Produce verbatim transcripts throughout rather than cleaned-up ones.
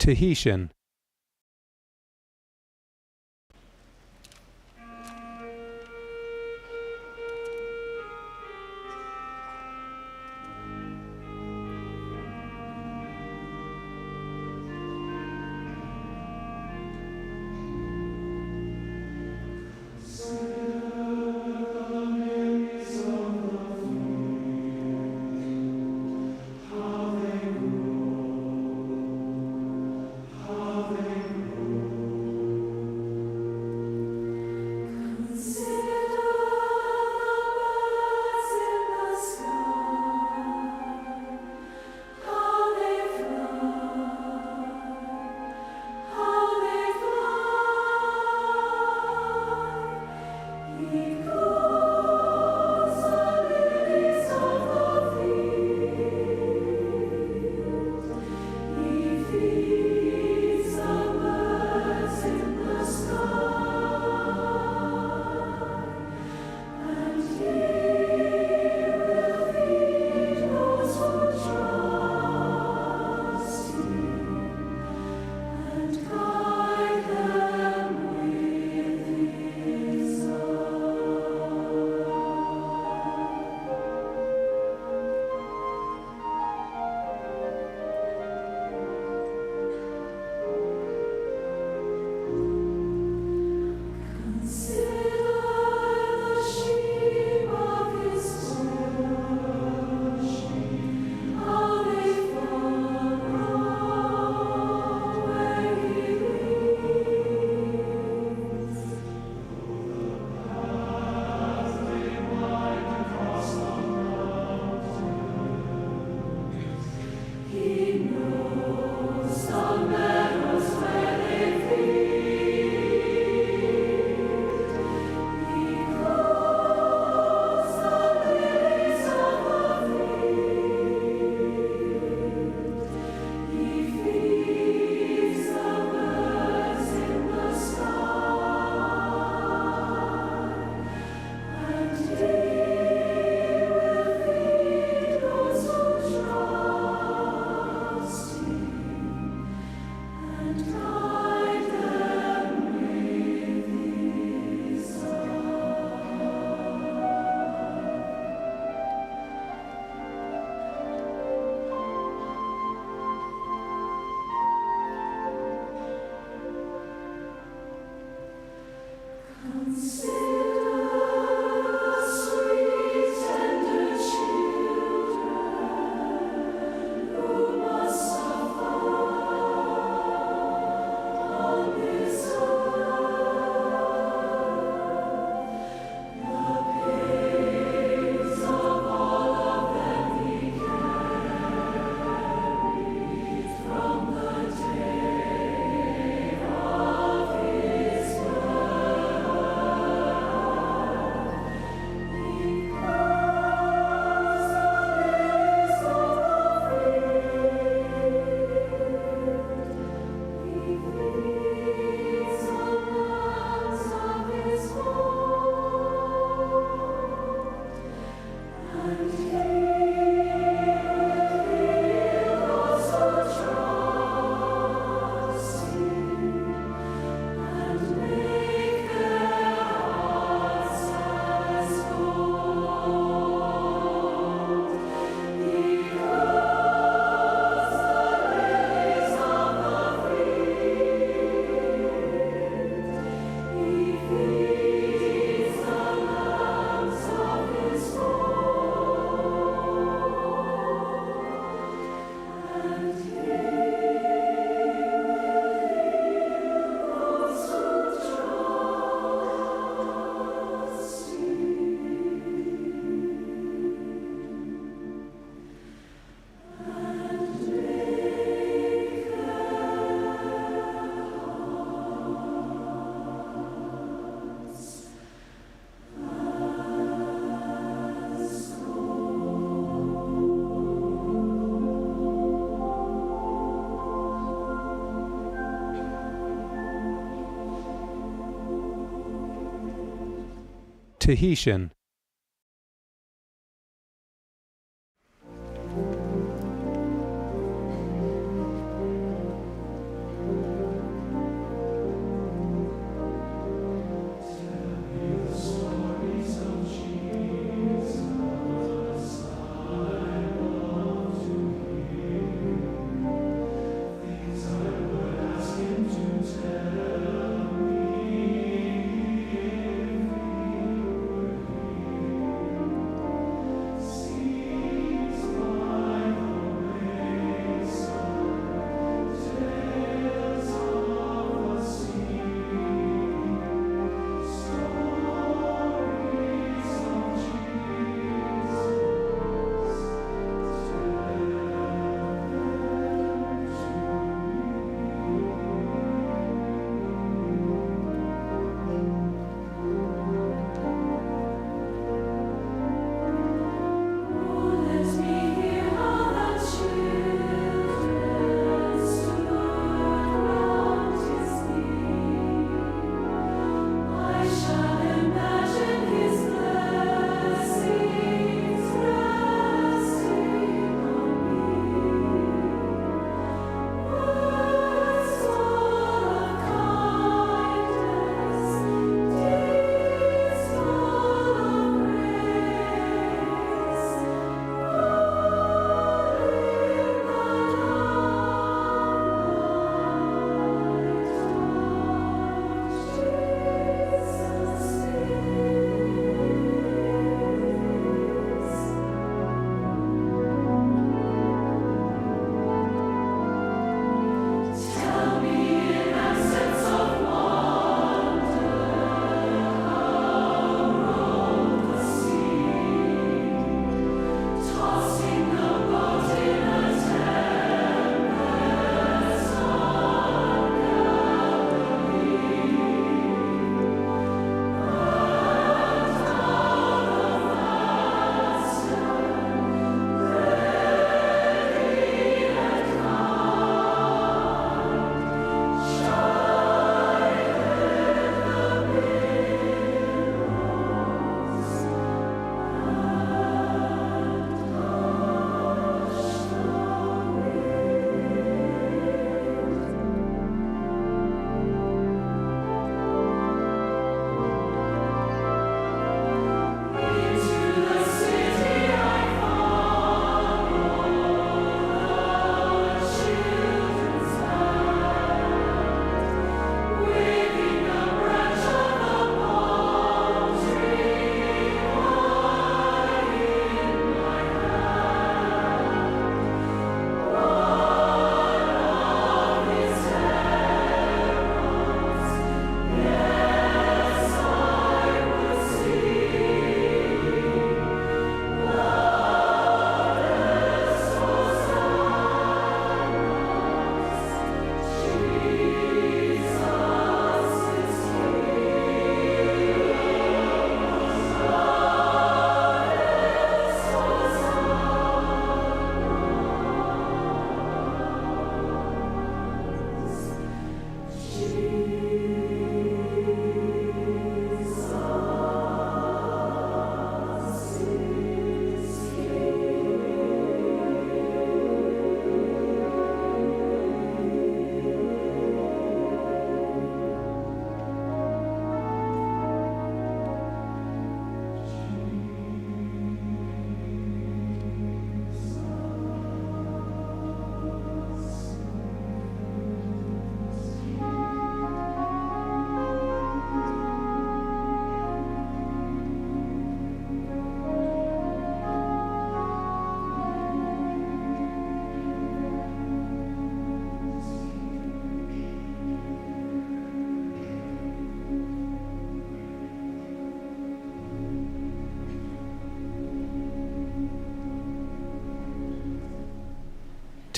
Tahitian. Tahitian.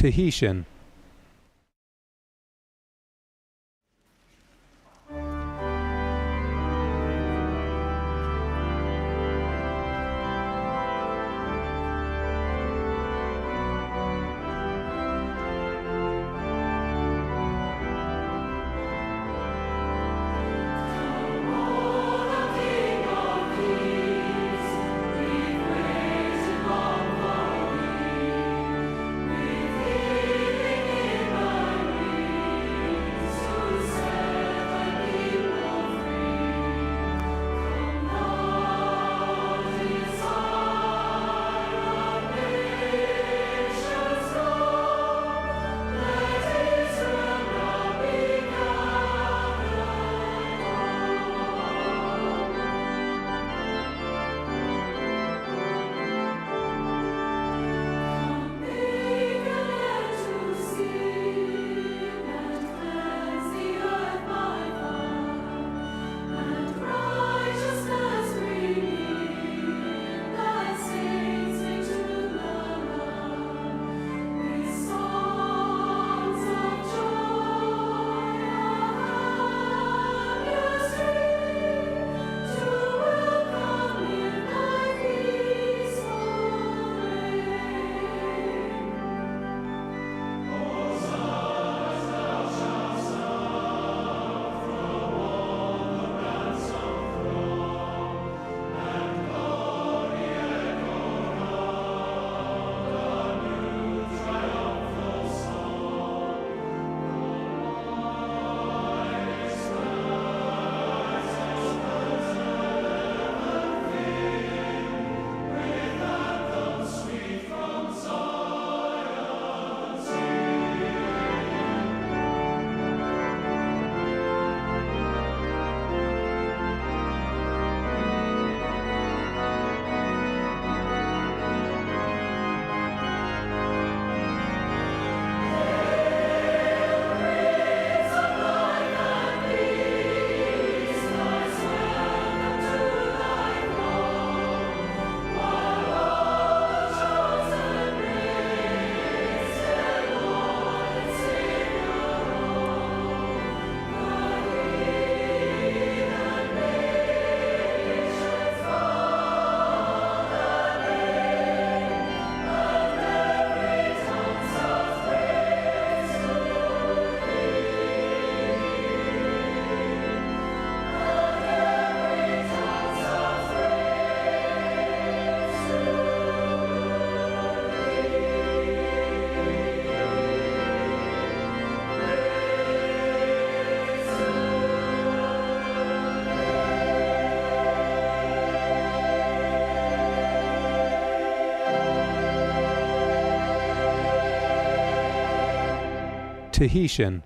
Tahitian. Tahitian.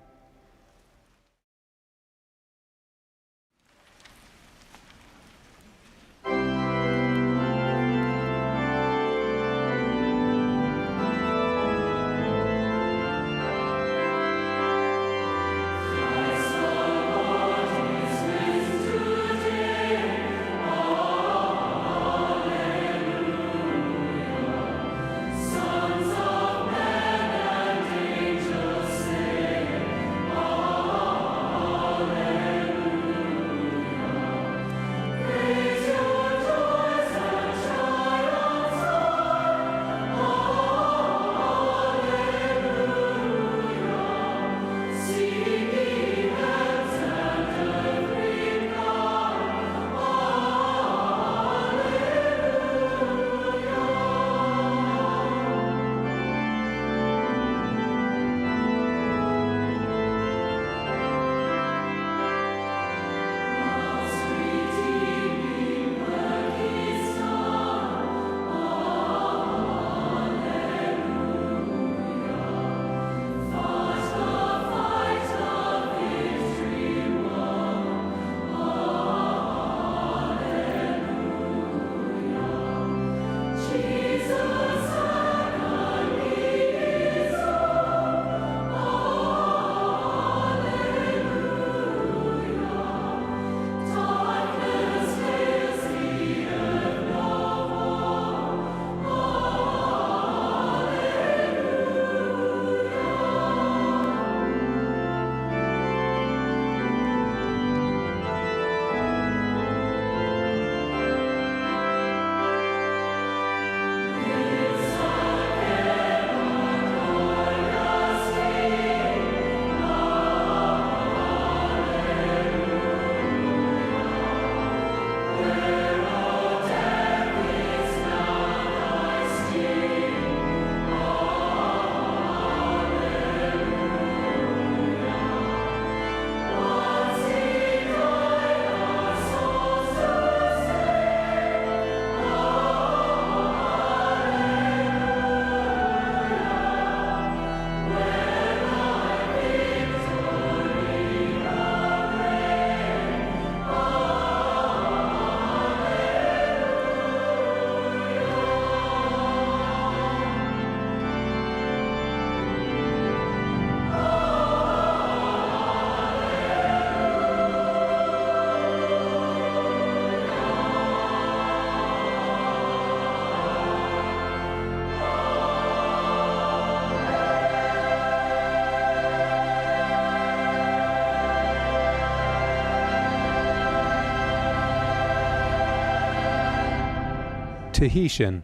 Tahitian.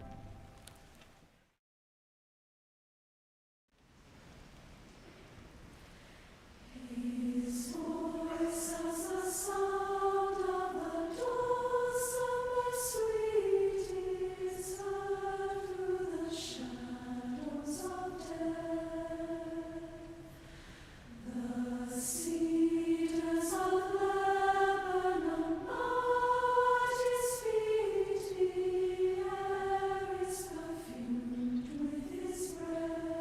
The cedars of Lebanon bow at his feet, the air is perfumed with his breath.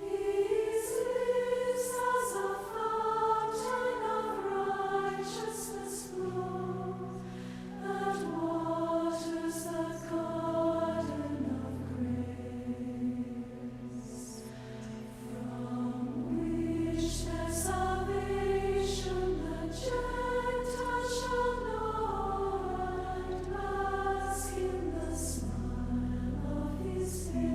His lips as a fountain of righteousness flow, that waters the garden of grace. From which their salvation the Gentiles shall know, and bask in the smile of his face.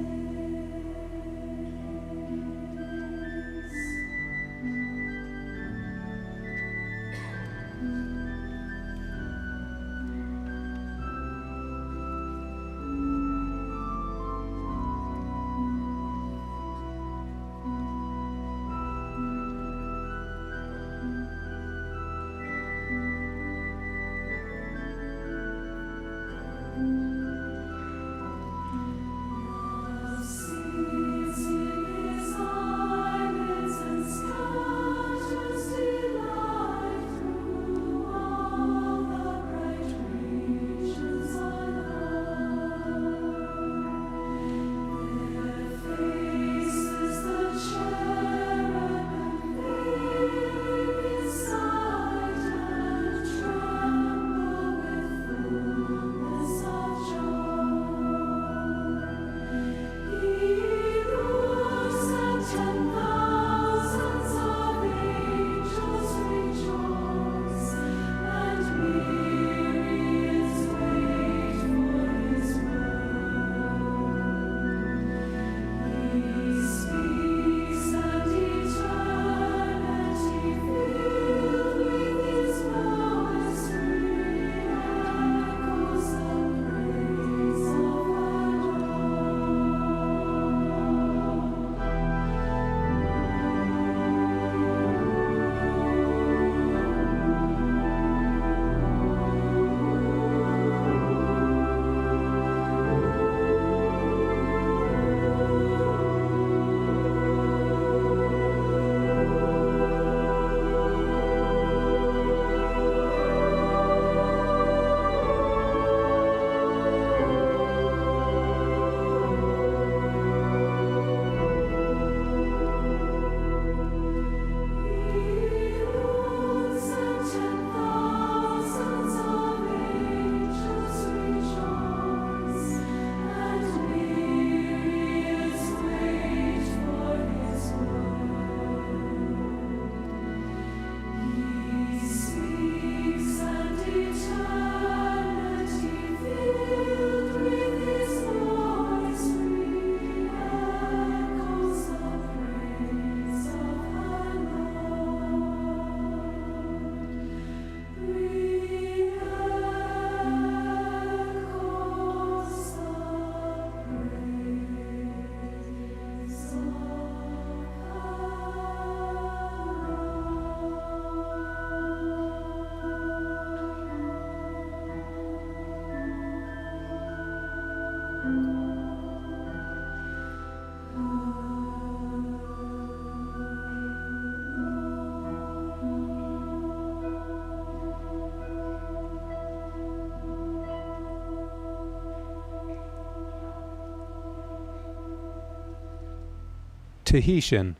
Tahitian.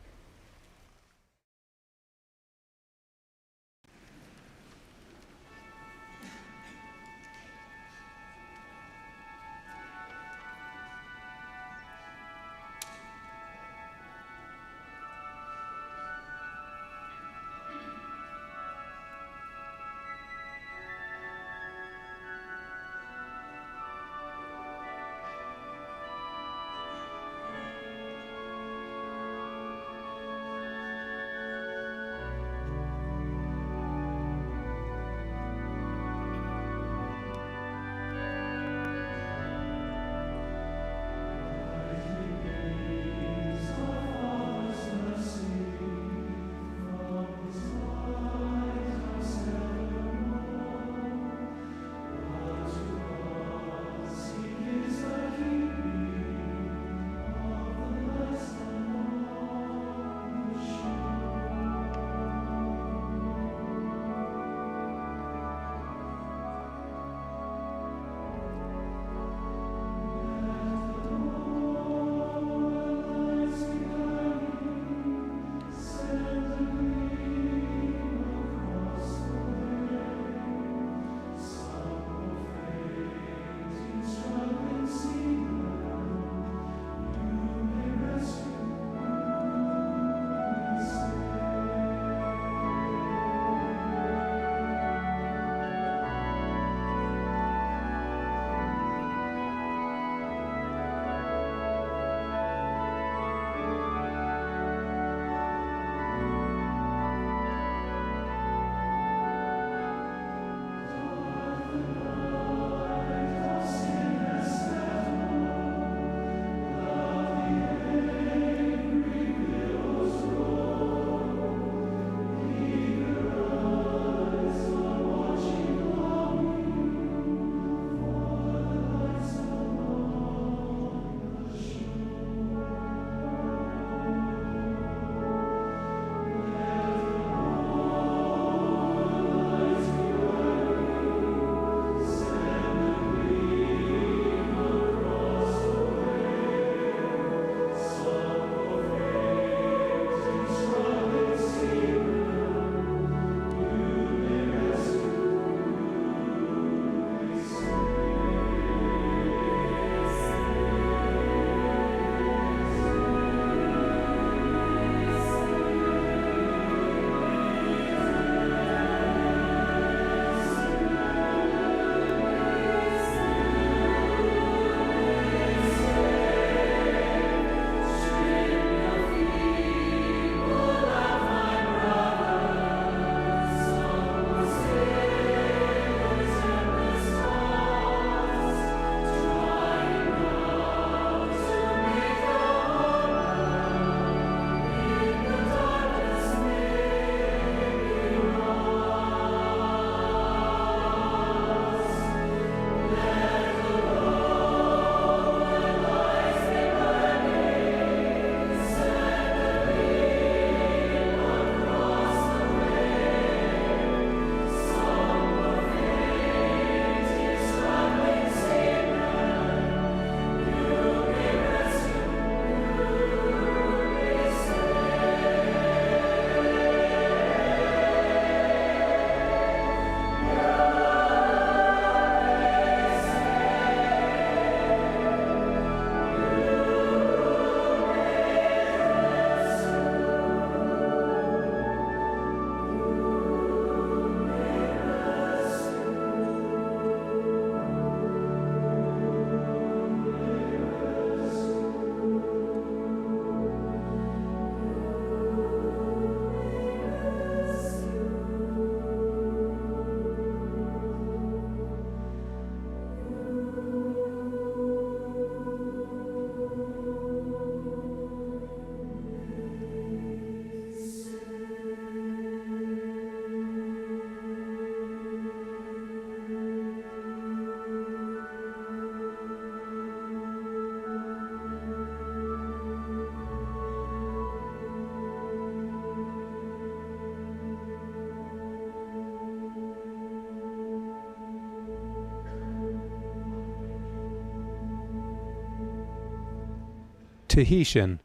Tahitian.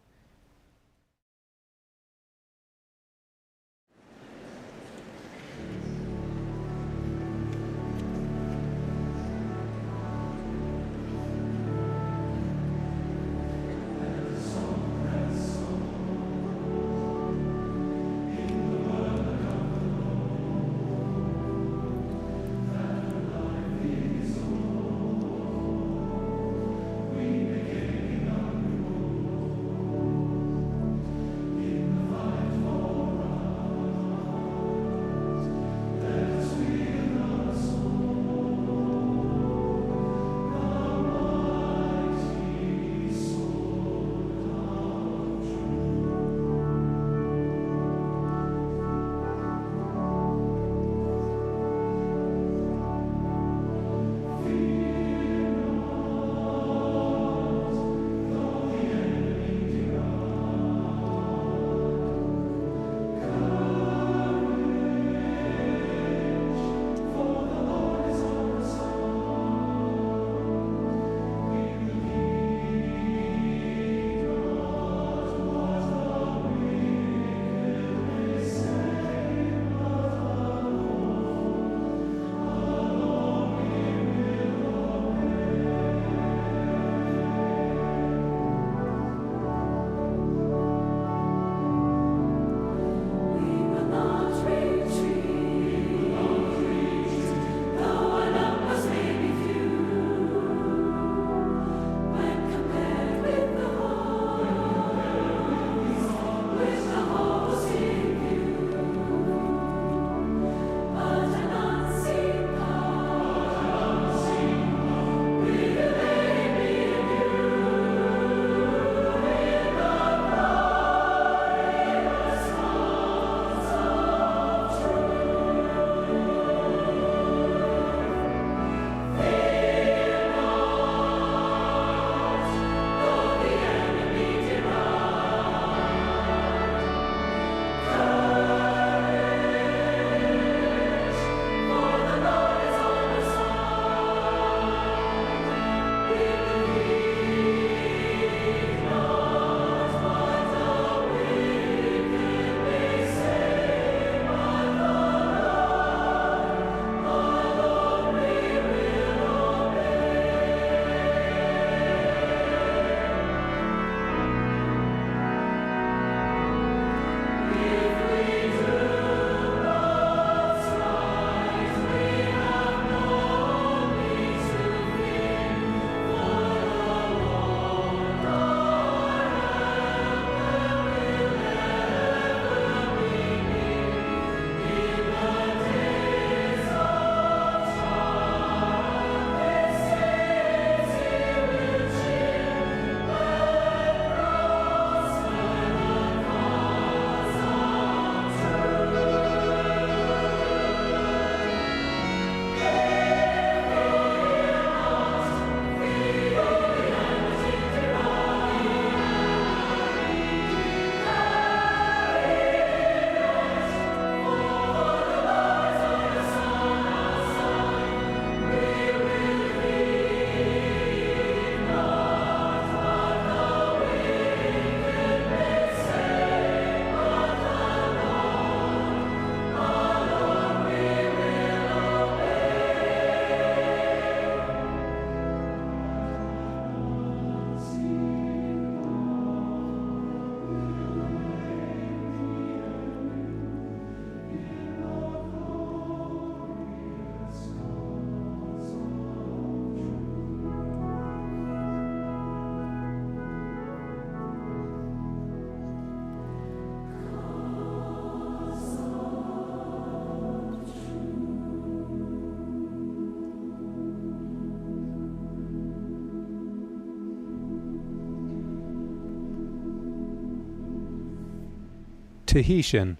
Tahitian.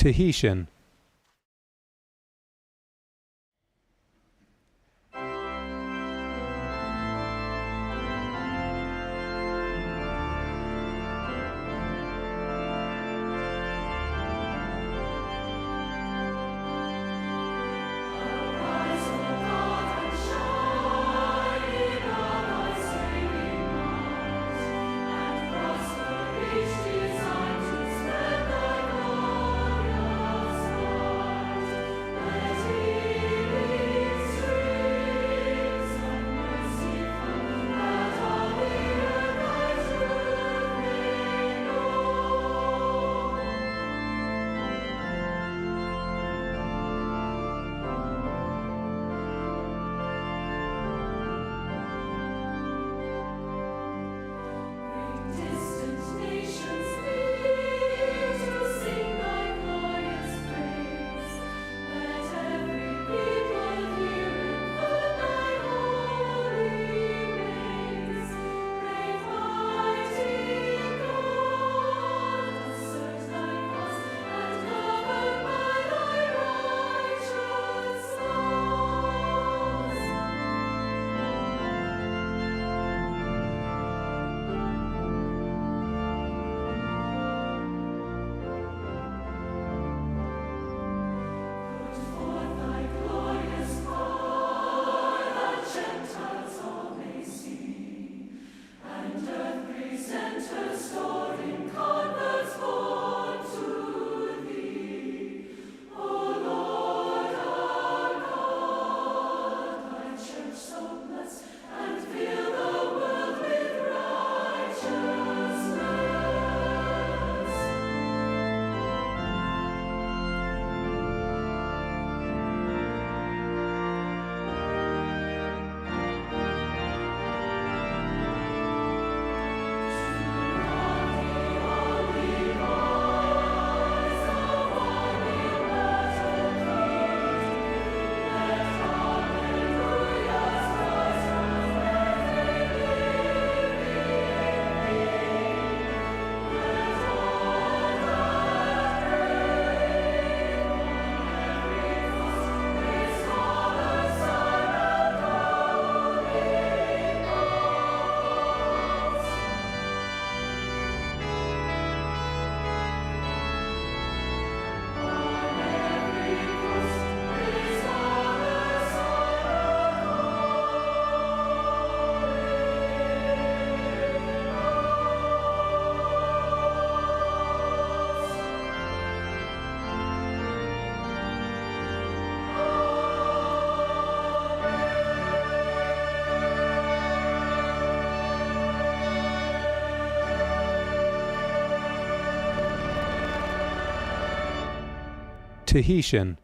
Tahitian. Tahitian.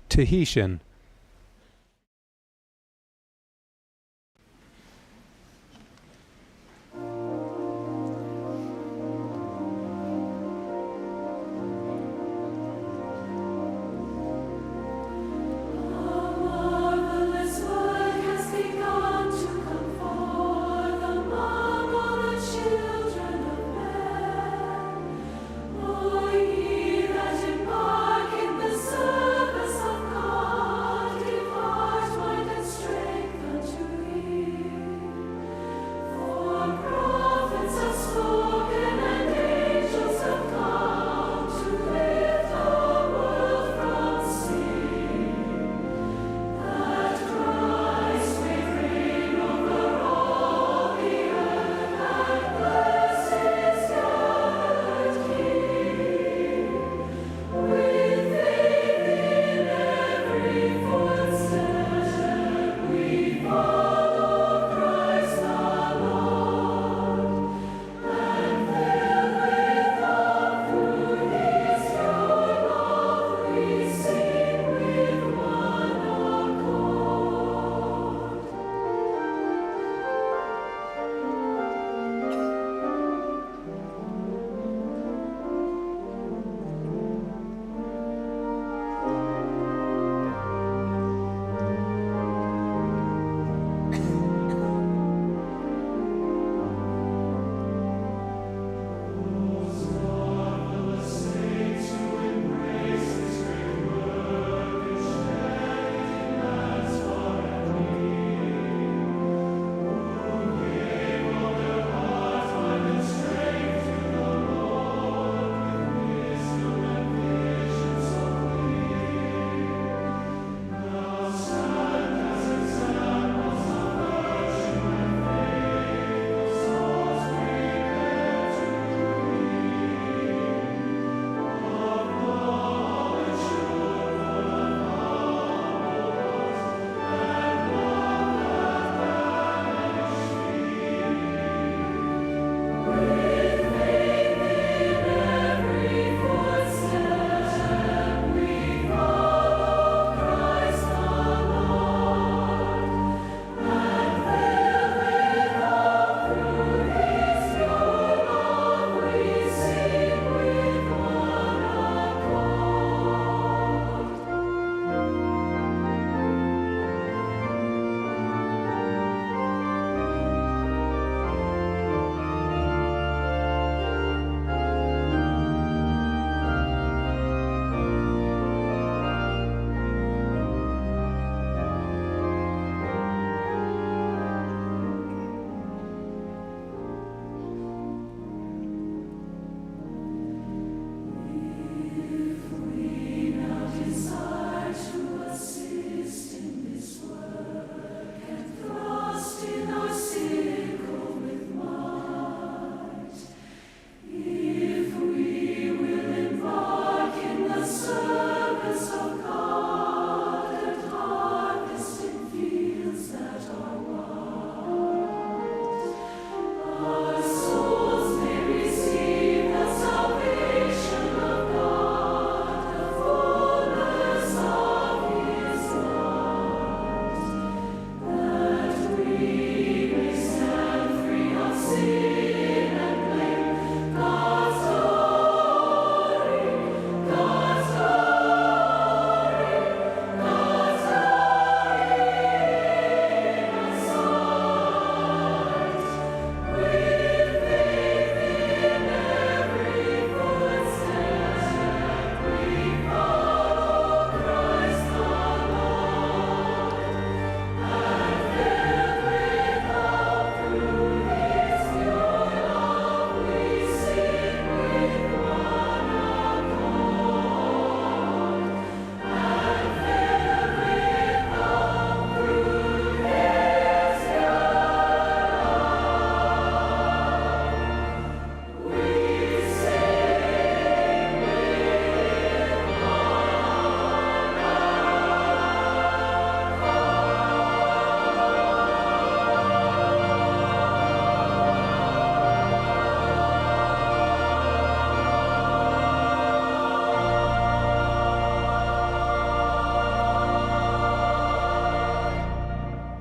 Tahitian.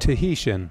Tahitian.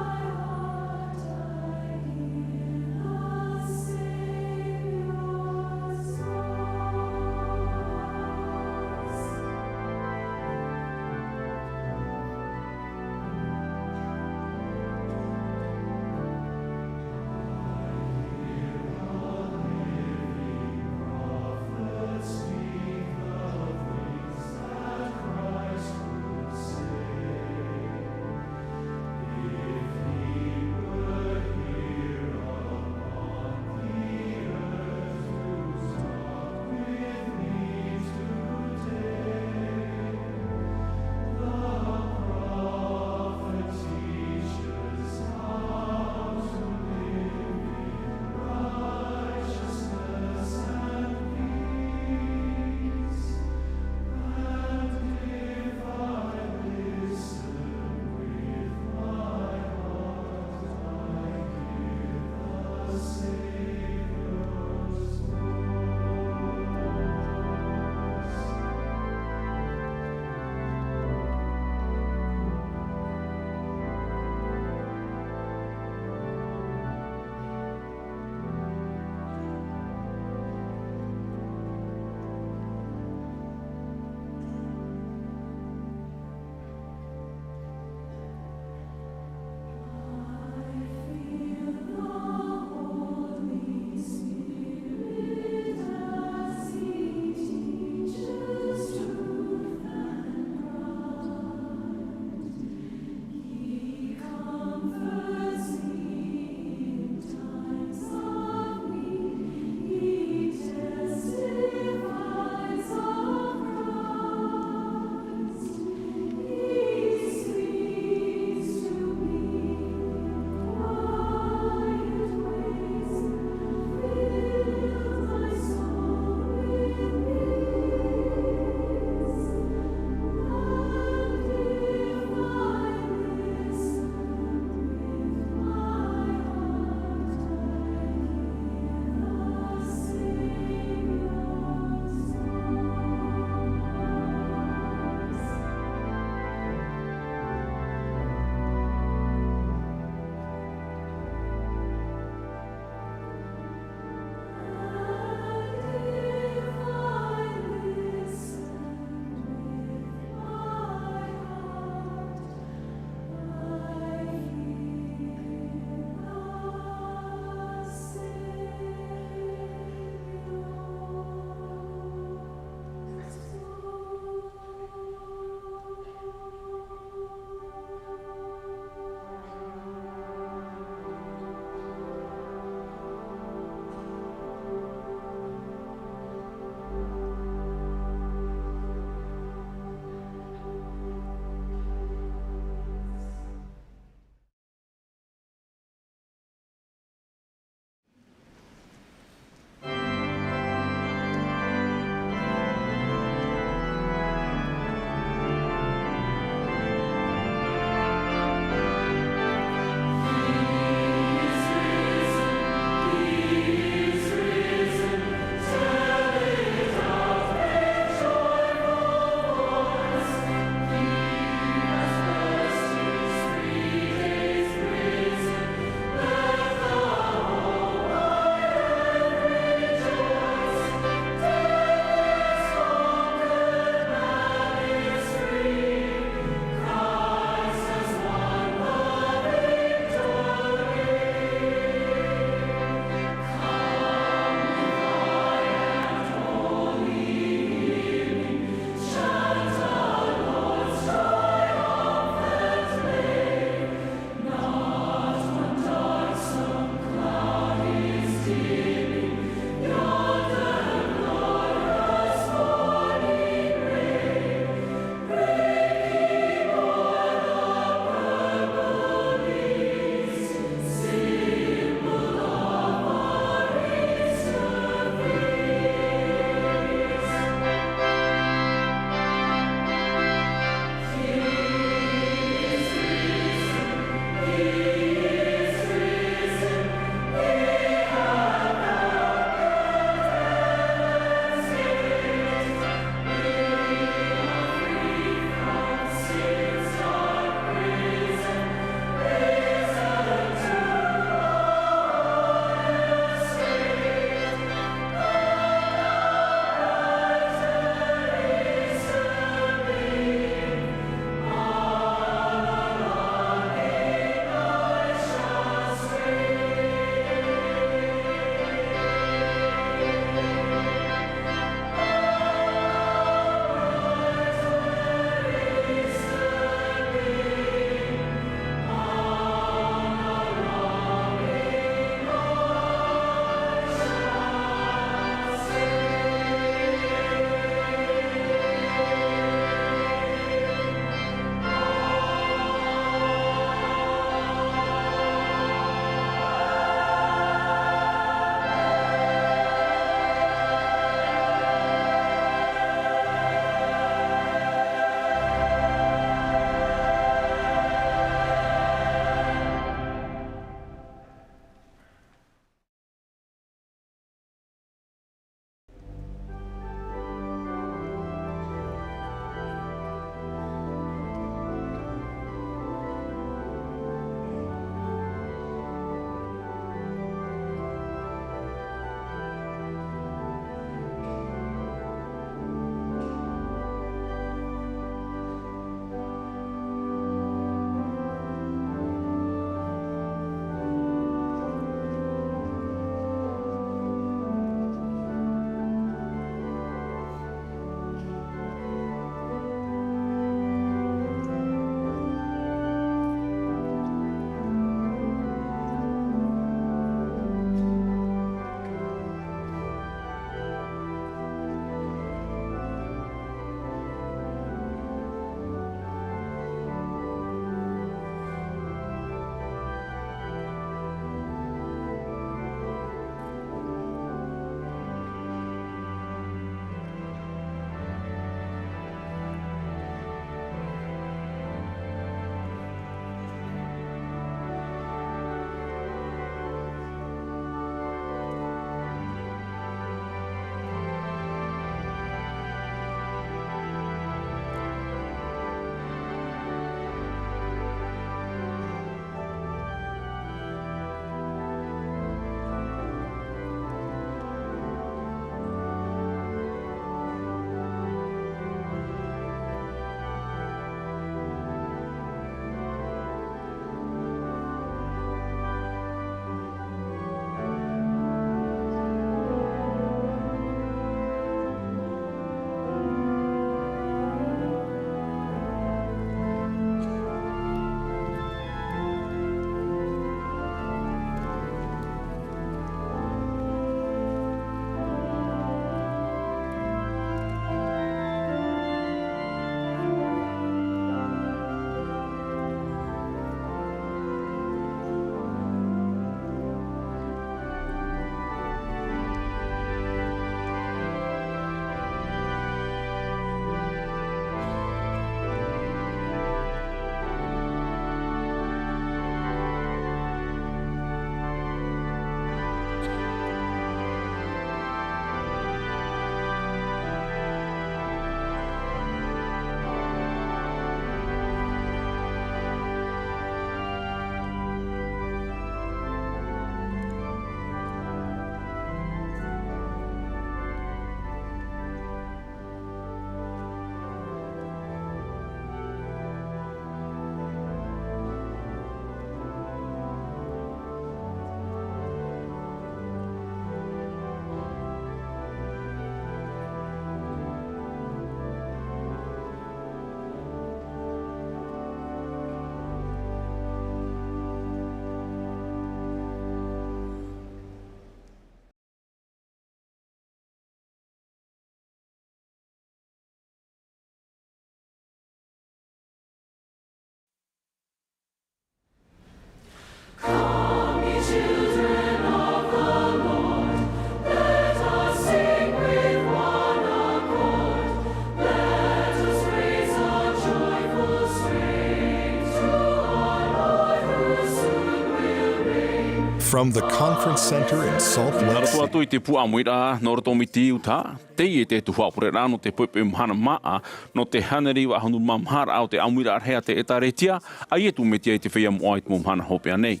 From the Conference Center in Salt Lake City. Nā roto atu i te pū ʻāmuiraʻa nō roto mai i Utah, teie te tuhaʻa pureraʻa nō te poʻipoʻi mahana māʻa, nō te hānere iva ʻahuru mā maha raʻa o te ʻāmuiraʻa rahi a te ʻĒtārētia, ʻa Iesu Mesia i te feiā moʻa i te mau mahana hopeʻa nei.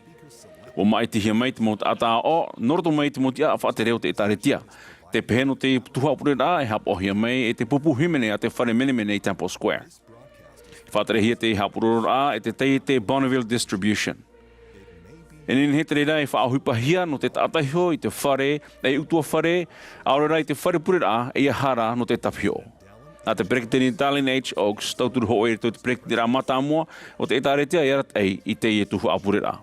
ʻUa māʻitihia mai te mau taʻata aʻo, nō roto mai i te mau tiʻaraʻa faʻatere o te ʻĒtārētia. Tē pehe nō te tuhaʻa pureraʻa e haʻapaʻohia mai e te pupu hīmene a te fare menemene i Temple Square. E faʻaterehia te haʻapurororaʻa e te taiete Bonneville Distribution. E nehenehe te reira e faʻaʻohipahia nō te taʻata iho i te fare, e ʻutuāfare, ʻaore rā i te fare pureraʻa, ʻeiaha rā nō te tāpihoʻo. Nā te peretiteni Dallin H. Oaks, tauturu hōʻē i roto i te peretiteniraʻa mātāmua o te ʻĒtārētia e arataʻi i teie tuhaʻa pureraʻa.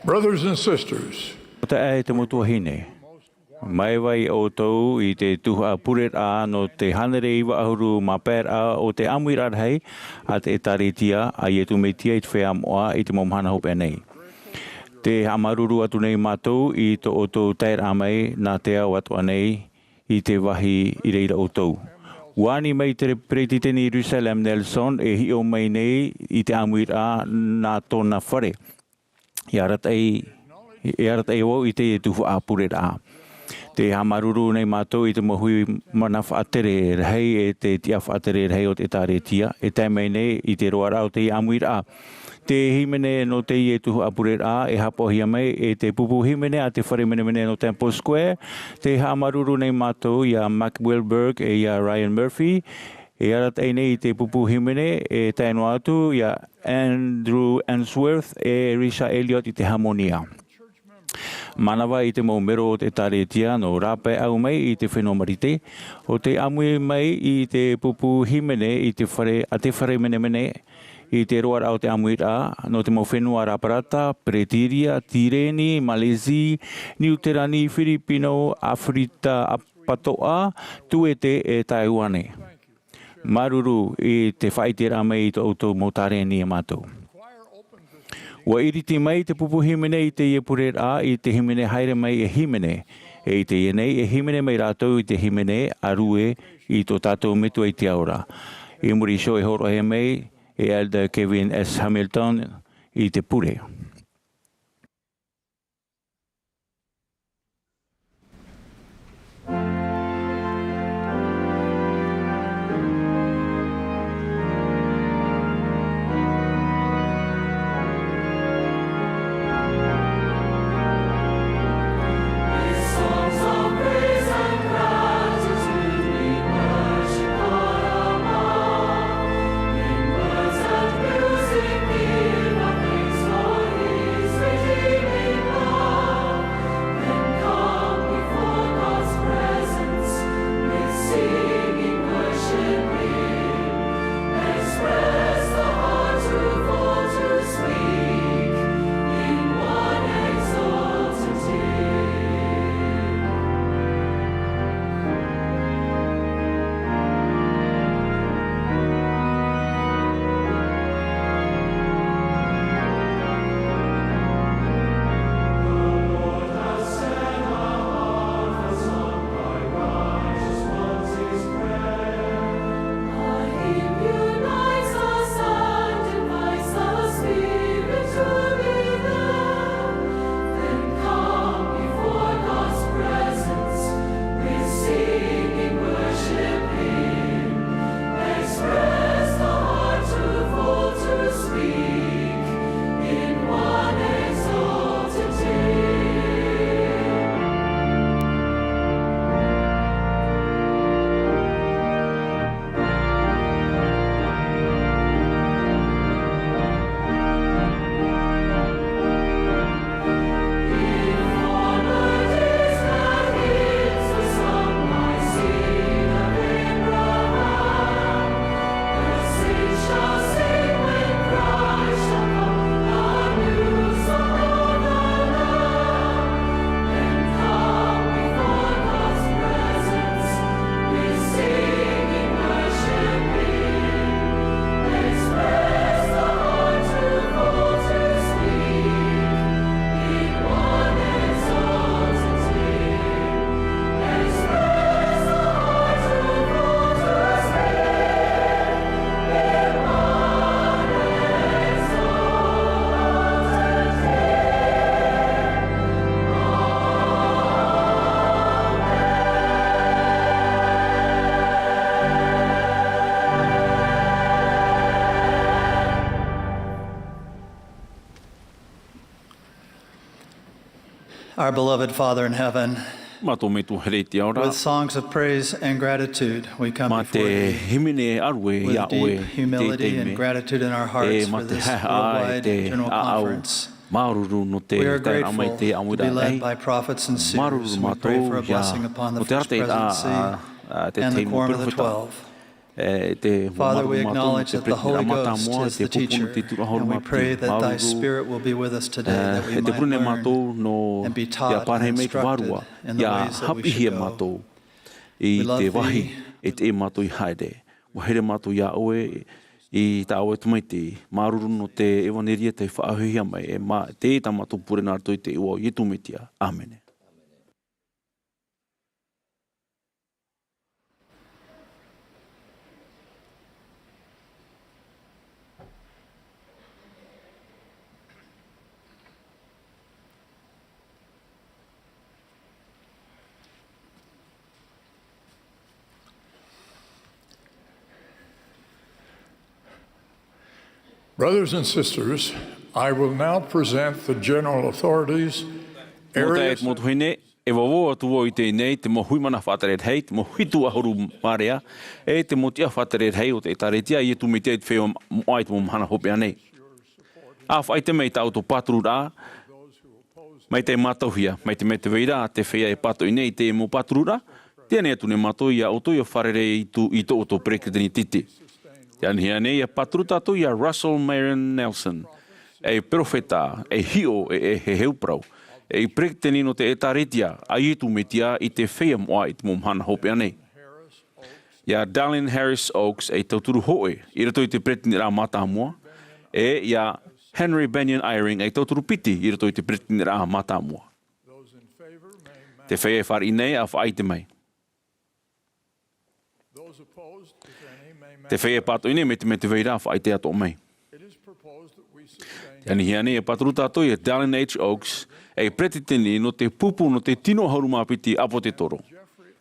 Brothers and sisters, ʻo te ʻai te mau tuahine. Mai vai ʻoutou i te tuhaʻa pureraʻa nō te hānere iva ʻahuru mā pae raʻa o te ʻāmuiraʻa rahi a te ʻĒtārētia a Iesu Mesia i te feiā moʻa i te mau mahana hopeʻa nei. Tē haʻamāuruuru atu nei mātou i tō ʻoutou taeraʻa mai nā te ao atoʻa nei i te vāhi i reira ʻoutou. ʻUa ani mai te peretiteni Russell M. Nelson e hiʻo mai nei i te ʻāmuiraʻa nā tōna fare. E arataʻi, e arataʻi vau i teie tuhaʻa pureraʻa. Tē haʻamāuruuru nei mātou i te mau hui mana faʻatere rahi e te tiʻa faʻatere rahi o te ʻĒtārētia, e tae mai nei i te roaraʻa o teie ʻāmuiraʻa. Te hīmene nō teie tuhaʻa pureraʻa e haʻapaʻohia mai e te pupu hīmene a te fare menemene nō Temple Square. Tē haʻamāuruuru nei mātou iā Mac Wilberg e iā Ryan Murphy. E arataʻi nei i te pupu hīmene e tae noa atu iā Andrew Unsworth e Richard Elliott i te hāmoni. Manava i te mau mero o te ʻĒtārētia nō rāpae au mai i te fenua Marite, ʻo tē ʻāmui mai i te pupu hīmene i te fare, a te fare menemene, i te roaraʻa o te ʻāmuiraʻa, nō te mau fenua Raparata, Peretīria, Tīreni, Malēsia, Niu Sīlani, Firipino, ʻĀfirika Patoʻa, Tuete e Taiuane. Māuruuru i te faʻaʻiteraʻa mai i tō ʻoutou mau tāreni iā mātou. ʻUa ʻiriti mai te pupu hīmene i teie pureraʻa i te hīmene Haere Mai e Hīmene. E i teie nei e hīmene mai rātou i te hīmene A Rue i tō tātou Metua i te Ao ra. I muri iho e hōroʻahia mai e Elder Kevin S. Hamilton i te pure. Our beloved Father in heaven, Mā tō Metua here i te ao ra, with songs of praise and gratitude, we come mā te before thee hīmene ʻārue with iā ʻoe deep i teie humility and taime. Gratitude in our hearts E for mā te this haʻehaʻa i worldwide te general ʻāʻau conference. Māuruuru nō te We are taeraʻa mai grateful te to be ʻāmuiraʻa led nei. By prophets and seers. Māuruuru We pray for a mātou ia blessing upon the nō te first arataʻiraʻa presidency a, a te and the taime quorum of the perofeta. Twelve. E, te Father, we māuruuru mātou acknowledge nō te that the Holy peresideni Ghost mātāmua, is te the pūpū nō teacher, te tino ʻahuru and we mā piti piti. Pray that thy Māuruuru. Spirit will be with us today, E, that we e te might pure nei learn mātou nō and be ia taught and pārahi mai te instructed vārua, in the ia ways that we should haʻapiʻihia go. Mātou i We love te vāhi thee. E te e mātou i haere. ʻUa here mātou iā ʻoe i tā ʻoe tamaiti. Māuruuru nō te ʻevanelia tei faʻahoʻihia mai, e mā, te tā mātou pure nā roto i te iʻoa o Ietu Metia. ʻĀmene. Brothers and sisters, I will now present the general authorities, Mau taeaʻe, areas mau tuahine, e vauvau atu vau i teie nei, te mau hui mana faʻatere rahi, te mau hitu ʻahuru mā rea, e te mau tiʻa faʻatere rahi o te ʻĒtārētia a Ietu Metia i te feiā moʻa i te mau mahana hopeʻa nei. ʻA faʻaʻite mai i tā ʻoutou pātururaʻa, mai te mātauhia, mai te mea tē vai ra te feiā e pātoʻi nei i te mau pātururaʻa, tē ani atu nei mātou iā ʻoutou ʻia fārerei i tō, i tō ʻoutou peresideni tītī. Tē anihia nei ʻia pāturu tātou iā Russell Marion Nelson, ei perofeta, ei hiʻo, e, e heheu parau, ei peresideni nō te ʻĒtārētia a Ietu Metia i te feiā moʻa i te mau mahana hopeʻa nei. Iā Dallin Harris Oaks, ei tauturu hōʻē, i roto i te peresideniʻraʻa mātāmua, e iā Henry Bennion Eyring, ei tauturu piti, i roto i te peresideniʻraʻa mātāmua. Te feiā e fāriʻi nei, ʻa faʻaʻite mai. Te feiā e pātoʻi nei, mai te mea tē vai ra, ʻa faʻaʻite atoʻa mai. Tē anihia nei ʻia pāturu tātou iā Dallin H. Oaks, ei peresideni nō te pupu nō te tino ʻahuru mā piti ʻāpōsetolo.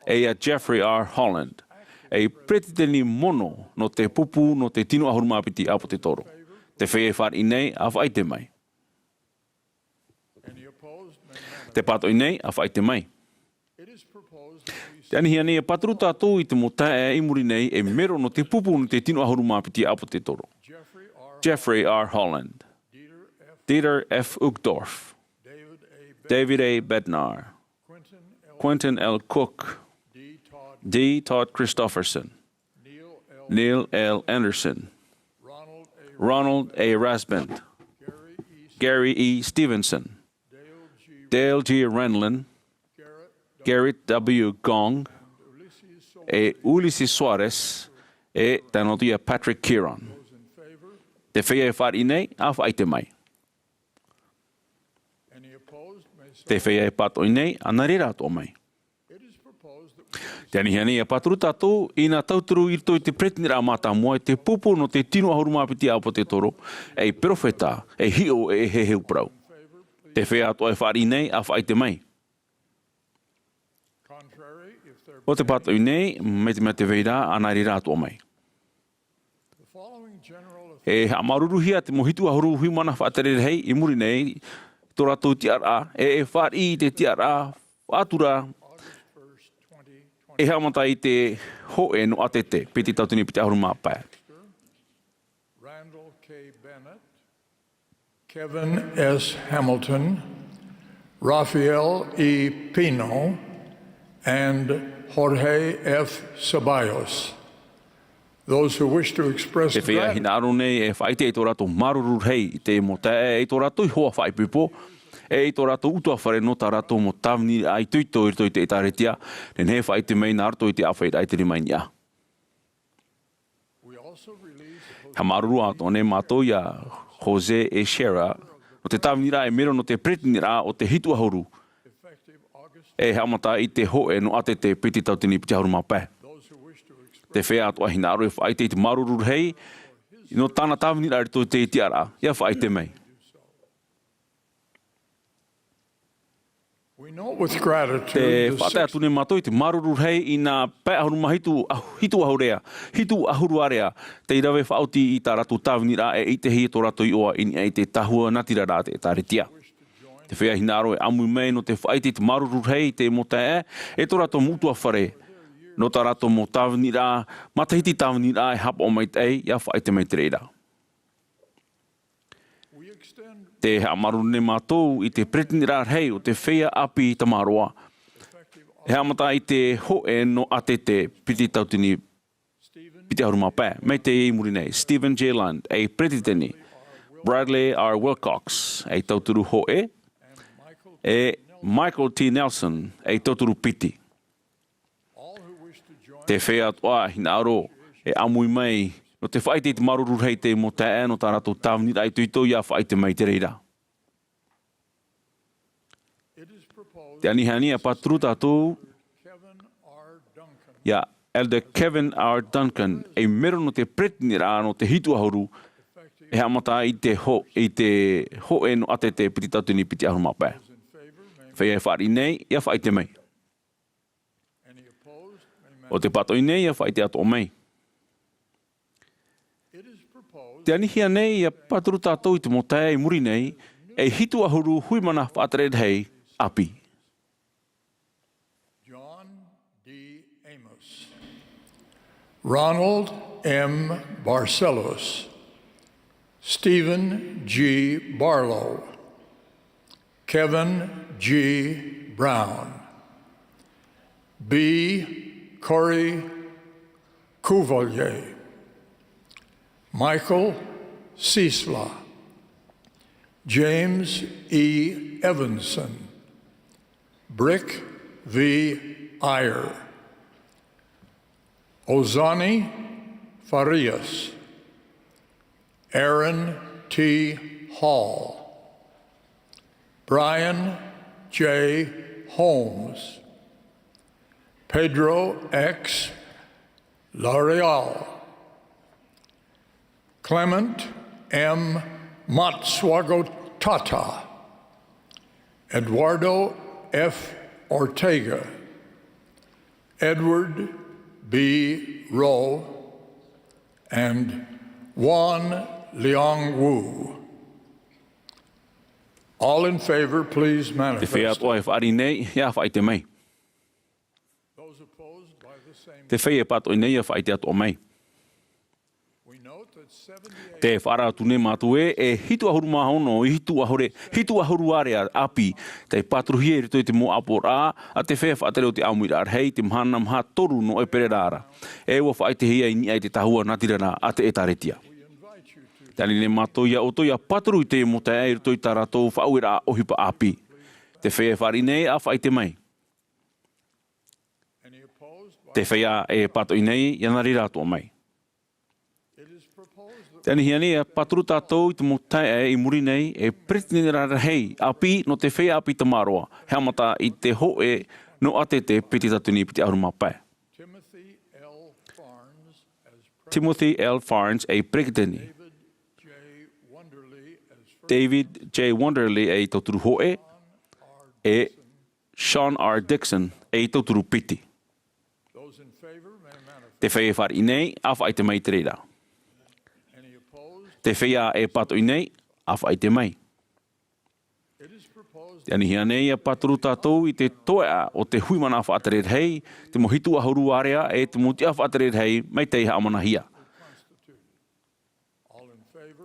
E iā Jeffrey R. Holland, ei peresideni mono nō te pupu nō te tino ʻahuru mā piti ʻāpōsetolo. Te feiā e fāriʻi nei, ʻa faʻaʻite mai. Tē pātoʻi nei, ʻa faʻaʻite mai. Tē anihia nei ʻia pāturu tātou i te mau taeaʻe i muri nei, ei mero nō te pupu nō te tino ʻahuru mā piti ʻāpōsetolo. Jeffrey R. Holland, Dieter F. Uchtdorf, David A. Bednar, Quentin L. Cook, D. Todd Christofferson, Neil L. Andersen, Ronald A. Rasband, Gary E. Stevenson, Dale G. Renlund, Gerrit W. Gong, e Ulisses Soares, e tae noa atu iā Patrick Kearon. Te feiā e fāriʻi nei, ʻa faʻaʻite mai. Te feiā e pātoʻi nei, ʻa nā reira atoʻa mai. Tē anihia nei ʻia pāturu tātou i nā tauturu i roto i te peresideniʻraʻa mātāmua, i te pupu nō te tino ʻahuru mā piti ʻāpōsetolo, ei perofeta, ei hiʻo, e heheu parau. Te feiā atoʻa e fāriʻi nei, ʻa faʻaʻite mai. ʻO te pātoʻi nei, mai te mea tē vai ra, ʻa nā reira atoʻa mai. E haʻamāuruuruhia te mau hitu ʻahuru hui mana faʻatere rahi i muri nei, tō rātou tiʻaraʻa, e, e fāriʻi i te tiʻaraʻa faʻatura, e haʻamata i te hōʻē nō ʻātete, piti tauatini piti ʻahuru mā pae. Randall K. Bennett, Kevin S. Hamilton, Rafael E. Pino, and Jorge F. Ceballos. Those who wish to express Te feiā gratitude. Hinaʻaro nei e faʻaʻite i tō rātou māuruuru rahi i te mau taeaʻe, i tō rātou iho ā faʻaipoipo, e i tō rātou ʻutuāfare nō tā rātou mau tāviniraʻa itoito i roto i te ʻĒtārētia, nehenehe e faʻaʻite mai nā roto i te ʻāfaʻiraʻa i te rima i niʻa. Haʻamāuruuru atoʻa nei mātou iā Jose Echera, nō te tāviniraʻa e mero nō te peresideniʻraʻa o te hitu ʻahuru, e haʻamata i te hōʻē nō ʻātete piti tauatini piti ʻahuru mā pae. Te feiā atoʻa hinaʻaro e faʻaʻite i te māuruuru rahi, nō tāna tāviniraʻa i roto i te tiʻaraʻa, ʻia faʻaʻite mai. We note with gratitude Te the faʻatae six atu nei mātou i te māuruuru rahi i nā pae ʻahuru mā hitu, ah, hitu ʻahuru ā, hitu ʻahuru ā, tei rave faʻaoti i tā rātou tāviniraʻa e ʻitehia tō rātou iʻoa i niʻa i te tahua natirara a te ʻĒtārētia. Te feiā hinaʻaro e ʻāmui mai nō te faʻaʻite i te māuruuru rahi i te mau taeaʻe, e tō rātou mau ʻutuāfare, nō tā rātou mau tāviniraʻa, matahiti tāviniraʻa e haʻapaʻo maitaʻi, ʻia faʻaʻite mai te reira. Tē haʻamāuruuru nei mātou i te peretiteniraʻa rahi o te feiā ʻāpī tamaroa. E haʻamata i te hōʻē nō ʻātete piti tauatini piti ʻahuru mā pae, mai teie i muri nei, Stephen J. Lund, ei peretiteni, Bradley R. Wilcox, ei tauturu hōʻē, e Michael T. Nelson, ei tauturu piti. Te feiā atoʻa e hinaʻaro e ʻāmui mai nō te faʻaʻite i te māuruuru rahi i te mau taeaʻe nō tā rātou tāviniraʻa itoito, ʻia faʻaʻite mai te reira. Tē anihia nei ʻia pāturu tātou ia Elder Kevin R. Duncan, ei mero nō te peretiteniraʻa nō te hitu ʻahuru, e haʻamata i te hō-, i te hōʻē nō ʻātete piti tauatini piti ʻahuru mā pae. Feiā e fāriʻi nei, ʻia faʻaʻite mai. ʻO tē pātoʻi nei, ʻia faʻaʻite atoʻa mai. Tē anihia nei ʻia pāturu tātou i te mau taeaʻe i muri nei, ei hitu ʻahuru hui mana faʻatere rahi ʻāpī. John D. Amos, Ronald M. Barcelos, Stephen G. Barlow, Kevin G. Brown, B. Corey Cuvelier, Michael Sisla, James E. Evanson, Brick V. Iyer, Ozani Farias, Aaron T. Hall, Brian J. Holmes, Pedro X. Lareal, Clement M. Matsuago Tata, Eduardo F. Ortega, Edward B. Rowe, and Wan Liang Wu. All in favor, please manifest. Te feiā atoʻa e fāriʻi nei, ʻia faʻaʻite mai. Te feiā e pātoʻi nei, ʻia faʻaʻite atoʻa mai. Tē faʻaara atu nei mātou ē, e hitu ʻahuru mā ono, hitu ʻahuru, hitu ʻahuru ārea ʻāpī, tei pāturuhia i roto i te mau ʻāpoʻoraʻa a te feiā faʻatere o te ʻāmuiraʻa rahi, te mahana maha toru nō ʻēperēra ra. E ʻua faʻaʻitehia i niʻa i te tahua natirara a te ʻĒtārētia. Tē ani nei mātou ia ʻoutou ʻia pāturu i te mau taeaʻe i roto i tā rātou faʻaueraʻa ʻohipa ʻāpī. Te feiā e fāriʻi nei, ʻia faʻaʻite mai. Te feiā e pātoʻi nei, ʻia nā reira atoʻa mai. Tē anihia nei ʻia pāturu tātou i te mau taeaʻe i muri nei, ei peretiteniraʻa rahi ʻāpī nō te feiā ʻāpī tamaroa, e haʻamata i te hōʻē nō ʻātete piti tauatini piti ʻahuru mā pae. Timothy L. Farnes ei peretiteni. David J. Wonderly ei tauturu hōʻē, e Sean R. Dixon ei tauturu piti. Te feiā e fāriʻi nei, ʻia faʻaʻite mai i te reira. Te feiā e pātoʻi nei, ʻia faʻaʻite mai. Tē anihia nei ʻia pāturu tātou i te toeʻa o te hui mana faʻatere rahi, te mau hitu ʻahuru ārea, e te mau tiʻa faʻatere rahi, mai tei haʻamanahia.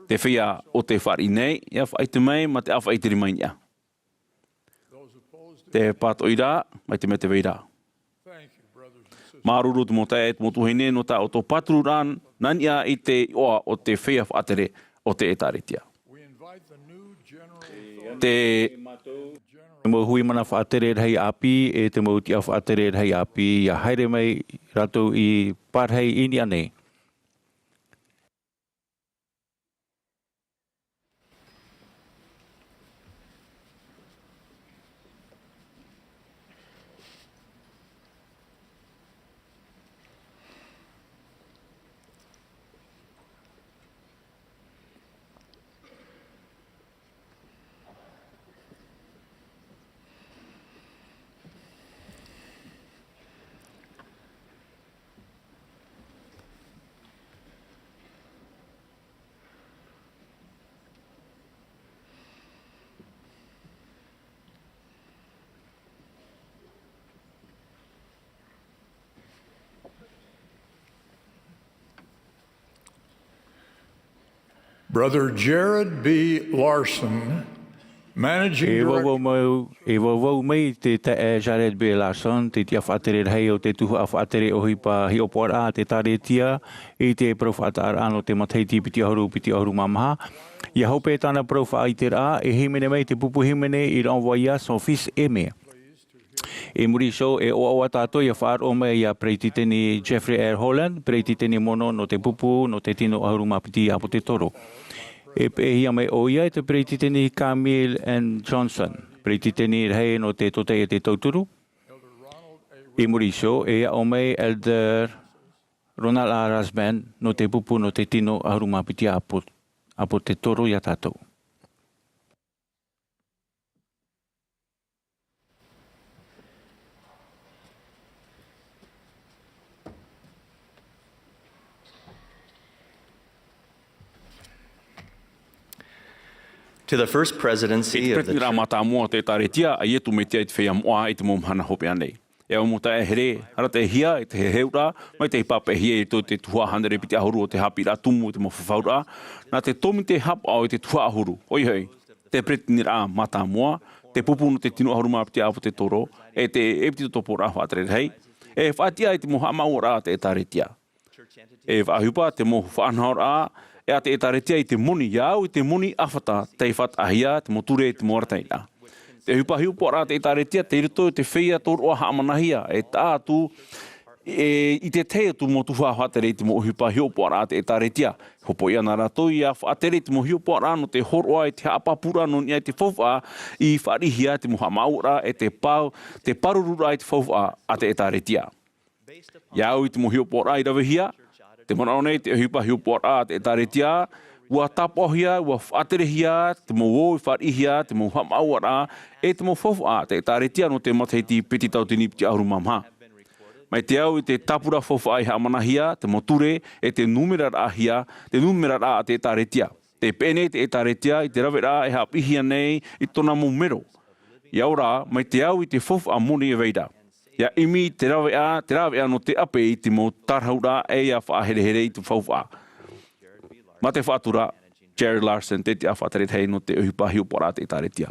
Te feiā ʻo tē fāriʻi nei, ʻia faʻaʻite mai, mā te ʻāfaʻi i te rima i niʻa. Tē pātoʻi ra, mai te mea tē vai ra. Māuruuru te mau taeaʻe, te mau tuahine, nō tā ʻoutou pātururaʻa, nā niʻa i te iʻoa o te feiā faʻatere o te ʻĒtārētia. Te mau hui mana faʻatere rahi ʻāpī, e te mau tiʻa faʻatere rahi ʻāpī, ʻia haere mai rātou i pārahi i niʻa nei. Brother Jared B. Larson, Managing E Director. vauvau mai, e vauvau mai te taeaʻe Jared B. Larson, te tiʻa faʻatere rahi o te tuhaʻa faʻatere ʻohipa hiʻopoʻaraʻa a te ʻĒtārētia, i te parau faʻataʻaraʻa nō te matahiti piti ʻahuru, piti ʻahuru mā maha. ʻIa hope tāna parau faʻaʻiteraʻa, e hīmene mai te pupu hīmene i Ranvaya Son Fils Aimé. I muri iho, e ʻoaʻoa tātou ʻia faʻaroʻo mai ia Peretiteni Jeffrey R. Holland, Peretiteni Mono nō te pupu, nō te tino ʻahuru mā piti ʻāpōtetoro. E peʻehia mai ʻoia e te Peretiteni Camille N. Johnson, Peretiteni rahi nō te tōtaiete tauturu. I muri iho, e aʻo mai Elder Ronald A. Rasband, nō te pupu, nō te tino ʻahuru mā piti ʻāpō-, ʻāpōtetoro ia tātou. To the First Presidency I te of the Peretiteni Church. Mātāmua o te ʻĒtārētia, ʻa Iesu Mesia i te feiā moʻa i te mau mahana hopeʻa nei. E au mau taeaʻe here, arataʻihia i te heheuraʻa, mai te peʻehia i roto i te tuhaʻa hānere piti ʻahuru o te haʻapiʻiraʻa tumu o te mau fafauraʻa, nā te tōmite haʻapaʻo i te tuhaʻa ʻahuru, ʻoia hoʻi, te Peretiteniraʻa Mātāmua, te pupu nō te tino ʻahuru mā piti ʻāpōtetoro, e te ʻEpitokoporaʻa faʻatere rahi, e faʻatiʻa i te mau haʻamāuʻaraʻa a te ʻĒtārētia. E faʻaʻohipa te mau faʻanahoraʻa, e a te ʻĒtārētia i te moni, ʻia au i te moni ʻāfata, tei faʻataʻahia te mau ture i te mau arataʻiraʻa. Te ʻohipa hiʻopoʻaraʻa a te ʻĒtārētia, tei roto i te feiā tōroʻa haʻamanahia, e taʻa atu, e, i te tahi atu mau tuhaʻa faʻatere i te mau ʻohipa hiʻopoʻaraʻa a te ʻĒtārētia. Hopoiʻa na rātou ʻia faʻatere i te mau hiʻopoʻaraʻa nō te hōroʻa i te haʻapāpūraʻa nō niʻa i te faufaʻa i fāriʻihia te mau haʻamāuʻaraʻa e te pau, te pārururaʻa i te faufaʻa a te ʻĒtārētia. ʻIa au i te mau hiʻopoʻaraʻa i ravehia, tē manaʻo nei te ʻohipa hiʻopoʻaraʻa a te ʻĒtārētia, ʻua tāpaʻohia, ʻua faʻaterehia, te mau ō i fāriʻihia, te mau haʻamāuʻaraʻa, e te mau faufaʻa a te ʻĒtārētia nō te matahiti piti tauatini piti ʻahuru mā maha. Mai te au i te tāpura faufaʻa i haʻamanahia, te mau ture, e te nūmeraraʻahia, te nūmeraraʻa a te ʻĒtārētia. Tē peʻe nei te ʻĒtārētia i te raveraʻa e haʻapiʻihia nei i tōna mau mero. ʻIa ora, mai te au i te faufaʻa moni e vai ra. ʻIa ʻimi te raveʻa, te raveʻa nō te ʻape i te mau tārahu ra e ʻia faʻaherehere i te faufaʻa. Mā te faʻatura, Jared Larson, te tiʻa faʻatere rahi nō te ʻohipa hiʻopoʻaraʻa a te ʻĒtārētia.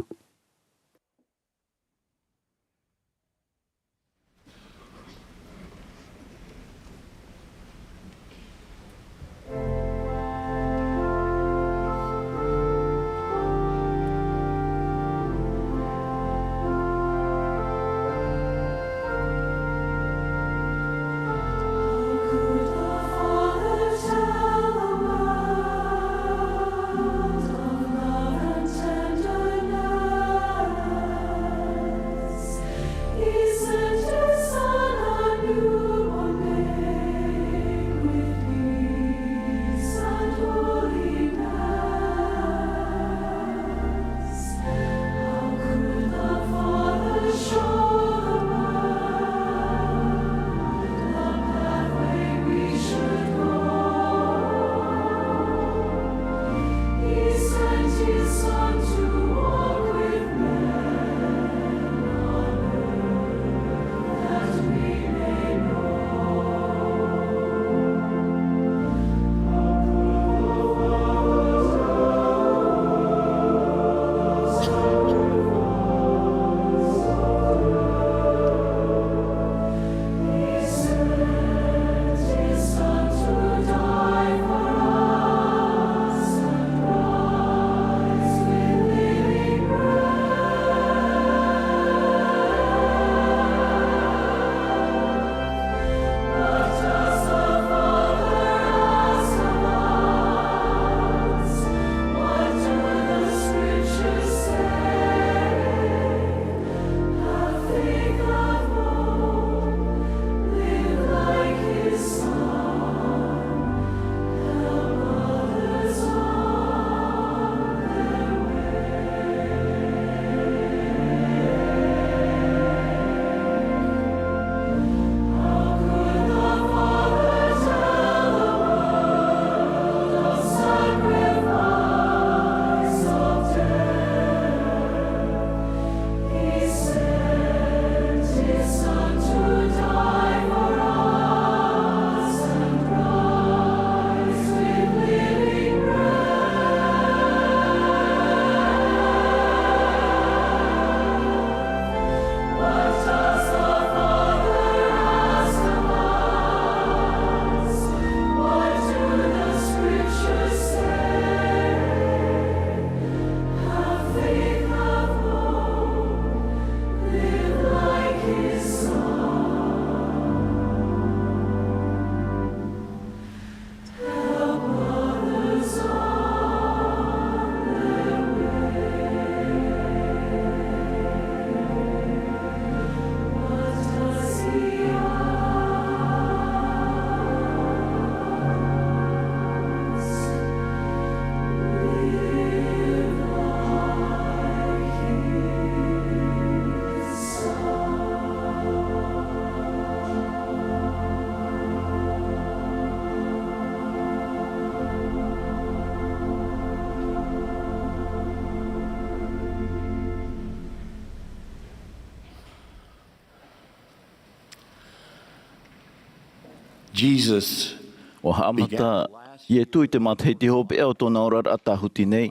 Jesus ua haʻamata Ietu i te matahiti hopeʻa o tōna oraraʻa tāhuti nei,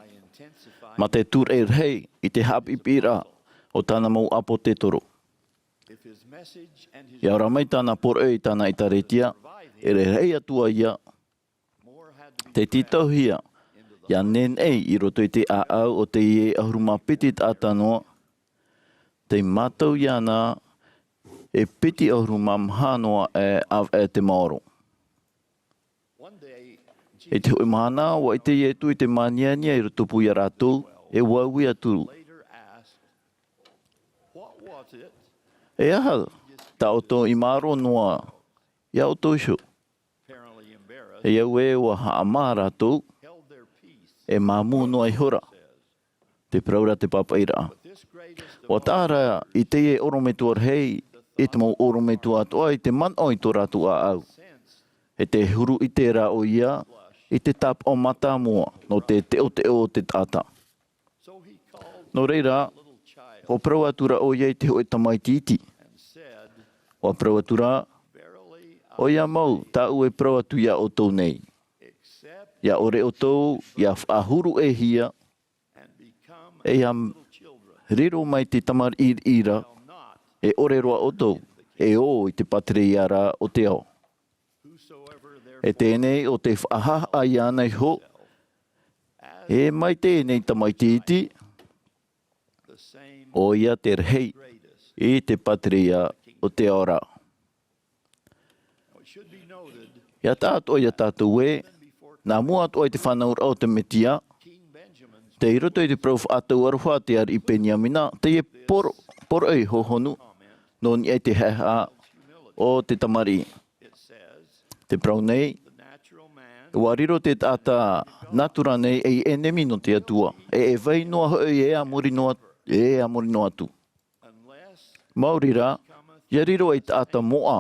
mā te tūraʻi rahi i te haʻapiʻipiʻiraʻa o tāna mau ʻāpōtetoro. ʻIa ora mai tāna poroʻi i tāna ʻēkālesia, e rahi atu ā ia, te tītauhia ʻia nehenehe i roto i te ʻāʻau o teie ʻahuru mā piti taʻata noa, tei mātau iāna e piti ʻahuru mā maha noa e ʻāvaʻe te maoro. I te hoʻi mahana, ua ʻite Ietu i te māniania i rotopū iā rātou, e ua ui atu. E aha tā ʻoutou i maoro noa iā ʻoutou iho? E au ē ua haʻamā rātou, e māmū noa ihora. Te parau ra te pāpaʻiraʻa. Ua taʻa ra i teie ʻorometua rahi, i te mau ʻorometua atoʻa i te manaʻo i tō rātou ʻāʻau. E te huru ʻite ra ʻoia i te tāpaʻo mātāmua nō te teʻoteʻo o te taʻata. Nō reira, ua parau atu ra ʻoia i te hōʻē tamaiti iti. Ua parau atu ra, ʻoia mau, tāʻu e parau atu iā ʻoutou nei. ʻIa ʻore ʻoutou, ʻia faʻahuru ʻē hia, e ʻia riro mai te tamariʻi ra, e ʻore roa ʻoutou, e ō i te pātireia ra o te ao. E teie nei ʻo tē faʻahaʻahaʻa iāna iho, e mai teie nei tamaiti iti, ʻoia te rahi i te pātireia o te ao ra. ʻIa taʻa atoʻa iā tātou ē, nā mua atoʻa i te fānauraʻa o te Mesia, tei roto i te parau faʻatau aroha a te ariʻi Beniamina, teie poro-, poroʻi hohonu, nō niʻa i te haʻehaʻa o te tamariʻi. Te parau nei, ua riro te taʻata natura nei ei ʻenemi nō te Atua, e e vai noa hoʻi e a muri noa, e a muri noa atu. Maori rā, ʻia riro ei taʻata moʻa,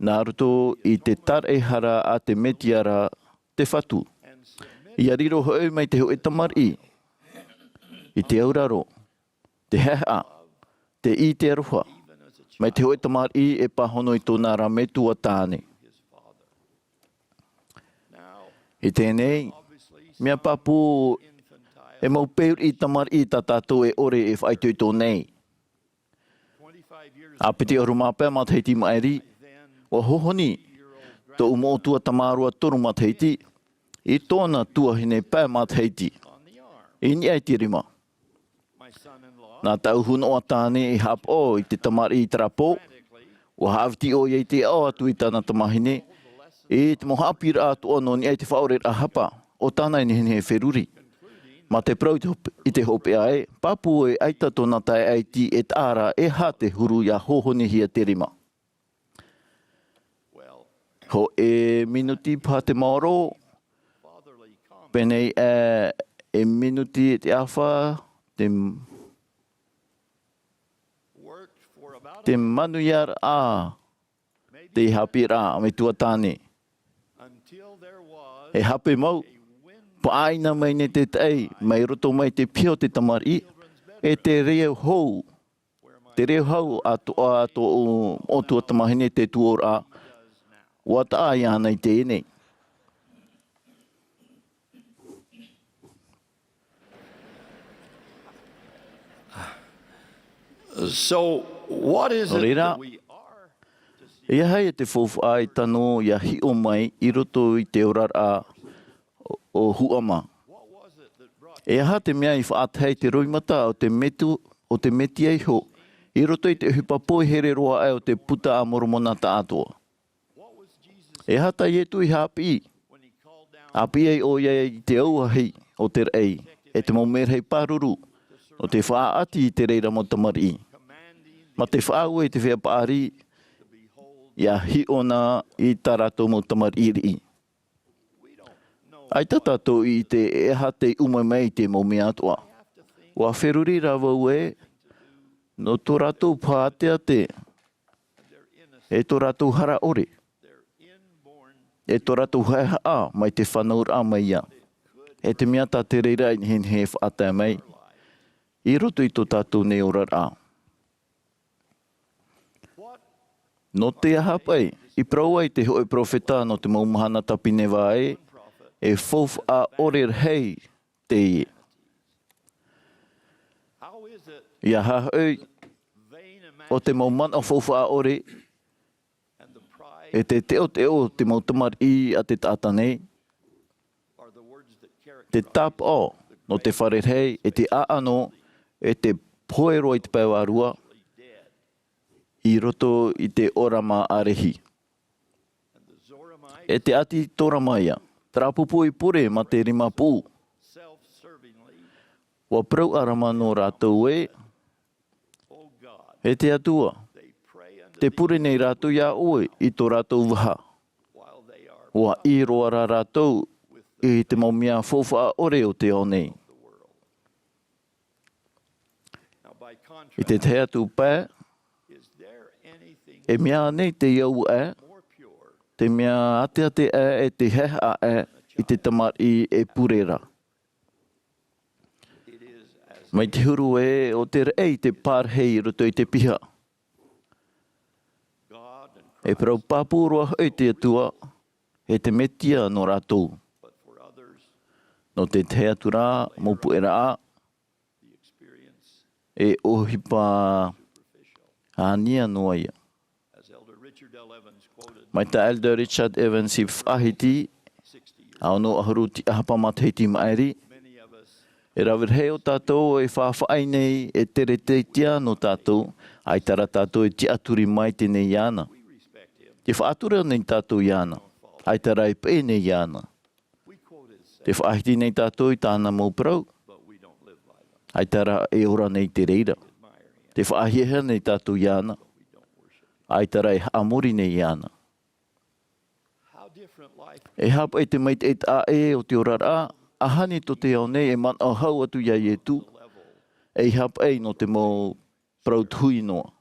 nā roto i te taraehara a te Mesia ra te Fatu. ʻIa riro hoʻi mai te hōʻē tamariʻi, i te auraro, te haʻehaʻa, te ʻite aroha, mai te hōʻē tamariʻi e pāhono i tōna ra metua tāne. I teie nei, mea pāpū e mau peu riʻi tamariʻi tā tātou e ʻore e faʻaitoito nei. ʻA piti ʻahuru mā pae matahiti maʻiri, ua hohoni tōʻu moʻotua tamaroa toru matahiti i tōna tuahine pae matahiti i niʻa i te rima. Nā tāʻu hūnoʻa tāne i haʻapaʻo i te tamariʻi i terā pō, ua haʻaviti ʻoia i te aʻo atu i tāna tamāhine, i te mau haʻapiʻiraʻa atoʻa nō niʻa i te faʻaʻoreraʻa hapa o tāna e nehenehe e feruri. Mā te parau i te hope-, i te hopeʻa ē, pāpū e ʻaita tōna taeaʻe iti e taʻa ra e aha te huru ʻia hohonihia te rima. Hōʻē minuti paha te maoro, pēnei, ā, e minuti e te ʻāfa, te, te manuiaraʻa, te haʻapiʻiraʻa metua tāne. E hape mau, paʻaʻina mai nei te taʻi, mai roto mai te piha o te tamariʻi, e te reo hou, te reo hou atoʻa tōʻu moʻotua tamāhine te tuōraʻa, ua taʻa iāna i teie nei. So, what is it Nō reira, that we are to see? E aha ia te faufaʻa e tano ʻia hiʻo mai i roto i te oraraʻa o, o Huʻama? E aha te mea i faʻatae i te roimata o te metu, o te Mesia iho, i roto i te ʻohipa poihere roa aʻe o te Puta a Moromona tāʻatoʻa? E aha tā Ietu i haʻapiʻi? ʻĀpiʻi ai ʻoia i te auahi o te raʻi, e te mau merahi pāruru, nō te faʻaʻati i te reira mau tamariʻi. Mā te faʻaue i te feiā paʻari, ʻia hiʻo na i tā rātou mau tamariʻi riʻi. ʻAita tātou i ʻite e aha tei ʻuma mai i te mau mea atoʻa. ʻUa feruri rā vau ē, nō tō rātou pāteate, e tō rātou hara ʻore, e tō rātou haʻehaʻa mai te fānauraʻa mai ia, e te mea tā te reira e nehenehe e faʻatae mai, i roto i tō tātou nei oraraʻa. Nō te aha paʻi, i parau ai te hōʻē peropheta nō te mau mahana tāpinevā ē, e faufaʻa ʻore rahi teie. ʻIa hāhoʻi ʻo te mau manaʻo faufaʻa ʻore, e te teʻoteʻo o te mau tamariʻi a te taʻata nei, te tāpaʻo nō te fare rahi, e te ʻaʻano, e te pohe roa i te pae vārua, i roto i te ʻōrama ʻārehi. E te ʻāti Toramaia, te rāpūpū i pure mā te rima pū. ʻUa parau ʻa Rama nō rātou ē, e te Atua, tē pure nei rātou iā ʻoe i tō rātou vaha. ʻUa ʻī roa rā rātou i te mau mea faufaʻa ʻore o te ao nei. I te tahi atu pae, e mea nei te au ʻē, te mea āteate ʻē, e te haehaʻa ʻē i te tamariʻi e pure ra. Mai te huru ē, ʻo te raʻi te pārahi i roto i te piha. E parau pāpū roa hoʻi te Atua, e te Metia nō rātou. Nō te tahi atu rā mau puʻeraʻa, e ʻohipa ānia noa ia. Mai tā Elder Richard Evans i faʻahiti, ʻa ono ʻahuru tiʻahapa matahiti maʻiri, e rave rahi o tātou e faʻaʻī nei, e tere taitia nō tātou, ʻaita rā tātou e tiʻaturi maitaʻi nei iāna. Tē faʻatura nei tātou iāna, ʻaita rā e peʻe nei iāna. Tē faʻahiti nei tātou i tāna mau parau, ʻaita rā e ora nei i te reira. Tē faʻahiahia nei tātou iāna, ʻaita rā e haʻamori nei iāna. E aha paʻi te maitaʻi taʻa ʻē o te oraraʻa, ʻahani tō te ao nei e manaʻo hau atu iā Ietu, e aha paʻi nō te mau parau tuhi noa.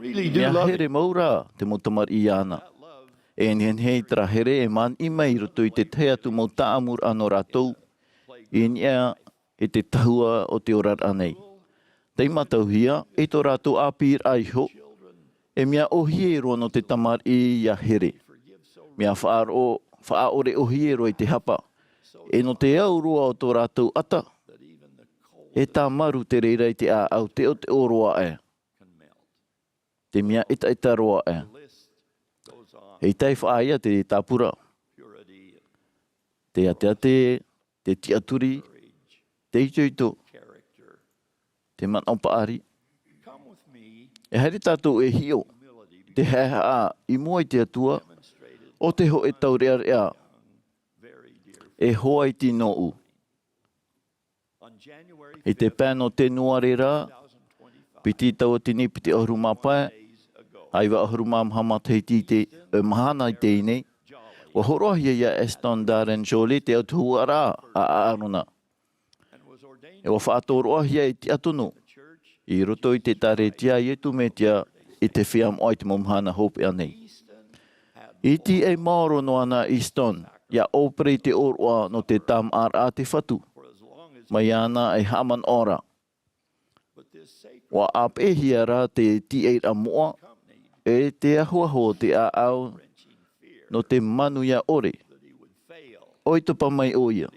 Mea here mau rā te mau tamariʻi iāna. E nehenehe terā here e māniʻi mai i roto i te tahi atu mau taʻamuraʻa nō rātou, i niʻa i te tahua o te oraraʻa nei. Tei mātauhia, i tō rātou ʻāpīraʻa iho, e mea ʻōhie roa nō te tamariʻi ʻia here. Mea faʻaroʻo, faʻaʻore ʻōhie roa i te hapa. E nō te au roa o tō rātou ʻata, e tāmaru te reira i te ʻāʻau teʻoteʻo roa ē. Te mea ʻetaʻeta roa ē. E tae faʻaea te tāpura, te āteate, te tiʻaturi, te itoito, te manaʻo paʻari. E haere tātou e hiʻo, te haehaʻa i mua i te Atua, ʻo te hōʻē taureʻareʻa, e hoa iti nōʻu. I te pae nō Tenuare ra, piti tauatini piti ʻahuru mā pae, ʻaiva ʻahuru mā maha matahiti i te, e, mahana i teie nei, ʻua hōroʻahia iā Eston Darren Jolley te autahuʻaraʻa a ʻĀrona. E ʻua faʻatōroʻahia e tiʻaturi i roto i te ʻĒkālesia a Iesu Mesia i te feiā moʻa i te mau mahana hopeʻa nei. I tīaʻi maoro noa na Easton, ʻia ʻōpere i te ʻōroʻa nō te tāmāʻaraʻa a te Fatu, mai iāna e haʻamanaʻo ra. ʻUa ʻāpeʻehia rā te tīaʻiraʻa moʻa, e te ahoaho o te ʻāʻau, nō te manuia ʻore. ʻOi topa mai ʻoia.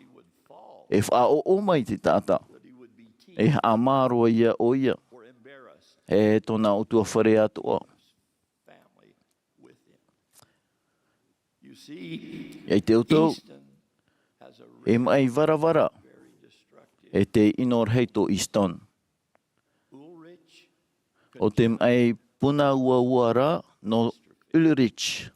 E faʻaʻoʻo mai te taʻata. E haʻamā roa ia ʻoia. E tōna ʻutuāfare atoʻa. ʻIa ʻite ʻoutou, e maʻi varavara, e te ʻino rahi tō Easton. ʻO te maʻi puna uaua rā nō Ulrich.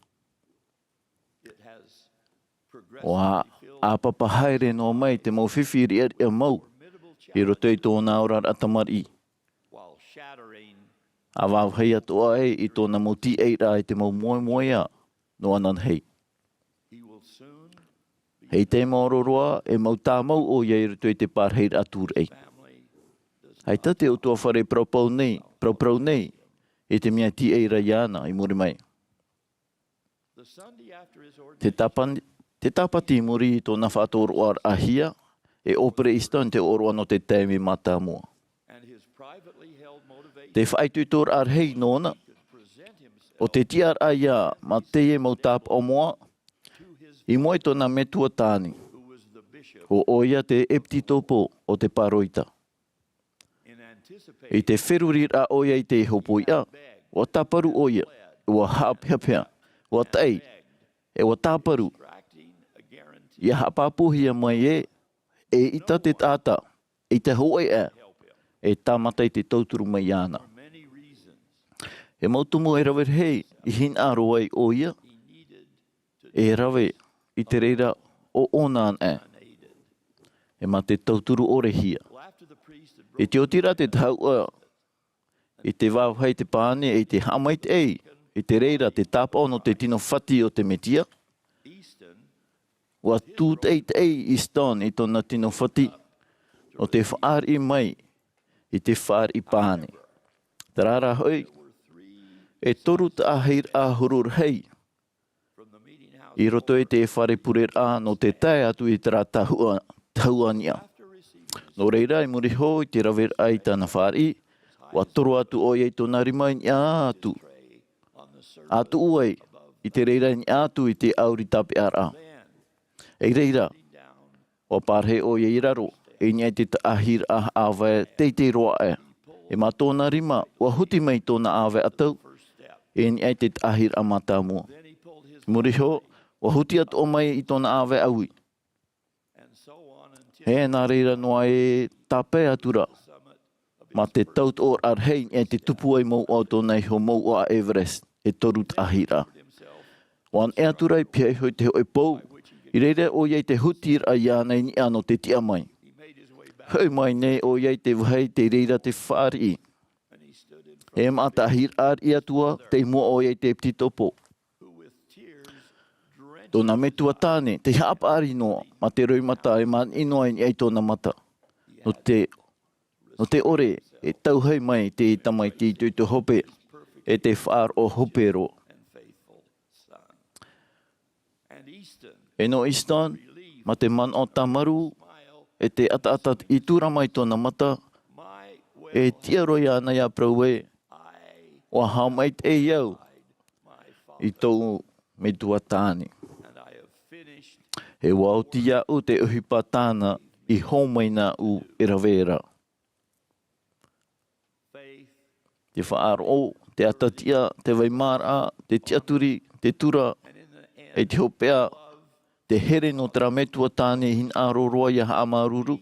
ʻUa ʻāpapa haere noa mai te mau fifi riʻariʻa mau i roto i tōna oraraʻa tamariʻi. ʻA vāvāhi atoʻa ai i tōna mau tīaʻiraʻa i te mau moemoeā nō ananahi. Hei te maoro roa, e mau tāmau ʻoia i roto i te parahiraʻa tūraʻi. ʻAita te ʻutuāfare paraparau nei, paraparau nei, i te mea tīaʻi ra iāna i muri mai. Te tāpan-, te tāpati i muri i tōna faʻatōroʻaraʻahia, e ʻōpere Easton te ʻōroʻa nō te taime mātāmua. Te faʻaitoitoraʻa rahi nōna, ʻo te tiʻaraʻa ia mā teie mau tāpaʻo moʻa, i mua i tōna metua tāne, ʻo ʻoia te ʻepitikopo o te Paroita. I te feruriraʻa ʻoia i te hopoiʻa, ʻua tāparu ʻoia, ʻua haʻapeʻapeʻa, ʻua taʻi, e ʻua tāparu. ʻIa haʻapāpūhia mai ē, eʻita te taʻata, eʻita hōʻē ā, e tāmata i te tauturu mai iāna. E mau tumu e rave rahi i hinaʻaro ai ʻoia, e rave i te reira ʻo ʻōna anaʻe. E mā te tauturu ʻore hia. I te oti ra te tahuʻa i te vāvāhi te pāne e i te haʻamaitaʻi, i te reira te tāpaʻo nō te tino fati o te Mesia, ʻua tūtaʻitaʻi Easton i tōna tino fati, ʻo te fāriʻi mai i te fāriʻi pāne. Terā rā hoʻi, e toru taʻahiraʻa huru rahi, i roto i te fare pureraʻa nō te tae atu i terā tahuʻa, tahuʻa niʻa. Nō reira, i muri iho i te raveraʻa i tāna fāriʻi, ʻua toro atu ʻoia i tōna rima i niʻa atu. ʻA tuʻu ai, i te reira i niʻa atu i te ʻauri tāpeʻaraʻa. I reira, ʻua pārahi ʻoia i raro, i niʻa i te taʻahiraʻa haʻavāʻa teitei roa aʻe. E mā tōna rima, ʻua huti mai tōna ʻāvae ʻatau, i niʻa i te taʻahiraʻa mātāmua. Muri iho, ʻua huti atoʻa mai i tōna ʻāvae ʻaui. E nā reira noa e tāpae atu ra, mā te tautoʻoraʻa rahi i niʻa i te tupu ai mouʻa o tōna iho mouʻa Everest, e toru taʻahiraʻa. ʻUa anaʻe atu ra i pihaʻi iho i te hōʻē pou, i reira ʻoia i te hutiraʻa iāna i niʻa nō te tiʻa mai. Hoʻi mai nei ʻoia i te vāhi tei reira te fāriʻi. E mā taʻahiraʻa riʻi atu ā, tei mua ʻoia i te ʻepitikopo. Tōna metua tāne, tei haʻapaʻari noa, mā te roimata e māniʻi noa i niʻa i tōna mata. Nō te, nō te ʻore, e tauhei mai te tamaiti itoito hope, e te faʻaroʻo hope roa. E nō Easton, mā te manaʻo tāmarū, e te ʻataʻata i tura mai tōna mata, e tiʻa roa iāna ia parau ē, ʻua haʻamaitaʻi au i tōʻu metua tāne. E ʻua oti iāʻu te ʻohipa tāna i hōmai nāʻu e rave ra. Te faʻaroʻo, te ʻatatiʻa, te vai maraʻa, te tiʻaturi, te tura, e te hopeʻa, te here nō terā metua tāne hinaʻaro roa ia haʻamāuruuru.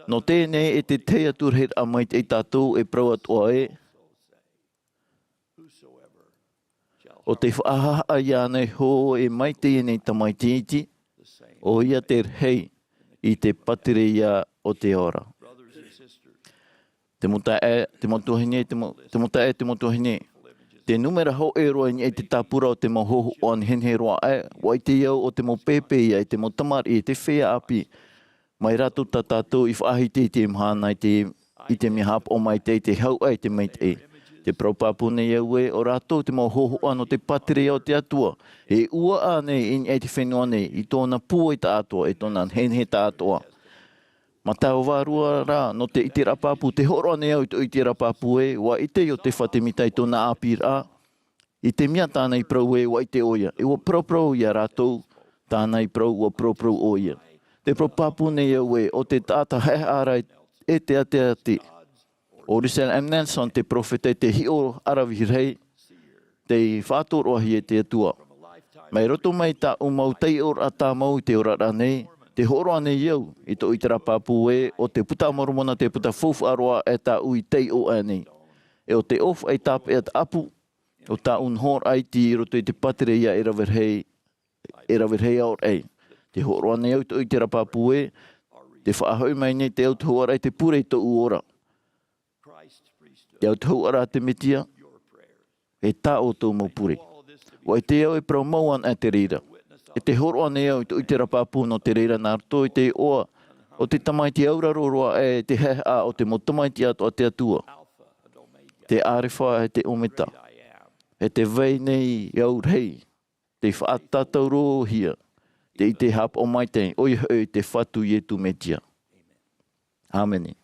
Nō teie nei e te tahi atu rahiraʻa maitaʻi tātou e parau atoʻa ē, ʻo tē faʻahaʻa iāna iho e mai teie nei tamaiti iti, ʻoia te rahi i te pātireia o te ora. Te mau taeaʻe, te mau tuahine, te mau, te mau taeaʻe, te mau tuahine. Te nūmera hōʻē roa i niʻa i te tāpura o te mau hōhoʻa nehenehe roa aʻe, ʻua ʻite au ʻo te mau pēpē ia, e te mau tamariʻi, e te feiā ʻāpī. Mai rātou tā tātou i faʻahiti i te mahana i te, i te mea haʻapaʻo maitaʻi, i te hau aʻe i te maitaʻi. Tē parau pāpū nei au ē, ʻo rātou te mau hōhoʻa nō te pātireia o te Atua. E ʻua ʻā nei i niʻa i te fenua nei, i tōna pūai tāʻatoʻa, e tōna nehenehe tāʻatoʻa. Mā taua vārua rā, nō te ʻiteraʻa pāpū, tē hōroʻa nei au i tō ʻiteraʻa pāpū ē, ʻua ʻite Iotefa Temita i tōna ʻāpīraʻa, i te mea tāna i parau ē, ʻua ʻite ʻoia, e ʻua paraparau ia rātou, tāna i parau, ʻua paraparau ʻoia. Tē parau pāpū nei au ē, ʻo te taʻata haʻehaʻa ra e te ʻāteʻāte, ʻo Russell M. Nelson te perofeta, te hiʻo ʻaravihi rahi, tei faʻatoroʻahia e te Atua. Mai roto mai tāʻu mau taiʻoraʻa tāmau i te oraraʻa nei, tē hōroʻa nei au i tō ʻiteraʻa pāpū ē, ʻo te Buka a Moromona te puta faufaʻa roa aʻe tāʻu i taiʻo aʻe nei. E ʻo te ʻōfaʻi tāpeʻa tāʻapu o tāʻu nohoraʻa iti i roto i te pātireia e rave rahi, e rave rahi aʻo raʻi. Tē hōroʻa nei au i tō ʻiteraʻa pāpū ē, tē faʻahoʻi mai nei te autahuʻaraʻa i te pure i tōʻu ora. Te autahuʻaraʻa a te Mesia, e tā ʻoutou mau pure. ʻUa ʻite au e parau mau ana te reira. E tē hōroʻa nei au i tō ʻiteraʻa pāpū nō te reira nā roto i te iʻoa o te tamaiti auraro roa aʻe, e te haʻehaʻa o te mau tamaiti atoʻa a te Atua. Te ʻArefa e te ʻOmeta. E te vai nei au rahi, tei faʻatātaurohia, te ʻite haʻapaʻo maitaʻi, ʻoia hoʻi te Fatu Iesu Mesia. ʻĀmene.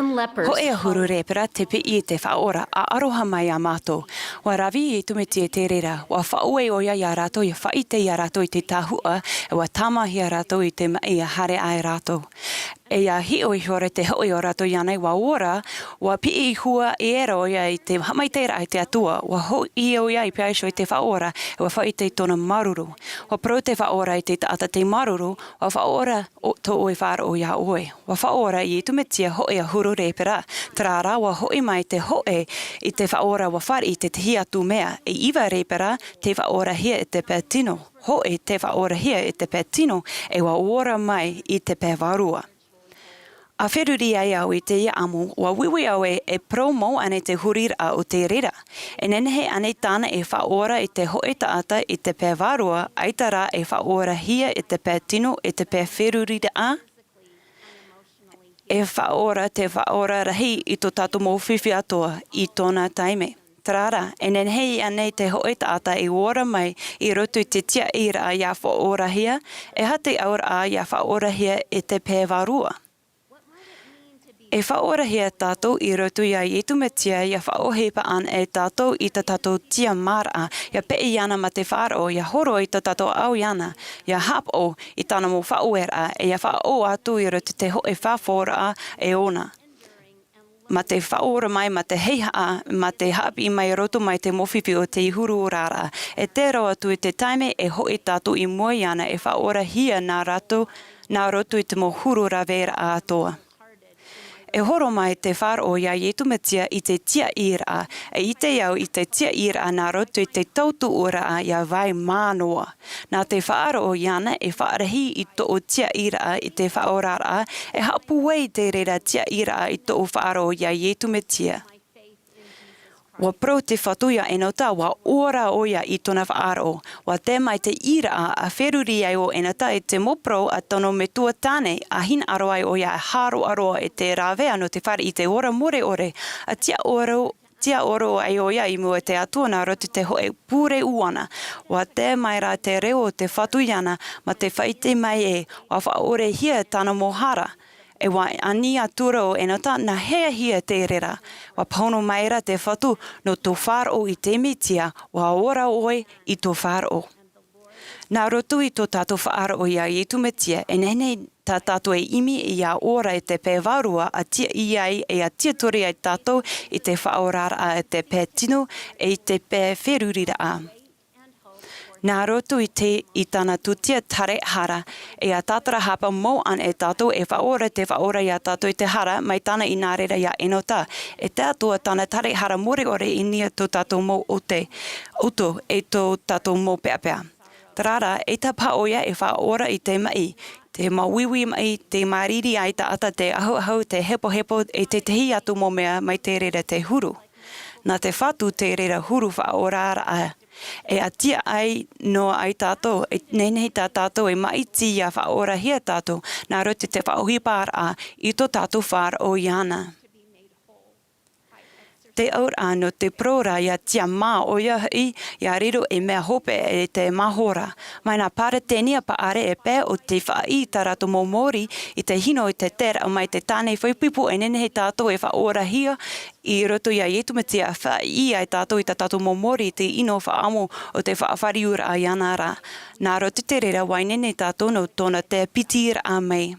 Hoʻi a huru rēpera te piʻi i te faʻaora a aroha mai iā mātou. Ua ravi iesu mesia i te reira, ua faʻaue ʻoia iā rātou ia faʻaite iā rātou i te tahuʻa, ua tāmahia rātou i te maʻi ia haere ai rātou. E ia hiʻo i hore te hoʻi o rātou iāna ua ora, ua piʻi i hua i ʻera ʻoia i te haʻamaitaʻiraʻa i te atua, ua hoʻi ʻoia i pea iho i te faʻaora, ua faʻaite i tōna māuruuru. Ua parau te faʻaora i te taʻata te māuruuru, ua faʻaora tō ʻoe faʻaroʻo iā ʻoe. Ua faʻaora iesu mesia hoʻi a huru rēpera. Terā rā ua hoʻi mai te hoʻi i te faʻaora ua fāriʻi i te tahi atu mea e iva rēpera, te faʻaorahia i te pae tino. Hoʻi te faʻaorahia i te pae tino, e ua ora mai i te pae vārua. A feruri ai au i te ia amo ua uiui au e e parau mau ʻanei te huriraʻa o te reira? E nehenehe ʻanei tāna e faʻaora i te hoʻi taʻata i te pae vārua ʻaita rā e faʻaorahia i te pae tino i te pae feruriraʻa? E faʻaora te faʻaora rahi i tō tātou mau fifi atoa i tōna taime. Terā rā, e nehenehe ʻanei te hoʻi taʻata i ora mai i roto i te tiaʻiraʻa ia faʻaorahia? E aha te auraʻa ia faʻaorahia i te pae vārua? E faʻaorahia tātou i roto iā iesu mesia ia faʻaʻohipa ʻana e tātou i tā tātou tiamāraʻa, ia peʻe iāna mā te faʻaroʻo ia horo i tā tātou ʻaʻau iāna, ia haʻapaʻo i tāna mau faʻaueraʻa e ia faʻaʻō atu i roto i te hoʻi faʻahouraʻa e ʻōna. Mā te faʻaora mai mā te heihaʻa mā te haʻapiʻi mai roto mai te mau fifi o te huru oraraʻa. E tē roa atu i te taime e hoʻi tātou i mua iāna e faʻaorahia nā rātou nā roto i te mau huru raveraʻa atoa. E horo mai te faʻaroʻo iā iesu mesia i te tiaʻiraʻa. E ʻite au i te tiaʻiraʻa nā roto i te tautuʻuraʻa ia vai mānoa. Nā te faʻaroʻo iāna e faʻarahi i tōʻu tiaʻiraʻa i te faʻaoraraʻa, e haʻapūai i te reira tiaʻiraʻa i tōʻu faʻaroʻo iā iesu mesia. Ua parau te fatu iā ʻenota ua ora ʻoia i tōna faʻaroʻo. Ua tae mai te ʻīraʻa a feruri ai ʻo ʻenota i te mau parau a tōna metua tāne a hinaʻaro ai ʻoia e hāroʻaroʻa i te ravea nō te fare i te ora mure ʻore. A tiaʻoro tiaʻoro ai ʻoia i mua i te atua nā roto i te hoʻi pure ʻuana. Ua tae mai rā te reo o te fatu iāna mā te faʻaite mai e ua faʻaorehia tāna mau hara. E ua ani atu rā ʻo ʻenota nā hea hia te reira? Ua pāhono mai rā te fatu nō tō faʻaroʻo i te mesia ua ora ʻoe i tō faʻaroʻo. Nā roto i tō tātou faʻaroʻo iā iesu mesia e nehenehe tā tātou e ʻimi ia ora i te pae vārua a tiaʻi ai e a tiaturi ai tātou i te faʻaoraraʻa i te pae tino e i te pae feruriraʻa. Nā roto i te i tāna tūtia tare hara e a tātarahapa mau ʻana e tātou e faʻaora te faʻaora iā tātou i te hara mai tāna i nā reira iā ʻenota. E te atua tāna tare hara mure ʻore i niʻa tō tātou mau ʻoto e tō tātou mau peapea. Terā rā e tāpaʻo ʻoia e faʻaora i te maʻi, te māuiui maʻi, te māriri ai taʻata te ahuahu te hepohepo e tētahi atu mau mea mai te reira te huru. Nā te fatu te reira huru faʻaoraraʻa e ʻatia ai noa ai tātou e nehenehe tā tātou e māʻiti ia faʻaorahia tātou nā roto i te faʻaʻohiparaʻa i tō tātou faʻaroʻo iāna. Te auraʻa nō te parau rā ia tiamā ʻoia hoʻi ia riro e mea hope e te mahora. Mai nā paretenia paʻare e pae o te faʻaʻī tā rātou mau mōrī i te hino i te tēraʻa mai te tāne faipipo e nehenehe tātou e faʻaorahia i roto iā iesu mesia faʻaʻī ai tātou i tā tātou mau mōrī i te ʻino faʻaʻamo o te faʻafāriuraʻa iāna rā. Nā roto i te reira ua nehenehe tātou nō tōna te piti raʻa mai.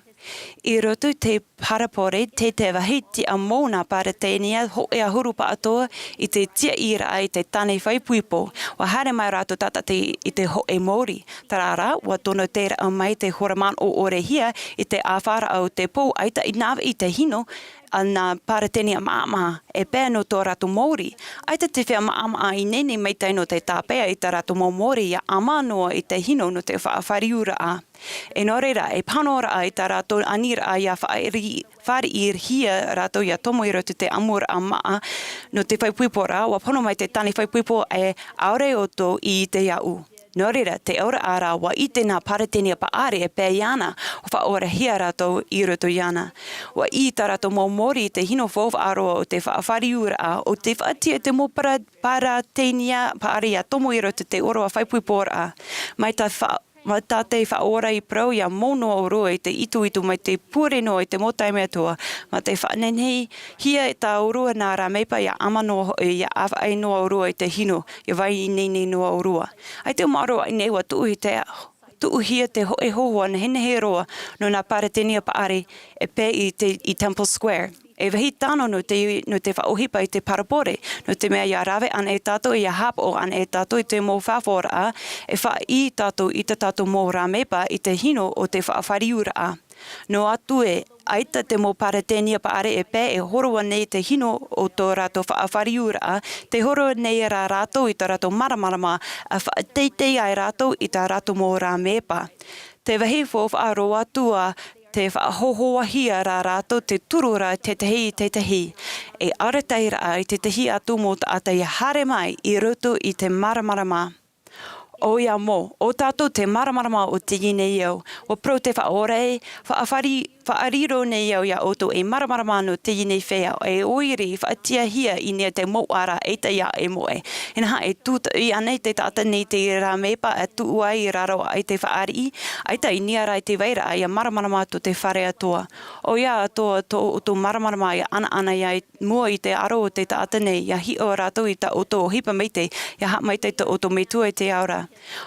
I roto i te parabole te te vāhi tiʻa mau nā paretenia hoʻi ʻahuru paʻatoa i te tiaʻiraʻa i te tāne faipipo. Ua haere mai rātou tātaʻi i te hoʻi mōrī. Terā rā ua tono te raʻa mai te hora manaʻo ʻorehia i te ʻāfaraʻa o te pou ʻaita i nāve i te hino a nā paretenia maʻamaʻa e pae nō tō rātou mōrī. ʻAita te fea maʻamaʻa i nehenehe maitaʻi nō te tāpeʻa i tā rātou mau mōrī ia ʻama noa i te hino nō te faʻafāriuraʻa. E nō reira e pāhonoraʻa i tā rātou aniraʻa ia faʻaʻiri faʻaʻirihia rātou ia tomo i roto i te ʻamuraʻa maʻa nō te faipipo rā ua pāhono mai te tāne faipipo e ʻaore ʻoutou i ʻite iaʻu. Nō reira te auraʻa rā ua ʻite nā paretenia paʻare e pae iāna ua faʻaorahia rātou i roto iāna. Ua ʻī tā rātou mau mōrī i te hino faufaʻa roa o te faʻafāriuraʻa o te faʻatiʻa i te mau paretenia paʻare ia tomo i roto i te ʻōroʻa faipiporaʻa. Mai tā faʻa Mā tā te faʻaora i parau ia mau noa ʻōrua i te itoito mai te pure noa i te mau taime atoʻa, mā te faʻanehenehe hia tā ʻōrua nā rāmepa ia ʻama noa hoʻi ia ʻāvaʻe noa ʻōrua i te hino ia vai ineine noa ʻōrua. ʻAita e maoro ʻaʻe nei ua tuʻuhia te tuʻuhia te hoʻe hōhoʻa nehenehe roa nō nā paretenia paʻari e pē i te i temple square. E vahi tano nō te nō te faʻaʻohipa i te parabole nō te mea ia rave ana e tātou ia hāpaʻo ana e tātou i te mau faʻahoʻiraʻa e faʻaʻī tātou i tā tātou mau rāmepa i te hino o te faʻafāriuraʻa. Noa atu ē ʻaita te mau paretenia paʻari e pē e horo ana i te hino o tō rātou faʻafāriuraʻa te horo nei rā rātou i tā rātou māramarama a faʻateitei ai rātou i tā rātou mau rāmepa. Te vahi fōfaʻa roa atu ā te faʻahohoʻahia rā rātou te turu rā tētahi i tētahi e arataʻiraʻa i tētahi atu mau taʻata ia haere mai i roto i te māramarama. ʻOia mau ʻo tātou te māramarama o teie nei ao ua parau te faʻaora e faʻafāri faʻariro nei au ia ʻoutou e māramarama nō teie nei feiā e ʻoire i faʻatiʻahia i nia te mau ara e taʻa e moʻe. Inaha e tūtaʻi ana i te taʻata nei te rāmepa e tuʻu ai i raro ai te faʻariʻi ʻaita i nia rā i te vairaʻa ia māramarama tō te fare atoʻa. ʻOia atoʻa tō ʻoutou māramarama ia ʻanaʻana ia mua i te aro o te taʻata nei ia hiʻo rātou i tā ʻoutou ʻohipa maitaʻi ia haʻamaitaʻi tō ʻoutou metua i te ao ra.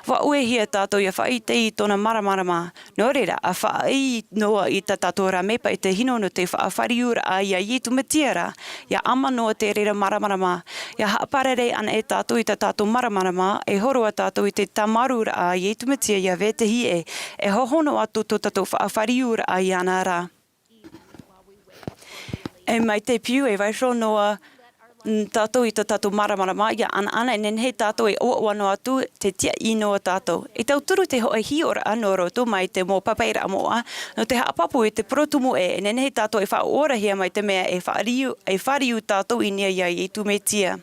Ua ʻuehia tātou ia faʻaʻite i tōna māramarama. Nō reira a faʻaʻī noa i tā tātou rāmepa i te hino nō te faʻafāriuraʻa ia iesu mesia rā ia ʻama noa te reira māramarama ia haʻaparare ana e tātou i tā tātou māramarama e horo a tātou i te tāmarūraʻa a iesu mesia ia vetahi ʻē e hohono atu tō tātou faʻafāriuraʻa iāna rā. E mai te piu e vaiho noa tātou i tō tātou māramarama ia ʻanaʻana e nehenehe tātou e ʻoaʻoa noa atu te tiaʻi noa tātou e tauturu te hoʻe hiʻoraʻa nō roto mai te mau papairaʻa moʻa nō te haʻapāpū i te porotumu ʻē e nehenehe tātou e faʻaorahia mai te mea e fāriu e fāriu tātou i nia ia iesu mesia.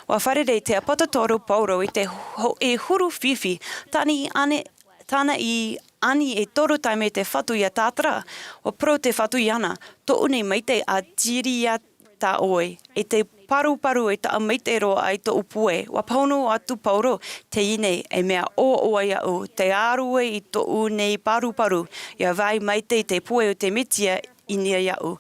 Ua fārerei te ʻāpōsetolo paulo i te hoʻe huru fifi tāna i ʻane tāna i ani e toru taime te fatu ia tātara. Ua parau te fatu iāna, tōʻu nei maitaʻi a tiri ia tā ʻoe e te paruparu e taʻa maitaʻi roa ai tōʻu puai ua pāhono atu paulo. Teie nei e mea ʻoaʻoa iaʻu te āruai i tōʻu nei paruparu ia vai maitaʻi te puai o te mesia i nia iaʻu.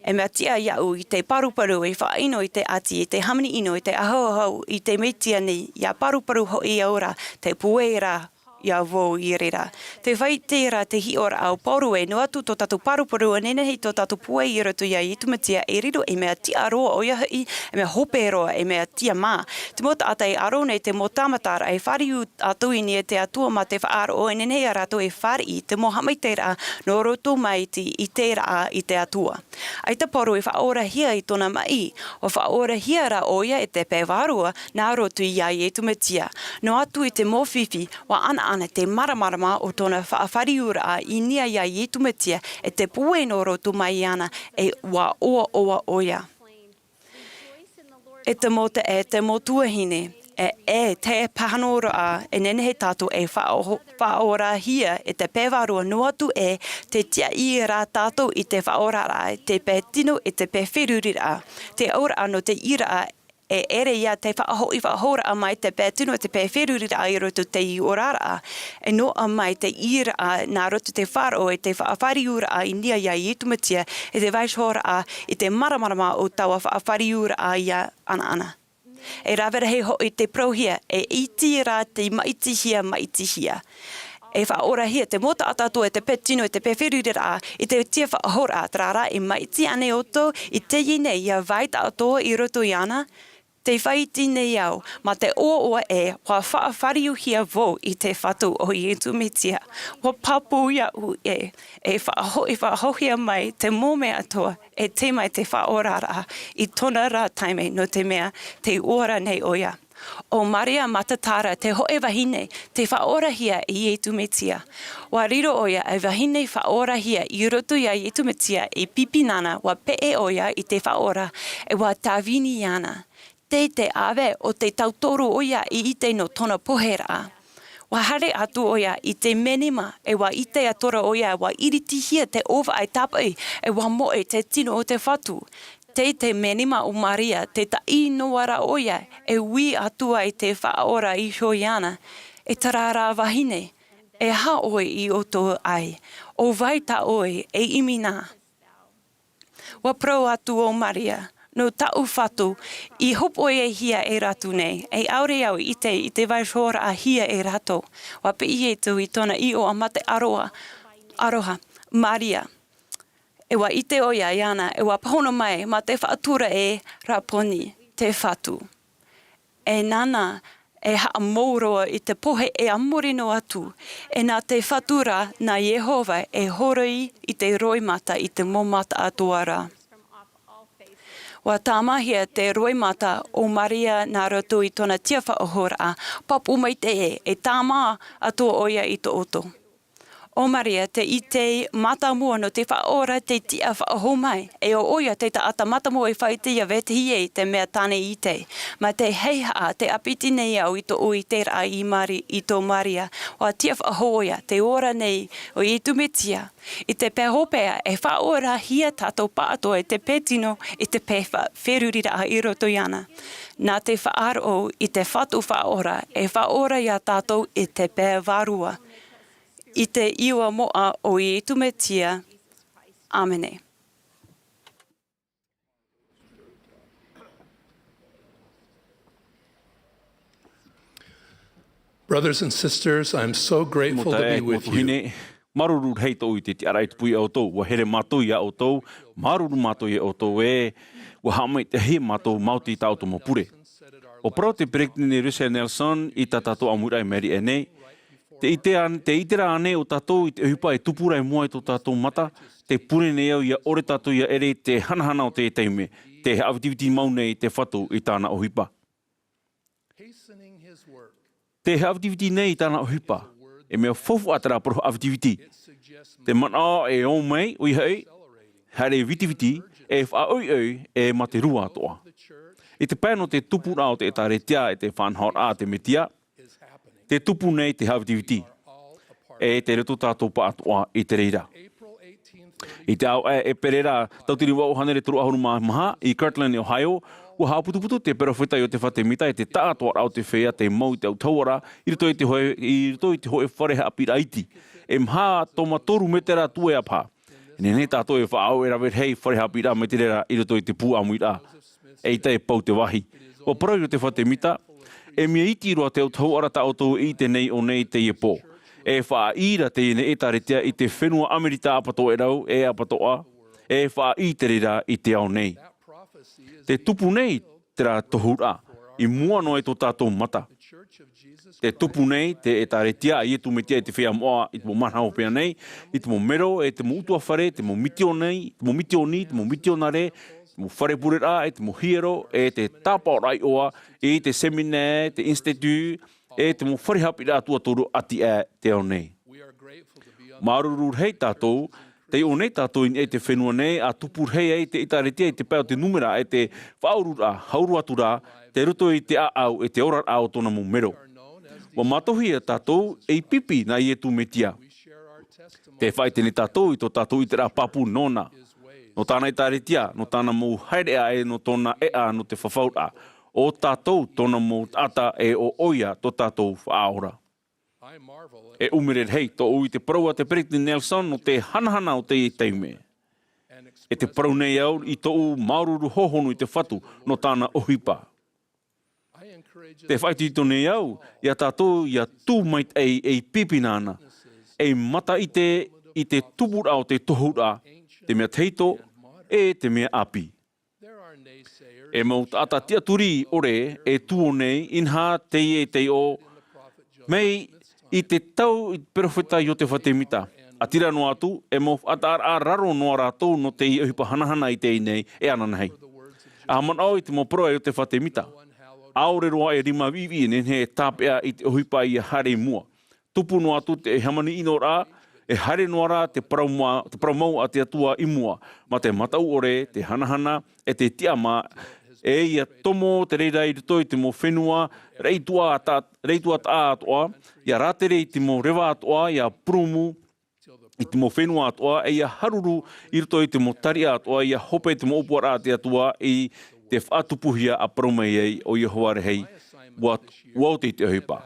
E mea tiʻa iaʻu i te paruparu e faʻaʻino i te ʻati i te hāmani ʻino i te ahoaho i te mesia nei ia paruparu hoʻi au rā te puai rā ia vau i reira. Te faʻaʻite rā te hiʻoraʻa o paulo e noa atu tō tātou paruparu e nehenehe tō tātou puai i roto ia iesu mesia e riro e mea tiʻa roa ʻoia hoʻi e mea hope roa e mea tiʻa mā. Te mau taʻata e aro nei te mau tāmataraʻa e fāriu atu i nia te atua mā te faʻaroʻo e nehenehe ia rātou e fāriʻi te mau haʻamaitaʻiraʻa nō roto mai i te ʻiteraʻa i te atua. ʻAita paulo i faʻaorahia i tōna maʻi ua faʻaorahia rā ʻoia e te pae vārua nā roto ia iesu mesia. Noa atu i te mau fifi ua ʻanaʻana te māramarama o tōna faʻafāriuraʻa i nia ia iesu mesia e te puai nō roto mai iāna e ua ʻoaʻoa ʻoia. E te mau taeaʻe e te mau tuahine e e te pāhonoraʻa e nehenehe tātou e faʻaorahia e te pae vārua noa atu ē te tiaʻi rā tātou i te faʻaoraraʻa i te pae tino i te pae feruriraʻa te auraʻa nō te ʻīraʻa e ʻere ia te faʻahoʻi faʻahouraʻa mai te pae tino i te pae feruriraʻa i roto i te oraraʻa. E noaʻa mai te ʻīraʻa nā roto i te faʻaroʻo i te faʻafāriuraʻa i nia ia iesu mesia i te vaihoraʻa i te māramarama o taua faʻafāriuraʻa ia ʻanaʻana. E rave rahi hoʻi te parauhia e iti rā te maʻitihia maʻitihia. E faʻaorahia te mau taʻata atoʻa e te pae tino i te pae feruriraʻa i te tiʻa faʻahouraʻa tarara e maʻiti ana ʻoutou i teie nei ia vai taʻatoʻa i roto iāna. Te faʻaʻite nei au mā te ʻoaʻoa ē ua faʻafāriuhia vau i te fatu o iesu mesia. Ua pāpū iaʻu ē e faʻahoʻi faʻahoʻihia mai te mau mea atoʻa e tei mai te faʻaoraraʻa i tōna rā taime nō te mea tei ora nei ʻoia. ʻO maria matatara te hoʻe vahine te faʻaorahia i iesu mesia. Ua riro ʻoia e vahine faʻaorahia i roto ia iesu mesia i pipi nāna ua peʻe ʻoia i te faʻaora e ua tāvini iāna. Tei te ʻave o te tauturu ʻoia i ʻite nō tōna poheraʻa. Ua haere atu ʻoia i te menema e ua ʻite atoʻa ʻoia ua iritihia te ʻōvaʻe tāpaʻi e ua moʻe te tino o te fatu. Tei te menema o maria te taʻi noa rā ʻoia e ui atu ai te faʻaora iho iāna. E tarara vahine E aha ʻoe i ʻoutou ai? ʻO vai tā ʻoe e ʻimi na? Ua parau atu ʻo Maria, nō tāʻu Fatu, i hōpoiʻahia e rātou nei, e ʻaore au i ʻite i te vaihoraʻahia e rātou. Ua piʻi Iesu i tōna iʻoa mā te aroha, aroha, Maria. E ua ʻite ʻoia iāna, e ua pāhono mai mā te faʻatura e Raponi, te Fatu. E nāna e haʻamou roa i te pohe e a muri noa atu, e nā te Fatu rā, nā Iehova e horoi i te roimata i te mau mata atoʻa ra. Ua tāmāhia te roimata o Maria nā roto i tōna tiafaʻahoraʻa, pāpū maitaʻi e, e tāmā atoʻa ʻoia i tō ʻoutou. ʻO Maria, te ʻite mātāmua nō te Faʻaora, te tiʻa faʻahou mai, e ʻo ʻoia te taʻata mātāmua e faʻaʻite ia vetahi ʻē i te mea tāne i ʻite. Mā te heihaʻa, tē ʻāpiti nei au i tōʻu ʻiteraʻa i Mari-, i tō Maria, ʻua tiʻa faʻahou ʻoia, tē ora nei ʻo Iesu Mesia. I te pae hopeʻa, e faʻaorahia tātou pāʻatoʻa i te pae tino, i te pae fa-, feruriraʻa i roto iāna. Nā te faʻaroʻo i te Fatu Faʻaora, e faʻaora ia tātou i te pae vārua. I te iʻoa moʻa o Iesu Mesia. ʻĀmene. Brothers and sisters, I'm so grateful to be with you. Māuruuru rahi tōʻu i te tiʻaraʻa i tupu iā ʻoutou. Ua here mātou iā ʻoutou, māuruuru mātou iā ʻoutou ē, ua haʻamaitaʻihia mātou maoti i tā ʻoutou mau pure. ʻUa parau te Peresideni Russell Nelson i tā tātou ʻāmuiraʻa i maʻiri aʻe nei, tē ʻite an-, tē ʻite ra ānei ʻo tātou i te ʻohipa e tupu ra i mua i tō tātou mata, tē pure nei au ʻia ʻore tātou ʻia ʻere i te hanahana o te taime, tē haʻavitiviti mau nei te Fatu i tāna ʻohipa. Tē haʻavitiviti nei i tāna ʻohipa, e mea faufaʻa terā parau haʻavitiviti. Te manaʻo e ō mai, ʻoia hoʻi, haere vitiviti, e faʻaʻoiʻoi, e mā te rua atoʻa. I te pae nō te tupuraʻa o te ʻĒtārētia e te faʻanahoraʻa a te Mesia, tē tupu nei te haʻavitiviti. E tei roto tātou pāʻatoʻa i te reira. I te ao ʻē ʻēperēra, tauatini vaʻu hānere toru ʻahuru mā maha, i Kirtland, Ohio, ua haʻaputuputu te peropheta Iotefa Temita i te taʻatoʻaraʻa o te feiā tei mau i te autahuʻaraʻa, i roto i te hōʻē, i roto i te hōʻē fare haʻapiʻiraʻa iti. E maha toma toru mētera tuea paha. E nehenehe tātou e faʻaʻau e rave rahi fare haʻapiʻiraʻa mai te reira i roto i te pū ʻāmuiraʻa. ʻEita e pau te vāhi. ʻUa parau Iotefa Temita, e mea iti roa te autahuʻaraʻa tā ʻoutou e ʻite nei ʻō nei i teie pō. E faʻaʻī ra teie nei ʻĒtārētia i te fenua ʻAmerika ʻapatoʻa e rau, e ʻapatoʻa, e faʻaʻī te reira i te ao nei. Tē tupu nei terā tohuraʻa, i mua noa i tō tātou mata. Tē tupu nei te ʻĒtārētia a Iesu Mesia i te feiā moʻa i te mau mahana hopeʻa nei, i te mau mero, e te mau ʻutuāfare, te mau mitioni, te mau mitioni, te mau mitionare, te mau fare pureraʻa, e te mau hiero, e te tāpaʻoraʻa iʻoa, i te seminare, te institut, e te mau fare haʻapiʻiraʻa tuatoru ʻati aʻe te ao nei. Māuruuru rahi tātou, tei ʻō nei tātou i niʻa i te fenua nei, ʻa tupu rahi ai te ʻĒtārētia i te pae o te nūmera e te faʻaururaʻa, hau roa atu rā, tei roto i te ʻāʻau e te oraraʻa o tōna mau mero. ʻUa mātauhia tātou ei pipi nā Iesu Mesia. Tē faʻaʻite nei tātou i tō tātou ʻiteraʻa pāpū nōna, nō tāna ʻĒtārētia, nō tāna mau haereʻa e nō tōna ʻēʻa nō te fafauraʻa. ʻO tātou tōna mau taʻata e ʻo ʻoia tō tātou Faʻaora. E ʻumere rahi tōʻu i te parau a te Peresideni Nelson nō te hanahana o teie taime. E te parau nei au i tōʻu māuruuru hōhonu i te Fatu nō tāna ʻohipa. Tē faʻaitoito nei au iā tātou ʻia tū maitaʻi ei pipi nāna, ei mataʻite i te tupuraʻa o te tohuraʻa, te mea tahito, e te mea ʻāpī. E mau taʻata tiʻaturi ʻore e tuō nei, inaha teie e taiʻo mai i te tau i te peropheta Iotefa Temita. ʻĀtīrā noa atu, e mau faʻataʻaraʻa raro noa rātou nō teie ʻohipa hanahana i teie nei e ananahi. ʻA manaʻo i te mau parau a Iotefa Temita. ʻAore roa e rima viʻiviʻi e nehenehe e tāpeʻa i te ʻohipa ʻia haere i mua. Tupu noa atu te hāmani ʻino ra, e haere noa ra te parau ma-, te parau mau a te Atua i mua, mā te mataʻu ʻore, te hanahana, e te tiʻamā, e ʻia tomo te reira i roto i te mau fenua, reituʻa ta-, reituʻa taʻa atoʻa, ʻia rātere i te mau reva atoʻa, ʻia purūmu i te mau fenua atoʻa, e ʻia haruru i roto i te mau tariʻa atoʻa, ʻia hope i te mau ʻōpuaraʻa a te Atua i te faʻatupuhia ʻa parau mai ai ʻo Iehova rahi, ʻua, ʻua oti i te ʻohipa.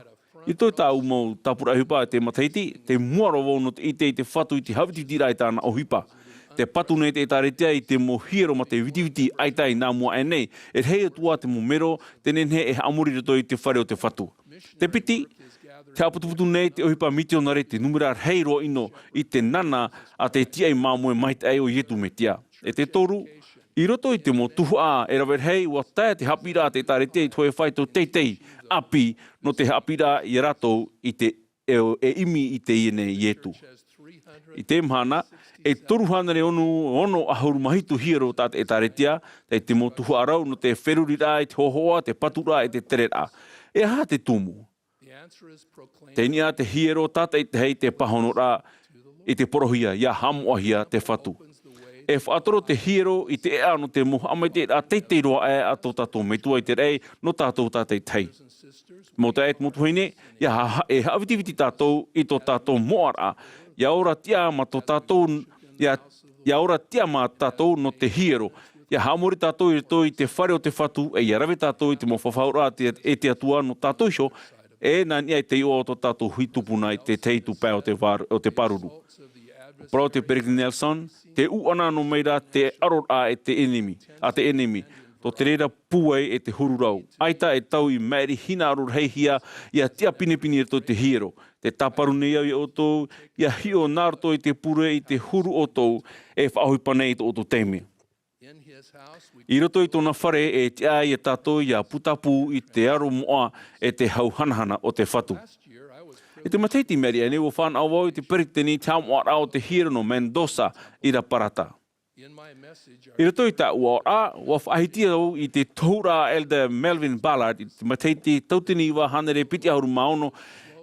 I roto i tāʻu mau tāpura ʻohipa i te matahiti, tei mua roa vau nō te ʻite i te Fatu i te haʻavitivitiraʻa i tāna ʻohipa. Tē patu nei te ʻĒtārētia i te mau hiero mā te vitiviti ʻaita i nā mua aʻe nei, e rahi atu ā te mau mero, tē nehenehe e haʻamori i roto i te fare o te Fatu. Te piti, tē haʻaputuputu nei te ʻohipa mitionare te nūmera rahi roa ʻino i te nana a te tiaʻi māmoe maitaʻi o Iesu Mesia. E te toru, i roto i te mau tuhaʻa e rave rahi, ʻua tae te haʻapiʻiraʻa a te ʻĒtārētia i te hōʻē faito teitei ʻāpī nō te haʻapiʻiraʻa ia rātou i te, e, e ʻimi i teie nei Iesu. I te mahana, e toru hānere ono, ono ʻahuru mā hitu hiero tā te ʻĒtārētia, tei te mau tuhaʻa rau nō te feruriraʻa i te hōhoʻa, te paturaʻa e te tereraʻa. E aha te tumu? Tei niʻa te hiero tātaʻitahi te pāhonoraʻa i te porohia, ia haʻamoʻahia te Fatu. E faʻatoro te hiero i te ʻēʻa nō te mau haʻamaitaʻiraʻa teitei roa aʻe a tō tātou Metua i te raʻi nō tātou tātaʻitahi. Mau taeaʻe, mau tuahine, ia ha-, e haʻavitiviti tātou i tō tātou moʻaraʻa, ia ora tiʻa mā tō tātou, ia, ia ora tiʻa mā tātou nō te hiero, ia haʻamori tātou i roto i te fare o te Fatu, e ia rave tātou i te mau fafauraʻa te, e te Atua nō tātou iho, e nā niʻa i te iʻoa o tō tātou hau tupuna i te tahi atu pae o te vār-, o te pāruru. ʻUa parau te Peresideni Nelson, tē ʻūʻana noa mai ra te ʻaroraʻa e te ʻenemi, a te ʻenemi, tō te reira pūai e te huru rau. ʻAita e tau i maʻiri hinaʻaro rahihia, ia tiʻa pinepine i roto i te hiero. Tē tāparu nei au ia ʻoutou, ia hiʻo nā roto i te pure i te huru ʻoutou, e faʻaʻohipa nei i tō ʻoutou taime. I roto i tōna fare e tiʻa ai ia tātou ia putapū i te aro moʻa e te hau hanahana o te Fatu. I te matahiti maʻiri aʻe nei, ʻua fānaʻo vau i te peretiteni i te haʻamoʻaraʻa o te hiero nō Mendoza i Raparata. I roto i tāʻu oraraʻa, ʻua faʻahiti au i te tohuraʻa a Elder Melvin Ballard i te matahiti tauatini iva hānere piti ʻahuru mā ono,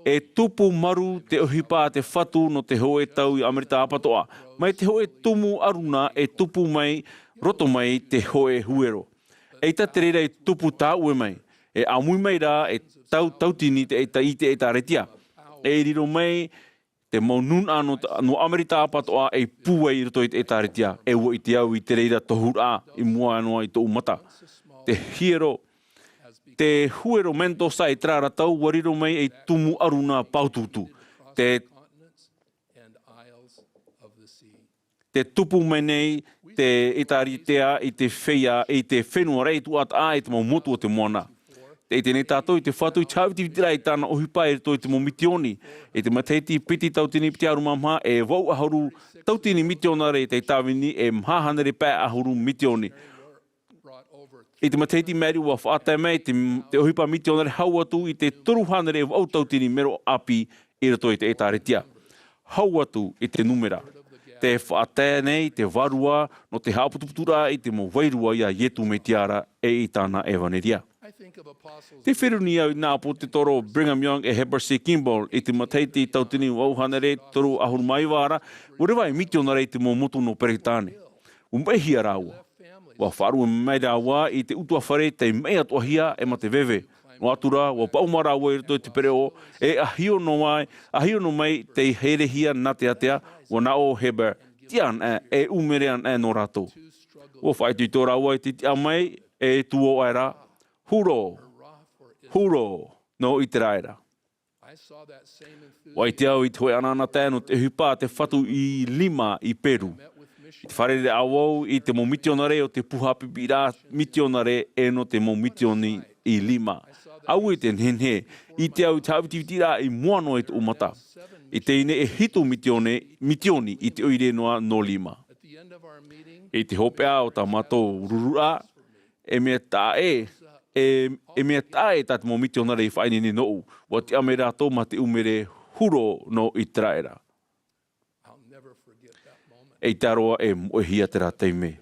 e tupu maru te ʻohipa a te Fatu nō te hōʻē tau i Amerika Apatoʻa. Mai te hōʻē tumu ʻaruna e tupu mai, roto mai te hōʻē huero. ʻEita te reira i tupu tāʻue mai, e ʻāmui mai rā e tau tauatini te ʻētā-, i te ʻĒtārētia. E riro mai te mau nūnaʻa nō, nō Amerika Apatoʻa ei pūai i roto i te ʻĒtārētia, e ʻua ʻite au i te reira tohuraʻa i mua noa i tōʻu mata. Te hiero, te huero Mendoza i terā ra tau, ʻua riro mai ei tumu ʻaruna pāutuutu. Te, te tupu mai nei te ʻĒtārētia i te feiā, i te fenua raʻi tuatāpaparaʻa, i te mau motu o te moana. Tē ʻite nei tātou i te Fatu i te haʻavitivitiraʻa i tāna ʻohipa i roto i te mau mitioni. I te matahiti piti tauatini piti ʻahuru mā maha, e vaʻu ʻahuru tauatini mitionare tei tāvini, e maha hānere pae ʻahuru mitioni. I te matahiti maʻiri ʻua faʻatae mai te, te ʻohipa mitionare hau atu i te toru hānere vaʻu tauatini mero ʻāpī i roto i te ʻĒtārētia. Hau atu i te nūmera. Tē faʻatae nei te vārua nō te haʻaputuputuraʻa i te mau vairua ia Iesu Mesia ra e i tāna ʻevaneria. Tē feruri nei au i nā ʻāpōsetolo Brigham Young e Heber C. Kimball i te matahiti tauatini vaʻu hānere toru ʻahuru mā iva ra, ʻua reva ei mitionare i te mau motu nō Peretāne. ʻUa maʻihia rāua. ʻUa faʻaruʻe mai rāua i te ʻutuāfare tei maʻi atoʻahia e mā te veve. Noa atu rā, ʻua paʻuma rāua i roto i te pereʻoʻo, e ʻahio noa mai, ʻahio noa mai tei herehia nā te ātea, ʻua nā ʻō Heber, tiʻa anaʻe, e ʻumere anaʻe nō rātou. ʻUa faʻaitoito rāua i te tiʻa mai, e tuō aʻera, hurō, hurō, nō ʻĪteraʻera. ʻUa ʻite au i te hōʻē anaanatae nō te ʻohipa a te Fatu i Lima, i Peru. I te fārereiraʻa vau i te mau mitionare o te puha haʻapiʻiraʻa mitionare e nō te mau mitioni i Lima. ʻAuē te nehenehe, ʻite au i te haʻavitivitiraʻa i mua noa i tōʻu mata. I teie nei e hitu mitione, mitioni i te ʻoire noa nō Lima. I te hopeʻa o tā mātou rururaʻa, e mea taʻa ʻē, e, e mea taʻa ʻē tā te mau mitionare i faʻaineine nōʻu, ʻua tiʻa mai rātou mā te ʻumere hurō nō ʻĪteraʻera. ʻEita roa e moʻehia terā taime.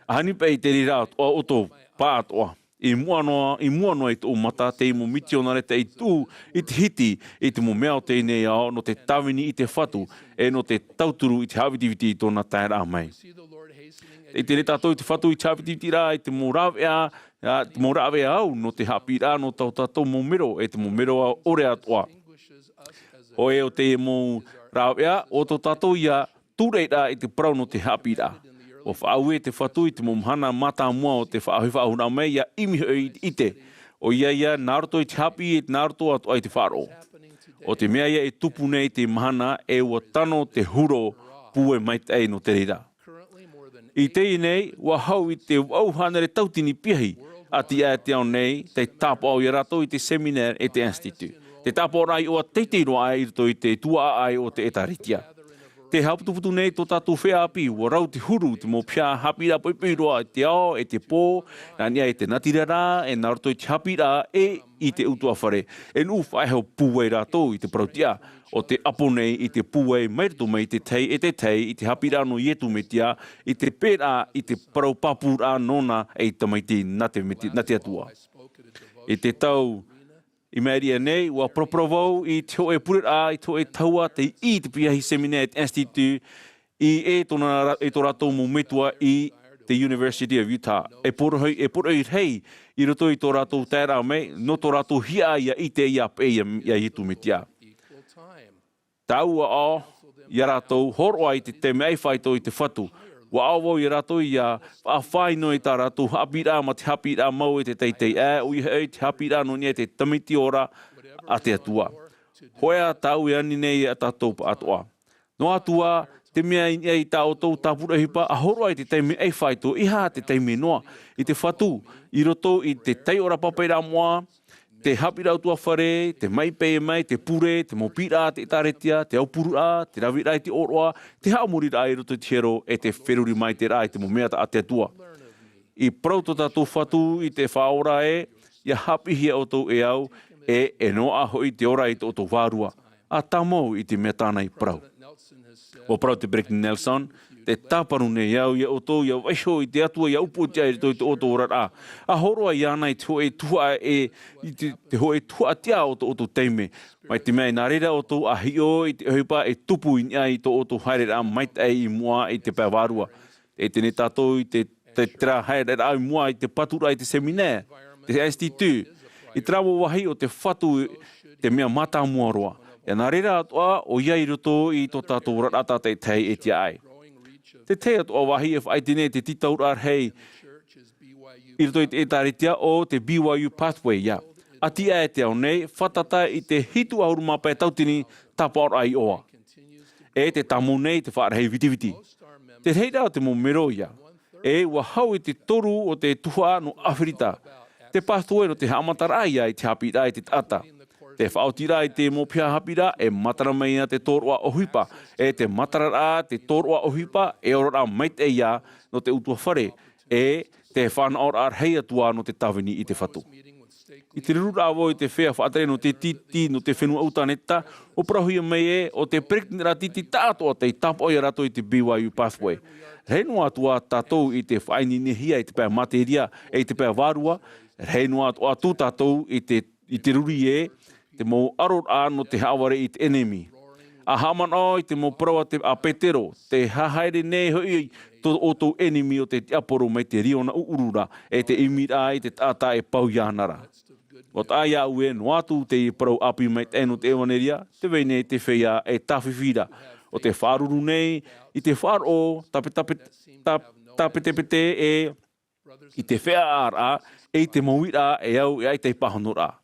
ʻAhani paʻi te reira atoʻa ʻoutou pāʻatoʻa. I mua noa, i mua noa i tōʻu mata, teie mau mitionare tei tuʻu i te hiti i te mau mea o teie nei ao nō te tāvini i te Fatu, e nō te tauturu i te haʻavitiviti i tōna taeraʻa mai. Tē ʻite nei tātou i te Fatu i te haʻavitivitiraʻa i te mau rāveʻa, ā, te mau rāveʻa au nō te haʻapiʻiraʻa nō tō tātou mau mero, e te mau mero ʻore atoʻa. Hōʻē o teie mau rāveʻa, ʻo tō tātou ia tūreiraʻa i te parau nō te haʻapiʻiraʻa. ʻUa faʻaue te Fatu i te mau mahana mātāmua o te faʻahi-, faʻahouraʻa mai, ia ʻimi hoʻi i te ʻite. ʻOia ia, nā roto i te haʻapiʻi, nā roto atoʻa i te faʻaroʻo. ʻO te mea ia e tupu nei i te mahana, e ʻua tano te huru pūai maitaʻi nō te reira. I teie nei, ʻua hau i te vaʻu hānere tauatini piahi, ʻati aʻe te ao nei, tei tāpaʻo ia rātou i te seminare e te institut. Te tāpaʻoraʻa iʻoa teitei roa aʻe i roto i te tuaʻaʻai o te ʻĒtārētia. Te haʻaputuputu nei tō tātou feiā ʻāpī, ʻua rau te huru, te mau piha haʻapiʻiraʻa poʻipoʻi roa, te ao, e te pō, nā niʻa i te natirara, e nā roto i te haʻapiʻiraʻa, e i te ʻutuāfare, e nuʻu faʻaʻiho pūai rātou i te parau-tiʻa, ʻo te ʻapo nei i te pūai mai roto mai i te tahi e te tahi i te haʻapiʻiraʻa nō Ietu Metia, i te pēraʻa i te parau pāpūraʻa nōna ei tamaiti nā te Meti-, nā te Atua. I te tau i maʻiri aʻe nei, ʻua paraparau vau i te hōʻē pureraʻa, i te hōʻē tahua, tei ʻī i te piahi seminare e te institut, i ʻē tōna ra-, i tō rātou mau metua i te University of Utah. E poroʻi, e poroʻi rahi i roto i tō rātou taeraʻa mai, nō tō rātou hiaʻai ʻia ʻite ʻia peʻe ia, ia Ietu Metia. Tāua ʻo ia rātou hōroʻa i te taime ʻaifāito i te Fatu. ʻUa ʻaʻo vau ia rātou ʻia faʻaʻino i tā rātou haʻapiʻiraʻa mā te haʻapiʻiraʻa mau e te teitei aʻe, ʻoia hoʻi te haʻapiʻiraʻa nō niʻa i te tamaiti ora a te Atua. Hōʻē ā tāʻu e ani nei ia tātou pāʻatoʻa. Noa atu ā, te mea i niʻa i tā ʻoutou tāpura ʻohipa, ʻa hōroʻa i te taime ʻaifāito, ʻeiaha te taime noa, i te Fatu, i roto i te taiʻoraʻa pāpaʻiraʻa moʻa, te haʻapiʻiraʻa ʻutuāfare, te maʻi peʻe mai, te pure, te mau piʻiraʻa a te ʻĒtārētia, te aupuruʻraʻa, te raveraʻa i te ʻōroʻa, te haʻamoriraʻa i roto i te hiero, e te feruri maitaʻiraʻa i te mau mea a te Atua. I parau tō tātou Fatu i te Faʻaora ē, ʻia haʻapiʻihia ʻoutou e au, e, e noaʻa hoʻi te ora i tō ʻoutou vārua. ʻA tāmau i te mea tāna i parau. ʻUa parau te Peresideni Nelson, tē tāparu nei au ia ʻoutou ʻia vaiiho i te Atua ʻia upoʻotiʻa i roto i tō ʻoutou oraraʻa. ʻA hōroʻa iāna i te hōʻē tuhaʻa e, i te, te hōʻē tuhaʻa tiʻa o tō ʻoutou taime. Mai te mea nā reira ʻoutou ʻa hiʻo i te ʻohipa e tupu i niʻa i tō ʻoutou haereraʻa maitaʻi i mua i te pae vārua. E teie nei tātou i te, te, terā haereraʻa i mua i te paturaʻa i te seminare, te institut, i terā mau vāhi ʻo te Fatu te mea mātāmua roa. ʻIa nā reira atoʻa, ʻoia i roto i tō tātou oraraʻa tātaʻitahi e tiʻa ai. Te tahi atoʻa vāhi e faʻaʻite nei te tītauraʻa rahi i roto i te ʻĒtārētia ʻo te B Y U Pathway ia. ʻAti aʻe te ao nei, fātata i te hitu ʻahuru mā pae tauatini tāpaʻoraʻa iʻoa. E tē tāmau nei te faʻarahi vitiviti. Te rahiraʻa o te mau mero ia. E ʻua hau i te toru o te tuhaʻa nō ʻAfirita. Te Pathway nō te haʻamataraʻa ia i te haʻapiʻiraʻa i te taʻata. Te faʻaotiraʻa i te mau piha haʻapiʻiraʻa e matara mai ia te tōroʻa ʻohipa. E te matararaʻa te tōroʻa ʻohipa e oraraʻa maitaʻi ia nō te ʻutuāfare. E te fānaʻoraʻa rahi atu ā nō te tāvini i te Fatu. I te rururaʻa vau i te feiā faʻatere nō te tītī nō te fenua ʻUtāneta, ʻua parauhia mai ē, ʻo te peretiteniraʻa tītī tāʻātoʻa tei tāpaʻo ia rātou i te B Y U Pathway. Rahi noa atu ā tātou i te faʻaineinehia i te pae materia, e i te pae vārua, rahi noa atu ā tātou i te, i te ruri ē, te mau ʻaroraʻa nō te haʻavare i te ʻenemi. ʻA haʻamanaʻo i te mau parau a te, a Petero, tē hahaere nei hoʻi tō ʻoutou ʻenemi ʻo te tiaporo mai te riona ʻuʻuru ra, e te ʻimiraʻa i te taʻata e pau iāna ra. ʻUa taʻa iāʻu ē, noa atu te parau ʻāpī maitaʻi nō te ʻevanelia, tē vai nei te feiā e tāfifi ra. ʻO tē faʻaruru nei i te faʻaroʻo, tāpetape, tā, tāpetepete e i te feʻaʻaraʻa, e i te mau uiraʻa e au e ʻaita i pāhonoraʻa.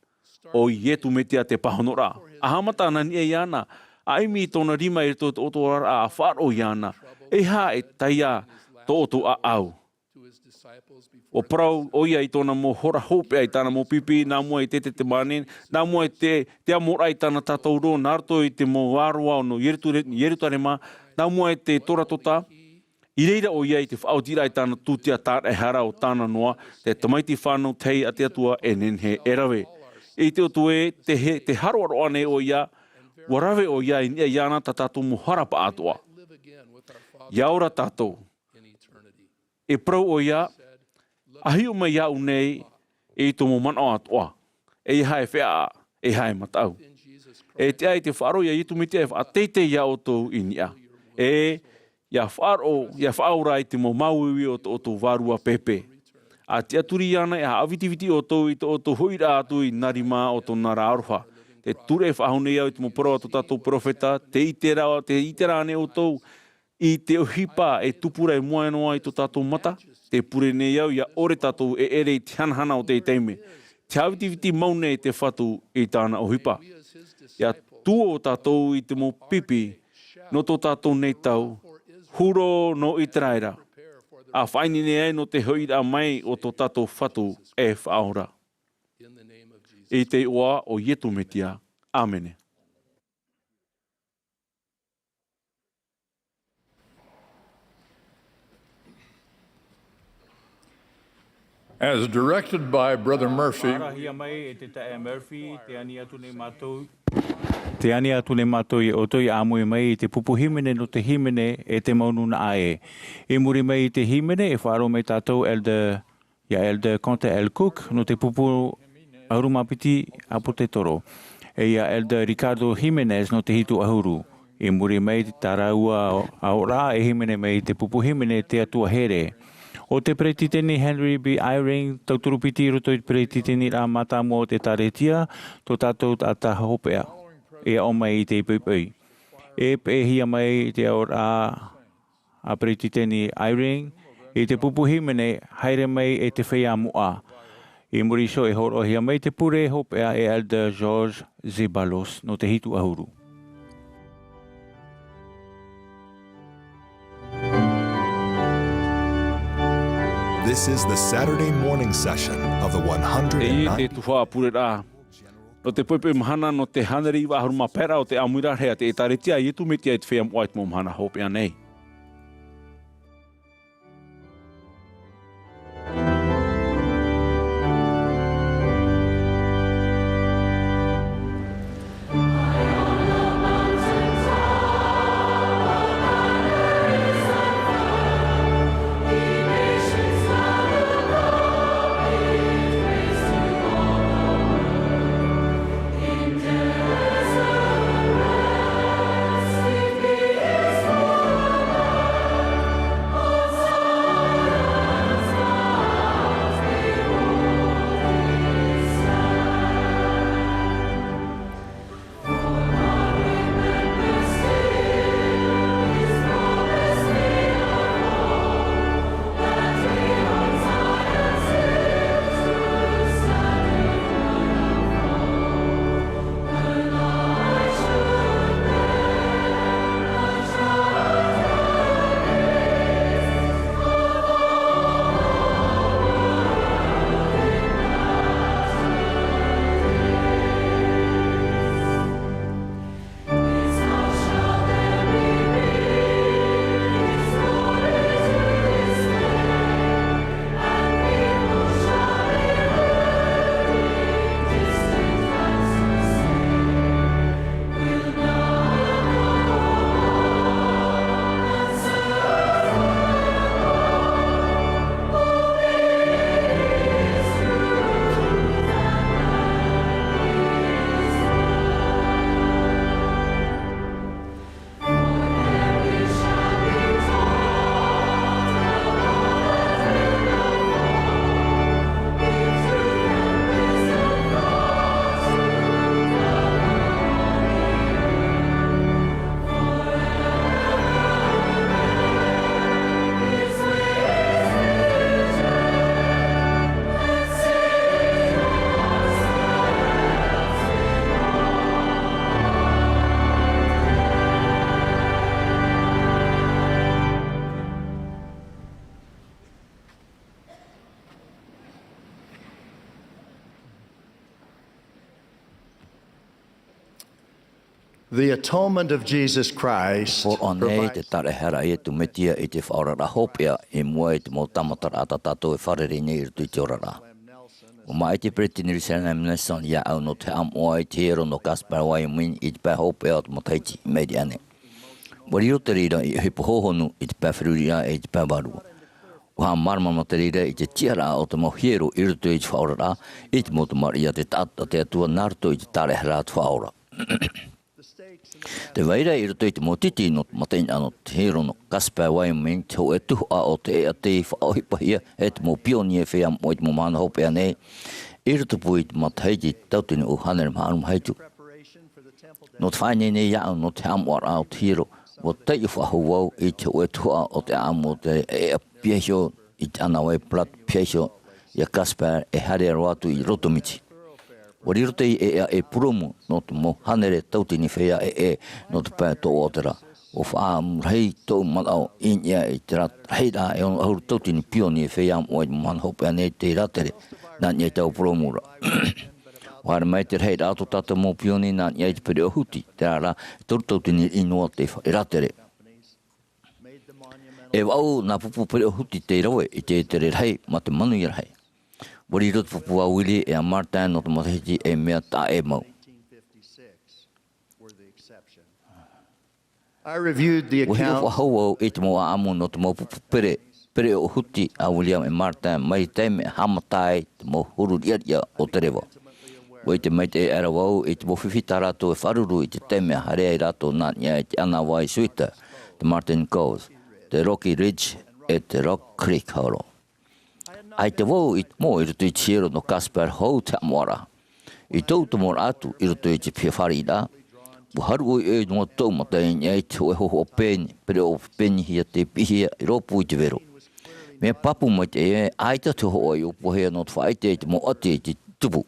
ʻO Ietu Metia te pāhonoraʻa. ʻA haʻamata ana niʻa iāna, ʻa ʻimi i tōna rima i roto i tō ʻoutou oraraʻa, ʻa faʻaroʻo iāna. ʻEiaha e taea tō ʻoutou ʻāʻau. ʻUa parau ʻoia i tōna mau hora hopeʻa i tāna mau pipi, nā mua i te Tetemane, nā mua i te, te amoraʻa i tāna tātauro, nā roto i te mau ʻāroa nō Ierutu-, Ierutarema, nā mua i te Toratota, i reira ʻoia i te faʻaotiraʻa i tāna tūtia tāraʻehara ʻo tāna noa, te tamaiti fānau tahi a te Atua e nehenehe e rave. I te ʻoutou ē, tē he-, tē haroʻaroʻa nei ʻoia, ʻua rave ʻoia i niʻa iāna tā tātou mau hara pāʻatoʻa. ʻIa ora tātou. E parau ʻoia, ʻa hiʻo mai iāʻu nei, e i tō mau manaʻo atoʻa. ʻEiaha e feʻaʻa, ʻeiaha e mataʻu. E tiʻa i te faʻaroʻo ia Ietu Metia e faʻateitei ia ʻoutou i niʻa. E, ʻia faʻaroʻo, ʻia faʻaora i te mau māuiui o tō ʻoutou vārua pēpē. ʻA tiʻaturi iāna, ʻia haʻavitiviti ʻoutou i tō ʻoutou hoʻiraʻa atu i nā rima o tōna ra aroha. Te ture e faʻahou nei au i te mau parau a tō tātou perofeta, tē ʻite ra, tē ʻite ra ānei ʻoutou, i te ʻohipa e tupu ra i mua noa i tō tātou mata, tē pure nei au ʻia ʻore tātou e ʻere i te hanahana o te taime. Te haʻavitiviti mau nei te Fatu i tāna ʻohipa. ʻIa tuō tātou i te mau pipi nō tō tātou nei tau, huru nō Iteraera, ʻa faʻaineine ai nō te hoʻiraʻa mai o tō tātou Fatu e Faʻaora. I te iʻoa o Iesu Mesia. ʻĀmene. As directed by Brother Murphy, Faʻaarahia mai e te taeaʻe Murphy, te ani atu nei mātou. Te ani atu nei mātou ia ʻoutou ʻia ʻāmui mai i te pupu hīmene nō te hīmene e te mau nūnaʻa ē. I muri mai i te hīmene e faʻaroʻo mai tātou Elder, ia Elder Quentin L. Cook nō te pupu ʻahuru mā piti ʻāpōsetolo. E ia Elder Ricardo Jimenez nō te hitu ʻahuru. I muri mai tā rāua aʻoraʻa e hīmene mai te pupu hīmene Te Atua Here. ʻO te Peretiteni Henry B. Eyring, tauturu piti i roto i te peretiteniraʻa mātāmua o te ʻĒkālesia, tō tātou taʻata hopeʻa e aʻo mai i te poʻipoʻi. E peʻehia mai te aʻoraʻa a Peretiteni Eyring i te pupu hīmene, haere mai e te feiā moʻa. I muri iho e hōroʻahia mai te pure hopeʻa e Elder George Zeballos nō te hitu ʻahuru. This is the Saturday morning session of the one hundred and ninety. E te tuhaʻa pureraʻa nō te poʻipoʻi mahana nō te hānere iva ʻahuru mā pae raʻa o te ʻāmuiraʻa a te ʻĒkālesia a Iesu Mesia i te Feiā Moʻa i te mau mahana hopeʻa nei. The atonement of Jesus Christ Hōroʻa nei te tāraʻehara a Iesu Mesia i te faʻaoraraʻa hopeʻa i mua i te mau tāmataraʻa tā tātou e fārerei nei i roto i te oraraʻa. ʻUa maʻiti Peretiteni Russell M. Nelson iāʻu nō te haʻamoʻa i te hiero nō Casper, Wyoming, i te pae hopeʻa o te matahiti i maʻiri aʻe nei. ʻUa riro te reira i ʻohipa hōhonu i te pae feruri ʻe i te pae vārua. ʻUa haʻamāramarama te reira i te tiʻaraʻa o te mau hiero i roto i te faʻaoraraʻa, i te mau tamariʻi a te taʻata a te Atua nā roto i te tāraʻehara a te Faʻaora. Tē vai ra i roto i te mau titi nō te mataʻeinaʻa nō te hiero nō Casper, Wyoming, te hōʻē tuhaʻa o te ʻēʻa tei faʻaʻohipahia e te mau pionie feiā moʻa i te mau mahana hopeʻa nei, i rotopū i te matahiti tauatini ʻahuru mā hitu. Nō te faʻaineine iāʻu nō te haʻamoʻaraʻa o te hiero, ʻua taiʻo faʻahou vau i te hōʻē tuhaʻa o te ʻāʻamu o te ʻēʻa pīhaʻi iho i te ʻānāvai Platte pīhaʻi iho ia Casper e haere roa atu i roto miti. ʻUa riro teie ʻēʻa ei purōmu nō te mau hānere tauatini feiā ʻē nō te pae toʻoʻa o te rā. ʻUa faʻaʻamu rahi tōʻu manaʻo i niʻa i te rahiraʻa e ono ʻahuru tauatini pioni e feiā moʻa i te mahana hopeʻa nei tei rātere nā niʻa i taua purōmu ra. ʻUa haere mai te rahiraʻa o tō tātou mau pioni nā niʻa i te pereʻoʻo huti, terā rā, e toru tauatini riʻi noa tei faʻa rātere. E vaʻu nā pupu pereʻoʻo huti tei rave i te ʻētere rahi mā te manuia rahi. ʻUa riro te pupu a Willie e a Martin nō te matahiti ei mea taʻa ʻē mau. I reviewed the ʻUa hiʻo account. Faʻahou au i te mau ʻāʻamu nō te mau pupu pere, pereʻoʻo huti a William e Martin mai te taime e haʻamata ai te mau huru riʻariʻa o te reva. ʻUa ʻite maitaʻi aʻera vau i te mau fifi tā rātou e faʻaruru i te taime e haere ai rātou nā niʻa i te ʻānāvai Swift, te Martin Cove, te Rocky Ridge, e te Rock Creek Hollow. ʻAita vau i te moʻa i roto i te hiero nō Casper hou te haʻamoʻaraʻa. I tōʻu tomoraʻa atu i roto i te piha fāriʻiraʻa, ʻua haru ʻoiʻoi noa tōʻu mata i niʻa i te hōʻē hōhoʻa pēni, pereʻoʻo pēnihia tei piʻihia i rōpū i te vero. Mea pāpū maitaʻi ē, ʻaita te hōhoʻa i ʻōpuahia nō te faʻaʻite i te mau ʻati i te tupu.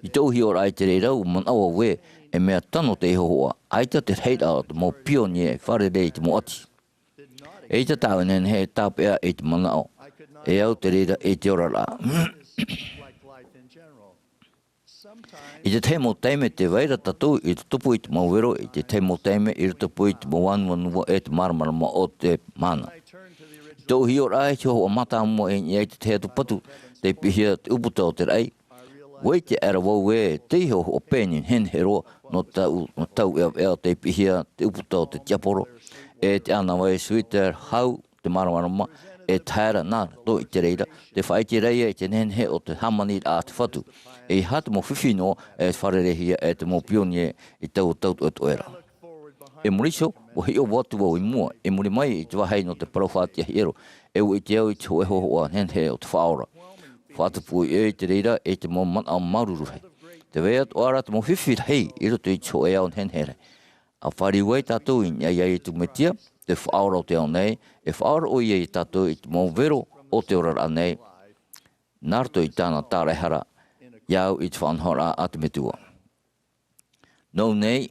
I tōʻu hiʻoraʻa i te reira, ʻua manaʻo au ē, e mea tano teie hōhoʻa, ʻaita te rahiraʻa o te mau pionie e fārerei i te mau ʻati. ʻEita tāʻu e nehenehe e tāpeʻa i te manaʻo, e au te reira i te oraraʻa. I te tahi mau taime tē vai ra tātou i te tupu i te mau vero, i te tahi mau taime i rotopū i te mau anuanua e te māramarama o te mahana. I tōʻu hiʻoraʻa i te hōhoʻa mātāmua i niʻa i te tahi atu patu, tei piʻihia te ʻūputa o te raʻi, ʻua ʻite aʻera vau ē, teie hōhoʻa pēni nehenehe roa nō tāʻu, nō tāʻu ʻevaʻeva tei piʻihia te ʻūputa o te tiaporo, e te ʻānāvai Swift hou te māramarama, e tae ra nā roto i te reira, tē faʻaʻite ra ïa i te nehenehe o te hāmaniraʻa a te Fatu, e ʻeiaha te mau fifi noa e fārereihia e te mau pionie i taua tau toʻetoʻe ra. I muri iho, ʻua hiʻo atu vau i mua, i muri mai i te vāhi nō te parau faʻatiʻa hiero, e ʻua ʻite au i te hōʻē hōhoʻa nehenehe o te Faʻaora. Faʻatupu ʻoia i te reira i te mau manaʻo māuruuru rahi. Tē vai atoʻa ra te mau fifi rahi i roto i te hōʻē ao nehenehe rahi. ʻA fāriu ai tātou i niʻa iā Iesu Mesia, te Faʻaora o te ao nei, e faʻaora ʻoia iā tātou i te mau vero o te oraraʻa nei, nā roto i tāna tāraehara, iāʻu i te faʻanahoraʻa a te Metua. Nō ʻō nei,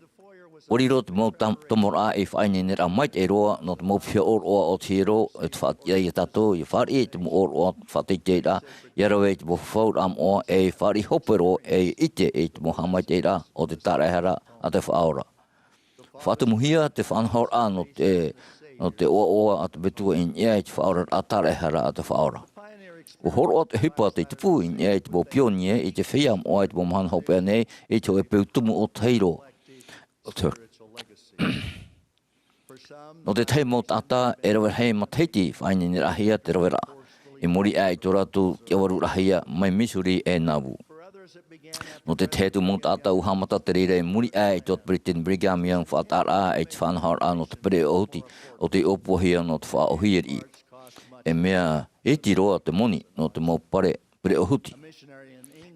ʻua riro te mau tam-, tomoraʻa i faʻaineineraʻa maitaʻi roa nō te mau piha ʻōroʻa o te hiero, e te faʻatiʻa iā tātou, ʻia fāriʻi i te mau ʻōroʻa faʻateiteiraʻa, ʻia rave i te mau fafauraʻa moʻa, e fāriʻi hope roa, e ʻite i te mau haʻamaitaʻiraʻa o te tāraehara a te Faʻaora. Faʻatumuhia te faʻanahoraʻa nō te, nō te ʻoaʻoa a te Metua i niʻa i te faʻaoraraʻa tāraehara a te Faʻaora. ʻUa hōroʻa te ʻohipa tei tupu i niʻa i te mau pionie i te feiā moʻa i te mau mahana hopeʻa nei i te hōʻē peu tumu ʻōtahi roa. Nō te tahi mau taʻata, e rave rahi matahiti faʻaineineraʻahia te raveraʻa, i muri aʻe i tō rātou tiʻavaruraʻahia mai Missouri e Nauvoo. Nō te tahi atu mau taʻata, ʻua haʻamata te reira i muri aʻe i tō te Peresideni Brigham Young faʻataʻaraʻa i te faʻanahoraʻa nō te pereʻoʻo huti, ʻo tei ʻōpuahia nō te faʻaʻōhie riʻi. E mea iti roa te moni nō te mau pare pereʻoʻo huti.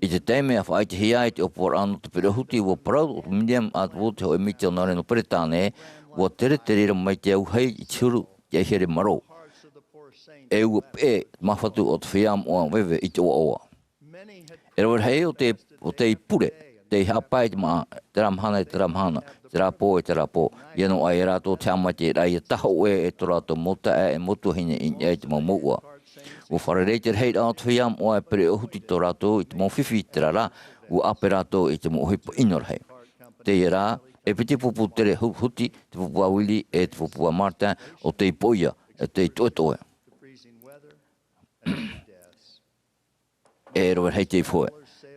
I te taime ʻa faʻaʻitehia ai te ʻōpuaraʻa nō te pereʻoʻo huti, ʻua parau ʻo William Atwood, te hōʻē mitionare nō Peretāne, ʻua tere te reira mai te auahi i te huru, te ʻaihere marō. E ʻua peʻe te māfatu o te feiā moʻa veve i te ʻoaʻoa. E rave rahi ʻo tē, ʻo tē pure, tē haʻapae i te māʻa, terā mahana i terā mahana, terā pō i terā pō. ʻIa noaʻa ia rātou te haʻamaitaʻiraʻa ʻia tahoʻē e tō rātou mau taeaʻe e mau tuahine i niʻa i te mau mouʻa. ʻUa fārerei te rahiraʻa o te feiā moʻa e pereʻoʻo huti tō rātou i te mau fifi, terā rā, ʻua ʻape rātou i te mau ʻohipa ʻino rahi. Teie rā, e piti pupu tere hu-, huti, te pupu a Willie e te pupu a Martin, ʻo tei poʻia, ʻo tei toʻetoʻe. E rave rahi te ifoe.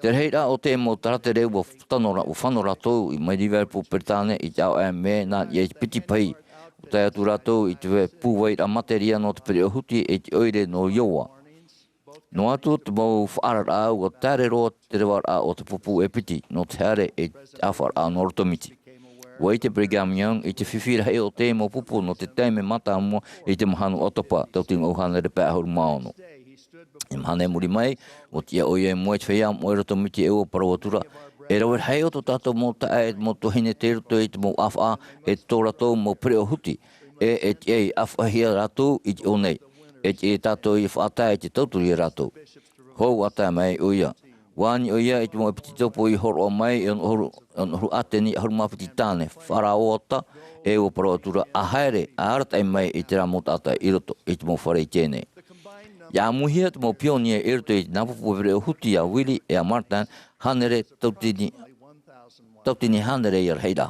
Te rahiraʻa o te mau tāratere ʻua tano ra-, ʻua fano rātou i mai Liverpool, Peretāne, i te ao ʻae o Mē nā niʻa i te piti pahi. ʻUa tae atu rātou i te pūvairaʻa materia nō te pereʻoʻo huti i te ʻoire nō Iowa. Noa atu te mau faʻaararaʻa, ʻua taere roa te revaraʻa o te pupu e piti nō te haere i te ʻāfaʻaraʻa nō roto miti. ʻUa ʻite Brigham Young i te fifi rahi o te mau pupu nō te taime mātāmua i te mahana ʻOtopa, tauatini maʻu hānere pae ʻahuru mā ono. I te mahana i muri mai, ʻua tiʻa ʻoia i mua i te feiā moʻa i roto miti e ʻua parau atu ra, e rave rahi ʻo tō tātou mau taeaʻe, mau tuahine tei roto i te mau ʻāfaʻa, e tō rātou mau pereʻoʻo huti, e, e tiʻa ʻia ʻāfaʻahia rātou i te ʻō nei, e tiʻa tātou ʻia faʻatae i te tauturu ia rātou. Hou ʻa tae mai ʻoia. Ua ani ʻoia i te mau ʻepetitopo i hōroʻa mai e ono ʻahuru, ono ʻahuru ʻāteni, ʻahuru mā piti tāne, faʻaroʻo atu, e ua parau atu ra, ʻa haere, ʻa arataʻi mai i terā mau taʻata i roto i te mau fare i teie nei. ʻIa ʻāmuihia te mau pionie i roto i te nā pupu pereʻoʻo huti a Willie e a Martin, hānere tauatini, tauatini hānere ia rahiraʻa.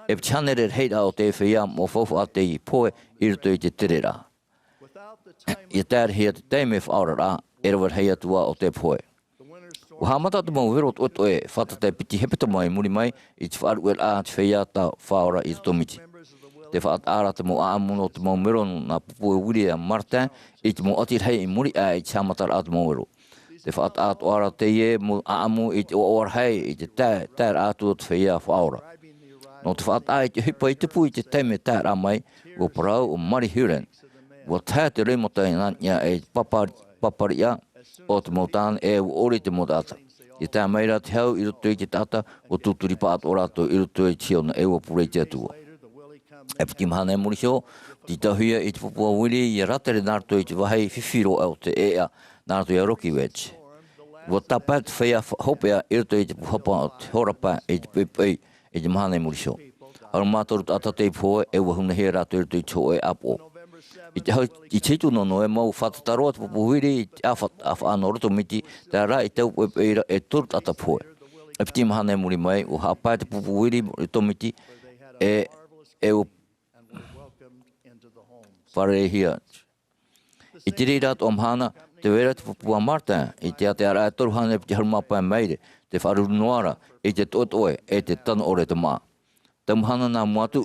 E piti hānere rahiraʻa o te feiā moʻa faufaʻa tei pohe i roto i te tereraʻa. ʻIa tae ra hia te taime faʻaoraraʻa, e rave rahi atu ā o te pohe. Ua haʻamata te mau vero toʻetoʻe, fātata e piti hepetoma i muri mai i te faʻaruʻeraʻa a te feiā tā Faʻaora i roto miti. Tē faʻataʻa ra te mau ʻaʻamu nō te mau mero nō nā pupu e Willie e a Martin i te mau ʻati rahi i muri aʻe i te haʻamataraʻa te mau vero. Tē faʻataʻa atoʻa ra teie mau ʻaʻamu i te ʻoaʻoa rahi i te tae, taeraʻa atu o te feiā Faʻaora. Nō te faʻataʻa i te ʻohipa i tupu i te taime taeraʻa mai, ua parau ʻo Mary Hurren, ua tahe te roimata i nā niʻa e pāpari-, pāpariʻa o te mau tāne e ua ʻore i te mau taʻata. ʻIa tae mai ra te hau i roto i te taʻata, ua tūturi pāʻatoʻa rātou i roto i te hiona e ua pure i te Atua. E piti mahana i muri iho, tītauhia i te pupu a Willie ʻia rātere nā roto i te vāhi fifi roa o te ʻēʻa, nā roto ia Rocky Ridge. Ua tāpae te feiā fa-, hopeʻa i roto i te pūhapa o te hora pae i te poʻipoʻi i te mahana i muri iho. ʻAhuru mā toru taʻata tei pohe, e ua hunahia rātou i roto i te hōʻē ʻāpoʻo. I te hau, i te hitu nō Noema, ua fātata roa te pupu a Willie i te ʻāfa-, ʻāfaʻa nō roto miti, terā rā i taua poʻipoʻi ra e toru taʻata pohe. E piti mahana i muri mai, ua haʻapae te pupu a Willie i roto miti, e, e ua fārereihia. I te reira atoʻa mahana, tē vai ra te pupu a Martin i te ʻātearaʻa e toru hānere piti ʻahuru mā pae maire, tē faʻaruru noa ra i te toʻetoʻe e te tano ʻore te māʻa. Taua mahana nā mua atu,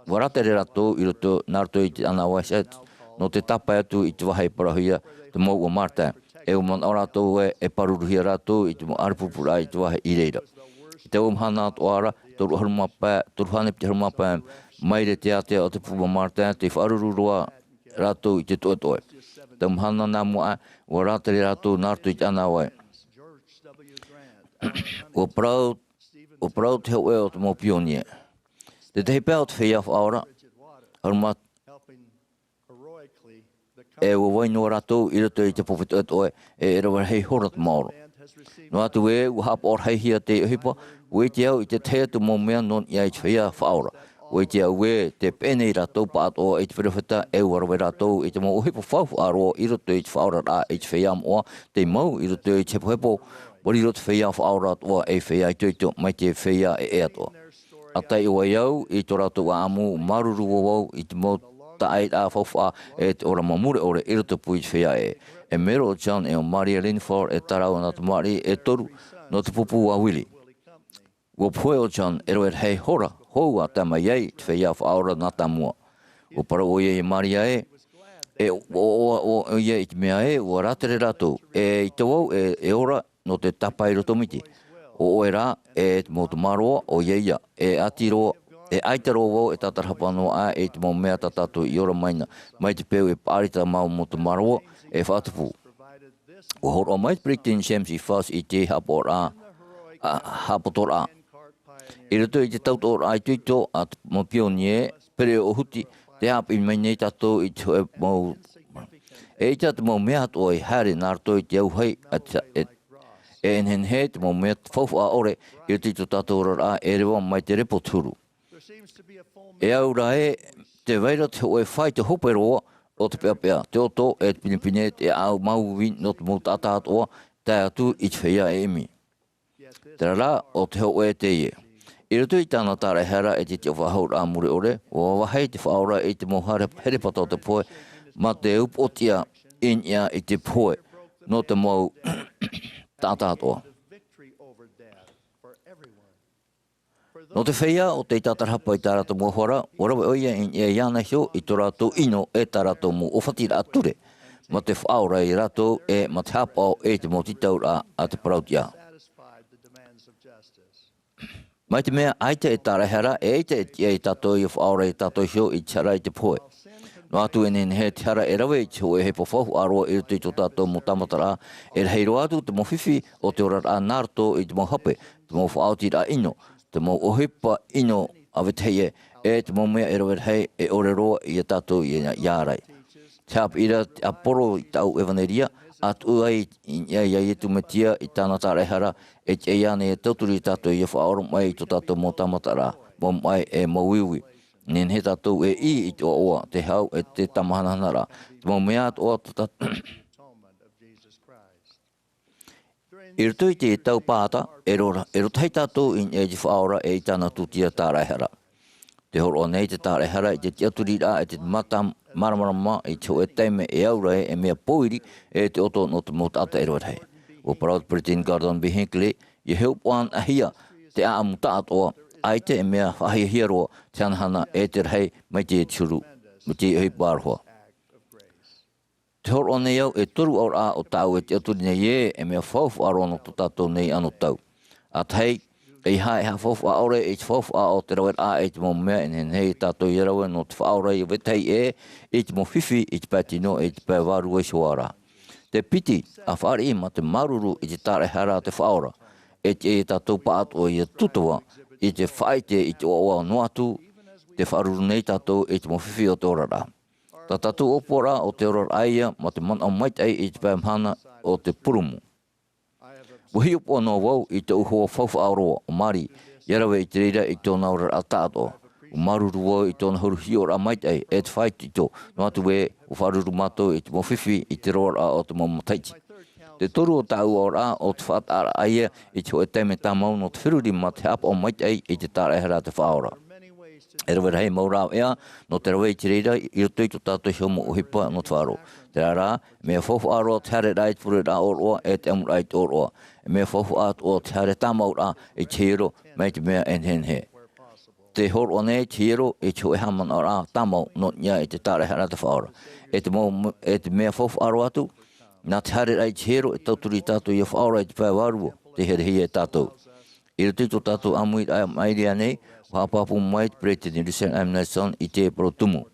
ua rātere rātou i roto, nā roto i te ʻānāvai Seth, nō te tāpae atu i te vāhi parauhia te mau ʻo Martin, e ua manaʻo rātou ē, e pāruruhia rātou i te mau ʻārepurepu i te vāhi i reira. I taua mahana atoʻa ra, toru ʻahuru mā pae, toru hānere piti ʻahuru mā pae maire te ātea o te pupu a Martin, tē faʻaruru roa rātou i te toʻetoʻe. Taua mahana nā mua aʻe, ua rātere rātou nā roto i te ʻānāvai. Ua parau, ua parau te hōʻē o te mau pionie. Te tahi pae o te feiā Faʻaora, ʻahuru mā, e ua vai noa rātou i roto i te pope toʻetoʻe, e, e rave rahi hora te maoro. Noa atu ē, ua haʻapaʻo rahi hia te ʻohipa, ʻua ʻite au i te tahi atu mau mea nō niʻa i te feiā Faʻaora. ʻUa ʻite au ē, tē peʻe nei rātou pāʻatoʻa i te perofeta, e ʻua rave rātou i te mau ʻohipa faufaʻa roa i roto i te faʻaoraraʻa i te feiā moʻa, tei mau i roto i te hepohepo, ʻua riro te feiā Faʻaora atoʻa ei feiā itoito, mai te feiā ʻē atoʻa. ʻA taiʻo ai au i tō rātou ʻāʻamu, māuruuru vau i te mau taʻairaʻa faufaʻa e te ora mā mure ʻore i roto pū i te feiā ʻē. E mero ʻo John e ʻo Maria Linford e tā rāua nā tamariʻi e toru nō te pupu a Willie. ʻUa pohe ʻo John e rave rahi hora, hou ʻa tae mai ai te feiā Faʻaora nā tāmua. ʻUa parau ʻoia ia Maria ē, e ʻoaʻoa ʻoia i te mea ē, ʻua rātere rātou, e ʻaita vau e, e ora nō te tāpae i roto miti. ʻO ʻoe rā, e te mau tamaroa, ʻoia ia, e ʻati roa, e ʻaita roa vau e tātarahapa noa aʻe i te mau mea tā tātou i ora mai na, mai te peu e paʻari tā māua mau tamaroa, e faʻatupu. ʻUa hōroʻa mai te peresideni James E. Faust i te haʻapaʻoraʻa, ā, haʻapaʻoraʻa. I roto i te tautoʻoraʻa itoito a te mau pionie, pereʻoʻo huti, tē haʻapiʻi mai nei tātou i te hōʻē mau. E ʻaita te mau mea atoʻa i haere nā roto i te auahi, ā, e, e nehenehe te mau mea faufaʻa ʻore i roto i tō tātou oraraʻa e reva mai te repo te huru. E au rā ē, tē vai ra te hōʻē faʻaʻite hope roa o te peʻapeʻa, te ʻoto, e te pinepine, te ʻāʻau māuiui nō te mau taʻata atoʻa, tae atu i te feiā e ʻimi. Terā rā, ʻo te hōʻē teie. I roto i tāna tāraʻehara e te tiʻafaʻahouraʻa mure ʻore, ʻua vāhi te Faʻaora i te mau here-, herepata o te pohe, mā te upoʻotiʻa i niʻa i te pohe, nō te mau taʻata atoʻa. Nō te feiā ʻo tei tātarahapa i tā rātou mau hara, ʻua rave ʻoia i niʻa iāna iho i tō rātou ʻino e tā rātou mau ʻōfatiraʻa ture, mā te faʻaora ia rātou e mā te haʻapaʻo i te mau tītauraʻa a te parautiʻa. Mai te mea ʻaita e tāraʻehara, e ʻaita e tiʻa ia tātou ʻia faʻaora ia tātou iho i te hara i te pohe. Noa atu e nehenehe te hara e rave i te hōʻē ʻohipa faufaʻa roa i roto i tō tātou mau tāmataraʻa, e rahi roa atu te mau fifi o te oraraʻa nā roto i te mau hape, te mau faʻaotiraʻa ʻino, te mau ʻohipa ʻino a vetahi ʻē, e te mau mea e rave rahi e ʻore roa ia tātou ʻia, ʻia ārai. Te haʻapiʻiraʻa a Poro i tāʻu ʻevanelia, A tuʻu ai i niʻa iā Iesu Mesia i tāna tāraʻehara, e tiʻa iāna e tauturu ia tātou ʻia faʻaora mai i tō tātou mau tāmataraʻa, mau maʻi e mau uiui. Nehenehe tātou e ʻī i te ʻoaʻoa, te hau, e te tāmahanahanaraʻa. Te mau mea atoʻa tō tātou. I roto i te tau pāta, e ro-, e roto ai tātou i niʻa i te Faʻaora e i tāna tūtia tāraʻehara. Tē hōroʻa nei te tāraʻehara i te tiʻaturiraʻa e te mata māramarama i te hōʻē taime e aura ai e mea pōiri e te ʻoto nō te mau taʻata e rave rahi. ʻUa parau te Peresideni Gordon B. Hinckley, ʻia hiʻopoʻa anaʻe hia te ʻāʻamu taʻatoʻa, ʻaita e mea faʻahiahia roa te hanahana e te rahi mai te huru, mai te ʻohipa aroha. Tē hōroʻa nei au e toru aʻoraʻa ʻo tāʻu e tiʻaturi nei ē, e mea faufaʻa roa nō tō tātou nei anotau. ʻA tahi, ʻeiaha e haʻafaufaʻa ʻore i te faufaʻa o te raveraʻa i te mau mea e nehenehe ia tātou ʻia rave nō te faʻaora ʻia vetahi ē, i te mau fifi, i te pae tino, i te pae vārua iho ā rā. Te piti, ʻa fāriʻi mā te māuruuru i te tāraʻehara a te Faʻaora. E tiʻa ia tātou pāʻatoʻa ʻia tūtava, i te faʻaʻite i te ʻoaʻoa noa atu, tē faʻaruru nei tātou i te mau fifi o te oraraʻa. Tā tātou ʻōpuaraʻa o te oraraʻa ïa mā te manaʻo maitaʻi i te pae mahana o te purūmu. ʻUa hiʻopoʻa noa vau i tōʻu hoa faufaʻa roa, ʻo Mari, ʻia rave i te reira i tōna oraraʻa taʻatoʻa. ʻUa māuruuru vau i tōna huru hiʻoraʻa maitaʻi, e te faʻaitoito, noa atu ē, ʻua faʻaruru mātou i te mau fifi i te roaraʻa o te mau matahiti. Te toru o tāʻu aʻoraʻa, ʻo te faʻataʻaraʻa ïa i te hōʻē taime tāmau nō te feruri mā te haʻapaʻo maitaʻi i te tāraʻehara a te Faʻaora. E rave rahi mau rāveʻa nō te rave i te reira i roto i tō tātou iho mau ʻohipa nō te faʻaroʻo. Terā rā, e mea faufaʻa roa te haereraʻa i te pureraʻa ʻōroʻa e te ʻamuraʻa i te ʻōroʻa. E mea faufaʻa atoʻa te haere tāmau ra i te hiero mai te mea e nehenehe. Tē hōroʻa nei te hiero i te hōʻē haʻamanaʻoraʻa tāmau nō niʻa i te tāraʻehara a te Faʻaora. E te mau, e te mea faufaʻa roa atu, nā te haereraʻa i te hiero e tauturu ia tātou ʻia faʻaora i te pae vārua, tei herehia e tātou. I roto i tō tātou ʻāmuiraʻa maʻiri aʻe nei, ʻua haʻapāpū mai te Peresideni Russell M. Nelson i te parau tumu.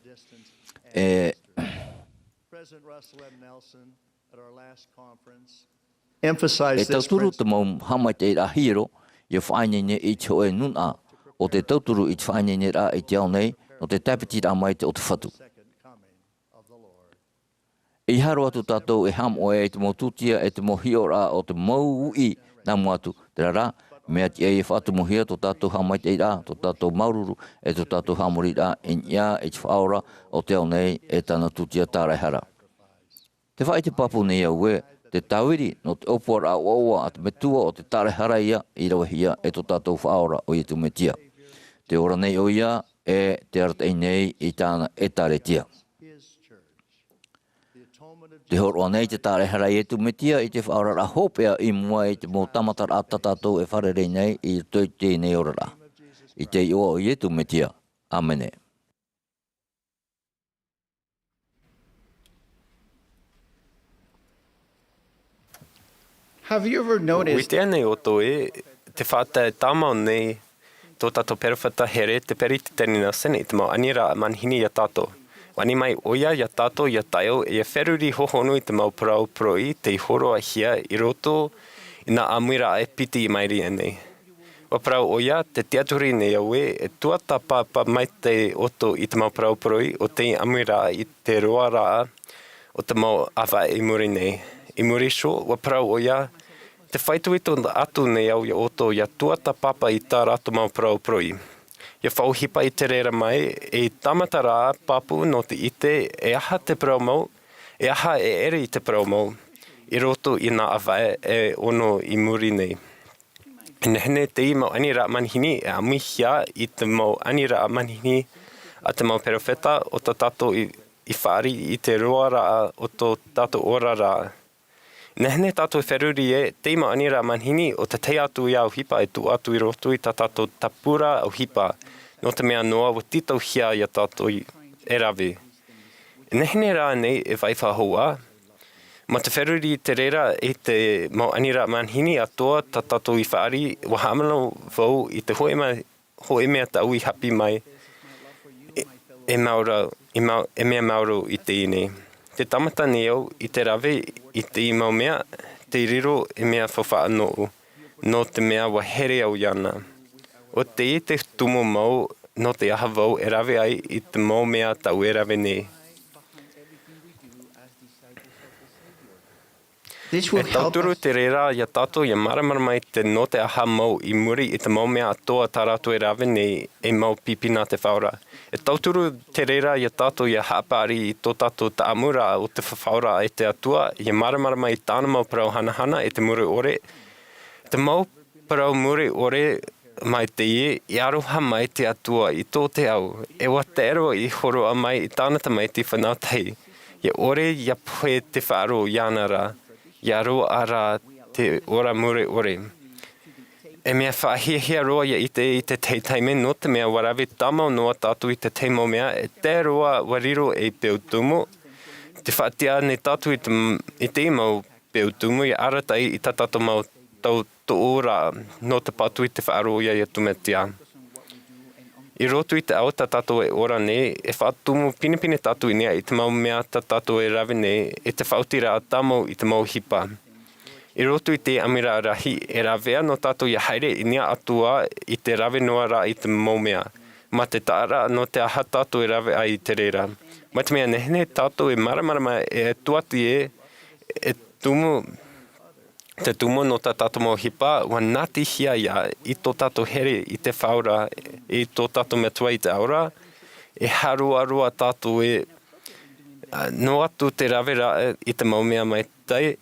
E, President Russell M. Nelson, at our last conference, e emphasized this tauturu principle. Te mau haʻamaitaʻiraʻa hiero, ʻia faʻaineine i te hōʻē nūnaʻa, ʻo te tauturu i te faʻaineineraʻa i te ao nei, nō te tāpitiraʻa mai o te Fatu. ʻEiaha roa atu tātou e haʻamoʻe i te mau tūtia e te mau hiʻoraʻa o te mau uʻi nā mua atu, terā rā, mea tiʻa ʻia faʻatumuhia tō tātou haʻamaitaʻiraʻa, tō tātou māuruuru, e tō tātou haʻamoriraʻa i niʻa i te Faʻaora o te ao nei e tāna tūtia tāraʻehara. Tē faʻaʻite pāpū nei au ē, te tāviri nō te ʻōpuaraʻa ʻoaʻoa a te Metua ʻo te tāraʻehara ïa i ravehia e tō tātou Faʻaora ʻo Iesu Mesia. Tē ora nei ʻoia, e tē arataʻi nei i tāna ʻĒtārētia. Tē hōroʻa nei te tāraʻehara a Iesu Mesia i te faʻaoraraʻa hopeʻa i mua i te mau tāmataraʻa tā tātou e fārerei nei i roto i teie nei oraraʻa. I te iʻoa o Iesu Mesia. ʻĀmene. Have you ever noticed? ʻUa ʻite ānei ʻoutou ē, tē faʻatae tāmau nei tō tātou perofeta here, te Peresideni Nelson, i te mau aniraʻa manihini ia tātou? ʻUa ani mai ʻoia ia tātou ʻia taiʻo, ʻia feruri hohonu i te mau parau poroʻi tei hōroʻahia i roto i nā ʻāmuiraʻa e piti i maʻiri aʻe nei. ʻUa parau ʻoia, tē tiʻaturi nei au ē, e tuatāpapa maitaʻi ʻoutou i te mau parau poroʻi o te ʻāmuiraʻa i te roaraʻa o te mau ʻāvaʻe i muri nei. I muri iho, ʻua parau ʻoia, tē faʻaitoito atu nei au ia ʻoutou ʻia tuatāpapa i tā rātou mau parau poroʻi. ʻIa faʻaʻohipa i te reira mai, e tāmataraʻa pāpū nō te ʻite, e aha te parau mau, e aha e ʻere i te parau mau, i roto i nā ʻāvaʻe e ono i muri nei. E nehenehe teie mau aniraʻa manihini e ʻāmuihia i te mau aniraʻa manihini a te mau perofeta o tā tātou i, i fāriʻi i te roaraʻa o tō tātou oraraʻa. E nehenehe tātou e feruri ē, teie mau aniraʻa manihini ʻo te tahi atu ia ʻohipa e tuʻu atu i roto i tā tātou tāpura ʻohipa, nō te mea noa ʻua tītauhia ia tātou e rave. E nehenehe rānei e vai faʻahou ā, mā te feruri i te reira i te mau aniraʻa manihini atoʻa tā tātou i fāriʻi, ʻua haʻamanaʻo vau i te hōʻē mea, hōʻē mea tāʻu i haʻapiʻi mai, e, e maoro, e mau-, e mea maoro i teie nei. Tē tāmata nei au i te rave i teie mau mea, tei riro e mea faufaʻa nōʻu, nō te mea ʻua here au iāna. ʻO teie te tumu mau nō te aha vau e rave ai i te mau mea tāʻu e rave nei. This will E help tauturu us. Te reira iā tātou ia māramarama i te nō te aha mau i muri i te mau mea atoʻa tā rātou e rave nei e mau pipi nā te Faʻaora. E tauturu te reira iā tātou ia haʻapaʻari i tō tātou taʻamuraʻa o te fafauraʻa e te Atua, ia māramarama i tāna mau parau hanahana e te mure ʻore. Te mau parau mure ʻore mai teie, ia aroha mai te Atua i tō te ao, e ʻua tae roa i hōroʻa mai i tāna tamaiti fānau tahi, ia ʻore ia pohe te faʻaroʻo iāna ra, ia roaʻa ra te ora mure ʻore. E mea faʻahiahia roa ia ʻite i te tahi taime, nō te mea ʻua rave tāmau noa tātou i te tahi mau mea, e tae roa ʻua riro ei peu tumu. Te faʻatiʻa nei tātou i te, i te mau peu tumu ia arataʻi i tā tātou mau tau toʻoraʻa nō te patu i te faʻaroʻo iā Iesu Mesia. I roto i te ao tā tātou e ora nei, e faʻatumu pinepine tātou i niʻa i te mau mea tā tātou e rave nei, i te faʻaotiraʻa tāmau i te mau ʻohipa. I roto i te ʻamiraʻa rahi, e rāveʻa nō tātou ia haere i niʻa atu ā i te rave noa ra i te mau mea, mā te taʻaraʻa nō te aha tātou e rave ai i te reira. Mai te mea nehenehe tātou e māramarama e tuati ē, e tumu, te tumu nō tā tātou mau ʻohipa, ʻua nātihia ia i tō tātou here i te Faʻaora, i tō tātou Metua i te ao ra, e haroaroa tātou e, ā, noa atu te rave ra i te mau mea maitaʻi,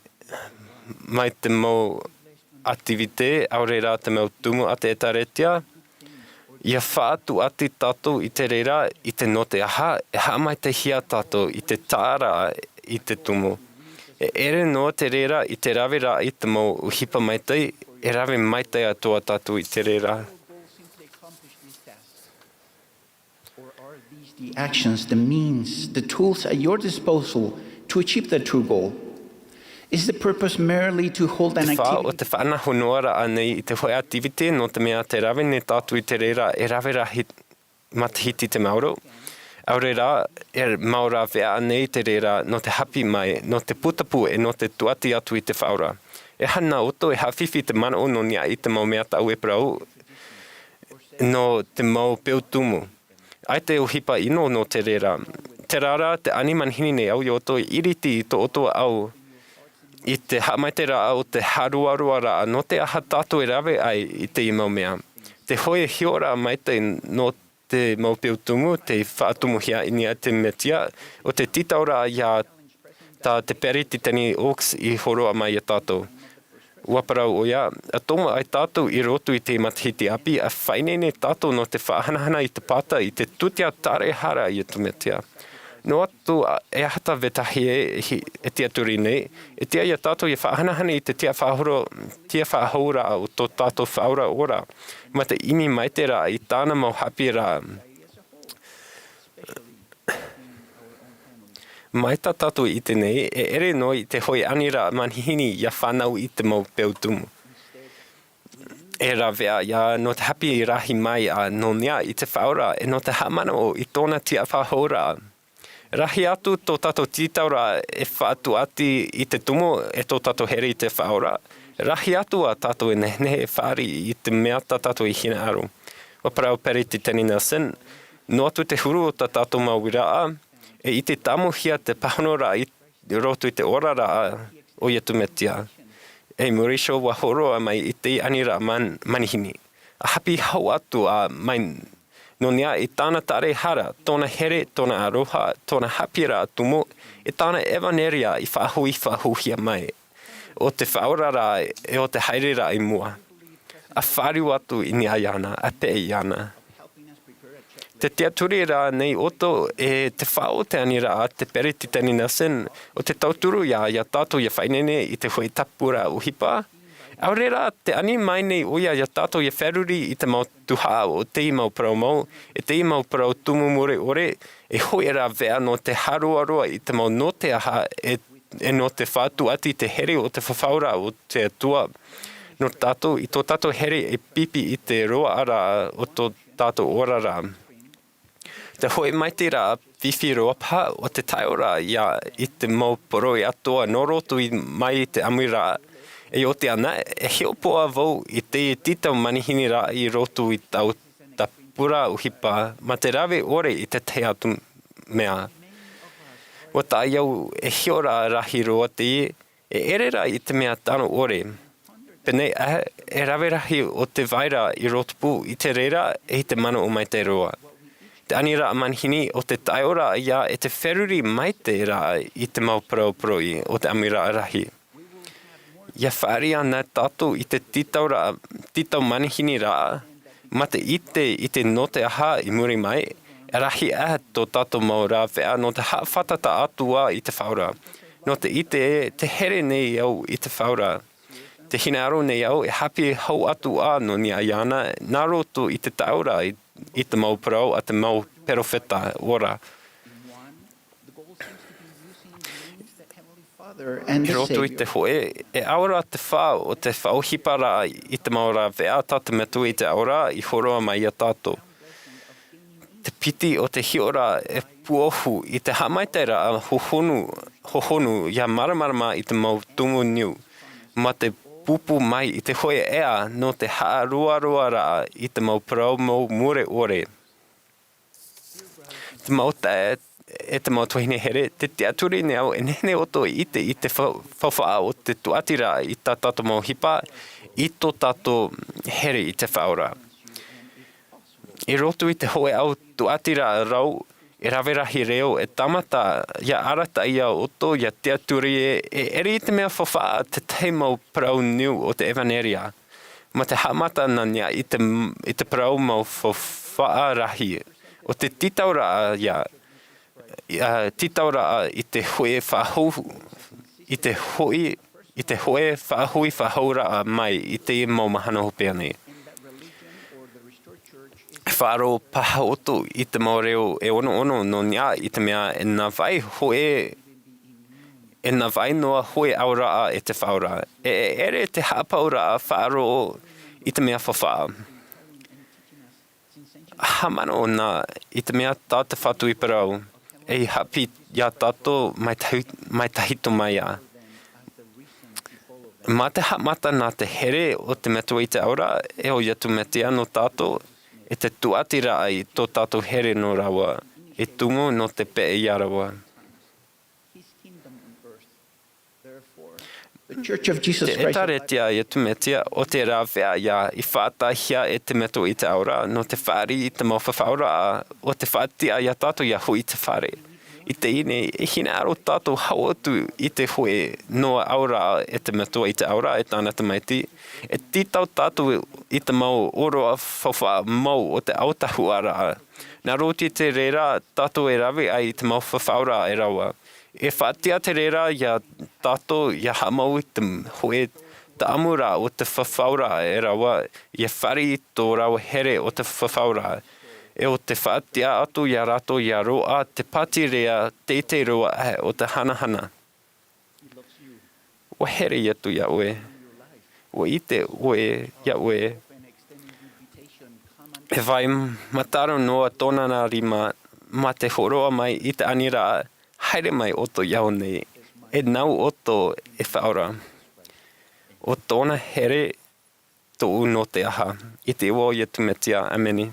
mai te mau ʻativite, ʻaore rā te mau tumu a te ʻĒtārētia, ia faʻatuati tātou i te reira, i te nō te aha, e haʻamaitaʻihia tātou i te taʻaraʻa i te tumu. E ʻere noa te reira i te rave ra i te mau ʻohipa maitaʻi, e rave maitaʻi atoʻa tātou i te reira. Or are these the actions, the means, the tools at your disposal to achieve that true goal? Is the purpose merely to hold an Te fā, activity? ʻO te faʻanahoraʻa nei i te hōʻē ʻativite, nō te mea te rave nei tātou i te reira e rave rahi matahiti te maoro. ʻAore rā, e mau rāveʻa nei te reira nō te haʻapiʻi mai, nō te putapū e nō te tuati atu i te Faʻaora. E aha nā ʻoutou e haʻafifi te manaʻo nō niʻa i te mau mea tāʻu e parau, nō te mau peu tumu. ʻAita e ʻohipa ʻino nō te reira. Terā rā te ani manihini nei au iā ʻoutou e iriti i tō ʻoutou ao i te haʻamaitaʻiraʻa o te haroaroaraʻa nō te aha tātou e rave ai i teie mau mea. Te hōʻē hiʻoraʻa maitaʻi nō te mau peu tumu tei faʻatumuhia i niʻa i te Mesia, ʻo te tītauraʻa iā tā te Peretiteni Oaks i hōroʻa mai iā tātou. ʻUa parau ʻoia, ʻa tomo ai tātou i roto i te matahiti ʻāpī, ʻa faʻaineine tātou nō te faʻahanahana i te pāta i te tūtia tāraehara a Iesu Mesia. Noa atu ā, e aha tā vetahi e hi-, e tiʻaturi nei, e tiʻa iā tātou ia faʻahanahana i te tiafaʻahou-, tiafaʻahouraʻa o tō tātou Faʻaora ora, mā te ʻimi maitaʻi ra i tāna mau haʻapiʻiraʻa. Mai tā tātou e ʻite nei, e ʻere noa i te hōʻē aniraʻa manihini ia fānau i te mau peu tumu. E rāveʻa ia nō te haʻapiʻi rahi mai ā nō niʻa i te Faʻaora e nō te haʻamanaʻo i tōna tiafaʻahouraʻa. Rahi atu tō tātou tītauraʻa e faʻatuati i te tumu e tō tātou here i te Faʻaora. Rahi atu ā tātou e nehenehe e fāriʻi i te mea tā tātou i hinaʻaro. ʻUa parau Peretiteni Nelson, noa atu te huru o tā tātou mau uiraʻa, e ʻite tāmauhia te pāhonoraʻa i roto i te oraraʻa o Iesu Mesia. I muri iho ʻua hōroʻa mai i te aniraʻa man-, manihini. ʻA haʻapiʻi hau atu ā mai nō niʻa i tāna tāraehara, tōna here, tōna aroha, tōna haʻapiʻiraʻa tumu, e tāna ʻevaneria i faʻahou, i faʻahouhia mai. ʻO te faʻaoraraʻa e ʻo te haereraʻa i mua. ʻA fāriu atu i niʻa iāna, ʻa peʻe iāna. Te tiʻaturi rā nei ʻoutou e te faʻaʻo te aniraʻa a te Peretiteni Nelson, ʻo te tauturu ia, ia tātou ia faʻaineine i te hōʻē tāpura ʻohipa. ʻAore rā, te ani mai nei ʻoia ia tātou ia feruri i te mau tuhaʻa o te mau parau mau, e te mau parau tumu mure ʻore, e hōʻē rāveʻa nō te haroaroa i te mau nō te aha, e, e nō te faʻatuati te here o te fafauraʻa o te Atua. Nō tātou, i tō tātou here e pipi i te roaʻaraʻa o tō tātou oraraʻa. Te hōʻē maitaʻiraʻa fifi roa paha ʻo te taiʻoraʻa ia i te mau poroʻi atoʻa nō roto i mai i te ʻamuraʻa. E ʻo te ana, e hiʻopoʻa vau i te tītau manihini rā i roto i tāʻu tāpura ʻohipa, mā te rave ʻore i te tahi atu mea. ʻUa taʻa au e hiʻoraʻa rahi roa teie, E ʻere rā i te mea tano ʻore. Pēnei aʻe, e rave rahi o te vai ra i rotopū i te reira e i te manaʻo maitaʻi roa. Te aniraʻa manihini o te taʻeʻoraʻa ia e te feruri maitaʻi raʻa i te mau parau poroʻi o te ʻamiraʻa rahi. ʻIa fāriʻi ana tātou i te tītauraʻa, tītau manihini raʻa, mā te ʻite i te nō te aha i muri mai, e rahi aʻe tō tātou mau rāveʻa nō te haʻafātata atu ā i te Faʻaora. Nō te ʻite ē, te here nei au i te Faʻaora. Te hinaʻaro nei au e haʻapiʻi hau atu ā nō niʻa iāna, nā roto i te taʻeʻoraʻa i, i te mau parau a te mau perofeta ora. I roto i te hōʻē, e ʻaore rā te fā o te faʻaʻohiparaʻa i te mau rāveʻa tā te Metua i te Ao ra i hōroʻa mai iā tātou. Te piti o te hiʻoraʻa e pūʻohu i te haʻamaitaʻiraʻa hohonu, hohonu ʻia māramarama i te mau tumu niu, mā te pūpū mai i te hōʻē ʻea nō te haʻaroaroaraʻa i te mau parau mau mure ʻore. Te mau taeaʻe, e te mau tuahine here, te tiʻaturi nei au e nehenehe ʻoutou e ʻite i te fa-, faufaʻa o te tūʻatiraʻa i tā tātou mau ʻohipa, i tō tātou here i te Faʻaora. I roto i te hōʻē ʻau tūʻatiraʻa rau, e rave rahi reo, e tāmata ʻia arataʻi ʻoutou ʻia tiʻaturi ē, e ʻere i te mea faufaʻa tētahi mau parau niu o te ʻevaneria. Mā te haʻamata nā niʻa i te, i te parau mau faufaʻa rahi, ʻo te tītauraʻa ïa, ā, tītauraʻa i te hōʻē faʻahou, i te hōʻē, i te hōʻē faʻahoʻi faʻahouraʻa mai i teie mau mahana hopeʻa nei. E faʻaroʻo paha ʻoutou i te mau reo e ʻonoʻono nō niʻa i te mea e nā vai hōʻē, e nā vai noa hōʻē ʻauraʻa e te Faʻaora. E, e ʻere te haʻapaʻuraʻa faʻaroʻo i te mea faufaʻa. Haʻamanaʻo na i te mea tā te Fatu i parau, e haʻapiʻi iā tātou mai tahi-, mai tahito mai ā. Mā te haʻamata nā te here o te Metua i te Ao ra, e ʻo Iesu Mesia nō tātou, e te tūʻatiraʻa i tō tātou here nō rāua, e tumu nō te peʻe iā rāua. The Church of Jesus Te Christ of ʻĒtārētia a Iesu Mesia ʻo te rāveʻa ïa i faʻataʻahia e te Metua i te Ao ra, nō te fāriʻi i te mau fafauraʻa, ʻo te faʻatiʻa iā tātou ïa hoʻi i te fare. I teie nei, e hinaʻaro tātou hau atu i te hōʻē noa auraʻa e te Metua i te Ao ra e tāna Tamaiti, e tītau tātou i te mau ʻōroʻa faufaʻa mau o te autahuʻaraʻa. Nā roto i te reira, tātou e rave ai i te mau fafauraʻa e rāua. E faʻatiʻa te reira iā tātou ʻia haʻamau i te hōʻē tāʻamuraʻa o te fafauraʻa e rāua, ʻia fāriʻi i tō rāua here o te fafauraʻa. E ʻo te faʻatiʻa atu iā rātou ʻia roaʻa te pātireia teitei roa aʻe o te hanahana. ʻUa here Iesu iā ʻoe. ʻUa ʻite ʻoe iā ʻoe. E vai mataʻu noa tōna nā rima mā te hōroʻa mai i te aniraʻa, haere mai ʻoutou iāʻu nei, e nau ʻoutou e Faʻaora. ʻO tōna here tōʻu nō te aha, i te iʻoa o Iesu Mesia, ʻāmene.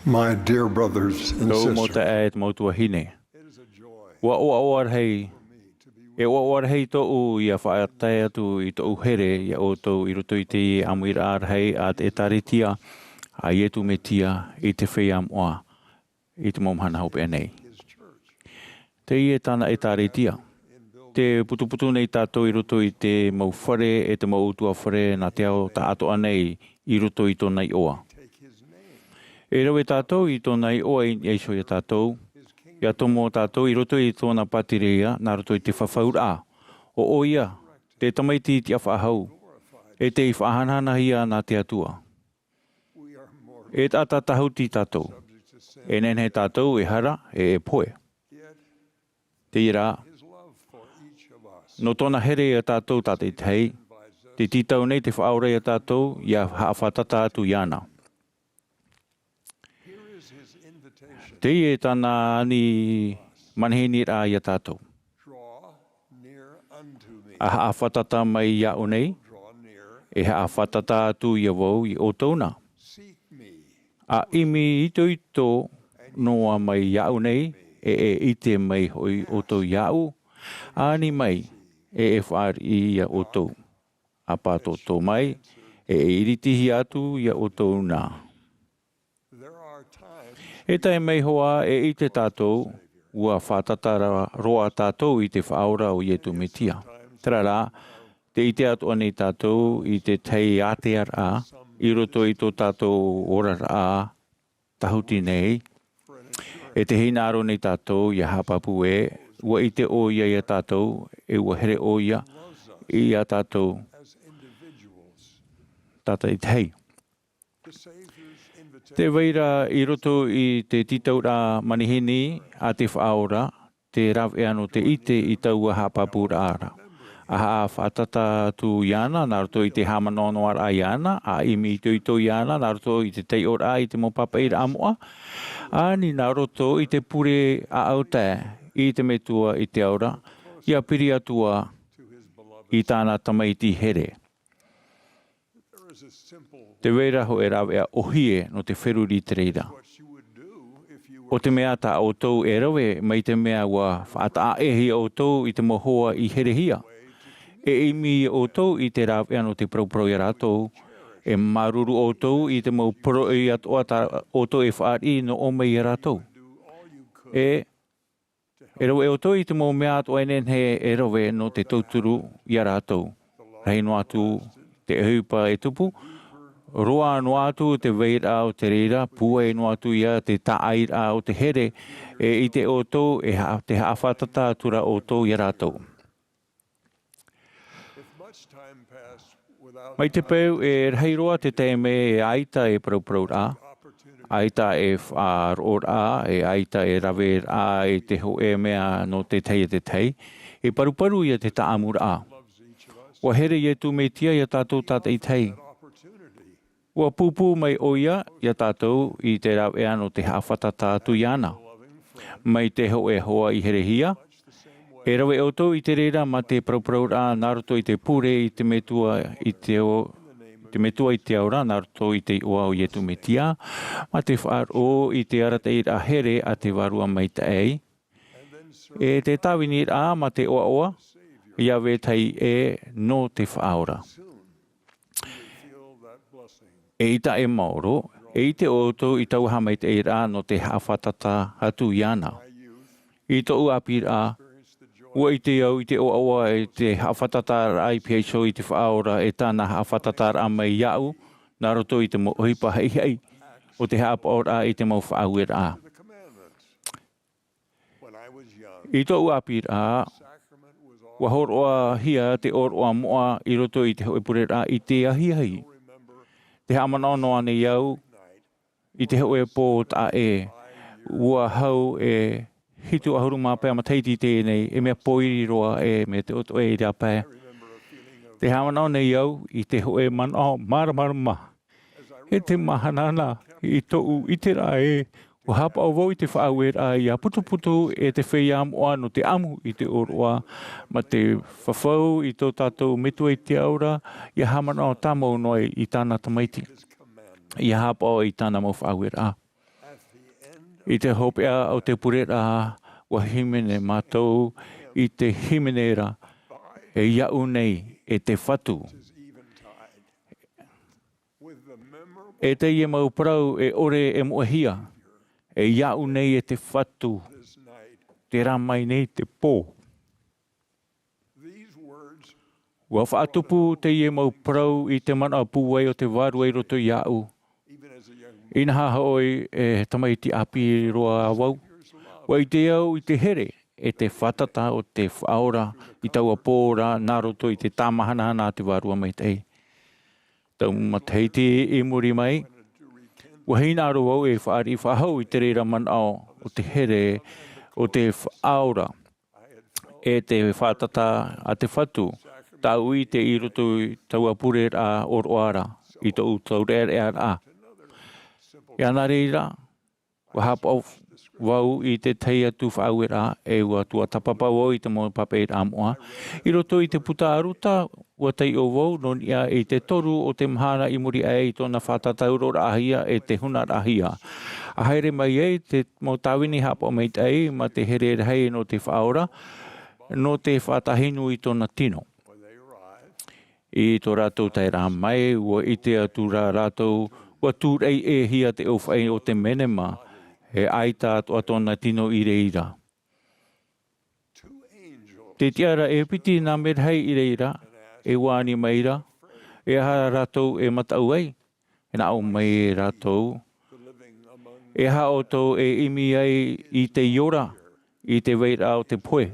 My dear brothers and sisters, mau taeaʻe, mau tuahine, ua ʻoaʻoa rahi, e ʻoaʻoa rahi tōʻu ia faʻatae atu i tōʻu here ia ʻoutou i roto i te ʻāmuiraʻa rahi a te ʻĒtārētia a Iesu Mesia i te feiā moʻa i te mau mahana hopeʻa nei. Teie tāna ʻĒtārētia. Tē putuputu nei tātou i roto i te mau fare e te mau ʻutuāfare nā te ao taʻatoʻa nei i roto i tōna iʻoa. E rave tātou i tōna iʻoa i niʻa iho ia tātou, ia tomo tātou i roto i tōna pātireia nā roto i te fafauraʻa. ʻO ʻoia, te tamaiti tiʻafaʻahou, e tei faʻahanahanahia nā te Atua. E taʻata tahuti tātou. E nehenehe tātou e hara, e e pohe. Teie rā, nō tōna here ia tātou tātaʻitahi, tē tītau nei te Faʻaora ia tātou, ia haʻafātata atu iāna. Teie tāna ani manihiniraʻa ia tātou. A haʻafātata mai iāʻu nei, e haʻafātata atu ia vau ia ʻoutou na. A ʻimi itoito noa mai iāʻu nei, e e ʻite mai hoʻi ʻoutou iāʻu, ani mai, e e fāriʻi ia ʻoutou. A pātōtō mai, e e iritihia atu ia ʻoutou na. E tae mai hoʻi e ʻite tātou, ua faʻatata ra-, roa tātou i te Faʻaora ʻo Iesu Mesia. Terā rā, tē ʻite atoʻa nei tātou i te tahi ātearaʻa i roto i tō tātou oraraʻa tahuti nei. E te hinaʻaro nei tātou ia haʻapāpū ē, ua ʻite ʻoia ia tātou, e ua here ʻoia ia tātou tātaʻitahi. Tē vai ra i roto i te tītauraʻa manihini a te Faʻaora, te rāveʻa nō te ʻite i taua haʻapāpūraʻa ra. A haʻafātata atu iāna, nā roto i te haʻamanaʻonaʻoraʻa iāna, a ʻimi itoito iāna, nā roto i te taiʻoraʻa i te mau pāpaʻiraʻa moʻa, ani nā roto i te pure ʻāʻau tae i te Metua i te Ao ra, ia piri atu ā i tāna tamaiti here. Tē vai ra hōʻē rāveʻa ʻōhie nō te feruri i te reira. ʻO te mea tā ʻoutou e rave mai te mea ua faʻataʻa ʻē hia ʻoutou i te mau hoa i herehia. E ʻimi ʻoutou i te rāveʻa nō te paraparau ia rātou, e māuruuru ʻoutou i te mau poroʻi atoʻa tā ʻoutou e fāriʻi nō ʻō mai ia rātou. E E rave ʻoutou i te mau mea atoʻa e nehenehe e rave nō te tauturu ia rātou. Rahi noa atu te ʻohipa e tupu, roa noa atu te vairaʻa o te reira, pūai noa atu ia te tāʻairaʻa o te here, e ʻite ʻoutou, e ha-, tē haʻafātata atu ra ʻoutou ia rātou. Mai te peu e rahi roa te taime e ʻaita e parauparauraʻa, ʻaita e faʻaroʻoraʻa, e ʻaita e raveraʻa i te hōʻē mea nō te tahi e te tahi, e paruparu ia te tāʻamuraʻa. ʻUa here Iesu Mesia ia tātou tātaʻitahi. ʻUa pūpū mai ʻoia ia tātou i te rāveʻa nō te haʻafātata atu iāna. Mai te hōʻē hoa i herehia, e rave ʻoutou i te reira mā te parauparauraʻa nā roto i te pure i te Metua i te o-, i te Metua i te Ao ra, nā roto i te iʻoa o Iesu Mesia, mā te faʻaroʻo i te arataʻiraʻa here a te Vārua Maitaʻi, e te tāviniraʻa mā te ʻoaʻoa, ia vetahi ē nō te Faʻaora. Eʻita e maoro, e ʻite ʻoutou i taua haʻamaitaʻiraʻa nō te haʻafātata atu iāna. I tōʻu ʻāpīraʻa, ʻua ʻite au i te ʻoaʻoa e te haʻafātataraʻa i piha iho i te Faʻaora e tāna haʻafātataraʻa mai iāʻu, nā roto i te mau ʻohipa haʻihaʻi, ʻo te haʻapaʻoraʻa i te mau faʻaueraʻa. I tōʻu ʻāpīraʻa, ʻua hōroʻahia te ʻōroʻa moʻa i roto i te hōʻē pureraʻa i te ahiahi. Tē haʻamanaʻo noa nei au, i te hōʻē pō taʻa ʻē, ʻua hau e hitu ʻahuru mā pae matahiti teie nei, e mea pōiri roa e mea toʻetoʻe i rāpae. Tē haʻamanaʻo nei au, i te hōʻē manaʻo māramarama. E te mahana na i tōʻu ʻiteraʻa ē, ʻua haʻapaʻo vau i te faʻaueraʻa ʻia putuputu e te feiā moʻa nō te ʻamu i te ʻōroʻa, mā te fafau i tō tātou Metua i te Ao ra, ʻia haʻamanaʻo tāmau noa i tāna tamaiti. ʻIa haʻapaʻo i tāna mau faʻaueraʻa. I te hopeʻa o te pureraʻa, ua hīmene mātou i te hīmene ra, e iāʻu nei e te Fatu. E teie mau parau e ʻore e moʻehia, e iāʻu nei e te Fatu, terā mai nei te pō. Ua faʻatupu teie mau parau i te manaʻo pūai o te Vārua i roto iāʻu. Inaha hoʻi e tamaiti ʻāpī roa vau, ua ʻite au i te here e te fātata o te Faʻaora i taua pō ra nā roto i te tāmahanahana a te Vārua Maitaʻi. Tau matahiti i muri mai, ua hinaʻaro vau e fāriʻi faʻahou i te reira manaʻo o te here o te Faʻaora e te fātata a te Fatu, tāʻu ʻite i roto i taua pureraʻa ʻōroʻa ra, i tōʻu taureʻareʻaraʻa. Ia nā reira, ua haʻapaʻo vau i te tahi atu faʻaueraʻa, e ua tuatāpapa vau i te mau pāpaʻiraʻa moʻa. I roto i te puta a Ruta, ua taiʻo vau, nō niʻa i te toru o te mahana i muri aʻe i tōna fātata uroraʻahia e te hunaraʻahia. A haere mai ai te mau tāvini haʻapaʻo maitaʻi mā te here rahi nō te Faʻaora, nō te faʻatahi nui i tōna tino. I tō rātou taeraʻa mai, ua ʻite atu rā rātou, ua tūraʻi ʻē hia te ʻōfaʻi o te menema, e ʻaita atoʻa tōna tino i reira. Te tiʻaraʻa e piti nā merahi i reira, e ua ani mai ra, e aha rātou e mataʻu ai? E nā ʻō mai rātou, e aha ʻoutou e ʻimi ai i te ora, i te vairaʻa o te pohe?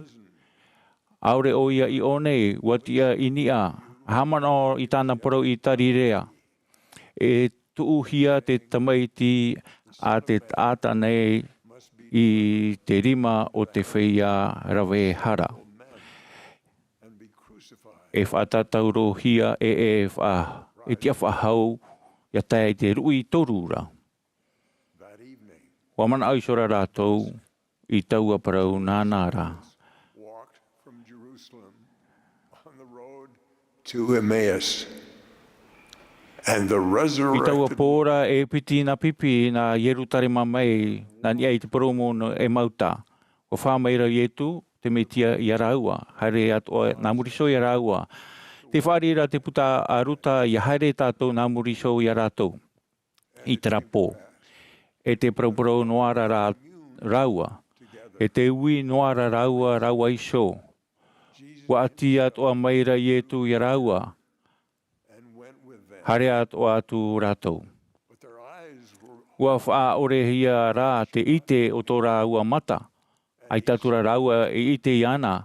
ʻAore ʻoia i ʻō nei, ua tiʻa i niʻa, haʻamanaʻo i tāna parau i Tarirea. E tuʻuhia te tamaiti a te taʻata nei i te rima o te feiā rave hara. E faʻatatauro hia e, e faʻa-, e tiʻa faʻahou, ia tae i te ruʻi toru ra. Ua manaʻo iho ra rātou i taua parau nāna ra. To Emmaus. And the I taua resurrected pō ra e piti nā pipi nā Ierutarema mai, nā niʻa i te purūmu nō Emauta. Ua fā mai ra Ietu, te Metia ia rāua, haere atoʻa nā muri iho ia rāua. Tē fāriʻi ra te puta a Ruta, ia haere tātou nā muri iho ia rātou. I terā pō. E tē parauparau noa ra rā-, rāua. E tē ui noa ra rāua, rāua iho. Ua ʻati atoʻa mai ra Ietu ia rāua. Haere atoʻa atu rātou. Ua faʻaʻorehia rā te ʻite o tō rāua mata. ʻAita atu ra rāua e ʻite iāna.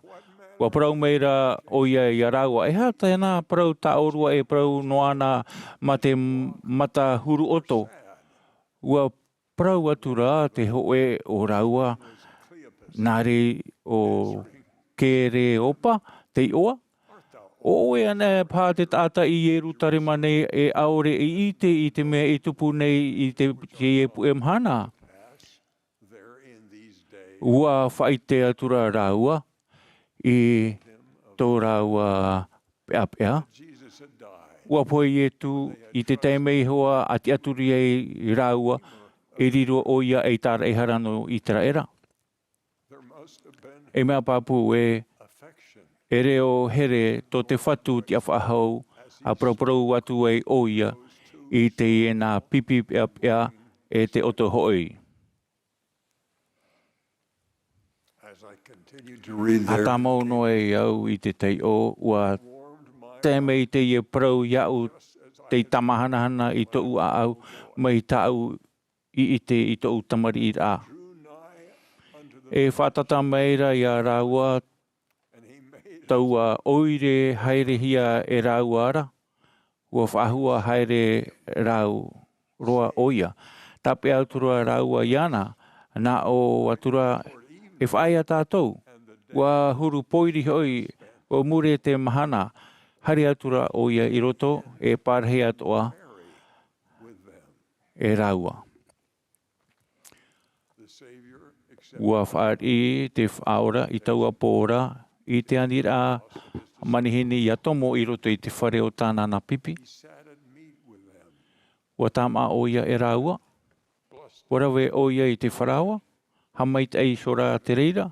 Ua parau mai ra ʻoia ia rāua, e aha tāna parau tāʻorua e parau noa na mā te mata huru ʻoto? Ua parau atu ra te hōʻē o rāua, nā reira ʻo Kereopa, te iʻoa. ʻO ʻoe anaʻe paha te taʻata i Ierutarema nei e ʻaore i ʻite i te mea i tupu nei i te, teie puʻe mahana? Ua faʻaʻite atu ra rāua i tō rāua peʻapeʻa. Ua pohe Ietu i te taime iho ā, a tiʻaturi ai rāua, e riro ʻoia ei tāraʻehara nō Iteraera. E mea pāpū ē, e reo here tō te Fatu tiʻa faʻahou, a paraparau atu ai ʻoia i teie nā pipi peʻapeʻa e te ʻoto hoʻi. As I continue to read A their tāmau noa ai au i te taiʻo, ua tae mai teie parau iāʻu, tei tāmahanahana i tōʻu ʻāʻau, mai tāʻu i ʻite i tōʻu tamariʻiraʻa. E fātata mai ra ia rāua taua ʻoire haerehia e rāua ra, ua faʻahua haere rāua roa ʻoia. Tāpeʻa atu ra rāua iāna, nā ʻō atu ra, e faʻaea tātou. Ua huru pōiri hoʻi, ua mure te mahana, haere atu ra ʻoia i roto, e pārahi atoʻa e rāua. Ua fāriʻi te Faʻaora i taua pō ra, i te aniraʻa manihini ia tomo i roto i te fare o tāna nā pipi. Ua tāmā ʻoia e rāua. Ua rave ʻoia i te faraoa, haʻamaitaʻi iho rā te reira,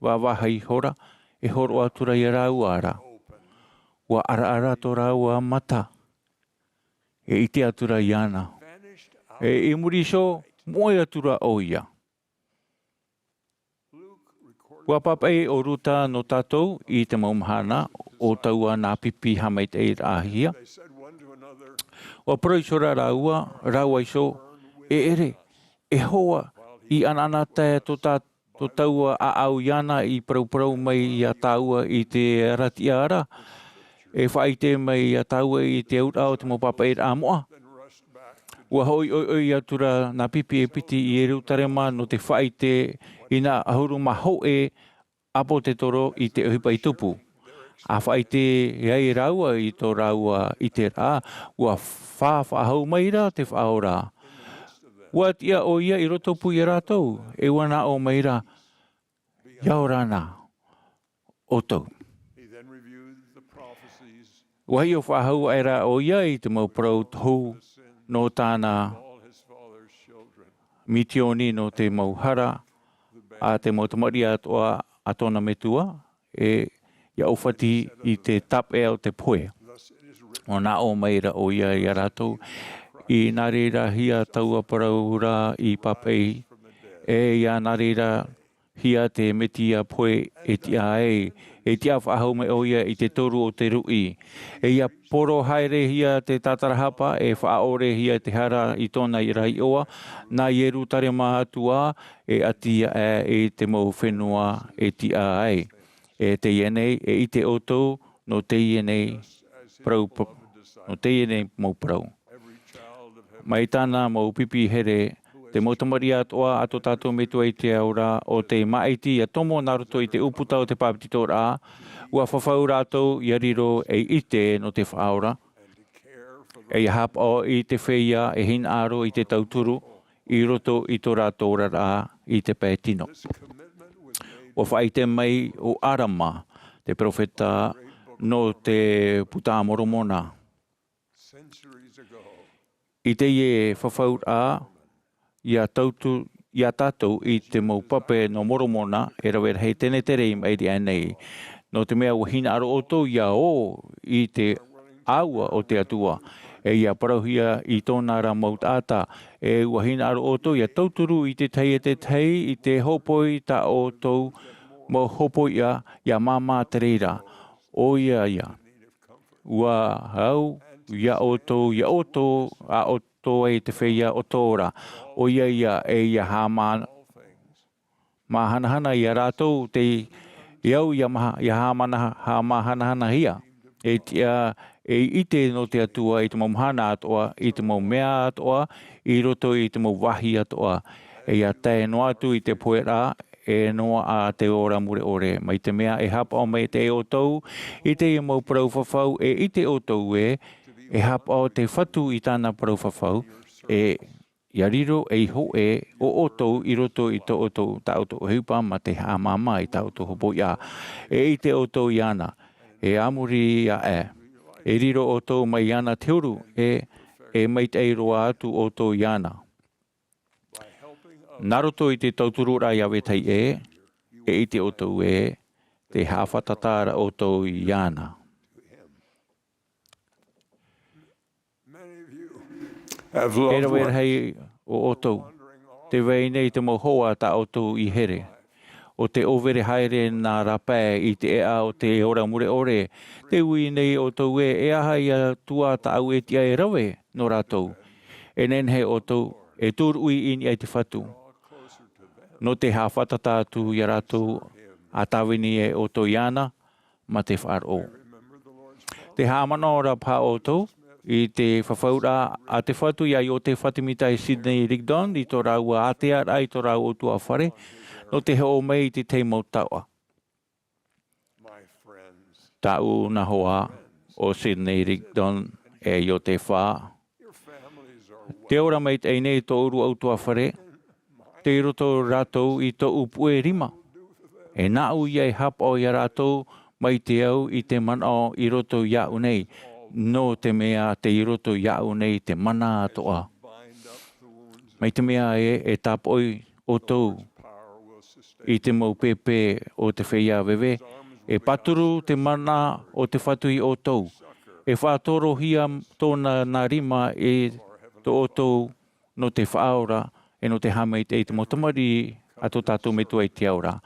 vāvāhi iho rā, e hōroʻa atu ra ia rāua ra. Ua ʻaraʻara tō rāua mata, e ʻite atu ra iāna. E i muri iho, moʻe atu ra ʻoia. Ua pāpaʻi ʻo Ruta nō tātou i te mau mahana, ʻo taua nā pipi haʻamaitaʻiraʻahia. Ua parau iho ra rāua, rāua iho, e ʻere, e hoa, i ʻanaʻanatae tō tā-, tō taua ʻāʻau iāna i parauparau mai iā tāua i te aratiʻa ra, e faʻaʻite mai iā tāua i te auraʻa o te mau pāpaʻiraʻa moʻa. Ua hoʻi ʻoiʻoi atu ra nā pipi e piti i Ierutarema nō te faʻaʻite i nā ʻahuru mā hōʻē ʻāpōtetoro i te ʻohipa i tupu. ʻA faʻaʻite ai rāua i tō rāua ʻiteraʻa, ua fā-, faʻahou mai ra te Faʻaora. Ua tiʻa ʻoia i roto pū iā rātou, e ua nā ʻō mai ra, ʻia ora na ʻoutou. Ua hiʻo faʻahou aʻe ra ʻoia i te mau parau tohu nō tāna mitioni nō te mau hara a te mau tamariʻi atoʻa a tōna metua, e ʻia ʻōfati i te tāpeʻa o te pohe. ʻUa nā ʻō mai ra ʻoia iā rātou, i nā reira hia taua parau ra i pāpaʻi, e ʻia nā reira hia te Metia pohe e tiʻa ai, e tiʻa faʻahou mai ʻoia i te toru o te ruʻi. E ʻia poro haere hia te tātarahapa, e faʻaʻore hia te hara i tōna ra iʻoa, nā Ierutarema atu ā, e ʻati aʻe i te mau fenua e tiʻa ai. E teie nei, e ʻite ʻoutou, nō teie nei parau pa-, nō teie nei mau parau. Mai tāna mau pipi here, te mau tamariʻi atoʻa a tō tātou Metua i te ao ra, ʻo tei māʻiti ʻia tomo nā roto i te ʻūputa o te pāpetitoraʻa, ʻua fafau rātou ʻia riro ei ʻite nō te Faʻaora, e ʻia hapaʻo i te feiā e hinaʻaro i te tauturu i roto i tō rātou oraraʻa i te pae tino. ʻUa faʻaʻite mai ʻo Arama, te perofeta nō te Puta a Moromona. I teie fafauraʻa, ʻia tautu, ʻia tātou i te mau pape nō Moromona, e rave rahi tenetere i maʻiri aʻe nei. Nō te mea ʻua hinaʻaro ʻoutou ʻia ō i te ʻāua o te Atua, e ʻia parauhia i tōna ra mau taʻata, e ʻua hinaʻaro ʻoutou ʻia tauturu i te tahi e te tahi i te hōpoi tā ʻoutou mau hōpoiʻa, ʻia māmā te reira. ʻOia ia, ʻua au iā ʻoutou, iā ʻoutou, a ʻoutou ai te feiā o tō ra. ʻOia ia, e ʻia hāmā-, māhanahana iā rātou te, e au ʻia maha-, ʻia hāmana-, hāmāhanahanahia. E tiʻa, e ʻite nō te Atua i te mau mahana atoʻa, i te mau mea atoʻa, i roto i te mau vāhi atoʻa. E ʻia tae noa atu i te pohe ra, e noaʻa te ora mure ʻore. Mai te mea e hapaʻo mai te ʻoutou i te mau parau fafau, e ʻite ʻoutou ē, e hapaʻo te Fatu i tāna parau fafau, e ʻia riro ei hōʻē o ʻoutou i roto i tō ʻoutou, tā ʻoutou ʻohipa mā te haʻamāmā i tā ʻoutou hōpoiʻa. E ʻite ʻoutou iāna, e a muri aʻe, e riro ʻoutou mai iāna te huru, e, e maitaʻi roa atu ʻoutou iāna. Nā roto i te tauturu ra iā vetahi ē, e ʻite ʻoutou ē, tē haʻafātata ra ʻoutou iāna. E rave rahi o ʻoutou, tē vai nei te mau hoa tā ʻoutou i here. ʻO tē ʻōvere haere nā rāpae i te ʻēʻa o te ora mure ʻore, tē ui nei ʻoutou ē, e aha ia atu ā tāʻu e tiʻa e rave nō rātou. E nehenehe ʻoutou e tūruʻi i niʻa i te Fatu, nō te haʻafātata atu iā rātou, ʻa tāvini ai ʻoutou iāna, mā te faʻaroʻo. Tē haʻamanaʻo ra paha ʻoutou i te fafauraʻa a te Fatu iā Iosepha Semita e Sidney Rigdon i tō rāua ātea ra i tō rāua ʻutuāfare, nō te hoʻo mai i te tahi mau taoʻa. Tāʻu nā hoa ʻo Sidney Rigdon e Iosepha, tē ora maitaʻi nei tō ʻōrua ʻutuāfare, tei roto rātou i tōʻu puʻe rima. E nāʻu ia e hapaʻo iā rātou mai te au i te manaʻo i roto iāʻu nei, nō te mea tei roto iāʻu nei te mana atoʻa. Mai te mea ē, e tāpoʻi ʻoutou i te mau pēpē o te feiā veve, e pāturu te mana o te Fatu ia ʻoutou. E faʻatorohia tōna nā rima i tō ʻoutou nō te faʻaora, e nō te haʻamaitaʻi i te mau tamariʻi a tō tātou Metua i te ao ra.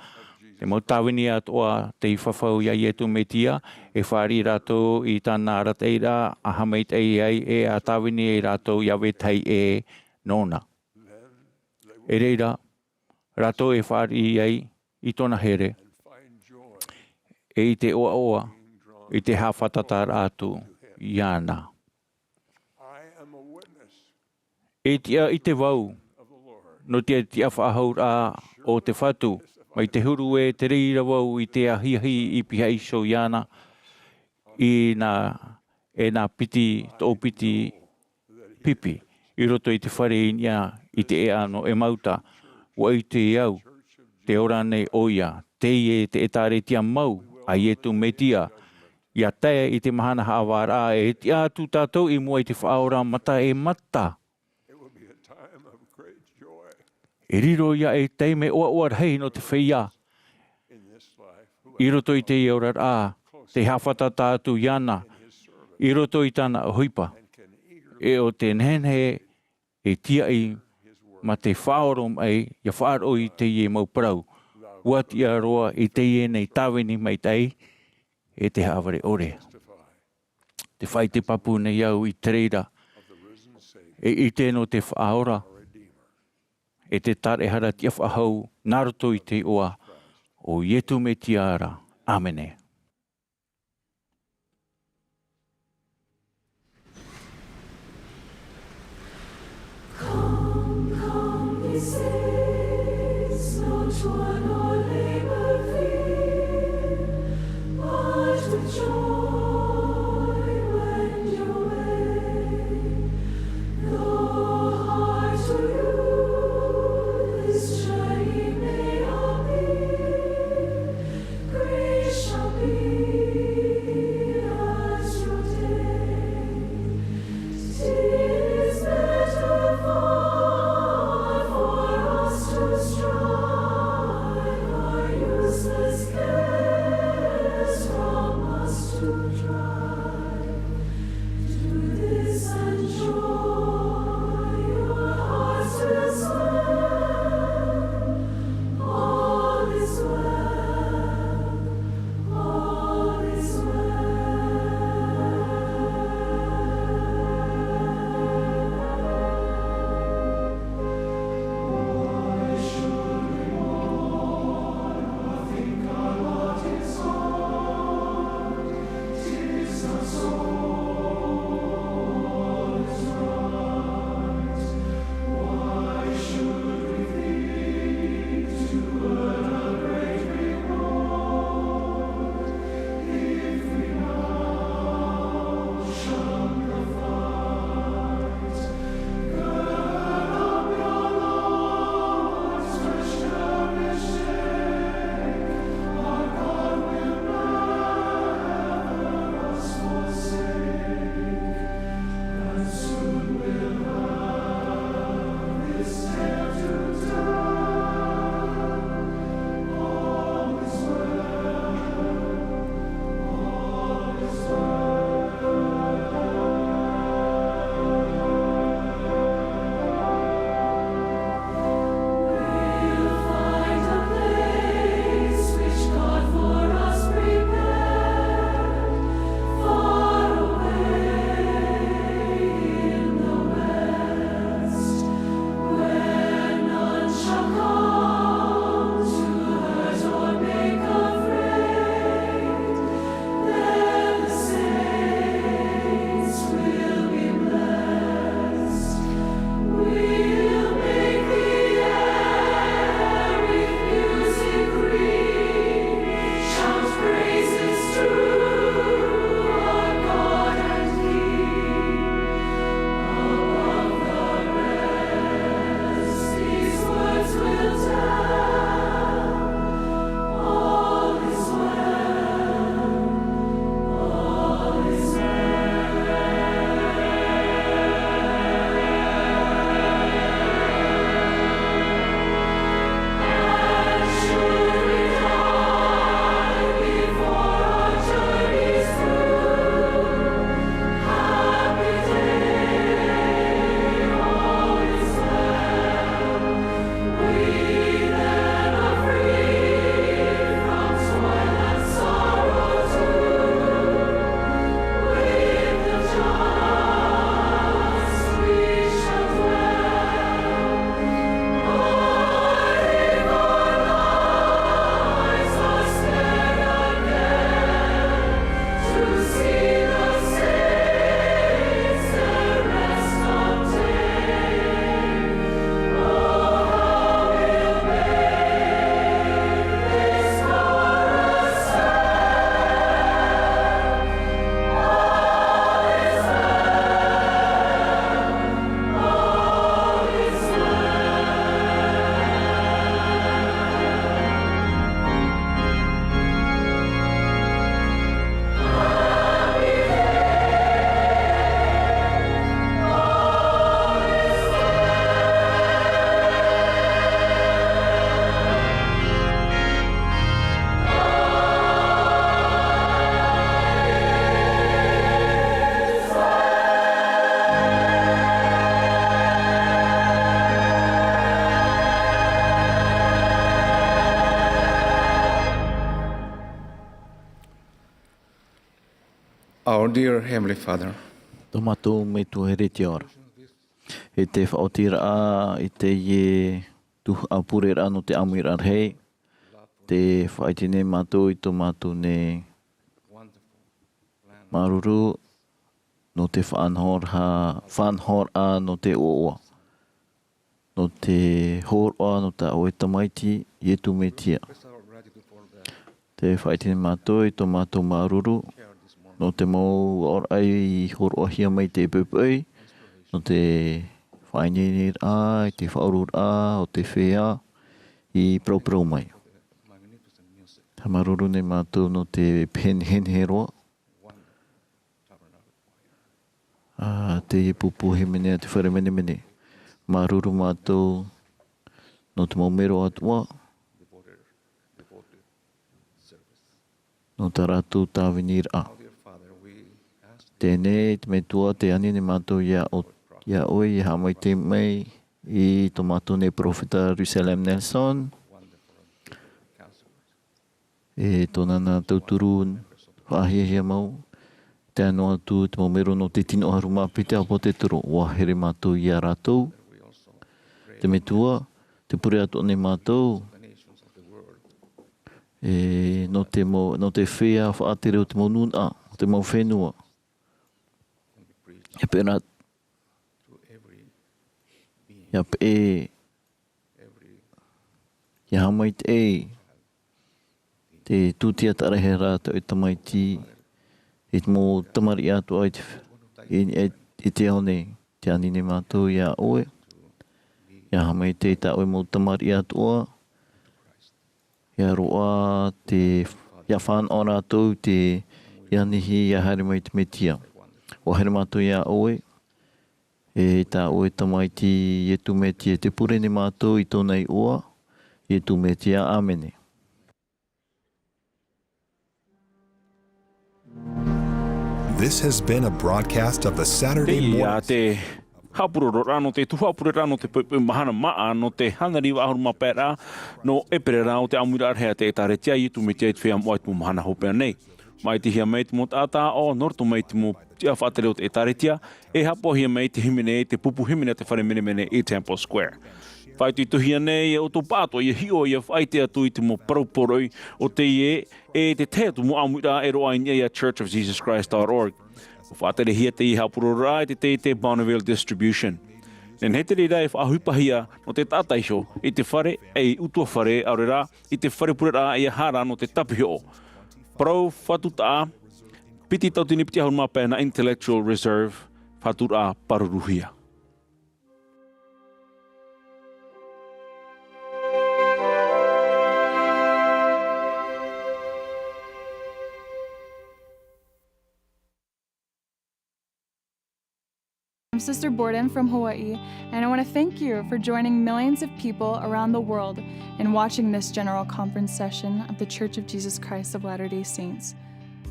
Te mau tāvini atoʻa tei fafau ia Iesu Mesia, e fāriʻi rātou i tāna arataʻiraʻa, ʻa haʻamaitaʻi ai, e ʻa tāvini ai rātou ia vetahi ʻē nōna. E reira, rātou e fāriʻi ai i tōna here, e i te ʻoaʻoa i te haʻafātataraʻa atu iāna. E tiʻa ʻite vau nō te tiʻa faʻahou ra o te Fatu, mai te huru ē, te reira vau i te ahiahi i pihaʻi iho iāna, i nā, e nā piti, toʻopiti pipi, i roto i te fare i niʻa i te ʻēʻa nō Emauta. ʻUa ʻite au, tē ora nei ʻoia, teie te ʻēkālesia mau a Iesu Mesia, ʻia tae i te mahana haʻavāraʻa, e tiʻa atu tātou i mua i te Faʻaora mata e mata. E riro ia ei taime ʻoaʻoa rahi nō te feiā. I roto i teie oraraʻa, tē haʻafātata atu iāna, i roto i tāna ʻohipa. E ʻo te nehenehe e tiaʻi mā te faʻaoromaʻi, ʻia faʻaroʻo i teie mau parau. ʻUa tiʻa roa i teie nei tāvini maitaʻi, e te haʻavare ʻore. Tē faʻaʻite pāpū nei au i te reira, e ʻite nō te Faʻaora, e te tāraʻehara tiʻa faʻahou, nā roto i te iʻoa o Iesu Mesia ra. ʻĀmene. Come, come, he sings, nor toil nor labor fear, but with joy wend your way. Though hard to you this journey may appear, grace shall be as your day. It is better far for us to strive Dear Heavenly Father, tō mātou Metua here i te ao ra, e te faʻaotiraʻa i teie tuhaʻa pureraʻa nō te ʻāmuiraʻa rahi, tē faʻaʻite nei mātou i tō mātou nei māuruuru nō te faʻanahoraʻa, faʻanahoraʻa nō te ʻoaʻoa, nō te hōroʻa nō tā ʻoe Tamaiti, Ietu Metia. Tē faʻaʻite nei mātou i tō mātou māuruuru nō te mau aʻoraʻa i hōroʻahia mai i teie poʻipoʻi, nō te faʻaineineraʻa i te faʻaururaʻa o te feiā i paraparau mai. Tē māuruuru nei mātou nō te pehe nehenehe roa, ā, teie pupu hīmene a te fare menemene. Māuruuru mātou nō te mau mero atoʻa, nō tā rātou tāviniraʻa. Teie nei, te Metua, tē ani nei mātou iā ʻo-, iā ʻoe, ʻia haʻamaitaʻi mai i tō mātou nei peropheta Russell M. Nelson, e tōna nā tauturu faʻahiahia mau, tae noa atu te mau mero nō te tino ʻahuru mā piti ʻāpōsetolo, ʻua here mātou iā rātou. Te Metua, tē pure atoʻa nei mātou, e, nō te mau, nō te feiā faʻatere o te mau nūnaʻa, o te mau fenua. E pērā, ʻia peʻe, ʻia haʻamaitaʻi te tūtiaraʻa rahi ra tā ʻoe Tamaiti, i te mau tamariʻi atoʻa i te, i, i, i te ao nei, tē ani nei mātou iā ʻoe, ʻia haʻamaitaʻi tā ʻoe mau tamariʻi atoʻa, ʻia roaʻa te, ʻia fānaʻo rātou te, ʻia nihi, ʻia haere mai te Metia. ʻUa here mātou iā ʻoe, e tā ʻoe Tamaiti Ietu Metia, tē pure nei mātou i tōna iʻoa, Ietu Metia, ʻāmene. This has been a broadcast of the Saturday Teie morning. Te haʻapurororaʻa nō te tuhaʻa pureraʻa nō te poʻipoʻi mahana māʻa nō te hānere iva ʻahuru mā pae ra nō ʻēperēra o te ʻāmuiraʻa rahi a te ʻĒtārētia a Ietu Metia i te Feiā Moʻa i te mau mahana hopeʻa nei. Māʻitihia mai te mau taʻata aʻo nō roto mai i te mau tiʻa faʻatere o te ʻĒtārētia, e haʻapaʻohia mai te hīmene, te pupu hīmene a te fare menemene i Temple Square. Faʻaitoitohia nei ia ʻoutou pāʻatoʻa ʻia hiʻo, ʻia faʻaʻite atu i te mau parau poroʻi o teie, e te tahi atu mau ʻāmuiraʻa e roaʻa i niʻa iā church of jesus christ dot org. ʻUa faʻaterehia teie haʻapurororaʻa e te, te, te Bonneville Distribution. Nehenehe te reira e faʻaʻohipahia nō te taʻata iho, i te fare, e ʻutuāfare, ʻaore rā, i te fare pureraʻa ʻia haere nō te tāpihoʻo. Parau fātutaʻa, piti tautini piti ʻahuru mā pae nā Intellectual Reserve, fāturaʻa pāruruhia. I'm Sister Borden from Hawaii, and I want to thank you for joining millions of people around the world in watching this General Conference session of The Church of Jesus Christ of Latter-day Saints.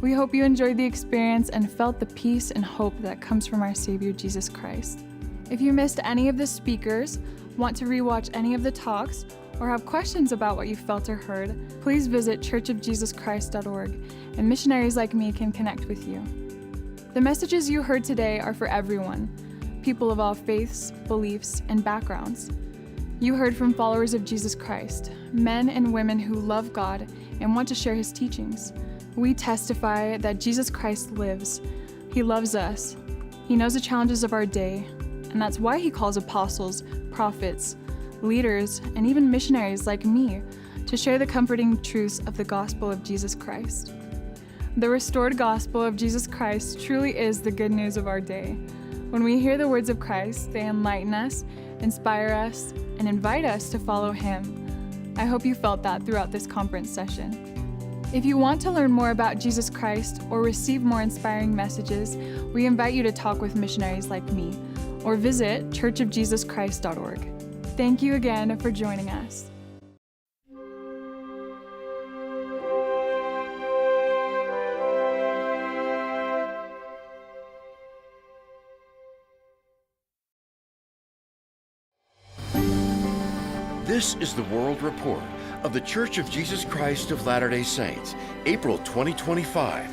We hope you enjoyed the experience and felt the peace and hope that comes from our Savior Jesus Christ. If you missed any of the speakers, want to rewatch any of the talks, or have questions about what you felt or heard, please visit church of jesus christ dot org, and missionaries like me can connect with you. The messages you heard today are for everyone, people of all faiths, beliefs, and backgrounds. You heard from followers of Jesus Christ, men and women who love God and want to share his teachings. We testify that Jesus Christ lives. He loves us. He knows the challenges of our day, and that's why he calls apostles, prophets, leaders, and even missionaries like me to share the comforting truths of the gospel of Jesus Christ. The restored gospel of Jesus Christ truly is the good news of our day. When we hear the words of Christ, they enlighten us, inspire us, and invite us to follow him. I hope you felt that throughout this conference session. If you want to learn more about Jesus Christ or receive more inspiring messages, we invite you to talk with missionaries like me or visit church of jesus christ dot org. Thank you again for joining us. This is the World Report of The Church of Jesus Christ of Latter-day Saints, April twenty twenty-five.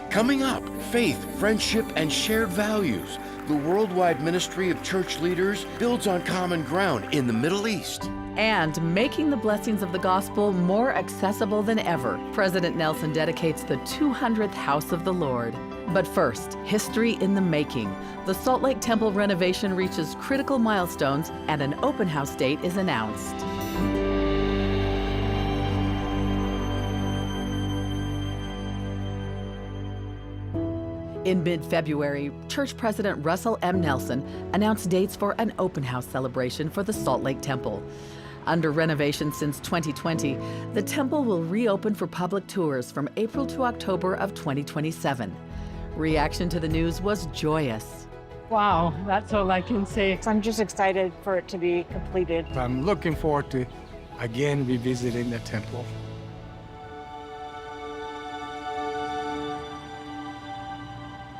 Coming up, faith, friendship, and shared values. The worldwide ministry of church leaders builds on common ground in the Middle East. And making the blessings of the gospel more accessible than ever, President Nelson dedicates the two hundredth House of the Lord. But first, history in the making. The Salt Lake Temple renovation reaches critical milestones, and an open house date is announced. In mid-February, Church President Russell M. Nelson announced dates for an open house celebration for the Salt Lake Temple. Under renovation since twenty twenty, the temple will reopen for public tours from April to October of twenty twenty-seven. Reaction to the news was joyous. Wow, that's all I can say. I'm just excited for it to be completed. I'm looking forward to again revisiting the temple.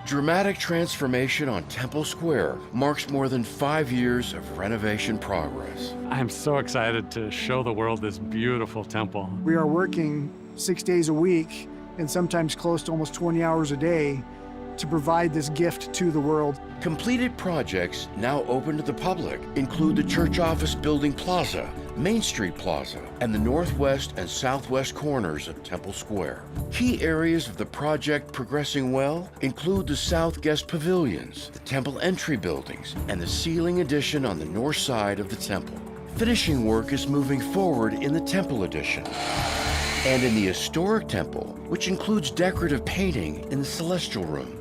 Dramatic transformation on Temple Square marks more than five years of renovation progress. I'm so excited to show the world this beautiful temple. We are working six days a week and sometimes close to almost twenty hours a day to provide this gift to the world. Completed projects now open to the public include the Church Office Building Plaza, Main Street Plaza, and the northwest and southwest corners of Temple Square. Key areas of the project progressing well include the south guest pavilions, the temple entry buildings, and the ceiling addition on the north side of the temple. Finishing work is moving forward in the temple addition and in the historic temple, which includes decorative painting in the celestial room.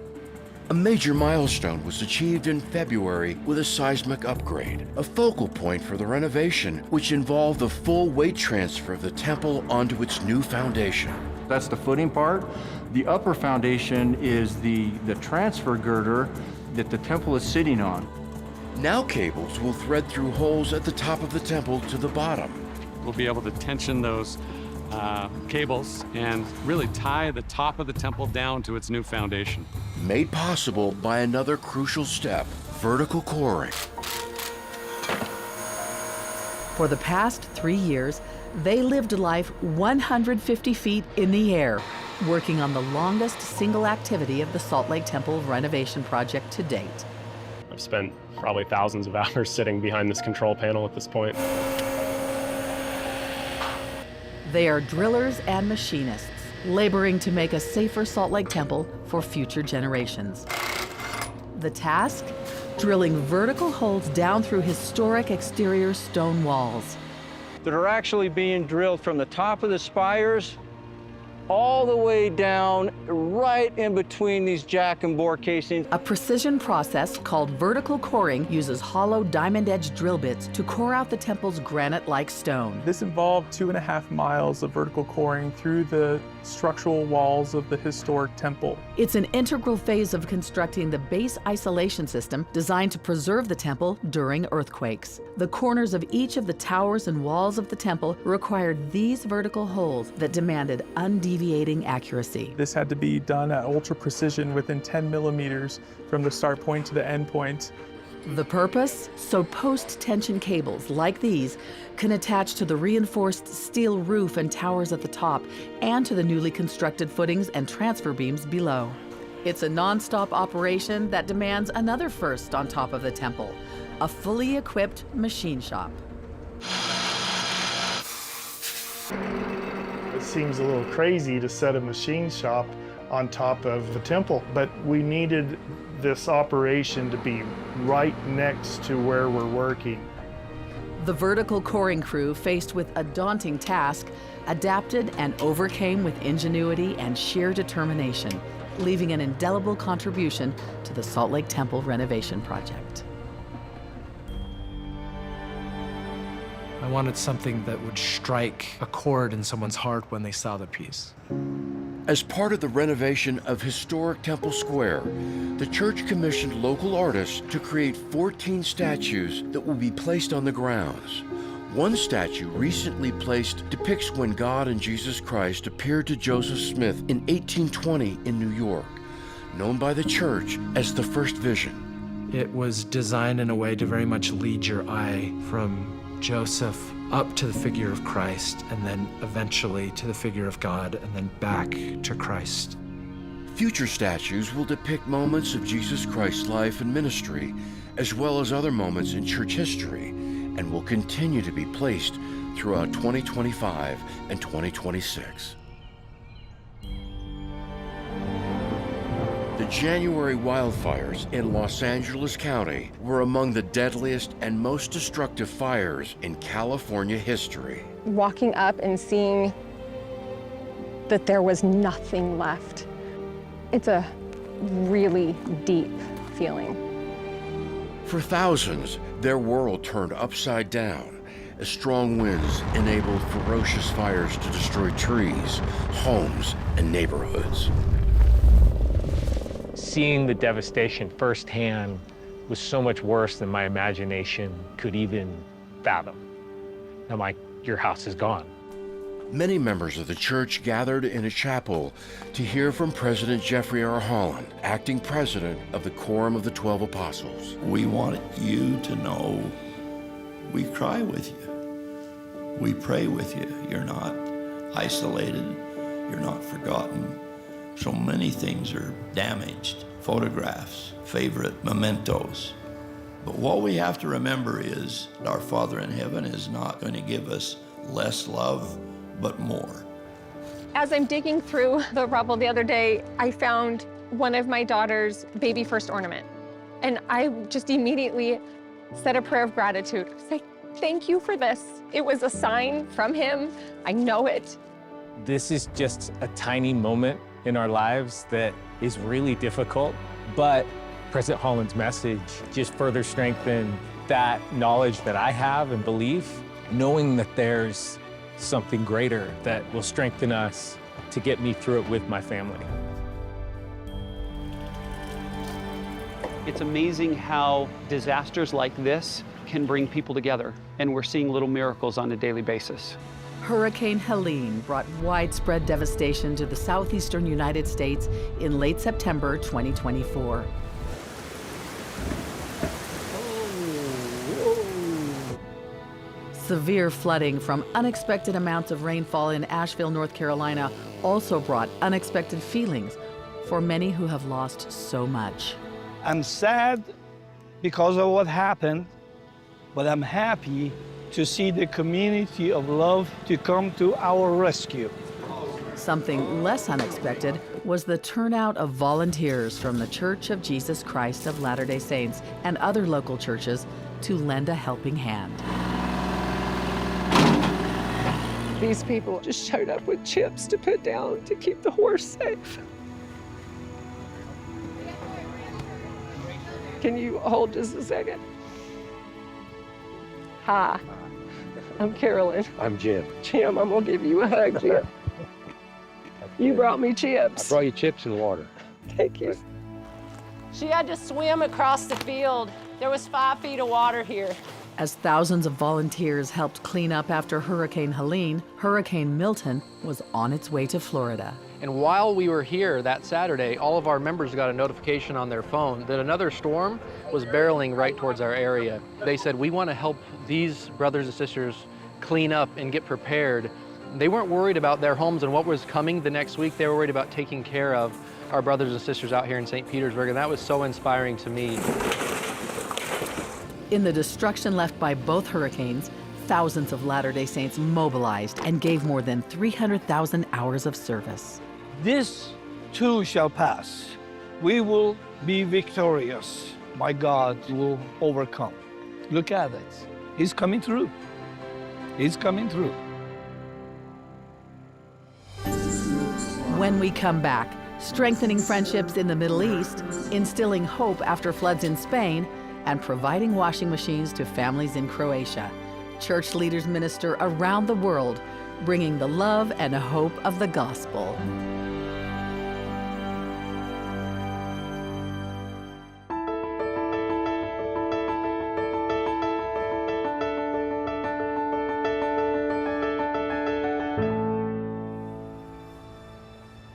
A major milestone was achieved in February with a seismic upgrade, a focal point for the renovation, which involved the full weight transfer of the temple onto its new foundation. That's the footing part. The upper foundation is the, the transfer girder that the temple is sitting on. Now cables will thread through holes at the top of the temple to the bottom. We'll be able to tension those, uh, cables and really tie the top of the temple down to its new foundation. Made possible by another crucial step, vertical coring. For the past three years, they lived life one hundred fifty feet in the air, working on the longest single activity of the Salt Lake Temple renovation project to date. I've spent probably thousands of hours sitting behind this control panel at this point. They are drillers and machinists, laboring to make a safer Salt Lake Temple for future generations. The task? Drilling vertical holes down through historic exterior stone walls. That are actually being drilled from the top of the spires all the way down, right in between these jack and bore casings. A precision process called vertical coring uses hollow diamond-edge drill bits to core out the temple's granite-like stone. This involved two and a half miles of vertical coring through the structural walls of the historic temple. It's an integral phase of constructing the base isolation system designed to preserve the temple during earthquakes. The corners of each of the towers and walls of the temple required these vertical holes that demanded undeviating accuracy. This had to be done at ultra precision within ten millimeters from the start point to the end point. The purpose? So post-tension cables like these can attach to the reinforced steel roof and towers at the top and to the newly constructed footings and transfer beams below. It's a non-stop operation that demands another first on top of the temple, a fully equipped machine shop. It seems a little crazy to set a machine shop on top of the temple, but we needed this operation to be right next to where we're working. The vertical coring crew, faced with a daunting task, adapted and overcame with ingenuity and sheer determination, leaving an indelible contribution to the Salt Lake Temple renovation project. I wanted something that would strike a chord in someone's heart when they saw the piece. As part of the renovation of historic Temple Square, the church commissioned local artists to create fourteen statues that will be placed on the grounds. One statue recently placed depicts when God and Jesus Christ appeared to Joseph Smith in eighteen twenty in New York, known by the church as the First Vision. It was designed in a way to very much lead your eye from Joseph up to the figure of Christ, and then eventually to the figure of God, and then back to Christ. Future statues will depict moments of Jesus Christ's life and ministry, as well as other moments in church history, and will continue to be placed throughout twenty twenty-five and twenty twenty-six. The January wildfires in Los Angeles County were among the deadliest and most destructive fires in California history. Walking up and seeing that there was nothing left, it's a really deep feeling. For thousands, their world turned upside down as strong winds enabled ferocious fires to destroy trees, homes, and neighborhoods. Seeing the devastation firsthand was so much worse than my imagination could even fathom. I'm like, "Your house is gone." Many members of the church gathered in a chapel to hear from President Jeffrey R. Holland, acting president of the Quorum of the Twelve Apostles. We want you to know we cry with you. We pray with you. You're not isolated. You're not forgotten. So many things are damaged: photographs, favorite mementos. But what we have to remember is our Father in heaven is not going to give us less love, but more. As I'm digging through the rubble the other day, I found one of my daughter's baby first ornament. And I just immediately said a prayer of gratitude. Say, "Thank you for this. It was a sign from him. I know it." This is just a tiny moment in our lives that is really difficult, but President Holland's message just further strengthened that knowledge that I have and belief, knowing that there's something greater that will strengthen us to get me through it with my family. It's amazing how disasters like this can bring people together, and we're seeing little miracles on a daily basis. Hurricane Helene brought widespread devastation to the southeastern United States in late September twenty twenty-four. Severe flooding from unexpected amounts of rainfall in Asheville, North Carolina, also brought unexpected feelings for many who have lost so much. I'm sad because of what happened, but I'm happy to see the community of love to come to our rescue. Something less unexpected was the turnout of volunteers from The Church of Jesus Christ of Latter-day Saints and other local churches to lend a helping hand. These people just showed up with chips to put down to keep the horse safe. Can you hold just a second? Hi, I'm Carolyn. I'm Jim. Jim, I'm gonna give you a hug, Jim. You brought me chips. I brought you chips and water. Thank you. She had to swim across the field. There was five feet of water here. As thousands of volunteers helped clean up after Hurricane Helene, Hurricane Milton was on its way to Florida. And while we were here that Saturday, all of our members got a notification on their phone that another storm was barreling right towards our area. They said, "We want to help these brothers and sisters clean up and get prepared." They weren't worried about their homes and what was coming the next week. They were worried about taking care of our brothers and sisters out here in Saint Petersburg, and that was so inspiring to me. In the destruction left by both hurricanes, thousands of Latter-day Saints mobilized and gave more than three hundred thousand hours of service. This too shall pass. We will be victorious. My God will overcome. Look at it. He's coming through. He's coming through. When we come back, strengthening friendships in the Middle East, instilling hope after floods in Spain, and providing washing machines to families in Croatia. Church leaders minister around the world, bringing the love and hope of the gospel.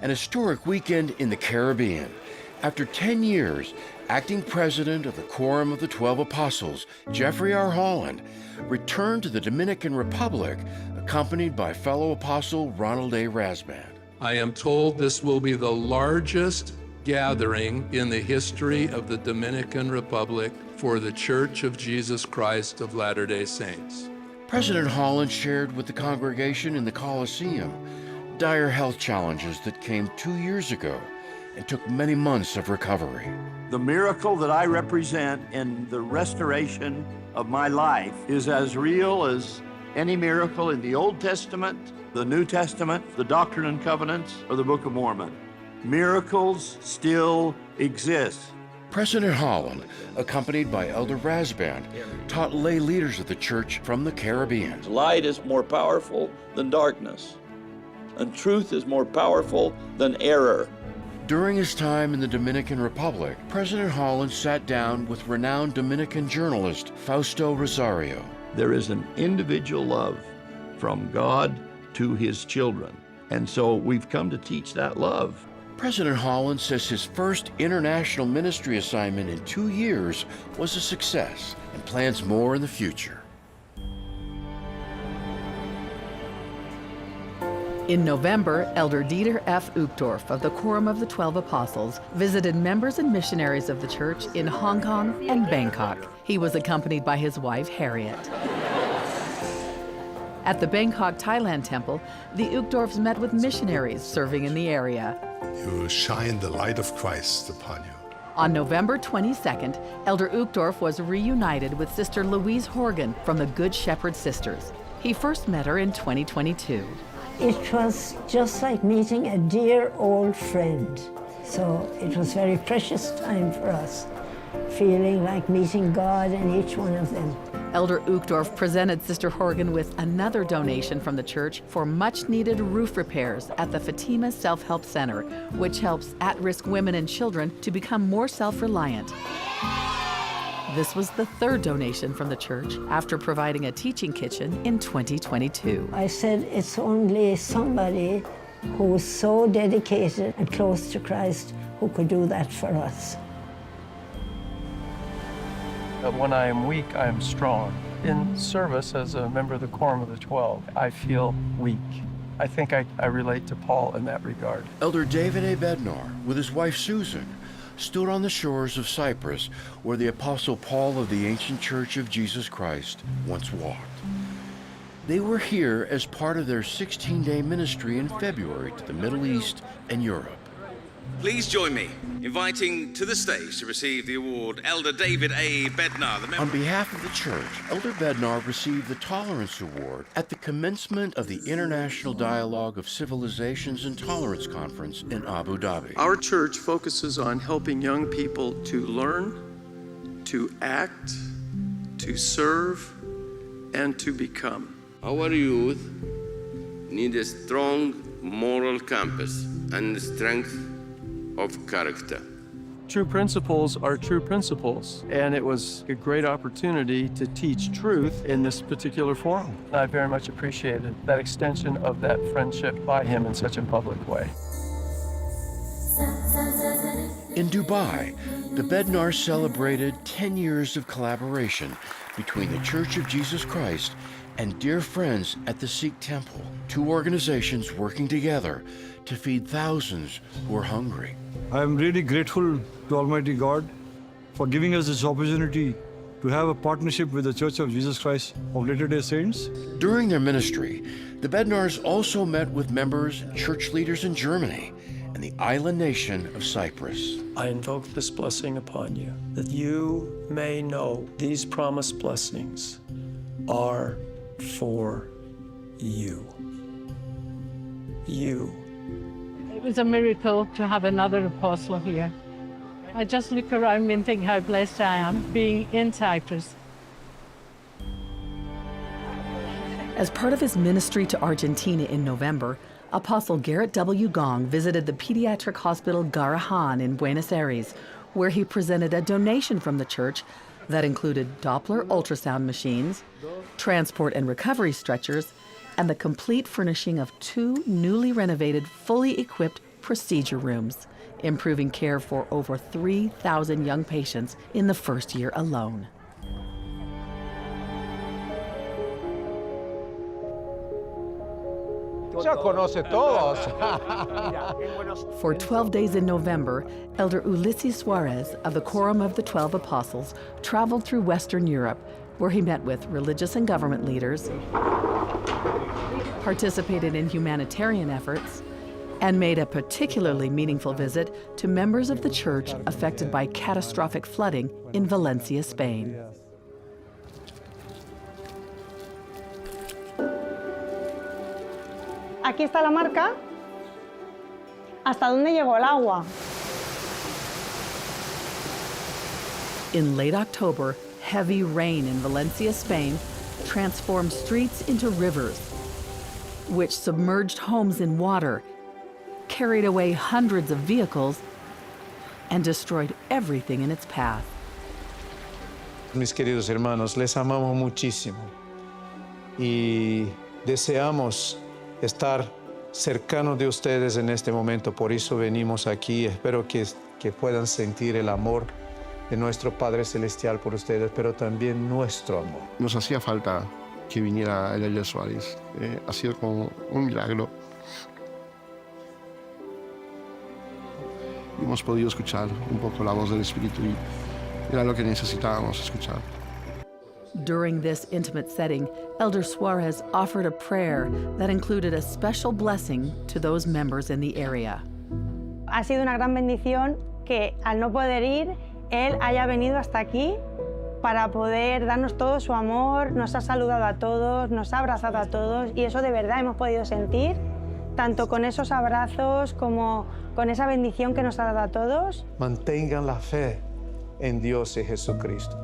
An historic weekend in the Caribbean. After ten years, acting president of the Quorum of the Twelve Apostles, Jeffrey R. Holland, returned to the Dominican Republic, accompanied by fellow apostle Ronald A. Rasband. I am told this will be the largest gathering in the history of the Dominican Republic for the Church of Jesus Christ of Latter-day Saints. President Holland shared with the congregation in the Coliseum dire health challenges that came two years ago and took many months of recovery. The miracle that I represent in the restoration of my life is as real as any miracle in the Old Testament, the New Testament, the Doctrine and Covenants, or the Book of Mormon. Miracles still exist. President Holland, accompanied by Elder Rasband, taught lay leaders of the church from the Caribbean. Light is more powerful than darkness, and truth is more powerful than error. During his time in the Dominican Republic, President Holland sat down with renowned Dominican journalist Fausto Rosario. There is an individual love from God to his children. And so we've come to teach that love. President Holland says his first international ministry assignment in two years was a success and plans more in the future. In November, Elder Dieter F. Uchtdorf of the Quorum of the Twelve Apostles visited members and missionaries of the church in Hong Kong and Bangkok. He was accompanied by his wife, Harriet. At the Bangkok Thailand Temple, the Uchtdorfs met with missionaries serving in the area. You shine the light of Christ upon you. On November twenty-second, Elder Uchtdorf was reunited with Sister Louise Horgan from the Good Shepherd Sisters. He first met her in twenty twenty-two. It was just like meeting a dear old friend. So it was very precious time for us, feeling like meeting God in each one of them. Elder Uchtdorf presented Sister Horgan with another donation from the church for much-needed roof repairs at the Fatima Self-Help Center, which helps at-risk women and children to become more self-reliant. This was the third donation from the church after providing a teaching kitchen in twenty twenty-two. I said, "It's only somebody who was so dedicated and close to Christ who could do that for us." Uh, when I am weak, I am strong. In service as a member of the Quorum of the Twelve, I feel weak. I think I, I relate to Paul in that regard. Elder David A. Bednar, with his wife Susan, stood on the shores of Cyprus, where the Apostle Paul of the Ancient Church of Jesus Christ once walked. They were here as part of their sixteen-day ministry in February to the Middle East and Europe. Please join me in inviting to the stage to receive the award Elder David A. Bednar, the member. On behalf of the church, Elder Bednar received the Tolerance Award at the commencement of the International Dialogue of Civilizations and Tolerance Conference in Abu Dhabi. Our church focuses on helping young people to learn, to act, to serve, and to become. Our youth need a strong moral compass and strength of character. True principles are true principles, and it was a great opportunity to teach truth in this particular forum. I very much appreciated that extension of that friendship by him in such a public way. In Dubai, the Bednars celebrated ten years of collaboration between the Church of Jesus Christ and dear friends at the Sikh Temple, two organizations working together to feed thousands who are hungry. I am really grateful to Almighty God for giving us this opportunity to have a partnership with the Church of Jesus Christ of Latter-day Saints. During their ministry, the Bednars also met with members and church leaders in Germany and the island nation of Cyprus. I invoke this blessing upon you, that you may know these promised blessings are for you. You. It was a miracle to have another apostle here. I just look around me and think how blessed I am being in Cyprus. As part of his ministry to Argentina in November, Apostle Gerrit W. Gong visited the pediatric hospital Garrahan in Buenos Aires, where he presented a donation from the church that included Doppler ultrasound machines, transport and recovery stretchers, and the complete furnishing of two newly renovated, fully equipped procedure rooms, improving care for over three thousand young patients in the first year alone. Ya conoce todos. For twelve days in November, Elder Ulisses Soares of the Quorum of the Twelve Apostles traveled through Western Europe, where he met with religious and government leaders, participated in humanitarian efforts, and made a particularly meaningful visit to members of the church affected by catastrophic flooding in Valencia, Spain. Aquí está la marca. ¿Hasta dónde llegó el agua? In late October, heavy rain in Valencia, Spain, transformed streets into rivers, which submerged homes in water, carried away hundreds of vehicles, and destroyed everything in its path. Mis queridos hermanos, les amamos muchísimo y deseamos estar cercanos de ustedes en este momento, por eso venimos aquí. Espero que, que puedan sentir el amor de nuestro Padre Celestial por ustedes, pero también nuestro amor. Nos hacía falta que viniera el Elder Soares. Eh, ha sido como un milagro. Y hemos podido escuchar un poco la voz del Espíritu y era lo que necesitábamos escuchar. During this intimate setting, Elder Soares offered a prayer that included a special blessing to those members in the area. Ha sido una gran bendición que al no poder ir, él haya venido hasta aquí para poder darnos todo su amor, nos ha saludado a todos, nos ha abrazado a todos y eso de verdad hemos podido sentir, tanto con esos abrazos como con esa bendición que nos ha dado a todos. Mantengan la fe en Dios y Jesucristo.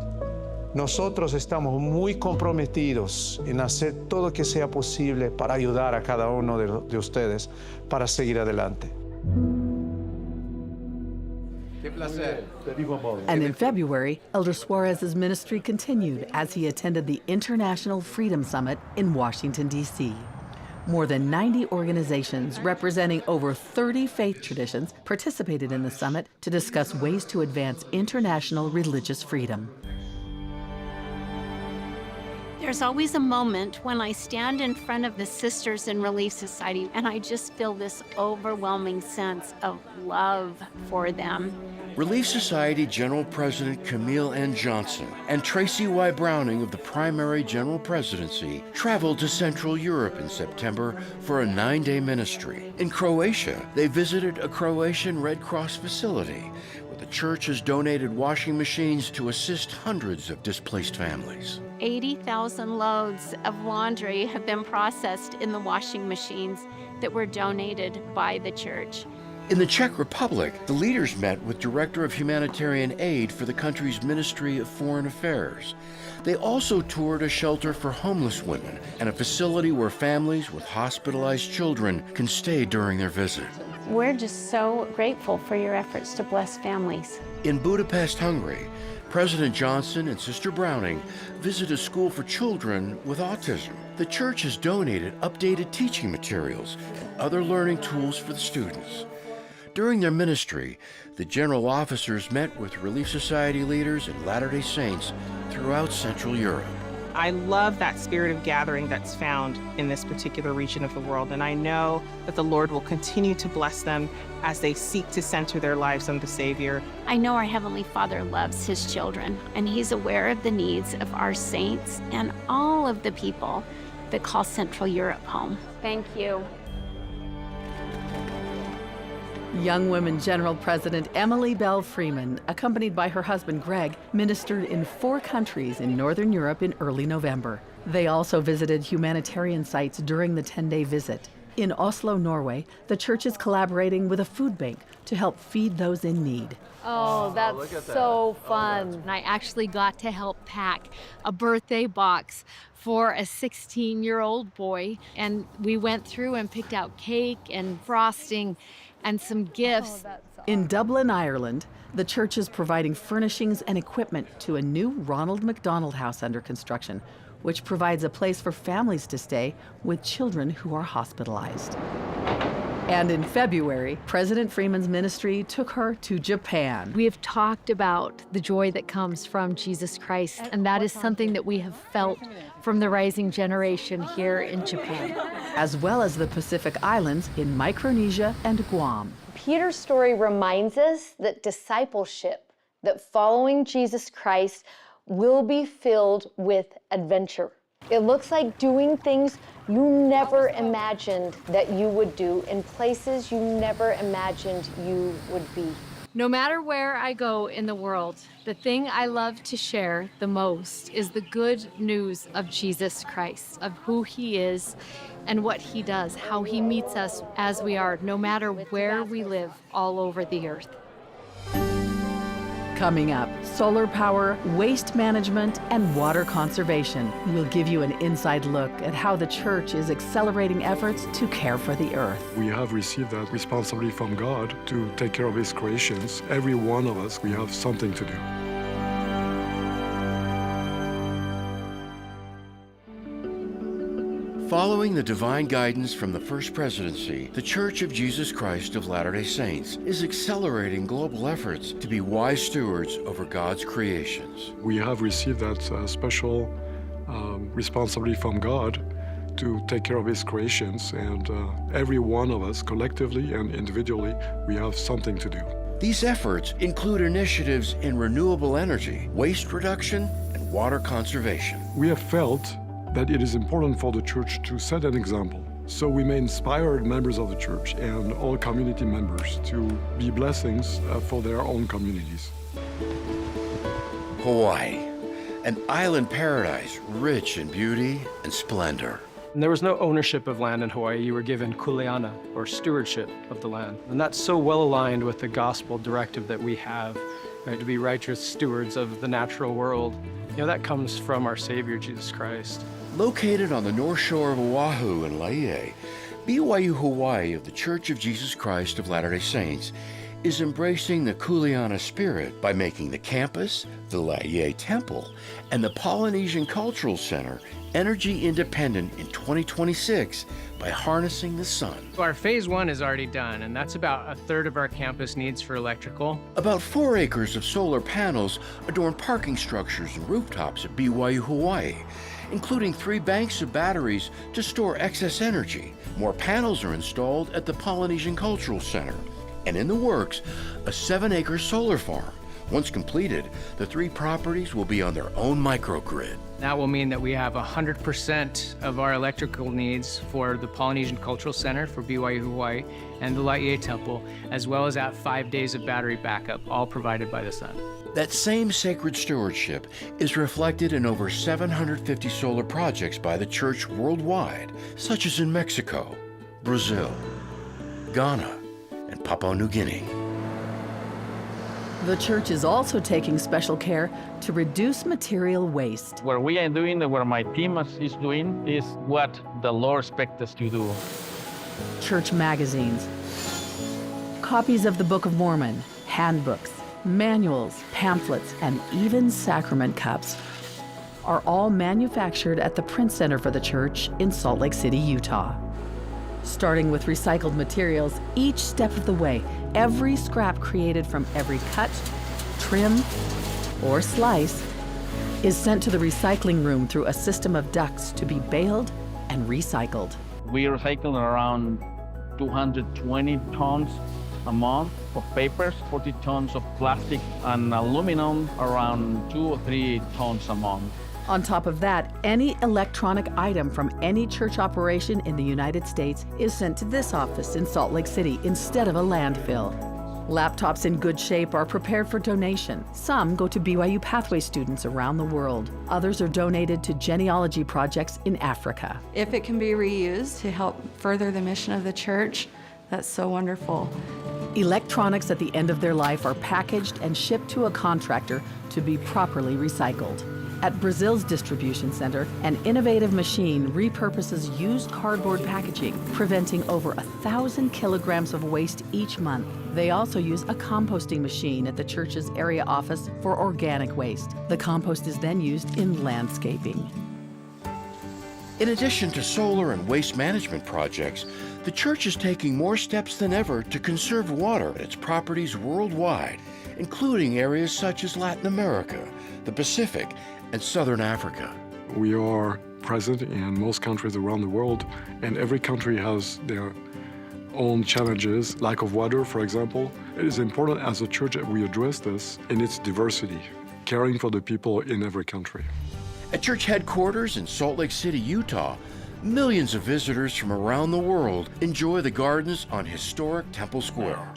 Nosotros estamos muy comprometidos en hacer todo lo que sea posible para ayudar a cada uno de, de ustedes para seguir adelante. And in February, Elder Soares's ministry continued as he attended the International Freedom Summit in Washington, D C. More than ninety organizations representing over thirty faith traditions participated in the summit to discuss ways to advance international religious freedom. There's always a moment when I stand in front of the Sisters in Relief Society and I just feel this overwhelming sense of love for them. Relief Society General President Camille N. Johnson and Tracy Y. Browning of the Primary General Presidency traveled to Central Europe in September for a nine-day ministry. In Croatia, they visited a Croatian Red Cross facility where the church has donated washing machines to assist hundreds of displaced families. Eighty thousand loads of laundry have been processed in the washing machines that were donated by the church. In the Czech Republic, the leaders met with Director of Humanitarian Aid for the country's Ministry of Foreign Affairs. They also toured a shelter for homeless women and a facility where families with hospitalized children can stay during their visit. We're just so grateful for your efforts to bless families. In Budapest, Hungary, President Johnson and Sister Browning visit a school for children with autism. The church has donated updated teaching materials and other learning tools for the students. During their ministry, the general officers met with Relief Society leaders and Latter-day Saints throughout Central Europe. I love that spirit of gathering that's found in this particular region of the world, and I know that the Lord will continue to bless them as they seek to center their lives on the Savior. I know our Heavenly Father loves His children, and He's aware of the needs of our saints and all of the people that call Central Europe home. Thank you. Young Women General President Emily Belle Freeman, accompanied by her husband Greg, ministered in four countries in Northern Europe in early November. They also visited humanitarian sites during the ten-day visit. In Oslo, Norway, the church is collaborating with a food bank to help feed those in need. Oh, that's so fun. And I actually got to help pack a birthday box for a sixteen-year-old boy, and we went through and picked out cake and frosting and some gifts. In Dublin, Ireland, the church is providing furnishings and equipment to a new Ronald McDonald House under construction, which provides a place for families to stay with children who are hospitalized. And in February, President Freeman's ministry took her to Japan. We have talked about the joy that comes from Jesus Christ, and that is something that we have felt from the rising generation here in Japan. As well as the Pacific Islands in Micronesia and Guam. Peter's story reminds us that discipleship, that following Jesus Christ, will be filled with adventure. It looks like doing things you never imagined that you would do in places you never imagined you would be. No matter where I go in the world, the thing I love to share the most is the good news of Jesus Christ, of who he is and what he does, how he meets us as we are, no matter where we live all over the earth. Coming up, solar power, waste management, and water conservation. We'll give you an inside look at how the church is accelerating efforts to care for the earth. We have received that responsibility from God to take care of his creations. Every one of us, we have something to do. Following the divine guidance from the First Presidency, The Church of Jesus Christ of Latter-day Saints is accelerating global efforts to be wise stewards over God's creations. We have received that, uh, special, um, responsibility from God to take care of his creations, and, uh, every one of us, collectively and individually, we have something to do. These efforts include initiatives in renewable energy, waste reduction, and water conservation. We have felt that it is important for the church to set an example, so we may inspire members of the church and all community members to be blessings, uh, for their own communities. Hawaii, an island paradise rich in beauty and splendor. And there was no ownership of land in Hawaii. You were given kuleana, or stewardship of the land. And that's so well aligned with the gospel directive that we have, right, to be righteous stewards of the natural world. You know, that comes from our Savior, Jesus Christ. Located on the north shore of Oahu in Laie, B Y U Hawaii of The Church of Jesus Christ of Latter-day Saints is embracing the kuleana spirit by making the campus, the Laie Temple, and the Polynesian Cultural Center energy independent in twenty twenty-six by harnessing the sun. Our phase one is already done, and that's about a third of our campus needs for electrical. About four acres of solar panels adorn parking structures and rooftops at B Y U Hawaii, including three banks of batteries to store excess energy. More panels are installed at the Polynesian Cultural Center, and in the works, a seven-acre solar farm. Once completed, the three properties will be on their own microgrid. That will mean that we have one hundred percent of our electrical needs for the Polynesian Cultural Center for B Y U Hawaii and the Laie Temple, as well as at five days of battery backup, all provided by the sun. That same sacred stewardship is reflected in over seven hundred fifty solar projects by the church worldwide, such as in Mexico, Brazil, Ghana, and Papua New Guinea. The church is also taking special care to reduce material waste. What we are doing, what my team is, is doing, is what the Lord expects us to do. Church magazines, copies of the Book of Mormon, handbooks, manuals, pamphlets, and even sacrament cups are all manufactured at the Print Center for the Church in Salt Lake City, Utah. Starting with recycled materials each step of the way, every scrap created from every cut, trim, or slice is sent to the recycling room through a system of ducts to be baled and recycled. We recycle around two hundred twenty tons a month of papers, forty tons of plastic, and aluminum around two or three tons a month. On top of that, any electronic item from any church operation in the United States is sent to this office in Salt Lake City instead of a landfill. Laptops in good shape are prepared for donation. Some go to B Y U Pathway students around the world. Others are donated to genealogy projects in Africa. If it can be reused to help further the mission of the church, that's so wonderful. Electronics at the end of their life are packaged and shipped to a contractor to be properly recycled. At Brazil's distribution center, an innovative machine repurposes used cardboard packaging, preventing over a thousand kilograms of waste each month. They also use a composting machine at the church's area office for organic waste. The compost is then used in landscaping. In addition to solar and waste management projects, the church is taking more steps than ever to conserve water at its properties worldwide, including areas such as Latin America, the Pacific, and Southern Africa. We are present in most countries around the world, and every country has their own challenges, lack of water, for example. It is important as a church that we address this in its diversity, caring for the people in every country. At church headquarters in Salt Lake City, Utah, millions of visitors from around the world enjoy the gardens on historic Temple Square.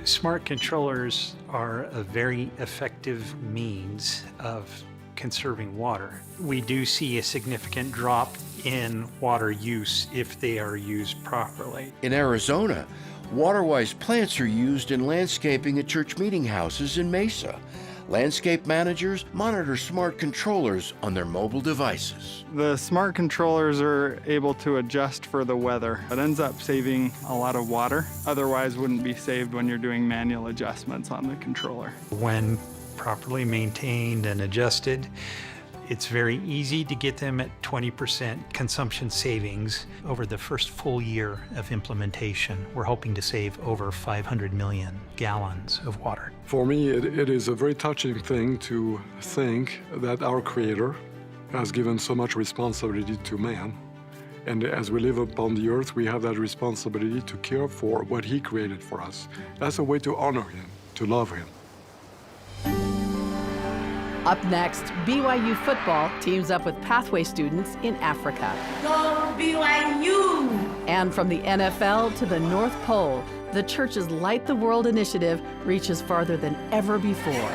Smart controllers are a very effective means of conserving water. We do see a significant drop in water use if they are used properly. In Arizona, water-wise plants are used in landscaping at church meeting houses in Mesa. Landscape managers monitor smart controllers on their mobile devices. The smart controllers are able to adjust for the weather. It ends up saving a lot of water, otherwise wouldn't be saved when you're doing manual adjustments on the controller. When properly maintained and adjusted, it's very easy to get them at twenty percent consumption savings. Over the first full year of implementation, we're hoping to save over five hundred million gallons of water. For me, it, it is a very touching thing to think that our Creator has given so much responsibility to man. And as we live upon the earth, we have that responsibility to care for what He created for us. That's a way to honor Him, to love Him. Up next, B Y U football teams up with Pathway students in Africa. Go B Y U! And from the N F L to the North Pole, the church's Light the World initiative reaches farther than ever before.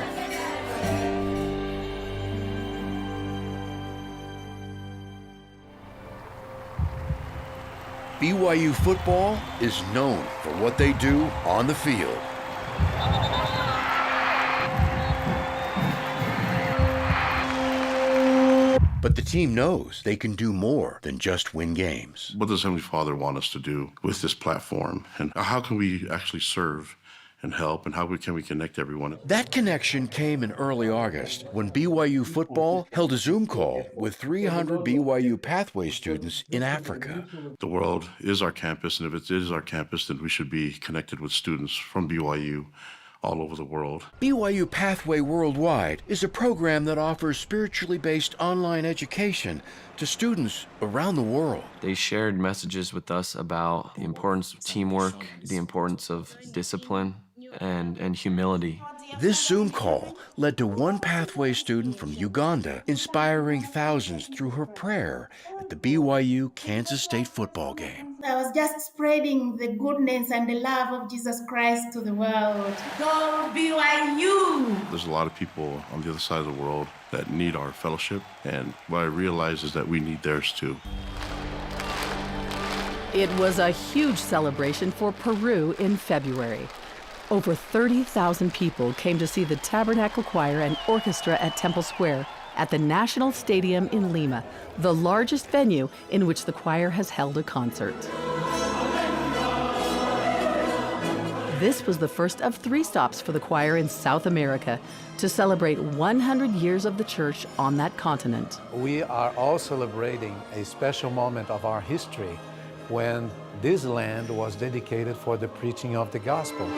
B Y U football is known for what they do on the field. But the team knows they can do more than just win games. What does Heavenly Father want us to do with this platform? And how can we actually serve and help, and how we, can we connect everyone? That connection came in early August when B Y U football held a Zoom call with three hundred B Y U Pathway students in Africa. The world is our campus, and if it is our campus, then we should be connected with students from B Y U all over the world. B Y U Pathway Worldwide is a program that offers spiritually based online education to students around the world. They shared messages with us about the importance of teamwork, the importance of discipline, and, and humility. This Zoom call led to one Pathway student from Uganda inspiring thousands through her prayer at the B Y U Kansas State football game. I was just spreading the goodness and the love of Jesus Christ to the world. Go B Y U! There's a lot of people on the other side of the world that need our fellowship, and what I realize is that we need theirs too. It was a huge celebration for Peru in February. Over thirty thousand people came to see the Tabernacle Choir and Orchestra at Temple Square at the National Stadium in Lima, the largest venue in which the choir has held a concert. This was the first of three stops for the choir in South America to celebrate one hundred years of the church on that continent. We are all celebrating a special moment of our history when this land was dedicated for the preaching of the gospel.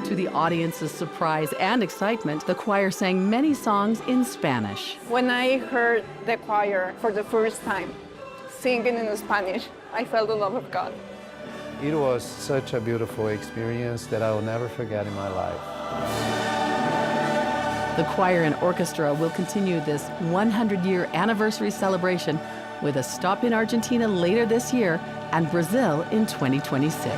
To the audience's surprise and excitement, the choir sang many songs in Spanish. When I heard the choir for the first time singing in Spanish, I felt the love of God. It was such a beautiful experience that I will never forget in my life. The choir and orchestra will continue this one hundred year anniversary celebration with a stop in Argentina later this year and Brazil in twenty twenty-six.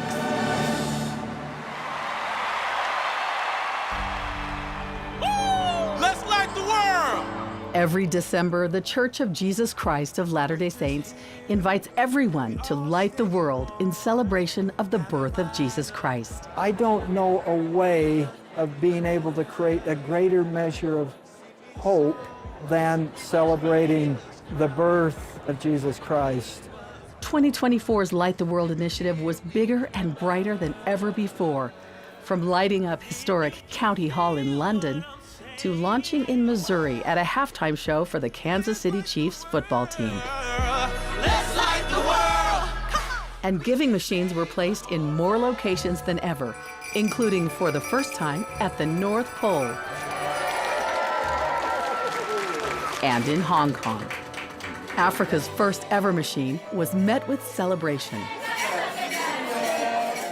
Let's light the world! Every December, The Church of Jesus Christ of Latter-day Saints invites everyone to light the world in celebration of the birth of Jesus Christ. I don't know a way of being able to create a greater measure of hope than celebrating the birth of Jesus Christ. Twenty twenty-four's Light the World initiative was bigger and brighter than ever before. From lighting up historic County Hall in London, to launching in Missouri at a halftime show for the Kansas City Chiefs football team. And giving machines were placed in more locations than ever, including for the first time at the North Pole and in Hong Kong. Africa's first ever machine was met with celebration.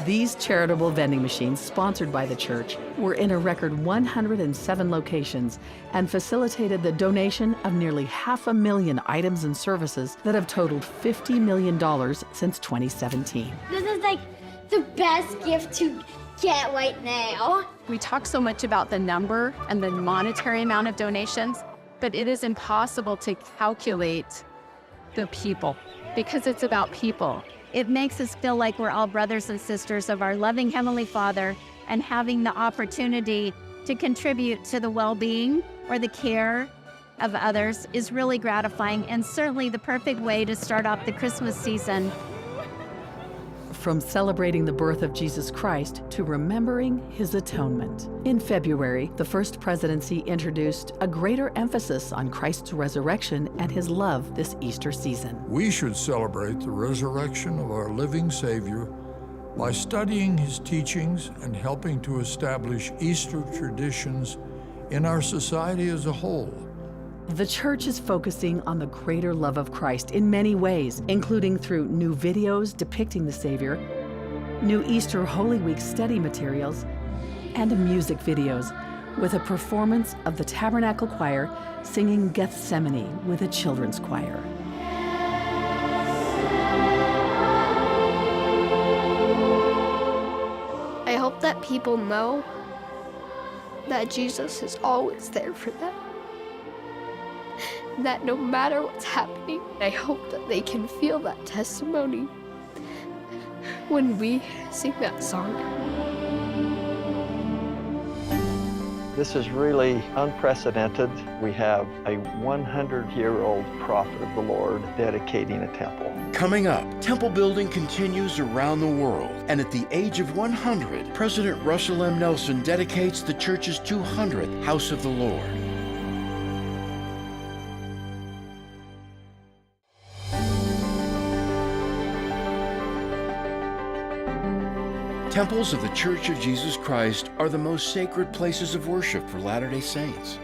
These charitable vending machines, sponsored by the church, were in a record one hundred seven locations and facilitated the donation of nearly half a million items and services that have totaled fifty million dollars since twenty seventeen. This is, like, the best gift to get right now. We talk so much about the number and the monetary amount of donations, but it is impossible to calculate the people, because it's about people. It makes us feel like we're all brothers and sisters of our loving Heavenly Father, and having the opportunity to contribute to the well-being or the care of others is really gratifying and certainly the perfect way to start off the Christmas season. From celebrating the birth of Jesus Christ to remembering his atonement. In February, the First Presidency introduced a greater emphasis on Christ's resurrection and his love this Easter season. We should celebrate the resurrection of our living Savior by studying his teachings and helping to establish Easter traditions in our society as a whole. The church is focusing on the greater love of Christ in many ways, including through new videos depicting the Savior, new Easter Holy Week study materials, and music videos, with a performance of the Tabernacle Choir singing Gethsemane with a children's choir. I hope that people know that Jesus is always there for them. That no matter what's happening, I hope that they can feel that testimony when we sing that song. This is really unprecedented. We have a one hundred-year-old prophet of the Lord dedicating a temple. Coming up, temple building continues around the world, and at the age of one hundred, President Russell M. Nelson dedicates the church's two hundredth House of the Lord. Temples of The Church of Jesus Christ are the most sacred places of worship for Latter-day Saints.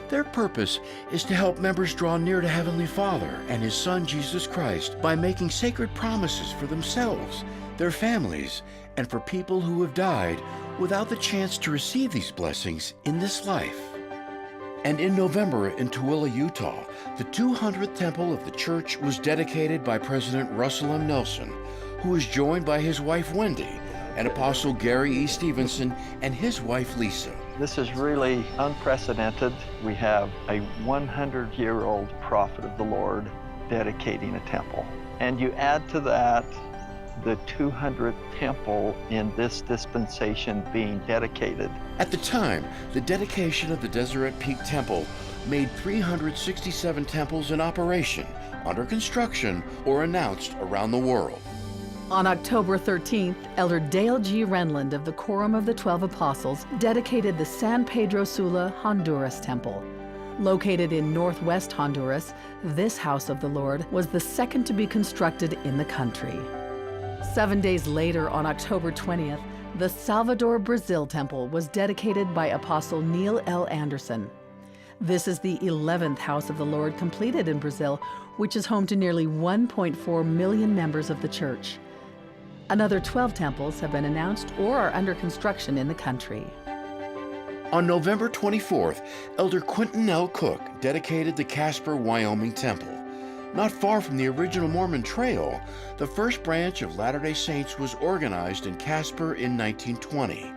Their purpose is to help members draw near to Heavenly Father and His Son, Jesus Christ, by making sacred promises for themselves, their families, and for people who have died without the chance to receive these blessings in this life. And in November in Tooele, Utah, the two hundredth temple of the church was dedicated by President Russell M. Nelson, who was joined by his wife Wendy and Apostle Gary E. Stevenson and his wife Lisa. This is really unprecedented. We have a one hundred-year-old prophet of the Lord dedicating a temple. And you add to that the two hundredth temple in this dispensation being dedicated. At the time, the dedication of the Deseret Peak Temple made three hundred sixty-seven temples in operation, under construction, or announced around the world. On October thirteenth, Elder Dale G. Renlund of the Quorum of the Twelve Apostles dedicated the San Pedro Sula, Honduras Temple. Located in northwest Honduras, this house of the Lord was the second to be constructed in the country. Seven days later, on October twentieth, the Salvador, Brazil Temple was dedicated by Apostle Neil L. Andersen. This is the eleventh house of the Lord completed in Brazil, which is home to nearly one point four million members of the church. Another twelve temples have been announced or are under construction in the country. On November twenty-fourth, Elder Quentin L. Cook dedicated the Casper, Wyoming Temple. Not far from the original Mormon Trail, the first branch of Latter-day Saints was organized in Casper in nineteen twenty.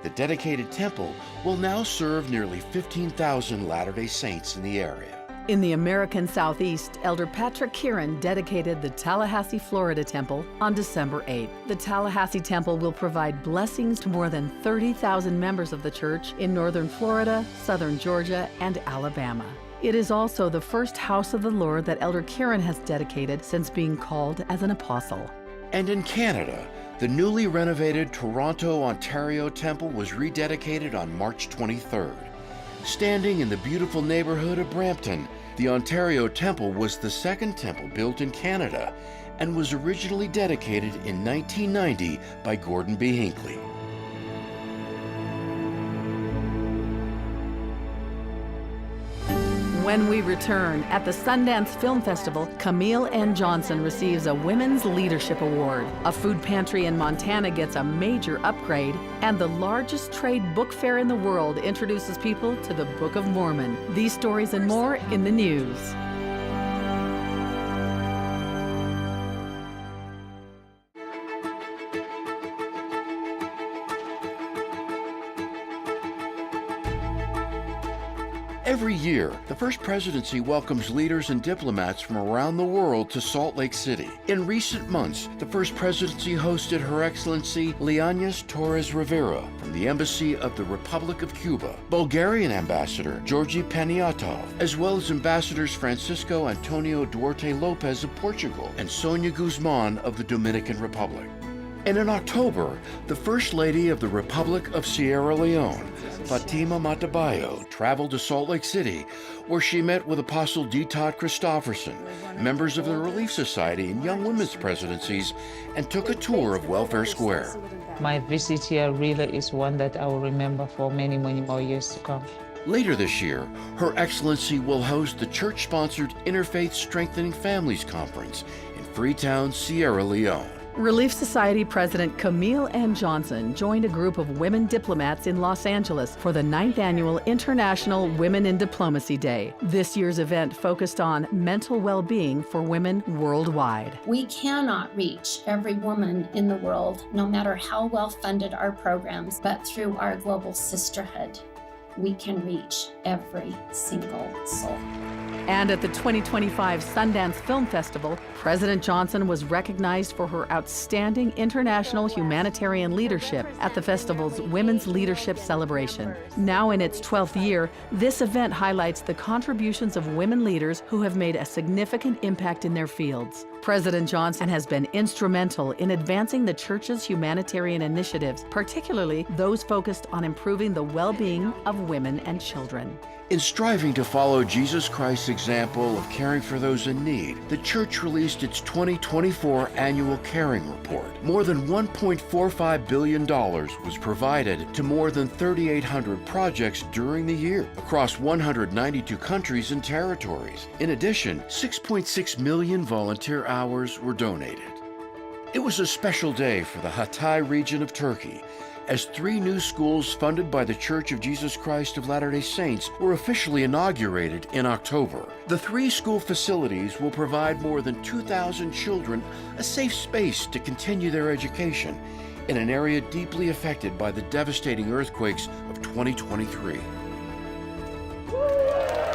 The dedicated temple will now serve nearly fifteen thousand Latter-day Saints in the area. In the American Southeast, Elder Patrick Kieran dedicated the Tallahassee, Florida Temple on December eighth. The Tallahassee Temple will provide blessings to more than thirty thousand members of the church in northern Florida, southern Georgia, and Alabama. It is also the first house of the Lord that Elder Kieran has dedicated since being called as an apostle. And in Canada, the newly renovated Toronto, Ontario Temple was rededicated on March twenty-third. Standing in the beautiful neighborhood of Brampton, the Ontario Temple was the second temple built in Canada and was originally dedicated in nineteen ninety by Gordon B. Hinckley. When we return, at the Sundance Film Festival, Camille N. Johnson receives a Women's Leadership Award. A food pantry in Montana gets a major upgrade, and the largest trade book fair in the world introduces people to the Book of Mormon. These stories and more in the news. Every year, the First Presidency welcomes leaders and diplomats from around the world to Salt Lake City. In recent months, the First Presidency hosted Her Excellency Leonidas Torres Rivera from the Embassy of the Republic of Cuba, Bulgarian Ambassador Georgi Paniatov, as well as Ambassadors Francisco Antonio Duarte Lopez of Portugal and Sonia Guzman of the Dominican Republic. And in October, the First Lady of the Republic of Sierra Leone, Fatima Matabayo, traveled to Salt Lake City, where she met with Apostle D. Todd Christofferson, members of the Relief Society and Young Women's Presidencies, and took a tour of Welfare Square. My visit here really is one that I will remember for many, many more years to come. Later this year, Her Excellency will host the church-sponsored Interfaith Strengthening Families Conference in Freetown, Sierra Leone. Relief Society President Camille N. Johnson joined a group of women diplomats in Los Angeles for the ninth annual International Women in Diplomacy Day. This year's event focused on mental well-being for women worldwide. We cannot reach every woman in the world, no matter how well funded our programs, but through our global sisterhood, we can reach every single soul. And at the twenty twenty-five Sundance Film Festival, President Johnson was recognized for her outstanding international humanitarian leadership at the festival's Women's Leadership Celebration. Now in its twelfth year, this event highlights the contributions of women leaders who have made a significant impact in their fields. President Johnson has been instrumental in advancing the church's humanitarian initiatives, particularly those focused on improving the well-being of women and children. In striving to follow Jesus Christ's example of caring for those in need, the church released its twenty twenty-four annual caring report. More than one point four five billion dollars was provided to more than thirty-eight hundred projects during the year across one hundred ninety-two countries and territories. In addition, six point six million volunteer hours were donated. It was a special day for the Hatay region of Turkey, as three new schools funded by The Church of Jesus Christ of Latter-day Saints were officially inaugurated in October. The three school facilities will provide more than two thousand children a safe space to continue their education in an area deeply affected by the devastating earthquakes of twenty twenty-three.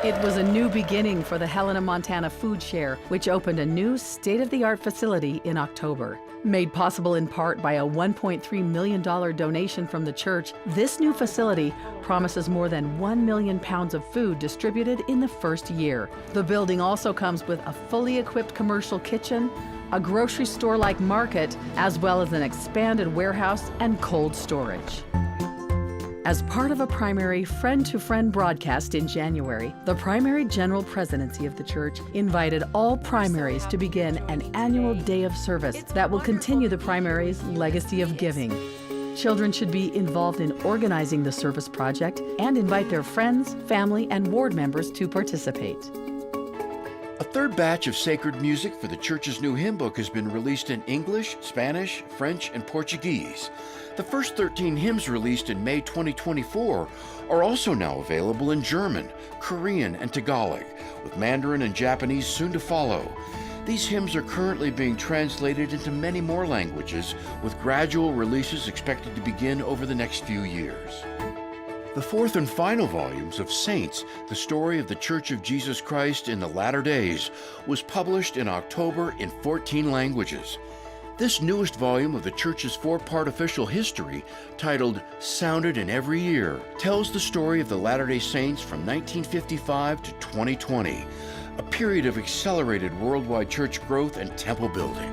It was a new beginning for the Helena Montana Food Share, which opened a new state-of-the-art facility in October. Made possible in part by a one point three million dollar donation from the church, this new facility promises more than one million pounds of food distributed in the first year. The building also comes with a fully equipped commercial kitchen, a grocery store-like market, as well as an expanded warehouse and cold storage. As part of a primary friend-to-friend broadcast in January, the Primary General Presidency of the Church invited all primaries to begin an annual day of service that will continue the primary's legacy of giving. Children should be involved in organizing the service project and invite their friends, family, and ward members to participate. A third batch of sacred music for the church's new hymn book has been released in English, Spanish, French, and Portuguese. The first thirteen hymns released in May twenty twenty-four are also now available in German, Korean, and Tagalog, with Mandarin and Japanese soon to follow. These hymns are currently being translated into many more languages, with gradual releases expected to begin over the next few years. The fourth and final volumes of Saints, The Story of the Church of Jesus Christ in the Latter Days, was published in October in fourteen languages. This newest volume of the church's four-part official history, titled Sounded in Every Ear, tells the story of the Latter-day Saints from nineteen fifty-five to twenty twenty, a period of accelerated worldwide church growth and temple building.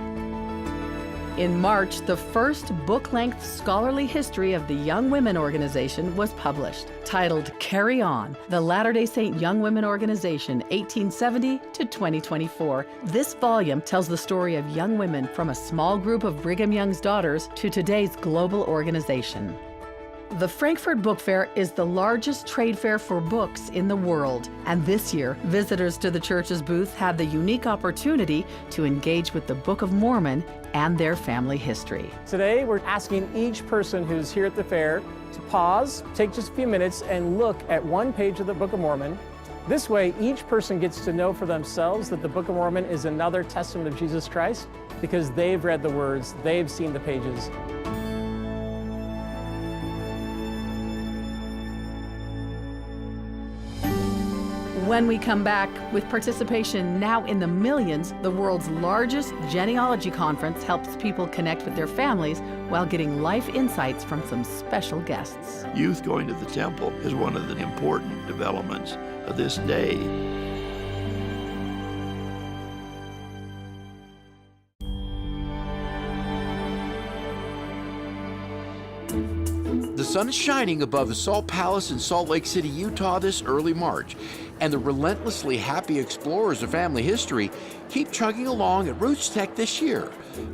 In March, the first book-length scholarly history of the Young Women Organization was published. Titled Carry On, The Latter-day Saint Young Women Organization, eighteen seventy to twenty twenty-four, this volume tells the story of young women from a small group of Brigham Young's daughters to today's global organization. The Frankfurt Book Fair is the largest trade fair for books in the world, and this year, visitors to the church's booth had the unique opportunity to engage with the Book of Mormon and their family history. Today, we're asking each person who's here at the fair to pause, take just a few minutes, and look at one page of the Book of Mormon. This way, each person gets to know for themselves that the Book of Mormon is another testament of Jesus Christ because they've read the words, they've seen the pages. When we come back, with participation now in the millions, the world's largest genealogy conference helps people connect with their families while getting life insights from some special guests. Youth going to the temple is one of the important developments of this day. The sun is shining above the Salt Palace in Salt Lake City, Utah this early March, and the relentlessly happy explorers of family history keep chugging along at Roots Tech this year.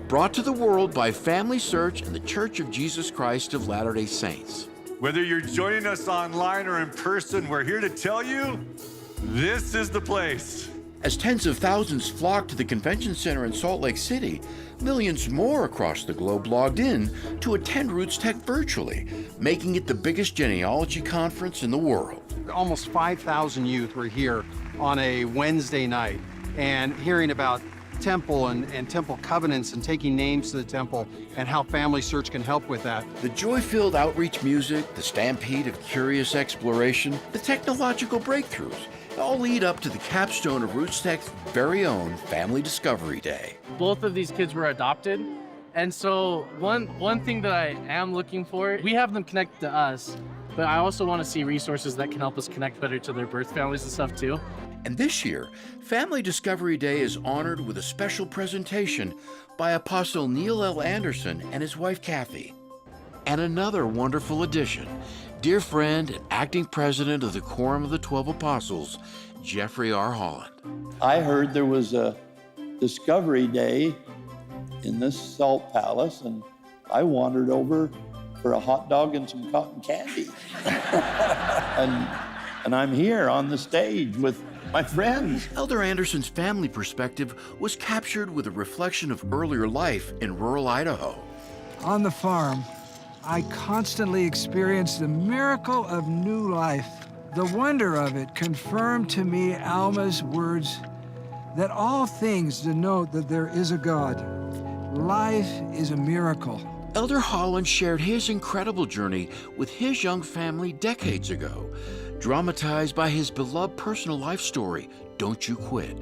Brought to the world by FamilySearch and The Church of Jesus Christ of Latter-day Saints. Whether you're joining us online or in person, we're here to tell you this is the place. As tens of thousands flock to the convention center in Salt Lake City, millions more across the globe logged in to attend Roots Tech virtually, making it the biggest genealogy conference in the world. Almost five thousand youth were here on a Wednesday night and hearing about temple and, and temple covenants and taking names to the temple and how FamilySearch can help with that. The joy-filled outreach music, the stampede of curious exploration, the technological breakthroughs, all lead up to the capstone of Roots Tech's very own Family Discovery Day. Both of these kids were adopted. And so one, one thing that I am looking for, we have them connected to us, but I also wanna see resources that can help us connect better to their birth families and stuff too. And this year, Family Discovery Day is honored with a special presentation by Apostle Neil L. Andersen and his wife Kathy. And another wonderful addition, dear friend and acting president of the Quorum of the Twelve Apostles, Jeffrey R. Holland. I heard there was a Discovery Day in this Salt Palace, and I wandered over for a hot dog and some cotton candy. And, and I'm here on the stage with my friends. Elder Andersen's family perspective was captured with a reflection of earlier life in rural Idaho. On the farm, I constantly experienced the miracle of new life. The wonder of it confirmed to me Alma's words that all things denote that there is a God. Life is a miracle. Elder Holland shared his incredible journey with his young family decades ago, dramatized by his beloved personal life story, Don't You Quit,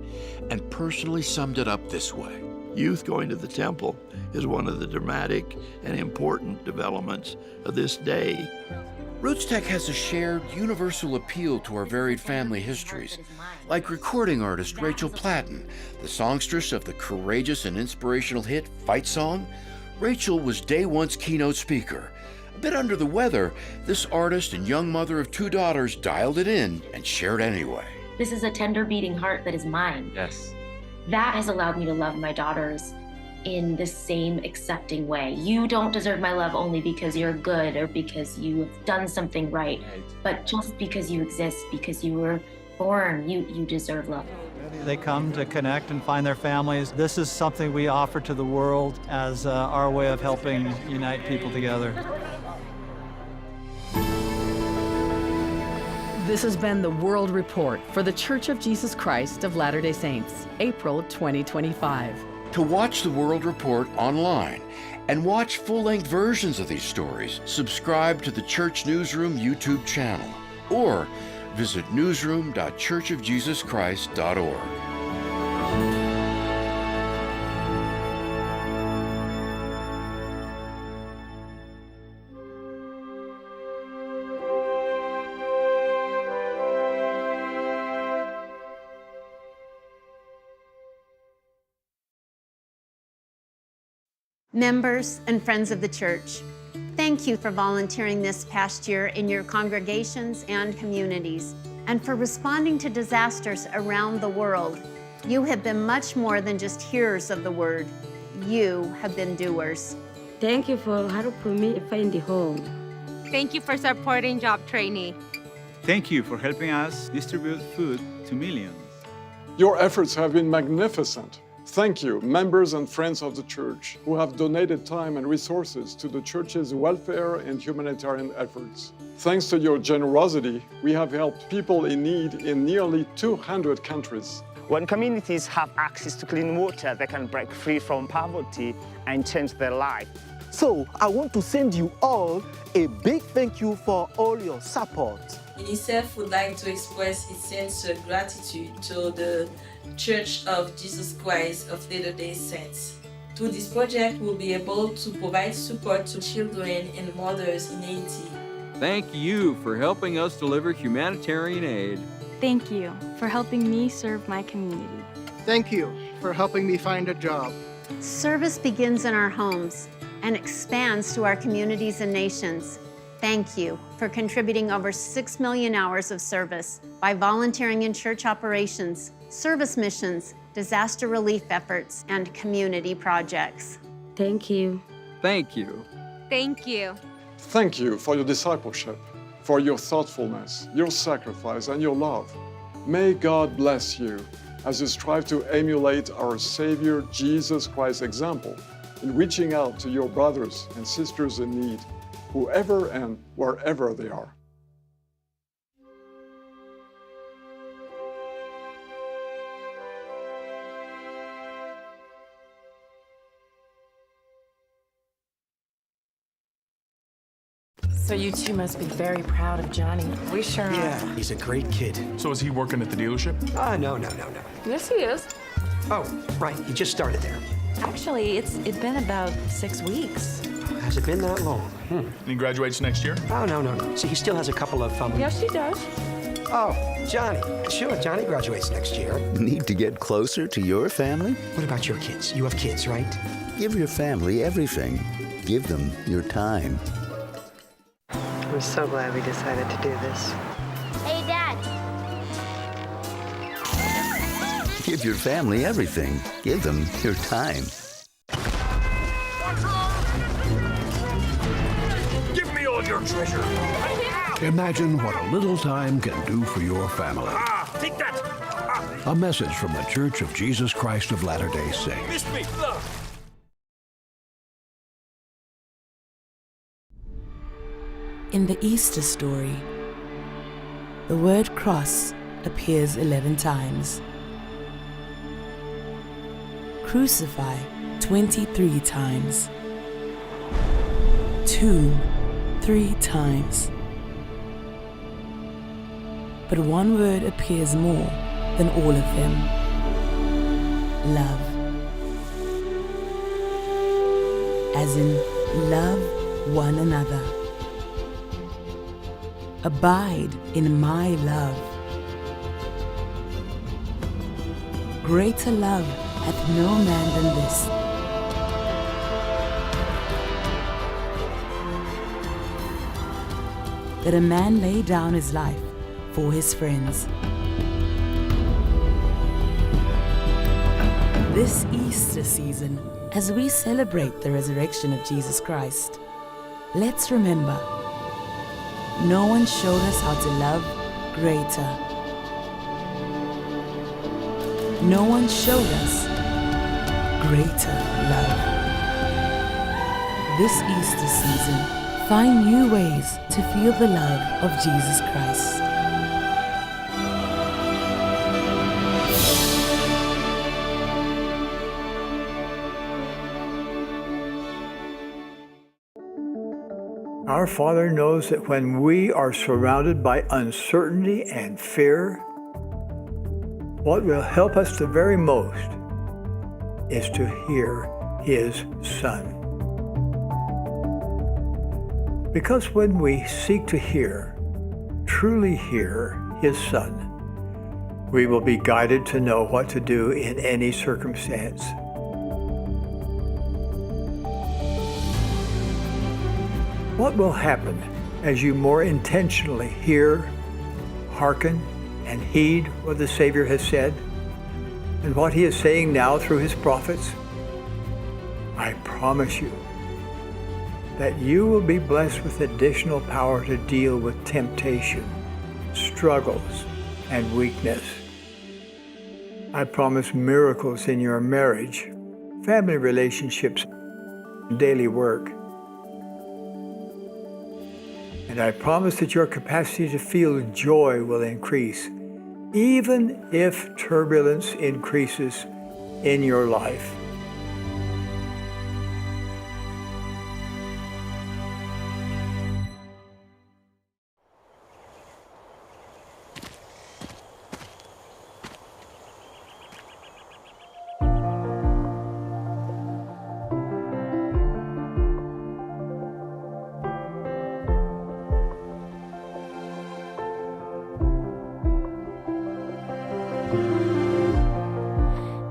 and personally summed it up this way. Youth going to the temple is one of the dramatic and important developments of this day. Roots Tech has a shared, universal appeal to our varied family histories, like recording artist Rachel Platten, the songstress of the courageous and inspirational hit Fight Song. Rachel was Day One's keynote speaker. A bit under the weather, this artist and young mother of two daughters dialed it in and shared anyway. This is a tender beating heart that is mine. Yes. That has allowed me to love my daughters in the same accepting way. You don't deserve my love only because you're good or because you have done something right, Right. but just because you exist, because you were born, you, you deserve love. They come to connect and find their families. This is something we offer to the world as, uh, our way of helping unite people together. This has been the World Report for The Church of Jesus Christ of Latter-day Saints, April twenty twenty-five. To watch the World Report online and watch full-length versions of these stories, subscribe to the Church Newsroom YouTube channel or visit newsroom dot church of jesus christ dot org. Members and friends of the church, thank you for volunteering this past year in your congregations and communities, and for responding to disasters around the world. You have been much more than just hearers of the word. You have been doers. Thank you for helping me find a home. Thank you for supporting job training. Thank you for helping us distribute food to millions. Your efforts have been magnificent. Thank you, members and friends of the church who have donated time and resources to the church's welfare and humanitarian efforts. Thanks to your generosity, we have helped people in need in nearly two hundred countries. When communities have access to clean water, they can break free from poverty and change their life. So, I want to send you all a big thank you for all your support. UNICEF would like to express its sincere gratitude to the Church of Jesus Christ of Latter-day Saints. Through this project, we'll be able to provide support to children and mothers in Haiti. Thank you for helping us deliver humanitarian aid. Thank you for helping me serve my community. Thank you for helping me find a job. Service begins in our homes and expands to our communities and nations. Thank you for contributing over six million hours of service by volunteering in church operations, service missions, disaster relief efforts, and community projects. Thank you. Thank you. Thank you. Thank you for your discipleship, for your thoughtfulness, your sacrifice, and your love. May God bless you as you strive to emulate our Savior Jesus Christ's example in reaching out to your brothers and sisters in need, whoever and wherever they are. So you two must be very proud of Johnny. We sure are. Yeah, he's a great kid. So is he working at the dealership? Ah, no, no, no, no. Yes, he is. Oh, right, he just started there. Actually, it's, it's been about six weeks. Has it been that long? Hmm. And he graduates next year? Oh, no, no, no. See, he still has a couple of, um... Yes, he does. Oh, Johnny. Sure, Johnny graduates next year. Need to get closer to your family? What about your kids? You have kids, right? Give your family everything. Give them your time. I'm so glad we decided to do this. Hey, Dad. Give your family everything. Give them your time. Give me all your treasure. Imagine what a little time can do for your family. Ah, take that. Ah. A message from The Church of Jesus Christ of Latter-day Saints. Miss me, love. In the Easter story, the word cross appears eleven times, crucify twenty-three times, tomb three times. But one word appears more than all of them. Love. As in, love one another. Abide in my love. Greater love hath no man than this, that a man lay down his life for his friends. This Easter season, as we celebrate the resurrection of Jesus Christ, let's remember, no one showed us how to love greater. No one showed us greater love. This Easter season, find new ways to feel the love of Jesus Christ. Our Father knows that when we are surrounded by uncertainty and fear, what will help us the very most is to hear His Son. Because when we seek to hear, truly hear His Son, we will be guided to know what to do in any circumstance. What will happen as you more intentionally hear, hearken, and heed what the Savior has said and what he is saying now through his prophets? I promise you that you will be blessed with additional power to deal with temptation, struggles, and weakness. I promise miracles in your marriage, family relationships, daily work. And I promise that your capacity to feel joy will increase, even if turbulence increases in your life.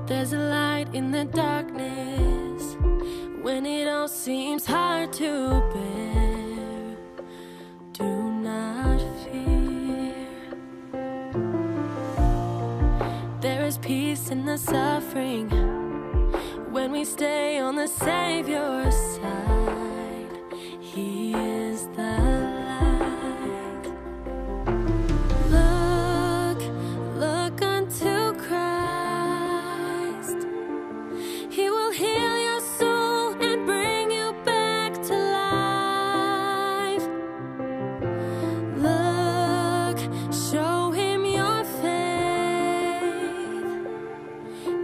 There's a light in the darkness when it all seems hard to bear. Do not fear. There is peace in the suffering when we stay on the Savior's side. He is the light. Look, look unto Christ. He will heal your soul and bring you back to life. Look, show him your faith.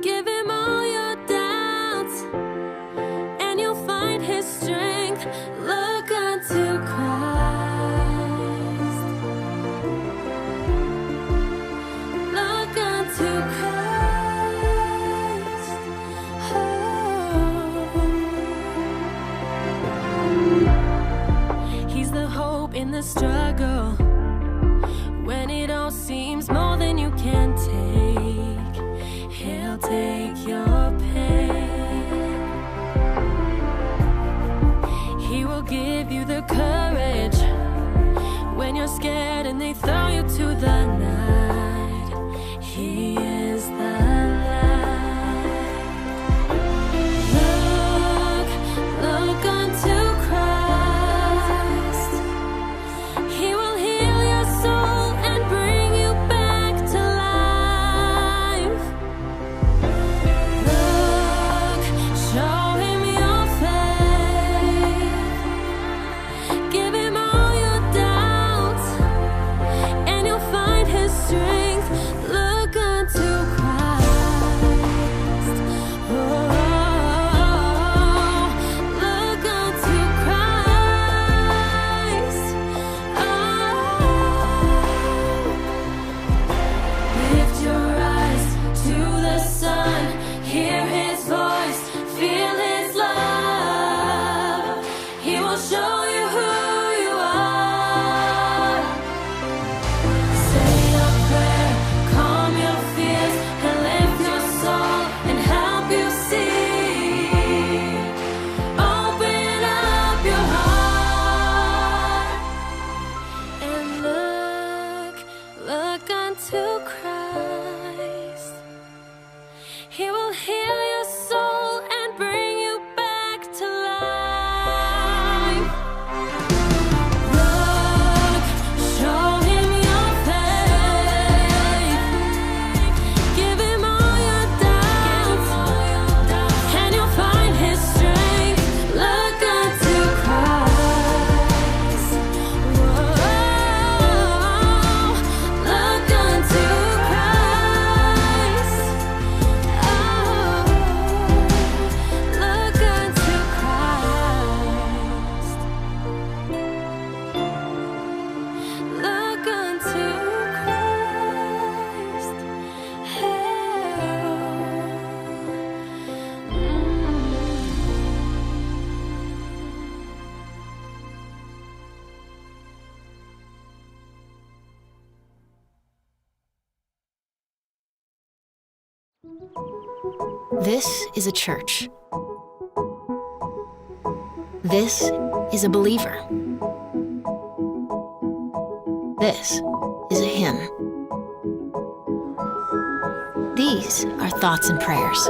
Give him all your doubts, and you'll find his strength. Look unto Christ. Look unto Christ. Oh. He's the hope in the struggle. When it all seems more than you can take, he'll take your pain. He will give you the courage when you're scared and they throw you to the night. He is the light. Look, look unto Christ. He will heal your soul and bring you back to life. Look, show him your faith. Give him all your doubts, and you'll find his strength. Look unto Christ. Oh, look unto Christ. Oh, lift your eyes to the sun, hear his voice, feel his love. He will show you who you are. Say a prayer, calm your fears, and lift your soul and help you see. Open up your heart and look, look unto Christ. He will heal your soul and bring you back to life. Look, show him your faith. Give him all your doubts, and you'll find his strength. Look unto Christ. Whoa, look unto Christ. Oh, look unto Christ. Look unto Christ. Oh. Mm. This is a church. This is a believer. This is a hymn. These are thoughts and prayers.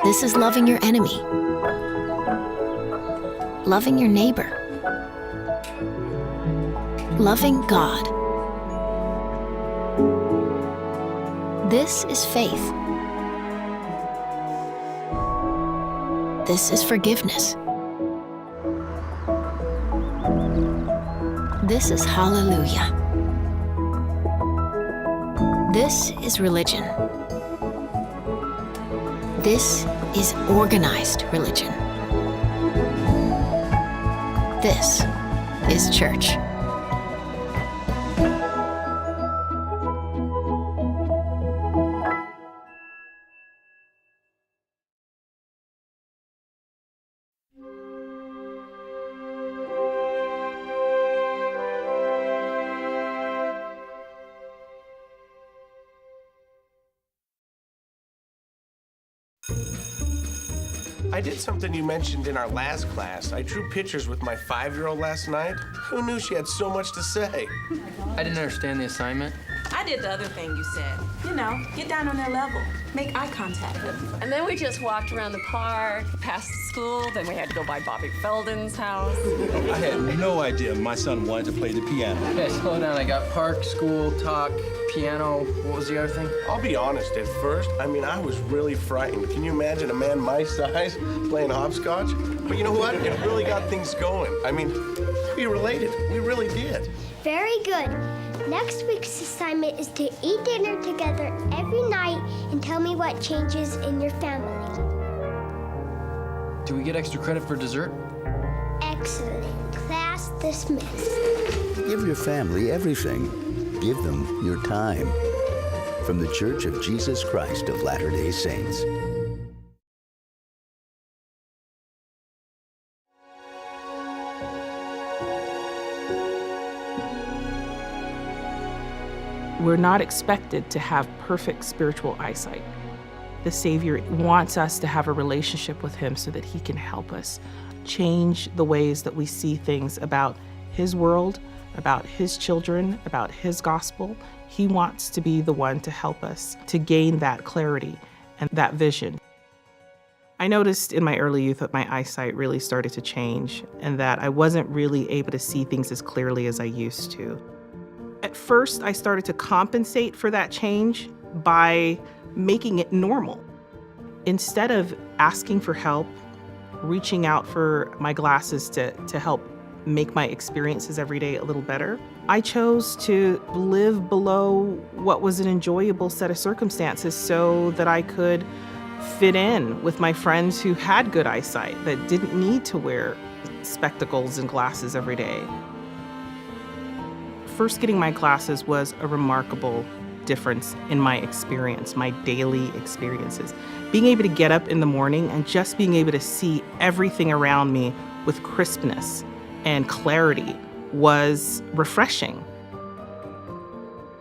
This is loving your enemy, loving your neighbor, loving God. This is faith. This is forgiveness. This is hallelujah. This is religion. This is organized religion. This is church. I did something you mentioned in our last class. I drew pictures with my five-year-old last night. Who knew she had so much to say? I didn't understand the assignment. I did the other thing you said. You know, get down on their level. Make eye contact. And then we just walked around the park, past the school, then we had to go by Bobby Felden's house. I had no idea my son wanted to play the piano. Okay, slow down. I got park, school, talk, piano. What was the other thing? I'll be honest, at first, I mean, I was really frightened. Can you imagine a man my size playing hopscotch? But you know what? It really got things going. I mean, we related. We really did. Very good. Next week's assignment is to eat dinner together every night and tell me what changes in your family. Do we get extra credit for dessert? Excellent. Class dismissed. Give your family everything. Give them your time. From The Church of Jesus Christ of Latter-day Saints. We're not expected to have perfect spiritual eyesight. The Savior wants us to have a relationship with Him so that He can help us change the ways that we see things about His world, about His children, about His gospel. He wants to be the one to help us to gain that clarity and that vision. I noticed in my early youth that my eyesight really started to change and that I wasn't really able to see things as clearly as I used to. At first, I started to compensate for that change by making it normal. Instead of asking for help, reaching out for my glasses to, to help make my experiences every day a little better, I chose to live below what was an enjoyable set of circumstances so that I could fit in with my friends who had good eyesight, that didn't need to wear spectacles and glasses every day. First getting my glasses was a remarkable difference in my experience, my daily experiences. Being able to get up in the morning and just being able to see everything around me with crispness and clarity was refreshing.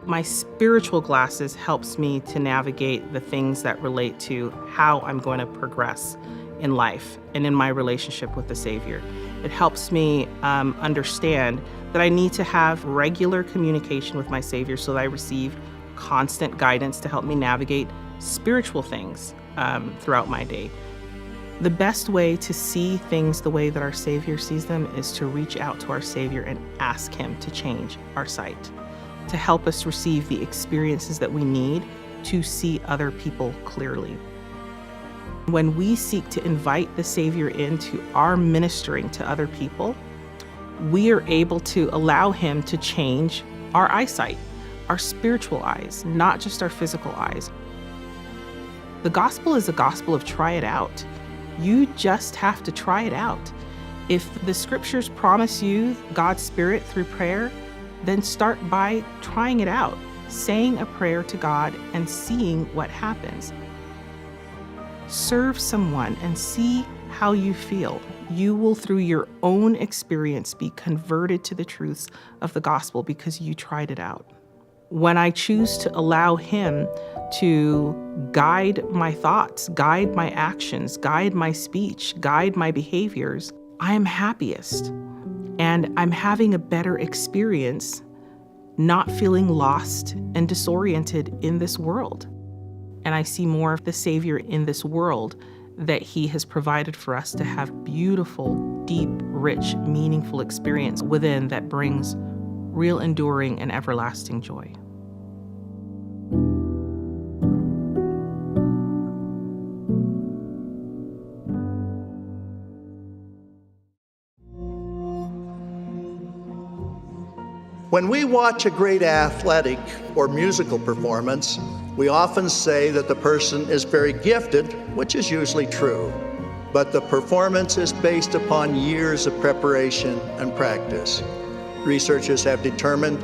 My spiritual glasses helps me to navigate the things that relate to how I'm going to progress in life and in my relationship with the Savior. It helps me, um, understand that I need to have regular communication with my Savior so that I receive constant guidance to help me navigate spiritual things, um, throughout my day. The best way to see things the way that our Savior sees them is to reach out to our Savior and ask Him to change our sight, to help us receive the experiences that we need to see other people clearly. When we seek to invite the Savior into our ministering to other people, we are able to allow Him to change our eyesight, our spiritual eyes, not just our physical eyes. The gospel is a gospel of try it out. You just have to try it out. If the scriptures promise you God's Spirit through prayer, then start by trying it out, saying a prayer to God and seeing what happens. Serve someone and see how you feel. You will, through your own experience, be converted to the truths of the gospel because you tried it out. When I choose to allow Him to guide my thoughts, guide my actions, guide my speech, guide my behaviors, I am happiest. And I'm having a better experience not feeling lost and disoriented in this world. And I see more of the Savior in this world that He has provided for us to have beautiful, deep, rich, meaningful experience within that brings real, enduring, and everlasting joy. When we watch a great athletic or musical performance, we often say that the person is very gifted, which is usually true. But the performance is based upon years of preparation and practice. Researchers have determined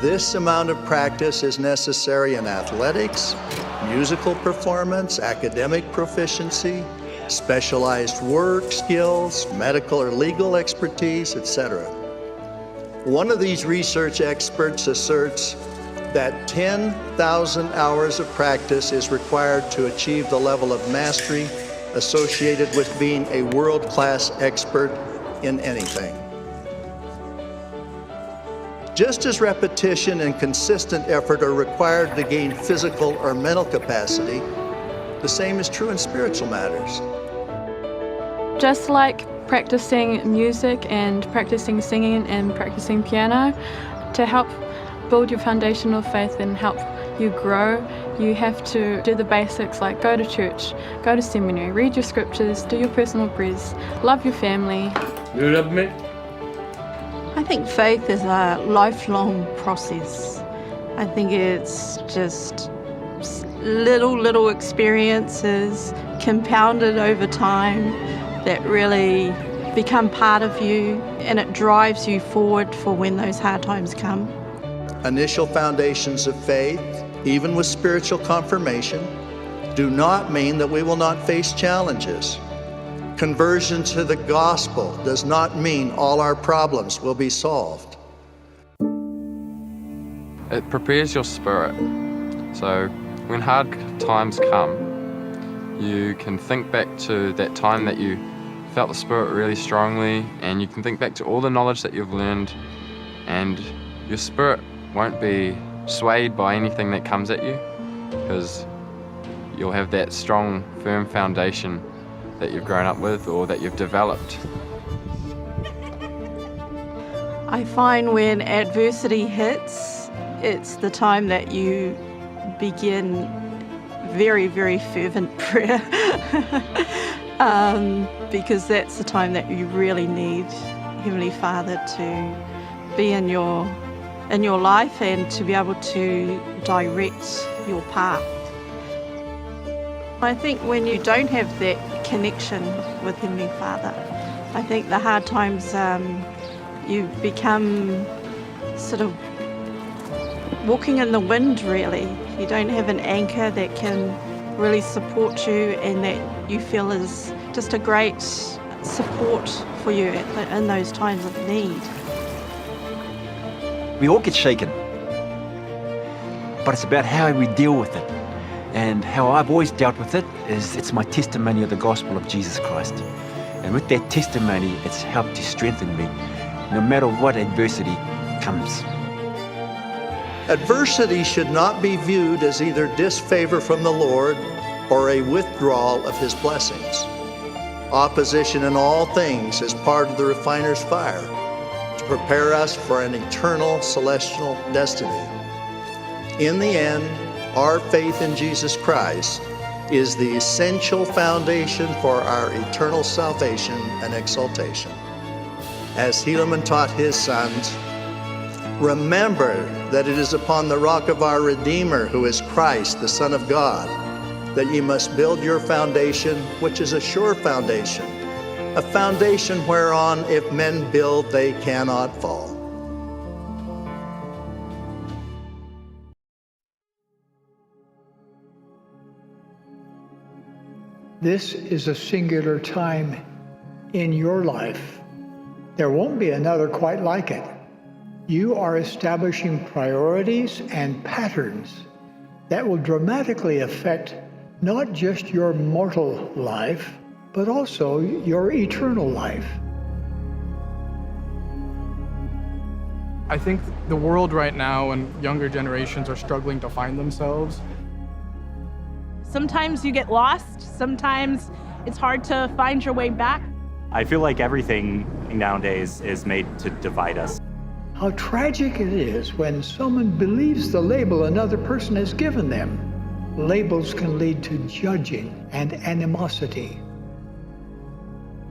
this amount of practice is necessary in athletics, musical performance, academic proficiency, specialized work skills, medical or legal expertise, et cetera. One of these research experts asserts that ten thousand hours of practice is required to achieve the level of mastery associated with being a world-class expert in anything. Just as repetition and consistent effort are required to gain physical or mental capacity, the same is true in spiritual matters. Just like practicing music and practicing singing and practicing piano, to help build your foundational faith and help you grow, you have to do the basics like go to church, go to seminary, read your scriptures, do your personal prayers, love your family. You love me? I think faith is a lifelong process. I think it's just s- little, little experiences compounded over time that really become part of you, and it drives you forward for when those hard times come. Initial foundations of faith, even with spiritual confirmation, do not mean that we will not face challenges. Conversion to the gospel does not mean all our problems will be solved. It prepares your spirit. So when hard times come, you can think back to that time that you felt the Spirit really strongly, and you can think back to all the knowledge that you've learned, and your spirit won't be swayed by anything that comes at you, because you'll have that strong, firm foundation that you've grown up with or that you've developed. I find when adversity hits, it's the time that you begin very, very fervent prayer. Um, because that's the time that you really need Heavenly Father to be in your in your life and to be able to direct your path. I think when you don't have that connection with Heavenly Father, I think the hard times um, you become sort of walking in the wind, really. You don't have an anchor that can really support you and that you feel is just a great support for you at the, in those times of need. We all get shaken, but it's about how we deal with it. And how I've always dealt with it is it's my testimony of the gospel of Jesus Christ. And with that testimony, it's helped to strengthen me no matter what adversity comes. Adversity should not be viewed as either disfavor from the Lord or a withdrawal of his blessings. Opposition in all things is part of the refiner's fire to prepare us for an eternal celestial destiny. In the end, our faith in Jesus Christ is the essential foundation for our eternal salvation and exaltation. As Helaman taught his sons, remember that it is upon the rock of our Redeemer, who is Christ, the Son of God, that ye must build your foundation, which is a sure foundation, a foundation whereon if men build they cannot fall. This is a singular time in your life. There won't be another quite like it. You are establishing priorities and patterns that will dramatically affect not just your mortal life, but also your eternal life. I think the world right now and younger generations are struggling to find themselves. Sometimes you get lost, sometimes it's hard to find your way back. I feel like everything nowadays is made to divide us. How tragic it is when someone believes the label another person has given them. Labels can lead to judging and animosity.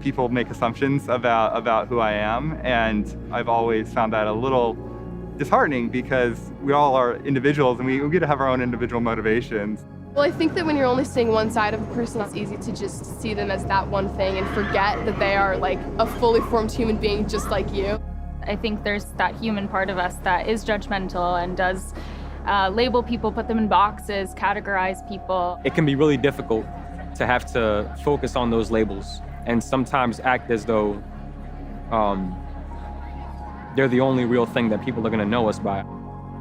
People make assumptions about, about who I am, and I've always found that a little disheartening because we all are individuals and we, we get to have our own individual motivations. Well, I think that when you're only seeing one side of a person, it's easy to just see them as that one thing and forget that they are, like, a fully formed human being just like you. I think there's that human part of us that is judgmental and does, uh, label people, put them in boxes, categorize people. It can be really difficult to have to focus on those labels and sometimes act as though, um, they're the only real thing that people are gonna know us by.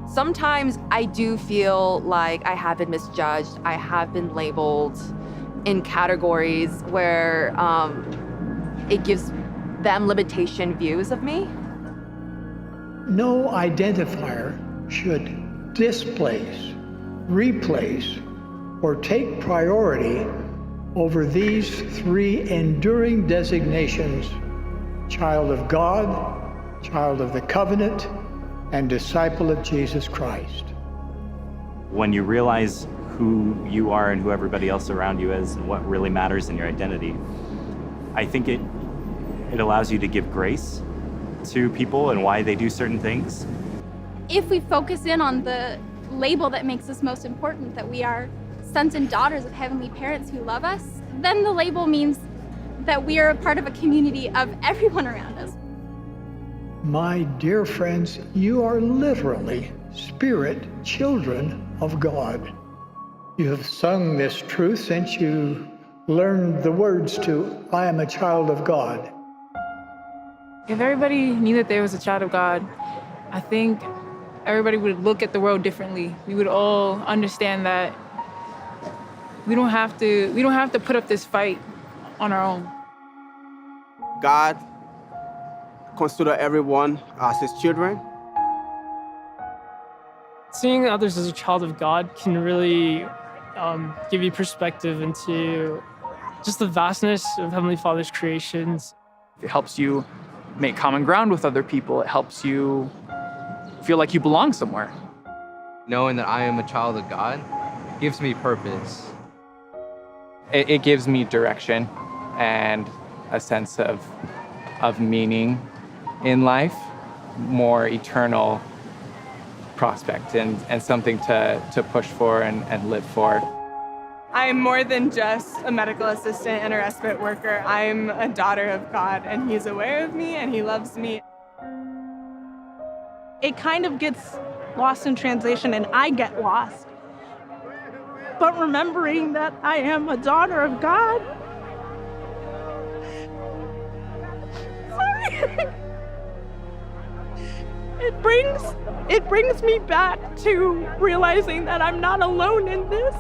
Sometimes I do feel like I have been misjudged. I have been labeled in categories where, um, it gives them limitation views of me. No identifier should displace, replace, or take priority over these three enduring designations: child of God, child of the covenant, and disciple of Jesus Christ. When you realize who you are and who everybody else around you is and what really matters in your identity, I think it, it allows you to give grace to people and why they do certain things. If we focus in on the label that makes us most important, that we are sons and daughters of heavenly parents who love us, then the label means that we are a part of a community of everyone around us. My dear friends, you are literally spirit children of God. You have sung this truth since you learned the words to "I am a child of God." If everybody knew that they was a child of God, I think everybody would look at the world differently. We would all understand that we don't have to, we don't have to put up this fight on our own. God consider everyone as his children. Seeing others as a child of God can really, um, give you perspective into just the vastness of Heavenly Father's creations. It helps you make common ground with other people. It helps you feel like you belong somewhere. Knowing that I am a child of God gives me purpose. It, it gives me direction and a sense of, of meaning in life, more eternal prospect and, and something to, to push for and, and live for. I'm more than just a medical assistant and a respite worker. I'm a daughter of God, and he's aware of me, and he loves me. It kind of gets lost in translation, and I get lost. But remembering that I am a daughter of God, sorry. It brings, it brings me back to realizing that I'm not alone in this.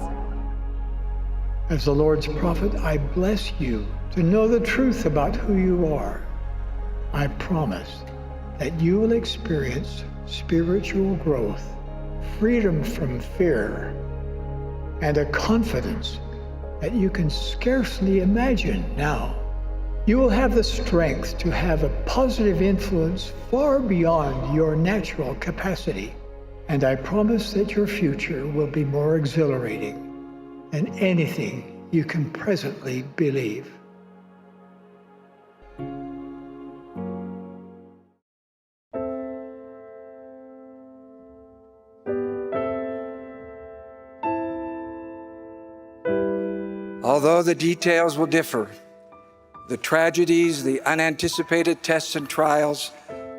As the Lord's prophet, I bless you to know the truth about who you are. I promise that you will experience spiritual growth, freedom from fear, and a confidence that you can scarcely imagine now. You will have the strength to have a positive influence far beyond your natural capacity, and I promise that your future will be more exhilarating than anything you can presently believe. Although the details will differ, the tragedies, the unanticipated tests and trials,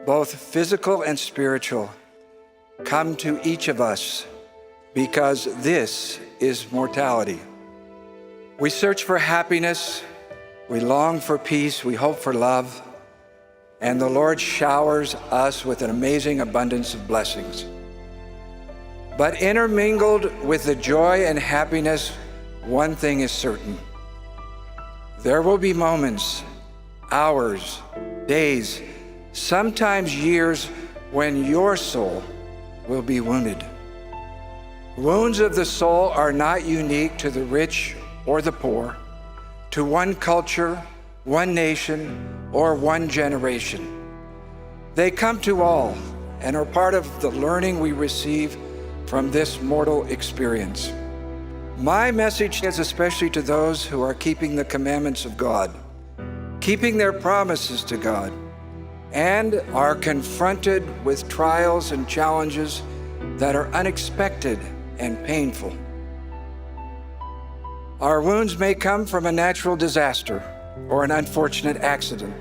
both physical and spiritual, come to each of us because this is mortality. We search for happiness, we long for peace, we hope for love, and the Lord showers us with an amazing abundance of blessings. But intermingled with the joy and happiness, one thing is certain. There will be moments, hours, days, sometimes years, when your soul will be wounded. Wounds of the soul are not unique to the rich or the poor, to one culture, one nation, or one generation. They come to all and are part of the learning we receive from this mortal experience. My message is especially to those who are keeping the commandments of God, keeping their promises to God, and are confronted with trials and challenges that are unexpected and painful. Our wounds may come from a natural disaster or an unfortunate accident.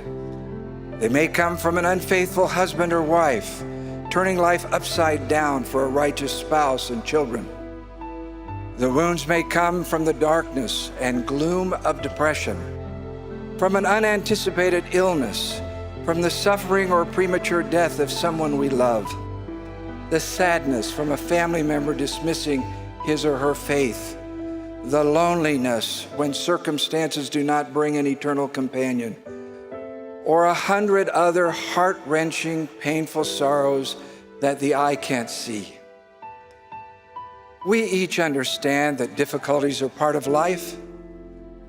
They may come from an unfaithful husband or wife, turning life upside down for a righteous spouse and children. The wounds may come from the darkness and gloom of depression, from an unanticipated illness, from the suffering or premature death of someone we love, the sadness from a family member dismissing his or her faith, the loneliness when circumstances do not bring an eternal companion, or a hundred other heart-wrenching, painful sorrows that the eye can't see. We each understand that difficulties are part of life,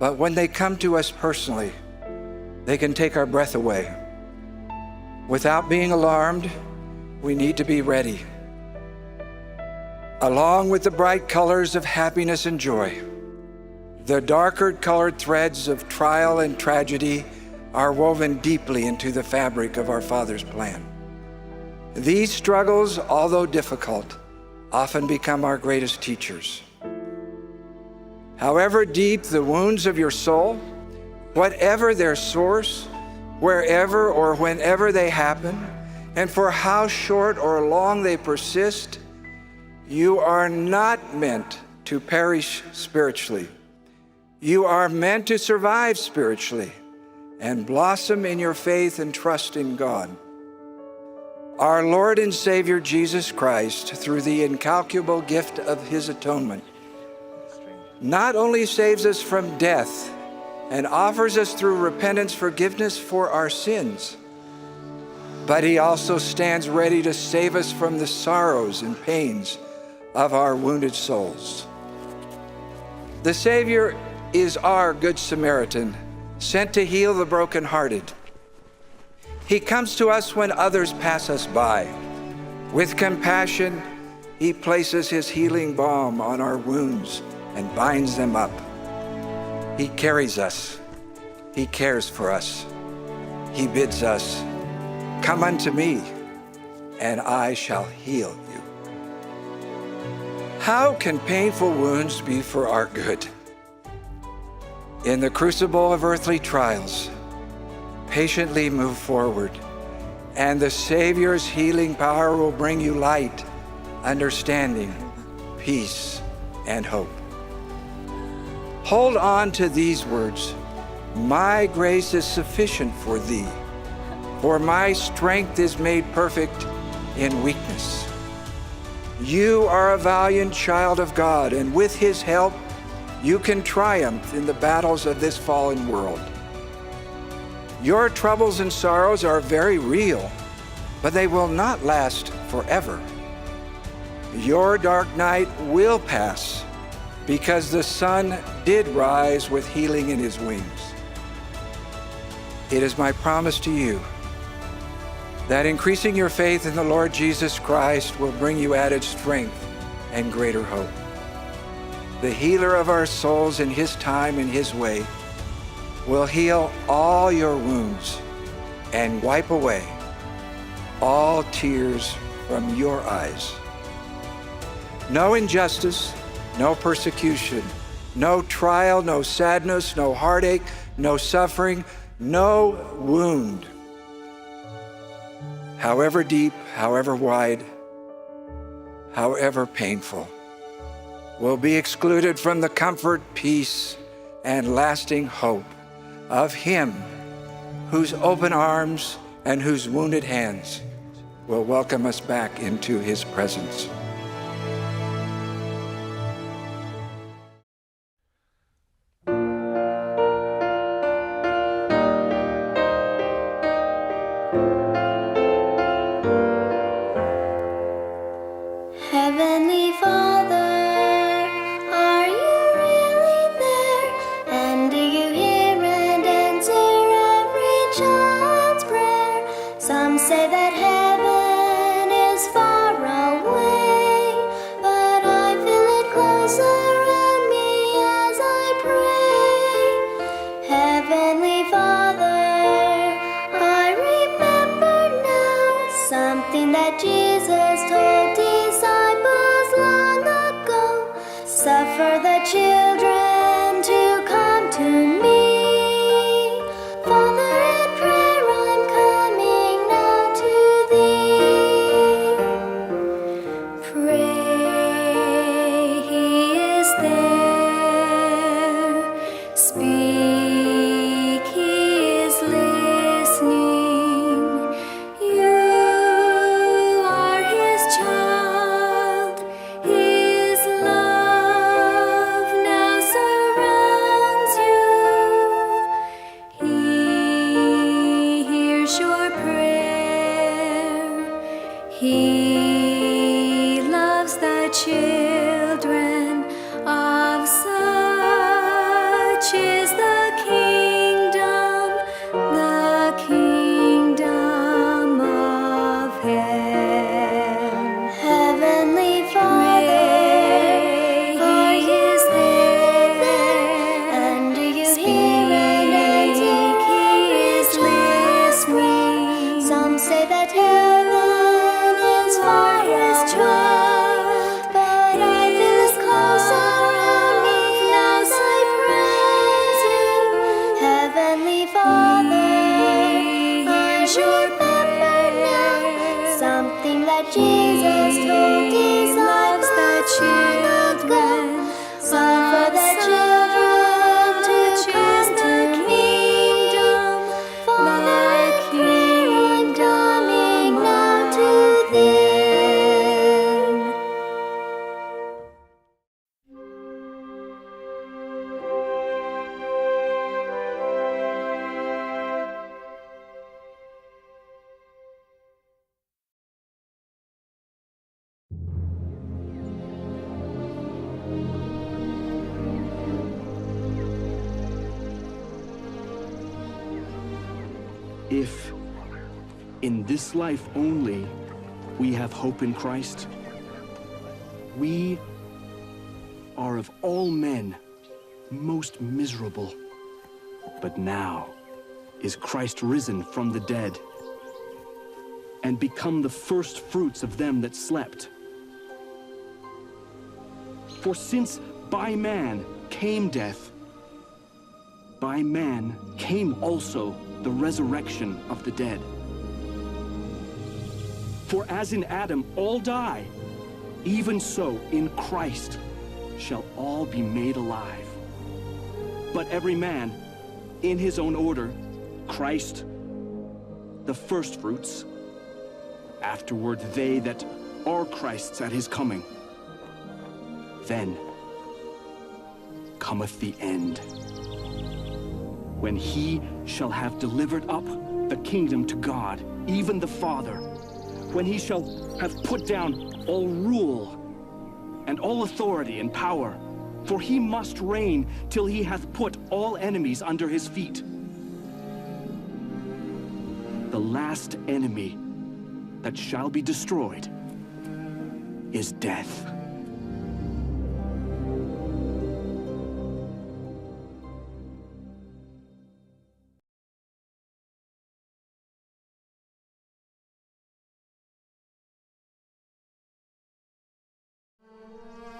but when they come to us personally, they can take our breath away. Without being alarmed, we need to be ready. Along with the bright colors of happiness and joy, the darker colored threads of trial and tragedy are woven deeply into the fabric of our Father's plan. These struggles, although difficult, often become our greatest teachers. However deep the wounds of your soul, whatever their source, wherever or whenever they happen, and for how short or long they persist, you are not meant to perish spiritually. You are meant to survive spiritually and blossom in your faith and trust in God. Our Lord and Savior Jesus Christ, through the incalculable gift of his atonement, not only saves us from death and offers us through repentance forgiveness for our sins, but he also stands ready to save us from the sorrows and pains of our wounded souls. The Savior is our Good Samaritan, sent to heal the brokenhearted. He comes to us when others pass us by. With compassion, he places his healing balm on our wounds and binds them up. He carries us. He cares for us. He bids us, "Come unto me, and I shall heal you." How can painful wounds be for our good? In the crucible of earthly trials, patiently move forward, and the Savior's healing power will bring you light, understanding, peace, and hope. Hold on to these words, "My grace is sufficient for thee, for my strength is made perfect in weakness." You are a valiant child of God, and with his help, you can triumph in the battles of this fallen world. Your troubles and sorrows are very real, but they will not last forever. Your dark night will pass, because the sun did rise with healing in his wings. It is my promise to you that increasing your faith in the Lord Jesus Christ will bring you added strength and greater hope. The healer of our souls, in his time and his way, will heal all your wounds and wipe away all tears from your eyes. No injustice, no persecution, no trial, no sadness, no heartache, no suffering, no wound, however deep, however wide, however painful, will be excluded from the comfort, peace, and lasting hope of him whose open arms and whose wounded hands will welcome us back into his presence. Jesus told disciples long ago, "Suffer the children to come to me. Father, in prayer I'm coming now to thee." Pray, he is there. Speak, he is listening. You are his child. His love now surrounds you. He hears your prayer. He loves the children. Of such is the kingdom, the kingdom of heaven. Heavenly Father, are you there? And do you hear and answer? He is listening. Some say that heaven is far away, but I feel as close around me as I praise you. Heavenly Father, I remember now something that Jesus told his disciples long ago. Suffer the children to come to me. Father, in prayer I'm coming now to thee. If, in this life only, we have hope in Christ, we are of all men most miserable. But now is Christ risen from the dead and become the first fruits of them that slept. For since by man came death, by man came also the resurrection of the dead. For as in Adam all die, even so in Christ shall all be made alive. But every man in his own order, Christ the firstfruits, afterward they that are Christ's at his coming. Then cometh the end, when he shall have delivered up the kingdom to God, even the Father, when he shall have put down all rule and all authority and power, for he must reign till he hath put all enemies under his feet. The last enemy that shall be destroyed is death.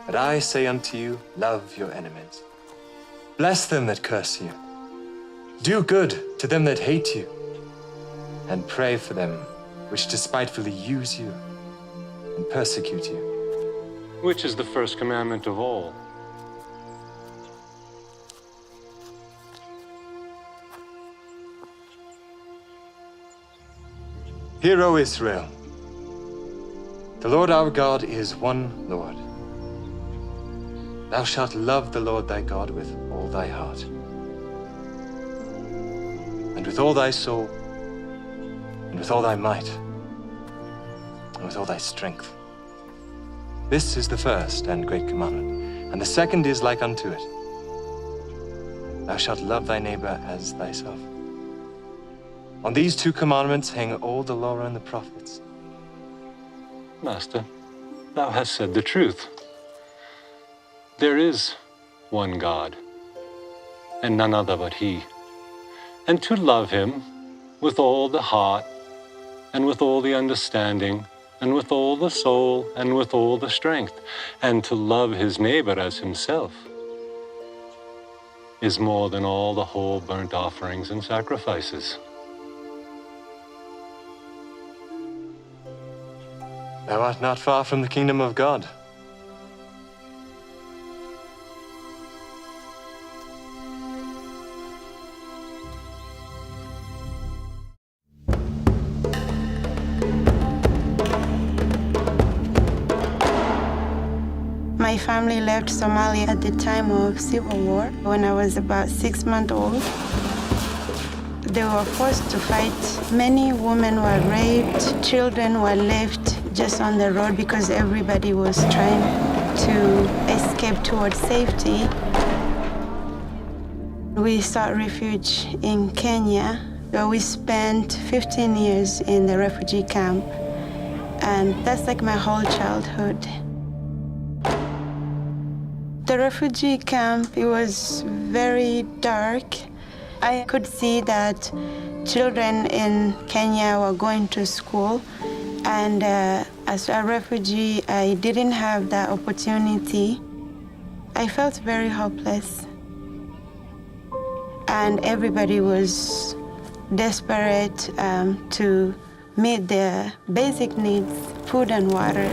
But I say unto you, love your enemies. Bless them that curse you. Do good to them that hate you. And pray for them which despitefully use you and persecute you. Which is the first commandment of all? Hear, O Israel, the Lord our God is one Lord. Thou shalt love the Lord thy God with all thy heart, and with all thy soul, and with all thy might, and with all thy strength. This is the first and great commandment, and the second is like unto it. Thou shalt love thy neighbor as thyself. On these two commandments hang all the law and the prophets. Master, thou hast said the truth. There is one God, and none other but He. And to love Him with all the heart, and with all the understanding, and with all the soul and with all the strength, and to love his neighbor as himself is more than all the whole burnt offerings and sacrifices. Thou art not far from the kingdom of God. My family left Somalia at the time of civil war when I was about six months old. They were forced to fight. Many women were raped, children were left just on the road because everybody was trying to escape towards safety. We sought refuge in Kenya, where we spent fifteen years in the refugee camp, and that's, like, my whole childhood. The refugee camp, it was very dark. I could see that children in Kenya were going to school, and, uh, as a refugee, I didn't have that opportunity. I felt very hopeless. And everybody was desperate, um, to meet their basic needs, food and water,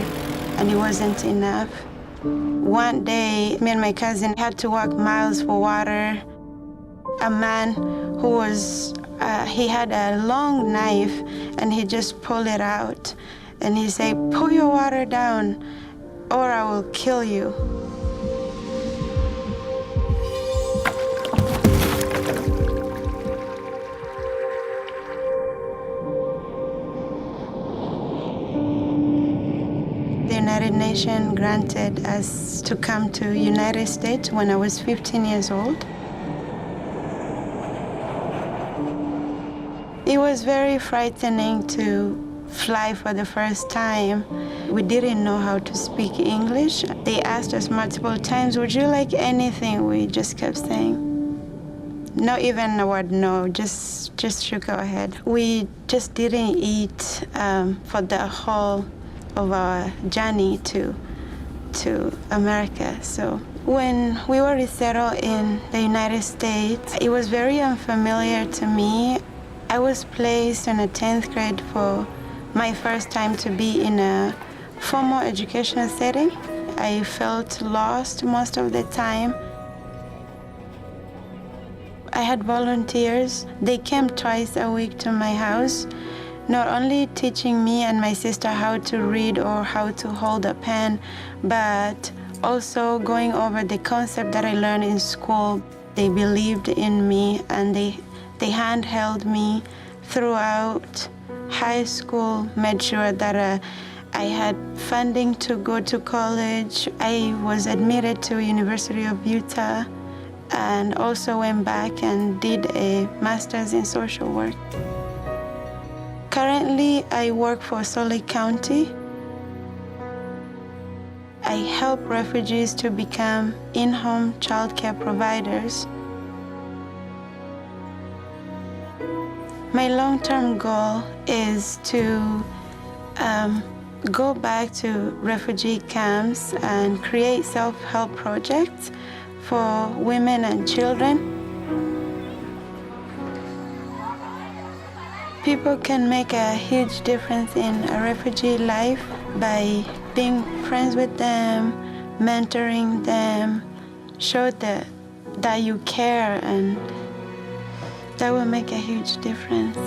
and it wasn't enough. One day, me and my cousin had to walk miles for water. A man who was, uh, he had a long knife, and he just pulled it out, and he said, "Put your water down, or I will kill you." The United Nations granted us to come to United States when I was fifteen years old. It was very frightening to fly for the first time. We didn't know how to speak English. They asked us multiple times, "Would you like anything?" We just kept saying, not even a word, "No," just, just shook our head. We just didn't eat, um, for the whole of our journey to, to America. So when we were resettled in the United States, it was very unfamiliar to me. I was placed in a tenth grade for my first time to be in a formal educational setting. I felt lost most of the time. I had volunteers. They came twice a week to my house, not only teaching me and my sister how to read or how to hold a pen, but also going over the concept that I learned in school. They believed in me, and they, they handheld me throughout high school, made sure that, uh, I had funding to go to college. I was admitted to University of Utah and also went back and did a master's in social work. Currently, I work for Salt Lake County. I help refugees to become in-home childcare providers. My long-term goal is to, um, go back to refugee camps and create self-help projects for women and children. People can make a huge difference in a refugee life by being friends with them, mentoring them, show that, that you care, and that will make a huge difference.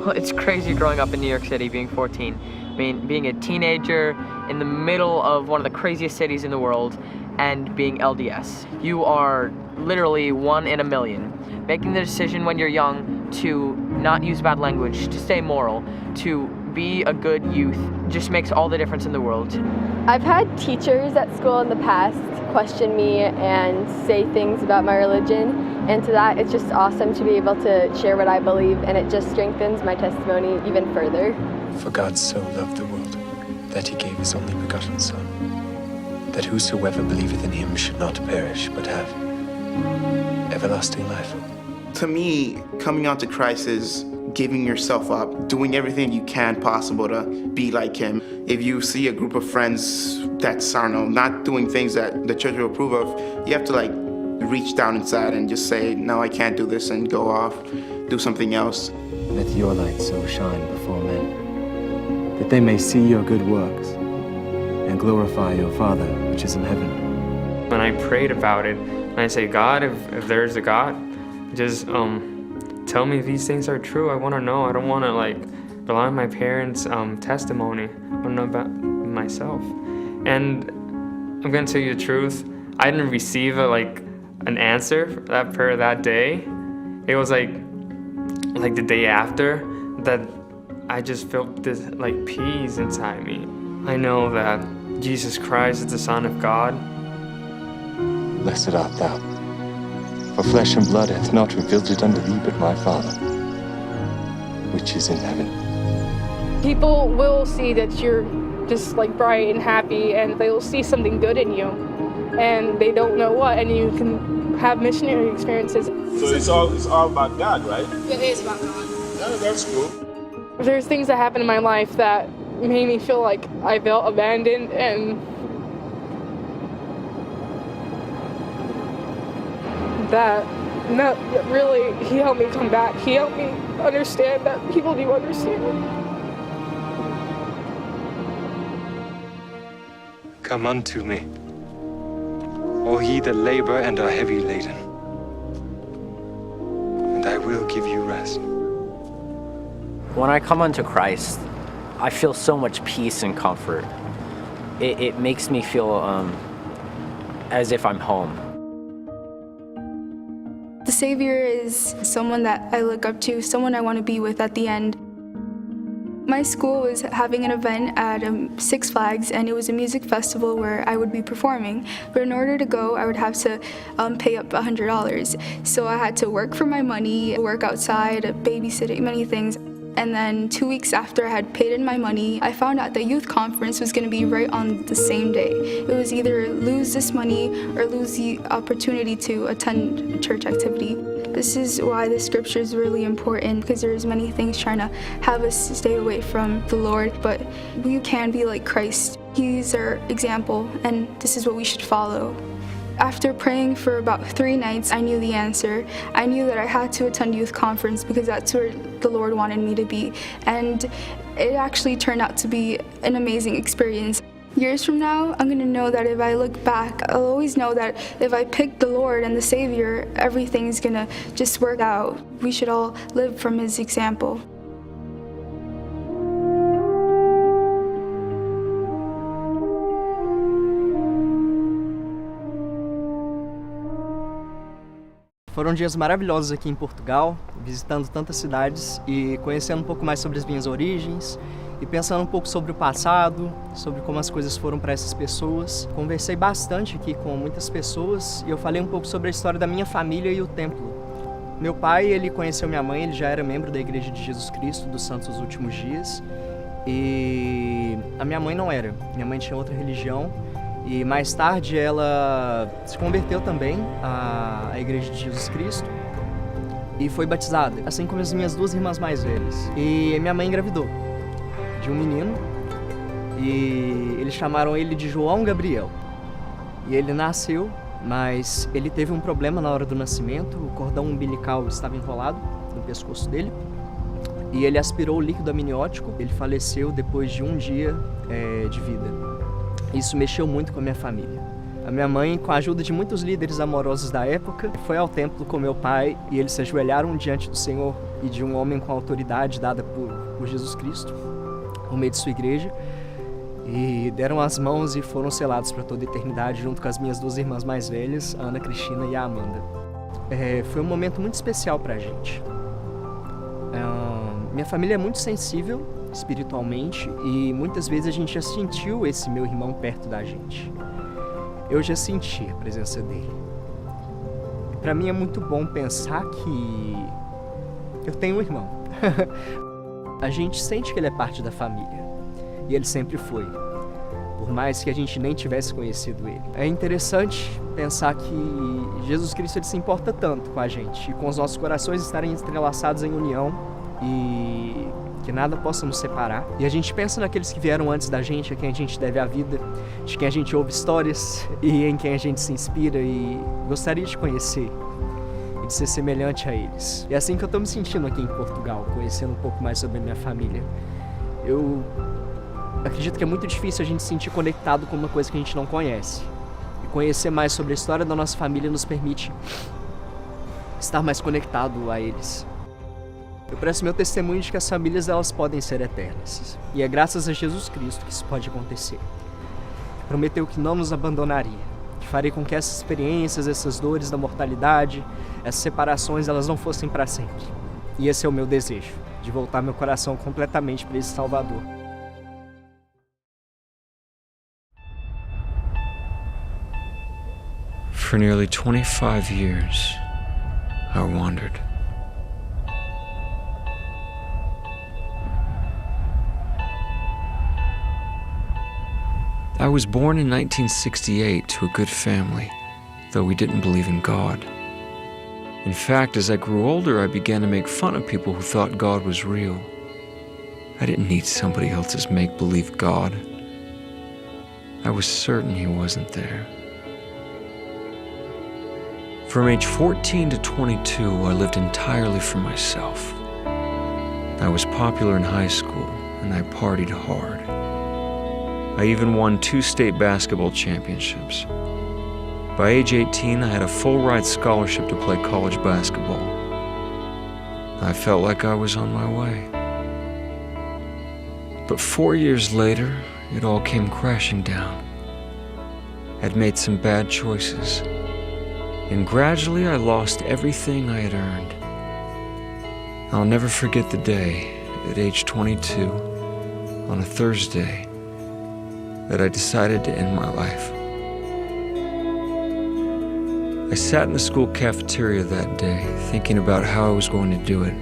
Well, it's crazy growing up in New York City, being fourteen. I mean, being a teenager in the middle of one of the craziest cities in the world and being L D S. You are literally one in a million. Making the decision when you're young to not use bad language, to stay moral, to be a good youth just makes all the difference in the world. I've had teachers at school in the past question me and say things about my religion, and to that, it's just awesome to be able to share what I believe, and it just strengthens my testimony even further. For God so loved the world that he gave his only begotten Son, that whosoever believeth in him should not perish but have everlasting life. To me, coming on to Christ is giving yourself up, doing everything you can possible to be like him. If you see a group of friends that's, I don't know, not doing things that the church will approve of, you have to, like, reach down inside and just say, "No, I can't do this," and go off, do something else. Let your light so shine before men that they may see your good works and glorify your Father which is in heaven. When I prayed about it, and I say, "God, if, if there's a God, just um, tell me these things are true. I want to know. I don't want to, like, rely on my parents' um, testimony. I want to know about myself." And I'm going to tell you the truth. I didn't receive a, like, an answer for that prayer that day. It was like like the day after that I just felt this, like, peace inside me. I know that Jesus Christ is the Son of God. Blessed art thou, for flesh and blood hath not revealed it unto thee, but my Father which is in heaven. People will see that you're just, like, bright and happy, and they will see something good in you, and they don't know what, and you can have missionary experiences. So it's all it's all about God, right? It is about God. Yeah, that's cool. There's things that happened in my life that made me feel like I felt abandoned, and that, that really, he helped me come back. He helped me understand that people do understand me. Come unto me, all ye that labor and are heavy laden, and I will give you rest. When I come unto Christ, I feel so much peace and comfort. It, it makes me feel um, as if I'm home. The Savior is someone that I look up to, someone I want to be with at the end. My school was having an event at um, Six Flags, and it was a music festival where I would be performing. But in order to go, I would have to um, pay up one hundred dollars. So I had to work for my money, work outside, babysitting, many things. And then two weeks after I had paid in my money, I found out that youth conference was going to be right on the same day. It was either lose this money or lose the opportunity to attend a church activity. This is why the scripture is really important, because there's many things trying to have us stay away from the Lord, but we can be like Christ. He's our example, and this is what we should follow. After praying for about three nights, I knew the answer. I knew that I had to attend youth conference because that's where the Lord wanted me to be. And it actually turned out to be an amazing experience. Years from now, I'm going to know that if I look back, I'll always know that if I pick the Lord and the Savior, everything's going to just work out. We should all live from his example. Foram dias maravilhosos aqui em Portugal, visitando tantas cidades e conhecendo um pouco mais sobre as minhas origens e pensando um pouco sobre o passado, sobre como as coisas foram para essas pessoas. Conversei bastante aqui com muitas pessoas e eu falei um pouco sobre a história da minha família e o templo. Meu pai, ele conheceu minha mãe, ele já era membro da Igreja de Jesus Cristo dos Santos dos Últimos Dias. E a minha mãe não era. Minha mãe tinha outra religião. E mais tarde ela se converteu também à, à Igreja de Jesus Cristo e foi batizada, assim como as minhas duas irmãs mais velhas. E minha mãe engravidou de um menino e eles chamaram ele de João Gabriel. E ele nasceu, mas ele teve um problema na hora do nascimento, o cordão umbilical estava enrolado no pescoço dele e ele aspirou o líquido amniótico. Ele faleceu depois de um dia, é, de vida. Isso mexeu muito com a minha família. A minha mãe, com a ajuda de muitos líderes amorosos da época, foi ao templo com meu pai e eles se ajoelharam diante do Senhor e de um homem com autoridade dada por, por Jesus Cristo, no meio de sua igreja, e deram as mãos e foram selados para toda a eternidade junto com as minhas duas irmãs mais velhas, a Ana Cristina e a Amanda. É, foi um momento muito especial para a gente. Ahn, minha família é muito sensível espiritualmente e muitas vezes a gente já sentiu esse meu irmão perto da gente. Eu já senti a presença dele. Pra mim é muito bom pensar que eu tenho um irmão. A gente sente que ele é parte da família. E ele sempre foi. Por mais que a gente nem tivesse conhecido ele. É interessante pensar que Jesus Cristo, ele se importa tanto com a gente e com os nossos corações estarem entrelaçados em união e que nada possa nos separar. E a gente pensa naqueles que vieram antes da gente, a quem a gente deve a vida, de quem a gente ouve histórias e em quem a gente se inspira e gostaria de conhecer e de ser semelhante a eles. É assim que eu tô me sentindo aqui em Portugal, conhecendo um pouco mais sobre a minha família. Eu acredito que é muito difícil a gente se sentir conectado com uma coisa que a gente não conhece. E conhecer mais sobre a história da nossa família nos permite estar mais conectado a eles. Eu presto meu testemunho de que as famílias, elas podem ser eternas. E é graças a Jesus Cristo que isso pode acontecer. Prometeu que não nos abandonaria, que faria com que essas experiências, essas dores da mortalidade, essas separações, elas não fossem pra sempre. E esse é o meu desejo, de voltar meu coração completamente pra esse Salvador. For nearly twenty-five years, I wandered. I was born in nineteen sixty-eight to a good family, though we didn't believe in God. In fact, as I grew older, I began to make fun of people who thought God was real. I didn't need somebody else's make-believe God. I was certain he wasn't there. From age fourteen to twenty-two, I lived entirely for myself. I was popular in high school, and I partied hard. I even won two state basketball championships. By age eighteen, I had a full-ride scholarship to play college basketball. I felt like I was on my way. But four years later, it all came crashing down. I'd made some bad choices, and gradually I lost everything I had earned. I'll never forget the day, at age twenty-two, on a Thursday, that I decided to end my life. I sat in the school cafeteria that day, thinking about how I was going to do it,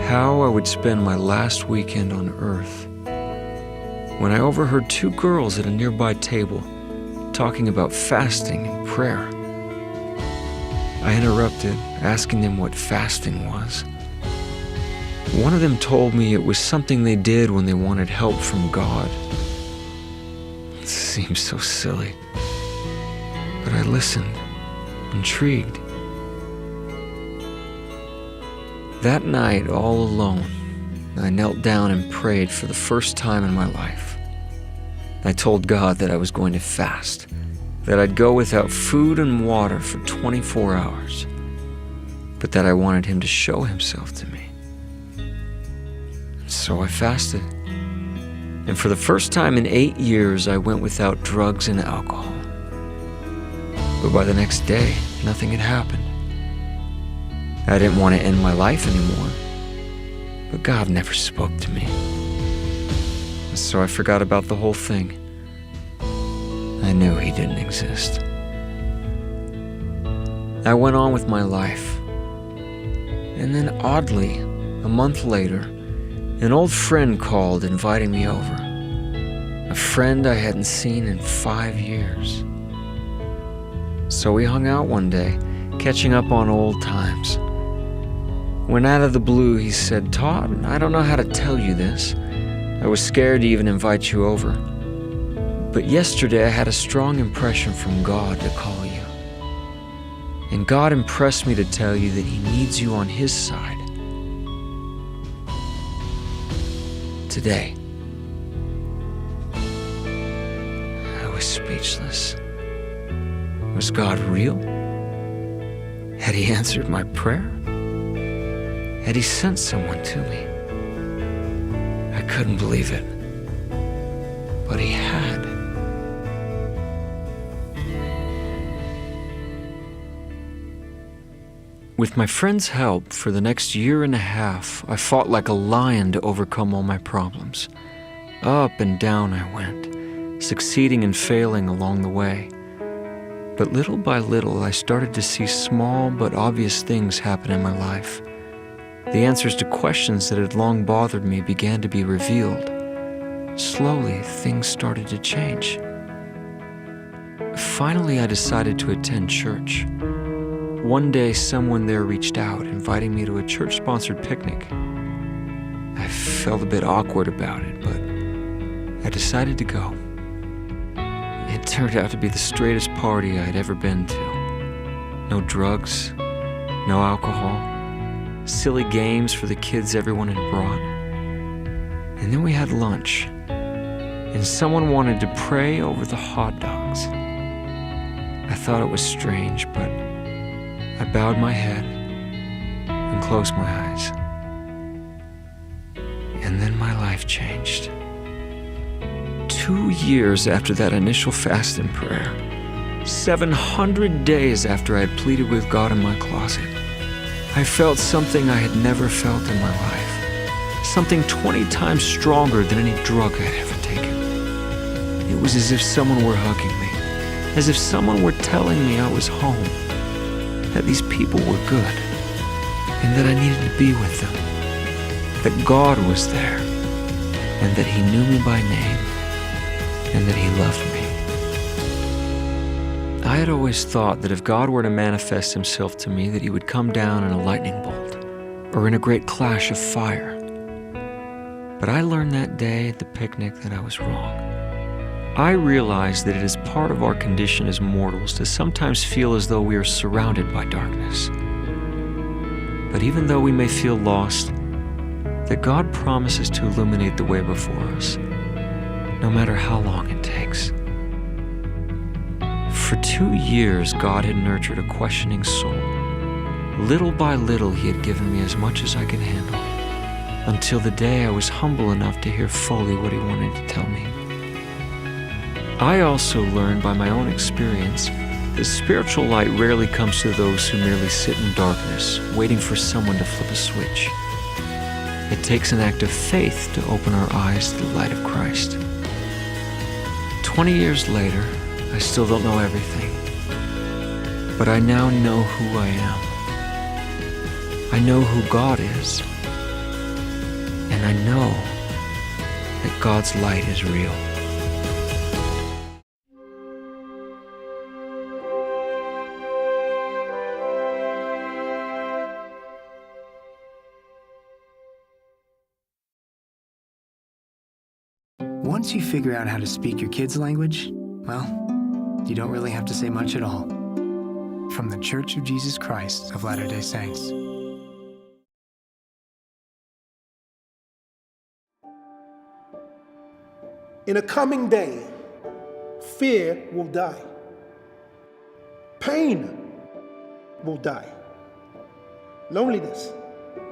how I would spend my last weekend on earth, when I overheard two girls at a nearby table talking about fasting and prayer. I interrupted, asking them what fasting was. One of them told me it was something they did when they wanted help from God. It seemed so silly, but I listened, intrigued. That night, all alone, I knelt down and prayed for the first time in my life. I told God that I was going to fast, that I'd go without food and water for twenty-four hours, but that I wanted him to show himself to me. So I fasted. And for the first time in eight years, I went without drugs and alcohol. But by the next day, nothing had happened. I didn't want to end my life anymore. But God never spoke to me. So I forgot about the whole thing. I knew he didn't exist. I went on with my life. And then, oddly, a month later, an old friend called, inviting me over. A friend I hadn't seen in five years. So we hung out one day, catching up on old times. When, out of the blue, he said, "Todd, I don't know how to tell you this. I was scared to even invite you over. But yesterday I had a strong impression from God to call you. And God impressed me to tell you that he needs you on his side today." I was speechless. Was God real? Had he answered my prayer? Had he sent someone to me? I couldn't believe it, but he had. With my friend's help, for the next year and a half, I fought like a lion to overcome all my problems. Up and down I went, succeeding and failing along the way. But little by little, I started to see small but obvious things happen in my life. The answers to questions that had long bothered me began to be revealed. Slowly, things started to change. Finally, I decided to attend church. One day, someone there reached out, inviting me to a church-sponsored picnic. I felt a bit awkward about it, but I decided to go. It turned out to be the straightest party I had ever been to. No drugs, no alcohol, silly games for the kids everyone had brought. And then we had lunch, and someone wanted to pray over the hot dogs. I thought it was strange, but I bowed my head and closed my eyes. And then my life changed. Two years after that initial fast and prayer, seven hundred days after I had pleaded with God in my closet, I felt something I had never felt in my life. Something twenty times stronger than any drug I had ever taken. It was as if someone were hugging me, as if someone were telling me I was home, that these people were good, and that I needed to be with them, that God was there, and that He knew me by name, and that He loved me. I had always thought that if God were to manifest Himself to me, that He would come down in a lightning bolt, or in a great clash of fire. But I learned that day at the picnic that I was wrong. I realized that it is part of our condition as mortals to sometimes feel as though we are surrounded by darkness. But even though we may feel lost, that God promises to illuminate the way before us, no matter how long it takes. For two years, God had nurtured a questioning soul. Little by little, He had given me as much as I could handle, until the day I was humble enough to hear fully what He wanted to tell me. I also learned by my own experience that spiritual light rarely comes to those who merely sit in darkness, waiting for someone to flip a switch. It takes an act of faith to open our eyes to the light of Christ. Twenty years later, I still don't know everything, but I now know who I am. I know who God is, and I know that God's light is real. Once you figure out how to speak your kids' language, well, you don't really have to say much at all. From The Church of Jesus Christ of Latter-day Saints. In a coming day, fear will die. Pain will die. Loneliness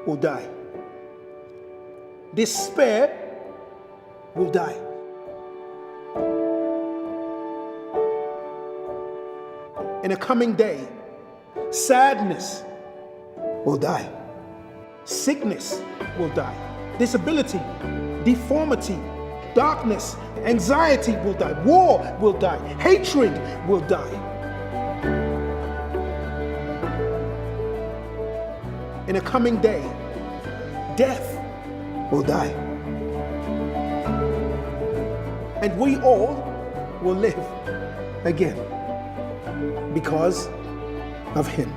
will die. Despair will die. In a coming day, sadness will die. Sickness will die. Disability, deformity, darkness, anxiety will die. War will die. Hatred will die. In a coming day, death will die. And we all will live again because of Him.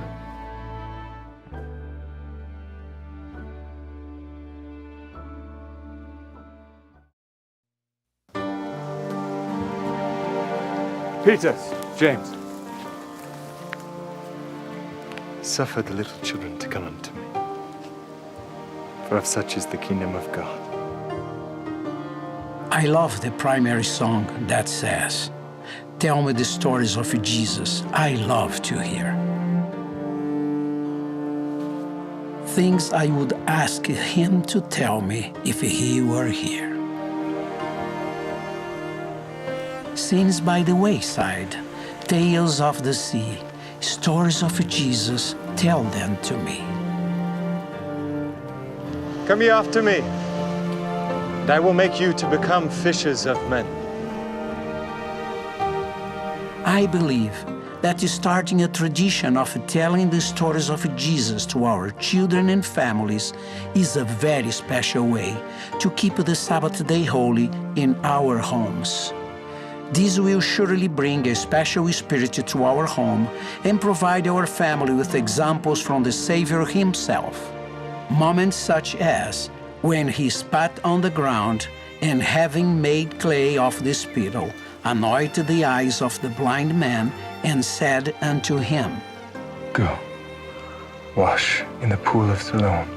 Peter, James. Suffer the little children to come unto me, for of such is the kingdom of God. I love the primary song that says, "Tell me the stories of Jesus. I love to hear." Things I would ask him to tell me if he were here. Scenes by the wayside, tales of the sea, Stories of Jesus, tell them to me. Come ye after me, and I will make you to become fishers of men. I believe that starting a tradition of telling the stories of Jesus to our children and families is a very special way to keep the Sabbath day holy in our homes. This will surely bring a special spirit to our home and provide our family with examples from the Savior himself. Moments such as when he spat on the ground and, having made clay of the spittle, anointed the eyes of the blind man and said unto him, "Go, wash in the pool of Siloam."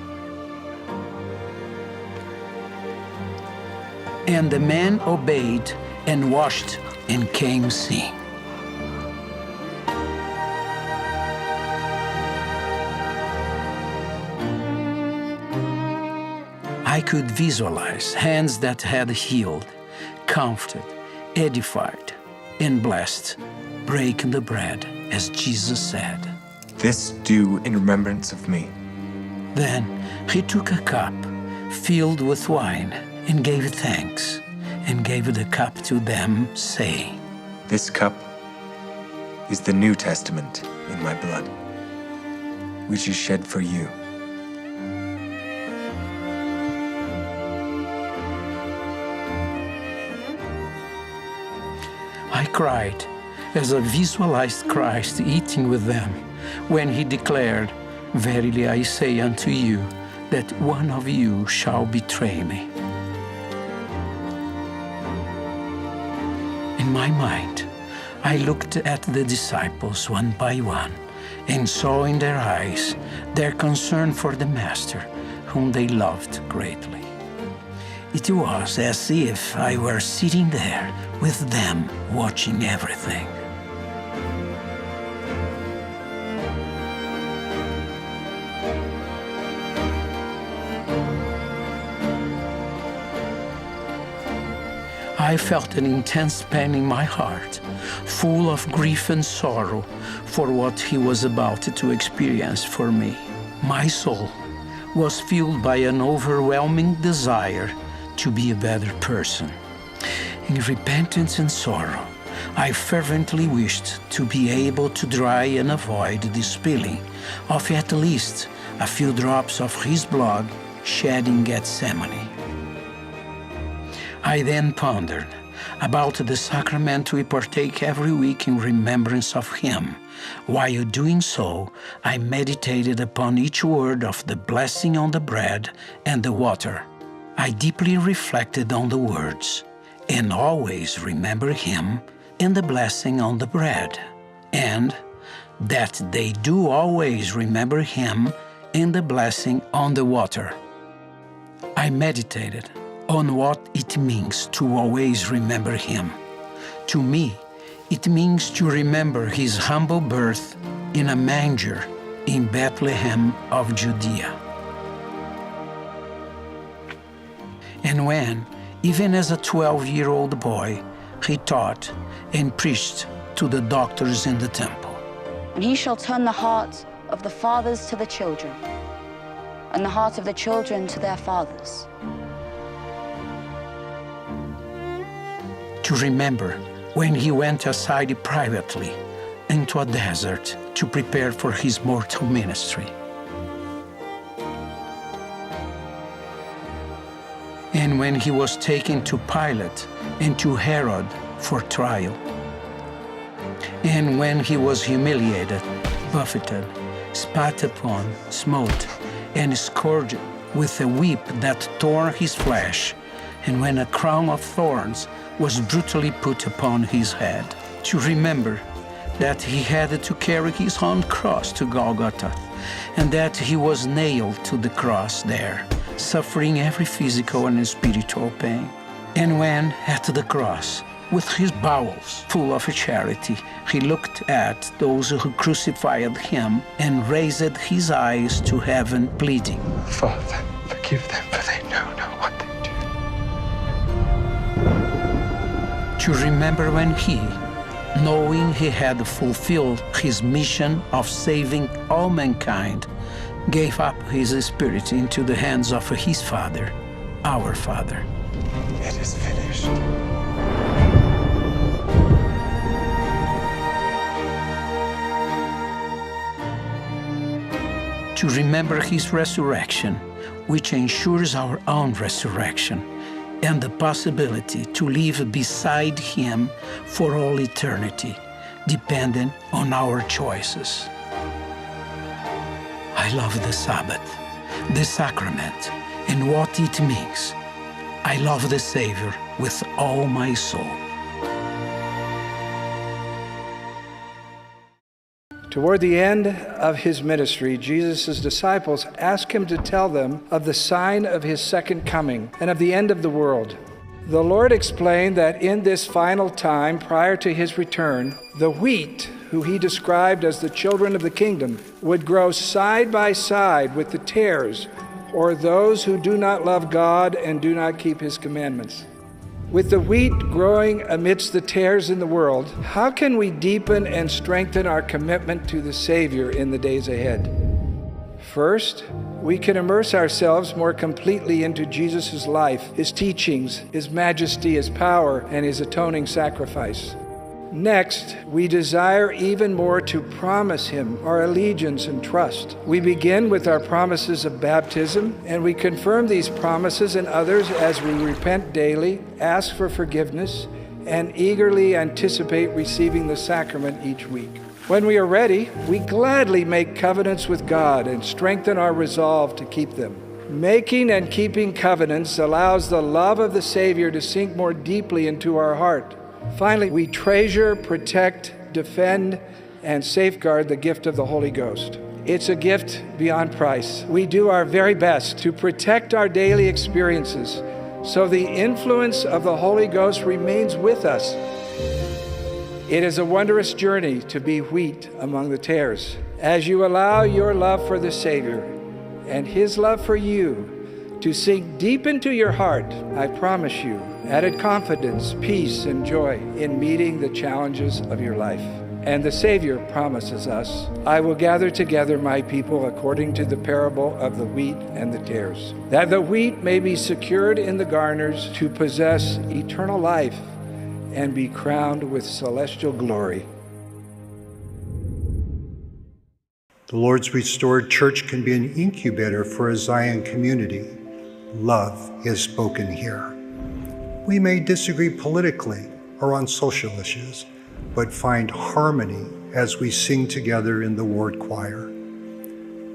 And the man obeyed and washed and came seeing. I could visualize hands that had healed, comforted, edified, and blessed, breaking the bread, as Jesus said, "This do in remembrance of me." Then he took a cup filled with wine and gave thanks, and gave the cup to them, saying, "This cup is the New Testament in my blood, which is shed for you." I cried as I visualized Christ eating with them when he declared, "Verily I say unto you, that one of you shall betray me." In my mind, I looked at the disciples one by one and saw in their eyes their concern for the Master, whom they loved greatly. It was as if I were sitting there with them, watching everything. I felt an intense pain in my heart, full of grief and sorrow for what he was about to experience for me. My soul was fueled by an overwhelming desire to be a better person. In repentance and sorrow, I fervently wished to be able to dry and avoid the spilling of at least a few drops of his blood shed in Gethsemane. I then pondered about the sacrament we partake every week in remembrance of him. While doing so, I meditated upon each word of the blessing on the bread and the water. I deeply reflected on the words, "And always remember him in the blessing on the bread, and that they do always remember him in the blessing on the water." I meditated on what it means to always remember him. To me, it means to remember his humble birth in a manger in Bethlehem of Judea. And when, even as a twelve-year-old boy, he taught and preached to the doctors in the temple. And he shall turn the heart of the fathers to the children, and the heart of the children to their fathers. To remember when he went aside privately into a desert to prepare for his mortal ministry. And when he was taken to Pilate and to Herod for trial. And when he was humiliated, buffeted, spat upon, smote, and scourged with a whip that tore his flesh, and when a crown of thorns was brutally put upon his head. To remember that he had to carry his own cross to Golgotha, and that he was nailed to the cross there, suffering every physical and spiritual pain. And when, at the cross, with his bowels full of charity, he looked at those who crucified him and raised his eyes to heaven, pleading, "Father, forgive them, for they know not what they do." To remember when he, knowing he had fulfilled his mission of saving all mankind, gave up his spirit into the hands of his Father, our Father. It is finished. To remember his resurrection, which ensures our own resurrection and the possibility to live beside him for all eternity, dependent on our choices. I love the Sabbath, the sacrament, and what it means. I love the Savior with all my soul. Toward the end of his ministry, Jesus' disciples asked him to tell them of the sign of his second coming and of the end of the world. The Lord explained that in this final time, prior to his return, the wheat, who he described as the children of the kingdom, would grow side by side with the tares, or those who do not love God and do not keep his commandments. With the wheat growing amidst the tares in the world, how can we deepen and strengthen our commitment to the Savior in the days ahead? First, we can immerse ourselves more completely into Jesus' life, his teachings, his majesty, his power, and his atoning sacrifice. Next, we desire even more to promise him our allegiance and trust. We begin with our promises of baptism, and we confirm these promises and others as we repent daily, ask for forgiveness, and eagerly anticipate receiving the sacrament each week. When we are ready, we gladly make covenants with God and strengthen our resolve to keep them. Making and keeping covenants allows the love of the Savior to sink more deeply into our heart. Finally, we treasure, protect, defend, and safeguard the gift of the Holy Ghost. It's a gift beyond price. We do our very best to protect our daily experiences so the influence of the Holy Ghost remains with us. It is a wondrous journey to be wheat among the tares. As you allow your love for the Savior and his love for you to sink deep into your heart, I promise you added confidence, peace, and joy in meeting the challenges of your life. And the Savior promises us, "I will gather together my people according to the parable of the wheat and the tares, that the wheat may be secured in the garners to possess eternal life and be crowned with celestial glory." The Lord's restored church can be an incubator for a Zion community. Love is spoken here. We may disagree politically or on social issues, but find harmony as we sing together in the ward choir.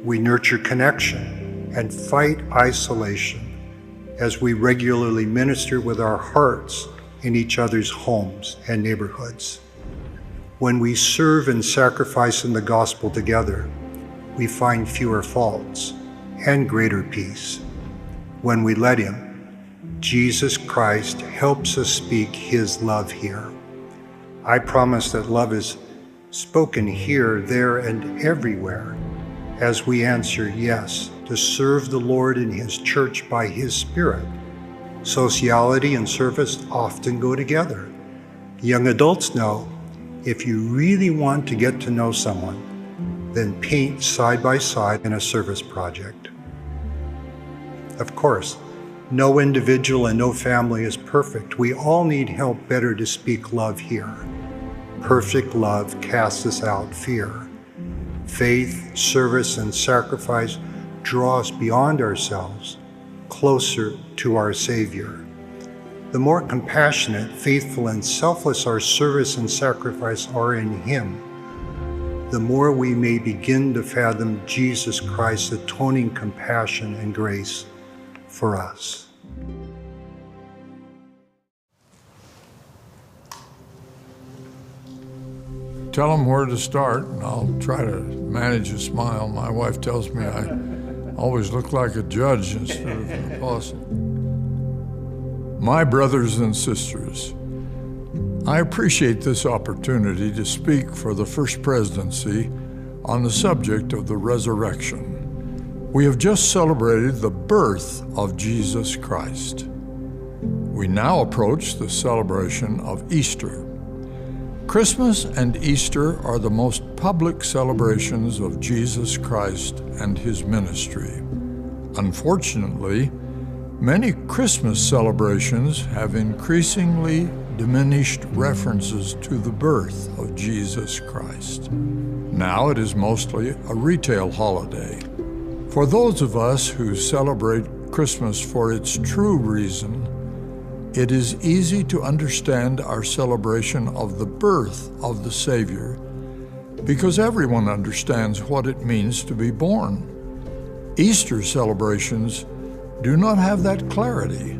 We nurture connection and fight isolation as we regularly minister with our hearts in each other's homes and neighborhoods. When we serve and sacrifice in the gospel together, we find fewer faults and greater peace. When we let Him, Jesus Christ helps us speak His love here. I promise that love is spoken here, there, and everywhere as we answer yes to serve the Lord and His church by His Spirit. Sociality and service often go together. Young adults know, if you really want to get to know someone, then paint side by side in a service project. Of course, no individual and no family is perfect. We all need help better to speak love here. Perfect love casts out fear. Faith, service, and sacrifice draw us beyond ourselves, closer to our Savior. The more compassionate, faithful, and selfless our service and sacrifice are in Him, the more we may begin to fathom Jesus Christ's atoning compassion and grace for us. Tell 'em where to start, and I'll try to manage a smile. My wife tells me I always look like a judge instead of an apostle. My brothers and sisters, I appreciate this opportunity to speak for the First Presidency on the subject of the resurrection. We have just celebrated the birth of Jesus Christ. We now approach the celebration of Easter. Christmas and Easter are the most public celebrations of Jesus Christ and his ministry. Unfortunately, many Christmas celebrations have increasingly diminished references to the birth of Jesus Christ. Now it is mostly a retail holiday. For those of us who celebrate Christmas for its true reason, it is easy to understand our celebration of the birth of the Savior because everyone understands what it means to be born. Easter celebrations do not have that clarity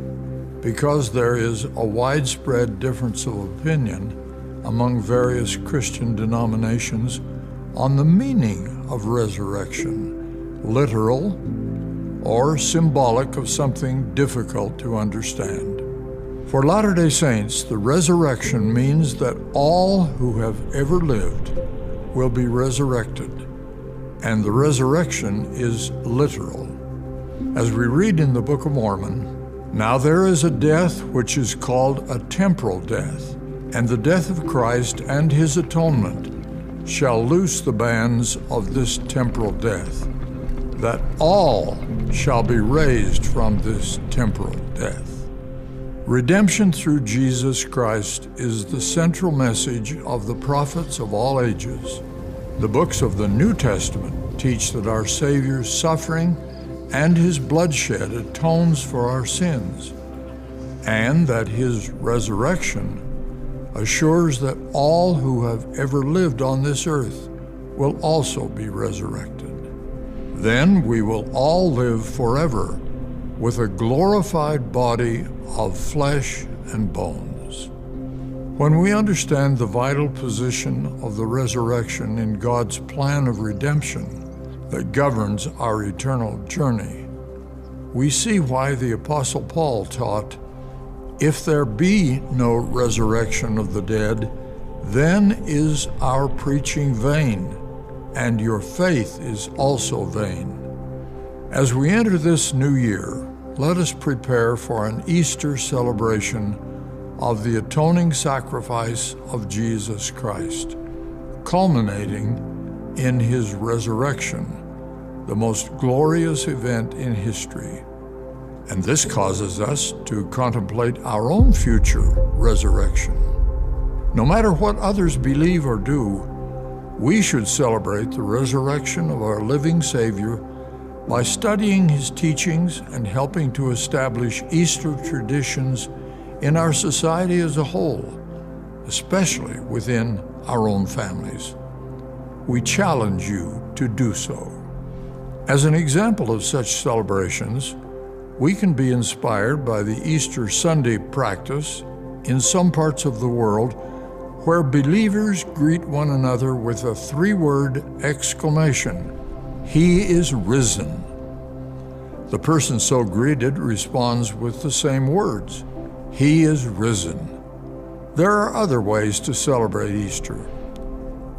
because there is a widespread difference of opinion among various Christian denominations on the meaning of resurrection, literal or symbolic of something difficult to understand. For Latter-day Saints, the resurrection means that all who have ever lived will be resurrected, and the resurrection is literal. As we read in the Book of Mormon, "Now there is a death which is called a temporal death, and the death of Christ and his atonement shall loose the bands of this temporal death, that all shall be raised from this temporal death." Redemption through Jesus Christ is the central message of the prophets of all ages. The books of the New Testament teach that our Savior's suffering and his bloodshed atones for our sins, and that his resurrection assures that all who have ever lived on this earth will also be resurrected. Then we will all live forever with a glorified body of flesh and bones. When we understand the vital position of the resurrection in God's plan of redemption that governs our eternal journey, we see why the Apostle Paul taught, "If there be no resurrection of the dead, then is our preaching vain, and your faith is also vain." As we enter this new year, let us prepare for an Easter celebration of the atoning sacrifice of Jesus Christ, culminating in his resurrection, the most glorious event in history. And this causes us to contemplate our own future resurrection. No matter what others believe or do, we should celebrate the resurrection of our living Savior by studying his teachings and helping to establish Easter traditions in our society as a whole, especially within our own families. We challenge you to do so. As an example of such celebrations, we can be inspired by the Easter Sunday practice in some parts of the world where believers greet one another with a three-word exclamation, "He is risen." The person so greeted responds with the same words, "He is risen." There are other ways to celebrate Easter.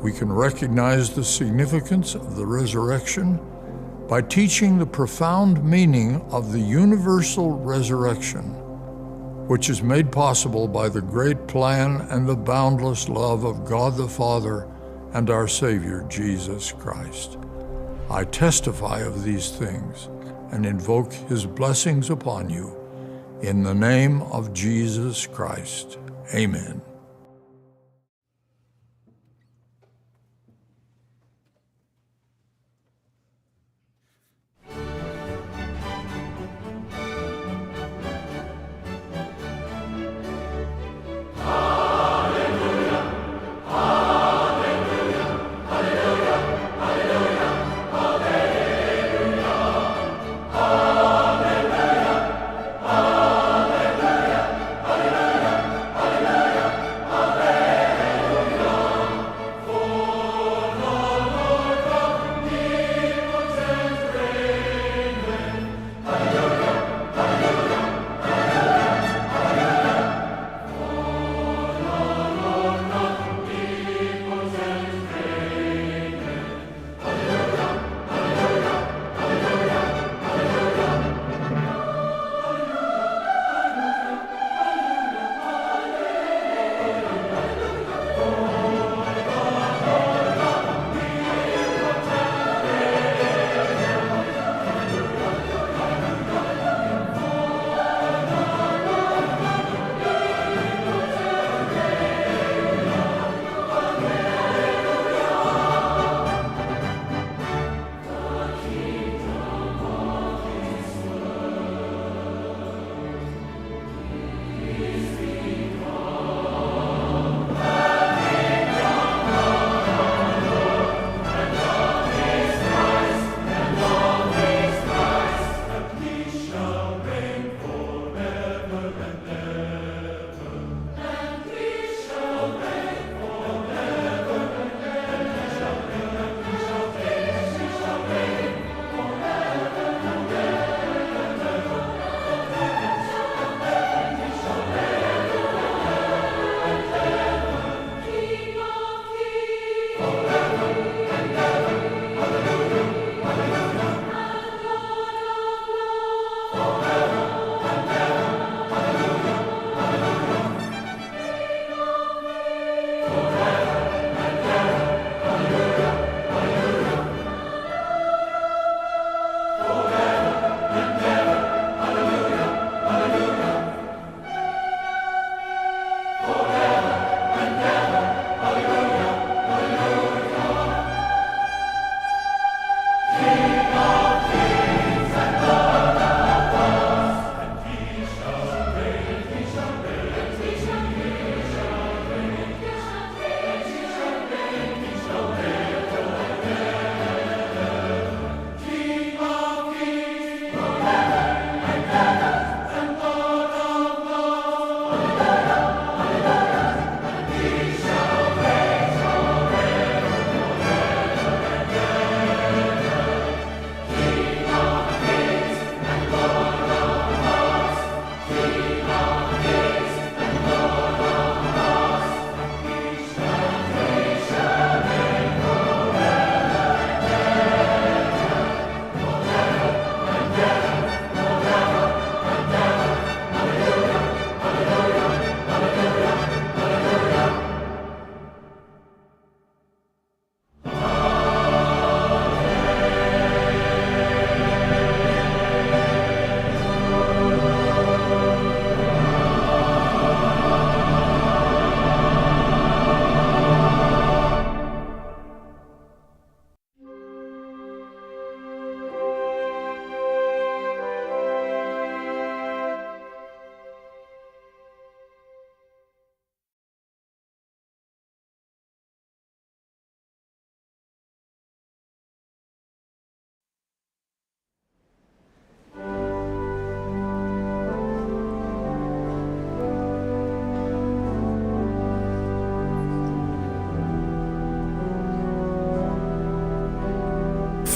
We can recognize the significance of the resurrection by teaching the profound meaning of the universal resurrection, which is made possible by the great plan and the boundless love of God the Father and our Savior, Jesus Christ. I testify of these things and invoke his blessings upon you in the name of Jesus Christ. Amen.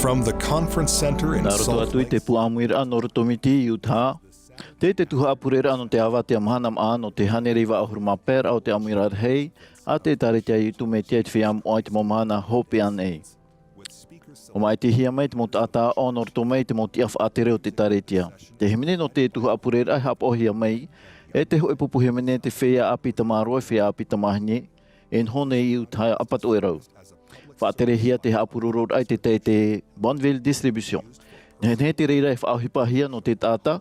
From the Conference Center in Salt Lake. Nā roto atu i te pū ʻāmuiraʻa nō Rotomiti i Utah, tē te tuhaʻa pureraʻa nō te avatea mahana maʻa nō te hānere iva ʻahuru mā pae raʻa o te ʻāmuiraʻa rahi a te ʻĒtārētia Iesu Mesia i te feiā moʻa i te mau mahana hopeʻa nei. ʻUa māʻitihia mai te mau taʻata ʻāʻau nō roto mai i te mau tiʻa faʻatere o te ʻĒtārētia. Te hīmene nō te tuhaʻa pureraʻa e haʻapaʻohia mai e te hōʻē pupu hīmene te feiā ʻāpī tamāroa, feiā ʻāpī tamāhine, e noho nei i Utah ʻapatoʻerau. Faʻaterehia te haʻapurororaʻa i te tahi, te Bonneville Distribution. Nehenehe te reira e faʻaʻohipahia nō te taʻata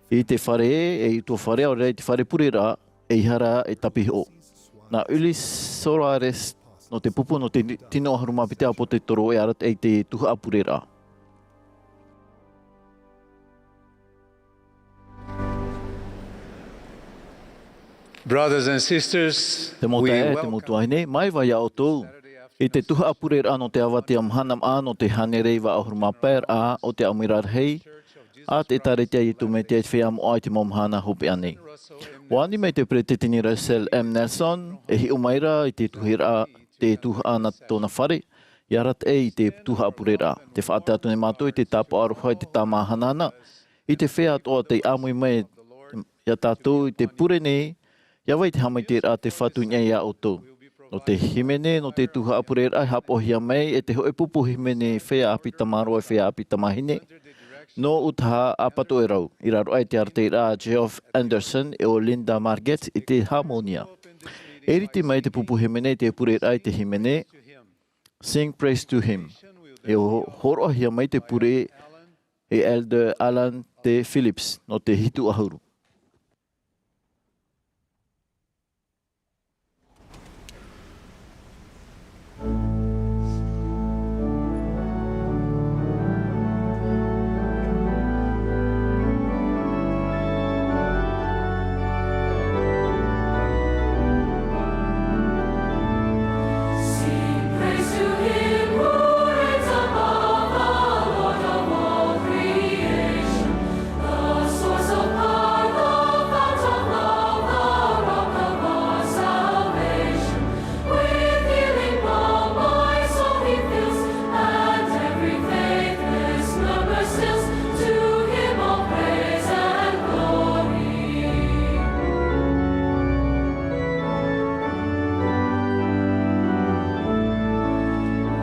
i te fare ē, e utuafare, ʻaore rā i te fare pureraʻa, e ʻaita rā e tāpiʻi hoʻo. Nā Ulisses Soares nō te pupu nō te tino ʻahuru mā piti ʻāpōsetolo e arataʻi i te tuhaʻa pureraʻa. Brothers and sisters, te mau taeaʻe, te mau tuahine, māuiui iā ʻoutou i te tuhaʻa pureraʻa nō te avatea mahana maʻa nō te hānere iva ʻahuru mā pae raʻa o te ʻāmuiraʻa rahi a te ʻĒtārētia Iesu Mesia i te feiā moʻa i te mau mahana hopeʻa nei. ʻUa ani mai te peresideni Russell M. Nelson, e hiʻo mai ra i te tuhaʻa, te tuhaʻa nā tōna fare, e arataʻi i te tuhaʻa pureraʻa. Tē faʻatae atu nei mātou i te tāpaʻo aroha, i te tāmāhanahana, i te feiā atoʻa tei ʻāmui mai iā tātou i te pure nei, ʻia vai te haʻamaitaʻiraʻa a te Fatu i niʻa iā ʻoutou. Nō te hīmene nō te tuhaʻa pureraʻa e haʻapaʻohia mai e te hōʻē pupu hīmene feiā ʻāpī tamāroa, feiā ʻāpī tamāhine, nō Utah ʻapatoʻerau, i raro aʻe i te arataʻiraʻa a Geoff Anderson e ʻo Linda Margetts i te hāmōnia. E ʻiriti mai te pupu hīmene i te pureraʻa i te hīmene Sing Praise to Him. E hō-, hōroʻahia mai te pure e Elder Alan T. Phillips nō te hitu ʻahuru. Sing praise to him who reigns above, the Lord of all creation. The source of power, the fount of love, the rock of our salvation. With healing balm my soul he fills, and every faithless member stills. To him all praise and glory.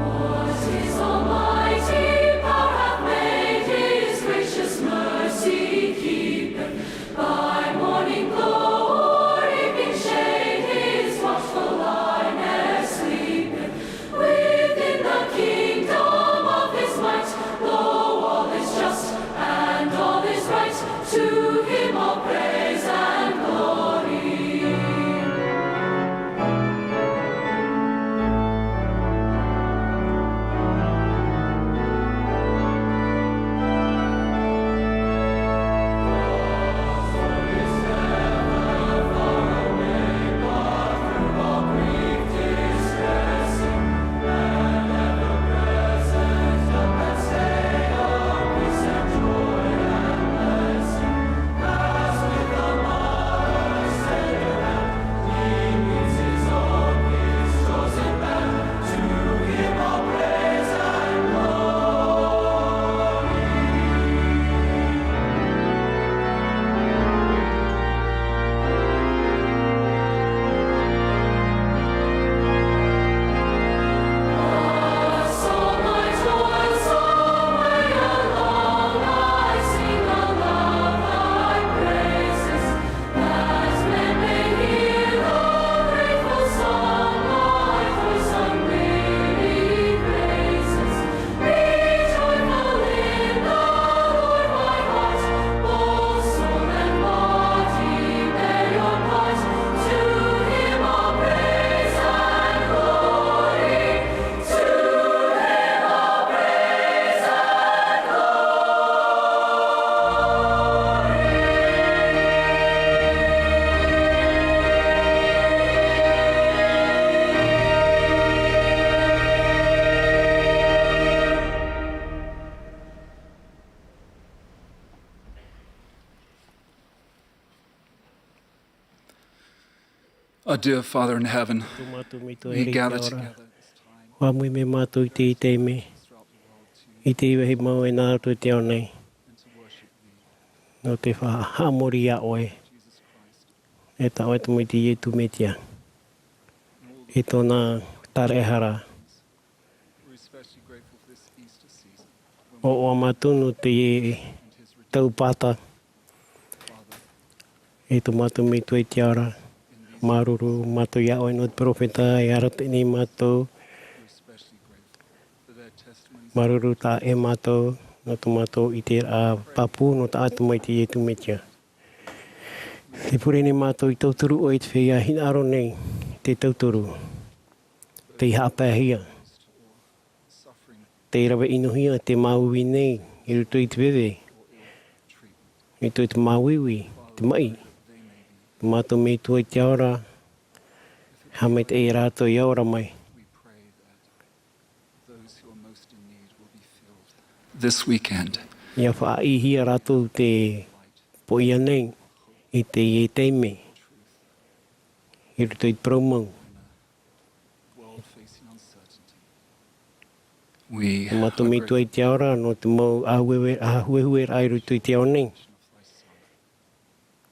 What his almighty power hath made, his gracious mercy keepeth. By morning glow or evening shade, his watchful eye ne'er sleepeth. Within the kingdom of his might, though all is just and all is right, to him all praise and glory. Our dear Father in heaven, we gather together. ʻUa ʻāmui mai mātou i teie taime, I te iva hei mau e nā roto i te ao nei. Nō te faʻahaʻamori iā ʻoe. E tā ʻoe Tamaiti Iesu Mesia. I tōna taraehara. ʻOaʻoa mātou nō te tau pāta. E tō mātou Metua i te ao ra. Māuruuru mātou iā ʻoe nō te peropheta e arataʻi nei mātou. Māuruuru taʻa ʻē mātou nō tō mātou ʻiteraʻa pāpū nō taʻata Tamaiti Iesu Mesia. E pure nei mātou i tauturu ʻoe i te feiā hinaʻaro nei, te tauturu, tei haʻapaehia, tei rave ʻinohia te māuiui nei i roto i te veve, i roto i te māuiui, te maʻi. Mātou Metua i te ao ra, haʻamaitaʻi ia rātou ia ora mai. This weekend. Ia faʻaʻīhia rātou te poʻia nei i teie taime i roto i te parau mau. Mātou Metua i te ao ra, nō te mau ʻāhuehue, ʻāhuehueraʻa i roto i te ao nei.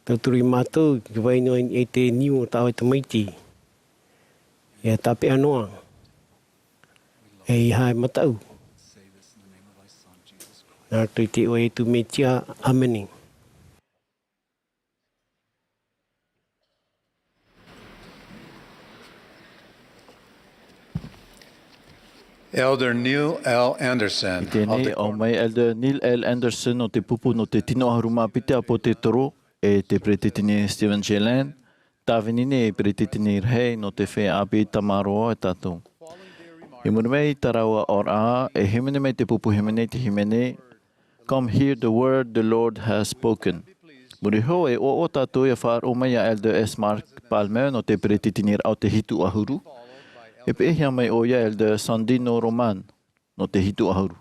Tauturu ia mātou i te vai noa i te niu o tā ʻoe Tamaiti. Ia tāpeʻa noa. E ia haʻamataʻu. Nā roto i te iʻoa o Iesu Mesia, ʻāmene. Elder Neil L. Andersen. I teie nei, ʻō mai Elder Neil L. Andersen nō te pupu nō te tino ʻahuru mā piti ʻāpōsetolo, e te Peresideni Steven J. Land, tāvini nei e Peresideni rahi nō te feiā ʻāpī tamaroa e tātou. I muri mai i tā rāua aʻoraʻa, e hīmene mai te pupu hīmene i te hīmene, Come hear the word the Lord has spoken. Muri iho, e ʻoaʻoa tātou ia faʻaroʻo mai ia Elder S. Mark Palmer nō te Peresideni raʻa o te hitu ʻahuru. E peʻehia mai ʻoia Elder Sandino Roman nō te hitu ʻahuru.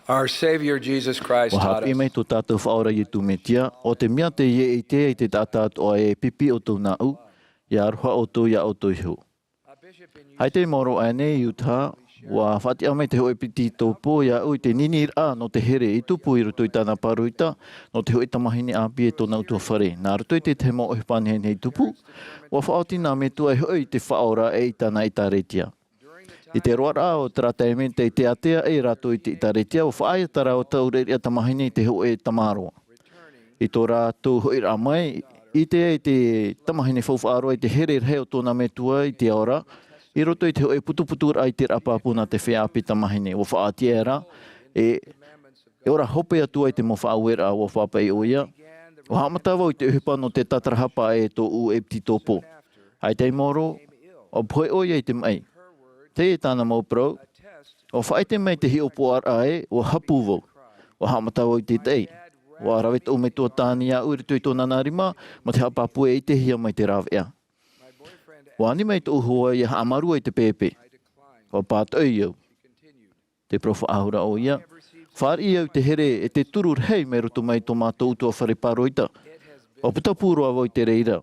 Our Savior Jesus Christ taught us. ʻUa haʻapiʻi mai tō tātou Faʻaora Iesu Mesia, ʻo te mea tē ʻite ai te taʻata atoʻa e pipi ʻoutou nāʻu, ia aroha ʻoutou iā ʻoutou iho. ʻAita i maoro aʻe nei i Utah, ʻua faʻatiʻa mai te hōʻē ʻepititopo iāʻu i te niniraʻa nō te here i tupu i roto i tāna pāroita, nō te hōʻē tamāhine ʻāpī e tōna ʻutuāfare. Nā roto i te tahi mau ʻohipa nehenehe i tupu, ʻua faʻaoti nā Metua e hoʻi i te Faʻaora e i tāna ʻēkālesia. I te roaraʻa o terā taime tei teatea ai rātou i te ʻēkālesia, ʻua faʻaea tā rāua taureʻareʻa tamāhine i te hōʻē tamaroa. I tō rātou hoʻiraʻa mai, ʻite ai te tamāhine faufaʻa roa i te here rahi o tōna Metua i te ao ra, i roto i te hōʻē putuputuraʻa i te ʻiteraʻa pāpū nā te feiā ʻāpī tamāhine. ʻUa faʻaoti aʻera, e, e ora hope atu ai te mau faʻaueraʻa, ʻua faʻapaʻi ʻoia. ʻUa haʻamata vau i te ʻohipa nō te tātarahapa e tōʻu ʻepititopo. ʻAita i maoro, ʻua pohe ʻoia i te maʻi. Teie tāna mau parau, ʻua faʻaʻite mai te hiʻopoʻaraʻa ē, ʻua hapu vau. ʻUa haʻamata vau i te taʻi. ʻUa rave tōʻu metua tāne iāʻu i roto i tōna nā rima, mā te haʻapāpū e ʻitehia mai te rāveʻa. ʻUa ani mai tōʻu hoa ia haʻamārua i te pēpē. ʻUa pātoʻi au. Te parau faʻahou ra ʻoia. Fāriʻi au i te here e te turu rahi mai roto mai tō mātou ʻutuāfare pāroita. ʻUa putapū roa vau i te reira.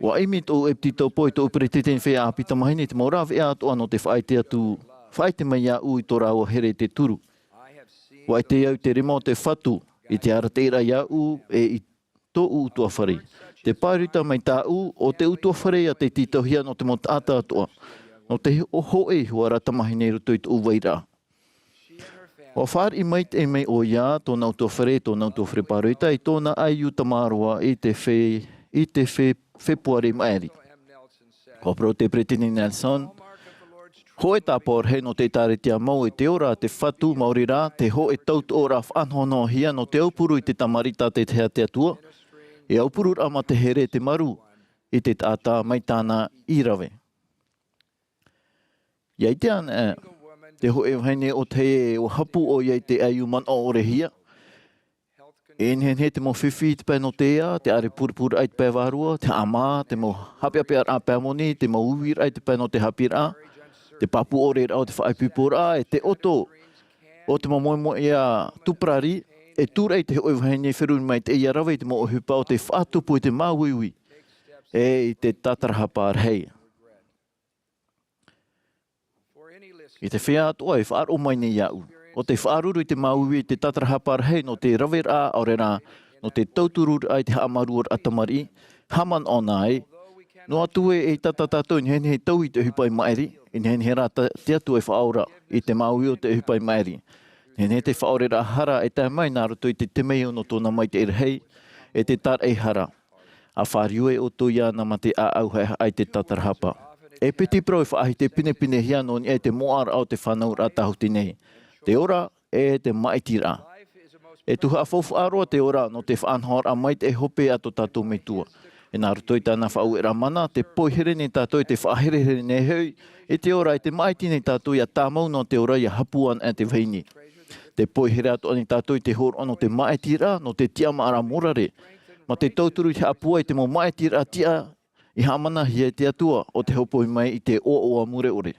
ʻUa ʻimi tōʻu ʻepititopo e tōʻu peretiteni feiā ʻāpī tamāhine i te mau rāveʻa atoʻa nō te faʻaʻite atu, faʻaʻite mai iāʻu i tō rāua here e te turu. ʻUa ʻite au i te rima o te Fatu, i te arataʻiraʻa iāʻu e i tōʻu ʻutuāfare. Te pāroita mai tāʻu, ʻo te ʻutuāfare ia tei tītauhia nō te mau taʻata atoʻa. Nō te hō-, hōʻē iho ā rā tamāhine i roto i tōʻu vairaʻa. ʻUa fāriʻi maitaʻi mai ʻoia, tōna ʻutuāfare, tōna ʻutuāfare pāroita, i tōna ʻaiū tamaroa i te fe-, i te fe-, Fepuare maʻiri. ʻUa parau te Peretiteni Nelson, hōʻē tāpaʻo rahi nō te ʻĒtārētia mau e te ora a te Fatu, maori rā, te hōʻē tautoʻoraʻa faʻanahonahohia nō te aupuru i te Tamariʻi Tātaʻitahi a te Atua, e aupururaʻa mā te here e te maru i te taʻata mai tāna i rave. ʻIa ʻite anaʻe, te hōʻē vahine ʻo Teie ʻua hapu ʻoia i te ʻaiū manaʻo ʻore hia. E nehenehe te mau fifi i te pae nō te ea, te ʻārepurepu i te pae vārua, te haʻamā, te mau haʻapeʻapeʻaraʻa pae moni, te mau uiraʻa i te pae nō te haʻapiʻiraʻa, te pāpū ʻore raʻa o te faʻaipoiporaʻa, e te ʻoto o te mau moemoeʻa tūparari, e tūraʻi te hōʻē vahine feruri maitaʻi ia rave i te mau ʻohipa o te faʻatupu i te māuiui. E i te tātarahapa rahi. I te feiā atoʻa e faʻaroʻo mai nei iāʻu, ʻo te faʻaruru i te māuiui i te tātarahapa rahi nō te raveraʻa, ʻaore rā, nō te tautururaʻa i te haʻamāuruururaʻa tamariʻi, haʻamanaʻo nā ʻē. Noa atu ē, ʻeita tā tātou e nehenehe e taui i te ʻohipa i maʻiri, e nehenehe rā tā te Atua e faʻaora i te māuiui o te ʻohipa i maʻiri. Nehenehe te faʻaoreraʻa hara e tae mai nā roto i te temeio nō tōna maitaʻi rahi, e te tāraʻehara. ʻA fāriu ē ʻoutou iāna mā te ʻāʻau haʻehaʻa i te tātarahapa. E piti parau e faʻahiti pinepinehia nō niʻa i te moʻaraʻa o te fānauraʻa tāhuti nei. Te ora, e te māʻitiraʻa. E tuhaʻa faufaʻa roa te ora nō te faʻanahoraʻa maitaʻi hopeʻa a tō tātou Metua. E nā roto i tāna faʻaueraʻa mana, tē poihere nei tātou i te faʻaherehere nei hoʻi, i te ora, e tē māʻiti nei tātou ʻia tāmau noa te ora ʻia hapū ana e te vahine. Tē poihere atoʻa nei tātou i te hōroʻa nō te māʻitiraʻa, nō te tiʻamāraʻa morare. Mā te tauturu i haʻapūai i te mau māʻitiraʻa tiʻa, i haʻamanahia e te Atua, ʻo te hōpoi mai i te ʻoaʻoa mure ʻore.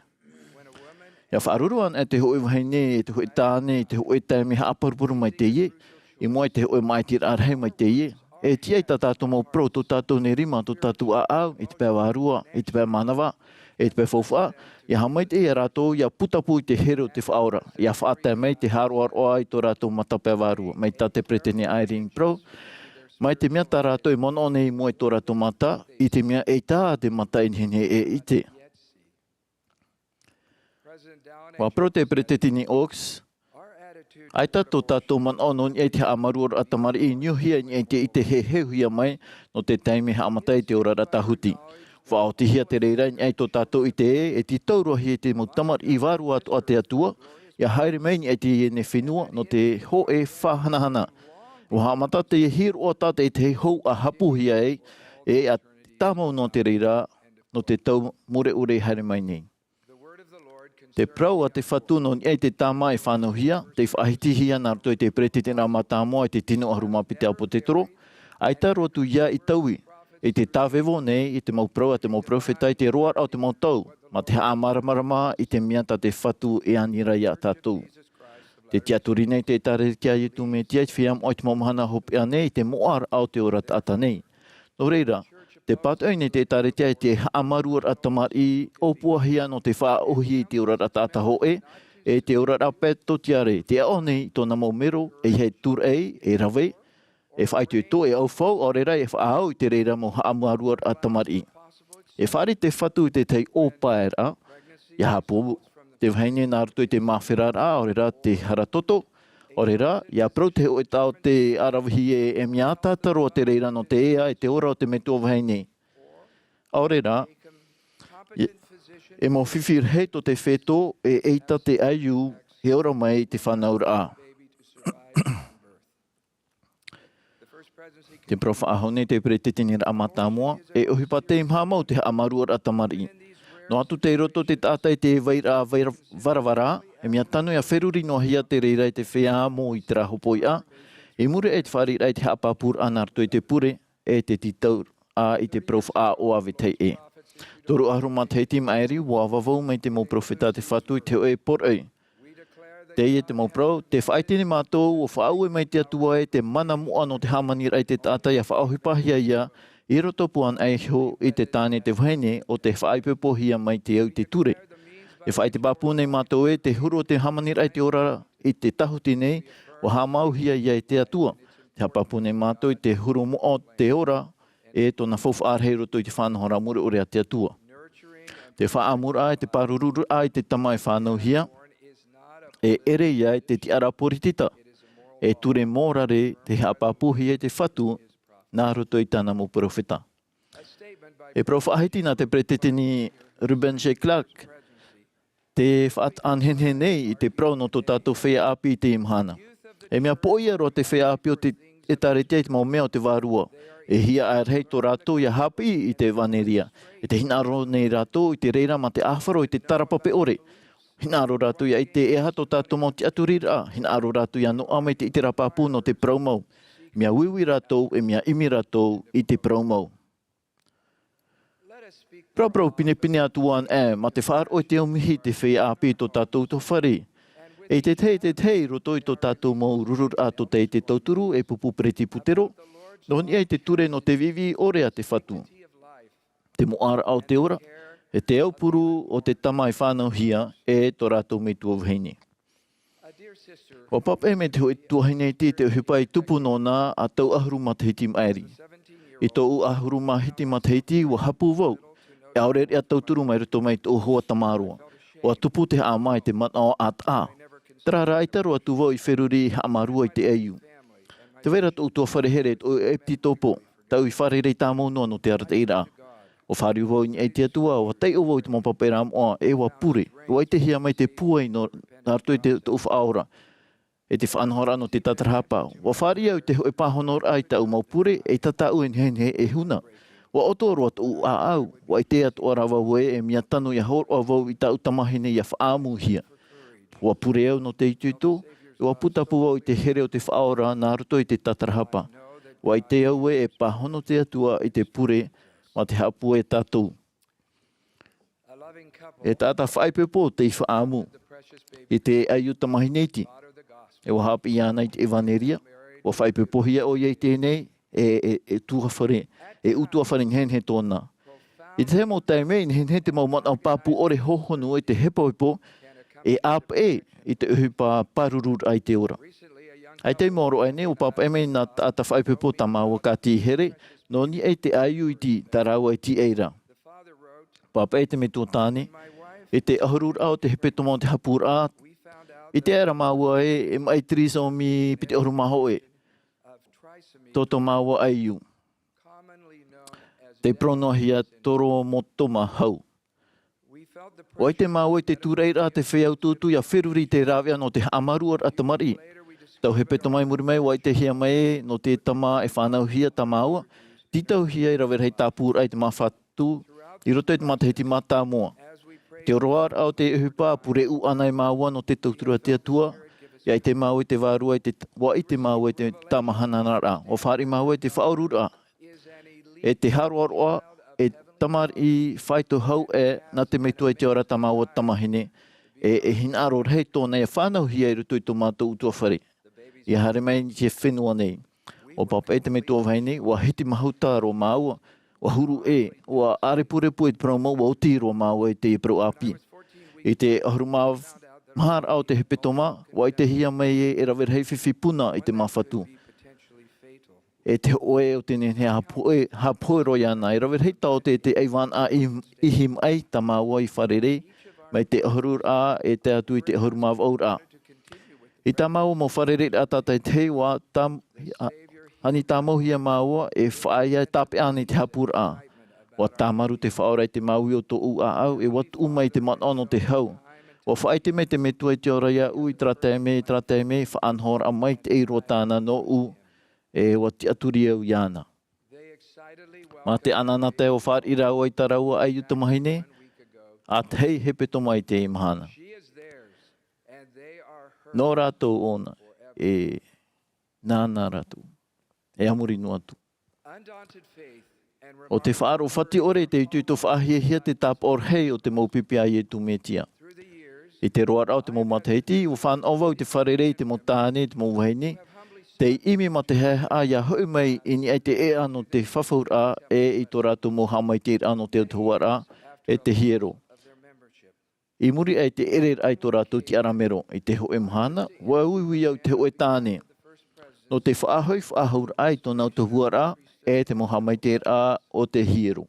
ʻIa faʻaruru ana e te hōʻē vahine, e te hōʻē tāne, i te hōʻē taime haʻaparuparu maitaʻi ē, i mua i te hōʻē māʻitiraʻa rahi maitaʻi ē. E tiʻa i tā tātou mau parau, tō tātou nei rima, tō tātou ʻāʻau, i te pae vārua, i te pae mānava, i te pae faufaʻa, ʻia haʻamaitaʻi ia rātou, ʻia putapū i te here o te Faʻaora, ʻia faʻatae mai te haroaroa i tō rātou mata pae vārua, mai tā te peresideni Eyring parau, mai te mea tā rātou e manaʻo nei i mua i tō rātou mata, i te mea ʻeita te mata e nehenehe e ʻite. ʻUa parau te peresideni Oaks, ʻaita tō tātou manaʻo nō niʻa i te haʻamāuruururaʻa tamariʻi i niuhia i niʻa i te ʻite e heheuhia mai nō te taime haʻamata i te oraraʻa tāhuti. Faʻaotihia te reira i niʻa i tō tātou ʻite ē, e tītauhia te mau tamariʻi vārua atoʻa a te Atua, ʻia haere mai i niʻa i teie nei fenua nō te hōʻē faʻahanahana. ʻUa haʻamata teie hīroʻa tātaʻitahi hou ʻa hapūhia ai, e ʻia tāmau noa te reira, nō te tau mure ʻore e haere mai nei. Te parau a te Fatu nō niʻa i te tāmā e fānauhia, tei faʻahitihia nā roto i te peresideni mātāmua i te tino ʻahuru mā piti ʻāpōsetolo, ʻaita roa atu ia i taui, i te tāvevo nei, i te mau parau a te mau peropheta i te roaraʻa o te mau tau, mā te haʻamāramarama i te mea tā te Fatu e ani ra ia tātou. Tē tiʻaturi nei te ʻĒtārētia a Iesu Mesia i te feiā moʻa i te mau mahana hopeʻa nei i te moʻaraʻa o te ora taʻata nei. Nō reira, tē pātoʻi nei te ʻĒtārētia i te haʻamāuruururaʻa tamariʻi ʻōpuahia nō te faʻaʻōhie i te oraraʻa taʻata hōʻē, e te oraraʻa petotiare, tē aʻo nei i tōna mau mero, ʻeiaha e tūraʻi, e rave, e faʻaitoito, e ʻaufau, ʻaore rā e faʻaau i te reira mau haʻamāuruururaʻa tamariʻi. E fāriʻi te Fatu i te tahi ʻōpaeraʻa, ʻia hapū te vahine nā roto i te māferaraʻa, ʻaore rā te hara toto, ʻaore rā, ʻia parau te hōʻē taʻata ʻo te aravihi ē, e mea ataata roa te reira nō te ea e te ora o te metua vahine. ʻAore rā, e, e mau fifi rahi tō te feto, e ʻeita te ʻaiū, e ora mai i te fānauraʻa. Te parau faʻahou nei te peresideni mātāmua, e ʻohipa tei maha mau te haʻamāuruururaʻa tamariʻi. Noa atu tei roto te taʻata i te vairaʻa vaira-, varavara, e mea tano ʻia feruri noa hia te reira i te feiā amo i terā hopoiʻa, i muri aʻe i te fāriʻiraʻa i te haʻapāpūraʻa nā roto i te pure, e te tītauraʻa i te parau faʻaʻoʻo vetahi ʻē. Toru ʻahuru matahiti i maʻiri, ʻua vavau mai te mau peropheta a te Fatu i te hōʻē poroʻi. Teie te mau parau, tē faʻaʻite nei mātou, ʻua faʻaue mai te Atua ē te mana moʻa nō te hāmaniraʻa i te taʻata ʻia faʻaʻohipahia ia, i rotopū ana iho i te tāne te vahine ʻo tē faʻaipoipohia mai te au i te ture. Tē faʻaʻite pāpū nei mātou ē te huru o te hāmaniraʻa i te ora i te tāhuti nei, ʻua haʻamauhia ia e te Atua. Tē haʻapāpū nei mātou i te huru moʻa o te ora, e tōna faufaʻa rahi i roto i te faʻanahoraʻa mure ʻore a te Atua. Te faʻaʻamuraʻa e te pārururaʻa i te tama e fānauhia, e ʻere ia i te tiʻaraʻa poritita, e ture mōrare tei haʻapāpūhia e te Fatu nā roto i tāna mau peropheta. E parau faʻahiti nā te peresideni Reuben J. Clark, tē faʻataʻa nehenehe nei i te parau nō tō tātou feiā ʻāpī i teie mahana. E mea poʻia roa te feiā ʻāpī o te ʻĒtārētia i te mau mea o te vārua. E hiaʻai rahi tō rātou ʻia haʻapiʻi i te ʻevanelia. E tē hinaʻaro nei rātou i te reira mā te ʻāfaro i te tarapape ʻore. Hinaʻaro rātou ʻia ʻite e aha tō tātou mau tiʻaturiraʻa. Hinaʻaro rātou ʻia noaʻa mai te ʻiteraʻa pāpū nō te parau mau. Mea uiui rātou, e mea ʻimi rātou i te parau mau. Paraparau pinepine atu ā, e, mā te faʻaroʻo i te aumihi i te feiā ʻāpī i tō tātou utuafare. E i te tahi, e te tahi, i roto i tō tātou mau rururaʻa tō teie tauturu, e pupu peresibutero, nō niʻa i te ture nō te viʻiviʻi ʻore a te Fatu. Te moʻaraʻa o te ora, E te aupuru o te tama e fānauhia e tō rātou metua vahine. Ua pāpaʻi mai te hōʻē tuahine iti i te ʻohipa i tupu nōna a tau ʻahuru matahiti maʻiri. I tōʻu ʻahuru mā hiti matahiti, ua hapū vau. E ʻaore riʻa tauturu mai roto mai tōʻu hoa tamaroa. Ua tupu te haʻamā i te manaʻo ʻātaʻa. Terā rā, ʻaita roa atu vau i feruri i haʻamārua i te ʻaiū. Tē vai ra tōʻu tuafare here, tōʻu ʻepitopo, tau i fārerei tāmau noa nō te arataʻiraʻa. Ua fāriu vau i niʻa i te Atua, ua taiʻo vau i te mau pāpaʻiraʻa moʻa, e ua pure, ua ʻitehia mai te pūai nō, nā roto i te, tōʻu faʻaora, e te faʻanahoraʻa nō te tātarahapa. Ua fāriʻi au i te hōʻē pāhonoraʻa i tāʻu mau pure, e tātaʻu e nehenehe e huna. Ua ʻoto roa tōʻu ʻāʻau, ua ʻite atoʻa rā vau ē, e mea tano ʻia hōroʻa vau i tāʻu tamahine ʻia faʻaʻamuhia. Ua pure au nō te itoito, ua putapū au i te here o te Faʻaora nā roto i te tātarahapa. Ua ʻite au ē, e pāhono te Atua i te pure mā te haʻapūai ia tātou. E taʻata faʻaipoipo tei faʻaʻamu i te ʻaiū tamahine iti. E ua haʻapiʻi iāna i te ʻevanelia, ua faʻaipoipohia ʻoia i teie, e, e, e tuafare, e ʻutuāfare nehenehe tōna. I te tahi mau taime, i nehenehe te mau manaʻo pāpū ʻore hōhonu e te hepohepo, e ʻāpeʻe i te ʻohipa pārururaʻa i te ora. ʻAita i maoro aʻe nei, ua pāpaʻi mai nā taʻata faʻaipoipo tā māua ka tītau here, nō niʻa i te ʻaiū iti tā rāua e tīaʻi ra. Pāpaʻi te metua tāne, i te ʻahururaʻa o te hepetoma o te hapūraʻa, ʻite aʻera māua ē, e maʻi trisomi piti ʻahuru mā hōʻē. Tō tō māua ʻaiū. Tei parauhia tō rō mōtoma hau. Ua ʻite māua i te tūraʻiraʻa te feiā utuutu ʻia feruri i te rāveʻa nō te haʻamāuruururaʻa tamariʻi. Tau hepetoma i muri mai, ua ʻitehia mai ē, nō te tama e fānauhia tā māua, tītauhia e rave rahi tāpūraʻa i te māfatu, i roto i te matahiti mātāmua. Te roaraʻa o te ʻohipa, pure ʻūʻana e māua nō te tauturu a te Atua, ʻia ʻite māua i te vārua, i te, ua ʻite māua i te tāmahanaraʻa. Ua fāriʻi māua i te faʻaoruraʻa. E te hāroaroa, e tamariʻi faito hau ē, nā te Metua i te ora tā māua tamahine, e, e hinaʻaro rahi tōna ʻia fānauhia i roto i tō mātou ʻutuāfare. ʻIa haere mai i te fenua nei. Ua pāpaʻi te metua vahine, ua hiti mahuta roa māua, ua huru ʻē, ua ʻārepurepu i te parau mau, ua oti roa māua i te parau ʻāpī. I te ʻahuru mā maha raʻa o te hepetoma, ua ʻitehia mai ē, e rave rahi fifi puna i te māfatu. E te hōʻē o te nehenehe haʻapohe, haʻapohe roa iāna, e rave rahi taote te ʻaivānaʻa i, ʻihi maʻi tā māua i fārerei, mai te ʻahururaʻa e tae atu i te ʻahuru mā vaʻu raʻa. I tā māua mau fārereiraʻa tātaʻitahi, ua tam-, a-, ani tāmauhia māua e faʻaea e tāpeʻa ana i te haʻapūraʻa. Ua tāmaru te Faʻaora i te māuiui o tōʻu ʻāʻau, e ua tuʻu mai te manaʻo nō te hau. Ua faʻaʻite mai te Metua i te ora iāʻu i terā taime, i terā taime, faʻanahoraʻa maitaʻi roa tāna nōʻu, e ua tiʻaturi au iāna. Mā te ʻanaʻanatae ua fāriʻi rāua i tā rāua ʻaiū tamahine, ʻātahi hepetoma i te mahana. Nō rātou ʻōna, e nāna rātou. E a muri noa atu. ʻO te faʻaroʻo fati ʻore, te itoito faʻahiahia, te tāpaʻo rahi o te mau pipi a Iesu Mesia. I te roaraʻa o te mau matahiti, ua fānaʻo vau i te fārerei i te mau tāne, i te mau vahine, tei ʻimi mā te haʻehaʻa ʻia hoʻi mai i niʻa i te ʻēʻa nō te fafauraʻa, e i tō rātou mau haʻamaitaʻiraʻa nō te autahuʻaraʻa, e te hiero. I muri aʻe i te ʻereraʻa i tō rātou tiʻaramero, i te hōʻē mahana, ua uiui au i te hōʻē tāne. Nō te faʻahoʻi faʻahouraʻa i tōna autahuʻaraʻa, e te mau haʻamaitaʻiraʻa o te hiero.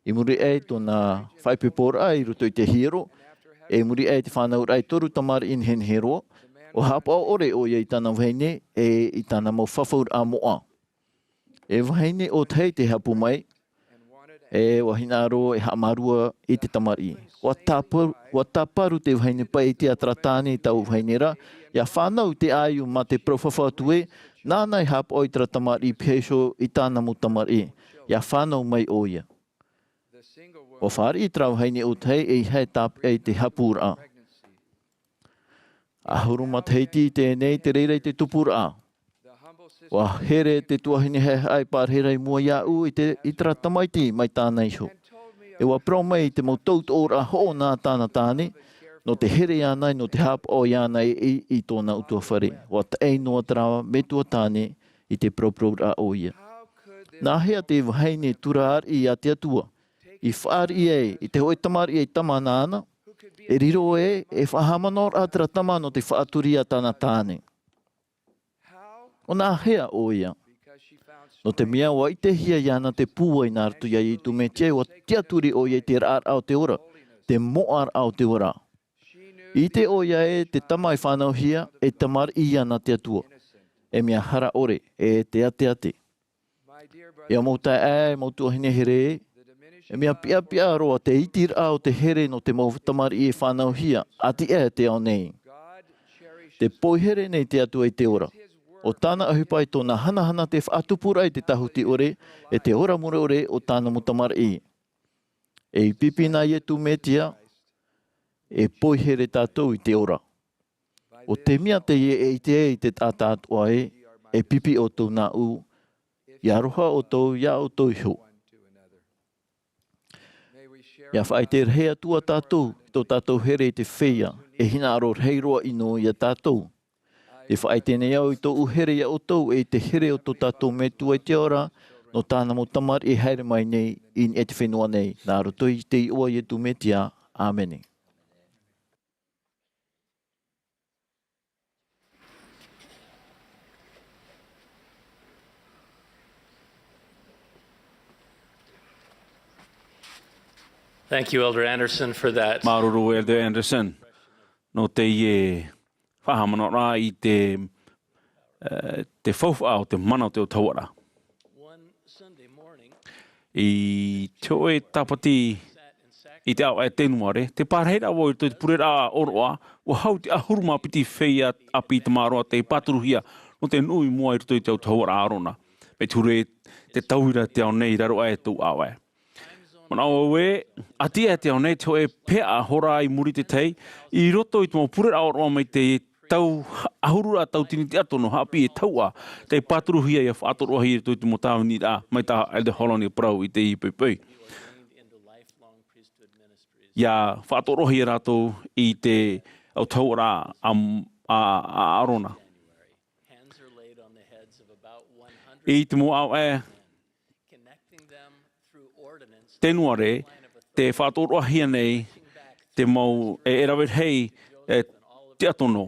I muri aʻe i tōna faʻaipoiporaʻa i roto i te hiero, e i muri aʻe i te fānauraʻa e toru tamariʻi nehenehe roa, ua haʻapaʻo ʻore ʻoia i tāna vahine, e i tāna mau fafauraʻa moʻa. E vahine ʻōtahi tei haʻapū mai, e ua hinaʻaro e haʻamārua i te tamariʻi. Ua tāpa-, ua tāparu te vahine paʻi i te ʻātaʻa tāne i taua vahine ra, ʻia fānau i te ʻaiū mā te parau fafa atu ē, nāna e haʻapaʻo i terā tamariʻi piha iho i tāna mau tamariʻi, ʻia fānau mai ʻoia. Ua fāriʻi terā vahine ʻōtahi e ʻeiaha e tāpeʻa i te haʻapūraʻa. ʻAhuru matahiti i teie nei, te reira i te tupuraʻa. Ua here te tuahine haʻehaʻa i pārahi ra i mua iāʻu i te, i terā tamaiti mai tāna iho. E ua parau mai i te mau tautoʻoraʻa hoʻo nā tāna tāne, nō te here iāna, nō te haʻapaʻo iāna e, i, i tōna ʻutuāfare. Ua taʻi noa terā metua tāne i te parauparauraʻa ʻoia. Nāhea te vahine tura ariʻi a te Atua i fāriʻi ai i te hoʻē tamariʻi e tama nāna, e riro ē e faʻahaʻamanaʻoraʻa terā tama nō te faʻaturi iā tāna tāne. ʻO nā hea ʻoia? Nō te mea ʻua ʻitehia iāna te pūai nā roto iā Iesu Mesia, ʻua tiʻaturi ʻoia i te raʻaraʻa o te ora, te moʻaraʻa o te ora. I ʻite ʻoia ē te tama e fānauhia, e tamariʻi ia nā te Atua. E mea hara ʻore, e te ʻateʻate. Ia mau taeaʻe, mau tuahine here, e mea piʻapiʻa roa te itiraʻa o te here nō te mau tamariʻi e fānauhia, ʻati aʻe te ao nei. Tē poihere nei te Atua i te ora. ʻO tāna ʻohipa i tōna hanahana te faʻatupuraʻa i te tāhuti ʻore, e te ora mure ʻore o tāna mau tamariʻi. E i pipi nā Iesu Mesia, e poihere tātou i te ora. ʻO te mea teie e ʻite ai te taʻata atoʻa ē, e pipi ʻoutou nāʻu, ʻia aroha ʻoutou iā ʻoutou iho. ʻIa faʻaʻite rahi atu ā tātou, i tō tātou here i te feiā, e hinaʻaro rahi roa ʻino iā tātou. Tē faʻaʻite nei au i tōʻu here iā ʻoutou, e i te here o tō tātou Metua i te ora, nō tāna mau tamariʻi e haere mai nei, i niʻa i te fenua nei, nā roto i te iʻoa o Iesu Mesia, ʻāmene. Thank you, Elder Anderson, for that. Māuruuru, Elder Anderson, nō teie faʻahaʻamanaʻoraʻa i te, eh, te faufaʻa o te mana o te autahuʻaraʻa. One Sunday morning, I te hōʻē Tāpati i te ʻāvaʻe Tenuare, tē pārahiraʻa vau i roto i te pureraʻa ʻōroʻa, ʻua hau te ʻahuru mā piti feiā ʻāpī tamaroa tei pāturuhia nō te nuʻu i mua i roto i te autahuʻaraʻa Arona. Mai te ture, te tauira te ao nei i raro aʻe tōʻu ʻāvaʻe. Manaʻo au ē, ʻati aʻe te ao nei te hōʻē pae hora i muri i te tahi, i roto i te mau pureraʻa ʻōroʻa mai te tau ʻahuru rā tauatini tiʻato nō haʻapiʻi e tahuʻa, tei pāturuhia ʻia faʻatoroʻahia i roto i te mau tāviniraʻa, mai tā Elder Holland i parau i teie poʻipoʻi. ʻIa faʻatoroʻahia rātou i te autahuʻaraʻa a, a, a Arona. I te mau ʻāvaʻe Tenuare, tē faʻatoroʻahia nei te mau e, e rave rahi, e, tiʻato nō.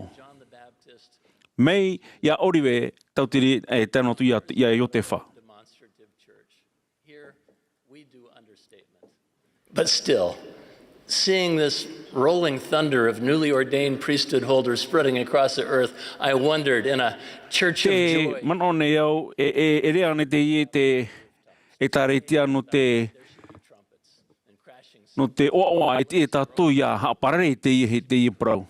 Mai iā ʻŌrive, tautini, e, tae noa atu iā, iā Iotefa. But still, seeing this rolling thunder of newly ordained priesthood holders spreading across the earth, I wondered in a church of joy. Tē manaʻo nei au, e, e, e rave ānei teie te, ʻĒtārētia nō te, nō te ʻoaʻoa, e tiʻa tātou ʻia haʻaparare i teie, i teie parau.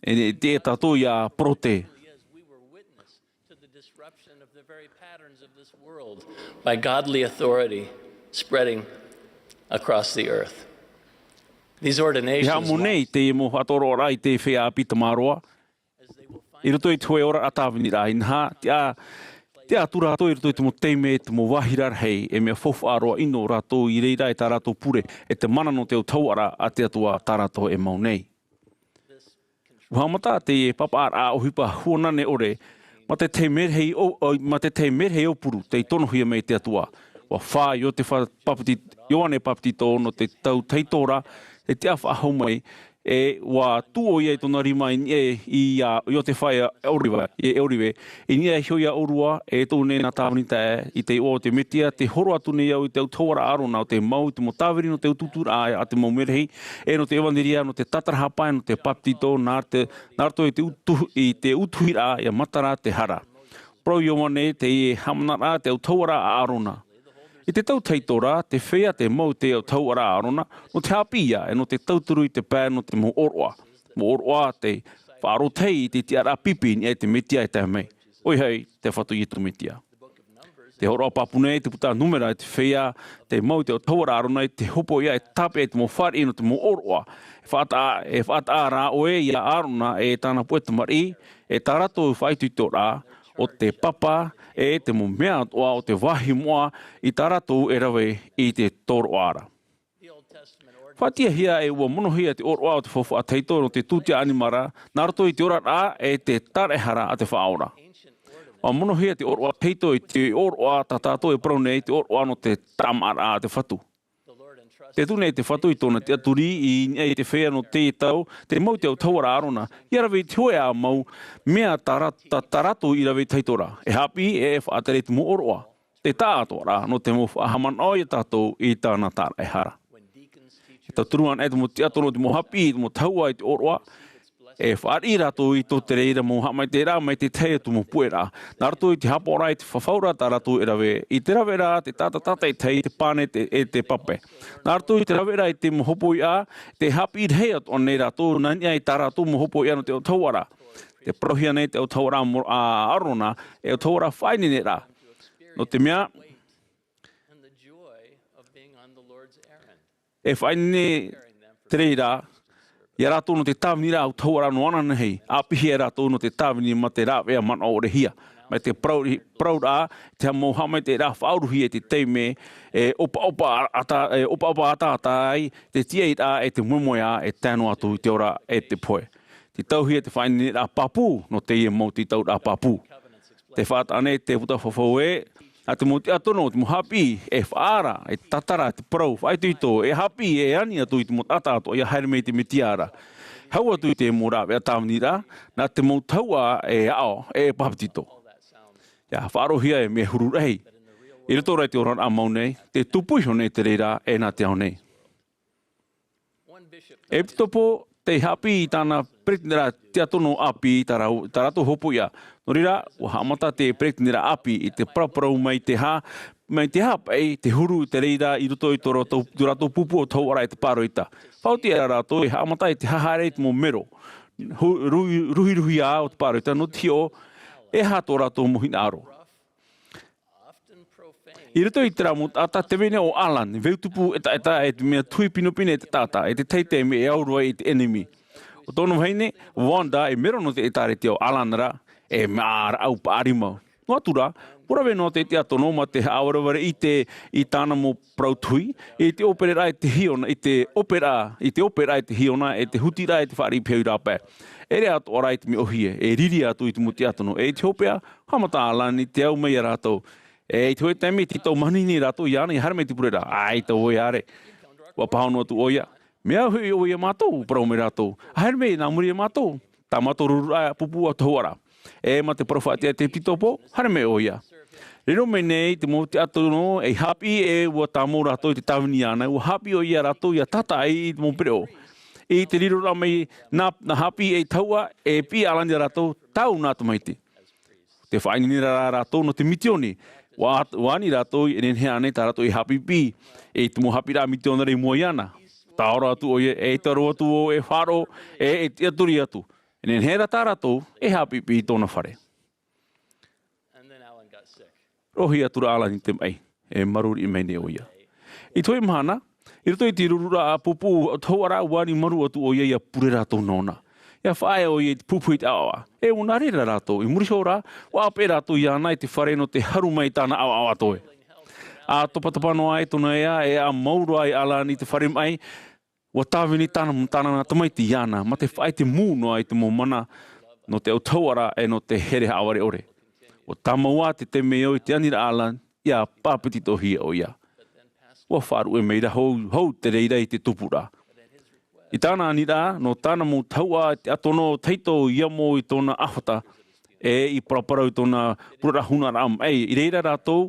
E, e tiʻa tātou ʻia porote. By godly authority spreading across the earth. These ordinations. E haʻamau nei teie mau faʻatoroʻaraʻa i te feiā ʻāpī tamaroa, i roto i te hōʻē oraraʻa tāviniraʻa, inaha, tiʻa, tiʻa atu rātou i roto i te mau taime, te mau vāhi rarahi, e mea faufaʻa roa ʻino rātou i reira e tā rātou pure, e te mana nō te autahuʻaraʻa a te Atua tā rātou e mau nei. ʻUa haʻamata teie pāpaʻaraʻa ʻohipa huanane ʻore, mā te tahi merahi ʻo, ʻo, mā te tahi merahi ʻaupuru tei tonohia mai e te Atua. ʻUa fā Iotefa Papati-, Ioane Papatito nō te tau tahito ra, te tiʻa faʻahou mai, e ʻua tuʻu ʻoia i tōna rima i niʻa iā Iotefa e ʻŌrive, e ʻŌrive. I niʻa iho iā ʻōrua, e tō nei nā tāvini taeaʻe, i te iʻoa o te Mesia, tē horo atu nei au i te autahuʻaraʻa Arona ʻo tē mau i te mau tāvini nō te utuuturaʻa a te mau merahi, e nō te ʻevanelia, nō te tātarahapa, e nō te papetito, nā te, nā roto i te utu-, i te utuhiraʻa, ʻia matara te hara. Parau Ioane, teie haʻamanaraʻa te autahuʻaraʻa Arona. I te tau tahito ra, tē feiā te mau i te autahuʻaraʻa Arona, nō te haʻapiʻi ia, e nō te tauturu i te pae nō te mau ʻōroʻa. Mau ʻōroʻa tei faʻarotahi i te tiʻaraʻa pipi i niʻa i te Mesia e tae mai. ʻOia hoʻi, te Fatu Iesu Mesia. Te hōroʻa pāpū nei, te puta Nūmera, tē feiā te mau i te autahuʻaraʻa Arona i te hopoiʻa e tāpeʻa i te mau fāriʻi nō te mau ʻōroʻa. E faʻataʻa, e faʻataʻa rā ʻoe iā Arona e tāna puʻe tamariʻi, e tā rātou faʻaitoitoraʻa, ʻo te papa, e te mau mea atoʻa o te vāhi moʻa i tā rātou e rave i te tōroʻa ra. Faʻatiʻahia e ʻua monohia te ʻōroʻa o te faufaʻa tahito nō te tūtia ʻanimara, nā roto i te oraraʻa e te taraehara a te Faʻaora. ʻUa monohia te ʻōroʻa tahito i te ʻōroʻa tā tātou e parau nei, te ʻōroʻa nō te tāmāʻaraʻa a te Fatu. Te tū nei te Fatu i tōna tiʻaturi i niʻa i te feiā nō teie tau, te mau te autahuʻaraʻa Arona, ʻia rave i te hōʻē ā mau mea tā rā-, tā, tā rātou i rave i te tau ra. E haʻapiʻi, e faʻatere i te mau ʻōroʻa. Te taʻatoʻaraʻa nō te mau faʻahaʻamanaʻo ia tātou i tāna tāraʻehara. E tauturu ana e te mau tiʻatono, te mau haʻapiʻi, te mau tahuʻa i te ʻōroʻa, e fāriʻi rātou i tō te reira mau haʻamaitaʻiraʻa mai te tahi atu mau puʻeraʻa. Nā roto i te haʻapaʻoraʻa i te fafauraʻa tā rātou e rave, i te raveraʻa, te taʻata tātaʻitahi, te pane, te, e te pape. Nā roto i te raveraʻa i te mau hopoiʻa, te haʻapiʻi rahi atoʻa nei rātou, nā niʻa i tā rātou mau hopoiʻa nō te autahuʻaraʻa. Te parauhia nei te autahuʻaraʻa mo-, a Arona, e autahuʻaraʻa faʻaineineraʻa. Nō te mea, e faʻaineine te reira, ia rātou nō te tāviniraʻa autahuʻaraʻa nō ananahi, ʻāpīhia rātou nō te tāvini mā te rāveʻa manaʻo ʻore hia. Mai te parau-, parauraʻa, te mau haʻamaitaʻiraʻa faʻauruhia i te taime, e ʻopaʻopa ata-, e ʻopaʻopa ataata ai, te tīaʻiraʻa e te moemoeā e tae noa atu i te ora e te pohe. Te tauhia te faʻaineineraʻa pāpū, nō teie mau te tauraʻa pāpū. Te faʻataʻa nei te buka fafau ē, a te mau tiʻatono, te mau haʻapiʻi, e faʻaara, e tātara, te parau, faʻaitoito, e haʻapiʻi, e ani atu i te mau taʻata atoʻa ʻia haere mai i te Mesia ra. Hau atu i te mau rāveʻa tāviniraʻa, nā te mau tahuʻa e aʻo, e papetito. ʻIa faʻaroʻohia e mea huru rahi. I roto rā i te oraraʻa mau nei, te tupu iho nei te reira, e nā te ao nei. Epitopo, tei haʻapiʻi i tāna peresideni tiʻatono ʻāpī i tā rāu-, tā rātou hopoiʻa. Nō reira, ʻua haʻamata te peresideni ʻāpī i te paraparau mai te hā, mai te hā paʻi te huru i te reira i roto i tō rātou, tō rātou pupu autahuʻaraʻa e te pāroita. Faʻaoti ra rātou e haʻamata i te hahaere i te mau mero. Hu-, ruhi-, ruhiruhia o te pāroita, nō te hiʻo, e aha tō rātou mau hinaʻaro. I roto i terā mau taʻata, te vahine ʻo Alan, veutupu ʻetaʻeta e te mea tuhi pinepine e te taʻata, e te tahi taime e au roa i te ʻenemi. ʻO tōna vahine, Wanda, e mero nō te ʻĒtārētia o Alan ra, e mea rāʻau paʻari mau. Noa atu rā, ʻua rave noa te tiʻatono mā te haʻavarevare ʻite i tāna mau parau tuhi, i te ʻōperaraʻa i te hiona, i te ʻōperaraʻa, i te ʻōperaraʻa i te hiona, e te hutiraʻa i te fāriʻi pehu rāpae. E ʻere atoʻa rā i te mea ʻōhie, e riri atu i te mau tiʻatono, e i te hopeʻa, haʻamata Alan i te au mai ia rātou. E i te hōʻē taime, tei tau mahani nei rātou iāna ʻia haere mai i te pureraʻa. ʻAita ʻoe ʻāreʻa. ʻUa pāhono atu ʻoia. Mea au hoʻi ʻoia iā mātou, parau mai rātou. ʻA haere mai nā muri iā mātou. Tā mātou rururaʻa pupu autahuʻaraʻa. E mā te parau faʻatiʻa te epitopo, haere mai ʻoia. Riro mai nei te mau tiʻatono, ei haʻapiʻi e ʻua tāmau rātou i te tāvini iāna, ʻua haʻapiʻi ʻoia iā rātou ʻia tātaʻi i te mau pereʻoʻo. I te riroraʻa mai nā, nā haʻapiʻi ei tahuʻa, e piʻi Alan iā rātou, tāu nā tamaiti. Te faʻaineine ra rātou nō te mitioni. ʻUa, ʻua ani rātou e nehenehe ānei tā rātou e haʻapiʻipiʻi i te mau haʻapiʻiraʻa mitionare i mua iāna. Tāʻoro atu ʻoia, e taro atu ʻoe e faʻaroʻo, e, e tiʻaturi atu. E nehenehe rā tā rātou e haʻapiʻipiʻi i tōna fare. Roʻohia atu ra Alan i te maʻi, e maru riʻi mai nei ʻoia. I te hōʻē mahana, i roto i te rururaʻa pupu autahuʻaraʻa, ʻua ani maru atu ʻoia ʻia pure rātou nōna. ʻIa faʻaea ʻoia i te pupu i te ʻaoʻao. E ʻua nā reira rātou, i muri iho rā, ʻua ʻāpeʻe rātou iāna i te fare nō te haru mai i tāna ʻaoʻao atoʻa. ʻA topatopa noa ai tōna ea, e ʻa mau roa ai Alan i te fare maʻi, ʻua tāvini tāna, tāna nā tamaiti iāna, mā te faʻaʻite mū noa i te mau mana, nō te autahuʻaraʻa e nō te here haʻavare ʻore. ʻUa tāmau ā te taime ʻo i te ani ra Alan, ʻia papetitohia ʻoia. ʻUa faʻaruʻe mai ra hou, hou te reira i te tupuraʻa. I tāna aniraʻa, nō tāna mau tahuʻa tiʻatono tahito ʻia mau i tōna ʻāfata, e i paraparau i tōna pureraʻa huna ra maʻi, i reira rātou,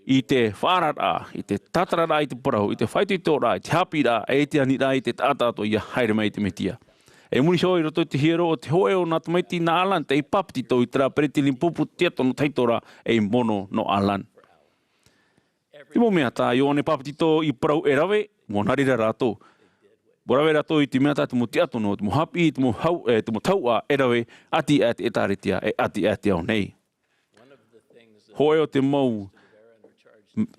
i te faʻaararaʻa, i te tātararaʻa i te parau, i te faʻaitoitoraʻa, i te haʻapiʻiraʻa, e i te aniraʻa, i te taʻata atoʻa ʻia haere mai i te Mesia. E muri iho i roto i te hiero o te hōʻē o nā tamaiti nā Alan tei papetito i terā peresideni pupu tiʻatono tahito ra ei mono nō Alan. Te mau mea tā Ioane Papetito i parau e rave, ʻua nā reira rātou. ʻUa rave rātou i te mea tā te mau tiʻatono, te mau haʻapiʻi, te mau hau-, e, te mau tahuʻa e rave, ʻati aʻe te ʻĒtārētia, e ʻati aʻe te ao nei. Hōʻē o te mau,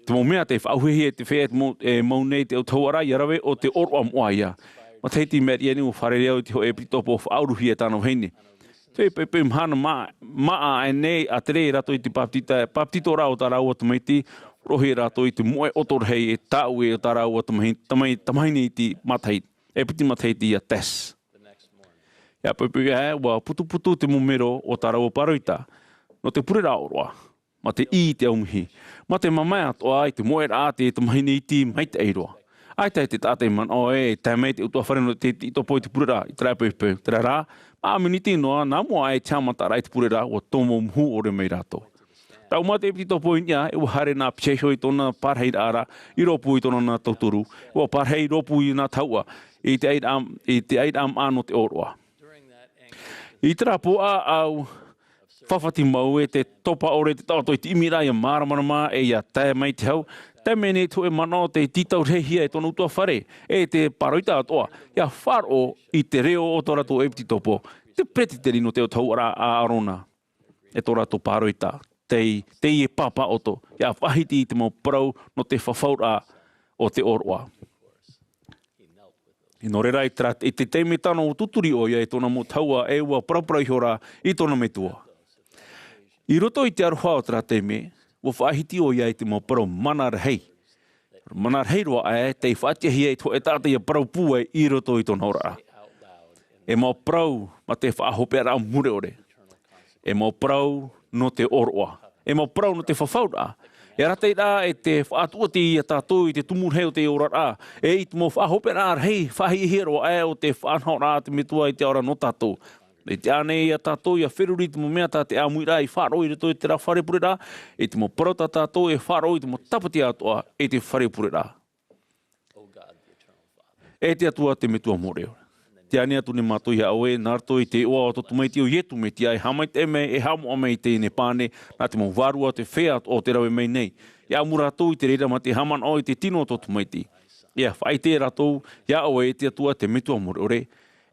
te mau mea tei faʻaʻauhehia e te feiā e te mau, e mau nei te autahuʻaraʻa ʻia rave ʻo te ʻōroʻa moʻa ʻoia. Matahiti i maʻiri aʻe nei ʻua fārerei au i te hōʻē ʻepitopo faʻauruhia e tāna vahine. Te poʻipoʻi mahana mā-, māʻa aʻe nei, ʻa tere rātou i te papetito-, papetitoraʻa o tā rāua tamaiti, roʻohia rātou i te moʻe ʻoto rahi e tāʻue o tā rāua tamahi-, tamai-, tamahine iti matahi-, e piti matahiti ia Tess. ʻIa poʻipoʻi aʻe, ʻua putuputu te mau mero o tā rāua pāroita, nō te pureraʻa ʻōroʻa, mā te ʻī i te aumihi, mā te mamae atoʻa i te moʻeraʻa a te tamahine iti maitaʻi roa. ʻAita e te taʻata i manaʻo ē, e tae mai te ʻutuāfare nō te tītopo i te pureraʻa, i terā poʻipoʻi, terā rā, māʻa miniti noa, nā mua aʻe te haʻamataraʻa i te pureraʻa, ʻua tomo muhu ʻore mai rātou. Taʻu mā te tītopo i niʻa, e ʻua haere nā Piha iho i tōna pārahiraʻa ra, i rōpū i tōna nā tauturu, ʻua pārahi i rōpū i nā tahuʻa, i te ʻairaʻa, i te ʻairaʻa māʻa nō te ʻōroʻa. I terā pō ʻāʻau, fafati mau e te topa ʻore te taʻoto i te ʻimiraʻa ʻia māramarama e ʻia tae mai te hau, tae mai nei te hōʻē manaʻo tei tītau rahihia e tōna ʻutuāfare, e te pāroita atoʻa, ʻia faʻaroʻo i te reo o tō rātou ʻepitetopo, te peretiteni nō te autahuʻaraʻa a ʻĀrona. E tō rātou pāroita, tei, tei e pāpaʻoto, ʻia faʻahiti i te mau parau nō te fafauraʻa o te ʻōroʻa. Nō reira, i terā, i te taime tano ʻua tuturi ʻoia i tōna mau tahuʻa, e ʻua paraparau ihora i tōna metua. I roto i te aroha o terā taime, ʻua faʻahiti ʻoia i te mau parau mana rahi. Mana rahi roa aʻe, tei faʻatiʻahia e te hōʻē taʻata ʻia parau pūai i roto i tōna oraraʻa. E mau parau mā te faʻahopeʻaraʻa mure ʻore. E mau parau nō te ʻōroʻa. E mau parau nō te fafauraʻa. E arataʻi rā e te faʻatuʻati ia tātou i te tumu rahi o te oraraʻa. E i te mau faʻahopeʻaraʻa rahi, faʻahiahia roa aʻe o te faʻanahoraʻa a te metua i te ao ra nō tātou. E tiʻa ānei ia tātou ʻia feruri i te mau mea tā te ʻāmuiraʻa i faʻaroʻo i roto i terā fare pureraʻa, i te mau parau tā tātou e faʻaroʻo i te mau tāpati atoʻa i te fare pureraʻa. E te Atua te Metua Mure ʻore. Tē ani atu nei mātou iā ʻoe, nā roto i te iʻoa o tō Tamaiti ʻo Ietu Metia, e haʻamaitaʻi mai, e haʻamoʻa mai i teie nei pane, nā te mau vārua o te feiā o te rave mai nei. ʻIa ʻamu rātou i te reira mā te haʻamanaʻo i te tino o tō Tamaiti. ʻIa faʻaʻite rātou, iā ʻoe e te Atua te Metua Mure ʻore.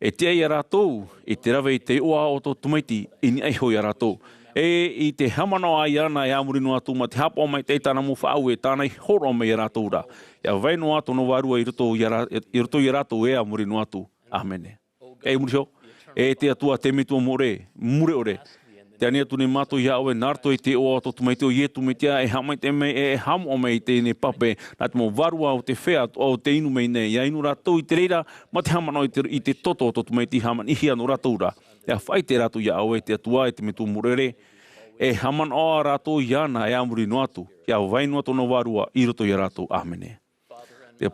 E tiʻa ia rātou i te rave i te iʻoa o tō Tamaiti i niʻa iho iā rātou. E i te haʻamanaʻo ʻāiana e a muri noa atu mā te haʻapaʻo maitaʻi i tāna mau faʻaue, tāna i hōroʻa mai iā rātou ra. ʻIa vai noa tōna vārua i roto iā rā-, i roto iā rātou e a muri noa atu. ʻĀmene. E muri iho, e te Atua te Metua Mure, Mure ʻore. Tē ani atu nei mātou iā ʻoe, nā roto i te iʻoa o tō Tamaiti ʻo Ietu Metia, e haʻamaitaʻi mai, e haʻamoʻa mai i teie nei pape, nā te mau vārua o te feiā o te inu mai nei, ʻia inu rātou i te reira, mā te haʻamanaʻo i te, i te toto o tō Tamaiti, hāmanihia nō rātou ra. ʻIa faʻaʻite rātou iā ʻoe, te Atua, e te Metua Mure ʻore, e haʻamanaʻo rātou iāna, e a muri noa atu, ʻia vai noa tōna vārua i roto iā rātou. ʻĀmene. Te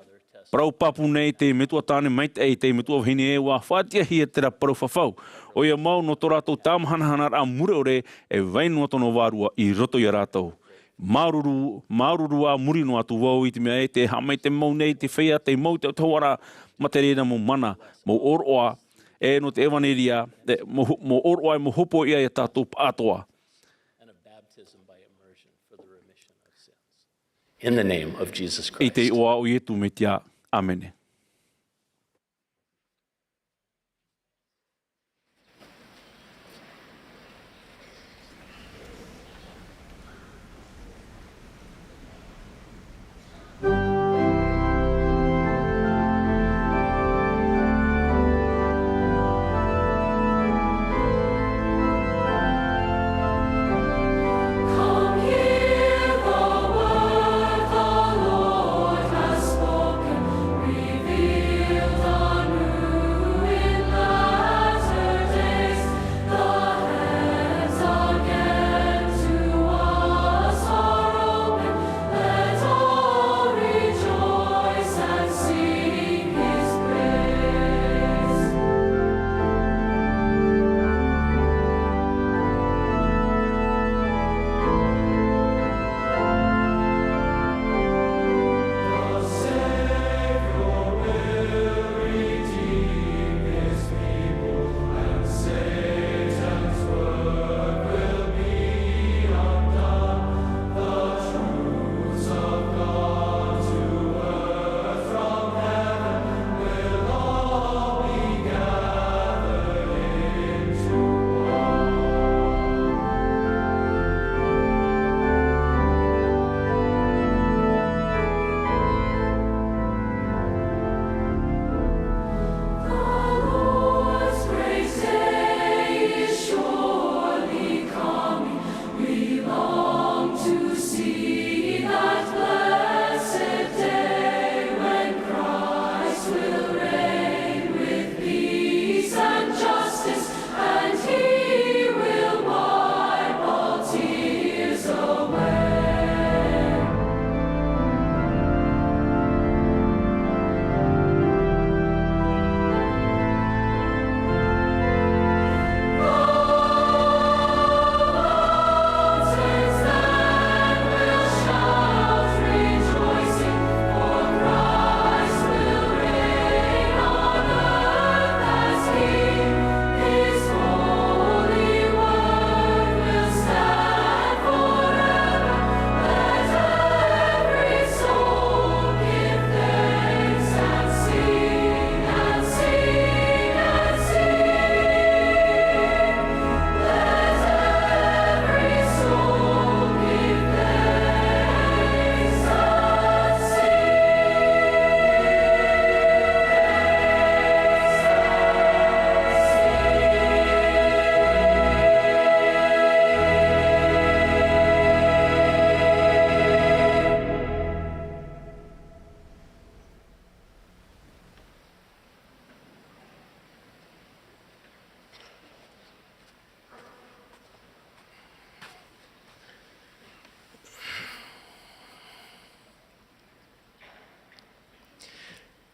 parau pāpū nei te metua tāne maitaʻi, te metua vahine e ʻua faʻatiʻahia terā parau fafau. ʻOia mau nō tō rātou tāmahanahanaraʻa mure ʻore, e vai noa tōna vārua i roto iā rātou. Māuruuru, māuruuru a muri noa atu vau i te mea e tē haʻamaitaʻi mau nei te feiā tei mau i te autahuʻaraʻa, mā te reira mau mana, mau ʻōroʻa, e nō te ʻevaneria, e, mau, mau ʻōroʻa e mau hopoiʻa iā tātou pāʻatoʻa. In the name of Jesus Christ. I te iʻoa o Ietu Metia. ʻĀmene.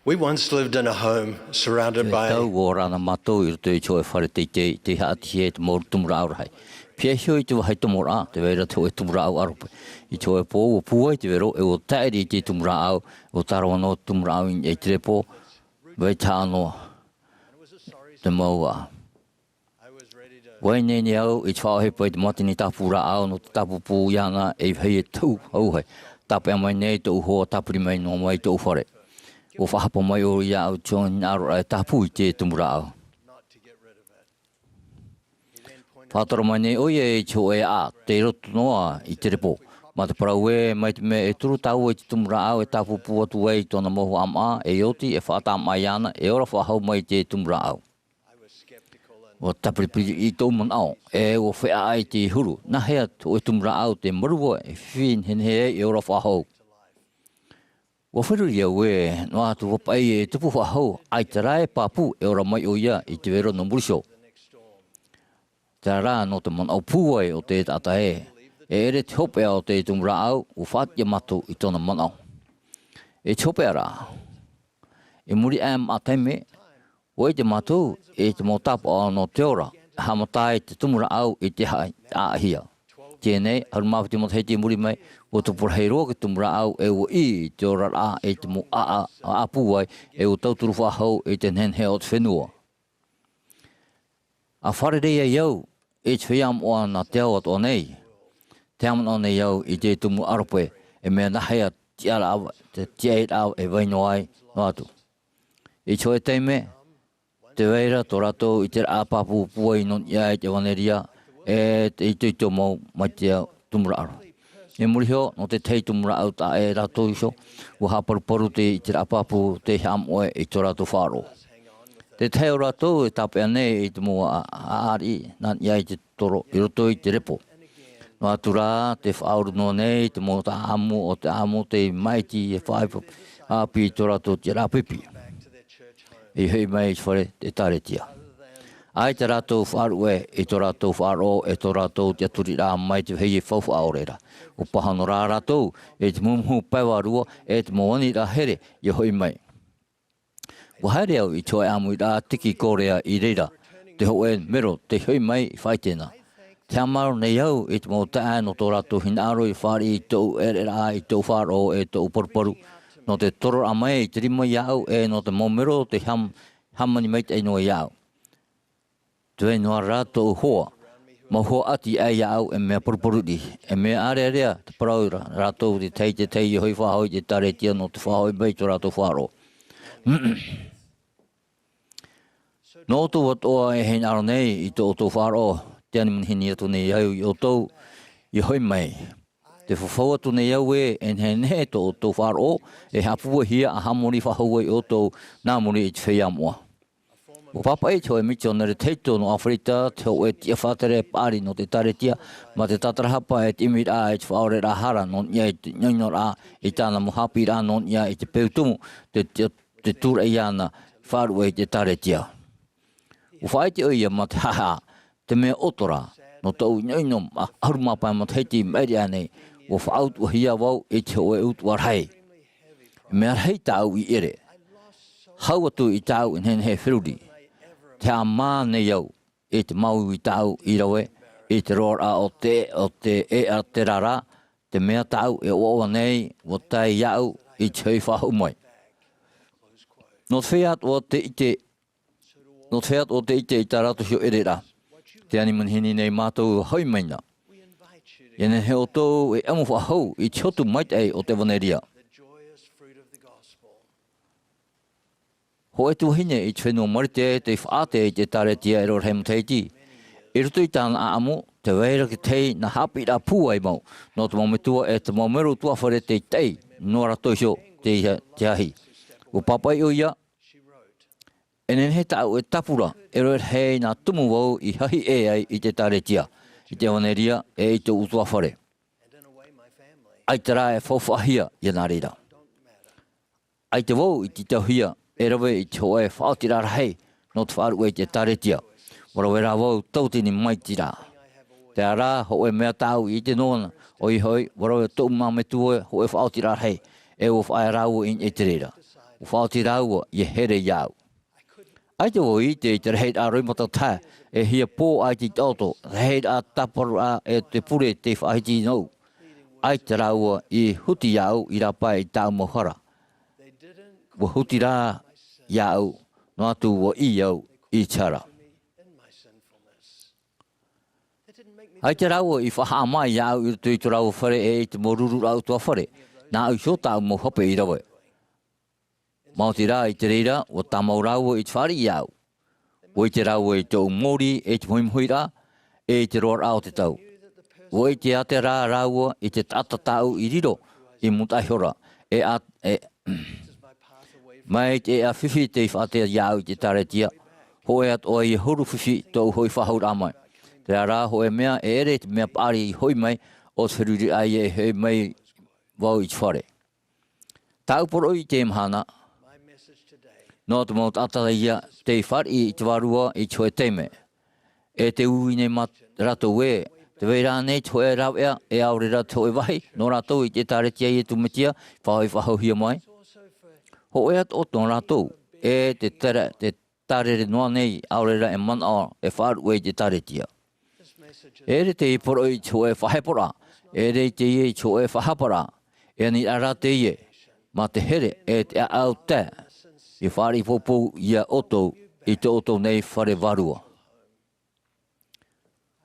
We once lived in a home surrounded by. Tau ʻō ra na mātou i roto i te hōʻē fare teitei, tei haʻatihia e te mau tumu rāʻau rahi. Pea iho i te vāhi tomoraʻa, tē vai ra te hōʻē tumu rāʻau ʻarope. I te hōʻē pō, ʻua pūai te vero, e ʻua tāʻiri i te tumu rāʻau, ʻua tārava noa te tumu rāʻau i niʻa i te repo, vai te haʻanoa. Te mau ā. ʻUa ʻite nei au i te faʻaʻohipa i te mātini tāpū rāʻau nō te tāpūpū iāna e vāhi e tau auahi. Tāpeʻa mai nei tōʻu hoa, tāpiri mai noa mai tōʻu fare. ʻUa faʻahapa mai ʻoia iāʻu i te hinaʻaroraʻa e tāpū i te tumu rāʻau. Faʻatoro mai nei ʻoia i te hōʻē aʻa tei roto noa i te repo. Mā te parau ē, mai te mea e turu tāua i te tumu rāʻau e tāpūpū atu ai i tōna mau haʻamaʻa, e oti, e faʻatāmaʻa iāna, e ora faʻahou mai i te tumu rāʻau. ʻUa tāpiripiri i tōʻu manaʻo, e ʻua feʻaʻa i te huru, nāhea te hōʻē tumu rāʻau tē marua e fifi nehenehe ai e ora faʻahou. ʻUa feruri au ē, noa atu ʻua paʻi e tupu faʻahou, ʻaita rā e pāpū e ora mai ʻoia i te vero nō muri iho. Terā rā nō te manaʻo pūai o te taʻata ē, e ʻere te hopeʻa o te tumu rāʻau, ʻua faʻatiʻa mātou i tōna manaʻo. E te hopeʻa rā, i muri aʻe i te taime, ʻua ʻite mātou i te mau tāpaʻo nō te ora, haʻamata ai te tumu rāʻau i te haʻa-, haʻaʻahia. Teie nei, ʻahuru mā piti matahiti i muri mai, ʻua tupu rahi roa te tumu rāʻau e ʻua ʻī i te oraraʻa i te mau ʻaʻa, ʻaʻa pūai, e ʻua tauturu faʻahou i te nehenehe o te fenua. ʻA fārerei ai au i te feiā moʻa nā te ao atoʻa nei. Tē haʻamanaʻo nei au i te tumu ʻarope, e mea nāhea te tiʻaraʻa, te tiʻaraʻa e vai noa ai, noa atu. I te hōʻē taime, tē vai ra tō rātou ʻiteraʻa pāpū pūai nō niʻa i te ʻevanelia, e te itoito mau mai te tumu rāʻau. I muri iho, nō te tahi tumu rāʻau taʻa ʻē rātou iho, ʻua haʻaparuparu te ʻiteraʻa pāpū tei haʻamoʻe i tō rātou faʻaroʻo. Te tahi o rātou e tāpeʻa nei i te mau ʻa-, ʻāriʻi, nā niʻa i te toro, i roto i te repo. Noa atu rā, tē faʻauru noa nei te mau taʻamu o te ʻamu tei māʻiti e faʻaʻāpī i tō rātou tiʻaraʻa pipi. E hoʻi mai i te fare ʻĒtārētia. ʻAita rātou faʻaruʻe i tō rātou faʻaroʻo, e tō rātou tiʻaturiraʻa mai te vāhi e faufaʻa ʻore ra. ʻUa pāhono rā rātou, i te mumuhu pae vārua, e te mau aniraʻa here, ʻia hoʻi mai. ʻUa haere au i te hōʻē ʻāmuiraʻa tiki i Korea i reira, te hōʻē mero tei hoʻi mai i faʻaʻite na. Tē haʻamāuruuru nei au i te mau taeaʻe nō tō rātou hinaʻaro i fāriʻi i tōʻu ʻereraʻa, i tōʻu faʻaroʻo, e tōʻu paruparu, nō te tororaʻa mai i te rima iāʻu, e nō te mau mero tei hām-, hāmani maitaʻi noa iāʻu. Tē vai noa ra tōʻu hoa, mau hoa ʻati aʻe iāʻu e mea paruparu riʻi, e mea ʻārearea te parau ra, rātou te tahi, te tahi i hoʻi faʻahou i te ʻĒtārētia nō te faʻahoʻi mai i tō rātou faʻaroʻo. Nō ʻoutou atoʻa e hinaʻaro nei i tō ʻoutou faʻaroʻo, tē ani manihini atu nei au ia ʻoutou, ʻia hoʻi mai. Tē fafau atu nei au ē, e nehenehe tō ʻoutou faʻaroʻo, e haʻapūaihia ʻa haʻamori faʻahou ai ʻoutou, nā muri i te feiā moʻa. ʻUa pāpaʻi te hōʻē mitionare tahito nō ʻĀfirita, te hōʻē tiʻa faʻatere paʻari nō te ʻĒtārētia, mā te tātarahapa e te ʻimiraʻa i te faʻaoreraʻa hara nō niʻa i te ʻinoʻinoraʻa, i tāna mau haʻapiʻiraʻa nō niʻa i te peu tumu, te, te, te tūraʻi iāna, faʻaruʻe i te ʻĒtārētia. ʻUa faʻaʻite ʻoia mā te haʻehaʻa, te mea ʻoto ra, nō tōʻu ʻinoʻino ʻahuru mā pae matahiti i maʻiri aʻe nei, ʻua faʻautuʻahia vau i te hōʻē utuʻa rahi. Mea rahi tāʻu i ʻere. Hau atu i tāʻu e nehenehe e feruri. Tē haʻamā nei au i te māuiui tāʻu i rave, i te roaraʻa o te, o te ʻēʻa terā rā, te mea tāʻu e ʻoaʻoa nei, ʻua tae iāʻu i te hoʻi faʻahou mai. Nō te feiā atoʻa tē ʻite, nō te feiā atoʻa tē ʻite i tā rātou iho ʻereraʻa. Tē ani manihini nei mātou ʻia hoʻi mai na. ʻIa nehenehe ʻoutou e ʻamu faʻahou i te hotu maitaʻi o te ʻevanelia. Hōʻē tuahine i te fenua Marite tei faʻaʻite i te ʻĒtārētia e rave rahi matahiti. I roto i tāna ʻāʻamu, tē vai ra te tahi nā haʻapiʻiraʻa pūai mau, nō te mau metua e te mau mero ʻutuāfare tei taʻi noa rātou iho te, te ahi. ʻUa pāpaʻi ʻoia, e nehenehe tāʻu e tāpura, e rave rahi nā tumu vau i hahiʻe ai i te ʻĒtārētia, i te ʻevanelia, e i tōʻu ʻutuāfare. ʻAita rā e faufaʻahia ia nā reira. ʻAita vau i tītauhia e rave i te hōʻē faʻaotiraʻa rahi nō te faʻaruʻe i te ʻĒtārētia. ʻUa rave rā vau tauatini maitaʻi rā. Terā rā, hōʻē mea tāʻu i ʻite noa na, ʻoia hoʻi, ʻua rave tōʻu mau metua hōʻē faʻaotiraʻa rahi, e ʻua faʻaea rāua i niʻa i te reira. ʻUa faʻaoti rāua ʻia here iāʻu. ʻAita vau i ʻite i te rahiraʻa roimata tahe, e hia pō ʻaita i taʻoto, rahiraʻa tāparu ʻā e te pure tei faʻahiti noʻu. ʻAita rāua i huti iāʻu i rāpae i tāʻu mau hara. ʻUa huti rā iāʻu, noa atu ʻua ʻī au i te hara. ʻAita rāua i faʻahaʻamā iāʻu i roto i tō rāua fare e i te mau rururaʻa ʻutuāfare, nāʻu iho tāʻu mau hape i rave. Maoti rā i te reira, ʻua tāmau rāua i te fāriʻi iāʻu. ʻUa ʻite rāua i tōʻu mōrī, e te mohimohiraʻa, e i te roaraʻa o te tau. ʻUa ʻite atu rā rāua i te taʻata tāʻu i riro i mūtaʻa ihora. E a, e, mai te ʻēʻa fifi tei faʻatea iāʻu i te ʻĒkālesia, hōʻē atoʻa ʻia huru fifi tōʻu hoʻi faʻahouraʻa mai. Terā rā hōʻē mea e ʻere i te mea paʻari i hoʻi mai, ʻo te feruriraʻa ïa e hoʻi mai vau i te fare. Tāʻu poroʻi i teie mahana, nō te mau taʻata ïa tei fāriʻi i te Vārua i te hōʻē taime. E tē ui nei mā rātou ē, tē vai ra ānei te hōʻē rāveʻa, e ʻaore ra te hōʻē vāhi, nō rātou i te ʻĒkālesia a Iesu Mesia, faʻahoʻi faʻahouhia mai? Hōʻē atoʻa nō rātou, e te tere, te tārere noa nei, ʻaore ra e manaʻo, e faʻaruʻe i te ʻĒkālesia. E ʻere teie poroʻi i te hōʻē faʻaheporaʻa, e ʻere teie i te hōʻē faʻahaparaʻa, e aniraʻa rā teie, mā te here, e te ʻāʻau tae, ʻia fāriʻi poupou iā ʻoutou, i tō ʻoutou nei fare vārua.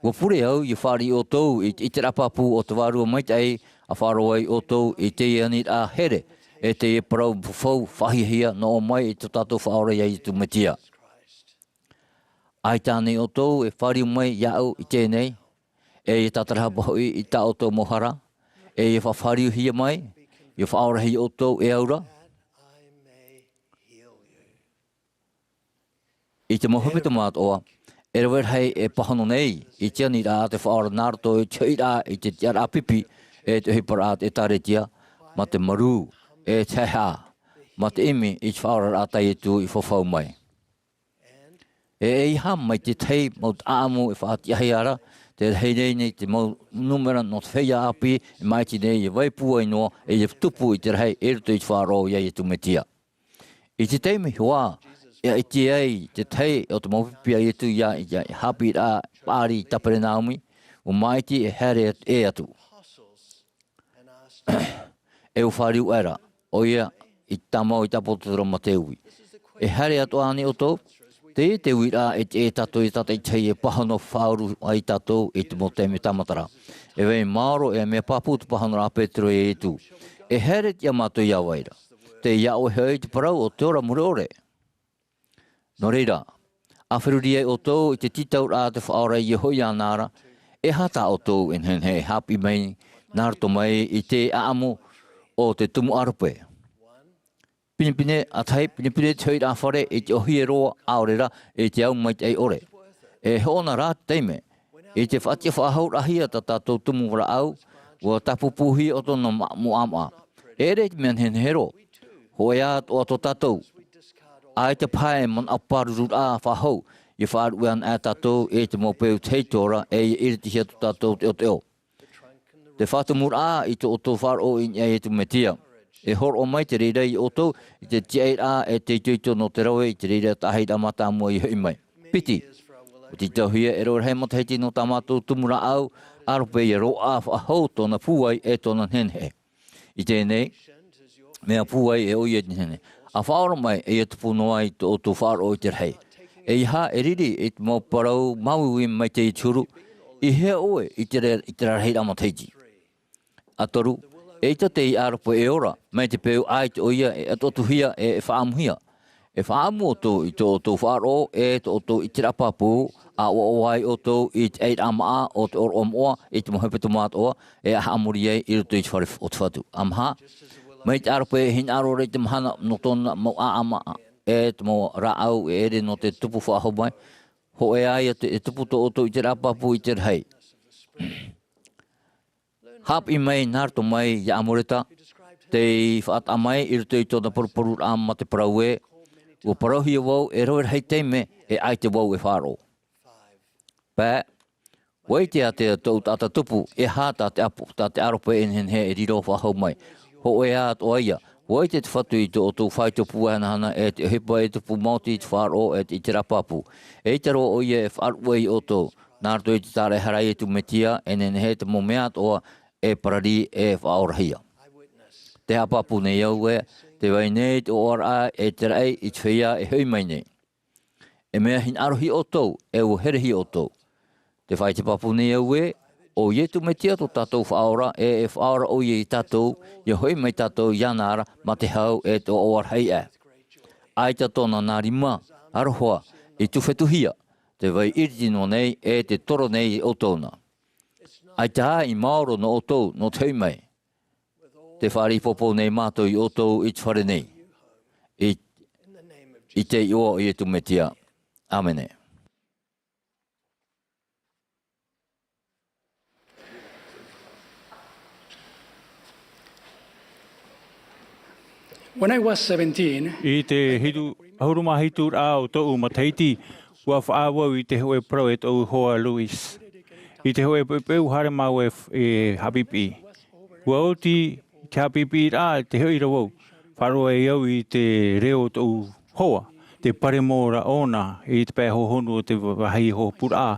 ʻUa pure au, ʻia fāriʻi ʻoutou, i te, i te ʻiteraʻa pāpū o te Vārua Maitaʻi, ʻa faʻaroʻo ai ʻoutou, i teie aniraʻa here, e teie parau fafau, faʻahiahia, nō ʻō mai i tō tātou Faʻaora iā Iesu Mesia. ʻAita ānei ʻoutou e fāriu mai iāʻu i teie nei, e ʻia tātarahapa hoʻi i tā ʻoutou mau hara, e ʻia faʻafāriuhia mai, ʻia faʻaorahia ʻoutou e au ra? I te mau hepetoma atoʻa, e rave rahi e pāhono nei, i te aniraʻa a te Faʻaora nā roto i te hoʻiraʻa i te tiʻaraʻa pipi, e te ʻohiparaʻa a te ʻĒkālesia, mā te marū, e te haʻehaʻa, mā te ʻimi i te faʻaoraraʻa tā Iesu i fafau mai. E, ʻeiaha mai te tahi mau ʻāʻamu e faʻatiʻahia ra, tē rahi nei nei te mau nūmera nō te feiā ʻāpī, e maʻiti nei ʻia vai pūai noa, e ʻia tupu i te rahi i roto i te faʻaroʻo iā Iesu Mesia. I te taime hoʻi, e ʻite ai te tahi o te mau pipi a Iesu ïa, ïa, ïa haʻapiʻiraʻa paʻari i Kaperenaumi, ʻua maʻiti e haere atu, ʻē atu. E ʻua fāriu aʻera, ʻoia i tāmau i te ʻāpōsetolo Māteo. E haere atoʻa ānei ʻoutou? Teie te uiraʻa e tiʻa ia tātou ʻia tātaʻitahi e pāhono faʻauru ai tātou i te mau taime tāmata ra. E vai maoro e mea pāpū te pāhonoraʻa a Petero iā Iesu. E haere tiʻa mātou iā vai ra. Tei iā ʻoe hoʻi te parau o te ora mure ʻore. Nō reira, ʻa feruri ai ʻoutou i te tītauraʻa a te Faʻaora ʻia hoʻi iāna ra, e aha tā ʻoutou e nehenehe e haʻapiʻi mai nā roto mai i te ʻāʻamu o te tumu ʻārope. Pinepine, ʻa tahi, pinepine te hoʻiraʻa fare i te ʻōhie roa ʻaore ra i te au maitaʻi ʻore. E hoʻona rā te taime, i te faʻatiʻa faʻahouraʻahia tā tātou tumu rāʻau, ʻua tāpūpūhia ʻo tōna ma-, mau ʻāmaʻa. E ʻere i te mea nehenehe roa. Hōʻē atoʻa tō tātou. ʻAita paha e manaʻo pārururaʻa faʻahou, ʻia faʻaruʻe ana aʻe tātou i te mau peu tahito ra, e ʻia ʻiritihia tō tātou teʻoteʻo. Te faʻatumuraʻa i tō ʻoutou faʻaroʻo i niʻa iā Iesu Mesia. E hōroʻa mai te reira iā ʻoutou, i te tiaʻiraʻa e te itoito nō te rave i te reira taʻahiraʻa mātāmua i hoʻi mai. Piti. ʻUa tītauhia e rave rahi matahiti nō tā mātou tumu rāʻau, ʻārope ʻia roaʻa faʻahou tōna pūai e tōna nehenehe. I teie nei, mea pūai e ʻoia i te nehenehe. ʻA faʻaora mai, e ʻia tupu noa i tō ʻoutou faʻaroʻo i te rahi. ʻEiaha e riri i te mau parau māuiui mai teie te huru, i hea ʻoe i te re-, i te rahiraʻa matahiti. ʻA toru, eʻita te ʻārope e ora, mai te peu ʻaita ʻoia e atuatuhia e, e faʻaamuhia. E faʻaamu ʻoutou i tō ʻoutou faʻaroʻo, e tō ʻoutou ʻiteraʻa pāpū, ʻa ʻoaʻoa ai ʻoutou i te ʻairaʻa māʻa o te ʻōroʻa moʻa, i te mau hepetoma atoʻa, e ʻa haʻamori ai i roto i te fare o te Fatu. ʻA maha, mai te ʻārope e hinaʻaro ra i te mahana nō tōna mau ʻāʻamu, e te mau rāʻau e ʻere nō te tupu faʻahou mai, hōʻē ā ïa te, e tupu tō ʻoutou ʻiteraʻa pāpū i te rahi. Haʻapiʻi mai nā roto mai iā Amoreta, tei faʻataʻa mai i roto i tōna paruparuraʻa mā te parau ē, ʻua parauhia vau e rave rahi taime e ʻaita vau e faʻaroʻo. Pae, ʻua ʻite ātea tōʻu taʻata tupu, e aha tā te ʻāpo-, tā te ʻārope e nehenehe e riro faʻahou mai. Hōʻē atoʻa ïa, ʻUa ʻite te Fatu i tō ʻoutou faʻaitoito pū hanahana, e te ʻohipa e tupu maoti i te faʻaroʻo, e te ʻiteraʻa pāpū. E ʻite roa ʻoia e faʻaruʻe iā ʻoutou, nā roto i te tāraʻehara a Iesu Mesia, e nehenehe te mau mea atoʻa e pararī e faʻaorahia. Tē haʻapāpū nei au ē, tē vai nei te ʻoaʻoaraʻa e te raʻi i te feiā e hoʻi mai nei. E mea hinaʻaro hia ʻoutou, e ʻua here hia ʻoutou. Tē faʻaʻite pāpū nei au ē, ʻo Iesu Mesia tō tātou Faʻaora, e, e faʻaora ʻoia iā tātou, ʻia hoʻi mai tātou iāna ra, mā te hau e te ʻoaʻoa rahi aʻe. ʻAita tōna nā rima, aroha, i tufetuhia, tē vai ʻiriti noa nei, e tē toro nei iā ʻoutou na. ʻAita ā i maoro nō ʻoutou, nō te hoʻi mai. Tē faʻaroʻo nei mātou iā ʻoutou i te fare nei. I, i te iʻoa o Iesu Mesia. ʻĀmene. When I was seventeen, I te hitu, ʻahuru mā hitu rā o tōʻu matahiti, ʻua faʻaau au i te hōʻē parau e tōʻu hoa Louise. I te hōʻē poʻipoʻi ʻua haere māua e f-, e haʻapiʻipiʻi. ʻUa oti te haʻapiʻipiʻiraʻa, tē hoʻi ra vau. Faʻaroʻo ai au i te reo o tōʻu hoa, te paremo ra ʻōna, i te pae hohonu o te vāhi hōpūraʻa.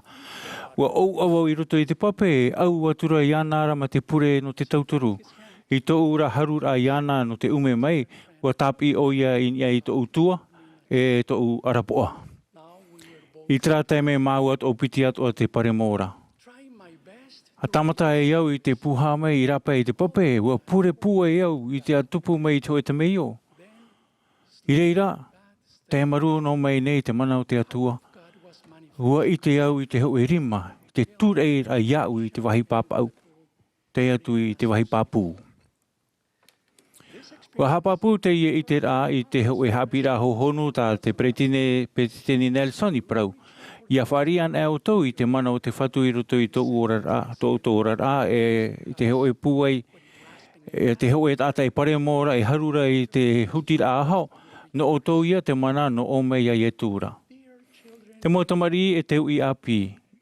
ʻUa ʻouʻa vau i roto i te pape, e ʻau atu ra iāna ra mā te pure nō te tauturu. I tōʻu ra haruraʻa iāna nō te ʻume mai, ʻua tāpiʻi ʻoia i niʻa i tōʻu tua, e tōʻu ʻarapoʻa. I terā taime māua toʻopiti atoʻa te paremo ra. ʻA tāmata ai au i te pūhā mai i rāpae i te pape, ʻua pure pūai au i te tupu mai i te hōʻē temeio. I reira, tē marū noa mai nei te mana o te Atua. ʻUa ʻite au i te hōʻē rima, te tūraʻi ra iāʻu i te vāhi pāpaʻu. Tae atu i te vāhi pāpū. ʻUa haʻapāpū teie ʻiteraʻa i te hōʻē haʻapiʻiraʻa hohonu tā te Peretiteni, Peretiteni Nelson i parau. ʻIa fāriʻi anaʻe ʻoutou i te mana o te Fatu i roto i tō ʻoutou oraraʻa, tō ʻoutou oraraʻa, e, i te hōʻē pūai, e te hōʻē taʻata e paremo ra, e haru ra i te hutiraʻa aho, nō ʻoutou ïa te mana nō ʻō mai iā Iesu ra. Te mau tamariʻi e te uʻi ʻāpī.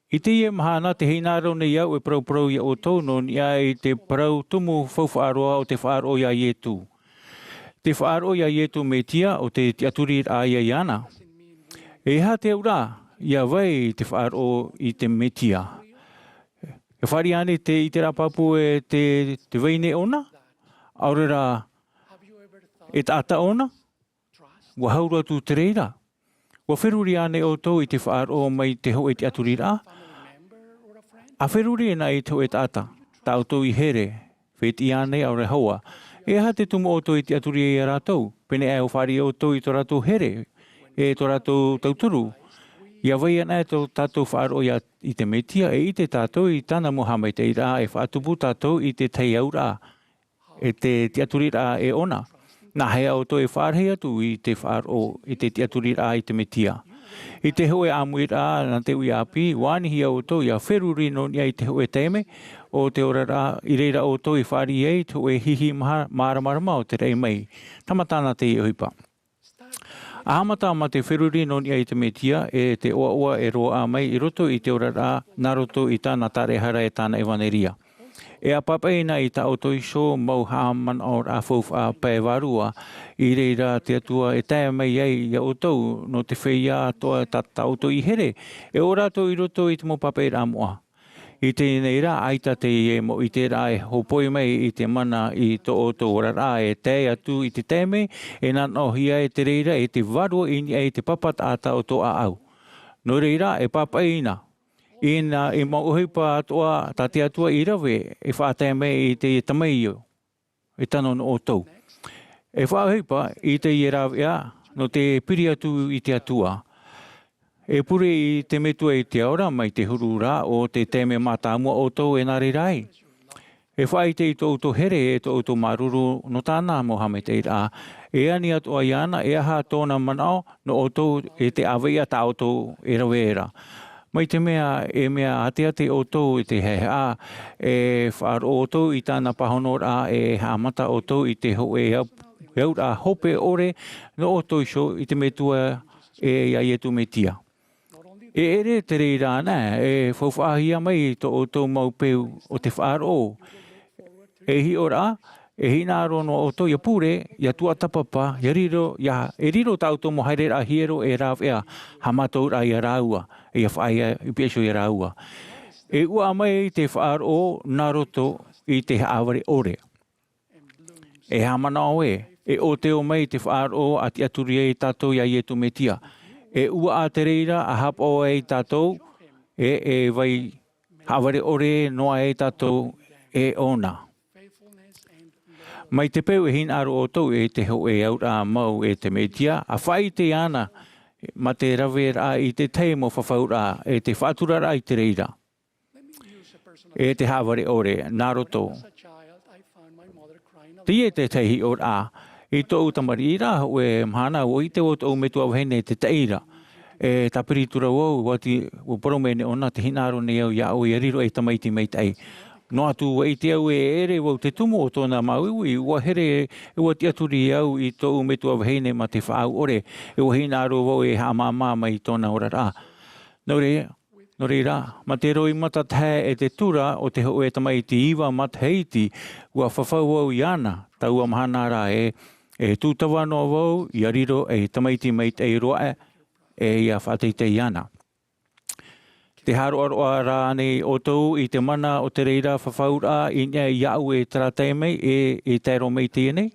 I teie mahana, tē hinaʻaro nei au e parauparau iā ʻoutou nō niʻa i te parau tumu faufaʻa roa o te faʻaroʻo iā Iesu. Te faʻaroʻo iā Iesu Mesia ʻo te tiʻaturiraʻa ïa iāna. E aha te auraʻa, ʻia vai te faʻaroʻo i te Mesia? E fāriʻi ānei te, i terā pāpū e te, te vahine ʻōna? ʻAore rā, e taʻata ʻōna? ʻUa hauru atu te reira. ʻUa feruri ānei ʻoutou i te faʻaroʻo mai te hōʻē tiʻaturiraʻa? ʻA feruri anaʻe i te hōʻē taʻata, tā ʻoutou i here, fētiʻi ānei ʻaore hoʻi. E aha te tumu ʻoutou e tiʻaturi ai iā rātou? Pēnei aʻe ʻua fāriʻi ʻoutou i tō rātou here, e tō rātou tauturu. ʻIa vai anaʻe tō tātou faʻaroʻo iā, i te Mesia, e ʻite tātou i tāna mau haʻamaitaʻiraʻa, e faʻatupu tātou i te taiauraʻa. E te tiʻaturiraʻa e ʻōna. Nāhea ʻoutou e faʻarahi atu i te faʻaroʻo i te tiʻaturiraʻa i te Mesia? I te hōʻē ʻāmuiraʻa nā te uʻi ʻāpī, ʻua anihia ʻoutou ʻia feruri nō niʻa i te hōʻē taime o te oraraʻa, i reira ʻoutou i fāriʻi ai te hōʻē hihi maha-, māramarama o te raʻi mai. Tāmata na teie ʻohipa. ʻA haʻamata mā te feruri nō niʻa i te Mesia, e te ʻoaʻoa e roaʻa mai i roto i te oraraʻa, nā roto i tāna tāraʻehara e tāna ʻevanelia. E ʻa pāpaʻi na i tā ʻoutou iho mau haʻamanaʻoraʻa faufaʻa pae vārua, i reira te Atua e tae mai ai iā ʻoutou nō te feiā atoʻa tā, tā ʻoutou i here, e ʻō rātou i roto i te mau pāpaʻiraʻa moʻa. I teie nei rā, ʻaita teie mau ʻiteraʻa e hōpoi mai i te mana i tō ʻoutou oraraʻa e tae atu i te taime e nanaʻohia ai te reira e te vārua i niʻa i te papa taʻata o tō ʻāʻau. Nō reira, e pāpaʻi na. Ina, i mau ʻohipa atoʻa tā te Atua i rave, e faʻatae mai i te tamaio. E tano nō ʻoutou. E faʻaʻohipa i teie rāveʻa nō te piri atu i te Atua. E pure i te Metua i te ao ra mai te huru ra o te taime mātāmua ʻoutou e nā reira ai. E faʻaʻite i tō ʻoutou here e tō ʻoutou māuruuru nō tāna mau haʻamaitaʻiraʻa. E ani atoʻa iāna, e aha tōna manaʻo nō ʻoutou e te ʻāvaʻe tā ʻoutou e rave ra. Mai te mea, e mea ʻāteʻate ʻoutou i te haʻehaʻa, e faʻaroʻo ʻoutou i tāna pāhonoraʻa, e haʻamata ʻoutou i te hōʻē au-, auraʻa hope ʻore nō ʻoutou iho i te Metua, e iā Iesu Mesia. E ʻere te reira na, e faufaʻahia mai tō ʻoutou mau peu o te faʻaroʻo. E hiʻoraʻa, E hinaʻaro noa ʻoutou ia pure, ia tuatāpapa, ia riro, ia, e riro tā ʻoutou mau haereraʻa hiero e rāveʻa, haʻamātauʻraʻa ia rāua, ia faʻaea i piha iho ia rāua. E ʻuaʻa mai te faʻaroʻo nā roto i te haʻavare ʻore. E haʻamanaʻo ē, e ʻōteo mai te faʻaroʻo a tiʻaturi ai tātou iā Iesu Mesia. E ʻuaʻa te reira a haʻapaʻo ai tātou, e, e vai haʻavare ʻore noa ai tātou e ʻōna. Mai te peu e hinaʻaro ʻoutou e te hōʻē auraʻa mau e te Mesia, a faʻaʻite ana, mā te raveraʻa i te tahi mau fafauraʻa, e te faʻaturaraʻa i te reira. E te haʻavare ʻore, nā roto. Teie te tahi hiʻoraʻa, i tōʻu tamariʻi ra, hōʻē mahana, ʻua ʻite vau tōʻu metua vahine te taʻi ra. E tāpiri atu ra vau, ʻua ti-, ʻua parau mai nei ʻōna, tē hinaʻaro nei au iā ʻoe ia riro ei tamaiti maitaʻi. Noa atu ʻua ʻite au e ʻere vau te tumu o tōna māuiui, ʻua here, ʻua tiʻaturi au i tōʻu metua vahine mā te faʻaau ʻore, e ʻua hinaʻaro vau e haʻamāmā mai i tōna oraraʻa. Nō reira, nō reira, mā te roimata tahe e te tura o te hōʻē tamaiti iva matahiti, ʻua fafau vau iāna, taua mahana ra e, e tūtava noa vau, ia riro ei tamaiti maitaʻi roa, e ia faʻateitei iāna. Tē haʻaroʻaroʻa ra ānei ʻoutou i te mana o te reira fafauraʻa i niʻa iāʻu e tāraʻa mai e, e tae roa mai i teie nei?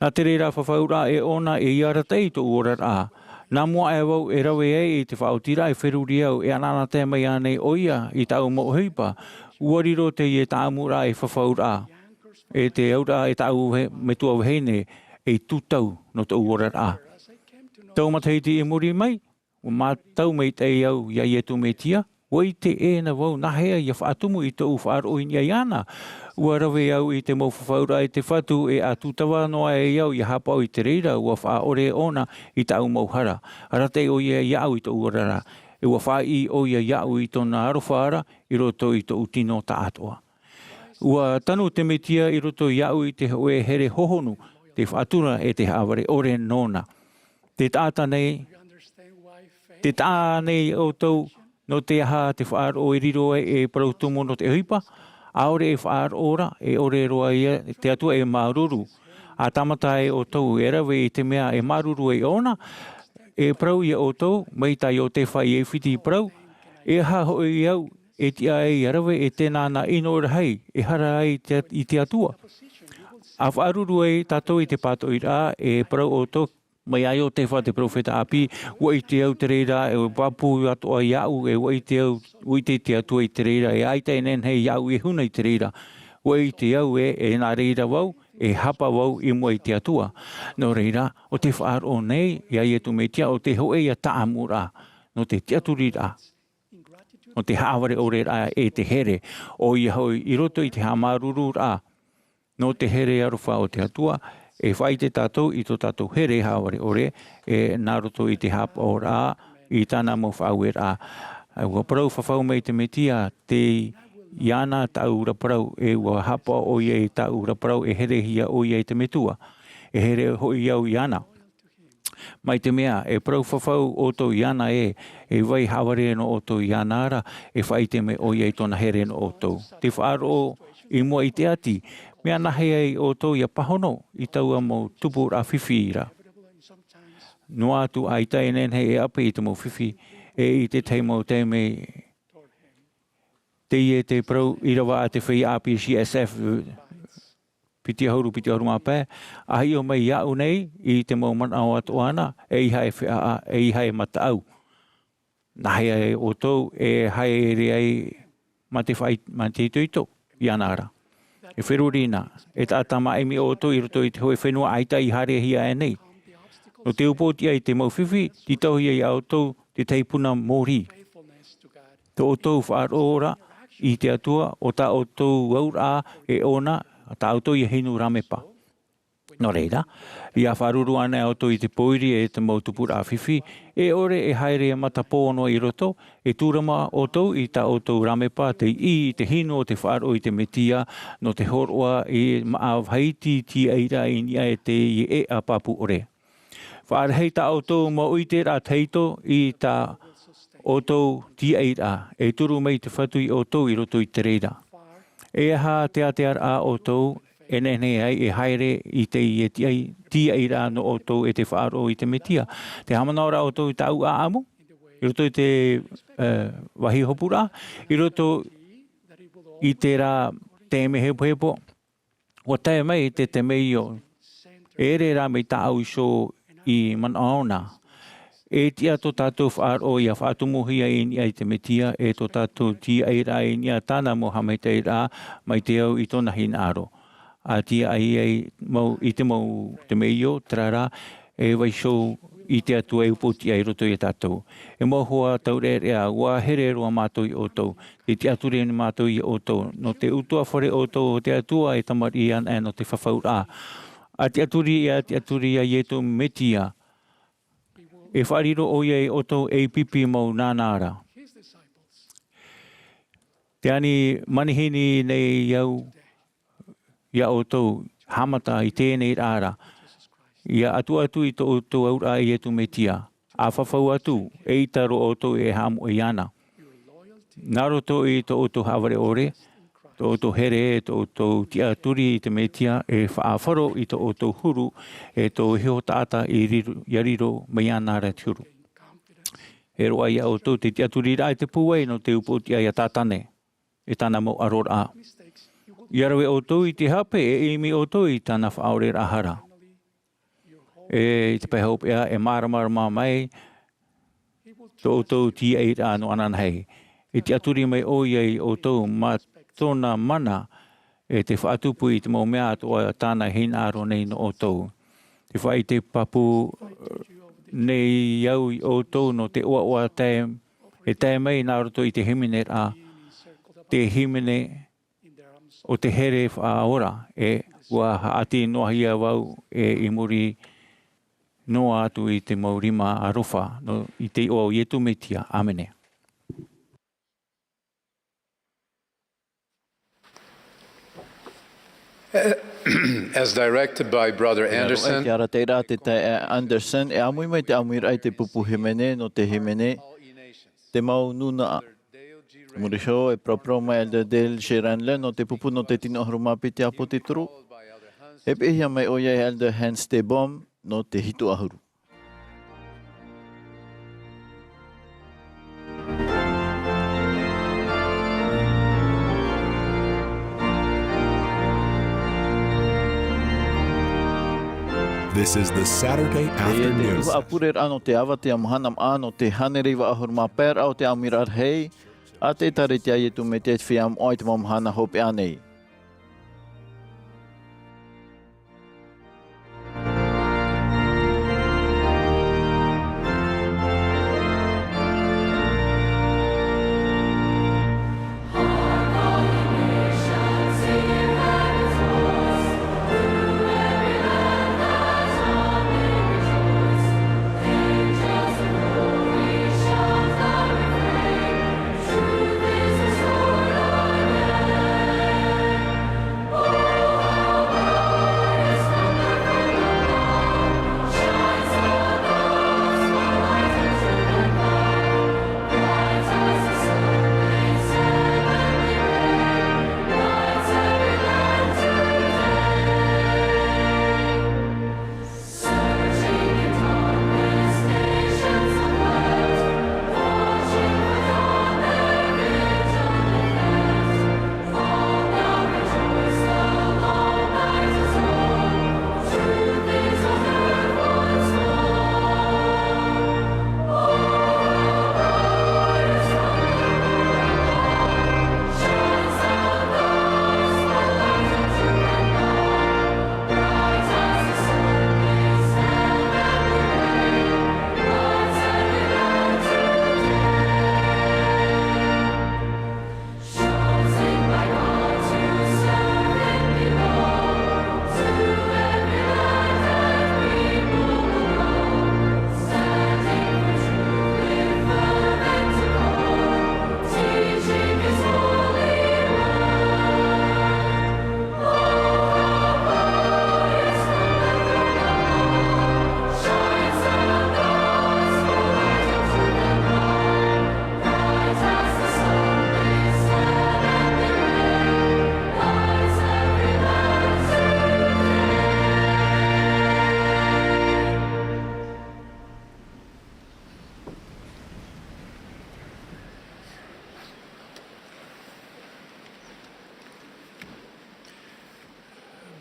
Nā te reira fafauraʻa e ʻōna e ia arataʻi i tōʻu oraraʻa. Nā mua aʻe vau e rave ai i te faʻaotiraʻa e feruri au e anaanatae mai ānei ʻoia i tāʻu mau ʻohipa. ʻUa riro teie tāʻamuraʻa ei fafauraʻa. E te auraʻa e tāʻu he-, metua vahine ei tūtau nō tōʻu oraraʻa. Tau matahiti i muri mai, ʻua mātau maitaʻi au iā Iesu Mesia, ʻua ʻite ʻē na vau nāhea ia faʻatumu i tōʻu faʻaroʻo i niʻa iāna. ʻUa rave au i te mau fafauraʻa i te Fatu e ʻa tūtava noa ai au ia haʻapaʻo i te reira, ʻua faʻaʻore ʻōna i tāʻu mau hara. Arataʻi ʻoia iāʻu i tōʻu oraraʻa. E ʻua faʻaʻī ʻoia iāʻu i tōna aroha ra i roto i tōʻu tino taʻatoʻa. ʻUa tanu te Mesia i roto iāʻu i te hōʻē here hohonu, te faʻatura e te haʻavare ʻore nōna. Te taʻata nei, te taʻa nei ʻoutou, nō te aha te faʻaroʻo e riro ai e parau tumu nō te ʻohipa, ʻaore e faʻaroʻo ra, e ʻore roa ia te Atua e māuruuru. ʻA tāmata ai ʻoutou e rave i te mea e māuruuru ai ʻōna, e parau iā ʻoutou, mai tā Iotefa i ʻAifiti i parau, e aha hoʻi au, e tiʻa ai ia rave e tēnā nā ʻino rahi, e hara ai te, i te Atua. ʻA faʻaruʻe ai tātou i te pātoʻiraʻa, e parau ʻoutou, mai iā Iotefa te peropheta ʻāpī, ʻua ʻite au te reira, e pāpū atoʻa iāʻu, e ʻua ʻite au, ʻua ʻite te Atua i te reira, e ʻaita e nehenehe iāʻu e huna i te reira. ʻUa ʻite au ē, e nā reira vau, e hapa vau i mua i te Atua. Nō reira, ʻo te faʻaroʻo nei, iā Iesu Mesia, ʻo te hōʻē ia tāʻamuraʻa, nō te tiʻaturiraʻa, nō te haʻavare ʻore raʻa e te here, ʻoia hoʻi i roto i te haʻamāuruururaʻa, nō te here aroha o te Atua, e faʻaʻite tātou i tō tātou here haʻavare ʻore, e nā roto i te haʻapaʻoraʻa, i tāna mau faʻaueraʻa. ʻUa parau fafau mai te Mesia, tei iāna tāʻu ra parau, e ʻua haʻapaʻo ʻoia i tāʻu ra parau, e herehia ʻoia i te Metua. E here hoʻi au iāna. Mai te mea, e parau fafau ʻoutou iāna ē, e vai haʻavare noa ʻoutou iāna ra, e faʻaʻite mai ʻoia i tōna here noa ʻoutou. Te faʻaroʻo i mua i te ati, mea nāhea ai ʻoutou ia pāhono i taua mau tupuraʻa fifi ra. Noa atu ʻaita e nehenehe e ʻape i te mau fifi, e i te tahi mau taime, teie te parau ʻīrava a te feiā ʻāpī C S F, piti ʻahuru, piti ʻahuru mā pae, ʻa hiʻo mai iāʻu nei i te mau manaʻo atoʻa na, ʻeiaha e feʻaʻa, ʻeiaha e mataʻu. Nāhea ē ʻoutou e haere ai mā te faʻai-, mā te itoito, iāna ra. E feruri na, e taʻata māʻimi ʻoutou i roto i te hōʻē fenua ʻaita i haerehia aʻe nei. Nō te upootiʻa i te mau fifi, tītauhia iā ʻoutou te tahi puna mōrī. Tō ʻoutou faʻaroʻo ra i te Atua, ʻo tā ʻoutou auraʻa e ʻōna, tā ʻoutou ia hinu rāmepa. Nō reira, ia faʻaruʻe ana ʻoutou i te pōiri e te mau tupuraʻa fifi, e ʻore e haere e matapō noa i roto, e tūrama ʻoutou i tā ʻoutou rāmepa, tei ʻī i te hinu o te faʻaroʻo i te Mesia, nō te hōroʻa i māʻa vāhi iti tīaʻi ra i niʻa i te ʻēʻa pāpū ʻore. Faʻarahi tā ʻoutou mau ʻiteraʻa tahito i tā ʻoutou tīaʻiraʻa, e turu mai te Fatu iā ʻoutou i roto i te reira. E aha te ātearaʻa ʻoutou, e nehenehe ai e haere i te, i te tiaʻi, tiaʻiraʻa nō ʻoutou e te faʻaroʻo i te Mesia. Te haʻamanaʻo ra ʻoutou i tāʻu ʻāʻamu, i roto i te, e, vāhi hopuraʻa, i roto i terā taime hepohepo, ʻua tae mai te temeio, e ʻere rā mai tāʻu iho i manaʻo na. E tiʻa tō tātou faʻaroʻo ʻia faʻatumuhia i niʻa i te Mesia, e tō tātou tiaʻiraʻa i niʻa tāna mau haʻamaitaʻiraʻa mai te au i tōna hinaʻaro. ʻA tiaʻi ai mau, i te mau temeio, terā rā, e vaiiho i te Atua e upoʻotiʻa i roto ia tātou. E mau hoa taureʻareʻa, ʻua here roa mātou ia ʻoutou. Tē tiʻaturi nei mātou ia ʻoutou. Nō te ʻutuāfare ʻoutou o te Atua e tamariʻi ana, e nō te fafauraʻa. ʻA tiʻaturi, ʻia tiʻaturi ia Iesu Mesia. E faʻariro ʻoia ia ʻoutou ei pipi mau nānā ra. Tē ani manihini nei au ia ʻoutou, haʻamata i teie nei ra, ʻia ʻatuʻatu i tō ʻoutou auraʻa ia Iesu Mesia, ʻa fafau atu, eʻita roa ʻoutou e haʻamoʻe iāna. Nā roto i tō ʻoutou haʻavare ʻore, tō ʻoutou here, tō ʻoutou tiʻaturi i te Mesia, e faʻafaro i tō ʻoutou huru, e tō iho taʻata i riro, ʻia riro mai iāna ra te huru. E roaʻa ia ʻoutou te tiʻaturiraʻa e te pūai nō te upoʻotiʻa ia Satane e tāna mau ʻaroraʻa. ʻIa rave ʻoutou i te hape, e ʻimi ʻoutou i tāna faʻaoreraʻa hara. E, i te pae hopeʻa, e māramarama mai tō ʻoutou tiaʻiraʻa nō ananahi. E tiʻaturi mai ʻoia ia ʻoutou mā tōna mana, e te faʻatupu i te mau mea atoʻa tāna e hinaʻaro nei nō ʻoutou. Te faʻaʻite pāpū nei au ia ʻoutou nō te ʻoaʻoa tae, e tae mai nā roto i te hīmeneraʻa, te hīmene o te here faʻaora, e ʻua haʻati noa hia vau e i muri noa atu i te mau rima aroha, nō, i te iʻoa o Iesu Mesia. ʻĀmene. As directed by Brother Anderson. Te arataʻiraʻa a te taeaʻe Anderson, e ʻāmui mai te ʻāmuiraʻa i te pupu hīmene nō te hīmene, te mau nūnaʻa. Muri iho, e paraparau mai Elder Dale G. Renlund nō te pupu nō te tino ʻahuru mā piti ʻāpōsetolo. E piʻihia mai ʻoia e Elder Hans T. Bohm nō te hitu ʻahuru. This is the Saturday Afternoon. Teie te tuhaʻa pureraʻa nō te avatea mahana maʻa nō te hānere iva ʻahuru mā pae raʻa o te ʻāmuiraʻa rahi a te ʻĒtārētia a Iesu Mesia i te Feiā Moʻa i te mau mahana hopeʻa nei.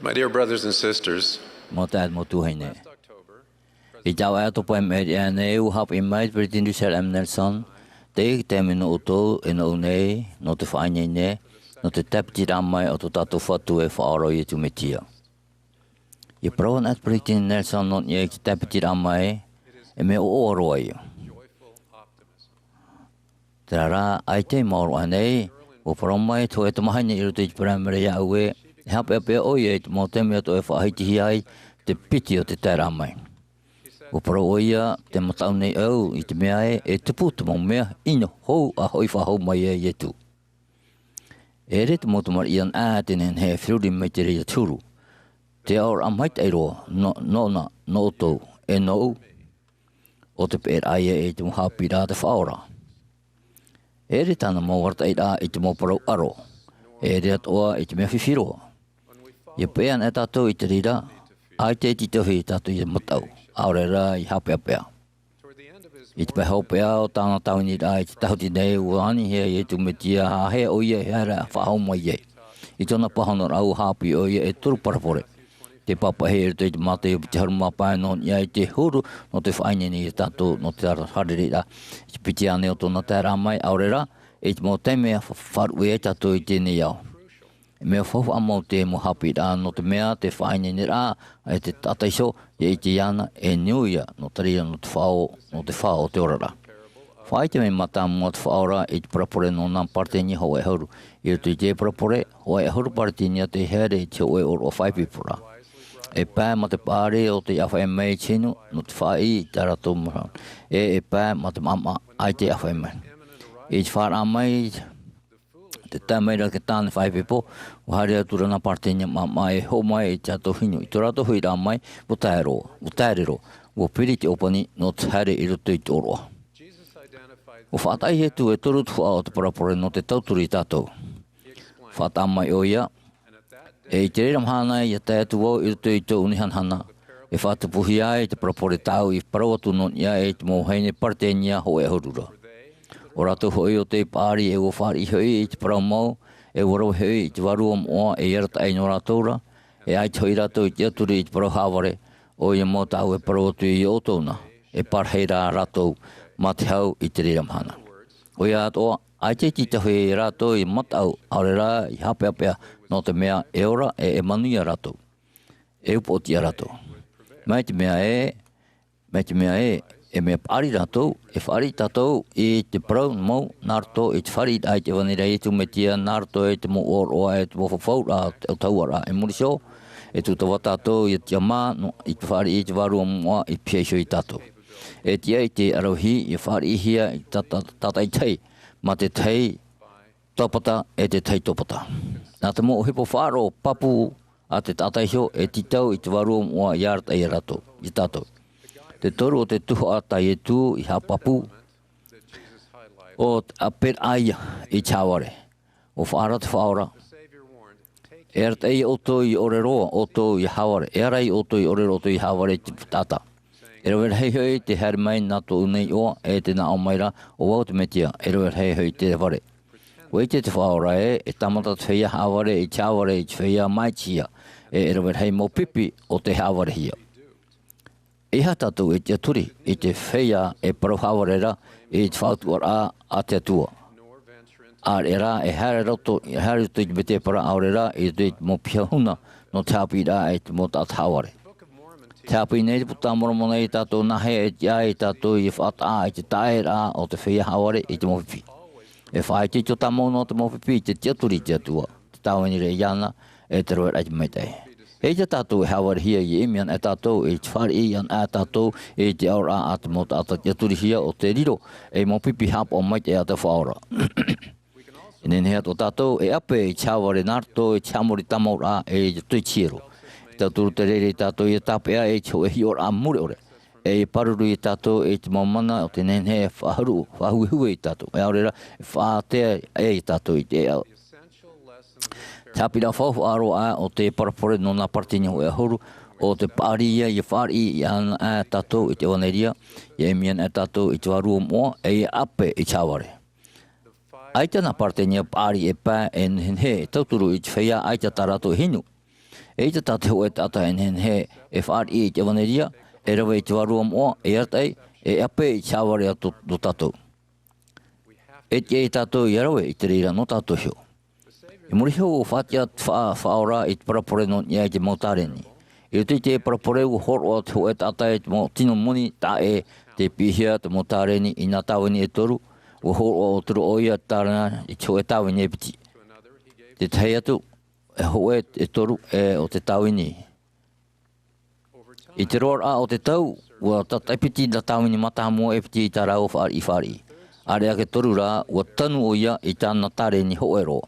My dear brothers and sisters, Mau taeaʻe, mau tuahine. I te ʻāvaʻe atoʻa pae maʻiri aʻe nei, ʻua haʻapiʻi mai te Peresideni Russell M. Nelson, tei te taime nō ʻoutou, e nōʻu nei, nō te faʻaineine, nō te tāpitiraʻa mai o tō tātou Fatu e Faʻaora ʻo Iesu Mesia. ʻIa parau anaʻe te Peresideni Nelson nō niʻa i te tāpitiraʻa mai, e mea ʻoaʻoa roa ia. Terā rā, ʻaita i maoro aʻe nei, ʻua parau mai te hōʻē tamahine i roto i te Peraimere iāʻu ē, e haʻapeʻapeʻa ʻoia i te mau taime atoʻa e faʻahitihia ai te piti o te taeraʻa mai. ʻUa parau ʻoia, tē mataʻu nei au i te mea ē, e tupu te mau mea ʻino hou a hoʻi faʻahou mai ai Iesu. E ʻere te mau tamariʻi anaʻe tē nehenehe e feruri mai te reira te huru. Te aʻoraʻa maitaʻi roa, nō, nōna, nō ʻoutou, e nōʻu, ʻo te peʻeraʻa ia i te mau haʻapiʻiraʻa a te Faʻaora. E ʻere tāna mau arataʻiraʻa i te mau parau ʻaro, e ʻere atoʻa i te mea fifi roa. ʻIa peʻe anaʻe tātou i te reira, ʻaita e tītauhia ia tātou ʻia mataʻu, ʻaore rā ʻia haʻapeʻapeʻa. I te pae hopeʻa o tāna tāviniraʻa i te tāhuti nei, ʻua anihia Iesu Mesia, ā hea ʻoia e haere faʻahou mai ai. I tōna pāhonoraʻa ʻua haʻapiʻi ʻoia e toru parabole. Tē pāpaʻihia i roto i te Mataio piti ʻahuru mā pae nō niʻa i te huru nō te faʻaineine ia tātou, nō te fārereiraʻa i te piti ānei o tōna taeraʻa mai, ʻaore rā, i te mau taime e fa-, faʻaruʻe ai tātou i teie nei ao. E mea faufaʻa mau teie mau haʻapiʻiraʻa nō te mea te faʻaineineraʻa e te taʻata iho, ʻia ʻite iāna, e niu ia, nō te reira nō te faʻaō, nō te faʻaō o te oraraʻa. Faʻaʻite mai mātāmua te Faʻaora i te parabole nō nā Paretenia hōʻē ʻahuru. I roto i te parabole, hōʻē ʻahuru Paretenia tei haere i te hōʻē ʻōroʻa faʻaipoiporaʻa. E pae mā te paʻari ʻo tei ʻāfaʻi mai i te hinu, nō te faʻaʻī i tā rātou mau hau. E, e pae mā te maʻamaʻa, ʻaita e ʻāfaʻi mai. I te fāraʻa mai, te tae mai ra te tāne faʻaipoipo, ʻua haere atu ra nā Paretenia maʻamaʻa e hoʻo mai i te tahi hinu. I tō rātou hoʻiraʻa mai, ʻua tae roa, ʻua tae roa, ʻua piri te ʻōpani nō te haere i roto i te ʻōroʻa. ʻUa faʻataʻa Iesu e toru tuhaʻa o te parabole nō te tauturu ia tātou. Faʻataʻa mai ʻoia, e i te reira mahana ʻia tae atu vau i roto i tōʻu nei hanahana, e faʻatupuhia ai te parabole tāʻu i parau atu nō niʻa i te mau vahine Paretenia hōʻē ʻahuru ra. ʻO rātou hoʻi ʻo tei paʻari e ʻua fāriʻi hoʻi i te parau mau, e ʻua rave hoʻi i te vārua moʻa ei arataʻi nō rātou ra, e ʻaita hoʻi rātou i tiʻaturi i te parau haʻavare, ʻoia mau tāʻu e parau atu ia ʻoutou na, e parahi rā rātou mā te hau i te reira mahana. ʻOia atoʻa, ʻaita e tītauhia ia rātou ʻia mataʻu, ʻaore rā ʻia haʻapeʻapeʻa, nō te mea e ora ʻe e manuia rātou. E upoʻotiʻa rātou. Mai te mea ē, mai te mea ē, e mea paʻari rātou, e fāriʻi tātou i te parau mau, nā roto i te fāriʻiraʻa i te ʻevanelia a Iesu Mesia, nā roto i te mau ʻōroʻa, e te mau fafauraʻa, te ʻautahuʻaraʻa, i muri iho, e tūtava tātou ʻia tiʻamā, nō, i te fāriʻi i te vārua moʻa i pihaʻi iho ia tātou. E tiʻa i te ʻaravihi, ʻia fāriʻihia i te ta-, ta-, tātaʻitahi, mā te tahi, taupata e te tahi taupata. Nā te mau ʻohipa faʻaroʻo pāpū a te taʻata iho e tītau i te vārua moʻa ʻia arataʻi ia rātou, ia tātou. Te toru o te tuhaʻa tā Iesu i haʻapāpū, ʻo te ʻāperaʻa ia i te haʻavare. ʻUa faʻaara te Faʻaora. E arataʻi ia ʻoutou ʻia ʻore roa ʻoutou ʻia haʻavare. E ara ia ʻoutou ʻia ʻore roa ʻoutou ʻia haʻavare i te taʻata. E rave rahi hoʻi te haere mai nā tōʻu nei iʻoa, e tē nā ʻō mai ra, ʻo vau te Mesia, e rave rahi hoʻi te vare. ʻUa ʻite te Faʻaora ē, e tāmata te feiā haʻavare i te haʻavare i te feiā māʻitihia, e, e rave rahi mau pipi ʻo tē haʻavarehia. ʻEiaha tātou e tiʻaturi i te feiā e parau haʻavare ra i te faʻautuʻaraʻa a te Atua. ʻAreʻa rā e haere roto, e haere roto i te mētēpara ʻaore rā i roto i te mau piha huna nō te haʻapiʻiraʻa i te mau taʻata haʻavare. Tē haʻapiʻi nei te Puta a Moromona ia tātou nāhea e tiʻa ai tātou ʻia faʻataʻa i te taʻeraʻa o te feiā haʻavare i te mau pipi. E faʻaitoito tāmau nō te mau pipi i te tiʻaturi i te Atua, te tāvini ra iāna, e te raveraʻa i te maitaʻi. E ʻaita tātou e haʻavarehia ʻia ʻimi anaʻe tātou i te fāriʻi anaʻe tātou i te aʻoraʻa a te mau taʻata tiʻaturihia ʻo tē riro ei mau pipi haʻapaʻo maitaʻi a te Faʻaora. E nehenehe atoʻa tātou e ʻape i te haʻavare nā roto i te haʻamori tāmauraʻa e i te hiero. E tauturu te reira ia tātou ʻia tāpeʻa i te hōʻē hiʻoraʻa mure ʻore. E ʻia pāruru ia tātou i te mau mana o tē nehenehe e faʻahuru, faʻahuehue ia tātou. E ʻaore rā, e faʻaātea ia tātou i te ʻēʻa. Te haʻapiʻiraʻa faufaʻa roa aʻe o te parabole nō nā Paretenia hōʻē ʻahuru, ʻo te paʻari ia, ʻia fāriʻi anaʻe tātou i te ʻevanelia, ʻia ʻimi anaʻe tātou i te vārua moʻa, e ʻia ʻape i te haʻavare. ʻAita nā Paretenia paʻari e pae e nehenehe e tauturu i te feiā ʻaita tā rātou e hinu. E ʻaita tā te hōʻē taʻata e nehenehe e fāriʻi i te ʻevanelia, e rave i te Vārua Moʻa, e arataʻi, e ʻape i te haʻavare a tō, tō tātou. E tiʻa ia tātou ʻia rave i te reira nō tātou iho. I muri iho, ʻua faʻatiʻa te Fa-, Faʻaora i te parabole nō niʻa i te mau tāreni. I roto i te parabole, ʻua hōroʻa te hōʻē taʻata i te mau tino moni taʻa ʻē tei piʻihia te mau tāreni i nā tāvini e toru, ʻua hōroʻa ʻo te roa ʻoia te tārena i te hōʻē tāvini e piti. Te tahi atu, e hōʻē e toru, e, o te tāvini. I te roaraʻa o te tau, ʻua tataʻi piti nā tāvini mātāmua e piti i tā rāua fāriʻi, fāriʻi. ʻAreʻa e toru rā, ʻua tanu ʻoia i tāna tāreni hōʻē roa.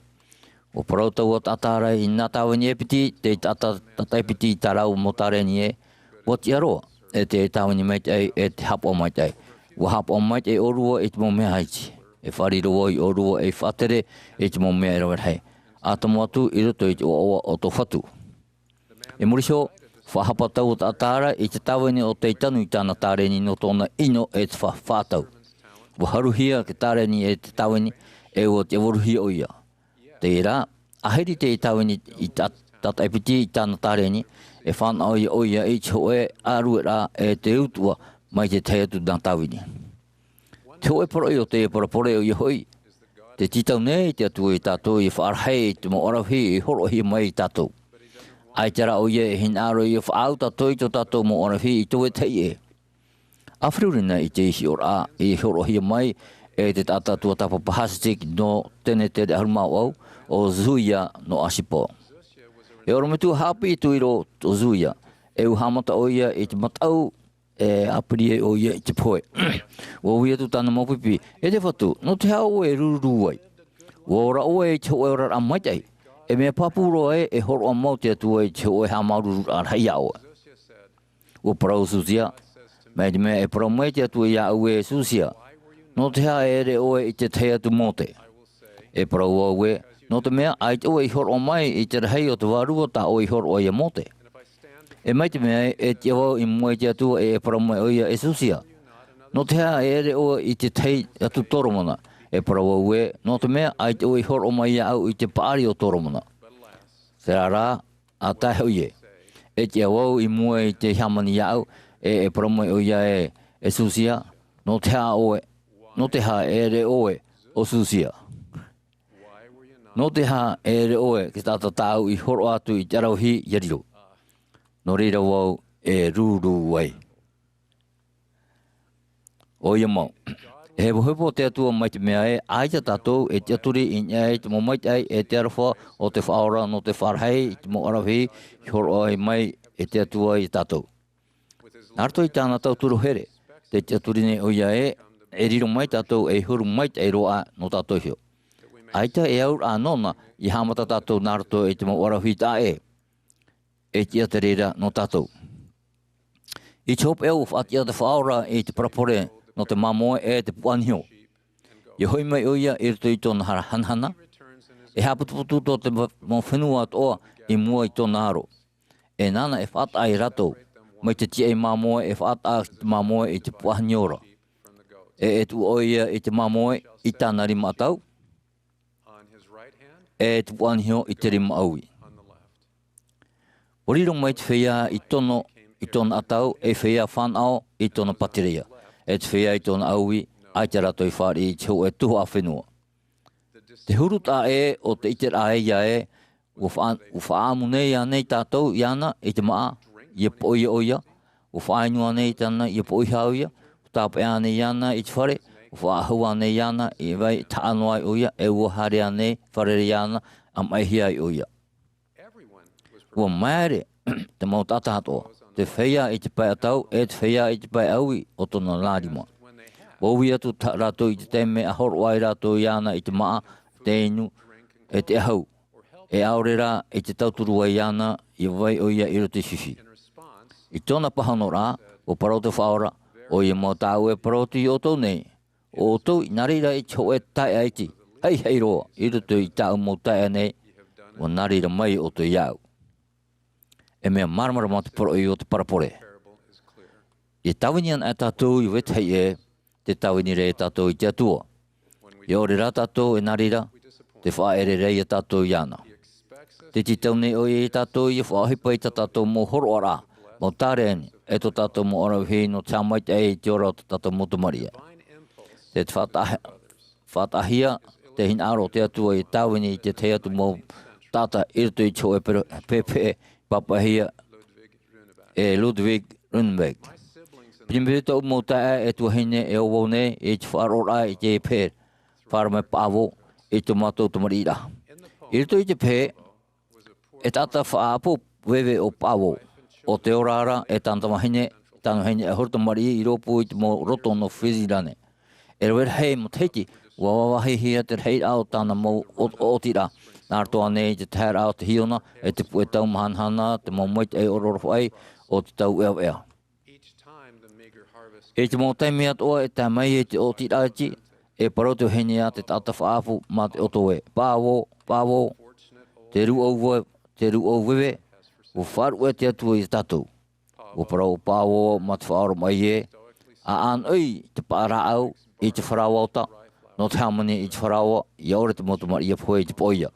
ʻUa parau taua taʻata ra i nā tāvini e piti, te taʻata tataʻi piti i tā rāua mau tāreni ē, ʻua tiʻa roa, e te tāvini maitaʻi, e te haʻapaʻo maitaʻi. ʻUa haʻapaʻo maitaʻi ʻōrua i te mau mea haiti. E fāriʻi roa ʻōrua ei faʻatere i te mau mea e rave rahi. ʻA tomo atu i roto i te ʻoaʻoa o tō Fatu. I muri iho, faʻahapa taua taʻata ra i te tāvini ʻo tei tanu i tāna tāreni nō tōna ʻino e te fa-, fā tau. ʻUa haruhia te tāreni e te tāvini, e ʻua tiʻavaruhia ʻoia. Terā, ʻāhiri te tāvini i ta-, tataʻi piti i tāna tāreni, e fānaʻo ïa ʻoia i te hōʻē ʻārueraʻa e te utuʻa mai te tahi atu nā tāvini. Te hōʻē poroʻi o te parabole ʻoia hoʻi, tē tītau nei te Atua ia tātou ʻia faʻarahi i te mau ʻaravihi i hōroʻahia mai ia tātou. ʻAita rā ʻoia e hinaʻaro ʻia faʻaau tātou i tō tātou mau ʻaravihi i te vetahi ʻē. ʻA feruri na i te hiʻoraʻa i hōroʻahia mai e te taʻata tuatāpapa Hasidic nō Tēnete ʻahuru mā vaʻu, ʻo Zuia nō ʻĀsipo. E ʻorometua haʻapiʻi tuʻiro ʻo Zuia, e ʻua haʻamata ʻoia i te mataʻu e ʻāpiri ai ʻoia i te pohe. ʻUa ui atu tāna mau pipi, "E te Fatu, nō te aha ʻoe e rūrū ai? ʻUa ora ʻoe i te hōʻē oraraʻa maitaʻi. E mea pāpū roa ē, e hōroʻa mau te Atua i te hōʻē haʻamāuruururaʻa rahi iā ʻoe." ʻUa parau ʻo Zusia, "Mai te mea e parau mai te Atua iāʻu ē, Zusia, nō te aha e ʻere ʻoe i te tahi atu Mōte?" E parau au ē, "Nō te mea, ʻaita ʻoe i hōroʻa mai i te rahi o te Vārua tā ʻoe i hōroʻa iā Mōte. E mai te mea ē, e tiʻa vau i mua i te Atua ʻe e parau mai ʻoia, 'E Zusia, nō te aha e ʻere ʻoe i te tahi atu Toromona?' E parau au ē, 'Nō te mea, ʻaita ʻoe i hōroʻa mai iāʻu i te paʻari o Toromona.' Terā rā, ʻa tae hoʻi ē, e tiʻa vau i mua i te hāmani iāʻu, ʻe e parau mai ʻoia ē, 'E Zusia, nō te aha ʻoe, nō te aha e ʻere ʻoe ʻo Zusia? Nō te aha e ʻere ʻoe te taʻata tāʻu i hōroʻa atu i te ʻaravihi ʻia riro? Nō reira vau e rūrū ai.'" ʻOia mau. E hepohepo te Atua mai te mea ē, ʻaita tātou e tiʻaturi i niʻa i te mau maitaʻi ʻe te aroha o te Faʻaora nō te faʻarahi i te mau ʻaravihi i hōroʻa mai e te Atua iā tātou. Nā roto i tāna tauturu here, tē tiʻaturi nei ʻoia ē, e riro mai tātou ei huru maitaʻi roa nō tātou iho. ʻAita e auraʻa nōna ʻia haʻamata tātou nā roto i te mau ʻaravihi taʻa ʻē. E tiʻa te reira nō tātou. I te hopeʻa, ʻua faʻatiʻa te Faʻaora i te parabole nō te māmoe ʻe te puaʻaniho. ʻIa hoʻi mai ʻoia i roto i tōna hara hanahana, e haʻaputuputu tō te ma-, mau fenua atoʻa i mua i tōna aro. E nāna e faʻataʻa ia rātou, mai te tīaʻi māmoe e faʻataʻa te māmoe i te puaʻaniho ra. ʻE e tuʻu ʻoia i te māmoe i tāna rima ʻatau, ʻe te puaʻaniho i te rima ʻaui. ʻUa riro mai te feiā i tono i tōna ʻatau, ʻe feiā fānaʻo i tōna pātireia, ʻe te feiā i tōna ʻaui, ʻaita rātou i fāriʻi i te hōʻē tuhaʻa fenua. Te huru taʻa ʻē o te ʻiteraʻa ïa ē, ʻua faʻa-, ʻua faʻaʻamu nei ānei tātou iāna i te māʻa, ʻia poʻi ʻoia? ʻUa faʻainu ānei tāna ʻia poʻihā ʻoia? ʻUa tāpeʻa ānei iāna i te fare? ʻUa faʻahou ānei iāna i vai e taʻa noa ai ʻoia, ʻe ʻua haere ānei fārerei iāna, ʻa maʻihia ai ʻoia? ʻUa māere te mau taʻata atoʻa, te feiā i te pae ʻatau, ʻe te feiā i te pae ʻaui o tōna nā rima. ʻUa ui atu tā rātou i te taime ʻa hōroʻa ai rātou iāna i te māʻa, te inu, ʻe te ʻahu, ʻe ʻaore rā i te tauturu ai iāna ʻia vai ʻoia i roto i te fifi. I tōna pāhonoraʻa, ʻua parau te Faʻaora, ʻOia mau tāʻu e parau atu iā ʻoutou nei, ʻo ʻoutou i nā reira i te hōʻē taeaʻe iti, haʻihaʻi roa i roto i tāʻu mau taeaʻe nei, ʻua nā reira mai ʻoutou iāʻu. E mea māramarama te poroʻi o te parabole. E tāvini ana tātou i vetahi ʻē, tē tāvini ra tātou i te Atua. ʻIa ʻore rā tātou e nā reira, tē faʻaʻere ra ia tātou iāna. Te tītau nei ʻoia ia tātou ʻia faʻaʻohipa i tā tātou mau hōroʻaraʻa, mau tāreni, e tō tātou mau ʻaravihi nō te haʻamaitaʻi i te ora o tā tātou mau tamariʻi. Te faʻataʻa-, faʻataʻahia te hinaʻaro o te Atua ʻia tāvini i te tahi atu mau taʻata i roto i te hōʻē pere-, pepehe pāpaʻihia e Ludwig Runenberg. Piti mai tōʻu mau taeaʻe e tuahine e ʻo vau nei i te faʻaroʻoraʻa i te pehe, faʻaara mai Paʻavo i tō mātou tamariʻiraʻa. I roto i te pehe, e taʻata faʻaʻapu veve ʻo Paʻavo, ʻo Teora ra e tāna tamahine, tāna vahine ʻahuru tamariʻi i rōpū i te mau roto nō Frizilane. E rave rahi matahiti, ʻua vāvāhihia te rahiraʻa o tāna mau ʻo-, ʻoʻotiraʻa, nā roto ānei i te taheraʻa o te hiona, e te puʻe tau mahanahana, te mau maitaʻi ʻoroʻoro faʻaʻī o te tau ʻeaʻeaʻa. I te mau taime atoʻa e tae mai ai te ʻoʻotiraʻa iti, e parau te vahine a te taʻata faʻaʻapu mā te ʻoto ē, Paʻavo, Paʻavo, te rūʻau ve-, te rūʻau veve, ʻua faʻaruʻe te Atua ia tātou. ʻUa parau ʻo Paʻavo mā te faʻaoromaʻi ē, ʻa ʻānoʻi te paʻa rāʻau i te faraoa ota, nō te hāmani i te faraoa, ʻia ʻore te mau tamariʻi ʻia pohe i te poʻia.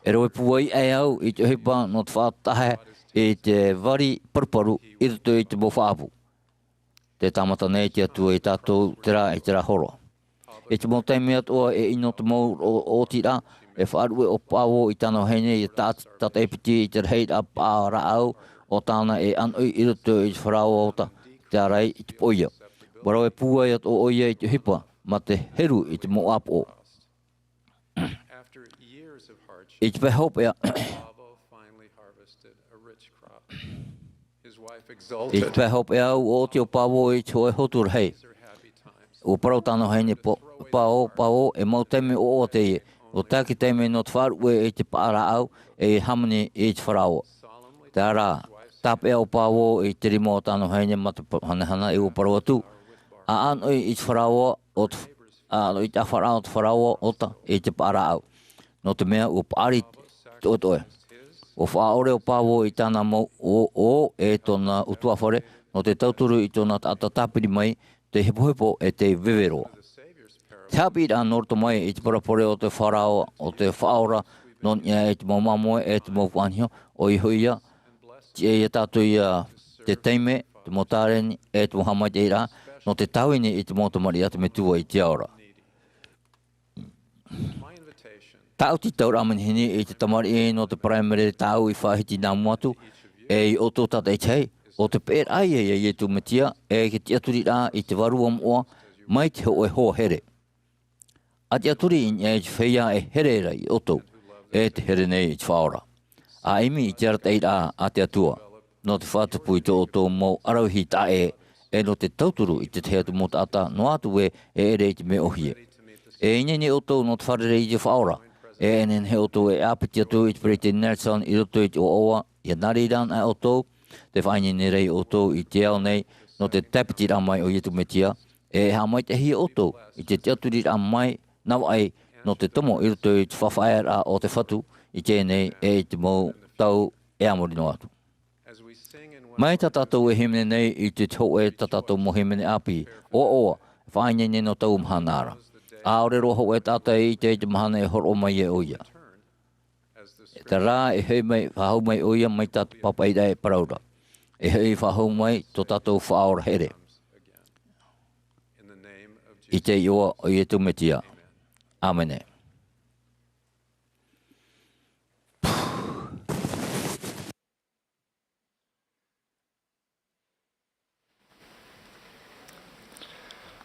E rave pūai aʻe au i te ʻohipa nō te faʻataʻahe i te vari paruparu i roto i te mau faʻaʻapu. Tē tāmata nei te Atua ia tātou terā i terā hora. I te mau taime atoʻa e ʻino te mau ʻo-, ʻoʻotiraʻa, e faʻaruʻe ʻo Paʻavo i tāna vahine ʻia tā-, tātaʻi piti i te rahiraʻa paʻa rāʻau o tāna e ʻānoʻi i roto i te faraoa ota, te ārai i te poʻia. ʻUa rave pūai atoʻa ʻoia i te ʻohipa mā te heru i te mau ʻāpoʻo. I te pae hopeʻa, i te pae hopeʻa, ʻua ʻoti ʻo Paʻavo i te hōʻē hotu rahi. ʻUa parau tāna vahine, Paʻavo, Paʻavo, e mau taime ʻoaʻoa teie. ʻUa tae te taime nō te faʻaruʻe i te paʻa rāʻau e hāmani i te faraoa. Terā, tāpeʻa ʻo Paʻavo i te rima o tāna vahine mā te pa-, hanahana, e ʻua parau atu, ʻa ʻānoʻi i te faraoa o te, ʻa, i te ʻāfaraʻa o te faraoa ota i te paʻa rāʻau. Nō te mea ʻua paʻari toʻetoʻe. ʻUa faʻaʻore ʻo Paʻavo i tāna mau ʻo-, ʻoʻo e tōna ʻutuāfare, nō te tauturu i tōna taʻata tāpiri mai, tei hepohepo e tei veve roa. Te haʻapiʻiraʻa nō roto mai i te parabole o te Faraoa, o te Faʻaora, nō niʻa i te mau māmoe e te mau faʻanaho, ʻoia hoʻi ia, tiʻa ia tātou ia te taime, te mau tāreni, e te mau haʻamaitaʻiraʻa, nō te tāvini i te mau tamariʻi a te Metua i te ao ra. Tāʻu tītauraʻa manihini i te tamariʻi nō te paraimere tāʻu i faʻahiti nā mua atu, e ia ʻoutou tātaʻitahi, ʻo te peʻeraʻa ia ia Iesu Mesia, e te tiʻaturiraʻa i te Vārua Moʻa, mai te hōʻē hoa here. ʻA tiʻaturi i niʻa i te feiā e here ra ia ʻoutou, e te here nei i te Faʻaora. ʻA ʻimi i te arataʻiraʻa a te Atua, nō te faʻatupu i tō ʻoutou mau ʻaravihi taʻa ʻē, e nō te tauturu i te tahi atu mau taʻata, noa atu ē, e ʻere i te mea ʻōhie. E ineine ʻoutou nō te fārerei i te Faʻaora, e nehenehe ʻoutou e ʻāpiti atu i te Peresideni Nelson i roto i te ʻoaʻoa, ʻia nā reira anaʻe ʻoutou, tē faʻaineine ra ia ʻoutou i te ao nei, nō te tāpitiraʻa mai o Iesu Mesia, e haʻamaitaʻihia ʻoutou i te tiʻaturiraʻa mai nā vaʻi nō te tomo i roto i te faʻafaʻaearaʻa o te Fatu i teie nei e i te mau tau e a muri noa atu. Mai tā tātou e hīmene nei i te hōʻē tā tātou mau hīmene ʻāpī, ʻoaʻoa, faʻaineine nō taua mahana ra. ʻAore roa hōʻē taʻata e ʻite i te mahana e hōroʻa mai ai ʻoia. Terā e hoʻi mai, faʻahou mai ʻoia mai tā te pāpaʻiraʻa e parau ra. E hoʻi faʻahou mai tō tātou Faʻaora here. I te iʻoa o Iesu Mesia. ʻĀmene.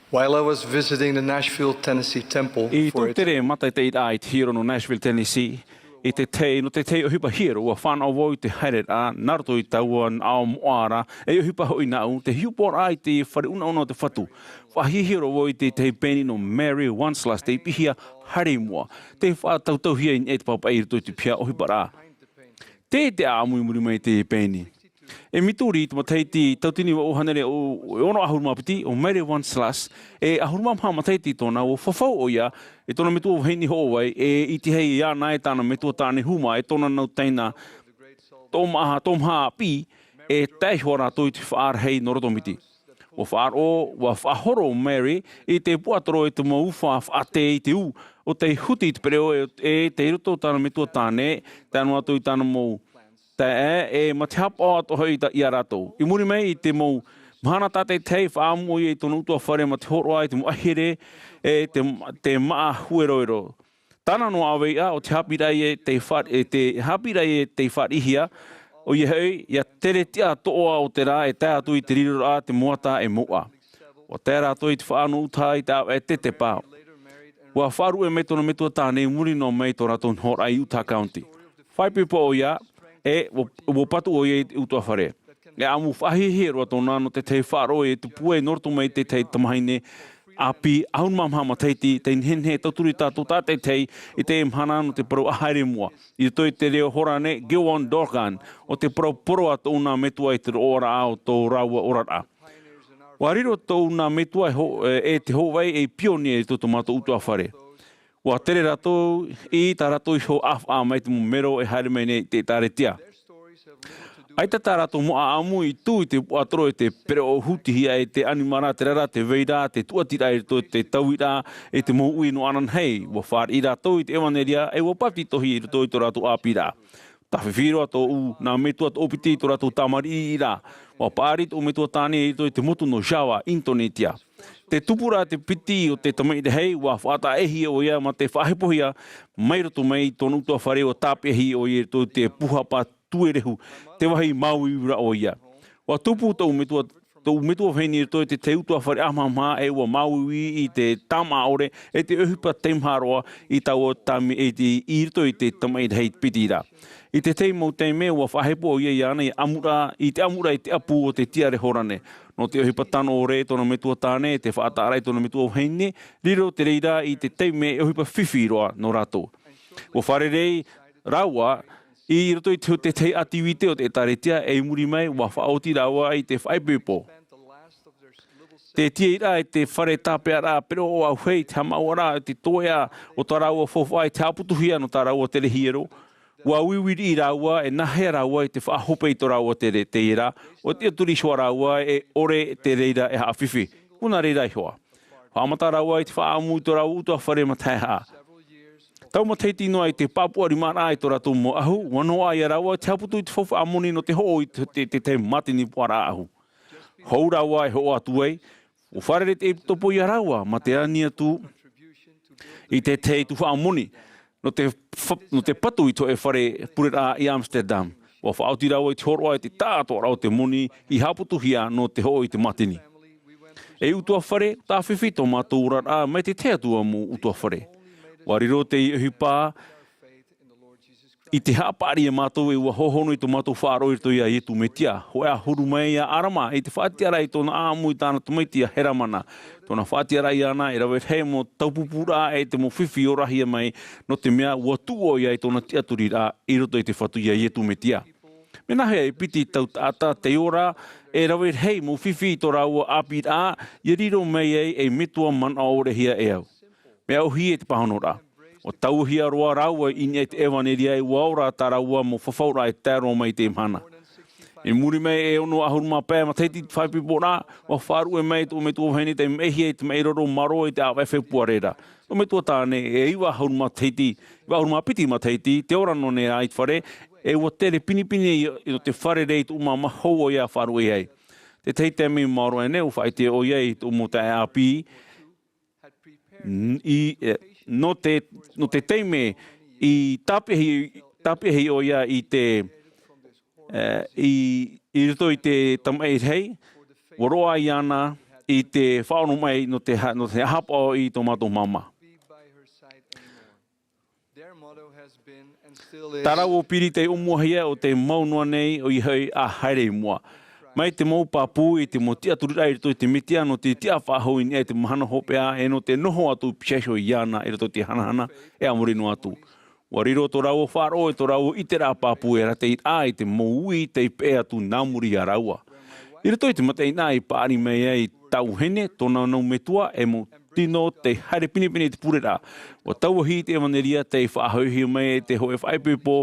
While I was visiting the Nashville, Tennessee Temple I for tōʻu a tere mātaʻitaʻiraʻa i te hiero nō Nashville, Tennessee, i te tahi, nō te tahi ʻohipa hiero, ʻua fānaʻo vau i te haereraʻa, nā roto i taua ao moʻa ra, e ʻohipa hoʻi nāʻu, te hiʻopoʻaraʻa i te fare ʻunaʻuna o te Fatu. Faʻahiahia roa vau i te tahi pēni nō Mary Wansluss, tei piʻihia haere i mua, tei faʻatautauhia i niʻa i te pāpaʻi i roto i te piha ʻohiparaʻa. Tē, tē ʻāʻamu i muri mai te pēni. E Missouri, i te matahiti tauatini vaʻu hānere e ono ʻahuru mā piti, ʻo Mary Wansluss, e ʻahuru mā maha matahiti tōna, ʻua fafau ʻoia, e tōna metua vahine hoʻovai, e ʻitehia iāna e tāna metua tāne hūmā, e tōna nau teina, toʻomaha, toʻomaha ʻāpī, e tae iho ā rātou i te faʻarahi nō Rotomiti. Ua faʻaroʻo, ua faʻahoro ʻo Mary i te puaʻatoro e te mau ufa faʻatē i te ū, ʻo tei huti i te pereʻoʻo e, e tei roto tāna metua tāne, tae noa atu i tāna mau taeaʻe, e mā te haʻapaʻo atoʻa hoʻi i tā, ia rātou. I muri mai i te mau mahana tātaʻitahi, faʻaʻamu ʻoia i tōna ʻutuāfare mā te hōroʻa i te mau ʻaihere, e te, te māʻa hueroero. Tāna noa ʻāvaʻe, ʻo te haʻapiʻiraʻa e tei fā-, e te haʻapiʻiraʻa e tei fāriʻihia, ʻoia hoʻi, ʻia tere tiʻa toʻa ʻo te rā e tae atu i te riroraʻa te moata e mouʻa. Ua tae rātou i te faʻanaho ʻutaʻa i te ʻāvaʻe tetepa. Ua faʻaruʻe mai tōna metua tāne i muri noa mai i tō rātou nohoraʻa i Utah County. Faʻaipoipo ʻoia, e ua, ua patu ʻoia i te ʻutuāfare. E ʻamu faʻahiahia roa tōna nō te tahi faʻaroʻo e tupu ai nō roto mai te tahi tamahine ʻāpī ʻahuru mā maha matahiti, tei nehenehe e tauturu tātou tātaʻitahi i te mahana nō te parau ʻa haere i mua. I roto i te reo Hōrane, Gilwan Dorgan, ʻo te parau poroʻa tōʻu nā metua i te roaraʻa o tō rāua oraraʻa. Ua riro tōʻu nā metua e ho-, e, e te hōʻē e pionia i tō, tō mātou ʻutuāfare. Ua tere rātou i tā rātou iho ʻāfaʻa mai te mau mero e haere mai nei i te ʻĒtārētia. ʻAita tā rātou mau ʻaʻamu i tū i te puaʻatoro e te pereʻoʻo hutihia e te ʻanimara, te rara, te vai ra, te tūʻatiraʻa i roto i te tauiraʻa, e te mau uʻi nō ananahi. Ua fāriʻi rātou i te ʻevanelia, e ua pāpetitohia i roto i tō rātou ʻāpīraʻa. Tāfifi roa tōʻu nā metua tōpiti i tō rātou tamariʻiraʻa. Ua paʻari tōʻu metua tāne i roto i te motu nō Java, Initonetia. Te tupuraʻa te piti o te tamaʻi rahi, ua faʻataʻahia ʻoia mā te faʻahepohia mai roto mai i tōna ʻutuāfare, ua tāpeʻahia ʻoia i roto i te pūhapa tuerehu, te vāhi māuiui ra ʻoia. Ua tupu tōʻu metua, tōʻu metua vahine i roto i te tahi ʻutuāfare ʻāmahamaha, e ua māuiui i te tāmāʻa ʻore, e te ʻohipa teimaha roa i taua taime, e te, i roto i te tamaʻi rahi piti ra. I te tahi mau taime, ua faʻahepo ʻoia iāna i ʻamuraʻa, i te ʻamuraʻa i te ʻapu o te tiare Hōrane. Nō te ʻohipa tano ʻore tōna metua tāne, te faʻataʻaraʻa i tōna metua vahine, riro te reira i te taime e ʻohipa fifi roa nō rātou. Ua fārerei rāua i roto i te, te tahi ʻātivite o te ʻĒtārētia, e i muri mai, ua faʻaoti rāua i te faʻaipoipo. Te tiaʻiraʻa i te fare tāpeʻaraʻa pereʻoʻo auahi, te haʻamāuʻaraʻa i te toeʻa o tā rāua faufaʻa i te haʻaputuhia nō tā rāua tere hiero. Ua uiui riʻi rāua, e nāhea rāua i te faʻahope i tō rāua tere, teie rā, ʻua tiʻaturi iho ā rāua e ʻore te reira e haʻafifi. Ua nā reira iho ā. Haʻamata rāua i te faʻaʻamu i tō rāua ʻutuāfare mataʻehaʻa. Tau matahiti noa i te pāpū ʻarimaraʻa i tō rātou mau ʻahu, ua noaʻa ia rāua te haʻaputu i te faufaʻa moni nō te hoʻo i te, te, te tahi mātini puaraʻa ʻahu. Hou rāua e hoʻo atu ai, ua fārerei te ʻEpitopo ia rāua, mā te ani atu i te tahi tuhaʻa moni, nō te fa-, nō te patu i te hōʻē fare pureraʻa i Amsterdam. Ua faʻaoti rāua i te hōroʻa i te taʻatoʻaraʻa o te moni i haʻaputuhia nō te hoʻo i te mātini. E ʻutuāfare, tāfifi tō mātou oraraʻa mai te tahi atu mau ʻutuāfare. Ua riro te ʻohipa i te haʻapaʻari ia mātou, e ua hohonu i tō mātou faʻaroʻo i roto ia Ietu Metia. Hōʻē ʻahuru mai ia ʻArama i te faʻatiʻaraʻa i tōna ʻaʻamu i tāna tamaiti a Heramana. Tōna faʻatiʻaraʻa iāna e rave rahi mau taupupūraʻa e te mau fifi orahia mai, nō te mea ua tuʻu ʻoia i tōna tiʻaturiraʻa i roto i te Fatu ia Ietu Metia. Mea nāhea e piti tau taʻata tei ora e rave rahi mau fifi i tō rāua ʻāpīraʻa, ʻia riro mai ai ei metua manaʻo ʻorehia e au? Mea ʻōhie te pāhonoraʻa. ʻUa tauahia roa rāua i niʻa i te ʻevanelia, e ʻua ora tā rāua mau fafauraʻa e tae roa mai i teie mahana. I muri mai e ono ʻahuru mā pae matahiti te faʻaipoiporaʻa, ʻua faʻaruʻe mai tōʻu metua vahine tei maʻihia i te maʻiroro marō i te ʻāvaʻe Fepuare ra. Tōʻu metua tāne e iva ʻahuru matahiti, iva ʻahuru mā piti matahiti, tē ora noa nei rā i te fare, e ʻua tere pinepine i, i te fare rā i tōʻu māmā hou ʻoia faʻaruʻe ai. Te tahi taime i maoro aʻe nei, ʻua faʻaʻite ʻoia i tōʻu mau taeaʻe ʻāpī, n-, i, e, nō te, nō te taime i tāpeʻahi, tāpeʻahi ʻoia i te, e, i, i roto i te tamaʻi rahi, ʻua roaʻa iāna i te faʻaʻoromaʻi nō te ha-, nō te haʻapaʻo i tō mātou māmā. Tā rāua piri tei ʻōmuahia ʻo tei mau noa nei, ʻoia hoʻi ʻa haere i mua. Mai te mau pāpū i te mau tiʻaturiraʻa i roto i te Metia nō te tiʻafaʻahou i niʻa i te mahana hopeʻa, e nō te noho atu pīhaʻi iho iāna i roto i te hanahana, e a muri noa atu. ʻUa riro tō rāua faʻaroʻo e tō rāua ʻiteraʻa pāpū e rātiraʻa i te mau uʻi tei peʻe atu nā muri iā rāua. I roto i te mataʻeinaʻa i paʻari mai ai tāʻu vahine, tōna nau metua, e mau tino tei haere pinepine i te pureraʻa. ʻUa tauahi i te ʻevanelia tei faʻahoʻihia mai e te hōʻē faʻaipoipo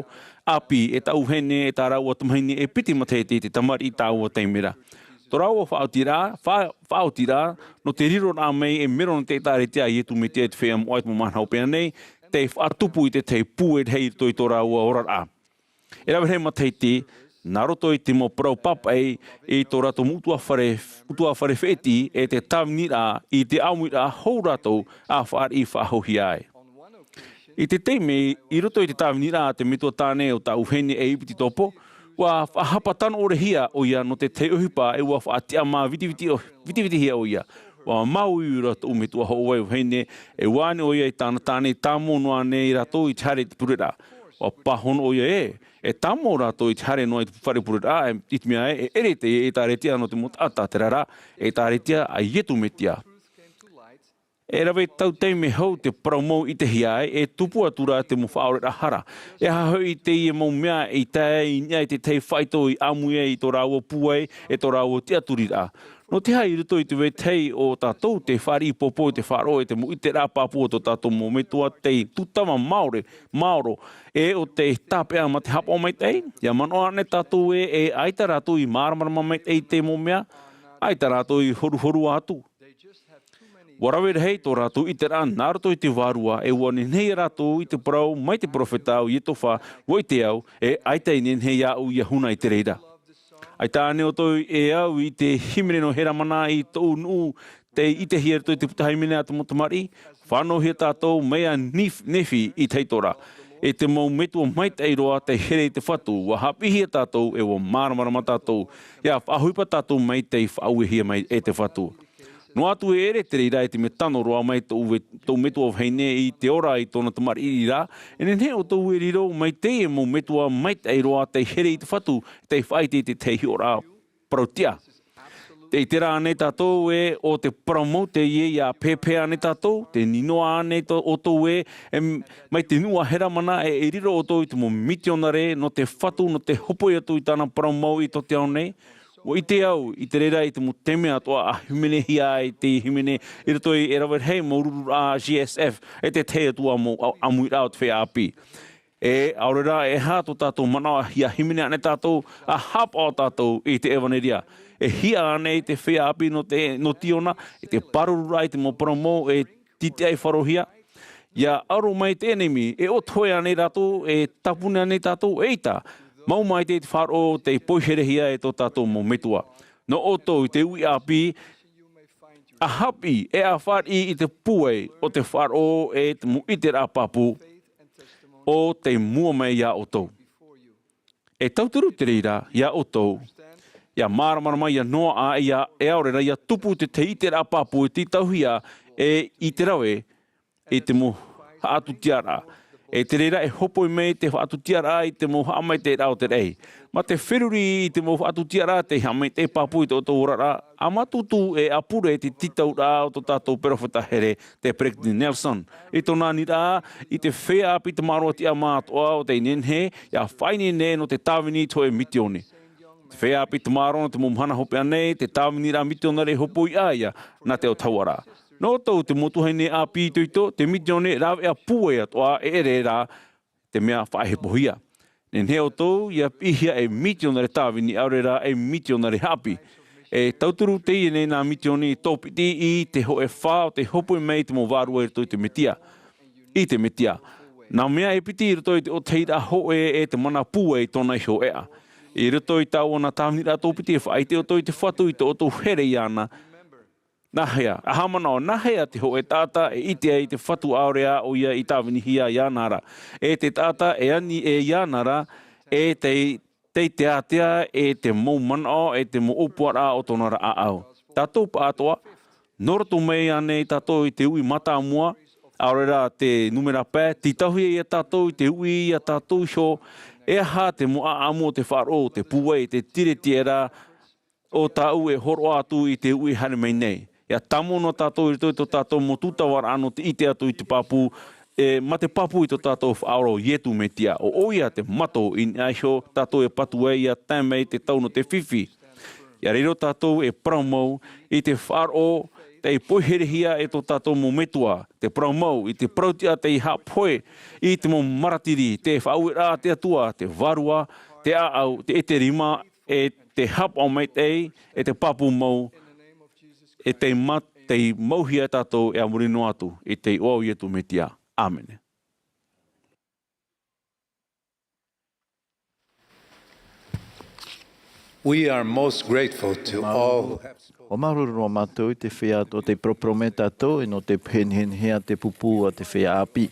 ʻāpī, e tāʻu vahine, e tā rāua tamahine e piti matahiti i te tamariʻi i taua taime ra. Tō rāua faʻaotiraʻa, fa-, faʻaotiraʻa, nō te riroraʻa mai ei mero nō te ʻĒtārētia a Ietu Metia i te feiā moʻa i te mau mahana hopeʻa nei, tei faʻatupu i te tahi pūai rahi i roto i tō rāua oraraʻa. E rave rahi matahiti, nā roto i te mau parau pāpaʻi i tō rātou mau ʻutuāfare, ʻutuāfare feʻeti e te tāviniraʻa i te ʻāmuiraʻa hou rātou a fāriʻi faʻahouhia ai. I te taime, i roto i te tāviniraʻa a te metua tāne o tāʻu vahine e Ipititopo, ʻua faʻahapa tano ʻore hia ʻoia nō te tahi ʻohipa e ʻua faʻatiʻamā vitiviti ʻo-, vitivitihia ʻoia. ʻUa māuiui roa tōʻu metua hoʻovai vahine, e ʻua ani ʻoia i tāna tāne tāmau noa nei rātou i te haere i te pureraʻa. ʻUa pāhono ʻoia ē, e tāmau rātou i te haere noa i te fare pureraʻa, e, i te mea ē, e ʻere te ʻĒtārētia nō te mau taʻata, terā rā, ʻĒtārētia a Ietu Metia. E rave tau taime hou te parau mau i ʻitehia ai, e tupu atu ra te mau faʻaʻoreraʻa hara. E aha hoʻi teie mau mea i tae ai i niʻa i te tahi faito i ʻāmui ai i tō rāua pūai, e tō rāua tiʻaturiraʻa. Nō te aha i roto i te vetahi o tātou tei fāriʻi pōpō i te faʻaroʻo e te mau ʻiteraʻa pāpū o tō tātou mau metua tei tūtava māore, maoro, e ʻo tei tāpeʻa mā te haʻapaʻo maitaʻi? ʻIa manaʻo ānei tātou ē, e ʻaita rātou i māramarama maitaʻi i te mau mea? ʻAita rātou i horuhorua atu. ʻUa rave rahi tō rātou ʻiteraʻa nā roto i te Vārua, e ʻua nehenehe ia rātou i te parau mai te perofeta o Ietova, ʻua ʻite au, e ʻaita i nehenehe iāʻu ʻia huna i te reira. ʻAita ānei ʻoutou e au i te hīmene nō Helamana i tōʻu nuʻu tei ʻitehia i roto i te puta hīmene a te mau tamariʻi? Fānauhia tātou mai iā Nif-, Nephi i te hītora, e te mau metua maitaʻi roa tei here i te Fatu, ʻua haʻapiʻihia tātou e ʻua māramarama tātou, ʻia faʻaʻohipa tātou mai tei faʻauehia mai e te Fatu. Noa atu e ʻere te reira i te mea tano roa mai tōʻu ve-, tōʻu metua vahine i te ora i tōna tamariʻi ra, e nehenehe ʻoutou e riro mai teie mau metua maitaʻi roa tei here i te Fatu, tei faʻaʻite i te tahi hiʻoraʻa parau tiʻa. Tē ʻite ra ānei tātou ē, ʻo te parau mau teie ʻia pēpē ānei tātou, tē ninoa ānei tō-, ʻoutou ē, e m-, mai te nuʻu a Helamana e, e riro ʻoutou i te mau mitionare nō te Fatu, nō te hopoi atu i tāna parau mau i tō te ao nei? ʻUa ʻite au, i te reira i te mau taime atoʻa ʻa hīmenehia ai te hīmene i roto i e rave rahi mau rururaʻa G S F, e te tahi atu ā mau ʻa-, ʻāmuiraʻa o te feiā ʻāpī. E, ʻaore rā, e aha tō tātou manaʻo ʻia hīmene ānei tātou, ʻa haʻapaʻo tātou i te ʻevanelia? E hiʻa ānei te feiā ʻāpī nō te, nō Tiona, i te pārururaʻa i te mau parau mau e tītiʻa i faʻaroʻohia? ʻIa aro mai te ʻenemi, e ʻoto hōʻē ānei rātou, e tāpuni ānei tātou, eʻita. Mau maitaʻi te faʻaroʻo tei poiherehia e tō tātou mau metua. Nō ʻoutou i te uʻi ʻāpī, ʻa haʻapiʻi, e ʻa fāriʻi i te pūai o te faʻaroʻo e te mau ʻiteraʻa pāpū, ʻo tei mua mai iā ʻoutou. E tauturu te reira iā ʻoutou, ʻia māramarama, ʻia noaʻa, ʻia, e ʻaore rā, ʻia tupu te tahi ʻiteraʻa pāpū e tītauhia e i te rave i te mau faʻatutiaraʻa. E te reira e hopoi mai te faʻatutiaraʻa i te mau haʻamaitaʻiraʻa o te raʻi. Mā te feruri i te mau faʻatutiaraʻa tei haʻamaitaʻi pāpū i tō ʻoutou oraraʻa, ʻa mātutu e ʻapure te tītauraʻa o tō tātou perofeta here, te Peresideni Nelson. I tōna aniraʻa, i te feiā ʻāpī tamaroa tiʻamā atoʻa ʻo tei nehenehe ʻia faʻaineine nō te tāvini i te hōʻē mitioni. Te feiā ʻāpī tamaroa nō te mau mahana hopeʻa nei, te tāviniraʻa mitionare e hopoi ʻā ia nā te autahuʻaraʻa. Nō ʻoutou te mau tuahine ʻāpī itoito, te mitioni e rāveʻa pūai atoʻa, e ʻere rā te mea faʻahepohia. Nehenehe ʻoutou ʻia piʻihia ei mitionare tāvini, ʻaore rā ei mitionare haʻapiʻi. E tauturu teie nei nā mitioni i tōpiti i te hōʻē fā o tei hopoi mai i te mau vārua i roto i te Mesia. I te Mesia. Nā mea e piti i roto i te ʻōtahiraʻa hōʻē e te mana pūai i tōna iho ʻēʻa. I roto i tāua nā tāviniraʻa tōpiti e faʻaʻite ʻoutou i te Fatu i tō ʻoutou here iāna. Nāhea, ʻa haʻamanaʻo, nāhea te hōʻē taʻata e ʻite ai i te Fatu ʻaore ā ʻoia i tāvinihia iāna ra? E te taʻata e ani e iāna ra, e tei, tei te ātea e te mau manaʻo, e te mau ʻōpuaraʻa o tōna ra ʻāʻau. Tātou pāʻatoʻa, nō roto mai ānei tātou i te uʻi mātāmua, ʻaore rā te nūmera pae, tītauhia ia tātou i te uʻi ia tātou iho, e aha te mau ʻāʻamu o te faʻaroʻo, te pūai, te tiretiʻeraʻa, o tāʻu e hōroʻa atu i te uʻi haere mai nei. ʻIa tāmau noa tātou i roto i tō tātou mau tūtavaraʻa nō te ʻite atu i te pāpū, e, mā te pāpū i tō tātou Faʻaora ʻo Iesu Mesia, ʻo ʻoia te mato i niʻa iho tātou e patu ai ʻia tae mai te tau nō te fifi. ʻIa riro tātou e parau mau i te faʻaroʻo tei poiherehia e tō tātou mau metua, te parau mau i te parau tiʻa tei haʻapohe i te mau maratiri, te faʻaueraʻa a te Atua, te Vārua, te ʻāʻau, te ʻēterima, e te haʻapaʻo maitaʻi, e te pāpū mau, e tei ma-, tei mauhia tātou e a muri noa atu, i te iʻoa o Iesu Mesia. ʻĀmene. We are most grateful to all who have spoken. ʻUa māuruuru roa mātou i te feiā atoʻa tei poroporomē tātou, e nō te pehe nehenehe a te pupu a te feiā ʻāpī.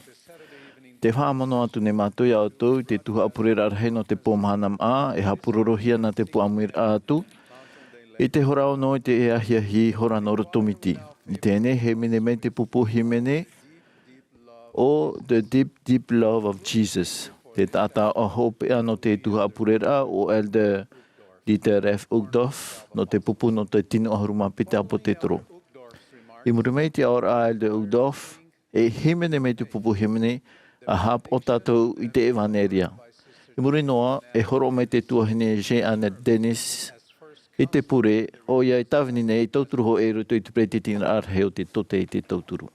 Tē faʻaʻamu noa atu nei mātou iā ʻoutou i te tuhaʻa pureraʻa rahi nō te pō mahana māʻa, e haʻapurorohia nā te puaʻa ʻamuiraʻa atu, i te hora ono i te ahiahi hora nō roto miti. I teie nei, e hīmene mai te pupu hīmene, ʻo The Deep, Deep Love of Jesus. Te taʻata hopeʻa nō te tuhaʻa pureraʻa ʻo Elder Dieter F. Uchtdorf, nō te pupu nō te tino ʻahuru mā piti ʻāpōsetolo. I muri mai i te aʻoraʻa a Elder Uchtdorf, e hīmene mai te pupu hīmene, ʻa haʻapaʻo tātou i te ʻevaneria. I muri noa, e hōroʻa mai te tuahine Jeanette Dennis i te pure, ʻoia e tāvini nei e tauturu hōʻē i roto i te peretiteniraʻa rahi o te Tote i te Tauturu.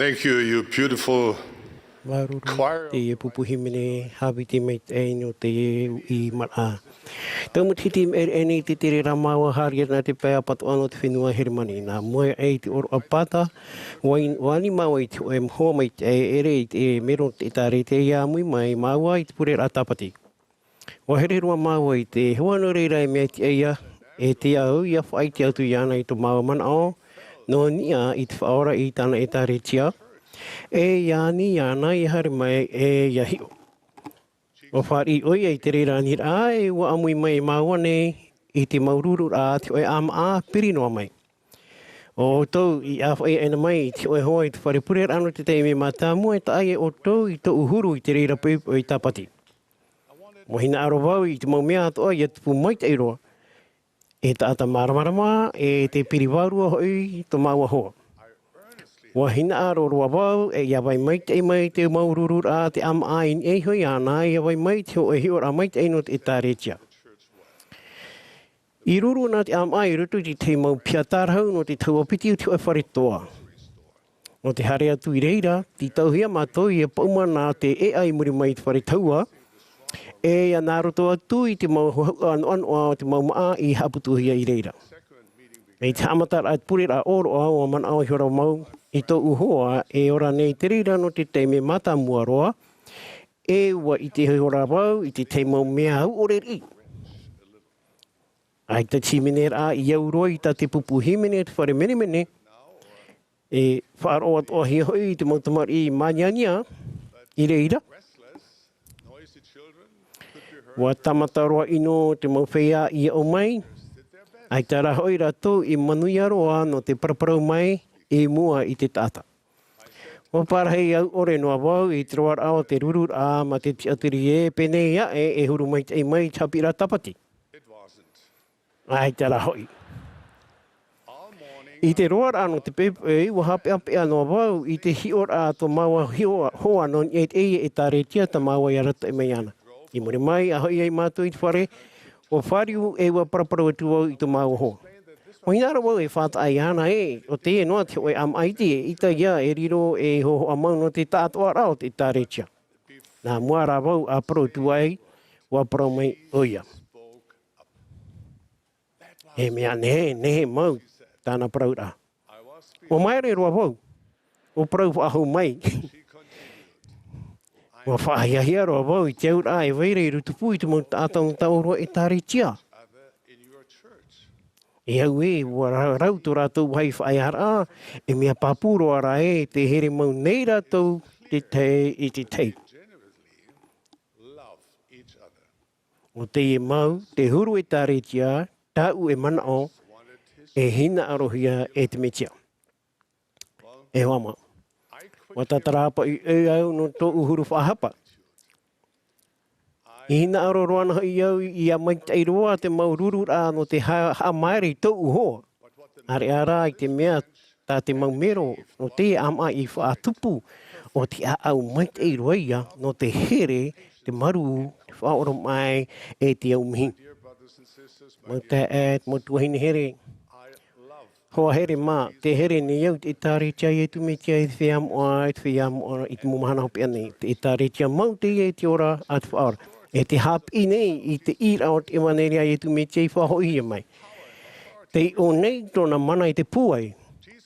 Thank you, you beautiful Māuruuru choir. Te pupu hīmene, haʻaviti maitaʻi nō te uʻi maraʻa. Tau matahiti i maʻiri aʻe nei te tere rā māua haere ana te pae ʻāpatoʻa nō te fenua Heremani. Nā mua aʻe i te ʻōroʻa Pāta, ua ani māua i te hōʻē hoa maitaʻi e ʻere i te mero nō te ʻĒtārētia ʻia ʻāmui mai māua i te pureraʻa Tāpati. Ua here roa māua i te hoa nō reira e mea tiʻa ia, e tiʻa au ʻia faʻaʻite atu iāna i tō māua manaʻo, nō niʻa i te Faʻaora i tāna ʻĒtārētia, e ʻia ani iāna ʻia haere mai e ʻia hiʻo. Ua fāriʻi ʻoia i te reira aniraʻa, e ʻua ʻāmui mai māua nei i te māuruururaʻa a te hōʻē ʻāmaʻa piri noa mai. ʻO ʻoutou i ʻāfaʻi aʻe na mai i te hōʻē hoa i te fare pureraʻa nō te taime mātāmua, e taʻa ʻia ʻoutou i tōʻu huru i te reira poʻipoʻi Tāpati. Ua hinaʻaro vau i te mau mea atoʻa ʻia tupu maitaʻi roa, e taʻata māramarama, e te piri vārua hoʻi tō māua hoa. Ua hinaʻaro roa vau, e ʻia vai maitaʻi mai te māuruururaʻa a te ʻāmaʻa i niʻa iho iāna, ʻia vai mai te hōʻē hiʻoraʻa maitaʻi nō te ʻĒtārētia. I ruru na te ʻāmaʻa i roto i te tahi mau piha tārahu nō te tahua piti o te hōʻē fare toa. Nō te haere atu i reira, tītauhia mātou ʻia paʻuma nā te ʻēʻa i muri mai i te fare tahua, e ʻia nā roto atu i te mau hauhaʻa noʻanoʻa o te mau māʻa i haʻaputuhia i reira. I te haʻamataraʻa te pureraʻa ʻōroʻa, ʻua manaʻo ihora vau i tōʻu hoa e ora nei te reira nō te taime mātāmua roa, e ʻua ʻite ihora vau i te tahi mau mea au ʻore riʻi. ʻAita te hīmeneraʻa i au roa i tā te pupu hīmene o te fare menemene, e faʻaroʻo atoʻahia hoʻi i te mau tamariʻi māniania i reira. Ua tāmata roa ʻino te mau feiā i aʻo mai, ʻaita rā hoʻi rātou i manuia roa nō te paraparau mai i mua i te taʻata. Ua parahi au ʻore noa vau i te roaraʻa o te rururaʻa mā te tiʻaturi ē, pēnei aʻe e huru maitaʻi mai i te haʻapiʻiraʻa Tāpati. ʻAita rā hoʻi. I te roaraʻa nō te poʻipoʻi, ua haʻapeʻapeʻa noa vau i te hiʻoraʻa a tō māua hiʻo-, hoa nō niʻa i teie ʻĒtārētia tā māua i arataʻi mai ana. I muri mai, ʻa hoʻi ai mātou i te fare, ua fāriu e ua paraparau atu vau i tō māua hoa. Ua hinaʻaro vau e faʻataʻa iāna ē, ʻo teie noa te hōʻē ʻāmaʻa iti, ʻaita ia e riro ei hōhoʻa mau nō te taʻatoʻaraʻa o te ʻĒtārētia. Nā mua rā vau ʻa parau atu ai, ua parau mai ʻoia. E mea nehenehe mau tāna parauraʻa. ʻUa māere roa vau, ʻua parau faʻahou mai. ʻUa faʻahiahia roa vau i te auraʻa e vai ra i rotopū i te mau taʻata nō tā ʻōrua ʻĒtārētia. E au ē, ʻua ra-, rau tō rātou vāhi faʻaearaʻa, e mea pāpū roa rā ē, tē here mau nei rātou te tahi i te tahi. ʻO teie mau, te huru ʻĒtārētia, tāʻu e manaʻo, e hinaʻarohia e te Mesia. E hoa mau. ʻUa tātarahapa ʻoe au nō tōʻu huru faʻahapa. I hinaʻaro roa ana hoʻi au ʻia maitaʻi roa te mau rururaʻa nō te ha-, haʻamaere i tōʻu hoa. ʻAreʻa rā i te mea tā te mau mero nō teie ʻāmaʻa i faʻatupu, ʻo te ʻāʻau maitaʻi roa ia nō te here, te marū, te faʻaoromaʻi, e te aumihi. Mau taeaʻe, mau tuahine here. Hoa here mā, tē here nei au i te ʻĒtārētia a Iesu Mesia, e te feiā moʻa, e te feiā moʻa i te mau mahana hopeʻa nei. Te ʻĒtārētia mau teie i te ora a te Faʻaora. E tē haʻapiʻi nei i te ʻīraʻa o te ʻevanelia a Iesu Mesia i faʻahoʻihia mai. Tē ʻite nei tōna mana i te pūai.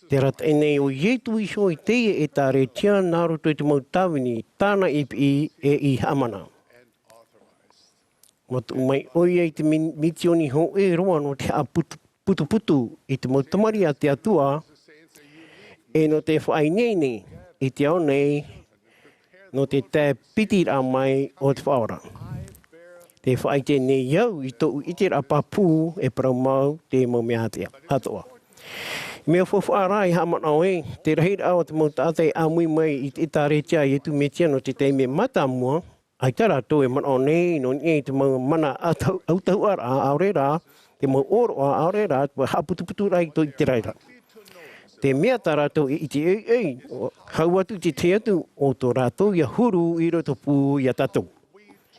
Tē arataʻi nei ʻo Iesu iho i teie ʻĒtārētia nā roto i te mau tāvini tāna i piʻi e i haʻamana. ʻUa tuʻu mai ʻoia i te mi-, misioni hōʻē roa nō te haʻaputu-, putuputu i te mau tamariʻi a te Atua, e nō te faʻaineine i te ao nei, nō te tae piti raʻa mai o te Faʻaora. Tē faʻaʻite nei au i tōʻu ʻiteraʻa pāpū e parau mau te mau mea atoʻa. Mea faufaʻa rā e haʻamanaʻo ē, te rahiraʻa o te mau taʻata e ʻāmui mai i te ʻĒtārētia a Iesu Mesia nō te taime mātāmua, ʻaita rātou e manaʻo nei nō niʻa i te mau mana autahu-, autahuʻaraʻa, ʻaore rā, te mau ʻōroʻa, ʻaore rā, te haʻaputuputuraʻa i tō ʻĪteraʻera. Te mea tā rātou e ʻite ʻoiʻoi, hau atu i te tahi atu, ʻo tō rātou ʻia huru i rotopū ia tātou.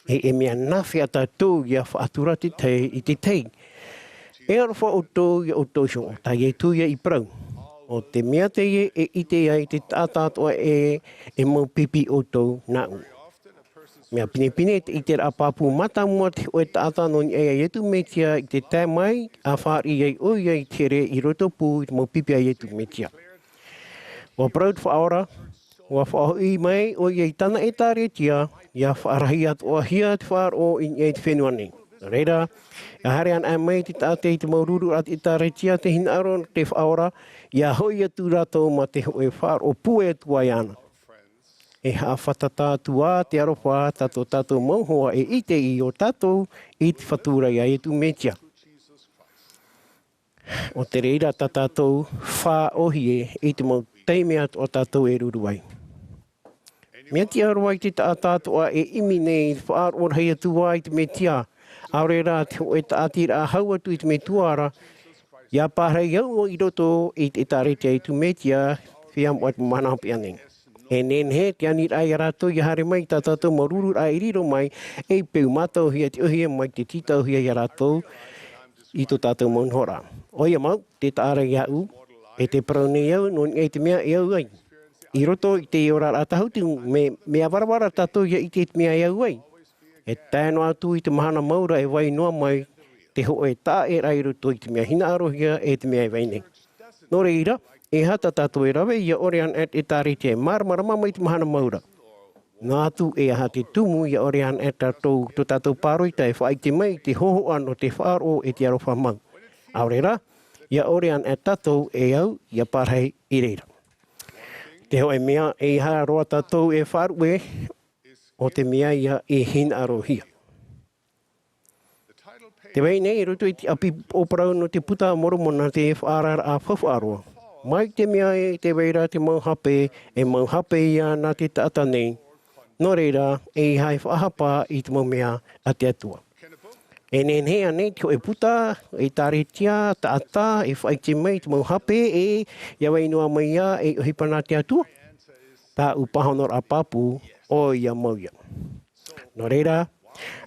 E, e mea nāfea tātou ʻia faʻatura te tahi i te tahi? E aroha ʻoutou ia ʻoutou iho, tā Iesu ia i parau. ʻO te mea teie e ʻite ai te taʻata atoʻa ē e mau pipi ʻoutou nāʻu. Mea pinepine te ʻiteraʻa pāpū mātāmua te hōʻē taʻata nō niʻa iā Iesu Mesia i te tae mai, ʻa fāriʻi ai ʻoia i te here i roto pū i te mau pipi a Iesu Mesia. ʻUa parau te Faʻaora, ʻua faʻahoʻi mai ʻoia i tāna ʻētāretia, ʻia faʻarahi atoʻahia te faʻaroʻo i niʻa i te fenua nei. Nō reira, ʻia haere anaʻe mai te taʻata i te māuruururaʻa a te ʻētāretia, te hinaʻaro nō te Faʻaora, ʻia hoʻi atu rātou mā te hōʻē faʻaroʻo pūai atu ai iāna. E haʻafātata atu ā te aroha tā tō tātou mau hoa e ʻite i ō tātou i te Fatu ra iā Iesu Mesia. ʻO te reira tā tātou faʻaʻōhie i te mau taime atoʻa tātou e ruru ai. Mea tiʻa roa i te taʻata atoʻa e ʻimi nei i te faʻaroʻo rahi atu ā i te Mesia, ʻaore rā te hōʻē tāʻatiraʻa hau atu i te Metua ra, ʻia pārahi au i roto i te ʻētāretia a Iesu Mesia, feiā moʻa i te mahana hopeʻa nei. E nehenehe te aniraʻa iā rātou ʻia haere mai i tā tātou māuruururaʻa i riro mai, ei peu mātauhia, tiʻohia mai te tītauhia iā rātou i tō tātou mau nohoraʻa. ʻOia mau, tē taʻa ra iāʻu, e tē parau nei au, nō niʻa i te mea e au ai. I roto i te oraraʻa tāhuti, mea, mea varavara tātou ʻia ʻite i te mea e au ai. E tae noa atu i te mahana mau ra e vai noa mai te hōʻē taʻaʻēraʻa i roto i te mea hinaʻarohia e te mea e vai nei. Nō reira, e aha tā tātou e rave ʻia ʻore anaʻe te ʻētāretia e māramarama mai te mahana mau ra? Noa atu e aha te tumu ʻia ʻore anaʻe tātou, tō tātou pāroita e faʻaʻite mai i te hōhoʻa nō te faʻaroʻo e te aroha mau. ʻAore rā, ʻia ʻore anaʻe tātou e au ʻia pārahi i reira. Te hōʻē mea, eiaha roa tātou e faʻaruʻe, ʻo te mea ïa e hinaʻarohia. Tē vai nei i roto i te ʻāpī ʻōparau nō te Puta a Moromona te faʻaararaʻa faufaʻa roa. Mai te mea ē tē vai ra te mau hape, e mau hape ïa nā te taʻata nei. Nō reira, eiaha e faʻahapa i te mau mea a te Atua. E nehenehe ānei te hōʻē puta, ʻētāretia, taʻata, e faʻaʻite mai te mau hape, ē, ʻia vai noa mai ïa ei ʻohipa nā te Atua? Tāʻu pāhonoraʻa pāpū, ʻoia mau ïa. Nō reira,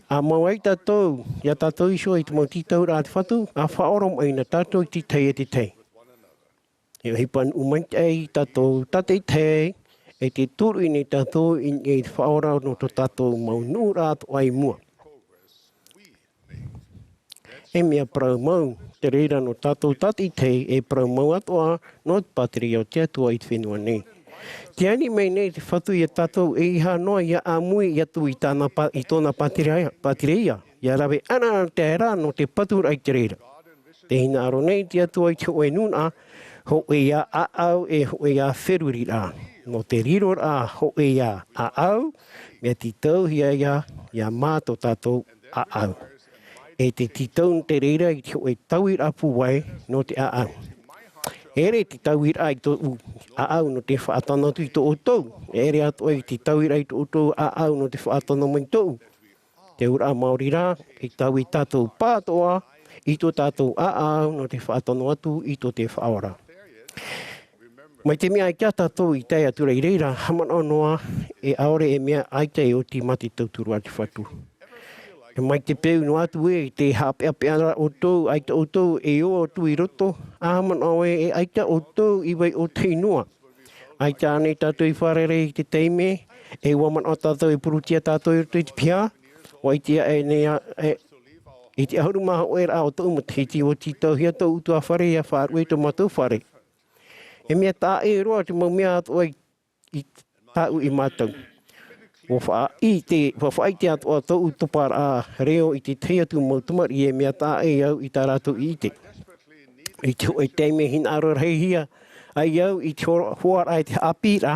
ʻa mau ai tātou, iā tātou iho i te mau tītauraʻa a te Fatu, ʻa faʻaoromaʻi na tātou i te tahi e te tahi. E ʻohipa nuʻu maitaʻi tātou tātaʻitahi, e tē tūruʻi nei tātou i, i te Faʻaora nō tō tātou mau nuʻuraʻa atoʻa i mua. E mea parau mau te reira nō tātou tātaʻitahi, e parau mau atoʻa nō te pātireia o te Atua i te fenua nei. Tē ani mai nei te Fatu iā tātou eiaha noa ïa ʻāmui atu i tāna pā-, i tōna pātireia, pātireia, ʻia rave anaʻanatae ra nō te paturaʻa i te reira. Tē hinaʻaro nei te Atua i te hōʻē nūnaʻa, hōʻē ʻāʻau, e hōʻē feruriraʻa. Nō te riroraʻa hōʻē ʻāʻau, mea tītauhia ïa, ïa mā tō tātou ʻāʻau. E te tītau te reira i te hōʻē tauiraʻa pūai nō te ʻāʻau. E ʻere te tauiraʻa i tōʻu ʻāʻau nō te faʻatano atu i tō ʻoutou. E ʻere atoʻa i te tauiraʻa i tō ʻoutou ʻāʻau nō te faʻatano mai tōʻu. Te auraʻa maori rā, e taui tātou pāʻatoʻa i tō tātou ʻāʻau nō te faʻatano atu i tō te Faʻaora. Mai te mea ʻaita tātou i tae atu ra i reira, haʻamanaʻo noa, e ʻaore e mea ʻaita e oti mā te tauturu a te Fatu. E mai te peu noa atu ē, tē haʻapeʻapeʻa ra ʻoutou, ʻaita ʻoutou e ō atu i roto, ʻa haʻamanaʻo ē, e ʻaita ʻoutou i vai ʻōtahi noa. ʻAita ānei tātou i fārerei i te taime, e ʻua manaʻo tātou e purutia tātou i roto i te piha, ʻua ʻite aʻe nei ā, e, i te ʻahuru mā hōʻē raʻa o tōʻu matahiti, ʻua tītauhia tōʻu ʻutuāfare ʻia faʻaruʻe i tō mātou fare. E mea taʻa ʻē roa te mau mea atoʻa i, i tāʻu i mātau. ʻUa faʻaʻite, ʻua faʻaʻite atoʻa tōʻu toparaʻa reo i te tahi atu mau tamariʻi e mea taʻa ʻē au i tā rātou i ʻite. I te hōʻē taime hinaʻaro rahihia ai au i te hoa-, hoaraʻa e te haʻapiʻiraʻa,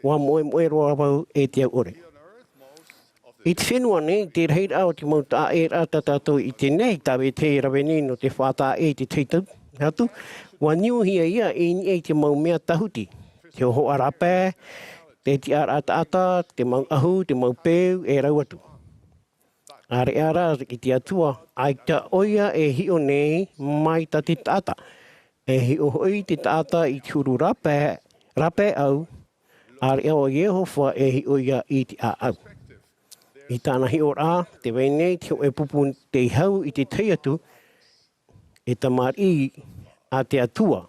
ʻua moemoe roa vau e te au ʻore. I te fenua nei, te rahiraʻa o te mau taʻaʻēraʻa tā tātou i ʻite nei, tāvete e rave nei nō te faʻataʻa ʻē i te tahi tau atu, ʻua niuhia ïa i niʻa i te mau mea tāhuti, te hōhoʻa rāpae, te tiʻaraʻa taʻata, te mau ʻahu, te mau peu, e rau atu. ʻĀreʻa rā i te Atua, ʻaita ʻoia e hiʻo nei mai tā te taʻata, e hiʻo hoʻi te taʻata i te huru rāpae, rāpae ʻau, ʻāreʻa ʻo Iehova e hiʻo ïa i te ʻāʻau. I tāna hiʻoraʻa, tē vai nei te hōʻē pupu tei hau i te tahi atu, e tamariʻi a te Atua.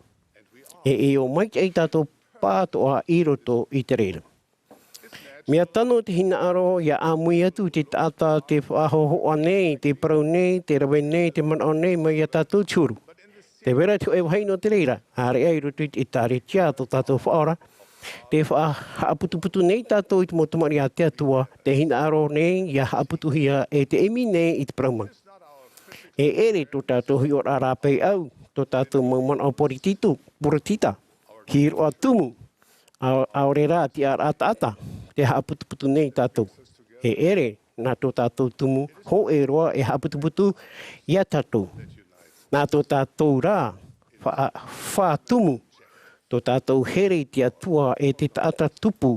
E ʻio maitaʻi tātou pātoʻa i roto i te reira. Mea tano te hinaʻaro ia ʻāmui atu te taʻata te faʻahohoʻa nei, te parau nei, te rave nei, te manaʻo nei mai iā tātou te huru. Te vera te hōʻē vāhi nō te reira, ʻāreʻa i roto i te ʻĒtārētia tō tātou Faʻaora. Te faʻahaʻaputuputu nei tātou i te mau tamariʻi a te Atua, te hinaʻaro nei ia haʻaputuhia e te ʻimi nei i te parau mau. E ʻere tō tātou hiʻoraʻa rāpae ʻau, tō tātou mau manaʻo poritito, poritita, hīroʻa tumu, ʻa, ʻaore rā tiʻaraʻa taʻata, te haʻaputuputu nei tātou. E ʻere nā tō tātou tumu hōʻē roa e haʻaputuputu iā tātou. Nā tō tātou rā, fa-, faʻatumu, tō tātou here i te Atua e te taʻata tupu,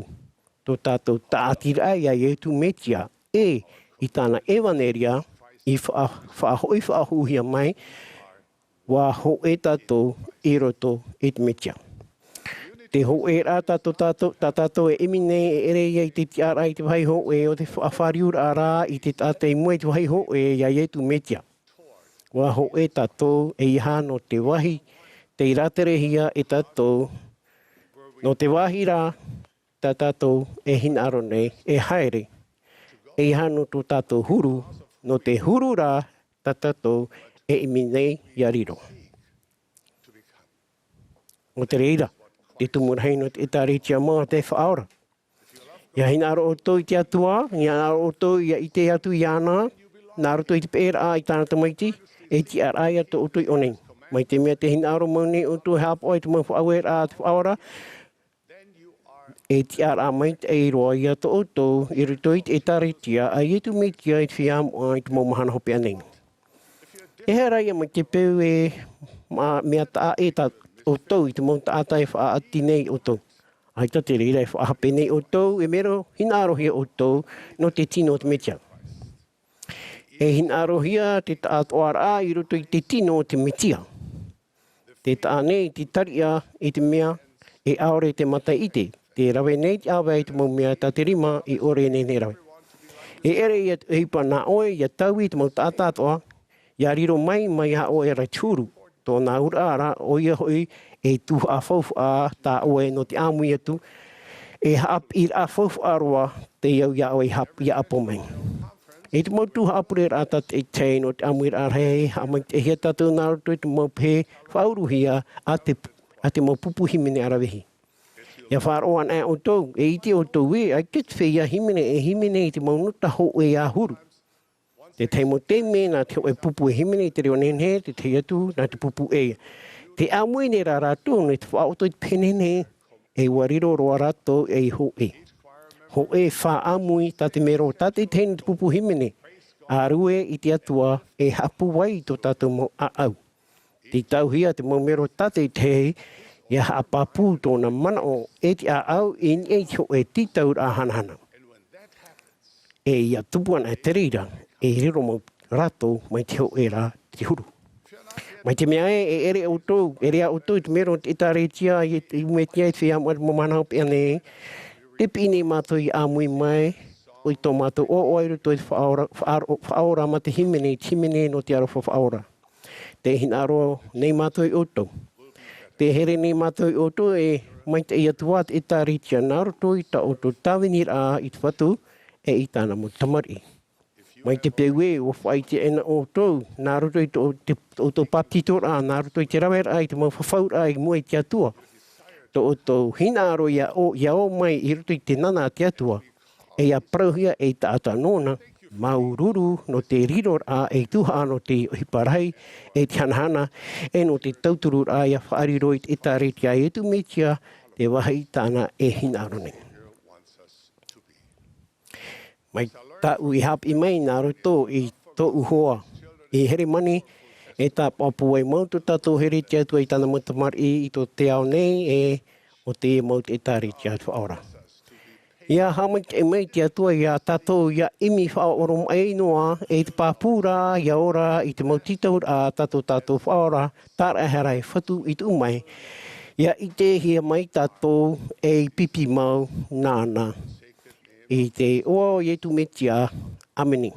tō tātou tāʻatiraʻa iā Ietu Metia, e i tāna ʻevaneria i faʻa-, faʻahoʻi faʻahouhia mai, ʻua hōʻē tātou i roto i te Metia. Te hōʻēraʻa tā tō tātou, tā tātou e ʻimi nei e ʻere ia i te tiʻaraʻa i te vāhi hōʻē o te faʻafāriuraʻa rā i te taʻata i mua i te vāhi hōʻē iā Ietu Metia. ʻUa hōʻē tātou ʻeiaha nō te vāhi tei rāterehia e tātou, nō te vāhi rā tā tātou e hinaʻaro nei e haere, ʻeiaha nō tō tātou huru, nō te huru rā tā tātou e ʻimi nei ia riro. Nō te reira, te tumu rahi nō te ʻĒtārētia mau a te Faʻaora. Ia hinaʻaro ʻoutou i te Atua, ia hinaʻaro ʻoutou ia ʻite atu iāna, nā roto i te peʻeraʻa i tāna Tamaiti, e tiʻaraʻa ia tō ʻoutou iʻo nei. Mai te mea tē hinaʻaro mau nei ʻoutou e haʻapaʻo i te mau faʻaueraʻa a te Faʻaora, e tiʻaraʻa maitaʻi roa ia tō ʻoutou i roto i te ʻĒtārētia a Ietu Metia i te feiā moʻa i te mau mahana hopeʻa nei. E haere ia mai te peu e ma-, mea taʻa ʻē tā ʻoutou i te mau taʻata e faʻaʻati nei ʻoutou. ʻAita te reira e faʻahape nei ʻoutou, e mero hinaʻarohia ʻoutou nō te tino o te Metia. E hinaʻarohia te taʻatoʻaraʻa i roto i te tino o te Metia. Te taʻa nei te tariʻa i te mea e ʻaore te mata i ʻite, te rave nei te ʻāvae i te mau mea tā te rima i ʻore e nehenehe e rave. E ʻere ia te ʻohipa nā ʻoe, ia taui te mau taʻata atoʻa, ia riro mai, mai iā ʻoe ra te huru. Tōna auraʻa ra, ʻoia hoʻi, e tuhaʻa faufaʻa tā ʻoe nō te ʻāmui atu, e haʻapiʻiraʻa faufaʻa roa te au iā ʻoe i hap-, i ʻapo mai. I te mau tuhaʻa pureraʻa tātaʻitahi nō te ʻāmuiraʻa rahi, haʻamaitaʻihia tātou nā roto i te mau pehe faʻauruhia a te, a te mau pupu hīmene ʻaravihi. Ia faʻaroʻo anaʻe ʻoutou, e ʻite ʻoutou ē, ʻaita te feiā hīmene e hīmene i te mau nota hōʻē ʻahuru. Te tahi mau taime nā te hōʻē pupu e hīmene i te reo nehenehe, te tahi atu nā te pupu ʻē. Tē ʻāmui nei rā rātou nō te faʻaʻoto i te pehe nehenehe, e ʻua riro roa rātou ei hōʻē. Hōʻē faʻaʻāmui tā te mero tātaʻitahi nō te pupu hīmene, a rue i te Atua e haʻapūai i tō tātou mau ʻāʻau. Tītauhia te mau mero tātaʻitahi, ia haʻapāpū tōna manaʻo e te ʻāʻau i niʻa i te hōʻē tītauraʻa hanahana. E ia tupu ana te reira, e riro mau rātou mai te hōʻē ra te huru. Mai te mea ē, e ʻere ʻoutou, e ʻere ʻoutou i te mero o te ʻĒtārētia, i te Metia, i te feiā moʻa i te mau mahana hopeʻa nei, tē piʻi nei mātou ia ʻāmui mai, i tō mātou ʻoaʻoa i roto i te faʻaora, faʻaora, faʻaora mā te hīmene, te hīmene nō te aroha faʻaora. Tē hinaʻaro nei mātou iā ʻoutou. Tē here nei mātou iā ʻoutou e maitaʻi atu ā te ʻĒtārētia nā roto i tā ʻoutou tāviniraʻa i te Fatu e i tāna mau tamariʻi. Mai te peu ē, ʻua faʻaʻite anaʻe ʻoutou, nā roto i tō, te, tō ʻoutou pāpetitoraʻa, nā roto i te raveraʻa i te mau fafauraʻa i mua i te Atua. Tō ʻoutou hinaʻaro ia ō, ia ō mai i roto i te nana a te Atua, e ia parauhia ei taʻata nōna, māuruuru nō te riroraʻa ei tuhaʻa nō te ʻohipa rahi, e te hanahana, e nō te tautururaʻa ia faʻariro i te ʻĒtārētia a Ietu Metia, te vāhi tāna e hinaʻaro nei. Mai tāʻu i haʻapiʻi mai nā roto i tōʻu hoa i Heremani, e tāpaʻo pūai mau tō tātou here i te Atua i tāna mau tamariʻi i tō te ao nei, e ʻo te mau te ʻĒtārētia a te Faʻaora. Ia haʻamaitaʻi mai te Atua iā tātou, ia ʻimi faʻaoromaʻi noa, e te pāpū rā, ia ora i te mau tītauraʻa tā tō tātou Faʻaora, tāraʻehara e Fatu i tuʻu mai, ia ʻitehia mai tātou ei pipi mau nāna. I te iʻoa o Ietu Metia, ʻāmene.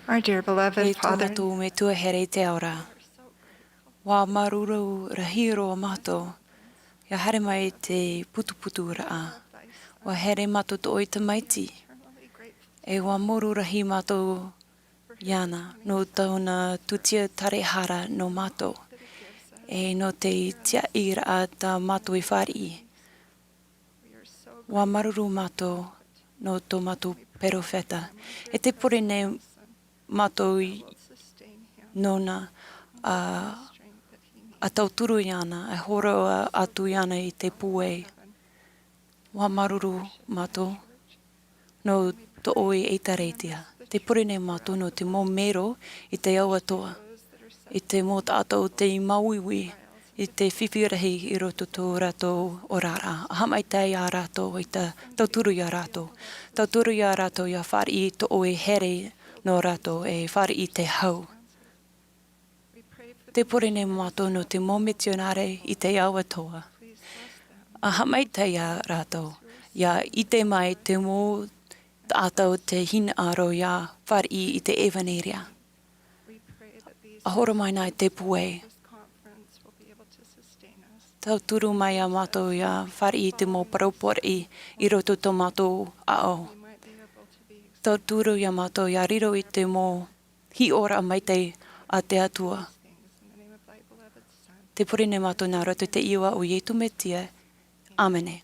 Our dear beloved Father, e tō mātou Metua here i te ao ra. ʻUa māuruuru rahi roa mātou, ʻia haere mai te putuputuraʻa. ʻUa here mātou tō ʻoe Tamaiti. E ʻua māuruuru rahi mātou iāna, nō tōna tūtia tāraharaʻa nō mātou. E nō te tiaʻiraʻa tā mātou e fāriʻi. ʻUa māuruuru mātou nō tō mātou perofeta. E tē pure nei mātou i nōna, ā, ʻa tauturu iāna, ʻa hōroʻa atu iāna i te pūai. ʻUa māuruuru mātou nō tō ʻoe ʻĒtārētia. Tē pure nei mātou nō te mau mero i te ao atoʻa, i te mau taʻata o tei māuiui, i te fifi rahi i roto tō rātou oraraʻa. ʻA haʻamaitaʻi ia rātou, ʻia tauturu ia rātou. Tauturu ia rātou ʻia fāriʻi tō ʻoe here nō rātou, e fāriʻi te hau. Tē pure nei mātou nō te mau mitionare i te ao atoʻa. ʻA haʻamaitaʻi ia rātou, ʻia ʻite mai te mau taʻata o te hinaʻaro ʻia fāriʻi i te ʻevaneria. ʻA horo mai na i te pūai. Tauturu mai ia mātou ʻia fāriʻi i te mau parau pōraʻi i roto tō mātou ʻāʻau. Tauturu ia mātou ʻia riro i te mau hiʻoraʻa maitaʻi a te Atua. Tē pure nei mātou nā roto i te iʻoa o Iesu Mesia. ʻĀmene.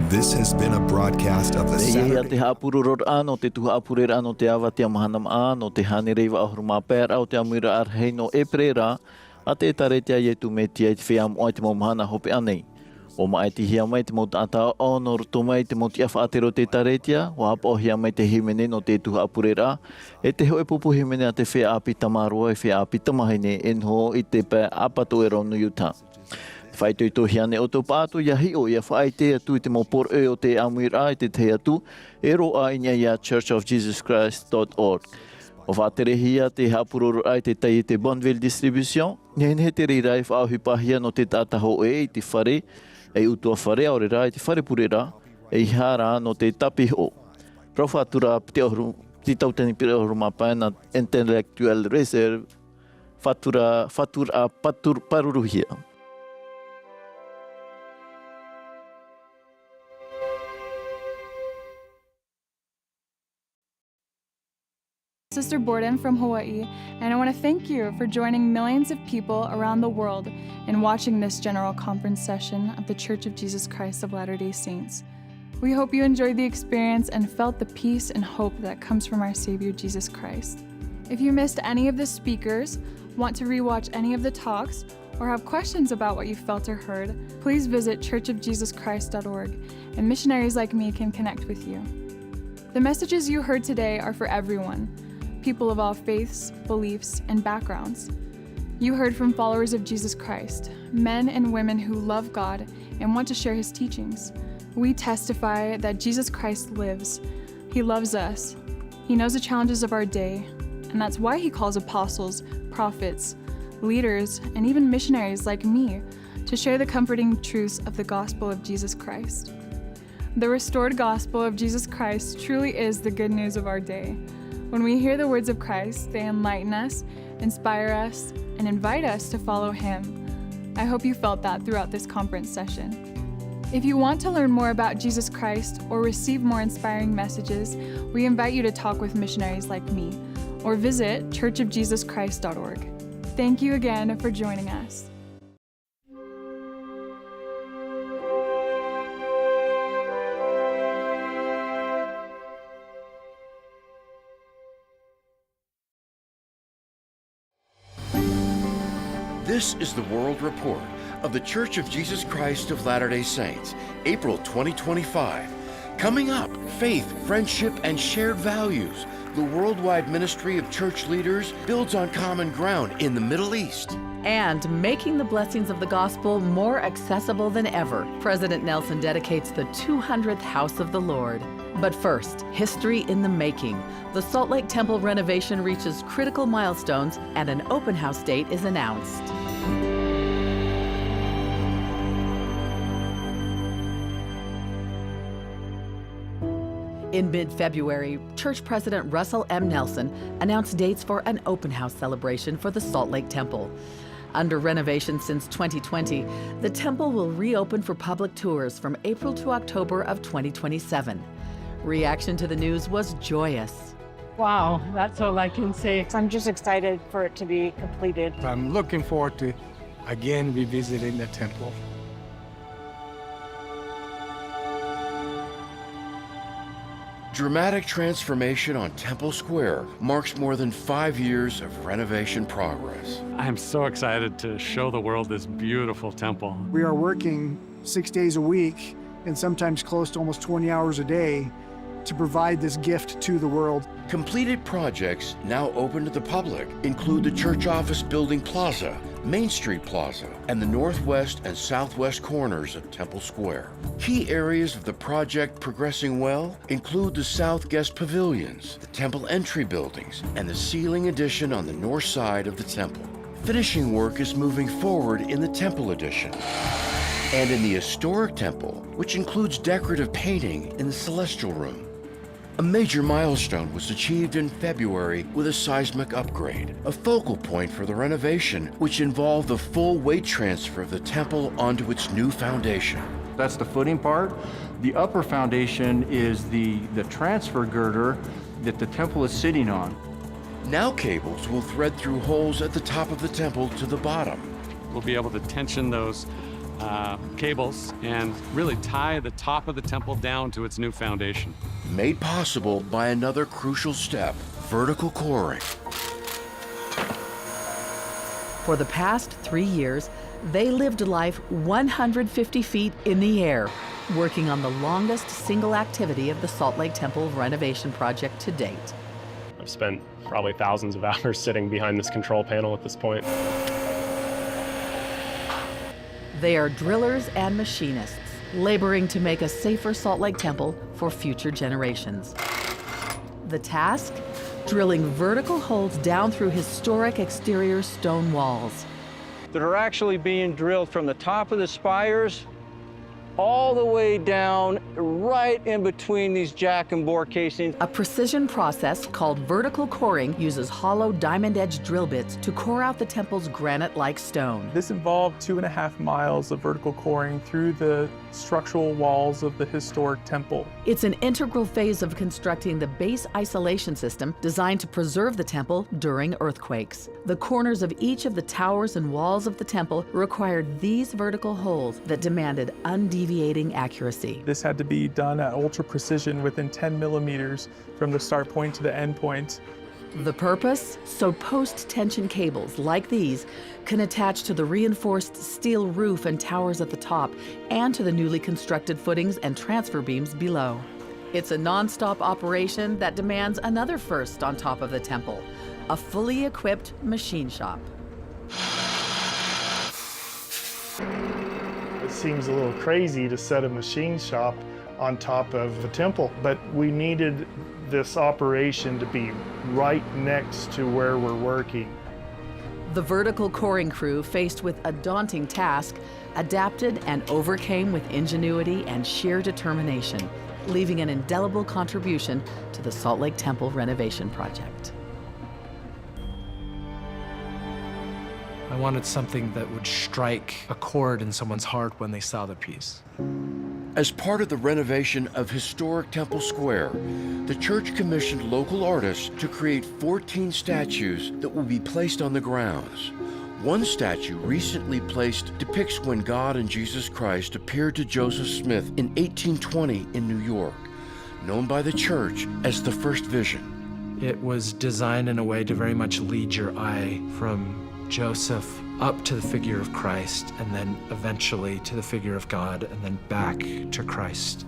This has been a broadcast of the Teie ia Saturday te haʻapurororaʻa nō te tuhaʻa pureraʻa nō te avatea mahana maʻa, nō te hānere iva ʻahuru mā pae raʻa o te ʻāmuiraʻa rahi nō ʻēperēra, a te ʻĒtārētia Iesu Mesia i te feiā moʻa i te mau mahana hopeʻa nei. ʻUa māʻitihia mai te mau taʻata aʻo nō roto mai i te mau tiʻa faʻatere o te ʻĒtārētia, ʻua hapaʻohia mai te hīmene nō te tuhaʻa pureraʻa, e te hōʻē pupu hīmene a te feiā ʻāpī tamāroa, e feiā ʻāpī tamāhine, e noho i te pae ʻapatoʻerau nō Utah. Faʻaitoitohia nei ʻoutou pāʻatoʻa ia hiʻo, ia faʻaʻite atu i te mau poroʻi o te ʻāmuiraʻa i te tahi atu, e roaʻa i niʻa iā church of jesus christ dot org. ʻUa faʻaterehia te haʻapurororaʻa i te tai i te Bonneville Distribution, nehenehe te reira e faʻaʻohipahia nō te taʻata hōʻē i te fare, ei ʻutuāfare, ʻaore rā i te fare pureraʻa, ʻeiaha rā nō te tāpiʻi hoʻo. Parau faʻatura piti ʻahuru, piti tautini piti ʻahuru mā pae nā Intellectual Reserve, faʻatura, faʻatura, patur-, pāruruhia. Sister Borden from Hawaii, and I want to thank you for joining millions of people around the world in watching this general conference session of The Church of Jesus Christ of Latter-day Saints. We hope you enjoyed the experience and felt the peace and hope that comes from our Savior Jesus Christ. If you missed any of the speakers, want to rewatch any of the talks, or have questions about what you felt or heard, please visit church of jesus christ dot org, and missionaries like me can connect with you. The messages you heard today are for everyone, people of all faiths, beliefs, and backgrounds. You heard from followers of Jesus Christ, men and women who love God and want to share his teachings. We testify that Jesus Christ lives. He loves us. He knows the challenges of our day, and that's why he calls apostles, prophets, leaders, and even missionaries like me to share the comforting truths of the gospel of Jesus Christ. The restored gospel of Jesus Christ truly is the good news of our day. When we hear the words of Christ, they enlighten us, inspire us, and invite us to follow him. I hope you felt that throughout this conference session. If you want to learn more about Jesus Christ or receive more inspiring messages, we invite you to talk with missionaries like me or visit church of jesus christ dot org. Thank you again for joining us. This is the World Report of The Church of Jesus Christ of Latter-day Saints, April twenty twenty-five. Coming up, faith, friendship, and shared values. The worldwide ministry of church leaders builds on common ground in the Middle East. And making the blessings of the gospel more accessible than ever, President Nelson dedicates the two hundredth House of the Lord. But first, history in the making. The Salt Lake Temple renovation reaches critical milestones, and an open house date is announced. In mid-February, Church President Russell M. Nelson announced dates for an open house celebration for the Salt Lake Temple. Under renovation since twenty twenty, the temple will reopen for public tours from April to October of twenty twenty-seven. Reaction to the news was joyous. Wow, that's all I can say. I'm just excited for it to be completed. I'm looking forward to again revisiting the temple. Dramatic transformation on Temple Square marks more than five years of renovation progress. I am so excited to show the world this beautiful temple. We are working six days a week and sometimes close to almost twenty hours a day to provide this gift to the world. Completed projects now open to the public include the Church Office Building Plaza, Main Street Plaza, and the northwest and southwest corners of Temple Square. Key areas of the project progressing well include the South Guest Pavilions, the Temple Entry Buildings, and the ceiling addition on the north side of the temple. Finishing work is moving forward in the Temple Addition and in the historic temple, which includes decorative painting in the Celestial Room. A major milestone was achieved in February with a seismic upgrade, a focal point for the renovation, which involved the full weight transfer of the temple onto its new foundation. That's the footing part. The upper foundation is the, the transfer girder that the temple is sitting on. Now cables will thread through holes at the top of the temple to the bottom. We'll be able to tension those uh, cables and really tie the top of the temple down to its new foundation. Made possible by another crucial step, vertical coring. For the past three years, they lived life one hundred fifty feet in the air, working on the longest single activity of the Salt Lake Temple renovation project to date. I've spent probably thousands of hours sitting behind this control panel at this point. They are drillers and machinists, laboring to make a safer Salt Lake Temple for future generations. The task? Drilling vertical holes down through historic exterior stone walls that are actually being drilled from the top of the spires all the way down, right in between these jack and bore casings. A precision process called vertical coring uses hollow diamond-edged drill bits to core out the temple's granite-like stone. This involved two and a half miles of vertical coring through the structural walls of the historic temple. It's an integral phase of constructing the base isolation system designed to preserve the temple during earthquakes. The corners of each of the towers and walls of the temple required these vertical holes that demanded undeviating accuracy. This had to be done at ultra precision within ten millimeters from the start point to the end point. The purpose? So post-tension cables like these can attach to the reinforced steel roof and towers at the top and to the newly constructed footings and transfer beams below. It's a non-stop operation that demands another first on top of the temple, a fully equipped machine shop. It seems a little crazy to set a machine shop on top of a temple, but we needed this operation to be right next to where we're working. The vertical coring crew, faced with a daunting task, adapted and overcame with ingenuity and sheer determination, leaving an indelible contribution to the Salt Lake Temple renovation project. I wanted something that would strike a chord in someone's heart when they saw the piece. As part of the renovation of historic Temple Square, the church commissioned local artists to create fourteen statues that will be placed on the grounds. One statue recently placed depicts when God and Jesus Christ appeared to Joseph Smith in eighteen twenty in New York, known by the church as the First Vision. It was designed in a way to very much lead your eye from Joseph up to the figure of Christ, and then eventually to the figure of God, and then back to Christ.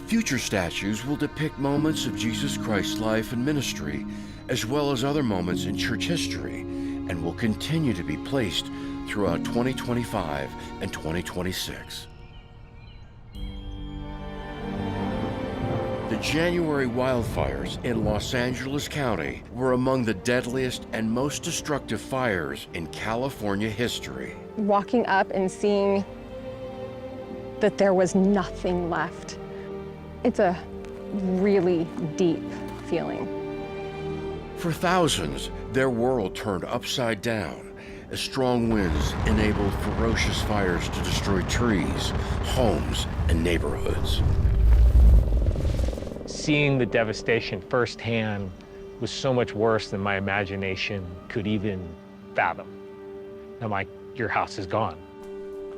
Future statues will depict moments of Jesus Christ's life and ministry, as well as other moments in church history, and will continue to be placed throughout twenty twenty-five and twenty twenty-six. The January wildfires in Los Angeles County were among the deadliest and most destructive fires in California history. Walking up and seeing that there was nothing left, it's a really deep feeling. For thousands, their world turned upside down as strong winds enabled ferocious fires to destroy trees, homes, and neighborhoods. Seeing the devastation firsthand was so much worse than my imagination could even fathom. I'm like, "Your house is gone."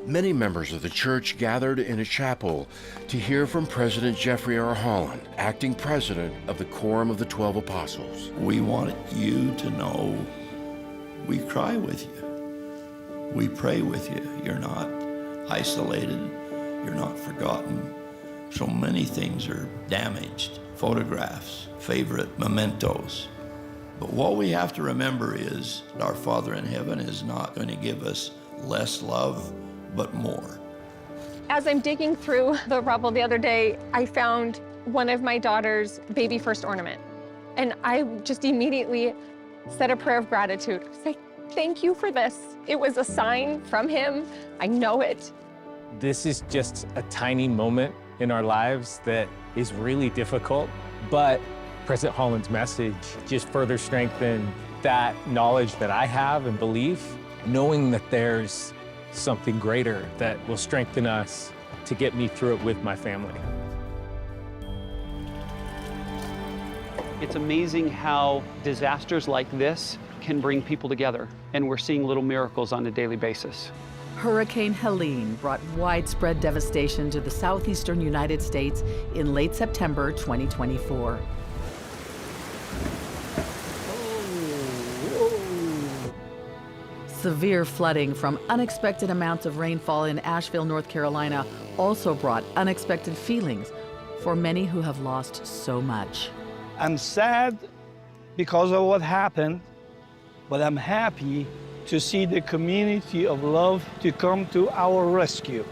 Many members of the church gathered in a chapel to hear from President Jeffrey R. Holland, acting president of the Quorum of the Twelve Apostles. We want you to know we cry with you. We pray with you. You're not isolated. You're not forgotten. So many things are damaged, photographs, favorite mementos. But what we have to remember is our Father in heaven is not going to give us less love, but more. As I'm digging through the rubble the other day, I found one of my daughter's baby first ornament. And I just immediately said a prayer of gratitude. Say, "Thank you for this. It was a sign from him. I know it." This is just a tiny moment in our lives that is really difficult, but President Holland's message just further strengthened that knowledge that I have and belief, knowing that there's something greater that will strengthen us to get me through it with my family. It's amazing how disasters like this can bring people together, and we're seeing little miracles on a daily basis. Hurricane Helene brought widespread devastation to the southeastern United States in late September twenty twenty-four. Severe flooding from unexpected amounts of rainfall in Asheville, North Carolina, also brought unexpected feelings for many who have lost so much. I'm sad because of what happened, but I'm happy to see the community of love to come to our rescue.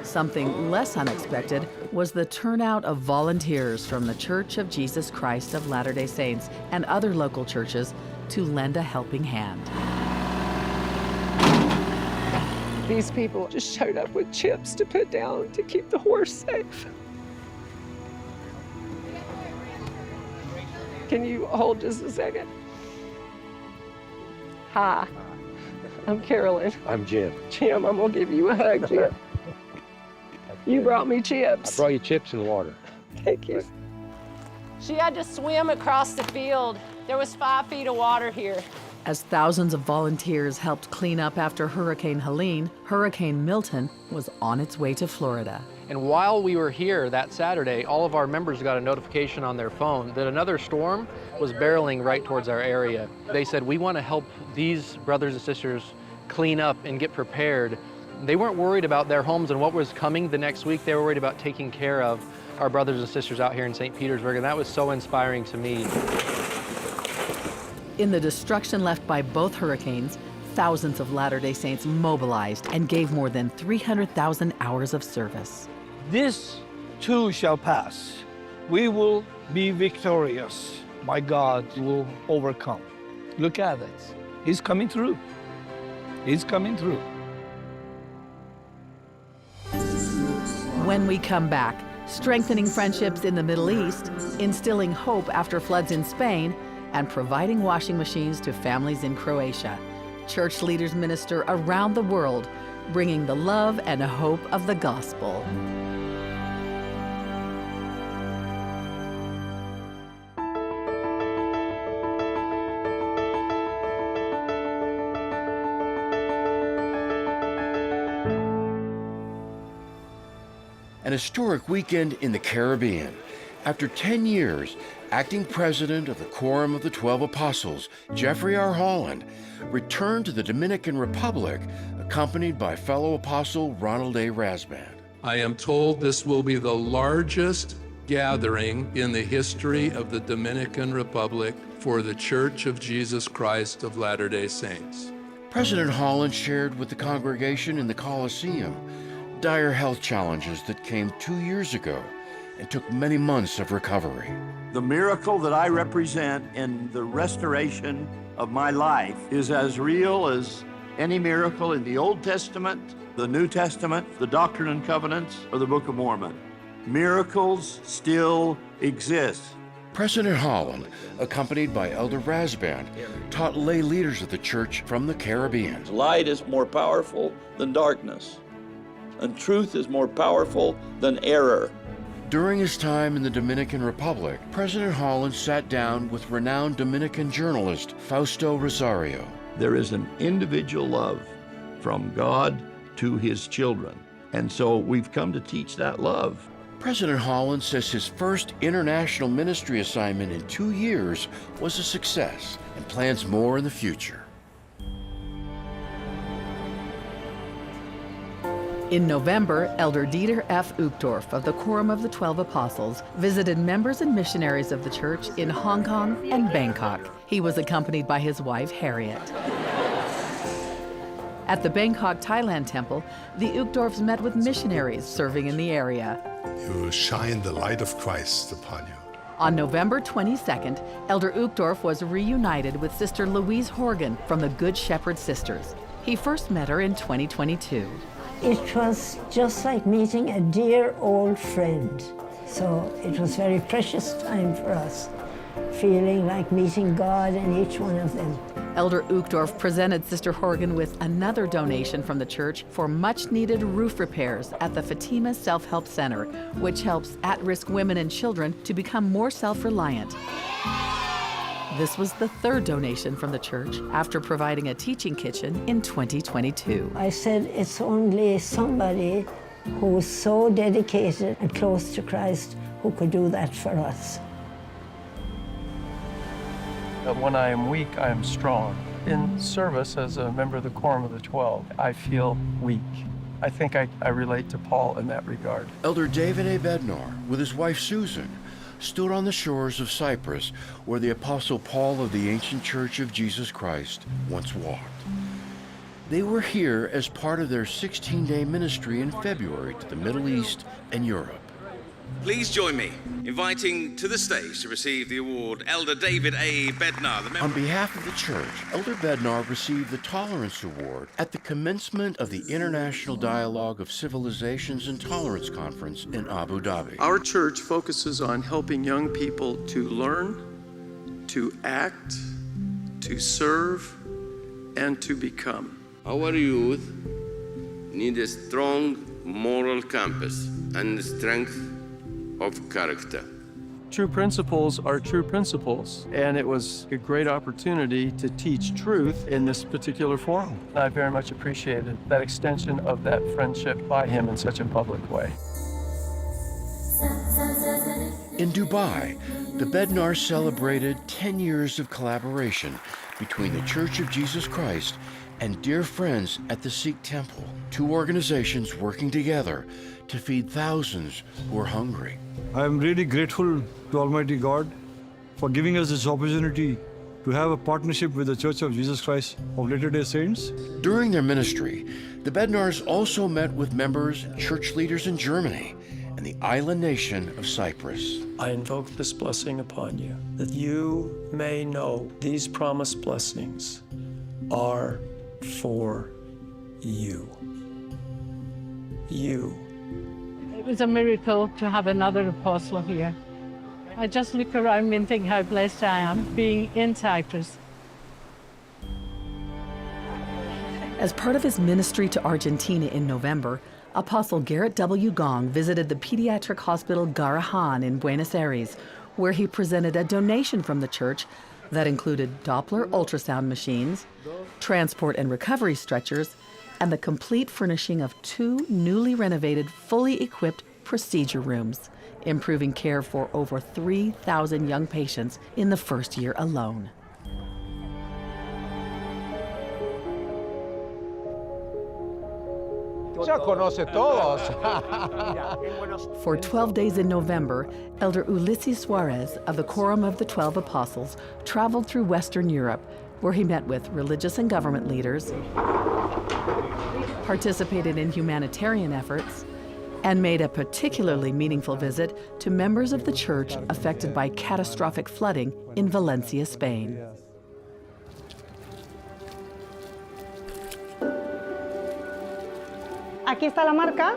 Something less unexpected was the turnout of volunteers from The Church of Jesus Christ of Latter-day Saints and other local churches to lend a helping hand. These people just showed up with chips to put down to keep the horse safe. Can you hold just a second? Hi. I'm Carolyn. I'm Jim. Jim, I'm gonna give you a hug, Jim. You brought me chips. I brought you chips and water. Thank you. She had to swim across the field. There was five feet of water here. As thousands of volunteers helped clean up after Hurricane Helene, Hurricane Milton was on its way to Florida. And while we were here that Saturday, all of our members got a notification on their phone that another storm was barreling right towards our area. They said, "We want to help these brothers and sisters clean up and get prepared." They weren't worried about their homes and what was coming the next week. They were worried about taking care of our brothers and sisters out here in Saint Petersburg, and that was so inspiring to me. In the destruction left by both hurricanes, thousands of Latter-day Saints mobilized and gave more than three hundred thousand hours of service. This too shall pass. We will be victorious. My God will overcome. Look at it. He's coming through. He's coming through. When we come back, strengthening friendships in the Middle East, instilling hope after floods in Spain, and providing washing machines to families in Croatia. Church leaders minister around the world, bringing the love and hope of the gospel. An historic weekend in the Caribbean. After ten years, acting president of the Quorum of the Twelve Apostles, Jeffrey R. Holland, returned to the Dominican Republic, accompanied by fellow apostle Ronald A. Rasband. I am told this will be the largest gathering in the history of the Dominican Republic for the Church of Jesus Christ of Latter-day Saints. President Holland shared with the congregation in the Coliseum dire health challenges that came two years ago and took many months of recovery. The miracle that I represent in the restoration of my life is as real as any miracle in the Old Testament, the New Testament, the Doctrine and Covenants, or the Book of Mormon. Miracles still exist. President Holland, accompanied by Elder Rasband, taught lay leaders of the church from the Caribbean. Light is more powerful than darkness, and truth is more powerful than error. During his time in the Dominican Republic, President Holland sat down with renowned Dominican journalist Fausto Rosario. There is an individual love from God to his children. And so we've come to teach that love. President Holland says his first international ministry assignment in two years was a success and plans more in the future. In November, Elder Dieter F. Uchtdorf of the Quorum of the Twelve Apostles visited members and missionaries of the church in Hong Kong and Bangkok. He was accompanied by his wife, Harriet. At the Bangkok Thailand Temple, the Uchtdorfs met with missionaries serving in the area. You shine the light of Christ upon you. On November twenty-second, Elder Uchtdorf was reunited with Sister Louise Horgan from the Good Shepherd Sisters. He first met her in twenty twenty-two. It was just like meeting a dear old friend. So it was very precious time for us, feeling like meeting God in each one of them. Elder Uchtdorf presented Sister Horgan with another donation from the church for much-needed roof repairs at the Fatima Self-Help Center, which helps at-risk women and children to become more self-reliant. This was the third donation from the church after providing a teaching kitchen in twenty twenty-two. I said, "It's only somebody who's so dedicated and close to Christ who could do that for us." That when I am weak, I am strong. In service as a member of the Quorum of the Twelve, I feel weak. I think I, I relate to Paul in that regard. Elder David A. Bednar, with his wife Susan, stood on the shores of Cyprus, where the Apostle Paul of the Ancient Church of Jesus Christ once walked. They were here as part of their sixteen-day ministry in February to the Middle East and Europe. Please join me in inviting to the stage to receive the award Elder David A. Bednar, the member. On behalf of the church, Elder Bednar received the Tolerance Award at the commencement of the International Dialogue of Civilizations and Tolerance Conference in Abu Dhabi. Our church focuses on helping young people to learn, to act, to serve, and to become. Our youth need a strong moral compass and strength of character. True principles are true principles, and it was a great opportunity to teach truth in this particular forum. I very much appreciated that extension of that friendship by him in such a public way. In Dubai, the Bednars celebrated ten years of collaboration between the Church of Jesus Christ and Dear Friends at the Sikh Temple, two organizations working together to feed thousands who are hungry. I am really grateful to Almighty God for giving us this opportunity to have a partnership with the Church of Jesus Christ of Latter-day Saints. During their ministry, the Bednars also met with members and church leaders in Germany and the island nation of Cyprus. I invoke this blessing upon you, that you may know these promised blessings are for you. You. It was a miracle to have another apostle here. I just look around me and think how blessed I am being in Cyprus. As part of his ministry to Argentina in November, Apostle Gerrit W. Gong visited the pediatric hospital Garrahan in Buenos Aires, where he presented a donation from the church that included Doppler ultrasound machines, transport and recovery stretchers, and the complete furnishing of two newly renovated, fully equipped procedure rooms, improving care for over three thousand young patients in the first year alone. Ya conoce todos. For twelve days in November, Elder Ulisses Soares of the Quorum of the Twelve Apostles traveled through Western Europe, where he met with religious and government leaders, participated in humanitarian efforts, and made a particularly meaningful visit to members of the church affected by catastrophic flooding in Valencia, Spain. Aquí está la marca.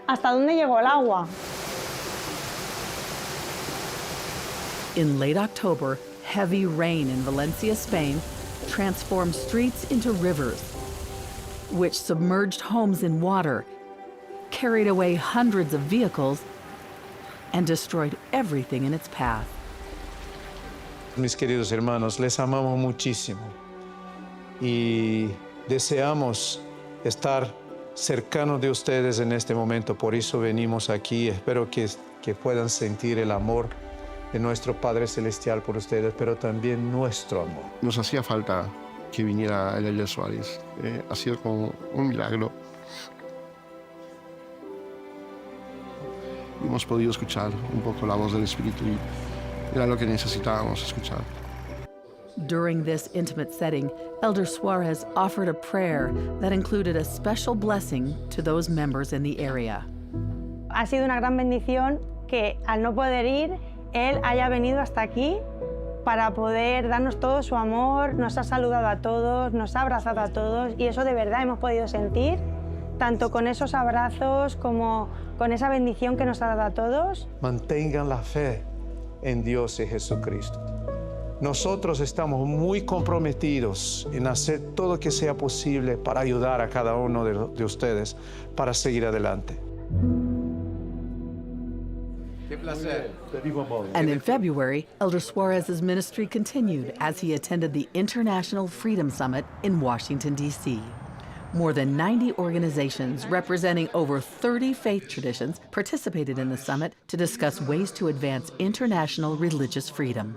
¿Hasta dónde llegó el agua? In late October, heavy rain in Valencia, Spain, transformed streets into rivers, which submerged homes in water, carried away hundreds of vehicles, and destroyed everything in its path. Mis queridos hermanos, les amamos muchísimo y deseamos estar cercanos de ustedes en este momento, por eso venimos aquí. Espero que, que puedan sentir el amor de nuestro Padre Celestial por ustedes, pero también nuestro amor. Nos hacía falta que viniera el Elder Soares. Eh, ha sido como un milagro. Hemos podido escuchar un poco la voz del Espíritu y era lo que necesitábamos escuchar. During this intimate setting, Elder Soares offered a prayer that included a special blessing to those members in the area. Ha sido una gran bendición que al no poder ir, él haya venido hasta aquí para poder darnos todo su amor, nos ha saludado a todos, nos ha abrazado a todos y eso de verdad hemos podido sentir, tanto con esos abrazos como con esa bendición que nos ha dado a todos. Mantengan la fe en Dios y Jesucristo. Nosotros estamos muy comprometidos en hacer todo lo que sea posible para ayudar a cada uno de, de ustedes para seguir adelante. And in February, Elder Suarez's ministry continued as he attended the International Freedom Summit in Washington, D C. More than ninety organizations representing over thirty faith traditions participated in the summit to discuss ways to advance international religious freedom.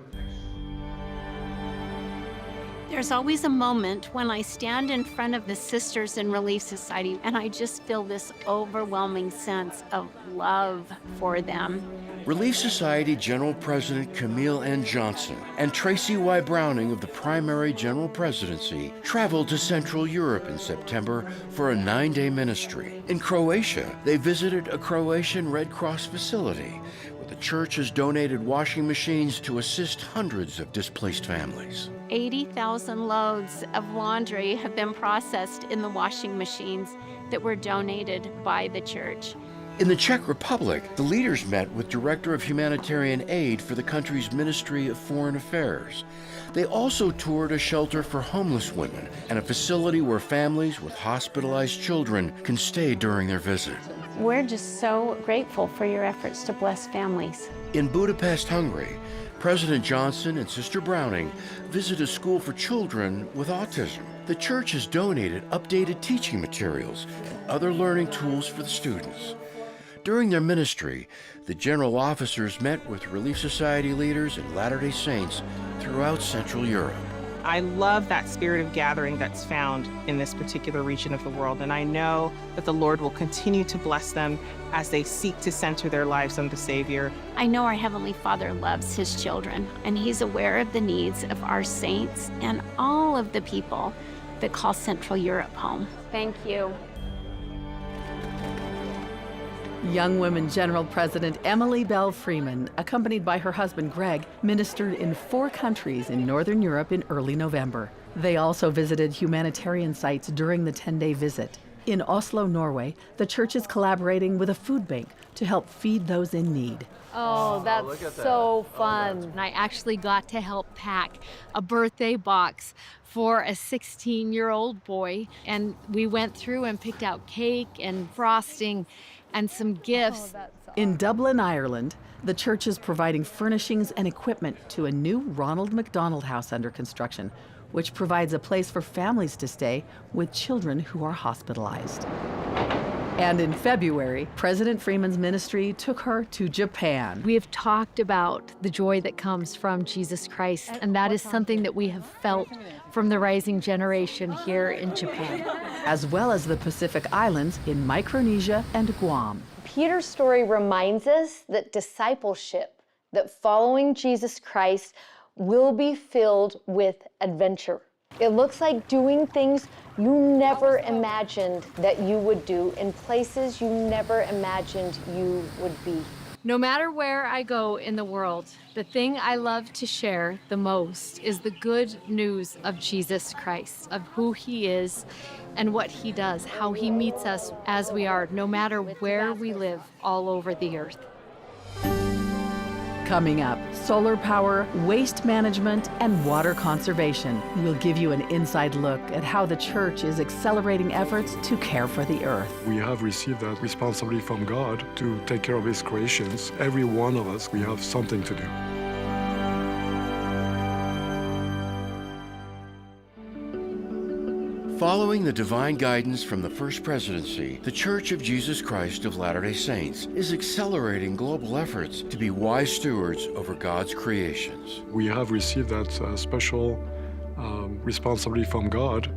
There's always a moment when I stand in front of the sisters in Relief Society and I just feel this overwhelming sense of love for them. Relief Society General President Camille N. Johnson and Tracy Y. Browning of the Primary General Presidency traveled to Central Europe in September for a nine-day ministry. In Croatia, they visited a Croatian Red Cross facility where the church has donated washing machines to assist hundreds of displaced families. Eighty thousand loads of laundry have been processed in the washing machines that were donated by the church. In the Czech Republic, the leaders met with Director of Humanitarian Aid for the country's Ministry of Foreign Affairs. They also toured a shelter for homeless women and a facility where families with hospitalized children can stay during their visit. We're just so grateful for your efforts to bless families. In Budapest, Hungary, President Johnson and Sister Browning visit a school for children with autism. The church has donated updated teaching materials and other learning tools for the students. During their ministry, the general officers met with Relief Society leaders and Latter-day Saints throughout Central Europe. I love that spirit of gathering that's found in this particular region of the world, and I know that the Lord will continue to bless them as they seek to center their lives on the Savior. I know our Heavenly Father loves His children, and He's aware of the needs of our saints and all of the people that call Central Europe home. Thank you. Young Women General President Emily Belle Freeman, accompanied by her husband Greg, ministered in four countries in Northern Europe in early November. They also visited humanitarian sites during the ten-day visit. In Oslo, Norway, the church is collaborating with a food bank to help feed those in need. Oh, that's so fun. And I actually got to help pack a birthday box for a sixteen-year-old boy, and we went through and picked out cake and frosting and some gifts. In Dublin, Ireland, the church is providing furnishings and equipment to a new Ronald McDonald House under construction, which provides a place for families to stay with children who are hospitalized. And in February, President Freeman's ministry took her to Japan. We have talked about the joy that comes from Jesus Christ, and that is something that we have felt from the rising generation here in Japan. As well as the Pacific Islands in Micronesia and Guam. Peter's story reminds us that discipleship, that following Jesus Christ, will be filled with adventure. It looks like doing things you never imagined that you would do in places you never imagined you would be. No matter where I go in the world, the thing I love to share the most is the good news of Jesus Christ, of who He is and what He does, how He meets us as we are, no matter where we live all over the earth. Coming up, solar power, waste management, and water conservation. We'll give you an inside look at how the church is accelerating efforts to care for the earth. We have received that responsibility from God to take care of His creations. Every one of us, we have something to do. Following the divine guidance from the First Presidency, The Church of Jesus Christ of Latter-day Saints is accelerating global efforts to be wise stewards over God's creations. We have received that, uh, special, um, responsibility from God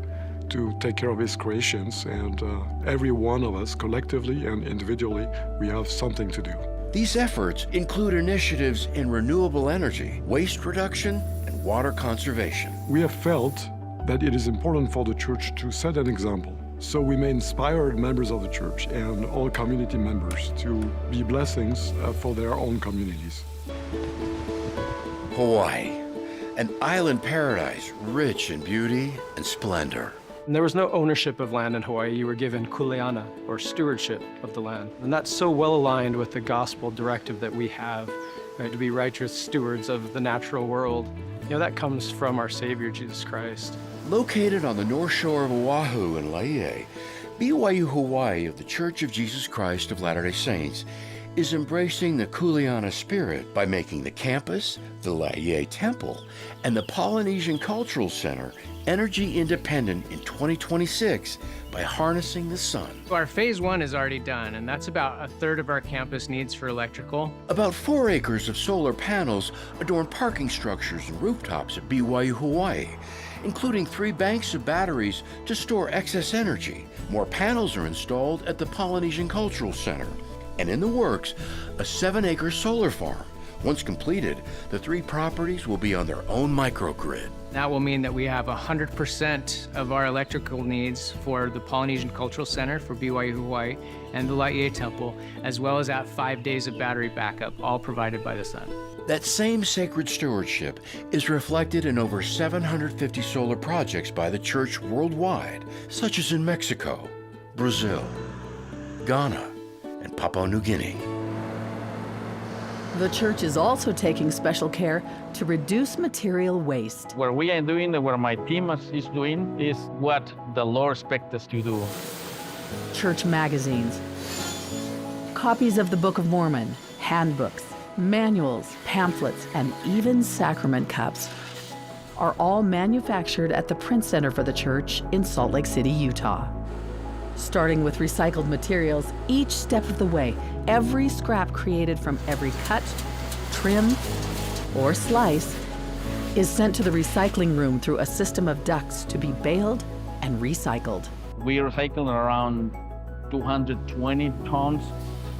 to take care of His creations, and, uh, every one of us, collectively and individually, we have something to do. These efforts include initiatives in renewable energy, waste reduction, and water conservation. We have felt that it is important for the church to set an example. So we may inspire members of the church and all community members to be blessings, uh, for their own communities. Hawaii, an island paradise rich in beauty and splendor. And there was no ownership of land in Hawaii. You were given kuleana, or stewardship of the land. And that's so well aligned with the gospel directive that we have, right, to be righteous stewards of the natural world. You know, that comes from our Savior, Jesus Christ. Located on the north shore of Oahu in Laie, B Y U Hawaii of The Church of Jesus Christ of Latter-day Saints is embracing the Kuleana spirit by making the campus, the Laie Temple, and the Polynesian Cultural Center energy independent in twenty twenty-six by harnessing the sun. Our phase one is already done, and that's about a third of our campus needs for electrical. About four acres of solar panels adorn parking structures and rooftops at B Y U Hawaii, including three banks of batteries to store excess energy. More panels are installed at the Polynesian Cultural Center, and in the works, a seven-acre solar farm. Once completed, the three properties will be on their own microgrid. That will mean that we have one hundred percent of our electrical needs for the Polynesian Cultural Center for B Y U Hawaii and the Laie Temple, as well as at five days of battery backup, all provided by the sun. That same sacred stewardship is reflected in over seven hundred fifty solar projects by the church worldwide, such as in Mexico, Brazil, Ghana, and Papua New Guinea. The church is also taking special care to reduce material waste. What we are doing, what my team is, is doing, is what the Lord expects us to do. Church magazines, copies of the Book of Mormon, handbooks, manuals, pamphlets, and even sacrament cups are all manufactured at the Prince Center for the Church in Salt Lake City, Utah. Starting with recycled materials, each step of the way, every scrap created from every cut, trim, or slice is sent to the recycling room through a system of ducts to be baled and recycled. We recycle around two hundred twenty tons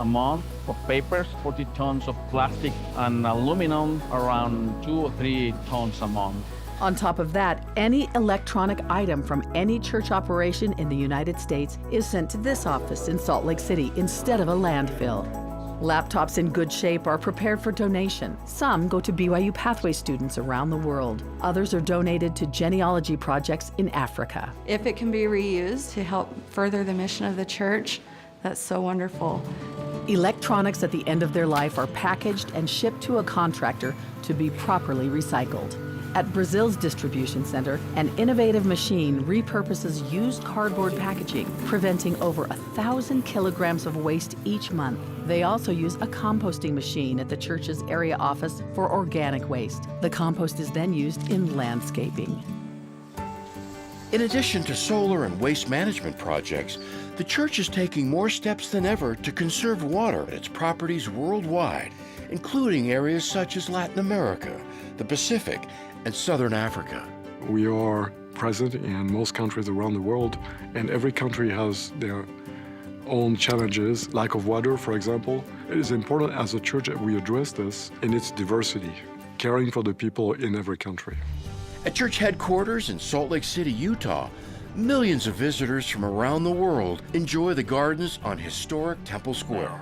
a month of papers, forty tons of plastic, and aluminum around two or three tons a month. On top of that, any electronic item from any church operation in the United States is sent to this office in Salt Lake City instead of a landfill. Laptops in good shape are prepared for donation. Some go to B Y U Pathway students around the world. Others are donated to genealogy projects in Africa. If it can be reused to help further the mission of the church, that's so wonderful. Electronics at the end of their life are packaged and shipped to a contractor to be properly recycled. At Brazil's distribution center, an innovative machine repurposes used cardboard packaging, preventing over a thousand kilograms of waste each month. They also use a composting machine at the church's area office for organic waste. The compost is then used in landscaping. In addition to solar and waste management projects, the church is taking more steps than ever to conserve water at its properties worldwide, including areas such as Latin America, the Pacific, and Southern Africa. We are present in most countries around the world, and every country has their own challenges, lack of water, for example. It is important as a church that we address this in its diversity, caring for the people in every country. At church headquarters in Salt Lake City, Utah, millions of visitors from around the world enjoy the gardens on historic Temple Square.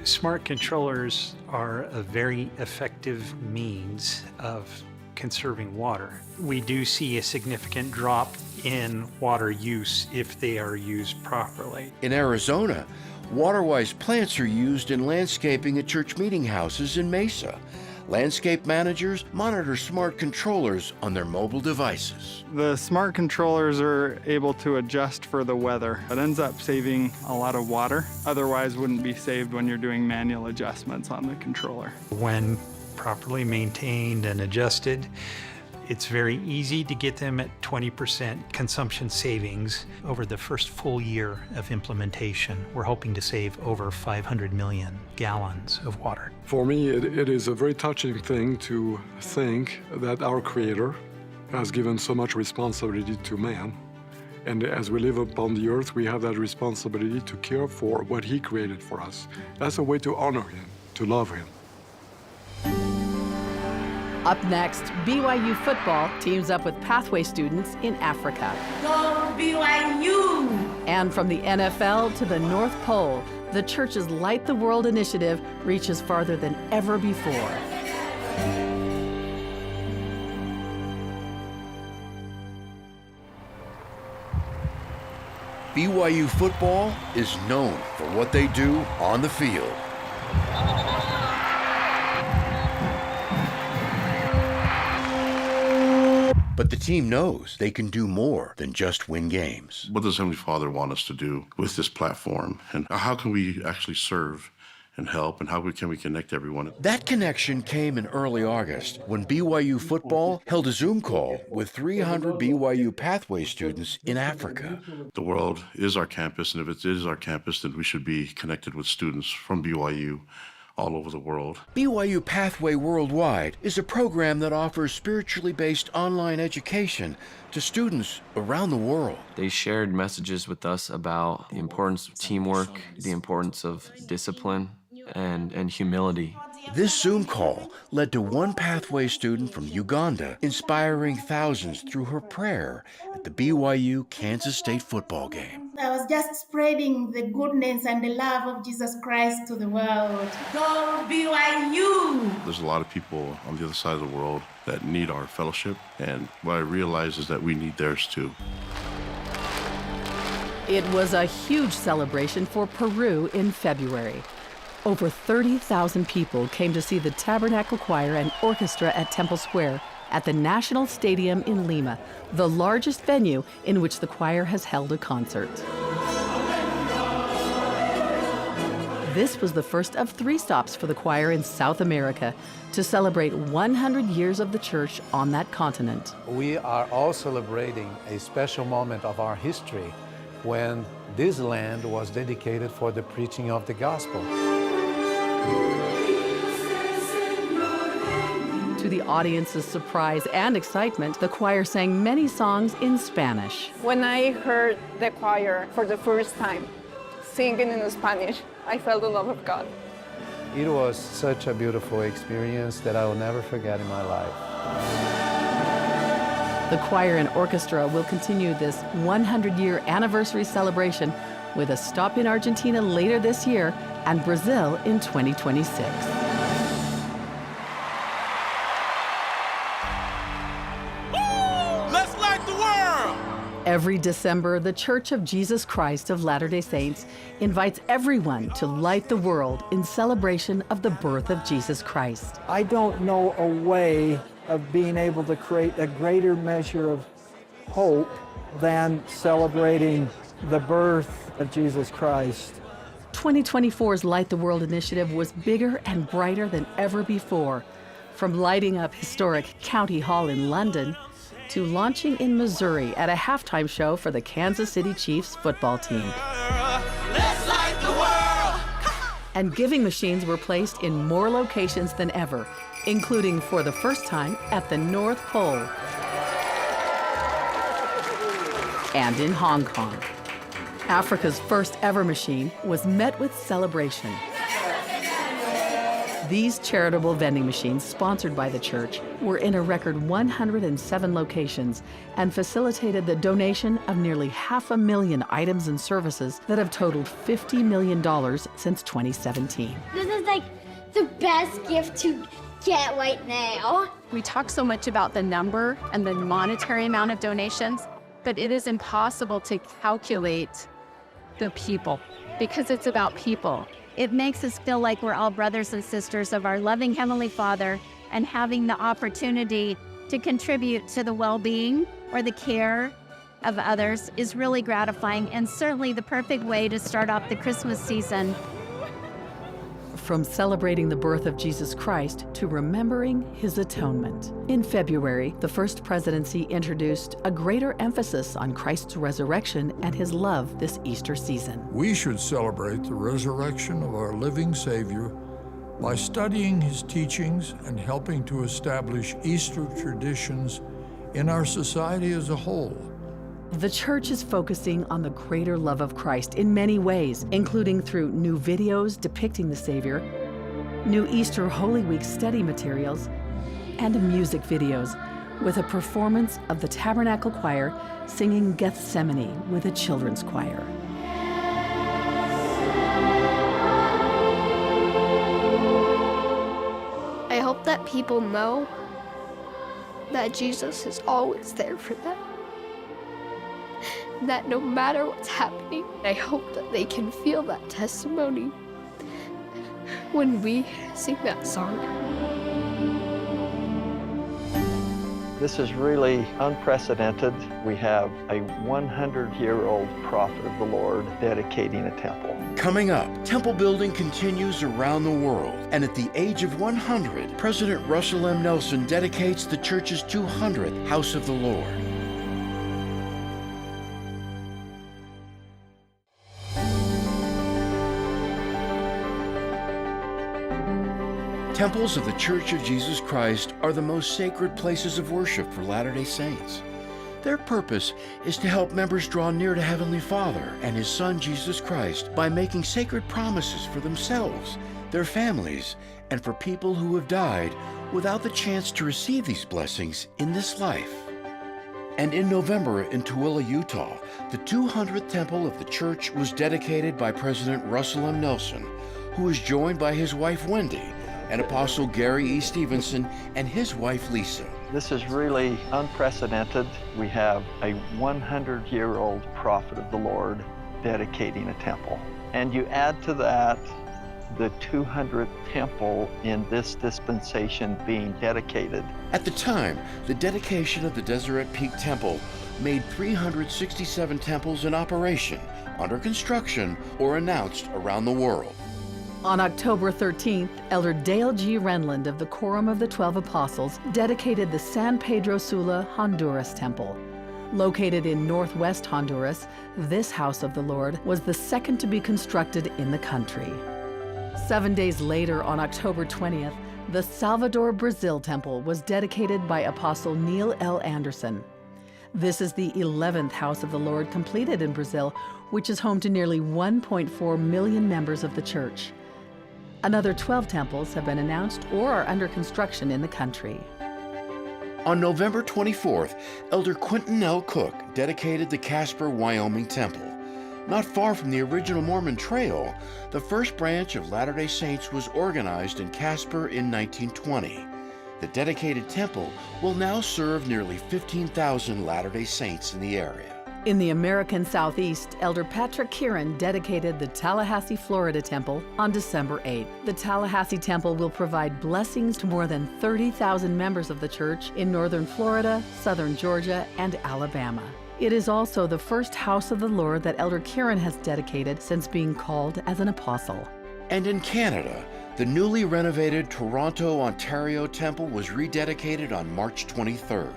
Smart controllers are a very effective means of conserving water. We do see a significant drop in water use if they are used properly. In Arizona, water-wise plants are used in landscaping at church meeting houses in Mesa. Landscape managers monitor smart controllers on their mobile devices. The smart controllers are able to adjust for the weather. It ends up saving a lot of water, otherwise wouldn't be saved when you're doing manual adjustments on the controller. When properly maintained and adjusted, it's very easy to get them at twenty percent consumption savings. Over the first full year of implementation, we're hoping to save over five hundred million gallons of water. For me, it, it is a very touching thing to think that our Creator has given so much responsibility to man. And as we live upon the earth, we have that responsibility to care for what He created for us. That's a way to honor Him, to love Him. Up next, B Y U football teams up with Pathway students in Africa. Go B Y U! And from the N F L to the North Pole, the church's Light the World initiative reaches farther than ever before. B Y U football is known for what they do on the field. But the team knows they can do more than just win games. What does Heavenly Father want us to do with this platform? And how can we actually serve and help, and how we, can we connect everyone. That connection came in early August when B Y U football held a Zoom call with three hundred B Y U Pathway students in Africa. The world is our campus, and if it is our campus, then we should be connected with students from B Y U all over the world. B Y U Pathway Worldwide is a program that offers spiritually based online education to students around the world. They shared messages with us about the importance of teamwork, the importance of discipline, and, and humility. This Zoom call led to one Pathway student from Uganda inspiring thousands through her prayer at the B Y U Kansas State football game. I was just spreading the goodness and the love of Jesus Christ to the world. Go B Y U! There's a lot of people on the other side of the world that need our fellowship, and what I realize is that we need theirs too. It was a huge celebration for Peru in February. Over thirty thousand people came to see the Tabernacle Choir and Orchestra at Temple Square at the National Stadium in Lima, the largest venue in which the choir has held a concert. This was the first of three stops for the choir in South America to celebrate one hundred years of the church on that continent. We are all celebrating a special moment of our history when this land was dedicated for the preaching of the gospel. To the audience's surprise and excitement, the choir sang many songs in Spanish. When I heard the choir for the first time singing in Spanish, I felt the love of God. It was such a beautiful experience that I will never forget in my life. The choir and orchestra will continue this one hundred year anniversary celebration with a stop in Argentina later this year and Brazil in twenty twenty-six. Let's light the world! Every December, The Church of Jesus Christ of Latter-day Saints invites everyone to light the world in celebration of the birth of Jesus Christ. I don't know a way of being able to create a greater measure of hope than celebrating the birth of Jesus Christ. Twenty twenty-four's Light the World initiative was bigger and brighter than ever before. From lighting up historic County Hall in London to launching in Missouri at a halftime show for the Kansas City Chiefs football team. Let's light the world! And giving machines were placed in more locations than ever, including for the first time at the North Pole and in Hong Kong. Africa's first ever machine was met with celebration. These charitable vending machines, sponsored by the church, were in a record one hundred and seven locations and facilitated the donation of nearly half a million items and services that have totaled fifty million dollars since twenty seventeen. This is, like, the best gift to get right now. We talk so much about the number and the monetary amount of donations, but it is impossible to calculate the people, because it's about people. It makes us feel like we're all brothers and sisters of our loving Heavenly Father, and having the opportunity to contribute to the well-being or the care of others is really gratifying and certainly the perfect way to start off the Christmas season. From celebrating the birth of Jesus Christ to remembering his atonement. In February, the First Presidency introduced a greater emphasis on Christ's resurrection and his love this Easter season. We should celebrate the resurrection of our living Savior by studying his teachings and helping to establish Easter traditions in our society as a whole. The church is focusing on the greater love of Christ in many ways, including through new videos depicting the Savior, new Easter Holy Week study materials, and music videos, with a performance of the Tabernacle Choir singing Gethsemane with a children's choir. I hope that people know that Jesus is always there for them. That no matter what's happening, I hope that they can feel that testimony when we sing that song. This is really unprecedented. We have a one hundred-year-old prophet of the Lord dedicating a temple. Coming up, temple building continues around the world, and at the age of one hundred, President Russell M. Nelson dedicates the church's two hundredth House of the Lord. Temples of The Church of Jesus Christ are the most sacred places of worship for Latter-day Saints. Their purpose is to help members draw near to Heavenly Father and His Son, Jesus Christ, by making sacred promises for themselves, their families, and for people who have died without the chance to receive these blessings in this life. And in November in Tooele, Utah, the two hundredth temple of the church was dedicated by President Russell M. Nelson, who was joined by his wife Wendy and Apostle Gary E. Stevenson and his wife Lisa. This is really unprecedented. We have a one hundred-year-old prophet of the Lord dedicating a temple. And you add to that the two hundredth temple in this dispensation being dedicated. At the time, the dedication of the Deseret Peak Temple made three hundred sixty-seven temples in operation, under construction, or announced around the world. On October thirteenth, Elder Dale G. Renlund of the Quorum of the Twelve Apostles dedicated the San Pedro Sula, Honduras Temple. Located in northwest Honduras, this house of the Lord was the second to be constructed in the country. Seven days later, on October twentieth, the Salvador, Brazil Temple was dedicated by Apostle Neil L. Andersen. This is the eleventh house of the Lord completed in Brazil, which is home to nearly one point four million members of the church. Another twelve temples have been announced or are under construction in the country. On November twenty-fourth, Elder Quentin L. Cook dedicated the Casper, Wyoming Temple. Not far from the original Mormon Trail, the first branch of Latter-day Saints was organized in Casper in nineteen twenty. The dedicated temple will now serve nearly fifteen thousand Latter-day Saints in the area. In the American Southeast, Elder Patrick Kearon dedicated the Tallahassee, Florida Temple on December eighth. The Tallahassee Temple will provide blessings to more than thirty thousand members of the church in northern Florida, southern Georgia, and Alabama. It is also the first house of the Lord that Elder Kearon has dedicated since being called as an apostle. And in Canada, the newly renovated Toronto, Ontario Temple was rededicated on March twenty-third.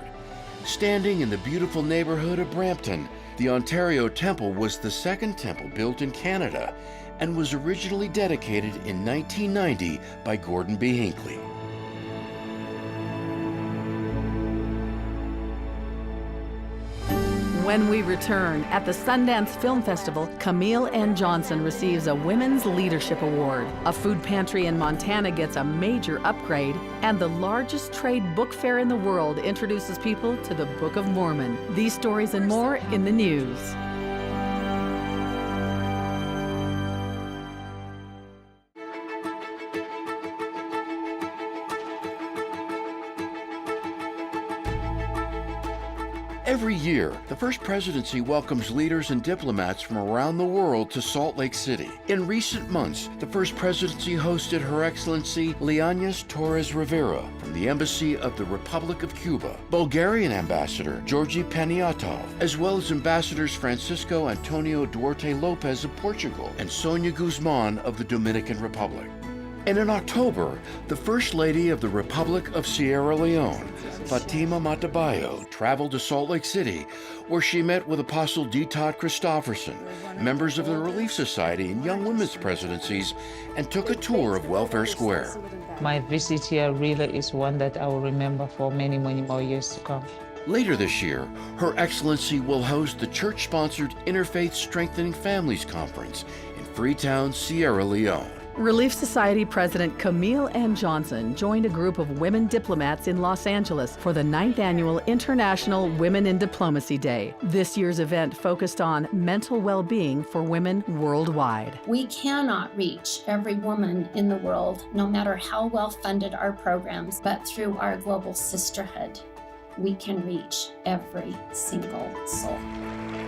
Standing in the beautiful neighborhood of Brampton, the Ontario Temple was the second temple built in Canada and was originally dedicated in nineteen ninety by Gordon B. Hinckley. When we return, at the Sundance Film Festival, Camille N. Johnson receives a Women's Leadership Award. A food pantry in Montana gets a major upgrade, and the largest trade book fair in the world introduces people to the Book of Mormon. These stories and more in the news. Every year, the First Presidency welcomes leaders and diplomats from around the world to Salt Lake City. In recent months, the First Presidency hosted Her Excellency Leonidas Torres Rivera from the Embassy of the Republic of Cuba, Bulgarian Ambassador Georgi Paniatov, as well as Ambassadors Francisco Antonio Duarte Lopez of Portugal and Sonia Guzman of the Dominican Republic. And in October, the First Lady of the Republic of Sierra Leone, Fatima Matabayo, traveled to Salt Lake City, where she met with Apostle D. Todd Christofferson, members of the Relief Society and Young Women's Presidencies, and took a tour of Welfare Square. My visit here really is one that I will remember for many, many more years to come. Later this year, Her Excellency will host the church-sponsored Interfaith Strengthening Families Conference in Freetown, Sierra Leone. Relief Society President Camille N. Johnson joined a group of women diplomats in Los Angeles for the ninth annual International Women in Diplomacy Day. This year's event focused on mental well-being for women worldwide. We cannot reach every woman in the world, no matter how well funded our programs, but through our global sisterhood, we can reach every single soul.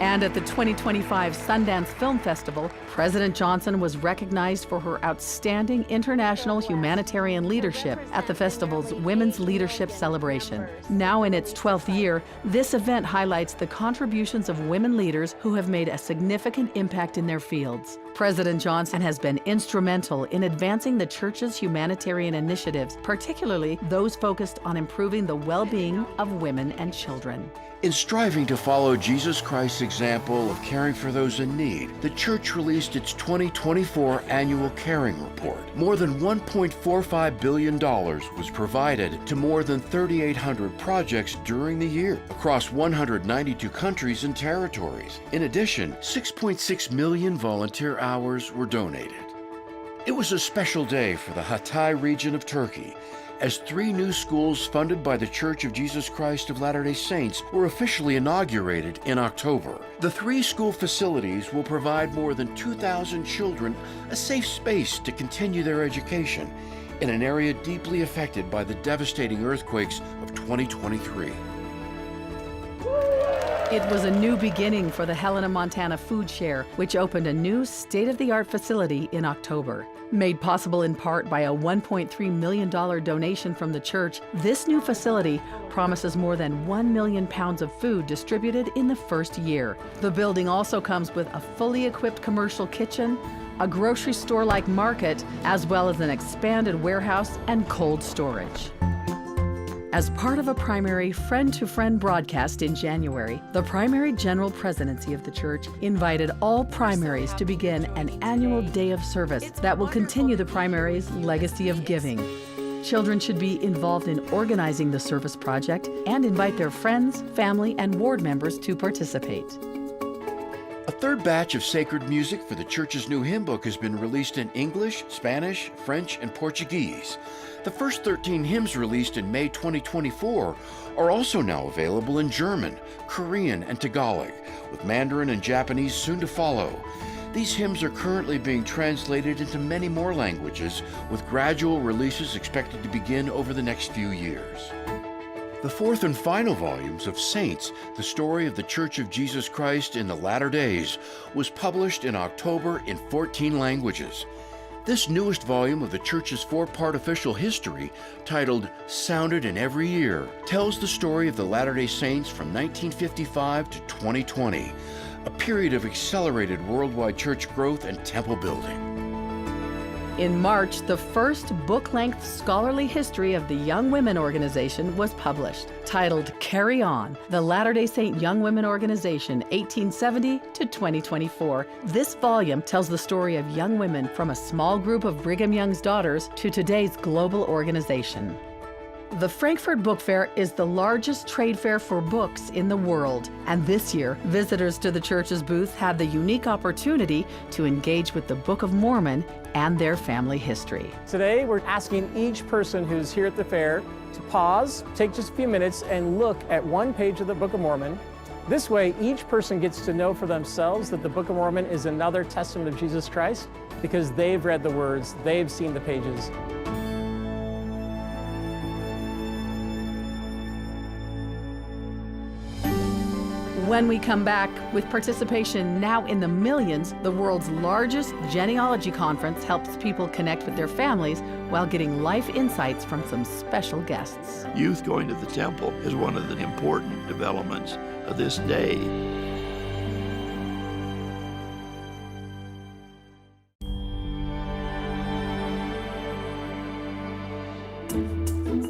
And at the twenty twenty-five Sundance Film Festival, President Johnson was recognized for her outstanding international humanitarian leadership at the festival's Women's Leadership Celebration. Now in its twelfth year, this event highlights the contributions of women leaders who have made a significant impact in their fields. President Johnson has been instrumental in advancing the church's humanitarian initiatives, particularly those focused on improving the well-being of women and children. In striving to follow Jesus Christ's example of caring for those in need, the church released its twenty twenty-four annual caring report. More than one point four five billion dollars was provided to more than thirty-eight hundred projects during the year, across one hundred ninety-two countries and territories. In addition, six point six million volunteer hours were donated. It was a special day for the Hatay region of Turkey, as three new schools funded by The Church of Jesus Christ of Latter-day Saints were officially inaugurated in October. The three school facilities will provide more than two thousand children a safe space to continue their education in an area deeply affected by the devastating earthquakes of twenty twenty-three. It was a new beginning for the Helena Montana Food Share, which opened a new state-of-the-art facility in October. Made possible in part by a one point three million dollar donation from the church, this new facility promises more than one million pounds of food distributed in the first year. The building also comes with a fully equipped commercial kitchen, a grocery store-like market, as well as an expanded warehouse and cold storage. As part of a primary friend-to-friend broadcast in January, the Primary General Presidency of the Church invited all primaries to begin an annual day of service that will continue the primary's legacy of giving. Children should be involved in organizing the service project and invite their friends, family, and ward members to participate. A third batch of sacred music for the church's new hymn book has been released in English, Spanish, French, and Portuguese. The first thirteen hymns released in May twenty twenty-four are also now available in German, Korean, and Tagalog, with Mandarin and Japanese soon to follow. These hymns are currently being translated into many more languages, with gradual releases expected to begin over the next few years. The fourth and final volumes of Saints, The Story of the Church of Jesus Christ in the Latter Days, was published in October in fourteen languages. This newest volume of the church's four-part official history, titled Sounded in Every Year, tells the story of the Latter-day Saints from nineteen fifty-five to twenty twenty, a period of accelerated worldwide church growth and temple building. In March, the first book-length scholarly history of the Young Women Organization was published, titled Carry On: The Latter-day Saint Young Women Organization, eighteen seventy to twenty twenty-four. This volume tells the story of young women from a small group of Brigham Young's Daughters to today's global organization. The Frankfurt Book Fair is the largest trade fair for books in the world, and this year, visitors to the church's booth had the unique opportunity to engage with the Book of Mormon and their family history. Today, we're asking each person who's here at the fair to pause, take just a few minutes, and look at one page of the Book of Mormon. This way, each person gets to know for themselves that the Book of Mormon is another testament of Jesus Christ, because they've read the words, they've seen the pages. When we come back, with participation now in the millions, the world's largest genealogy conference helps people connect with their families while getting life insights from some special guests. Youth going to the temple is one of the important developments of this day.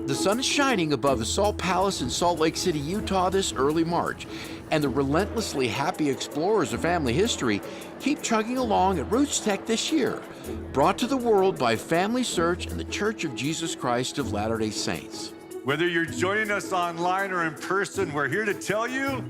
The sun is shining above the Salt Palace in Salt Lake City, Utah this early March, and the relentlessly happy explorers of family history keep chugging along at Roots Tech this year, brought to the world by FamilySearch and The Church of Jesus Christ of Latter-day Saints. Whether you're joining us online or in person, we're here to tell you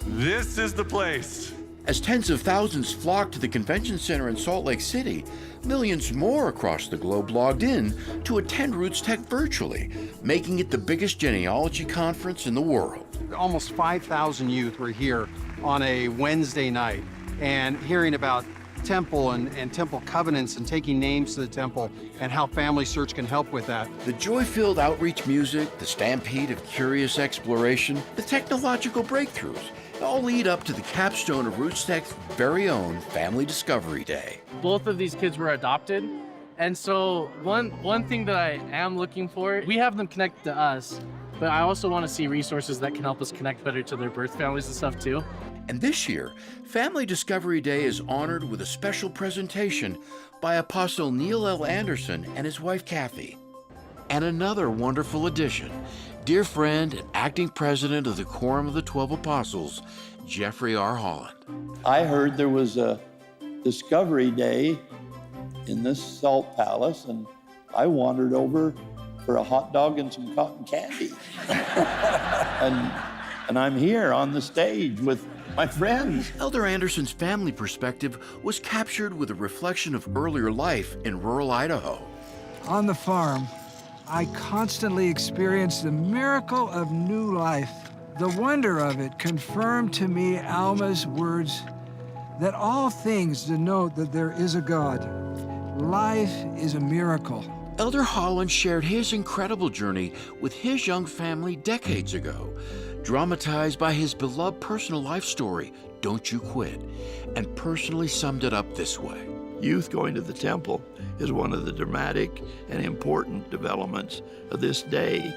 this is the place. As tens of thousands flock to the convention center in Salt Lake City, millions more across the globe logged in to attend Roots Tech virtually, making it the biggest genealogy conference in the world. Almost five thousand youth were here on a Wednesday night and hearing about temple and, and temple covenants and taking names to the temple and how FamilySearch can help with that. The joy-filled outreach music, the stampede of curious exploration, the technological breakthroughs, All lead up to the capstone of Roots Tech's very own Family Discovery Day. Both of these kids were adopted. And so one, one thing that I am looking for, we have them connect to us, but I also want to see resources that can help us connect better to their birth families and stuff too. And this year, Family Discovery Day is honored with a special presentation by Apostle Neil L. Andersen and his wife Kathy. And another wonderful addition, dear friend and acting president of the Quorum of the Twelve Apostles, Jeffrey R. Holland. I heard there was a Discovery Day in this Salt Palace, and I wandered over for a hot dog and some cotton candy. and, and I'm here on the stage with my friends. Elder Andersen's family perspective was captured with a reflection of earlier life in rural Idaho. On the farm, I constantly experienced the miracle of new life. The wonder of it confirmed to me Alma's words that all things denote that there is a God. Life is a miracle. Elder Holland shared his incredible journey with his young family decades ago, dramatized by his beloved personal life story, Don't You Quit, and personally summed it up this way. Youth going to the temple is one of the dramatic and important developments of this day.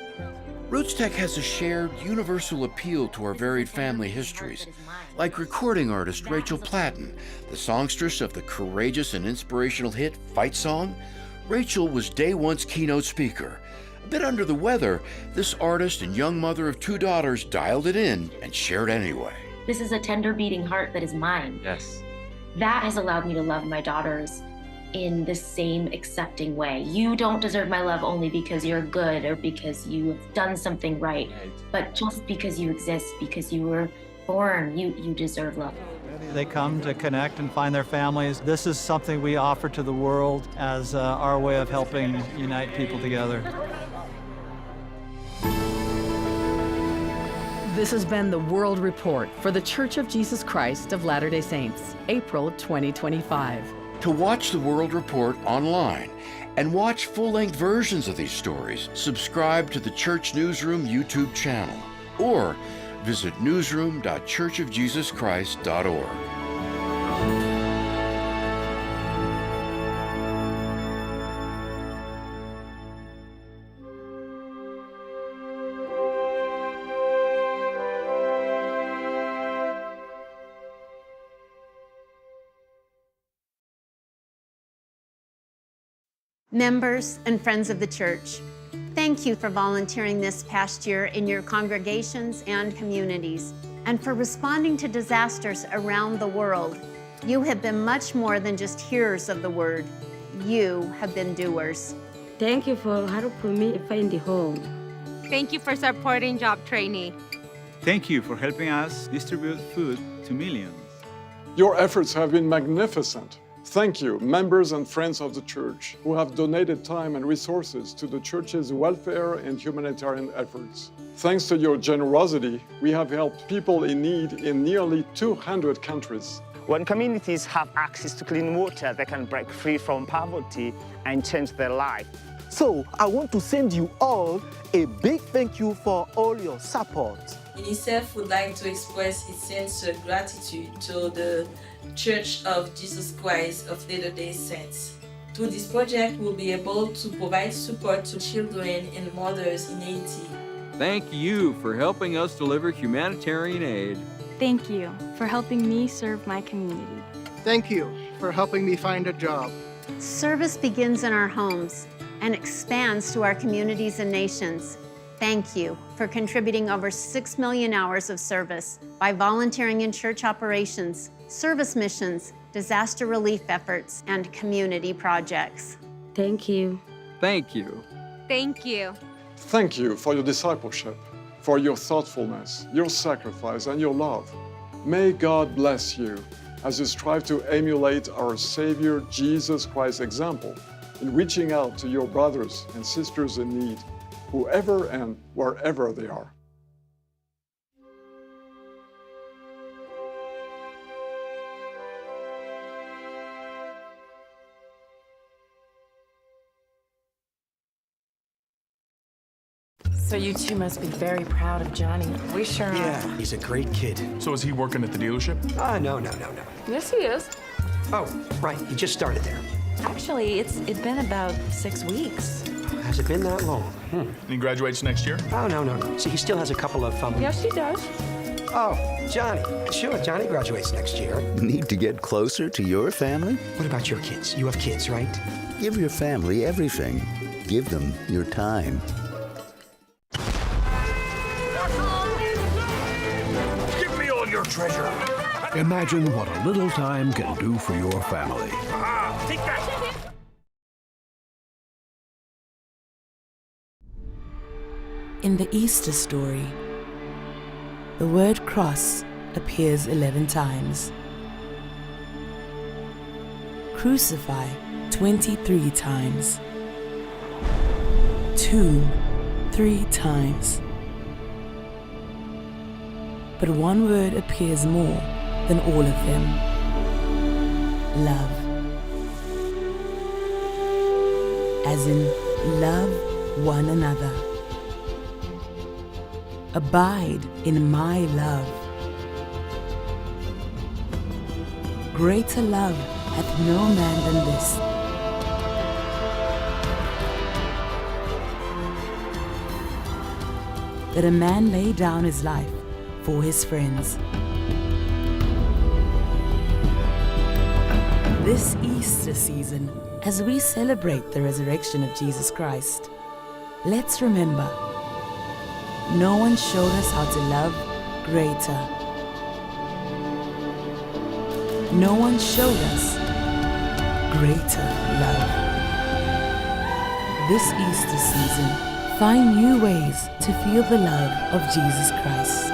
Roots Tech has a shared, universal appeal to our varied family histories, like recording artist Rachel Platten, the songstress of the courageous and inspirational hit Fight Song. Rachel was day one's keynote speaker. A bit under the weather, this artist and young mother of two daughters dialed it in and shared anyway. This is a tender beating heart that is mine. Yes. That has allowed me to love my daughters in the same accepting way. You don't deserve my love only because you're good or because you have done something right, but just because you exist, because you were born, you, you deserve love. They come to connect and find their families. This is something we offer to the world as, uh, our way of helping unite people together. This has been the World Report for The Church of Jesus Christ of Latter-day Saints, April twenty twenty-five. To watch the World Report online and watch full-length versions of these stories, subscribe to the Church Newsroom YouTube channel or visit newsroom dot church of jesus christ dot org. Members and friends of the church, thank you for volunteering this past year in your congregations and communities, and for responding to disasters around the world. You have been much more than just hearers of the word. You have been doers. Thank you for helping me find a home. Thank you for supporting job training. Thank you for helping us distribute food to millions. Your efforts have been magnificent. Thank you, members and friends of the church, who have donated time and resources to the church's welfare and humanitarian efforts. Thanks to your generosity, we have helped people in need in nearly two hundred countries. When communities have access to clean water, they can break free from poverty and change their life. So, I want to send you all a big thank you for all your support. UNICEF would like to express its sincere gratitude to the Church of Jesus Christ of Latter-day Saints. Through this project, we'll be able to provide support to children and mothers in Haiti. Thank you for helping us deliver humanitarian aid. Thank you for helping me serve my community. Thank you for helping me find a job. Service begins in our homes and expands to our communities and nations. Thank you for contributing over six million hours of service by volunteering in church operations, service missions, disaster relief efforts, and community projects. Thank you. Thank you. Thank you. Thank you for your discipleship, for your thoughtfulness, your sacrifice, and your love. May God bless you as you strive to emulate our Savior Jesus Christ's example in reaching out to your brothers and sisters in need, whoever and wherever they are. So you two must be very proud of Johnny. We sure are. Yeah, he's a great kid. So is he working at the dealership? Ah, no, no, no, no. Yes, he is. Oh, right, he just started there. Actually, it's, it's been about six weeks. Has it been that long? Hmm. And he graduates next year? Oh, no, no, no. See, he still has a couple of, um... Yes, he does. Oh, Johnny. Sure, Johnny graduates next year. Need to get closer to your family? What about your kids? You have kids, right? Give your family everything. Give them your time. Give me all your treasure. Imagine what a little time can do for your family. Ah, take that. In the Easter story, the word cross appears eleven times. Crucify, twenty-three times. Tomb, three times. But one word appears more than all of them. Love. As in, love one another. Abide in my love. Greater love hath no man than this, that a man lay down his life for his friends. This Easter season, as we celebrate the resurrection of Jesus Christ, let's remember, no one showed us how to love greater. No one showed us greater love. This Easter season, find new ways to feel the love of Jesus Christ.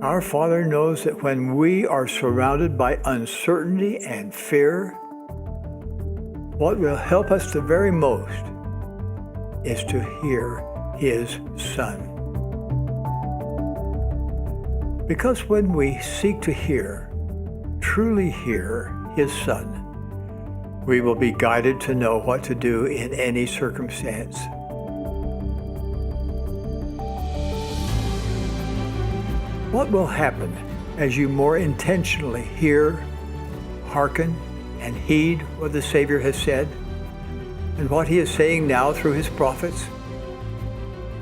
Our Father knows that when we are surrounded by uncertainty and fear, what will help us the very most is to hear His Son. Because when we seek to hear, truly hear His Son, we will be guided to know what to do in any circumstance. What will happen as you more intentionally hear, hearken, and heed what the Savior has said and what He is saying now through His prophets?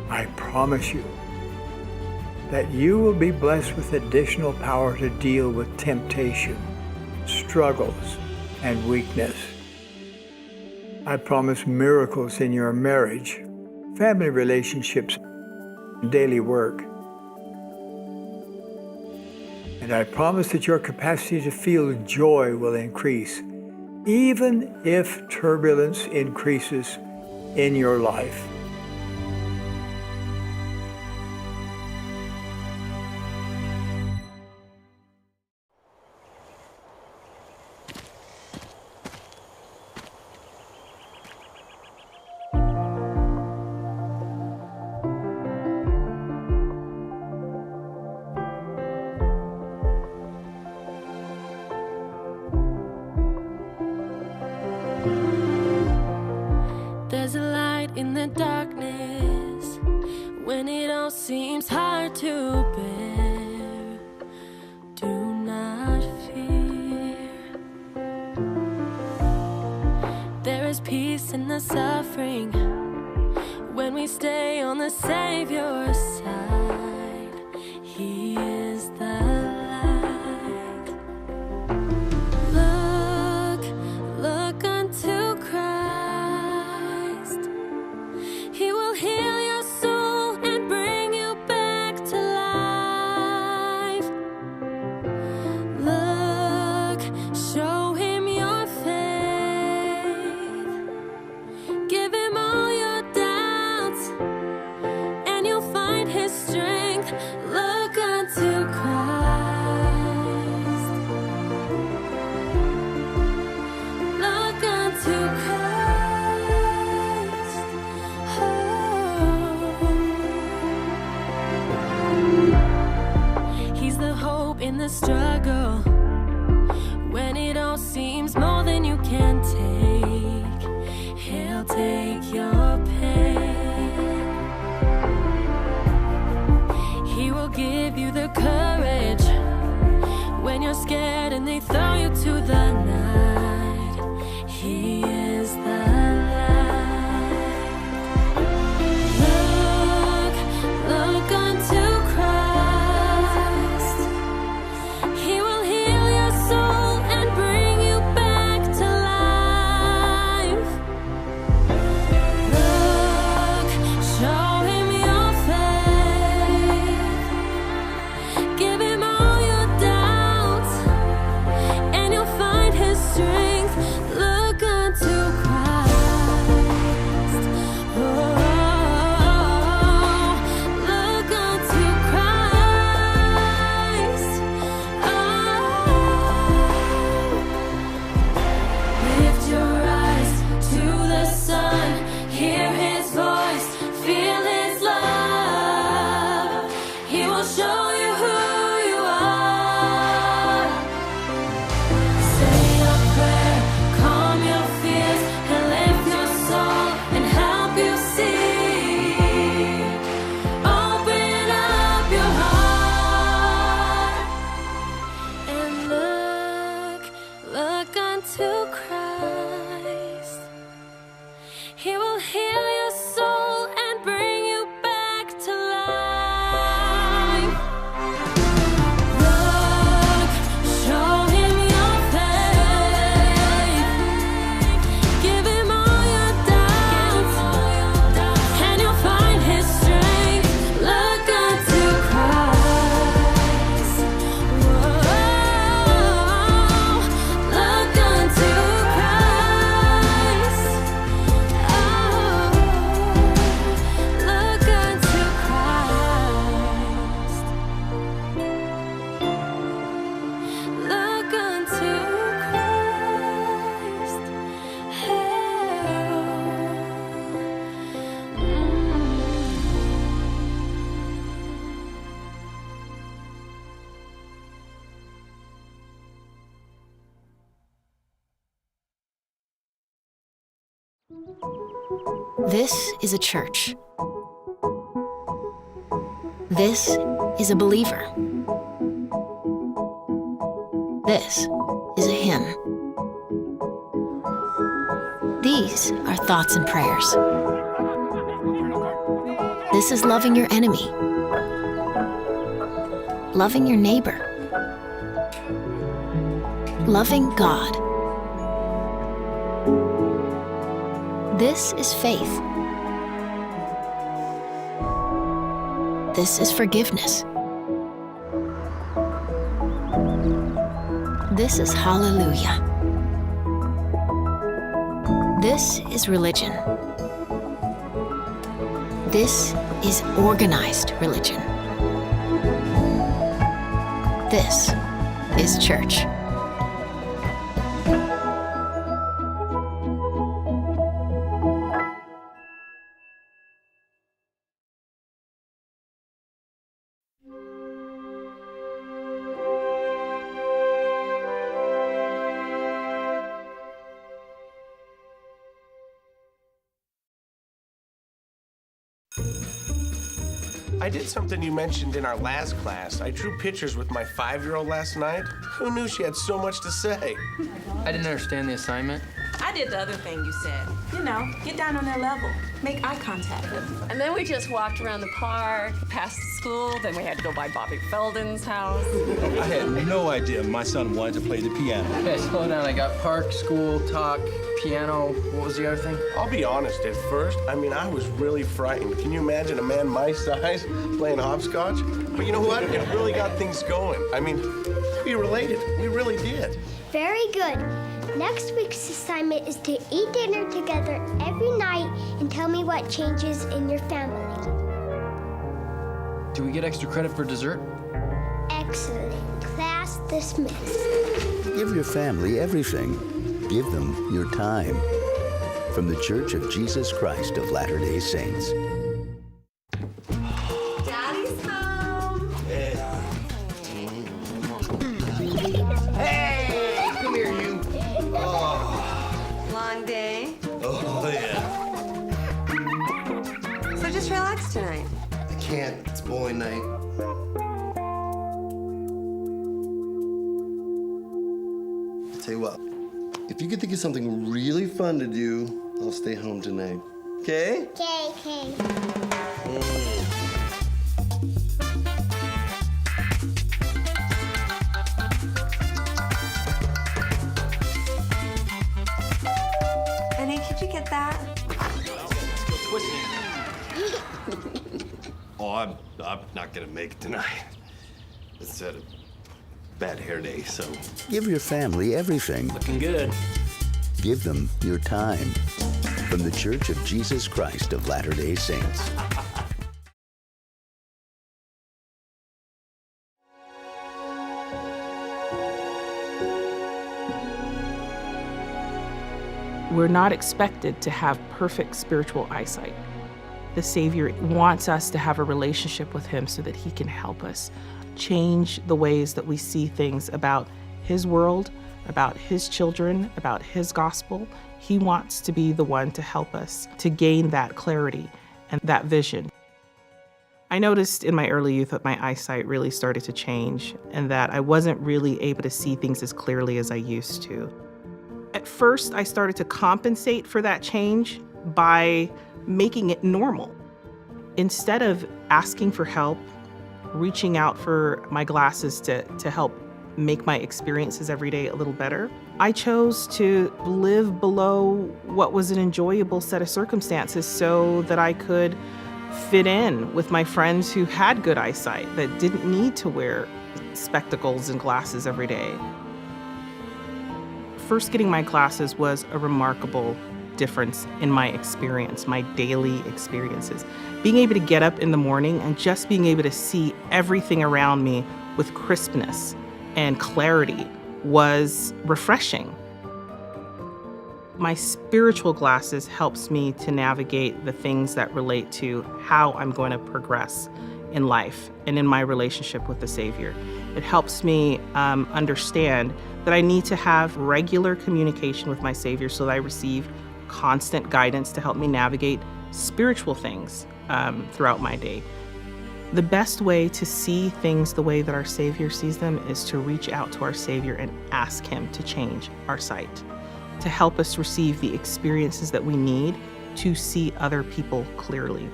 I promise you that you will be blessed with additional power to deal with temptation, struggles, and weakness. I promise miracles in your marriage, family relationships, and daily work. And I promise that your capacity to feel joy will increase, even if turbulence increases in your life. There's a light in the darkness when it all seems hard to bear. Do not fear. There is peace in the suffering when we stay on the Savior's side. He is the light. Look, look unto Christ. He will heal your soul and bring you back to life. Look, show Him your faith. Give Him all your doubts, and you'll find His strength. Look unto He is the light. Look, look unto Christ. He will heal your soul and bring you back to life. Look, show him your faith. Give him all your doubts, and you'll find his strength. Look unto Christ. Oh, look unto Christ. Oh, lift your eyes to the sun, hear his voice, feel his love. He will show you who you are. Say a prayer, calm your fears, and lift your soul and help you see. Open up your heart and look, look unto Christ. He will heal your soul and bring you back to life. Look, show him your faith. Give him all your doubts, and you'll find his strength. Look unto Christ. Whoa, look unto Christ. Oh, look unto Christ. Look unto Christ. Oh. Mm. This is a church. This is a believer. This is a hymn. These are thoughts and prayers. This is loving your enemy, loving your neighbor, loving God. This is faith. This is forgiveness. This is hallelujah. This is religion. This is organized religion. This is church. I did something you mentioned in our last class. I drew pictures with my five-year-old last night. Who knew she had so much to say? I didn't understand the assignment. I did the other thing you said. You know, get down on their level. Make eye contact. And then we just walked around the park, past the school, then we had to go by Bobby Felden's house. I had no idea my son wanted to play the piano. Okay, slow down. I got park, school, talk, piano. What was the other thing? I'll be honest, at first, I mean, I was really frightened. Can you imagine a man my size playing hopscotch? But you know what? It really got things going. I mean, we related. We really did. Very good. Next week's assignment is to eat dinner together every night and tell me what changes in your family. Do we get extra credit for dessert? Excellent. Class dismissed. Give your family everything. Give them your time. From The Church of Jesus Christ of Latter-day Saints. Daddy's home. Hey. Hey, come here, you. Oh. Long day? Oh, yeah. So just relax tonight. I can't. It's bowling night. I tell you what. If you can think of something really fun to do, I'll stay home tonight. Okay? Okay, okay. Honey, could you get that? Oh, I'm, I'm not gonna make it tonight. It's had a bad hair day, so. Give your family everything. Looking good. Give them your time. From The Church of Jesus Christ of Latter-day Saints. We're not expected to have perfect spiritual eyesight. The Savior wants us to have a relationship with Him so that He can help us change the ways that we see things about His world, about His children, about His gospel. He wants to be the one to help us to gain that clarity and that vision. I noticed in my early youth that my eyesight really started to change and that I wasn't really able to see things as clearly as I used to. At first, I started to compensate for that change by making it normal. Instead of asking for help, reaching out for my glasses to, to help make my experiences every day a little better, I chose to live below what was an enjoyable set of circumstances so that I could fit in with my friends who had good eyesight, that didn't need to wear spectacles and glasses every day. First getting my glasses was a remarkable difference in my experience, my daily experiences. Being able to get up in the morning and just being able to see everything around me with crispness and clarity was refreshing. My spiritual glasses helps me to navigate the things that relate to how I'm going to progress in life and in my relationship with the Savior. It helps me, um, understand that I need to have regular communication with my Savior so that I receive constant guidance to help me navigate spiritual things, um, throughout my day. The best way to see things the way that our Savior sees them is to reach out to our Savior and ask Him to change our sight, to help us receive the experiences that we need to see other people clearly.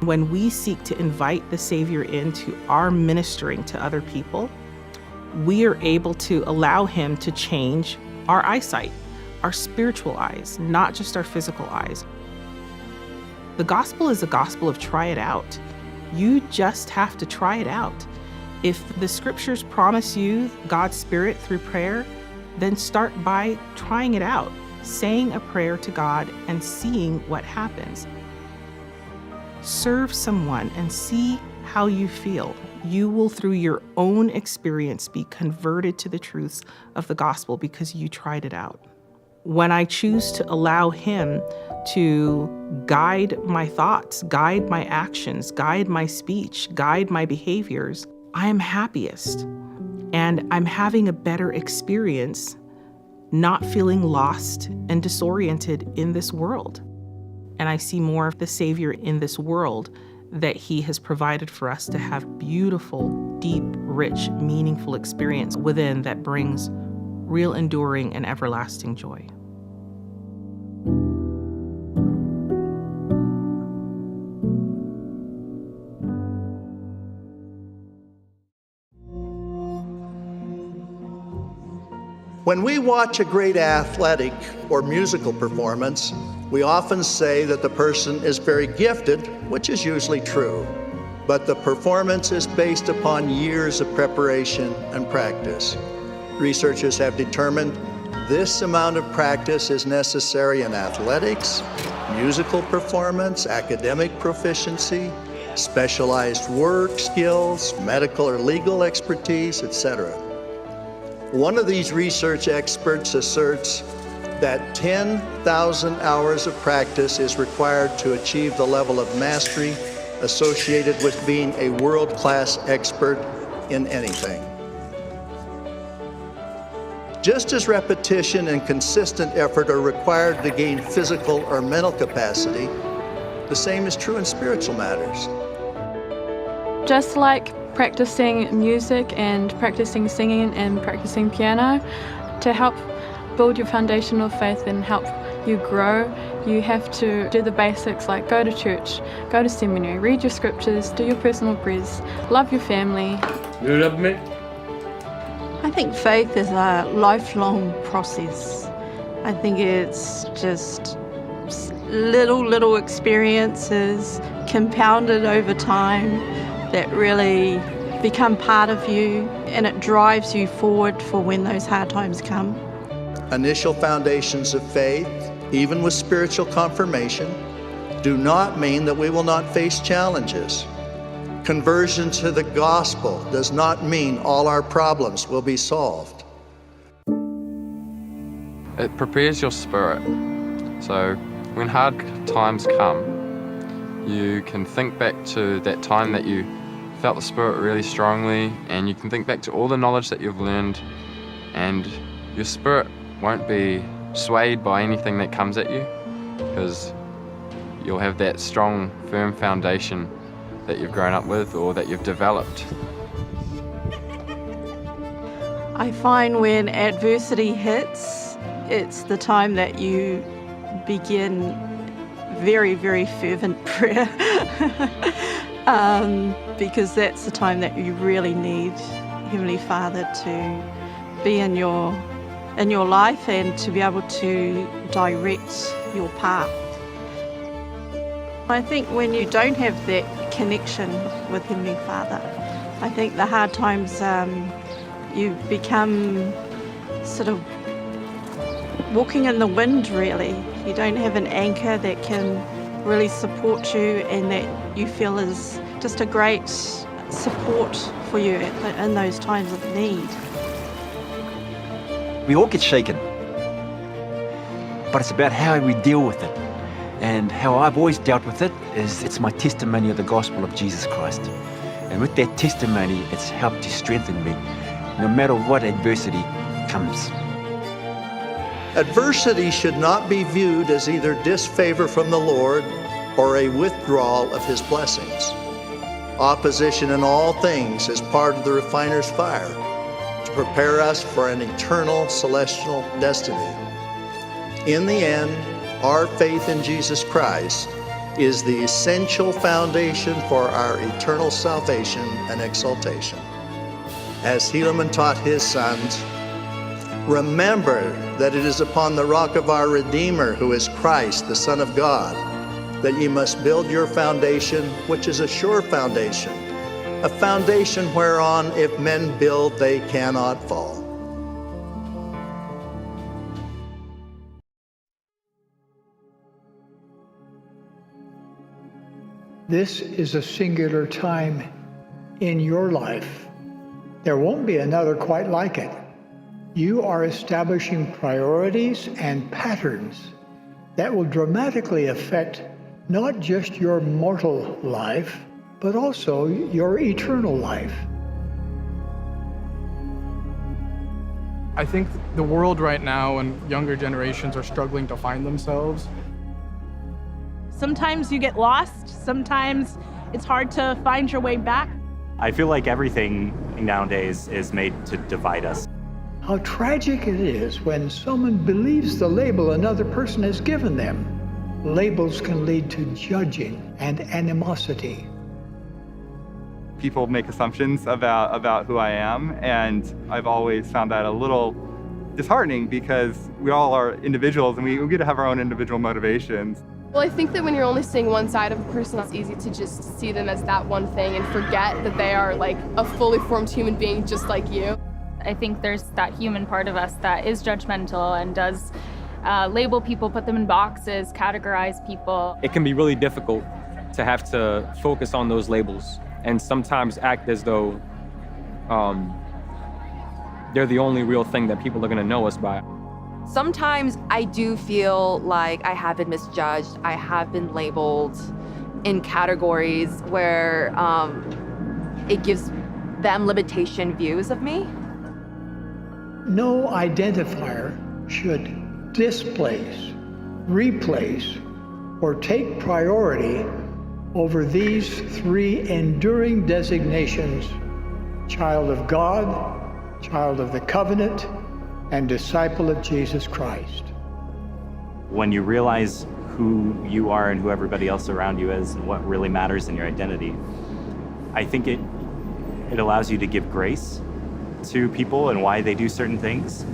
When we seek to invite the Savior into our ministering to other people, we are able to allow Him to change our eyesight, our spiritual eyes, not just our physical eyes. The gospel is a gospel of try it out. You just have to try it out. If the scriptures promise you God's Spirit through prayer, then start by trying it out, saying a prayer to God and seeing what happens. Serve someone and see how you feel. You will, through your own experience, be converted to the truths of the gospel because you tried it out. When I choose to allow Him to guide my thoughts, guide my actions, guide my speech, guide my behaviors, I am happiest. And I'm having a better experience, not feeling lost and disoriented in this world. And I see more of the Savior in this world that He has provided for us to have beautiful, deep, rich, meaningful experience within that brings real, enduring, and everlasting joy. When we watch a great athletic or musical performance, we often say that the person is very gifted, which is usually true. But the performance is based upon years of preparation and practice. Researchers have determined this amount of practice is necessary in athletics, musical performance, academic proficiency, specialized work skills, medical or legal expertise, et cetera. One of these research experts asserts that ten thousand hours of practice is required to achieve the level of mastery associated with being a world-class expert in anything. Just as repetition and consistent effort are required to gain physical or mental capacity, the same is true in spiritual matters. Just like practicing music and practicing singing and practicing piano, to help Build your foundation of faith and help you grow, you have to do the basics like go to church, go to seminary, read your scriptures, do your personal prayers, love your family. You love me? I think faith is a lifelong process. I think it's just s-, little, little experiences compounded over time that really become part of you, and it drives you forward for when those hard times come. Initial foundations of faith, even with spiritual confirmation, do not mean that we will not face challenges. Conversion to the gospel does not mean all our problems will be solved. It prepares your spirit. So when hard times come, you can think back to that time that you felt the Spirit really strongly, and you can think back to all the knowledge that you've learned, and your spirit won't be swayed by anything that comes at you, because you'll have that strong, firm foundation that you've grown up with or that you've developed. I find when adversity hits, it's the time that you begin very, very fervent prayer. Um, because that's the time that you really need Heavenly Father to be in your, in your life and to be able to direct your path. I think when you don't have that connection with Heavenly Father, I think the hard times, um, you become sort of walking in the wind, really. You don't have an anchor that can really support you and that you feel is just a great support for you at the, in those times of need. We all get shaken, but it's about how we deal with it. And how I've always dealt with it is it's my testimony of the gospel of Jesus Christ. And with that testimony, it's helped to strengthen me no matter what adversity comes. Adversity should not be viewed as either disfavor from the Lord or a withdrawal of his blessings. Opposition in all things is part of the refiner's fire to prepare us for an eternal celestial destiny. In the end, our faith in Jesus Christ is the essential foundation for our eternal salvation and exaltation. As Helaman taught his sons, remember that it is upon the rock of our Redeemer, who is Christ, the Son of God, that ye must build your foundation, which is a sure foundation, a foundation whereon if men build, they cannot fall. This is a singular time in your life. There won't be another quite like it. You are establishing priorities and patterns that will dramatically affect not just your mortal life, but also your eternal life. I think the world right now and younger generations are struggling to find themselves. Sometimes you get lost, sometimes it's hard to find your way back. I feel like everything nowadays is made to divide us. How tragic it is when someone believes the label another person has given them. Labels can lead to judging and animosity. People make assumptions about, about who I am, and I've always found that a little disheartening because we all are individuals and we, we get to have our own individual motivations. Well, I think that when you're only seeing one side of a person, it's easy to just see them as that one thing and forget that they are, like, a fully formed human being just like you. I think there's that human part of us that is judgmental and does, uh, label people, put them in boxes, categorize people. It can be really difficult to have to focus on those labels and sometimes act as though, um, they're the only real thing that people are gonna know us by. Sometimes I do feel like I have been misjudged. I have been labeled in categories where, um, it gives them limitation views of me. No identifier should displace, replace, or take priority over these three enduring designations: child of God, child of the covenant, and disciple of Jesus Christ. When you realize who you are and who everybody else around you is and what really matters in your identity, I think it it allows you to give grace to people and why they do certain things.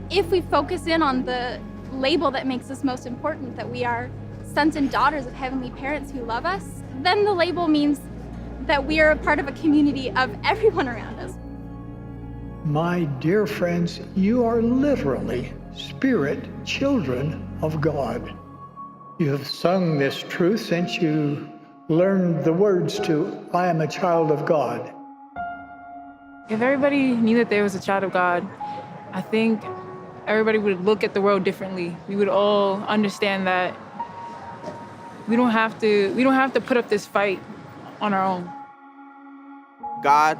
If we focus in on the label that makes us most important, that we are sons and daughters of heavenly parents who love us, then the label means that we are a part of a community of everyone around us. My dear friends, you are literally spirit children of God. You have sung this truth since you learned the words to I am a child of God. If everybody knew that they was a child of God, I think everybody would look at the world differently. We would all understand that we don't have to we don't have to put up this fight on our own. God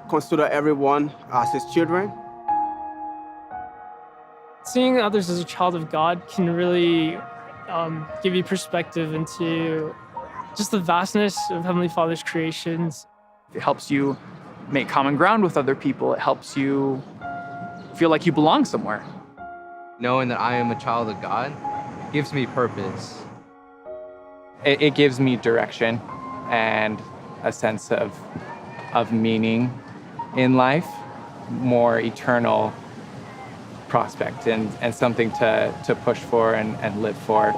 consider everyone as his children. Seeing others as a child of God can really um, give you perspective into just the vastness of Heavenly Father's creations. It helps you make common ground with other people. It helps you feel like you belong somewhere. Knowing that I am a child of God gives me purpose. It, it gives me direction and a sense of, of meaning in life, more eternal prospect and, and something to, to push for and, and live for.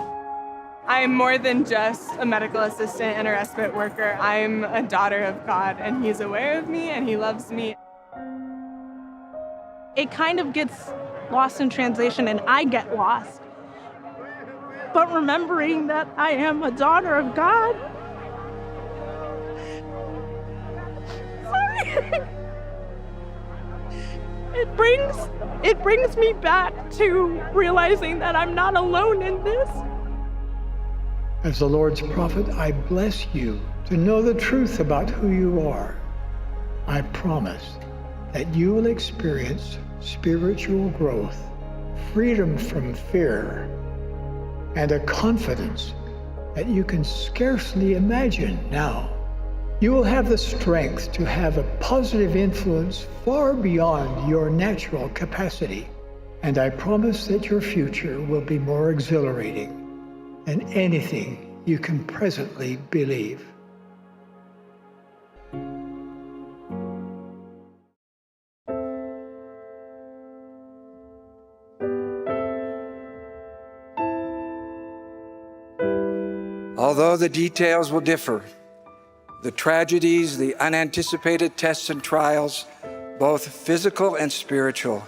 I'm more than just a medical assistant and a respite worker. I'm a daughter of God, and He's aware of me and He loves me. It kind of gets lost in translation, and I get lost. But remembering that I am a daughter of God, sorry. It brings it brings me back to realizing that I'm not alone in this. As the Lord's prophet, I bless you to know the truth about who you are. I promise that you will experience spiritual growth, freedom from fear, and a confidence that you can scarcely imagine now. You will have the strength to have a positive influence far beyond your natural capacity, and I promise that your future will be more exhilarating than anything you can presently believe. Although the details will differ, the tragedies, the unanticipated tests and trials, both physical and spiritual,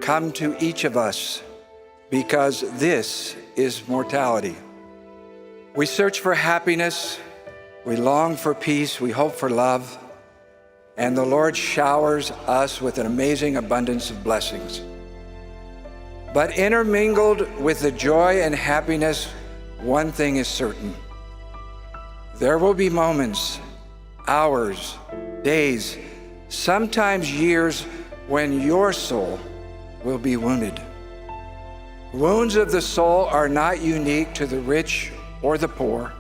come to each of us because this is mortality. We search for happiness, we long for peace, we hope for love, and the Lord showers us with an amazing abundance of blessings. But intermingled with the joy and happiness, one thing is certain. There will be moments, hours, days, sometimes years when your soul will be wounded. Wounds of the soul are not unique to the rich or the poor,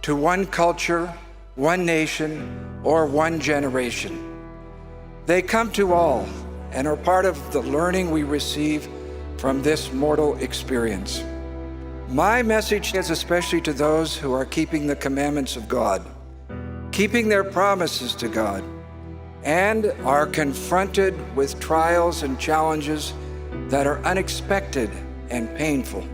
to one culture, one nation, or one generation. They come to all and are part of the learning we receive from this mortal experience. My message is especially to those who are keeping the commandments of God, keeping their promises to God, and are confronted with trials and challenges that are unexpected and painful.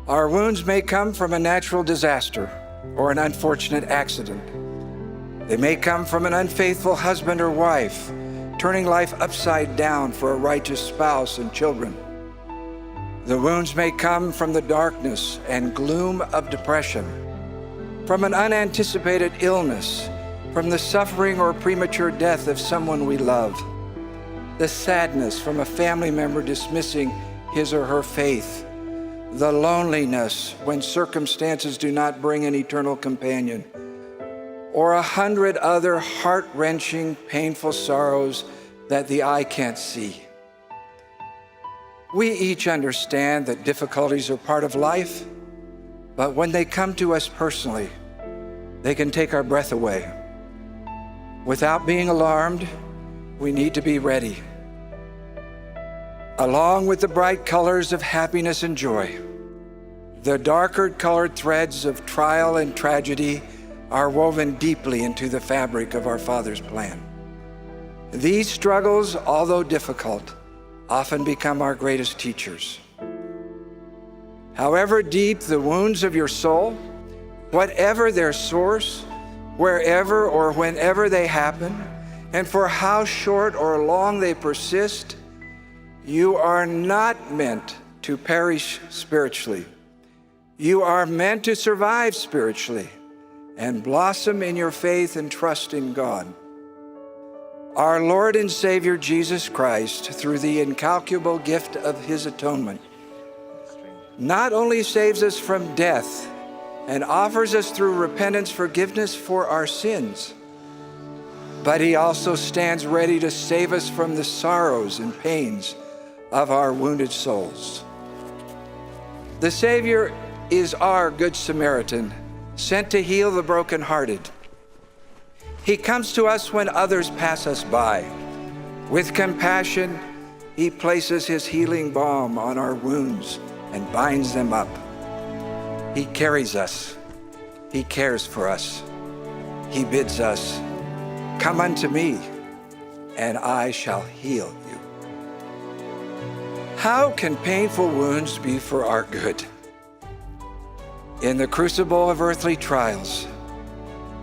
Our wounds may come from a natural disaster or an unfortunate accident. They may come from an unfaithful husband or wife, turning life upside down for a righteous spouse and children. The wounds may come from the darkness and gloom of depression, from an unanticipated illness, from the suffering or premature death of someone we love, the sadness from a family member dismissing his or her faith, the loneliness when circumstances do not bring an eternal companion, or a hundred other heart-wrenching, painful sorrows that the eye can't see. We each understand that difficulties are part of life, but when they come to us personally, they can take our breath away. Without being alarmed, We need to be ready. Along with the bright colors of happiness and joy, the darker colored threads of trial and tragedy are woven deeply into the fabric of our Father's plan. These struggles, although difficult, often become our greatest teachers. However deep the wounds of your soul, whatever their source, wherever or whenever they happen, and for how short or long they persist, you are not meant to perish spiritually. You are meant to survive spiritually and blossom in your faith and trust in God. Our Lord and Savior Jesus Christ, through the incalculable gift of his atonement, not only saves us from death and offers us through repentance forgiveness for our sins, but he also stands ready to save us from the sorrows and pains of our wounded souls. The Savior is our Good Samaritan, sent to heal the brokenhearted. He comes to us when others pass us by. With compassion, he places his healing balm on our wounds and binds them up. He carries us. He cares for us. He bids us, "Come unto me, and I shall heal you." How can painful wounds be for our good? In the crucible of earthly trials,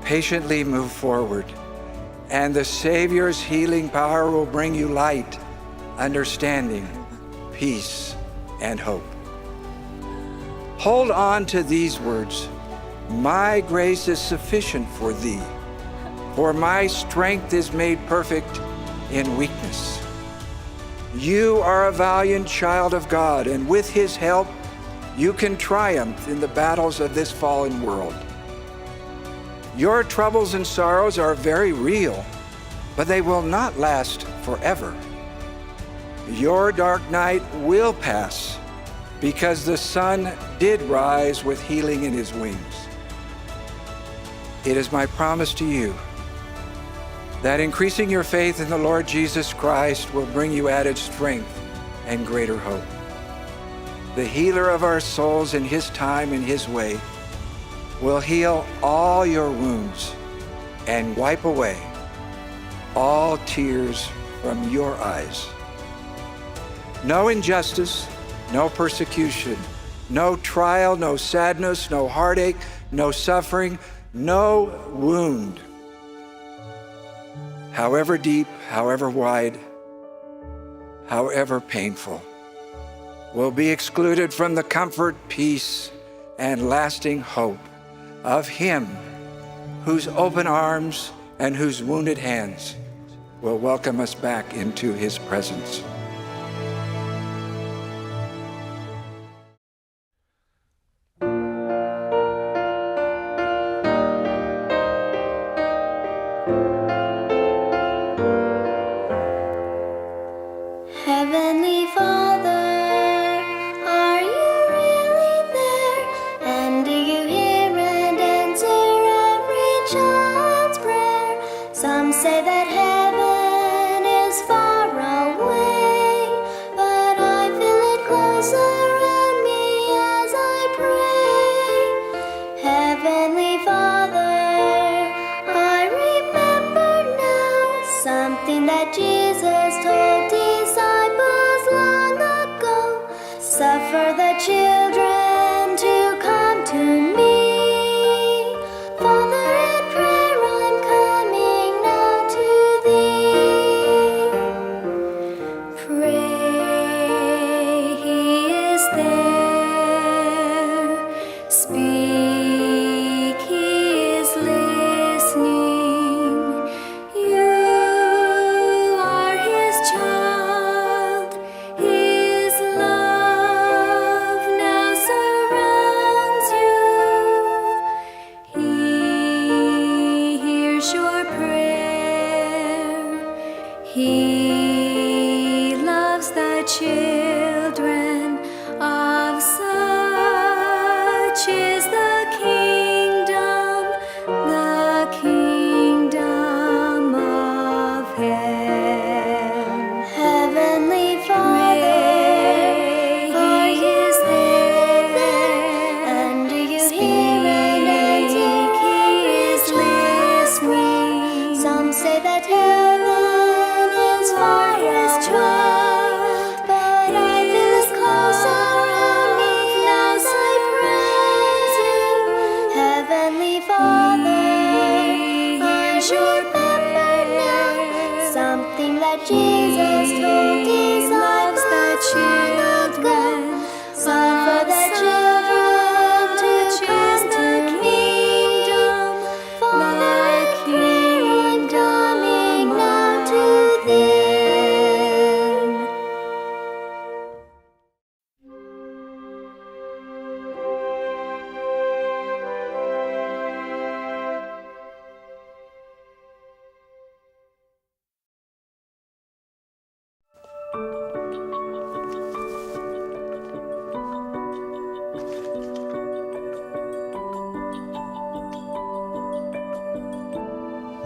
patiently move forward, and the Savior's healing power will bring you light, understanding, peace, and hope. Hold on to these words: "My grace is sufficient for thee, for my strength is made perfect in weakness." You are a valiant child of God, and with his help, you can triumph in the battles of this fallen world. Your troubles and sorrows are very real, but they will not last forever. Your dark night will pass, because the sun did rise with healing in his wings. It is my promise to you that increasing your faith in the Lord Jesus Christ will bring you added strength and greater hope. The healer of our souls, in his time and his way, will heal all your wounds and wipe away all tears from your eyes. No injustice, no persecution, no trial, no sadness, no heartache, no suffering, no wound, however deep, however wide, however painful, will be excluded from the comfort, peace, and lasting hope of him whose open arms and whose wounded hands will welcome us back into his presence. Heavenly Father, are you really there? And do you hear and answer every child's prayer? Some say that heaven is far away, but I feel it close around me as I pray. Heavenly Father, I remember now something that Jesus told disciples long ago. Suffer the children to come to me. Father, in prayer I'm coming now to thee. Pray, he is there. Speak, he is listening. You are his child. His love now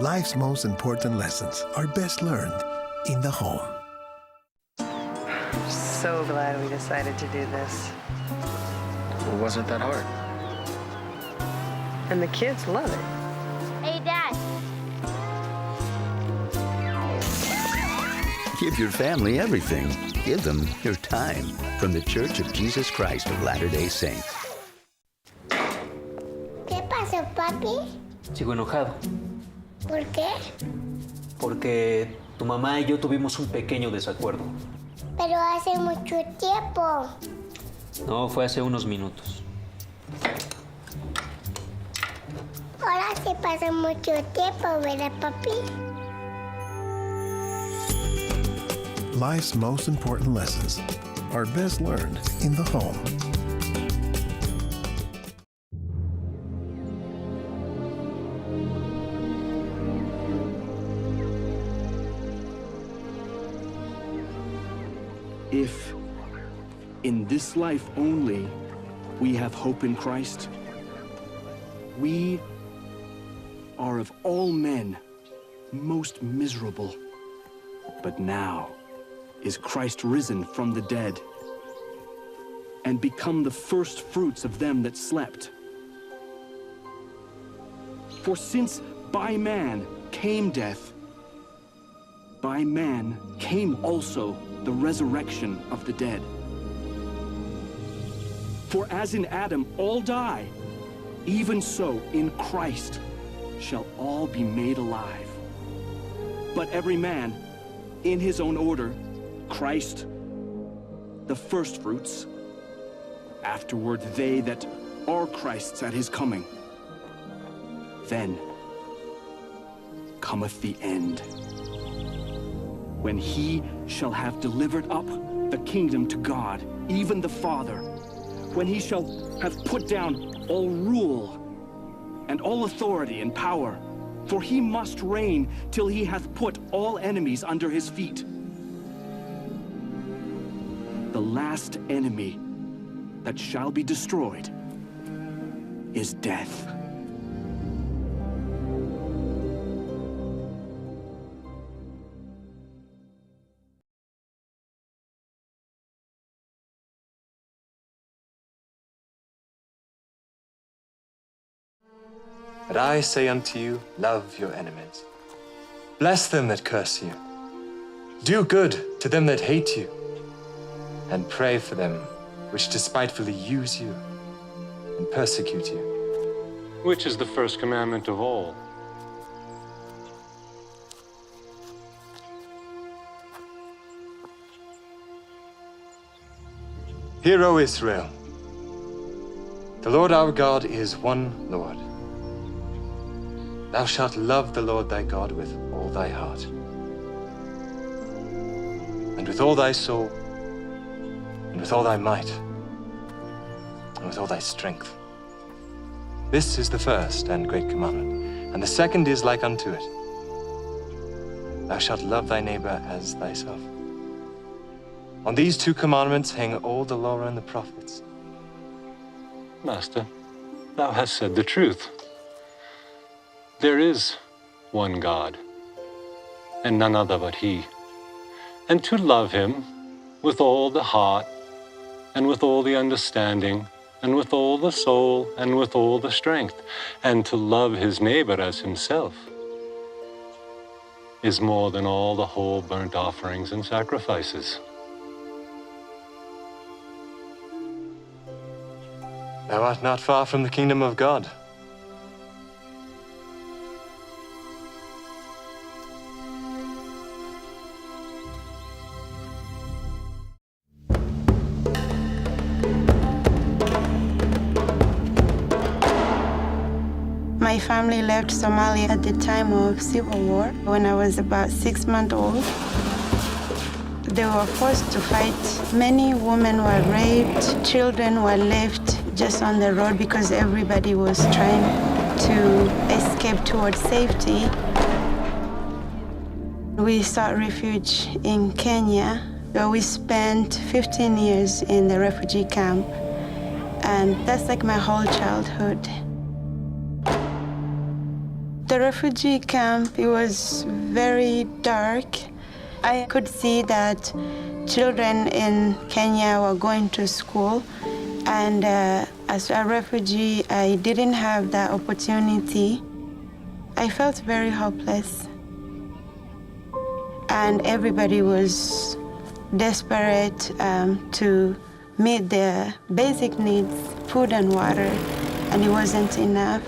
Life's most important lessons are best learned in the home. So glad we decided to do this. It wasn't that hard. And the kids love it. Hey, Dad. Give your family everything. Give them your time. From The Church of Jesus Christ of Latter-day Saints. ¿Qué pasó, papi? Sigo enojado. ¿Por qué? Porque tu mamá y yo tuvimos un pequeño desacuerdo. Pero hace mucho tiempo. No, fue hace unos minutos. Ahora sí pasó mucho tiempo, ¿verdad, papi? Life's most important lessons are best learned in the home. If in this life only we have hope in Christ, we are of all men most miserable. But now is Christ risen from the dead and become the first fruits of them that slept. For since by man came death, by man came also the resurrection of the dead. For as in Adam all die, even so in Christ shall all be made alive. But every man in his own order, Christ the firstfruits, afterward they that are Christ's at his coming. Then cometh the end, when he shall have delivered up the kingdom to God, even the Father, when he shall have put down all rule and all authority and power, for he must reign till he hath put all enemies under his feet. The last enemy that shall be destroyed is death. But I say unto you, love your enemies. Bless them that curse you. Do good to them that hate you. And pray for them which despitefully use you and persecute you. Which is the first commandment of all? Hear, O Israel, the Lord our God is one Lord. Thou shalt love the Lord thy God with all thy heart, and with all thy soul, and with all thy might, and with all thy strength. This is the first and great commandment, and the second is like unto it. Thou shalt love thy neighbor as thyself. On these two commandments hang all the law and the prophets. Master, thou hast said the truth. There is one God, and none other but He. And to love Him with all the heart, and with all the understanding, and with all the soul, and with all the strength, and to love his neighbor as himself, is more than all the whole burnt offerings and sacrifices. Thou art not far from the kingdom of God. My family left Somalia at the time of civil war when I was about six months old. They were forced to fight. Many women were raped, children were left just on the road because everybody was trying to escape towards safety. We sought refuge in Kenya, where we spent fifteen years in the refugee camp, and that's, like, my whole childhood. The refugee camp, it was very dark. I could see that children in Kenya were going to school, and, uh, as a refugee, I didn't have that opportunity. I felt very hopeless. And everybody was desperate, um, to meet their basic needs, food and water, and it wasn't enough.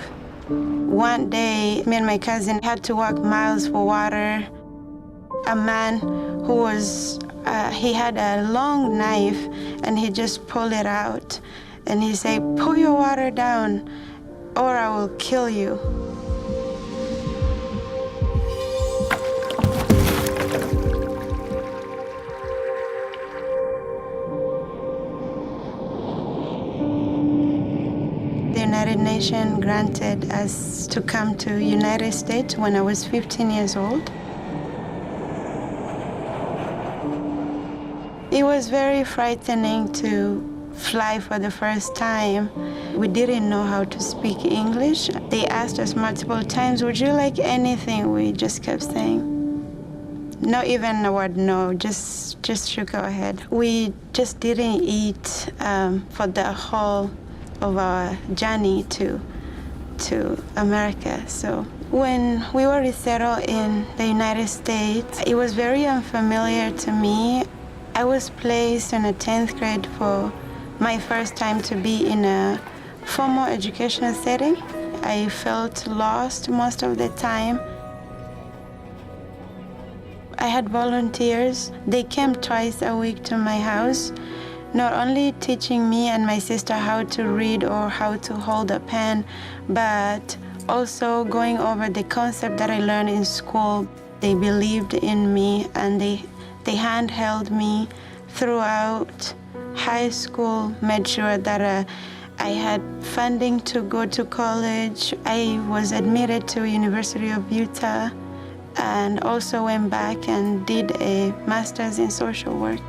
One day, me and my cousin had to walk miles for water. A man who was, uh, he had a long knife, and he just pulled it out, and he said, "Put your water down, or I will kill you." The United Nations granted us to come to United States when I was fifteen years old. It was very frightening to fly for the first time. We didn't know how to speak English. They asked us multiple times, "Would you like anything?" We just kept saying, not even a word no, just, just shook our head. We just didn't eat, um, for the whole of our journey to, to America. So when we were resettled in the United States, it was very unfamiliar to me. I was placed in a tenth grade for my first time to be in a formal educational setting. I felt lost most of the time. I had volunteers. They came twice a week to my house, not only teaching me and my sister how to read or how to hold a pen, but also going over the concept that I learned in school. They believed in me and they, they handheld me throughout high school, made sure that, uh, I had funding to go to college. I was admitted to University of Utah and also went back and did a master's in social work.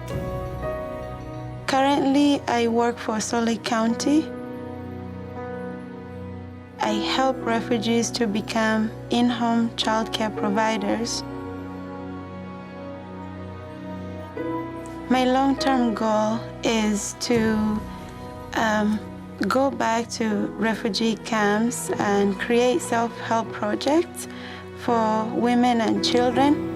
Currently, I work for Salt Lake County. I help refugees to become in-home childcare providers. My long-term goal is to, um, go back to refugee camps and create self-help projects for women and children.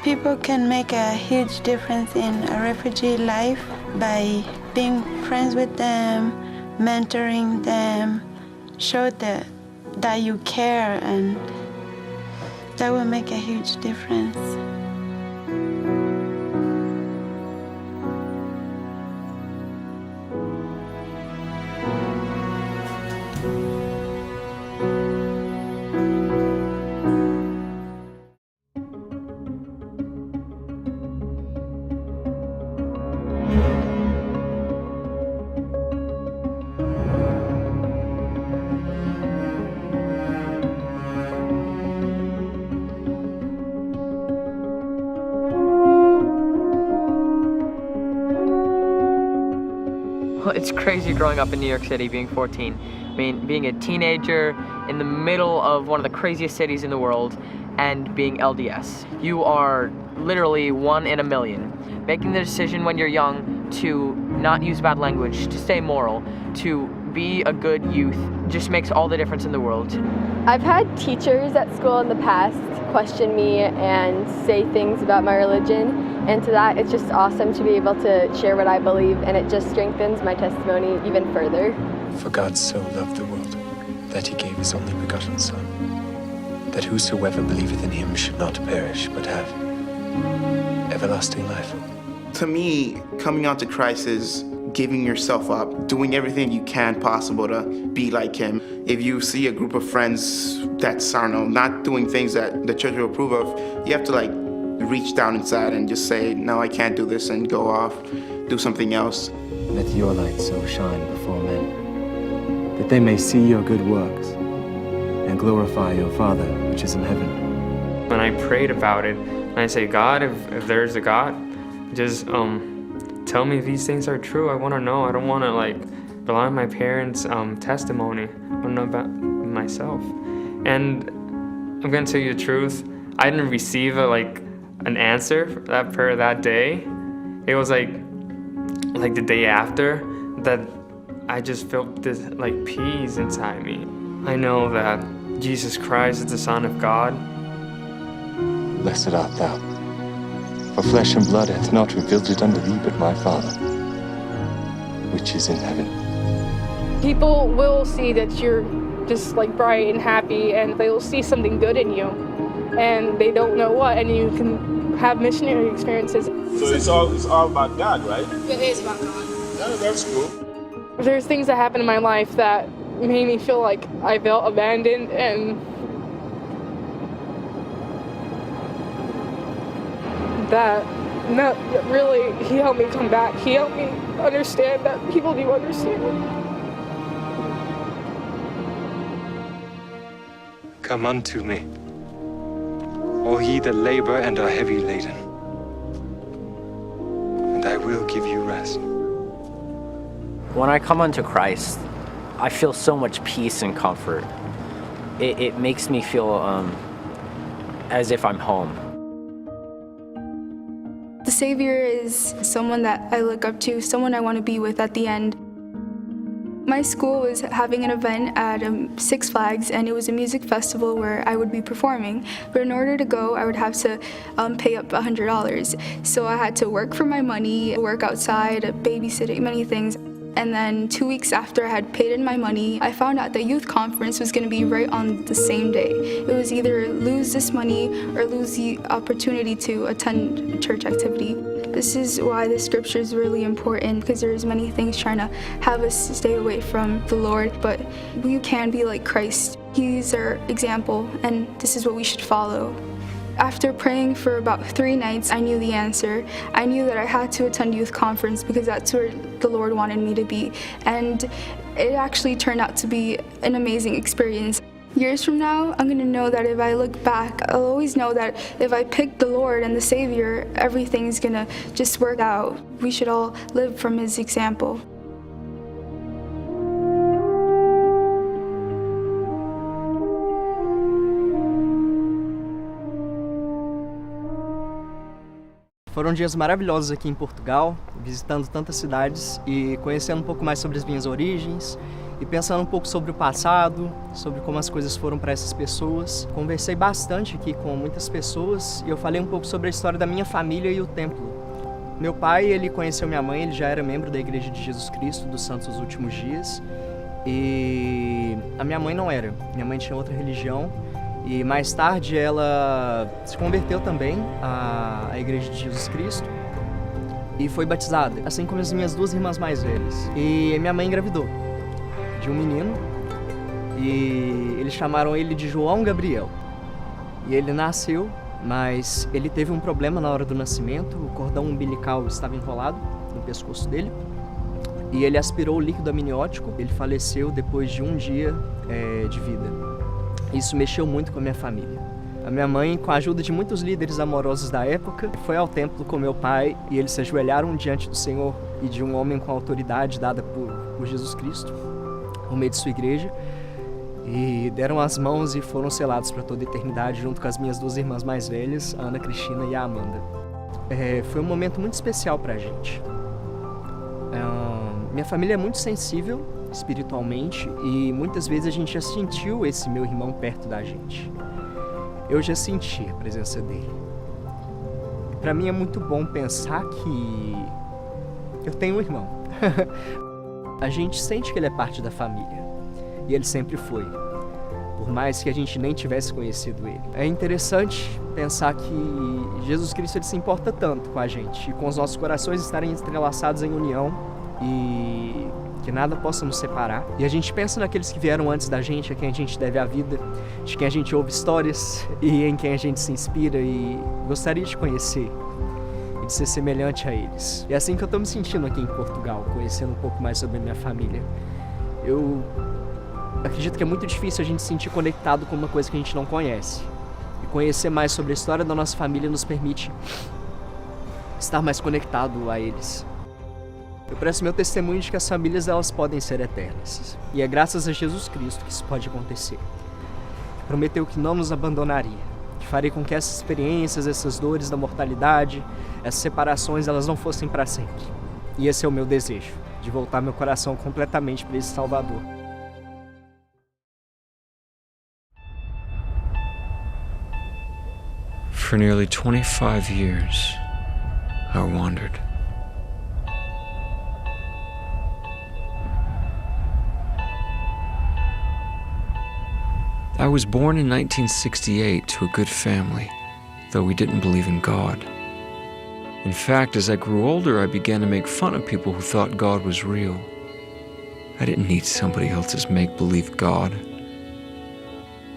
People can make a huge difference in a refugee life by being friends with them, mentoring them, show the that you care, and that will make a huge difference. Well, it's crazy growing up in New York City, being fourteen. I mean, being a teenager in the middle of one of the craziest cities in the world and being L D S. You are literally one in a million. Making the decision when you're young to not use bad language, to stay moral, to be a good youth, just makes all the difference in the world. I've had teachers at school in the past question me and say things about my religion, and to that, it's just awesome to be able to share what I believe, and it just strengthens my testimony even further. For God so loved the world that he gave his only begotten Son, that whosoever believeth in him should not perish, but have everlasting life. To me, coming on to Christ is giving yourself up, doing everything you can possible to be like him. If you see a group of friends that's, I don't know, not doing things that the church will approve of, you have to, like, reach down inside and just say, "No, I can't do this," and go off, do something else. Let your light so shine before men, that they may see your good works and glorify your Father which is in heaven. When I prayed about it, and I say, "God, if, if there's a God, just, um, tell me these things are true. I wanna know. I don't wanna, like, Rely on my parents' um, testimony, I don't know about myself. And I'm gonna tell you the truth, I didn't receive a, like, an answer for that prayer that day. It was like, like the day after that I just felt this, like, peace inside me. I know that Jesus Christ is the Son of God. Blessed art thou, for flesh and blood hath not revealed it unto thee, but my Father, which is in heaven. People will see that you're just, like, bright and happy, and they will see something good in you, and they don't know what, and you can have missionary experiences. So it's all, it's all about God, right? It is about God. Yeah, that's cool. There's things that happened in my life that made me feel like I felt abandoned and that, that really, he helped me come back. He helped me understand that people do understand me. Come unto me, all ye that labor and are heavy laden, and I will give you rest. When I come unto Christ, I feel so much peace and comfort. It, it makes me feel um, as if I'm home. The Savior is someone that I look up to, someone I want to be with at the end. My school was having an event at um, Six Flags, and it was a music festival where I would be performing. But in order to go, I would have to um, pay up one hundred dollars. So I had to work for my money, work outside, babysitting, many things. And then two weeks after I had paid in my money, I found out that youth conference was going to be right on the same day. It was either lose this money or lose the opportunity to attend a church activity. This is why the scripture is really important, because there's many things trying to have us stay away from the Lord, but we can be like Christ. He's our example, and this is what we should follow. After praying for about three nights, I knew the answer. I knew that I had to attend youth conference because that's where the Lord wanted me to be. And it actually turned out to be an amazing experience. Years from now, I'm going to know that if I look back, I'll always know that if I pick the Lord and the Savior, everything's going to just work out. We should all live from His example. Foram dias maravilhosos aqui em Portugal, visitando tantas cidades e conhecendo um pouco mais sobre as minhas origens e pensando um pouco sobre o passado, sobre como as coisas foram para essas pessoas. Conversei bastante aqui com muitas pessoas e eu falei um pouco sobre a história da minha família e o templo. Meu pai, ele conheceu minha mãe, ele já era membro da Igreja de Jesus Cristo dos Santos dos Últimos Dias. E a minha mãe não era. Minha mãe tinha outra religião. E mais tarde ela se converteu também à, à Igreja de Jesus Cristo e foi batizada, assim como as minhas duas irmãs mais velhas. E minha mãe engravidou de um menino e eles chamaram ele de João Gabriel. E ele nasceu, mas ele teve um problema na hora do nascimento, o cordão umbilical estava enrolado no pescoço dele e ele aspirou o líquido amniótico. Ele faleceu depois de um dia, eh, de vida. Isso mexeu muito com a minha família. A minha mãe, com a ajuda de muitos líderes amorosos da época, foi ao templo com meu pai e eles se ajoelharam diante do Senhor e de um homem com autoridade dada por, por Jesus Cristo, no meio de sua igreja, e deram as mãos e foram selados para toda a eternidade junto com as minhas duas irmãs mais velhas, a Ana Cristina e a Amanda. É, foi um momento muito especial para a gente. Ahn, minha família é muito sensível espiritualmente e muitas vezes a gente já sentiu esse meu irmão perto da gente. Eu já senti a presença dele. Para mim é muito bom pensar que eu tenho um irmão. A gente sente que ele é parte da família. E ele sempre foi. Por mais que a gente nem tivesse conhecido ele. É interessante pensar que Jesus Cristo, ele se importa tanto com a gente e com os nossos corações estarem entrelaçados em união e que nada possa nos separar. E a gente pensa naqueles que vieram antes da gente, a quem a gente deve a vida, de quem a gente ouve histórias e em quem a gente se inspira e gostaria de conhecer e de ser semelhante a eles. E é assim que eu tô me sentindo aqui em Portugal, conhecendo um pouco mais sobre a minha família. Eu acredito que é muito difícil a gente se sentir conectado com uma coisa que a gente não conhece. E conhecer mais sobre a história da nossa família nos permite estar mais conectado a eles. Eu prezo meu testemunho de que as famílias, elas podem ser eternas. E é graças a Jesus Cristo que isso pode acontecer. Que prometeu que não nos abandonaria, que faria com que essas experiências, essas dores da mortalidade, essas separações, elas não fossem pra sempre. E esse é o meu desejo, de voltar meu coração completamente pra esse Salvador. For nearly twenty-five years, I wandered. I was born in nineteen sixty-eight to a good family, though we didn't believe in God. In fact, as I grew older, I began to make fun of people who thought God was real. I didn't need somebody else's make-believe God.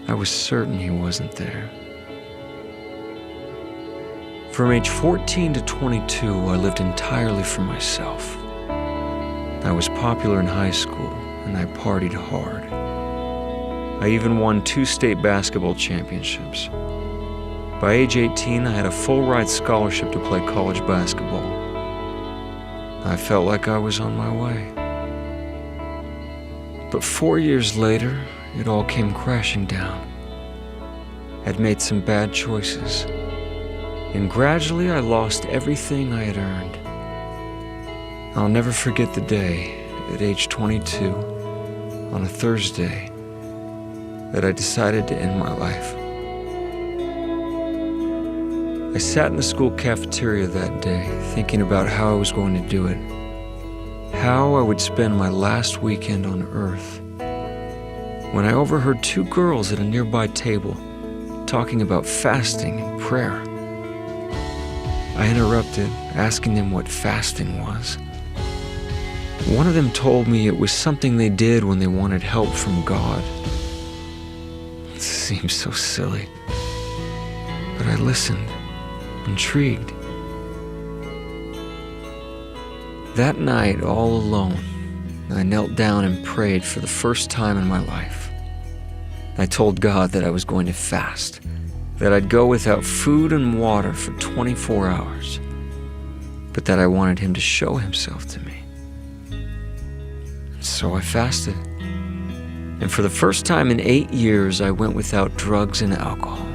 I was certain he wasn't there. From age fourteen to twenty-two, I lived entirely for myself. I was popular in high school, and I partied hard. I even won two state basketball championships. By age eighteen, I had a full-ride scholarship to play college basketball. I felt like I was on my way. But four years later, it all came crashing down. I'd made some bad choices, and gradually I lost everything I had earned. I'll never forget the day, at age twenty-two, on a Thursday, that I decided to end my life. I sat in the school cafeteria that day, thinking about how I was going to do it, how I would spend my last weekend on earth, when I overheard two girls at a nearby table talking about fasting and prayer. I interrupted, asking them what fasting was. One of them told me it was something they did when they wanted help from God. It seemed so silly, but I listened, intrigued. That night, all alone, I knelt down and prayed for the first time in my life. I told God that I was going to fast, that I'd go without food and water for twenty-four hours, but that I wanted him to show himself to me. So I fasted. And for the first time in eight years, I went without drugs and alcohol.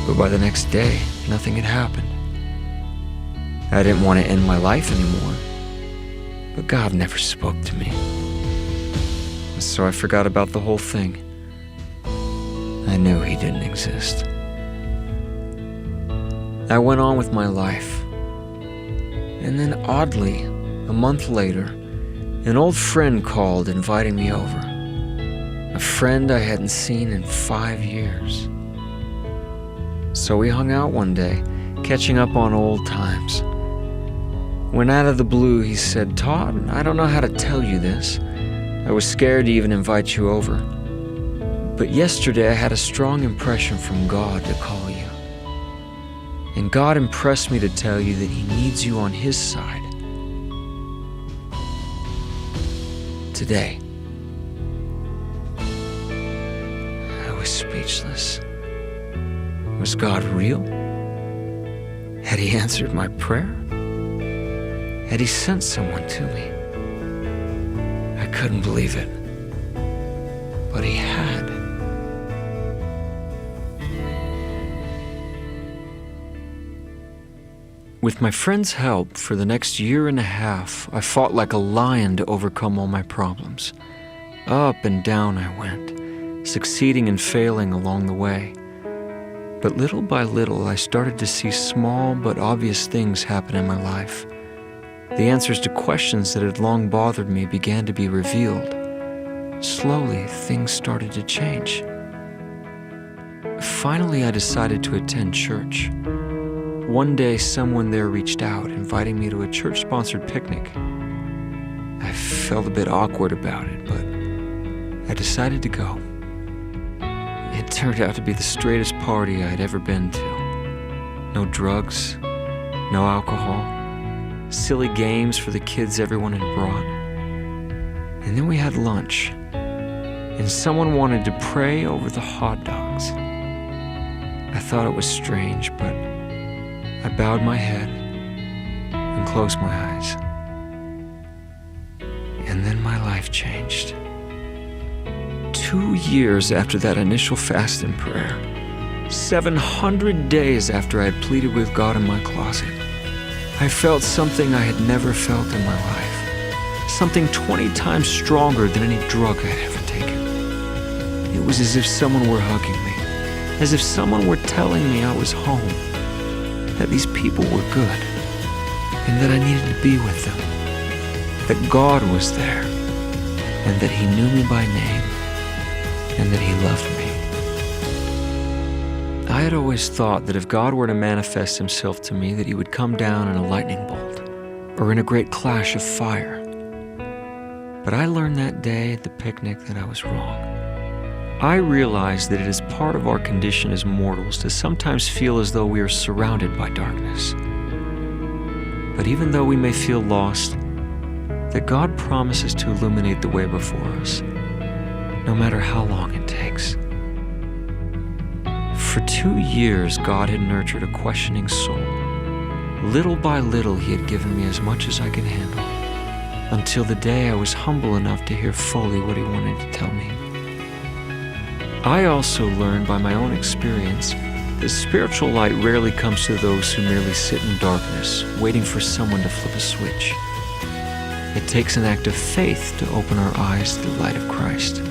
But by the next day, nothing had happened. I didn't want to end my life anymore. But God never spoke to me. And so I forgot about the whole thing. I knew he didn't exist. I went on with my life. And then, oddly, a month later, an old friend called, inviting me over. A friend I hadn't seen in five years. So we hung out one day, catching up on old times. When, out of the blue, he said, "Todd, I don't know how to tell you this. I was scared to even invite you over. But yesterday I had a strong impression from God to call you. And God impressed me to tell you that he needs you on his side today." I was speechless. Was God real? Had he answered my prayer? Had he sent someone to me? I couldn't believe it, but he had. With my friend's help, for the next year and a half, I fought like a lion to overcome all my problems. Up and down I went, succeeding and failing along the way. But little by little, I started to see small but obvious things happen in my life. The answers to questions that had long bothered me began to be revealed. Slowly, things started to change. Finally, I decided to attend church. One day, someone there reached out, inviting me to a church-sponsored picnic. I felt a bit awkward about it, but I decided to go. It turned out to be the straightest party I had ever been to. No drugs, no alcohol, silly games for the kids everyone had brought. And then we had lunch, and someone wanted to pray over the hot dogs. I thought it was strange, but I bowed my head and closed my eyes. changed. Two years after that initial fast and prayer, seven hundred days after I had pleaded with God in my closet, I felt something I had never felt in my life. Something twenty times stronger than any drug I had ever taken. It was as if someone were hugging me, as if someone were telling me I was home, that these people were good, and that I needed to be with them, that God was there, and that He knew me by name, and that He loved me. I had always thought that if God were to manifest Himself to me, that He would come down in a lightning bolt, or in a great clash of fire. But I learned that day at the picnic that I was wrong. I realized that it is part of our condition as mortals to sometimes feel as though we are surrounded by darkness. But even though we may feel lost, that God promises to illuminate the way before us, no matter how long it takes. For two years, God had nurtured a questioning soul. Little by little, He had given me as much as I could handle, until the day I was humble enough to hear fully what He wanted to tell me. I also learned by my own experience that spiritual light rarely comes to those who merely sit in darkness, waiting for someone to flip a switch. It takes an act of faith to open our eyes to the light of Christ.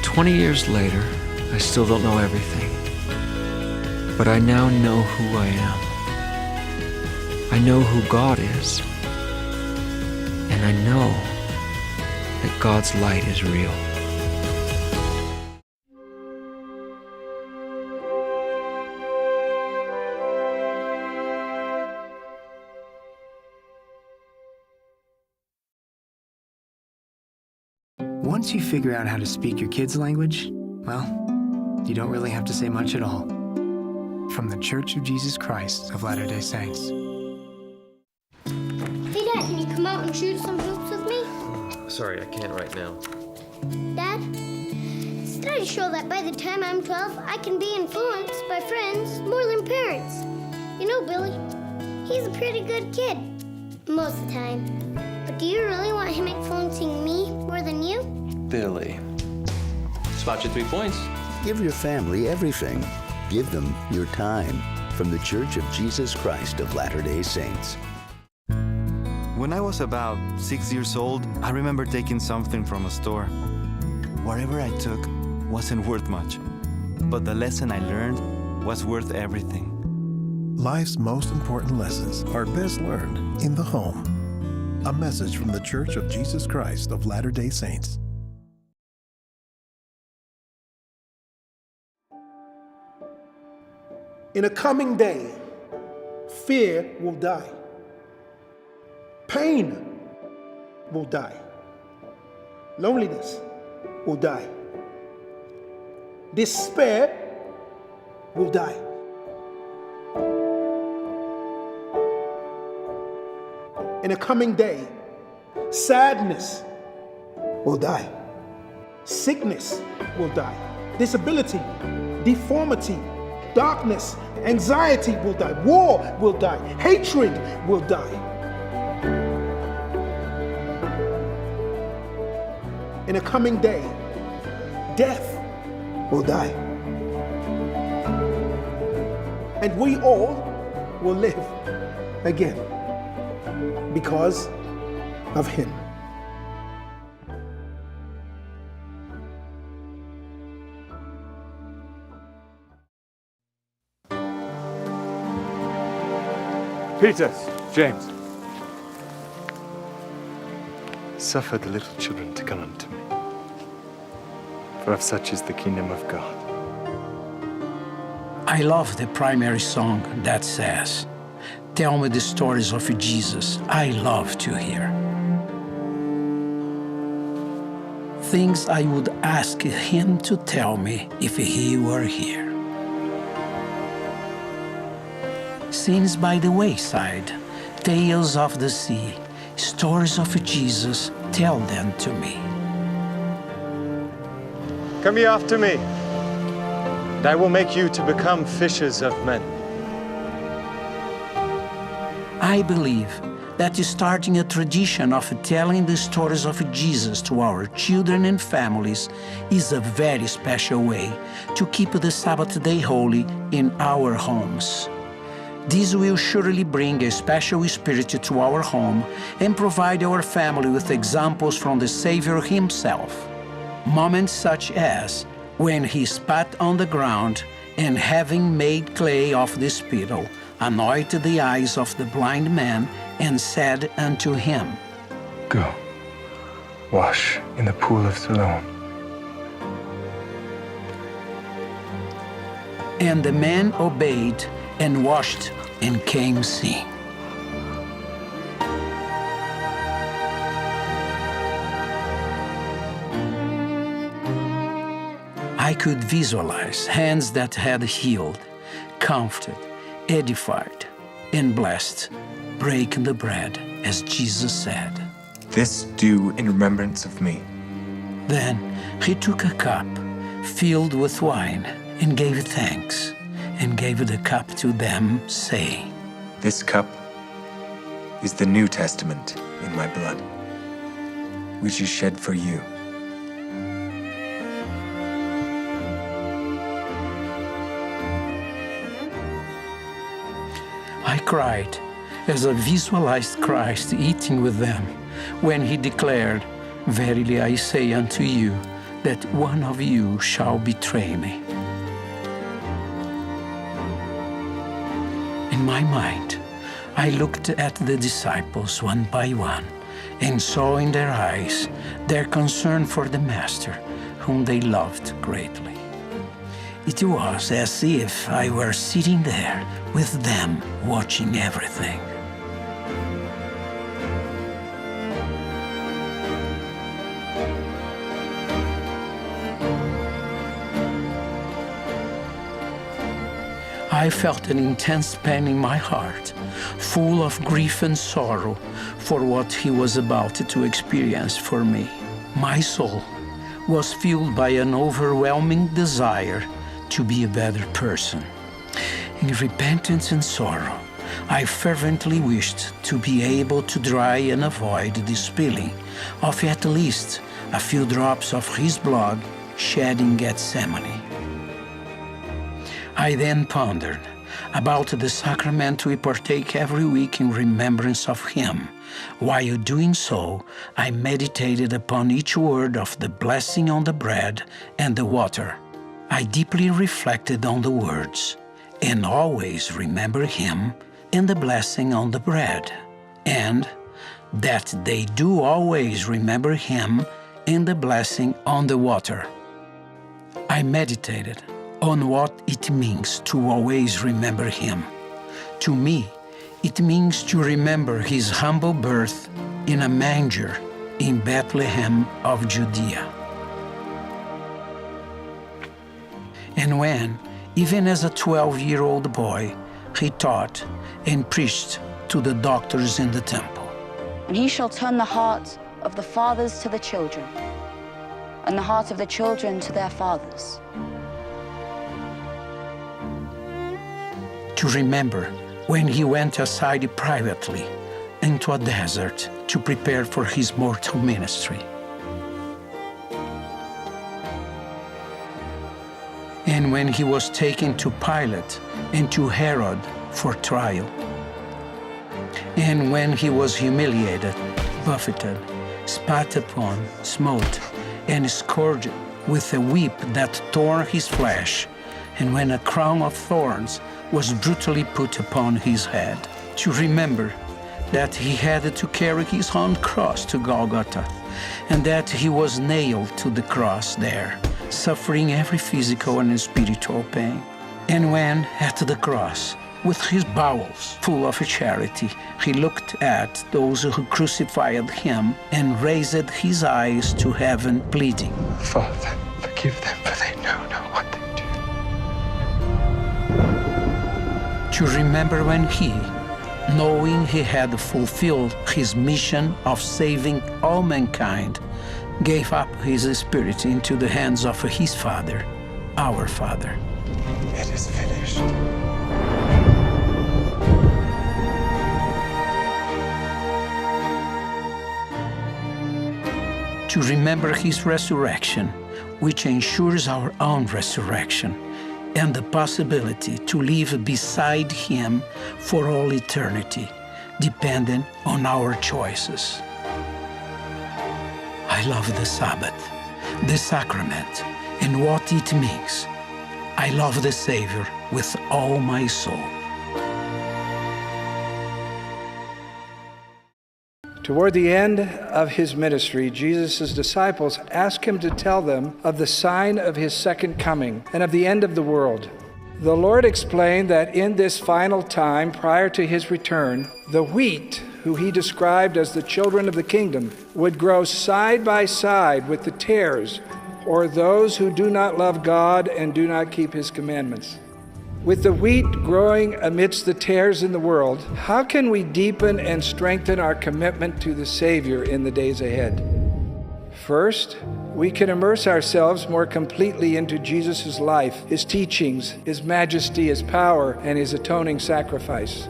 Twenty years later, I still don't know everything, but I now know who I am. I know who God is, and I know that God's light is real. Once you figure out how to speak your kids' language, well, you don't really have to say much at all. From The Church of Jesus Christ of Latter-day Saints. Hey, Dad, can you come out and shoot some hoops with me? Sorry, I can't right now. Dad, studies show that by the time I'm twelve, I can be influenced by friends more than parents. You know, Billy, he's a pretty good kid most of the time. But do you really want him influencing me more than you? Billy. Spot your three points. Give your family everything. Give them your time. From The Church of Jesus Christ of Latter-day Saints. When I was about six years old, I remember taking something from a store. Whatever I took wasn't worth much, but the lesson I learned was worth everything. Life's most important lessons are best learned in the home. A message from The Church of Jesus Christ of Latter-day Saints. In a coming day, fear will die. Pain will die. Loneliness will die. Despair will die. In a coming day, sadness will die. Sickness will die. Disability, deformity, darkness, anxiety will die. War will die. Hatred will die. In a coming day, death will die. And we all will live again because of him. Peter, James, suffer the little children to come unto me, for of such is the kingdom of God. I love the primary song that says, "Tell me the stories of Jesus. I love to hear." Things I would ask him to tell me if he were here. Scenes by the wayside, tales of the sea, stories of Jesus, tell them to me. Come ye after me, and I will make you to become fishers of men. I believe that starting a tradition of telling the stories of Jesus to our children and families is a very special way to keep the Sabbath day holy in our homes. This will surely bring a special spirit to our home and provide our family with examples from the Savior himself. Moments such as when he spat on the ground and, having made clay of the spittle, anointed the eyes of the blind man and said unto him, "Go, wash in the pool of Siloam." And the man obeyed and washed and came seeing. I could visualize hands that had healed, comforted, edified, and blessed, breaking the bread, as Jesus said, "This do in remembrance of me." Then he took a cup filled with wine and gave thanks, and gave the cup to them, saying, "This cup is the New Testament in my blood, which is shed for you." I cried as I visualized Christ eating with them when he declared, "Verily I say unto you, that one of you shall betray me." In my mind, I looked at the disciples one by one and saw in their eyes their concern for the Master, whom they loved greatly. It was as if I were sitting there with them, watching everything. I felt an intense pain in my heart, full of grief and sorrow for what he was about to experience for me. My soul was fueled by an overwhelming desire to be a better person. In repentance and sorrow, I fervently wished to be able to dry and avoid the spilling of at least a few drops of his blood shed in Gethsemane. I then pondered about the sacrament we partake every week in remembrance of him. While doing so, I meditated upon each word of the blessing on the bread and the water. I deeply reflected on the words, "And always remember him in the blessing on the bread," and that they do always remember him in the blessing on the water. I meditated on what it means to always remember him. To me, it means to remember his humble birth in a manger in Bethlehem of Judea. And when, even as a twelve-year-old boy, he taught and preached to the doctors in the temple. And he shall turn the heart of the fathers to the children, and the heart of the children to their fathers. To remember when he went aside privately into a desert to prepare for his mortal ministry. And when he was taken to Pilate and to Herod for trial. And when he was humiliated, buffeted, spat upon, smote, and scourged with a whip that tore his flesh, and when a crown of thorns was brutally put upon his head. To remember that he had to carry his own cross to Golgotha, and that he was nailed to the cross there, suffering every physical and spiritual pain. And when at the cross, with his bowels full of charity, he looked at those who crucified him and raised his eyes to heaven, pleading, "Father, forgive them, for they know not what they do." To remember when he, knowing he had fulfilled his mission of saving all mankind, gave up his spirit into the hands of his Father, our Father. It is finished. Remember his resurrection, which ensures our own resurrection and the possibility to live beside him for all eternity, dependent on our choices. I love the Sabbath, the sacrament, and what it means. I love the Savior with all my soul. Toward the end of his ministry, Jesus' disciples asked him to tell them of the sign of his second coming and of the end of the world. The Lord explained that in this final time, prior to his return, the wheat, who he described as the children of the kingdom, would grow side by side with the tares, or those who do not love God and do not keep his commandments. With the wheat growing amidst the tares in the world, how can we deepen and strengthen our commitment to the Savior in the days ahead? First, we can immerse ourselves more completely into Jesus' life, his teachings, his majesty, his power, and his atoning sacrifice.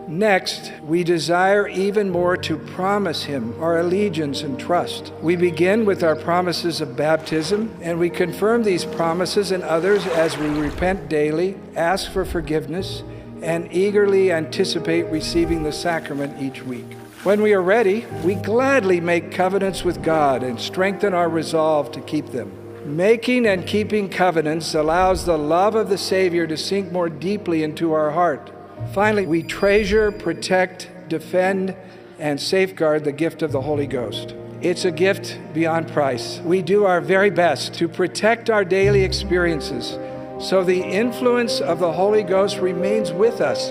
Next, we desire even more to promise him our allegiance and trust. We begin with our promises of baptism, and we confirm these promises and others as we repent daily, ask for forgiveness, and eagerly anticipate receiving the sacrament each week. When we are ready, we gladly make covenants with God and strengthen our resolve to keep them. Making and keeping covenants allows the love of the Savior to sink more deeply into our heart. Finally, we treasure, protect, defend, and safeguard the gift of the Holy Ghost. It's a gift beyond price. We do our very best to protect our daily experiences so the influence of the Holy Ghost remains with us.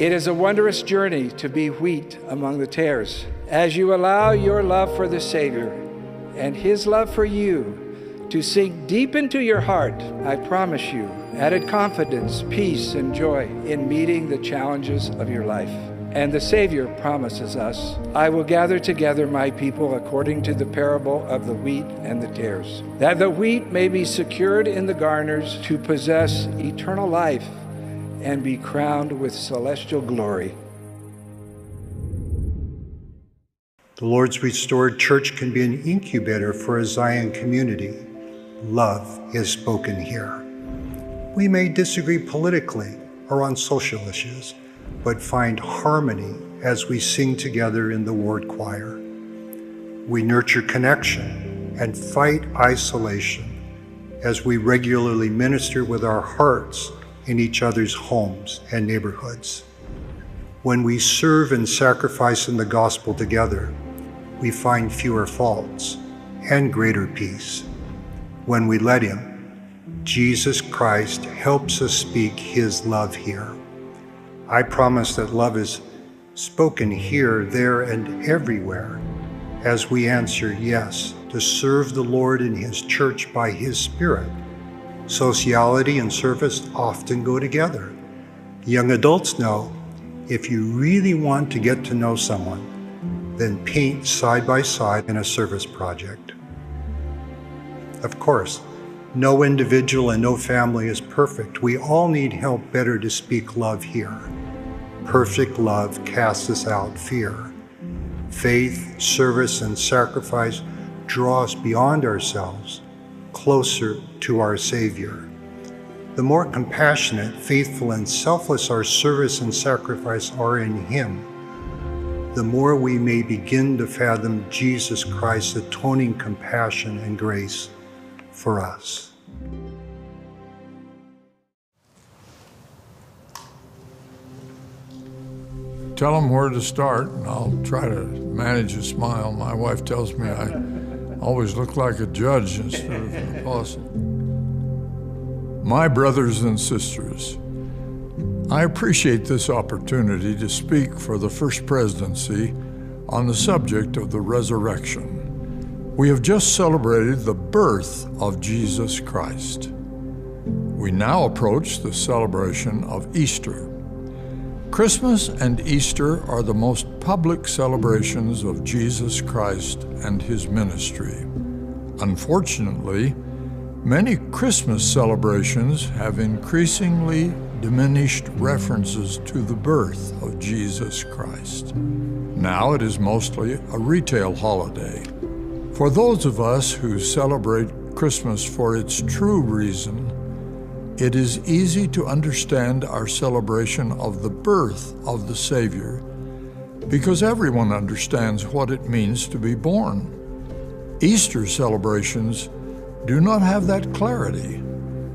It is a wondrous journey to be wheat among the tares. As you allow your love for the Savior and his love for you to sink deep into your heart, I promise you added confidence, peace, and joy in meeting the challenges of your life. And the Savior promises us, "I will gather together my people according to the parable of the wheat and the tares, that the wheat may be secured in the garners to possess eternal life and be crowned with celestial glory." The Lord's restored church can be an incubator for a Zion community. Love is spoken here. We may disagree politically or on social issues, but find harmony as we sing together in the ward choir. We nurture connection and fight isolation as we regularly minister with our hearts in each other's homes and neighborhoods. When we serve and sacrifice in the gospel together, we find fewer faults and greater peace. When we let Him, Jesus Christ helps us speak His love here. I promise that love is spoken here, there, and everywhere as we answer yes to serve the Lord and His church by His Spirit. Sociality and service often go together. Young adults know, if you really want to get to know someone, then paint side by side in a service project. Of course, no individual and no family is perfect. We all need help better to speak love here. Perfect love casts out fear. Faith, service, and sacrifice draw us beyond ourselves, closer to our Savior. The more compassionate, faithful, and selfless our service and sacrifice are in Him, the more we may begin to fathom Jesus Christ's atoning compassion and grace for us. Tell 'em where to start, and I'll try to manage a smile. My wife tells me I always look like a judge instead of an apostle. My brothers and sisters, I appreciate this opportunity to speak for the First Presidency on the subject of the resurrection. We have just celebrated the birth of Jesus Christ. We now approach the celebration of Easter. Christmas and Easter are the most public celebrations of Jesus Christ and his ministry. Unfortunately, many Christmas celebrations have increasingly diminished references to the birth of Jesus Christ. Now it is mostly a retail holiday. For those of us who celebrate Christmas for its true reason, it is easy to understand our celebration of the birth of the Savior because everyone understands what it means to be born. Easter celebrations do not have that clarity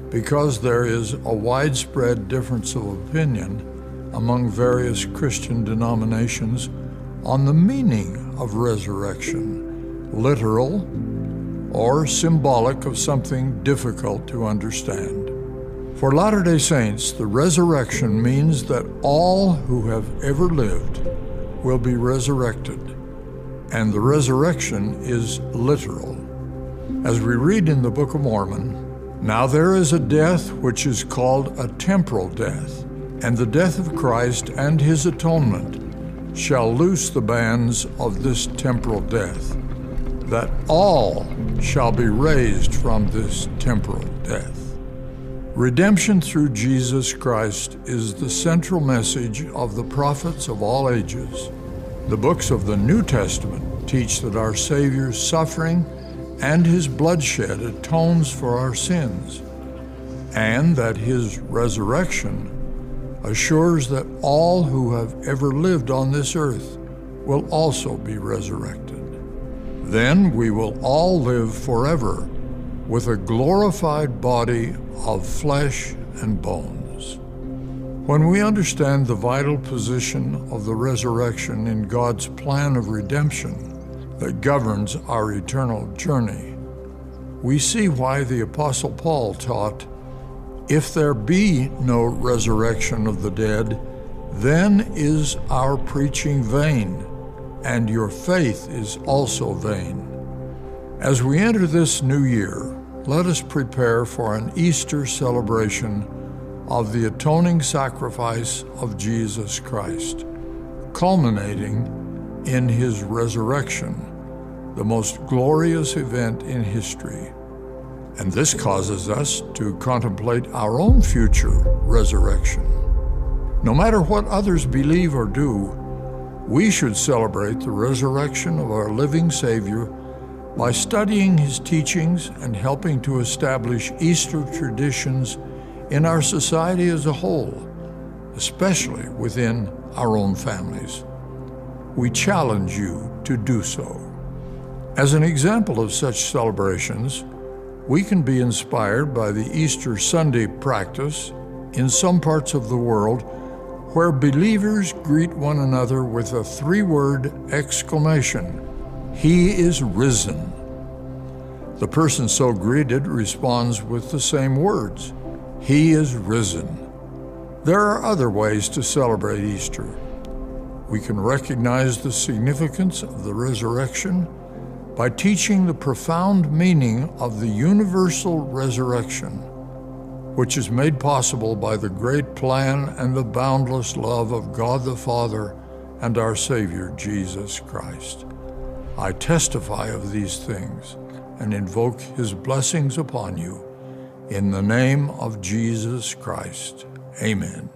because there is a widespread difference of opinion among various Christian denominations on the meaning of resurrection, literal or symbolic of something difficult to understand. For Latter-day Saints, the resurrection means that all who have ever lived will be resurrected, and the resurrection is literal. As we read in the Book of Mormon, "Now there is a death which is called a temporal death, and the death of Christ and his atonement shall loose the bands of this temporal death, that all shall be raised from this temporal death." Redemption through Jesus Christ is the central message of the prophets of all ages. The books of the New Testament teach that our Savior's suffering and his bloodshed atones for our sins, and that his resurrection assures that all who have ever lived on this earth will also be resurrected. Then we will all live forever with a glorified body of flesh and bones. When we understand the vital position of the resurrection in God's plan of redemption that governs our eternal journey, we see why the Apostle Paul taught, "If there be no resurrection of the dead, then is our preaching vain, and your faith is also vain." As we enter this new year, let us prepare for an Easter celebration of the atoning sacrifice of Jesus Christ, culminating in his resurrection, the most glorious event in history. And this causes us to contemplate our own future resurrection. No matter what others believe or do, we should celebrate the resurrection of our living Savior by studying his teachings and helping to establish Easter traditions in our society as a whole, especially within our own families. We challenge you to do so. As an example of such celebrations, we can be inspired by the Easter Sunday practice in some parts of the world, where believers greet one another with a three-word exclamation, "He is risen." The person so greeted responds with the same words, "He is risen." There are other ways to celebrate Easter. We can recognize the significance of the resurrection by teaching the profound meaning of the universal resurrection, which is made possible by the great plan and the boundless love of God the Father and our Savior Jesus Christ. I testify of these things and invoke his blessings upon you, in the name of Jesus Christ. Amen.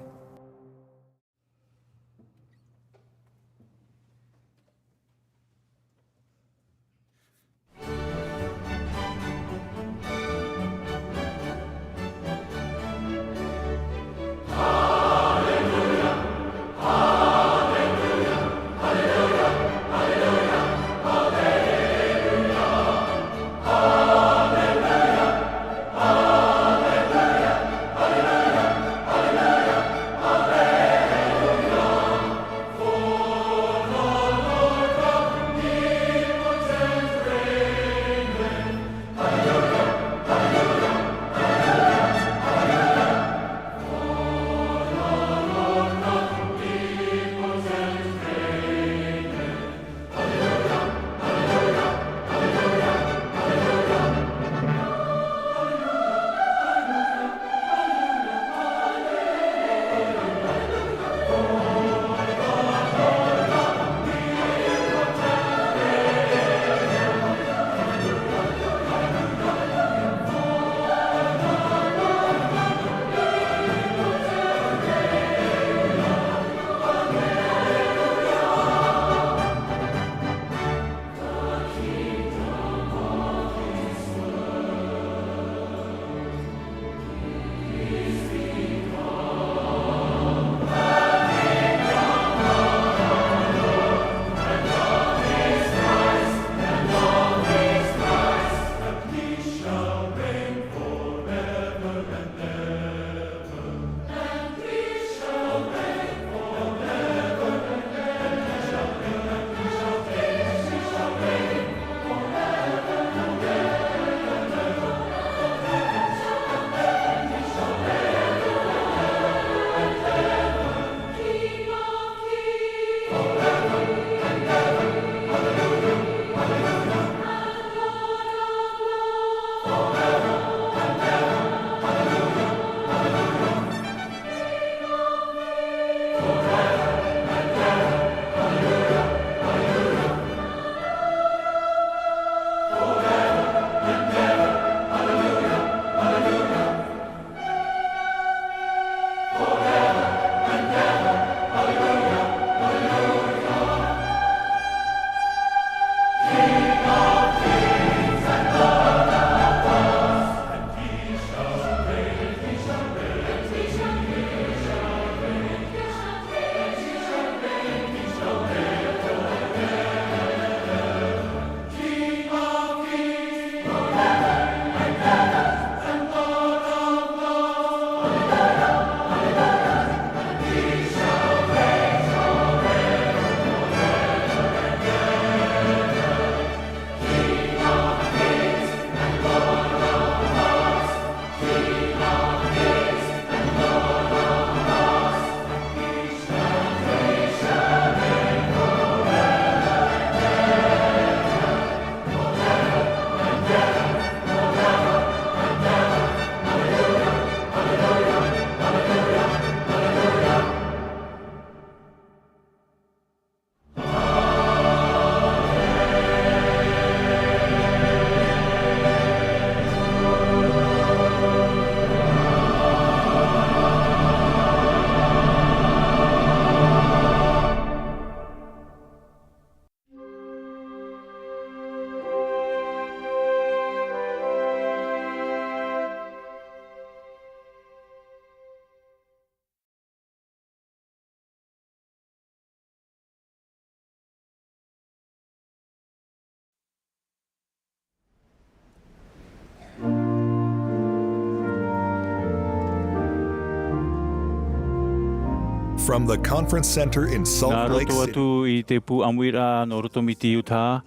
From the Conference Center in Salt Lake City. Nā roto atu i te pū ʻāmuiraʻa nō Rotomiti, Utah,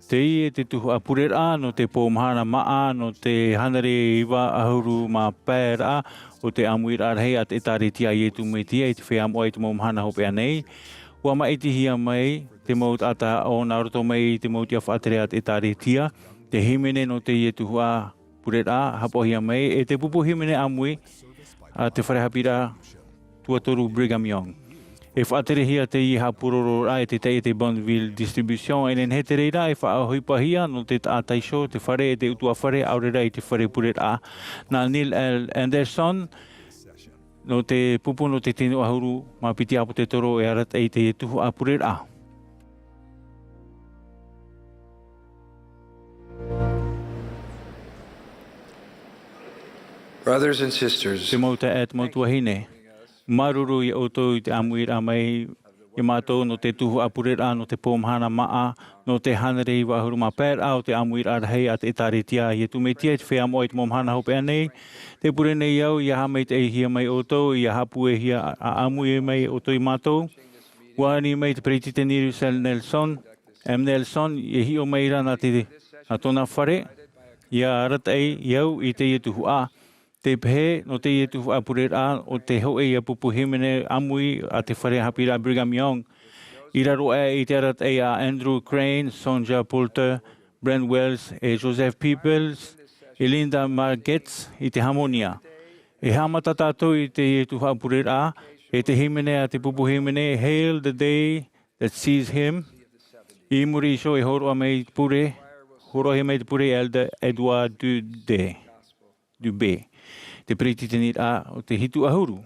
teie te tuhaʻa pureraʻa nō te pō mahana māʻa, nō te hānere iva ʻahuru mā pae raʻa o te ʻāmuiraʻa rahi a te ʻĒtārētia a Iesu Mesia i te feiā moʻa i te mau mahana hopeʻa nei. ʻUa māʻitihia mai te mau taʻata ʻāʻau nā roto mai i te mau tiʻa faʻatere a te ʻĒtārētia, te hīmene nō teie tuhaʻa pureraʻa haʻapaʻohia mai, e te pupu hīmene ʻāmui a te fare haʻapiʻiraʻa tuatoru Brigham Young. E faʻaterehia teie haʻapūrororaʻa e te taiete Bonneville Distribution, e nehenehe te reira e faʻaʻohipahia nō te taʻata iho, te fare e te ʻutuāfare, ʻaore rā i te fare pureraʻa. Nā Neil L. Andersen, nō te pupu nō te tino ʻahuru mā piti ʻāpōsetolo e arataʻi i teie tuhaʻa pureraʻa. Brothers and sisters, te mau taeaʻe, te mau tuahine, māuruuru ia ʻoutou i te ʻāmuiraʻa mai ia mātou nō te tuhaʻa pureraʻa nō te pō mahana māʻa, nō te hānere iva ʻahuru mā pae raʻa o te ʻāmuiraʻa rahi a te ʻĒtārētia a Iesu Mesia i te feiā moʻa i te mau mahana hopeʻa nei. Tē pure nei au, ʻia haʻamaitaʻihia mai ʻoutou, ʻia haʻapuehia ʻa, ʻāmui mai ʻoutou ia mātou. ʻUa ani mai te peretiteni Russell Nelson, M. Nelson, i hiʻo mai ra nā te, nā tōna fare, ʻia arataʻi au i teie tuhaʻa. Tē pehe, nō teie tuhaʻa pureraʻa, ʻo tē hōʻē ia pupu hīmene ʻāmui a te fare haʻapiʻiraʻa Brigham Young, i raro aʻe i te arataʻi a Andrew Crane, Sonja Poulter, Brent Wells, e Joseph Peebles, e Linda Margetts i te hāmoni. E haʻamata tātou i teie tuhaʻa pureraʻa, e te hīmene a te pupu hīmene, Hail the Day That Sees Him. I muri iho e hōroʻa mai te pure, hōroʻahia mai te pure Elder Edward Dubé, Dubé, te peretiteniraʻa o te hitu ʻahuru.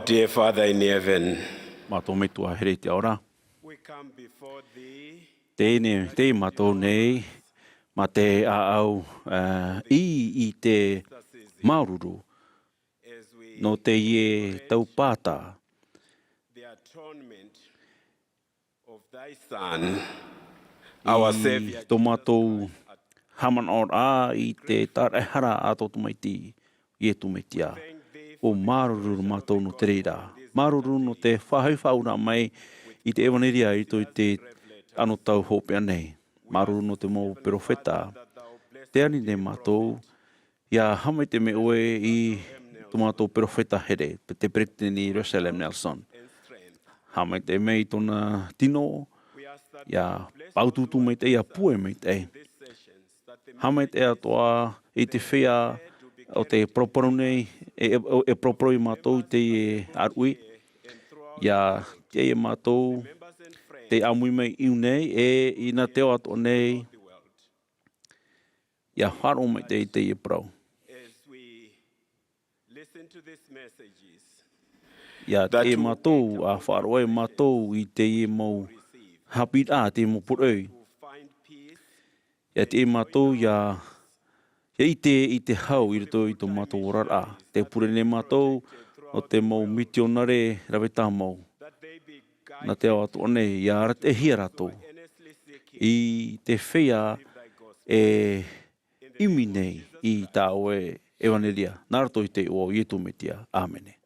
Dear Father in heaven, Mātou Metua here i te ao ra. We come before thee. Tēnei, tei mātou nei, mā te ʻāʻau, ā, ʻī i te māuruuru. As we nō teie taupāta. The atonement of thy Son, our Saviour. I tō mātou haʻamanaʻoraʻa i te tāraʻehara a tō tamaiti, Iesu Mesia. ʻUa māuruuru mātou nō te reira. Māuruuru nō te faʻahoʻi faʻaauraʻa mai i te ʻevanelia i roto i te anotau hopeʻa nei. Māuruuru nō te mau perofeta. Tē ani nei mātou, ʻia haʻamaitaʻi mai ʻoe i tō mātou perofeta here, te peresideni Russell M. Nelson. Haʻamaitaʻi mai i tōna tino, ʻia pāutuutu maitaʻi, ʻia pūai maitaʻi. Haʻamaitaʻi atoʻa i te feiā o tē paraparau nei, e, e, e paraparau ia mātou i teie ʻāruʻi. ʻIa, ʻia mātou, tē ʻāmui mai i ʻō nei, e, i nā te ao atoʻa nei, ʻia faʻaroʻo maitaʻi i teie parau. As we listen to these messages, ʻIa that teie you mātou, ʻa faʻaroʻo ai mātou i teie mau haʻapiʻiraʻa, teie mau poroʻi. Who find peace ʻIa teie mātou, ʻia, ʻia ʻite i te hau i roto i tō mātou oraraʻa. Tē pure nei mātou, nō te mau mitionare rave tāmau. Nā te ao atoʻa nei, ʻia arataʻihia rātou. I te feiā e ʻimi nei i tā ʻoe ʻevanelia. Nā roto i te iʻoa o Iesu Mesia. ʻĀmene.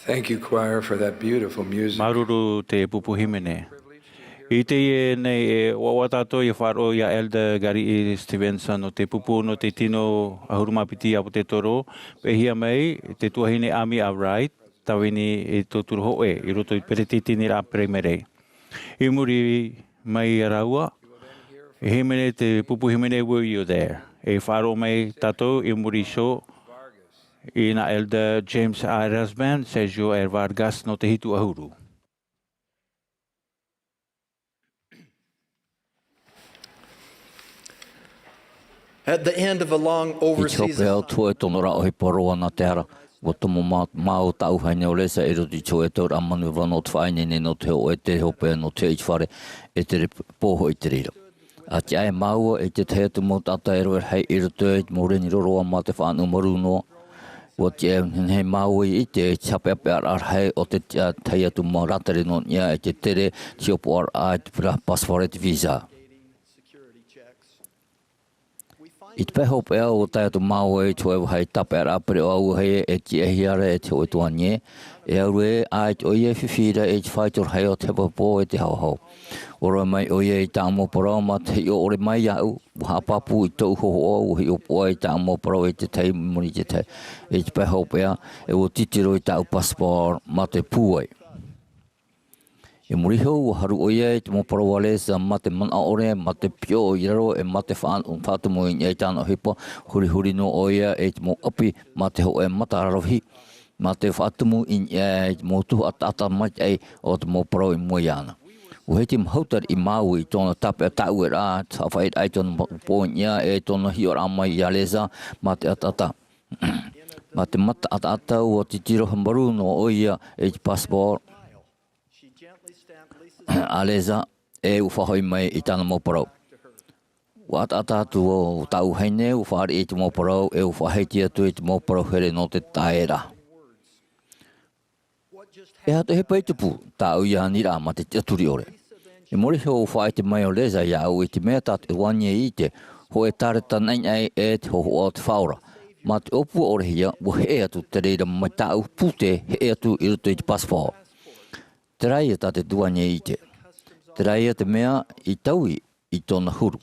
Thank you, choir, for that beautiful music. Māuruuru te pupu hīmene. I teie nei e ʻoaʻoa tātou ia faʻaroʻo ia Elder Gary E. Stevenson nō te pupu nō te tino ʻahuru mā piti ʻāpōsetolo, pēhia mai te tuahine Amy A. Wright, tāvini i te tauturu hōʻē i roto i te peresideniraʻa Peresimerei. I muri mai ia rāua, e hīmene te pupu hīmene, "Were you there?" E faʻaroʻo mai tātou i muri iho i nā Elder James A. Erasmus, Sergio R. Vargas nō te hitu ʻahuru. At the end of a long I te hopeʻa o te hōʻē tono raʻohipa roa nā te ara, ʻua tomo mā-, māua tāʻu vahine ʻo Lesa i roto i te hōʻē tauraʻa manuiva nō te faʻaineine nō te hōʻē tere hopeʻa nō te ʻite fare e tere pō hoʻi te reira. ʻA tiʻa ai māua i te tahi atu mau taʻata e rave rahi i roto i te mau reni roroa mā te faʻanuʻu marū noa. ʻUa tiʻa ai nehenehe māua i ʻite i te haʻapeʻapeʻa rahi o te tiʻa tahi atu mau rātere nō niʻa i te tere, te hiʻopoʻaraʻa i te pura pasiporo, te visa. I te pae hopeʻa ʻua tae atu māua i te hōʻē vāhi tāpeʻaraʻa pereʻoʻo auahi e tiʻahia ra e te hōʻē tuahine, e aurē ā, ʻaita ʻoia e fifi ra i te faito rahi o te hepohepo e te haʻohaʻo. ʻUa rave mai ʻoia i tāʻu mau parau mā te hiʻo ʻore mai iāʻu, ʻua haʻapāpū i tōʻu hōhoʻa, ʻua hiʻopoʻa i tāʻu mau parau e te tahi i muri i te tahi. I te pae hopeʻa, e ʻua titiro i tāʻu pasiporo mā te pūai. I muri iho, ʻua haru ʻoia i te mau parau a Lesa mā te manaʻo ʻore, mā te piʻo i raro, e mā te faʻa-, faʻatumu i niʻa i tāna ʻohipa, hurihuri noa ʻoia i te mau ʻapi mā te hōʻē mata raravihi, mā te faʻatumu i niʻa i te mau tuhaʻa taʻata maitaʻi o te mau parau i mua iāna. ʻUa hiti mahuta riʻi māua i tōna tāpeʻa tāʻueraʻa, te faʻaʻiteraʻa i tōna mau pō i niʻa, e tōna hiʻoraʻa mai iā Lesa mā te ʻataʻata. Mā te mata ʻataʻata, ʻua titiro haʻamarū noa ʻoia i te pasiporo a Lesa, e ʻua faʻahoʻi mai i tāna mau parau. ʻUa ʻataʻata atu ʻo tāʻu vahine, ʻua fāriʻi i te mau parau, e ʻua faʻahiti atu i te mau parau here nō te taeraʻa. E aha te ʻohipa i tupu? Tāʻu ia aniraʻa mā te tiʻaturi ʻore. I muri iho, ʻua faʻaʻite mai ʻo Lesa iāʻu i te mea tā te tuahine i ʻite, hōʻē ʻēkālesia naʻinaʻi e te hōhoʻa o te Faʻaora. Mā te ʻōpua ʻorehia, ʻua heʻe atu te reira mai tāʻu pūtē, heʻe atu i roto i te pasiporo. Terā ia tā te tuahine i ʻite. Terā ia te mea i taui i tōna huru.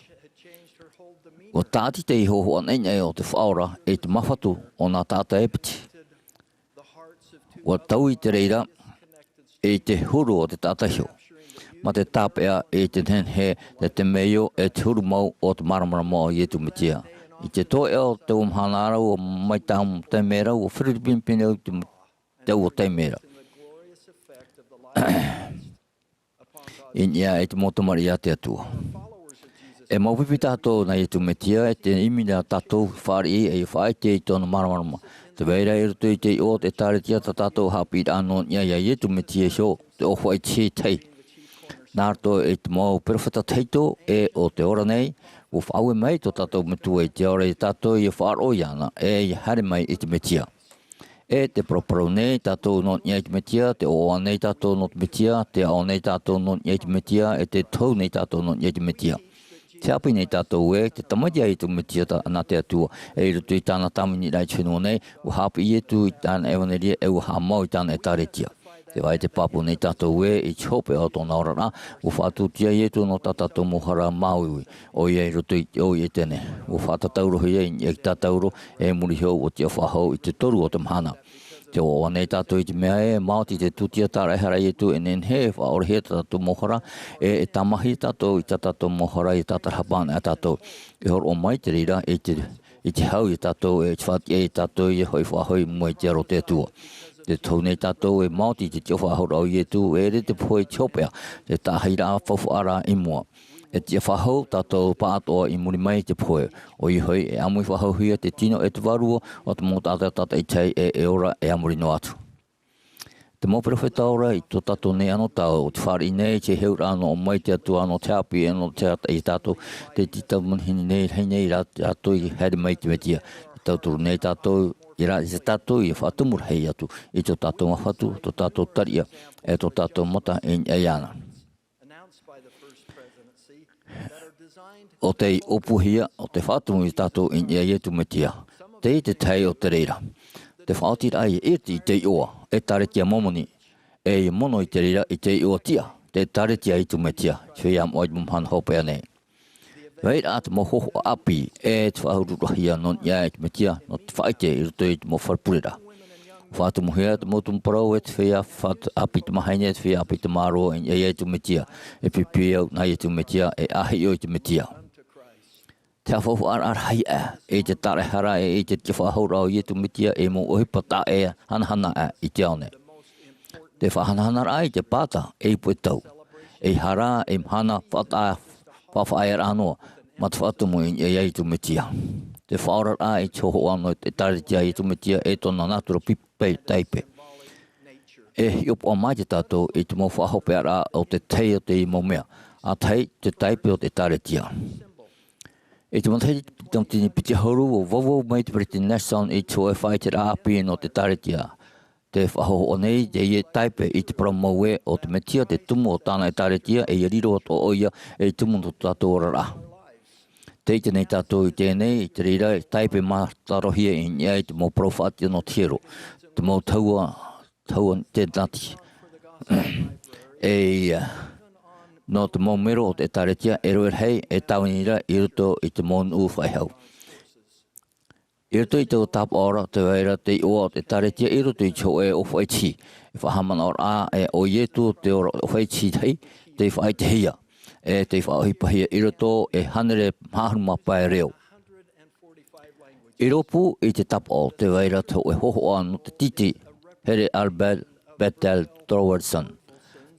ʻUa tāʻati te hōhoʻa naʻinaʻi o te Faʻaora i te māfatu o nā taʻata e piti. ʻUa taui te reira i te huru o te taʻata iho. Mā te tāpeʻa i te nehenehe, te temeio, e te huru mau o te māramarama o Iesu Mesia. I te toeʻa o te mahana ra, ʻua mai tāʻu taime ra, ʻua feruri pinepine au i te, te au o taime ra. I niʻa i te mau tamariʻi a te Atua. E mau pipi tātou nā Iesu Mesia, e te ʻimi nei tātou fāriʻi e faʻaʻite i tōna māramarama. Tē vai ra i roto i te iʻoa o te ʻĒkālesia tā tātou haʻapiʻiraʻa nō niʻa iā Iesu Mesia iho, te ʻōfaʻi tahi. Nā roto i te mau perofeta tahito e o te ora nei, ʻua faʻaue mai tō tātou Metua i te ao ra ia tātou ʻia faʻaroʻo iāna, e ʻia haere mai i te Mesia. E tē paraparau nei tātou nō niʻa i te Mesia, tē ʻoaʻoa nei tātou nō te Mesia, tē aʻo nei tātou nō niʻa i te Mesia, e tē tohu nei tātou nō niʻa i te Mesia. Tē haʻapiʻi nei tātou ē, te Tamaiti a Iesu Mesia tā, nā te Atua, e i roto i tāna tāviniraʻa i te fenua nei, ʻua haʻapiʻi Iesu i tāna ʻevanelia, e ʻua haʻamau i tāna ʻĒkālesia. Tē vai, tē pāpū nei tātou ē, i te hopeʻa o tōna oraraʻa, ʻua faʻatūtia Iesu nō tā tātou mau hara māuiui, ʻoia i roto i te ʻō i ʻEtene. ʻUa faʻatātaurohia i niʻa i te tātauro, e muri iho ʻua tiʻafaʻahou i te toru o te mahana. Tē ʻoaʻoa nei tātou i te mea ē, maoti te tūtia tāraʻehara a Iesu, e nehenehe e faʻaorehia tā tātou mau hara, e, e tāmāhia tātou i tā tātou mau hara, i tātarahapa ana e tātou. E hōroʻa mai te reira, i te, i te hau ia tātou, e te faʻatiʻa ia tātou, ʻia hoʻi faʻahou i mua i te aro o te Atua. Tē tohu nei tātou ē, maoti te tiʻafaʻahouraʻa o Iesu, e ʻere te pohe i te hopeʻa, te taʻahiraʻa faufaʻa ra i mua. E tiʻafaʻahou tātou pāʻatoʻa i muri mai i te pohe. ʻOia hoʻi, e ʻāmui faʻahouhia te tino e te vārua o te mau taʻata tātaʻitahi e, e ora e a muri noa atu. Te mau perofeta ora i tō tātou nei anotau, ʻo tē fāriʻi nei i te heheuraʻa nō ʻō mai te Atua nō te haʻapiʻi nō te taʻata ia tātou, tē tītau manihini nei, rahi nei rā tātou ʻia haere mai i te Mesia. Tē tauturu nei tātou, i rā, i tā tātou ʻia faʻatumu rahi atu i tō tātou māfatu, tō tātou tariʻa, e tō tātou mata i niʻa iāna. ʻO tei ʻōpuahia, ʻo tei faʻatumu ia tātou i niʻa iā Iesu Mesia. Teie te tahi o te reira. Te faʻaotiraʻa i te iʻoa, ʻĒtārētia Momoni, e i mono i te reira i te iʻoa tiʻa, te ʻĒtārētia a Iesu Mesia, te feiā moʻa i te mau mahana hopeʻa nei. Vai rā te mau hōhoʻa ʻāpī, e te faʻahuru rahi nō niʻa i te Mesia, nō te faʻaʻite i roto i te mau fare pureraʻa. Faʻatumuhia te mau tumu parau e te feiā faʻa-, ʻāpī tamāhine, te feiā ʻāpī tamāroa, i niʻa ia Iesu Mesia, e pipi au nā Iesu Mesia, e ʻāhiʻo i te Mesia. Te haʻafaufaʻaraʻa rahi aʻe, e te tāraʻehara, e te tiʻafaʻahouraʻa o Iesu Mesia, e mau ʻohipa taʻa hanahana aʻe i te ao nei. Te faʻahanahanaraʻa i te pāta, e ipu e tau. E hara, e mahana, faʻataʻa, faʻafaʻaearaʻa noa, mā te faʻatumu i niʻa ia Iesu Mesia. Te faʻaoraraʻa i te hōhoʻa nō te ʻĒtārētia a Iesu Mesia, e tōna nātura pipi taipe. E hiʻopoʻa maite tātou i te mau faʻahopeʻaraʻa o te tahi o te mau mea, ʻa tahi te taipe o te ʻĒtārētia. I te matahiti tauatini piti ʻahuru, ʻua vauvau mai te Peresideni Nelson i te hōʻē faʻaʻiteraʻa ʻāpī nō te ʻĒtārētia. Te faʻahōhoʻa nei teie taipe i te parau mau ē, ʻo te Mesia te tumu o tāna ʻĒtārētia, e ʻia riro atoʻa ʻoia ei tumu nō tō tātou oraraʻa. Tē ʻite nei tātou i teie nei, i te reira, e taipe mātarohia i niʻa i te mau parau faʻatiʻa nō te hiero, te mau tahua, tahua tēnati. E ia, nō te mau mero o te ʻĒtārētia, e rave rahi, e tāvini ra i roto i te mau nuʻu faʻehau. I roto i te tāpaʻo ra, tē vai ra te iʻoa o te ʻĒtārētia i roto i te hōʻē ʻōfaʻi tihi. E faʻahaʻamanaʻoraʻa, e ʻo Iesu te ʻōfaʻi tihi, tei faʻaʻitehia, e tei faʻaʻohipahia i roto e hānere maha ʻahuru mā pae reo. I rōpū i te tāpaʻo, tē vai ra te hōʻē hōhoʻa nō te tītī, here Albert Bethel Robertson,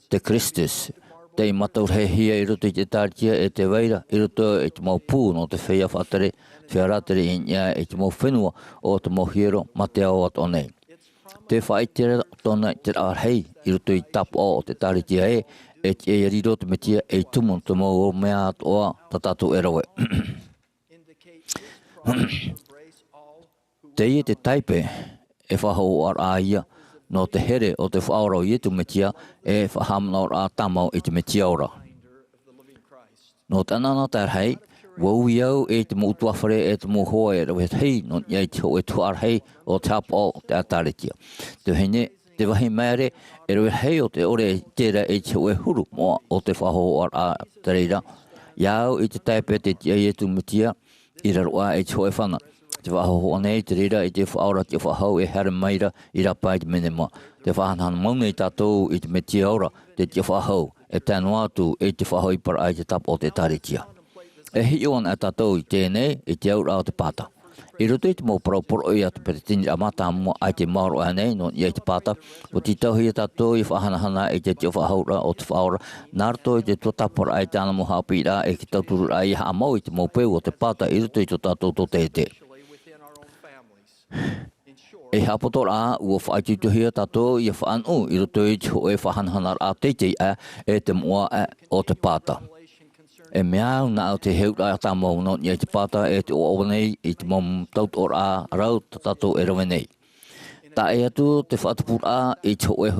te Christus, tei mātaurahehia i roto i te ʻĒtārētia, e tē vai ra i roto i te mau pū nō te feiā faʻatere, te feiā rātere i niʻa i te mau fenua o te mau hiero mā te ao atoʻa nei. Te faʻaʻite ra tōna ʻiteraʻa rahi i roto i te tāpaʻo o te ʻĒtārētia ē, e tiʻa ʻia riro te Mesia ei tumu nō te mau mea atoʻa tā tātou e rave. Teie te taipe e faʻahōhoʻaraʻa ia nō te here o te Faʻaora o Iesu Mesia, e faʻahaʻamanaʻoraʻa tāmau i te Mesia ora. Nō te anaanatae rahi, ʻua ui au i te mau ʻutuāfare e te mau hoa e rave rahi nō niʻa i te hōʻē tuhaʻa rahi o te tāpaʻo o te ʻĒtārētia. Te vahine, te vāhi māere, e rave rahi o te ʻore i terā i te hōʻē huru moʻa o te faʻahōhoʻaraʻa te reira. ʻIa au i te taipe tē tiʻa Iesu Mesia, i raro aʻe i te hōʻē fana. Te faʻahōhoʻa nei te reira i te Faʻaora tiʻafaʻahou e haere mai ra i rāpae i te menema. Te faʻahanahana mau nei tātou i te Mesia ora, te tiʻafaʻahou, e tae noa atu i te faʻahoʻiparaʻa i te tāpaʻo o te ʻĒtārētia. E hiʻo ana tātou i teie nei, i te auraʻa o te pāta. I roto i te mau parau poroʻi a te Peresideni mātāmua ʻaita i maoro aʻe nei, nō niʻa i te pāta, ʻua tītauhia tātou ʻia faʻahanahana i te tiʻafaʻahouraʻa o te Faʻaora, nā roto i te tuatāpaparaʻa i tāna mau haʻapiʻiraʻa e te tautururaʻa ʻia haʻamau i te mau peu o te pāta i roto i tō tātou tōtaiete. Ei haʻapotoraʻa, ʻua faʻaitoitohia tātou ʻia faʻanuʻu i roto i te hōʻē faʻahanahanaraʻa teitei aʻe e te moʻa aʻe o te pāta. E mea au nā ʻu te heuraʻa tāmau nō niʻa i te pāta e te ʻoaʻoa nei i te mau tautoʻoraʻa rau tā tātou e rave nei. Tae atu te faʻatupuraʻa i te hōʻē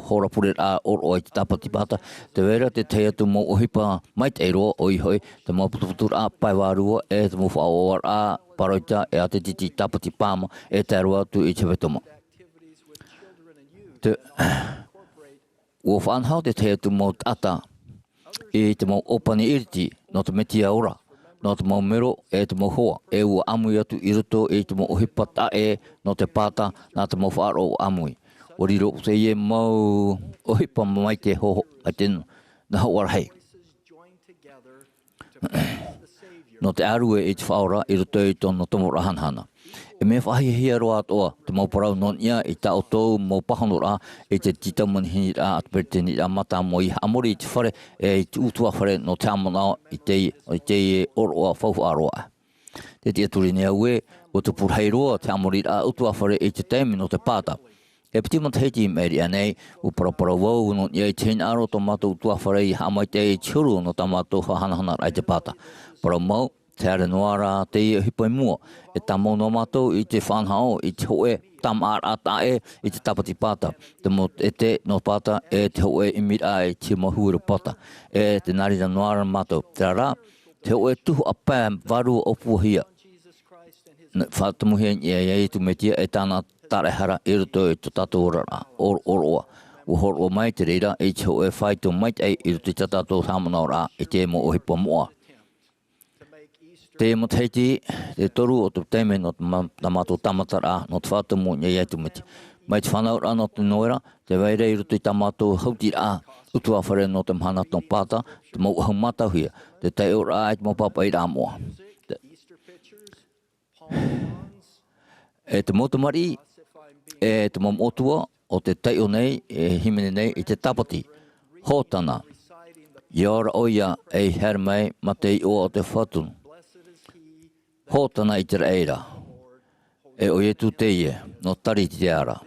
hora pureraʻa ʻōroʻa i te tāpati pāta, tē vai ra te tahi atu mau ʻohipa maitaʻi roa, ʻoia hoʻi, te mau putuputuraʻa pae vārua e te mau faʻaʻoaʻoaraʻa pāroita e ʻātititi tāpati pāma e tae roa atu i te hepetoma. Te, ʻua faʻanaho te tahi atu mau taʻata i te mau ʻōpani iriti nō te Mesia ora, nō te mau mero e te mau hoa, e ʻua ʻāmui atu i roto i te mau ʻohipa taʻa ʻē nō te pāta nā te mau faʻaroʻo ʻāmui. ʻUa riro teie mau ʻohipa mai te hōhoʻa, mai te nahoʻa rahi. Nō te ʻārue i te Faʻaora i roto i tōna tomoraʻa hanahana. E mea faʻahiahia roa atoʻa te mau parau nō niʻa i tā ʻoutou mau pāhonoraʻa i te tītau manihiniraʻa a te Peresideniraʻa Mātāmua ʻia haʻamori i te fare e i te ʻutuāfare nō te haʻamanaʻo i te, i te ʻōroʻa faufaʻa roa. Tē tiʻaturi nei au ē, ʻua tupu rahi roa te haʻamoriraʻa ʻutuāfare i te taime nō te pāta. E piti matahiti i maʻiri aʻe nei, ʻua paraparau vau nō niʻa i te hinaʻaro o tō mātou ʻutuāfare ʻia haʻamaitaʻi i te huru nō tā mātou faʻahanahanaraʻa i te pāta. Parau mau, tē haere noa ra teie ʻohipa i mua, e tāmau noa mātou i te faʻanaho i te hōʻē tāmāʻaraʻa taʻa ʻē i te tāpati pāta, te mau ʻete nō pāta e te hōʻē ʻimiraʻa i te mau huero pāta, e tē nā reira noa ra mātou. Terā rā, te hōʻē tuhaʻa pae vārua ʻōpuahia. Nā, faʻatumuhia i niʻa ia Iesu Mesia e tāna taraehara i roto i tō tātou oraraʻa, ʻoroʻa. ʻUa hōroʻa mai te reira i te hōʻē faito maitaʻi i roto i tā tātou haʻamanaʻoraʻa i te mau ʻohipa moʻa. Te matahiti, te toru o te taime nō te ma-, tā mātou tāmataraʻa, nō te faʻatumu i niʻa iā Iesu Mesia. Mai te fānauraʻa nō te Noera, tē vai ra i roto i tā mātou hautiraʻa ʻutuāfare nō te mahana nō Pāta, te mau ʻahu mātauhia, te taiʻoraʻa i te mau pāpaʻiraʻa moʻa. Te, e te mau tamariʻi, e te mau moʻotua, o tē taiʻo nei, e hīmene nei i te tāpati. Hōtana. ʻIa ora ʻoia ei haere mai ma te iʻoa o te fatu. Hōtana ʻĪteraʻera. E ʻo Iesu teie, nō Taritera.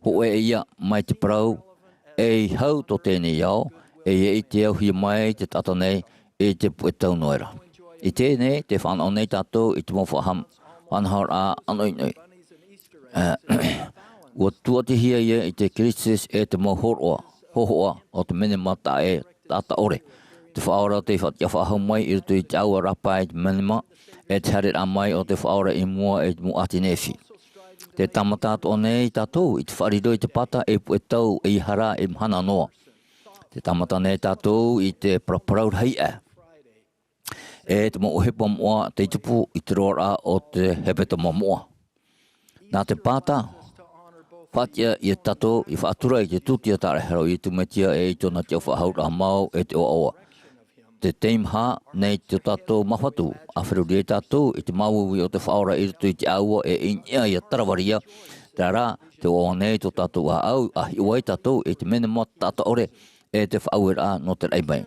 Hōʻē ʻoia mai te parau, ei hau tō teie nei ao, e ʻia ʻite auhia mai te taʻata nei, i te puʻe tau Noera. I teie nei, tē fānaʻo nei tātou i te mau faʻaham-, faʻanahoraʻa ʻānoʻinoʻi. ʻUa tuatihia ia i te Christmas e te mau hōroʻa, hōhoʻa o te menema taʻa ʻē, taʻata ʻore. Te Faʻaora tei faʻa-, faʻahou mai i roto i te ʻāua rāpae i te menema, e te haereraʻa mai o te Faʻaora i mua i te mau ʻāti nehenehe. Tē tāmata atoʻa nei tātou i te faʻariro i te Pāta ei puʻe tau ʻeiaha ra e mahana noa. Tē tāmata nei tātou i te paraparau rahi aʻe. E te mau ʻohipa moʻa tei tupu i te roaraʻa o te hepetoma moʻa. Nā te Pāta, faʻatiʻa ia tātou i faʻatura i te tūtia taraehara o Iesu Mesia e i tōna tiʻafaʻahouraʻa mau e te ʻoaʻoa. Te teimaha nei tō tātou māfatu, ʻa feruri ai tātou i te māuiui o te Faʻaora i roto i te ʻāua e i niʻa iā Taravaria, terā rā, te ʻoaʻoa nei tō tātou ʻāʻau, ʻa hiʻo ai tātou i te menema taʻata ʻore, e te faʻaueraʻa nō te raʻi mai.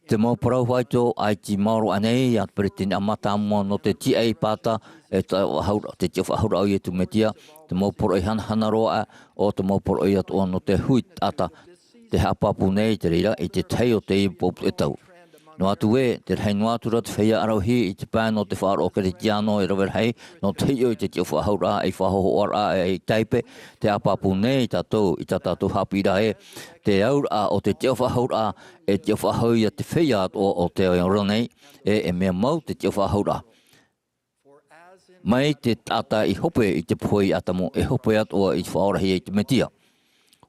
Te mau parau faito ʻaita i maoro aʻenei, ʻa te peretiteni mātāmua nō te tiaʻi Pāta, e te faʻahouraʻa, te tiʻafaʻahouraʻa o Iesu Mesia, te mau poroʻi hanahana roa aʻe, ʻo te mau poroʻi atoʻa nō te hui taʻata, tē haʻapāpū nei i te reira, i te tahi o teie puʻe tau. Noa atu ē, te rahi noa atu ra te feiā ʻaravihi i te pae nō te faʻaroʻo Keretiano e rave rahi, nō te hiʻo i te tiʻafaʻahouraʻa, ei faʻahōhoʻaraʻa, ei taipe, tē haʻapāpū nei tātou, i tā tātou haʻapiʻiraʻa ē, te auraʻa o te tiʻafaʻahouraʻa, e tiʻafaʻahou ia te feiā atoʻa o te ora nei, e, e mea mau te tiʻafaʻahouraʻa. Mai te taʻata i hope i te pohe iā ʻĀtamu, e hope atoʻa i te faʻaorahia i te Mesia.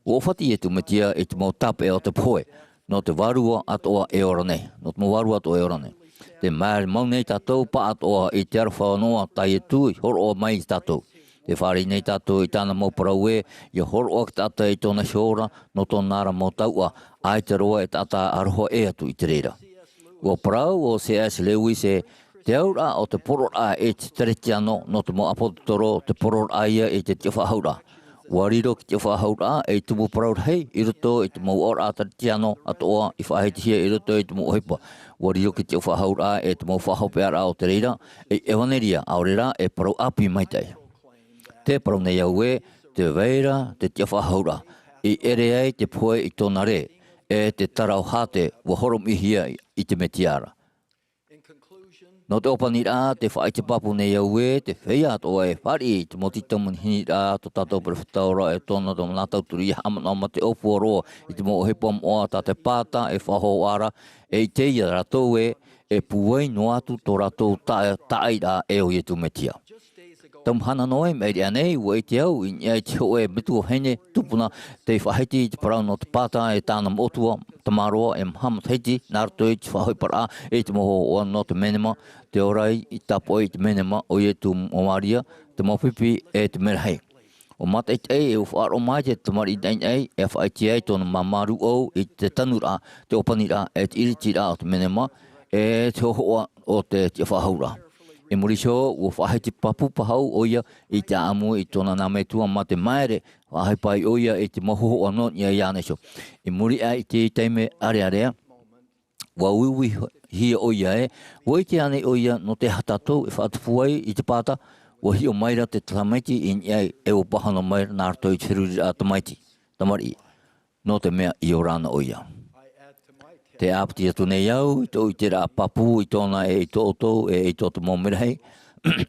ʻUa ʻōfati Iesu Mesia i te mau tāpeʻa o te pohe, nō te vārua atoʻa e ora nei, nō te mau vārua atoʻa e ora nei. Tē maere mau nei tātou pāʻatoʻa i te aroha noa tā Iesu i hōroʻa mai iā tātou. Tē fāriʻi nei tātou i tāna mau parau ē, ʻia hōroʻa te taʻata i tōna iho ora, nō tōna ra mau tauʻa, ʻaita roa e taʻata aroha ʻē atu i te reira. ʻUa parau ʻo C S Lewis ē, te auraʻa o te poroʻraʻa e te Keretiano nō te mau ʻāpōsetolo, te poroʻraʻa ia i te tiʻafaʻahouraʻa. ʻUa riro te tiʻafaʻahouraʻa ei tumu parau rahi i roto i te mau auraʻa Keretiano atoʻa i faʻahitihia i roto i te mau ʻohipa. ʻUa riro te tiʻafaʻahouraʻa e te mau faʻahopeʻaraʻa o te reira, ei ʻevanelia, ʻaore rā, ei parau ʻāpī maitaʻi. Tē parau nei au ē, tē vai ra te tiʻafaʻahouraʻa, i ʻere ai te pohe i tōna rē, e te taraohāte ʻua horomiʻihia i te Mesia ra. Nō te ʻōpaniraʻa, tē faʻaʻite pāpū nei au ē, te feiā atoʻa e fāriʻi i te mau tītau manihini ra, tō tātou perofeta ora e tōna, tōna tauturu ʻia haʻamanaʻo mā te ʻōpua roa i te mau ʻohipa moʻa tā te Pāta e faʻahōhoʻa ra, e ʻite ia rātou ē, e pūai noa atu tō rātou ta-, taʻaʻiraʻa e ʻo Iesu Mesia. Tau mahana noa i maʻiri aʻenei, ʻua ʻite au i niʻa i te hōʻē metua vahine tupuna tei faʻahiti i te parau nō te Pāta e tāna moʻotua, tamaroa e maha matahiti, nā roto i te faʻahoʻiparaʻa i te mau hōhoʻa nō te menema, te ora i tāpoʻi i te menema, ʻo Iesu, ʻo Maria, te mau pipi e te merahi. ʻUa mātaʻitaʻi e ʻua faʻaroʻo mai te tamariʻi naʻinaʻi, e faʻaʻite ai tōna māmā rūʻau i te tanuraʻa, te ʻōpaniraʻa, e te ʻiritiraʻa o te menema, e te hōhoʻa o te tiʻafaʻahouraʻa. I muri iho, ʻua faʻahiti pāpū pāhoʻi ʻoia i te ʻāʻamu i tōna nā metua mā te māere, faʻaʻohipa ai ʻoia i te mau hōhoʻa nō niʻa iāna iho. I muri aʻe i te taime ʻārearea, ʻua uiuihia ʻoia ē, ʻua ʻite ānei ʻoia nō te aha tātou e faʻatupu ai i te Pāta, ʻua hiʻo mai ra te tamaiti i niʻa e ʻua pāhono mai ra nā roto i te feruriraʻa tamaiti, tamariʻi, nō te mea i ora ana ʻoia. Tē ʻāpiti atu nei au i tōʻu ʻiteraʻa pāpū i tōna e i tō ʻoutou e i tō te mau merahi,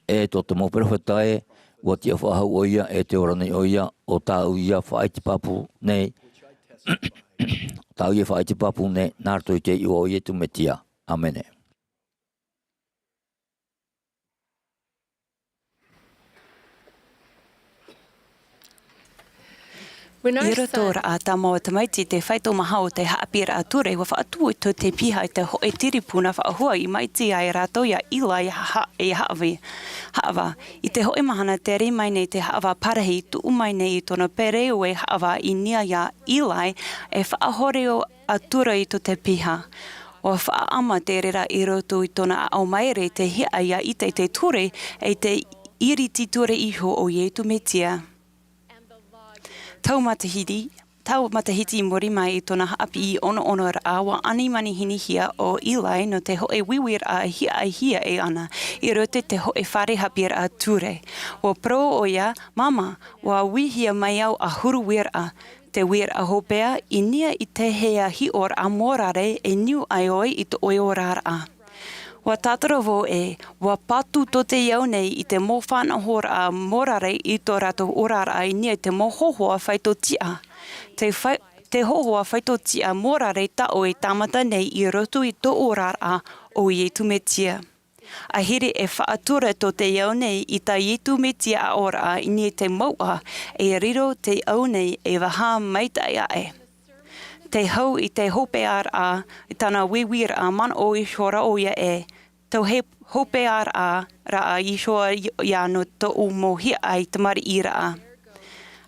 e tō te mau perofeta ē, ʻua tiʻafaʻahou ʻoia e tē ora nei ʻoia, ʻo tāʻu ia faʻaʻite pāpū nei, tāʻu ia faʻaʻite pāpū nei, nā roto i te iʻoa o Iesu Mesia. ʻĀmene. I roto rā a tāmau tamaiti te faito maha o te haʻapiʻiraʻa ture, ua faʻatū i tō te piha i te hoʻe tiripuna faʻahua i maʻiti ai rātou iā Eli i haʻava. I te hoʻe mahana tere mai nei te haʻava parahi, tuʻu mai nei i tōna pereoʻo e haʻava i niʻa iā Eli e faʻahore ʻo atura i tō te piha. Ua faʻaʻama te reira i roto i tōna aʻo maere te hiaʻai iā ʻite i te ture e te iriti ture iho o iesu mesia. Tau matahiti tau matahiti i muri mai i tōna haʻapiʻi ʻonoʻonoraʻa ua ani manihinihia ʻo Eli nō te hoʻe uiuiraʻa e hiaʻaihia e ana i roto i te hoʻe fare haʻapiʻiraʻa ture. Ua parau ʻo ia, māmā, ua uihia mai au ʻahuru uiraʻa. Te uiraʻa hōpea i niʻa i te hea hiʻoraʻa mōrare e niu ai ʻoe i tō ʻoe oraraʻa. Ua tātara vau ē, ua patu tō te ao nei i te mau faʻanahoraʻa mōrare i tō rātou oraraʻa i niʻa i te mau hohoʻa faito tiʻa. Te hohoʻa faito tiʻa mōrare taʻo e tāmata nei i roto i tō oraraʻa o iesu mesia. Ahiri e faʻatura tō te ao nei i tā iesu mesia aʻoraʻa i niʻa i te mouʻa e riro te ao nei e vaha maitaʻi aʻe. Te hau i te hōpearaʻa i tāna uiuiraʻa manaʻo ihora ʻo ia ē, tau hōpearaʻa raʻa ihora ia nō tōʻu mau hiaʻai tamariʻiraʻa.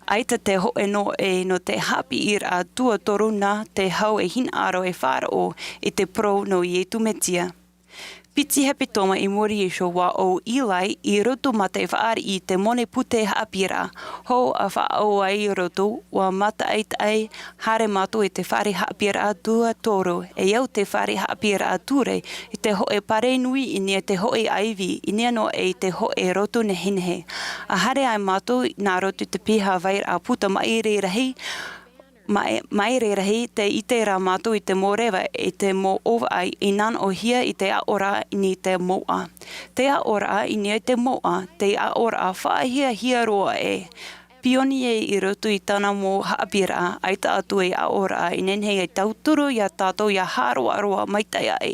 ʻAita te hoʻe noʻe nō te haʻapiʻiraʻa tuatoru nā te hau e hinaʻaro e faʻaroʻo i te parau nō iesu mesia. Piti hepetoma i muri iho ua ʻo Eli i roto mā te fāriʻi i te moni pute haʻapiʻiraʻa hou a faʻaʻau ai i roto ua mataʻitaʻi. Haere mātou i te fare haʻapiʻiraʻa tuatoru e au te fare haʻapiʻiraʻa ture i te hoʻe pare nui i niʻa i te hoʻe ʻaivi i niʻa noa i te hoʻe roto nehenehe. A haere ai mātou nā roto i te piha vairaʻa puta maʻiri rahi. Mai reira hei te ʻite rā mātou i te mau reva i te mau ʻōvaʻa i nanaʻohia i te aʻoraʻa i niʻa i te mouʻa. Te aʻoraʻa i niʻa i te mouʻa te aʻoraʻa faʻahiahia roa e pionie i roto i tāna mau haʻapiʻiraʻa ʻaita atu e aʻoraʻa i nehenehe e tauturu iā tātou ia hāroaroa maitaʻi aʻe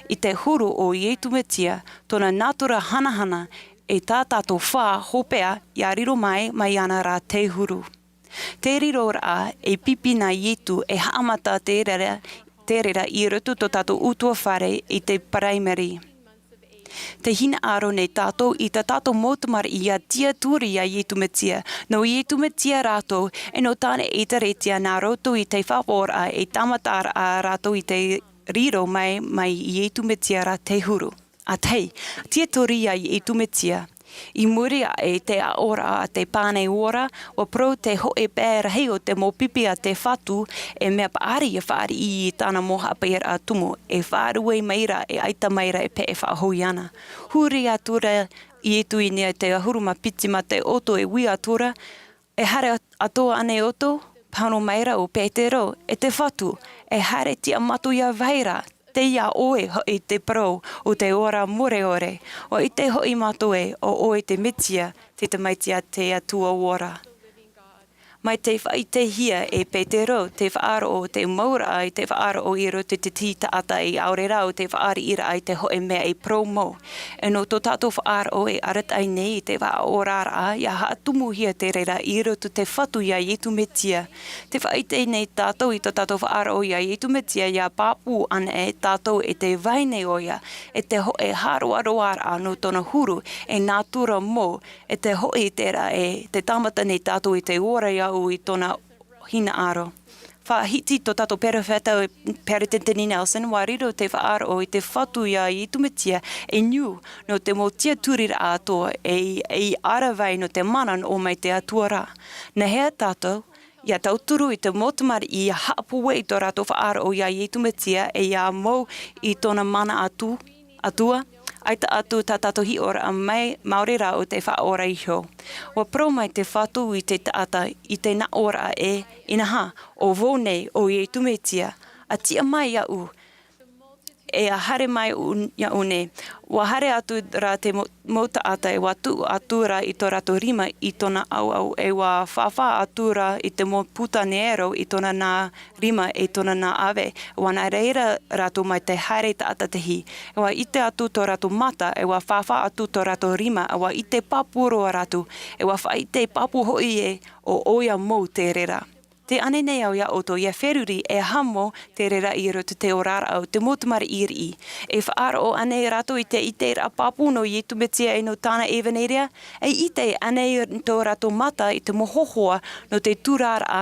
i te huru o iesu mesia tōna natura hanahana e tā tātou fā hōpea ia riro mai mai ana rā te huru. Te riroraʻa e pipi nā iesu e haʻamata te reira i roto tō tātou utuafare i te paraimari. Te hinaʻaro nei tātou i tā tātou mau tamariʻi ia tiaturi iā iesu mesia nō iesu mesia rātou e nō tāna ʻēkālesia nā roto i te faʻaʻoraʻa e tāmataraʻa rātou i te riro mai mai iesu mesia rā te huru. A tahi, tiaturi iā iesu mesia. I muri aʻe i te aʻoraʻa a te pane ora ua parau te hoʻe pae rahi o te mau pipi a te fatu e mea paʻari ia fāriʻi i tāna mau haʻapiʻiraʻa tumu e faʻarue mai rā e ʻaita mai rā e peʻe faʻahou iāna. Huri atu rā iesu i niʻa i te ʻahuru mā piti mā te ʻoto e ui atu rā, e haere atu ānei ʻoutou? Pāhono mai rā ʻo petero, e te fatu, e haere tiʻa mātou ia vai rā. Tei iā ʻoe hoʻi te parau o te ora mure ʻore. Ua ʻite hoʻi mātou ē ʻo ʻoe te mesia, te tamaiti a te atua ora. Mai te faʻaʻitehia e petero te faʻaroʻo o te mauraʻa i te faʻaroʻo i roto i te tahi taʻata i ʻaore rā o te faʻariʻiraʻa i te hoʻe mea i parau mau. E nō tō tātou faʻaroʻo e arataʻi nei i te faʻaoraraʻa ia haʻatumuhia te reira i roto i te fatu iā iesu mesia. Te faʻaʻite nei tātou i tō tātou faʻaroʻo iā iesu mesia ia pāpū ana e tātou e te vahine o ia e te hoʻe hāroaroaraʻa nō tōna huru e natura mau e te hoʻi tērā e te tāmata nei tātou i te ora iaʻu i tōna hinaʻaro. Faʻahiti tō tātou perofeta o peretiteni nelson ua riro te faʻaroʻo i te fatu iā iesu mesia e niu nō te mau tiaturiraʻa atoa e i ara vai nō te mana nō mai te atua rā. Nā hea tātou ia tauturu i te mau tamariʻi ia haʻapohe i tō rātou faʻaroʻo iā iesu mesia e ia mau i tōna mana atu atua. ʻAita atu tā tātou hiʻoraʻa mai maori rā o te faʻaora iho. Ua parau mai te fatu i te taʻata i te naʻoraʻa e, inaha, ʻo vau nei ʻo iesu mesia. A tiʻa mai iaʻu e a haere mai iaʻu nei. Ua haere atu rā te mau taʻata e ua tuʻu atu rā i tō rātou rima i tōna ʻauʻau e ua fāfā atu rā i te mau puta nero i tōna nā rima e tōna nā ʻave. Ua nā reira rātou mai te haere taʻata tahi. E ua ʻite atu tō rātou mata e ua fāfā atu tō rātou rima e ua ʻite pāpū roa rātou. E ua faʻaʻite pāpū hoʻi e ʻo ʻoia mau te reira. Te ʻanei nei au iā ʻoutou, ia feruri e hamo te reira i roto i te oraraʻa o te mau tamariʻi riʻi. E faʻaroʻo ānei rātou i te ʻiteraʻa pāpū nō Iesu Mesia e nō tāna ʻevaneria? E ʻite ānei tō rātou mata i te mau hōhoʻa nō te tūraraʻa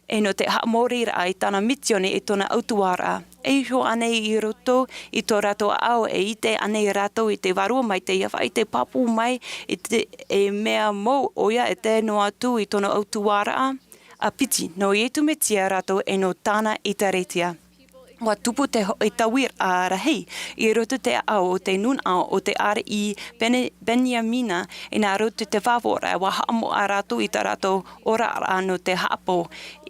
e nō te haʻamoriraʻa i tāna misioni e tōna ʻautuaraʻa? E iho ānei i roto i tō rātou ʻāʻau, e ʻite ānei rātou i te Vārua Maitaʻi, ia faʻaʻite pāpū mai i te, e mea mau ʻoia e tae noa atu i tōna ʻautuaraʻa? ʻA piti, nō Iesu Mesia rātou e nō tāna ʻēkālesia. ʻUa tupu te hoʻi tauiraʻa rahi i roto i te ʻāʻau o te nūnaʻa o te ariʻi Bene-, Beniamina, i nā roto i te fafauraʻa, ʻua haʻamoʻa rātou i tā rātou oraraʻa nō te haʻapaʻo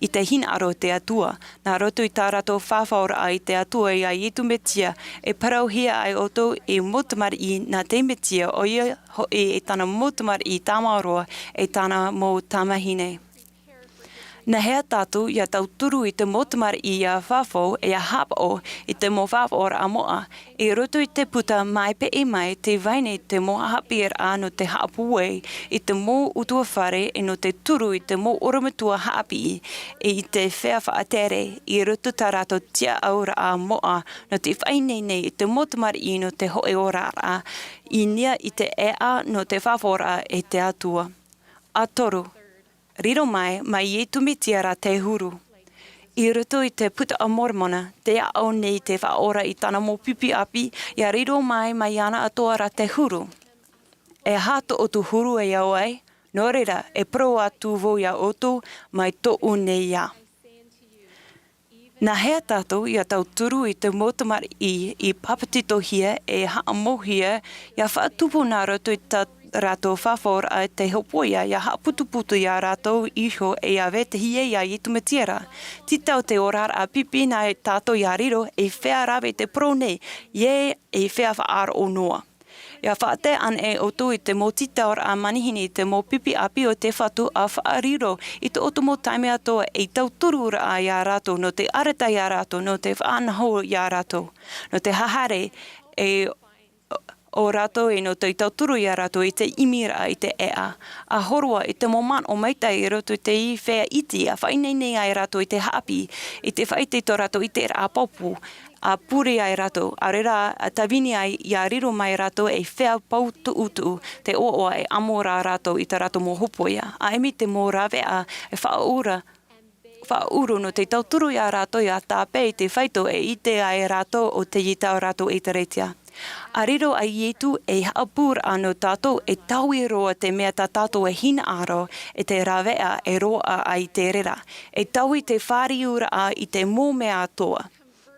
i te hinaʻaro o te Atua. Nā roto i tā rātou fafauraʻa i te Atua iā Iesu Mesia, e parauhia ai ʻoutou ei mau tamariʻi nā te Mesia, ʻoia hoʻi e tāna mau tamariʻi tāmāroa, e tāna mau tamāhine. Nā hea tātou ia tauturu i te mau tamariʻi ia fafau e ia haʻapaʻo i te mau fafauraʻa moʻa? I roto i te puta Mai Peʻe Mai, tē vai nei te mau haʻapiʻiraʻa nō te haʻapūai i te mau ʻutuāfare e nō te turu i te mau ʻorometua haʻapiʻi, e i te feiā faʻatere i roto i tā rātou tiaʻauraʻa moʻa nō te faʻaineine i te mau tamariʻi nō te hoʻi oraraʻa i niʻa i te ʻēʻa nō te fafauraʻa e te Atua. ʻA toru, riro mai, mai Iesu Mesia rā te huru. I roto i te Puta a Moromona, tē ʻaʻau nei te Faʻaora i tāna mau pipi ʻāpī, ia riro mai, mai iāna atoʻa rā te huru. E aha tō ʻoutou huru e au ai? Nō reira, e parau atu vau iā ʻoutou, mai tōʻu nei ā. Nā hea tātou ia tauturu i te mau tamariʻi i pāpetitohia e haʻamauhia, ia faʻatupu nā roto i tā rātou fafauraʻa te hōpoiʻa, ia haʻaputuputu iā rātou iho e ia vetehia iā Iesu Mesia rā? Tītau te oraraʻa pipi nā tātou ia riro, e feiā rave te parau nei, ē, e feiā faʻaroʻo noa. Ia faʻatae ānei ʻoutou i te mau tītauraʻa manihini, i te mau pipi ʻāpī o te Fatu, ʻa faʻariro i tō ʻoutou mau taime atoʻa ei tautururaʻa iā rātou, nō te arataʻi iā rātou, nō te faʻanaho iā rātou, nō te haere e ō rātou e nō te tauturu iā rātou i te ʻimiraʻa i te ʻēʻa. ʻA hōroʻa i te mau manaʻo maitaʻi i roto i te feiā iti, ʻa faʻaineine ai rātou i te haʻapiʻi, i te faʻaʻite i tō rātou ʻiteraʻa pāpū, ʻa pure ai rātou, ʻaore rā, ʻa tāvini ai, ia riro mai rātou ei feiā pau tuʻutuʻu, te ʻoaʻoa e amo ra rātou i tā rātou mau hōpoiʻa. ʻA ʻimi te mau rāveʻa e faʻaʻuru, faʻaʻuru nō te tauturu iā rātou ia tāpeʻa i te faito e ʻite ai rātou ʻo tei i tā rātou ʻēkālesia. ʻA riro a Iesu ei haʻapūraʻa nō tātou, e taui roa te mea tā tātou e hinaʻaro, e te rāveʻa e roaʻa ai te reira. E taui te fāriuraʻa i te mau mea atoʻa.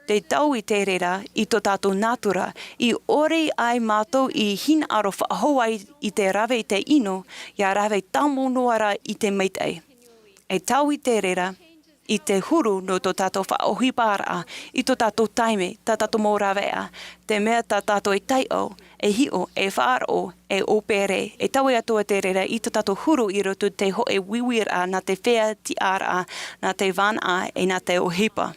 Te taui te reira i tō tātou natura, i ʻore ai mātou i hinaʻaro faʻahou ai i te rave i te ʻino, ia rave tāmau noa ra i te maitaʻi. E taui te reira i te huru nō tō tātou faʻaʻohiparaʻa, i tō tātou taime, tā tātou mau rāveʻa, te mea tā tātou e taiʻo, e hiʻo, e faʻaroʻo, e ʻōpere, e taui atoʻa te reira i tō tātou huru i roto i te hōʻē uiuiraʻa nā te feiā tiʻaraʻa, nā te vānaʻa, e nā te ʻohipa.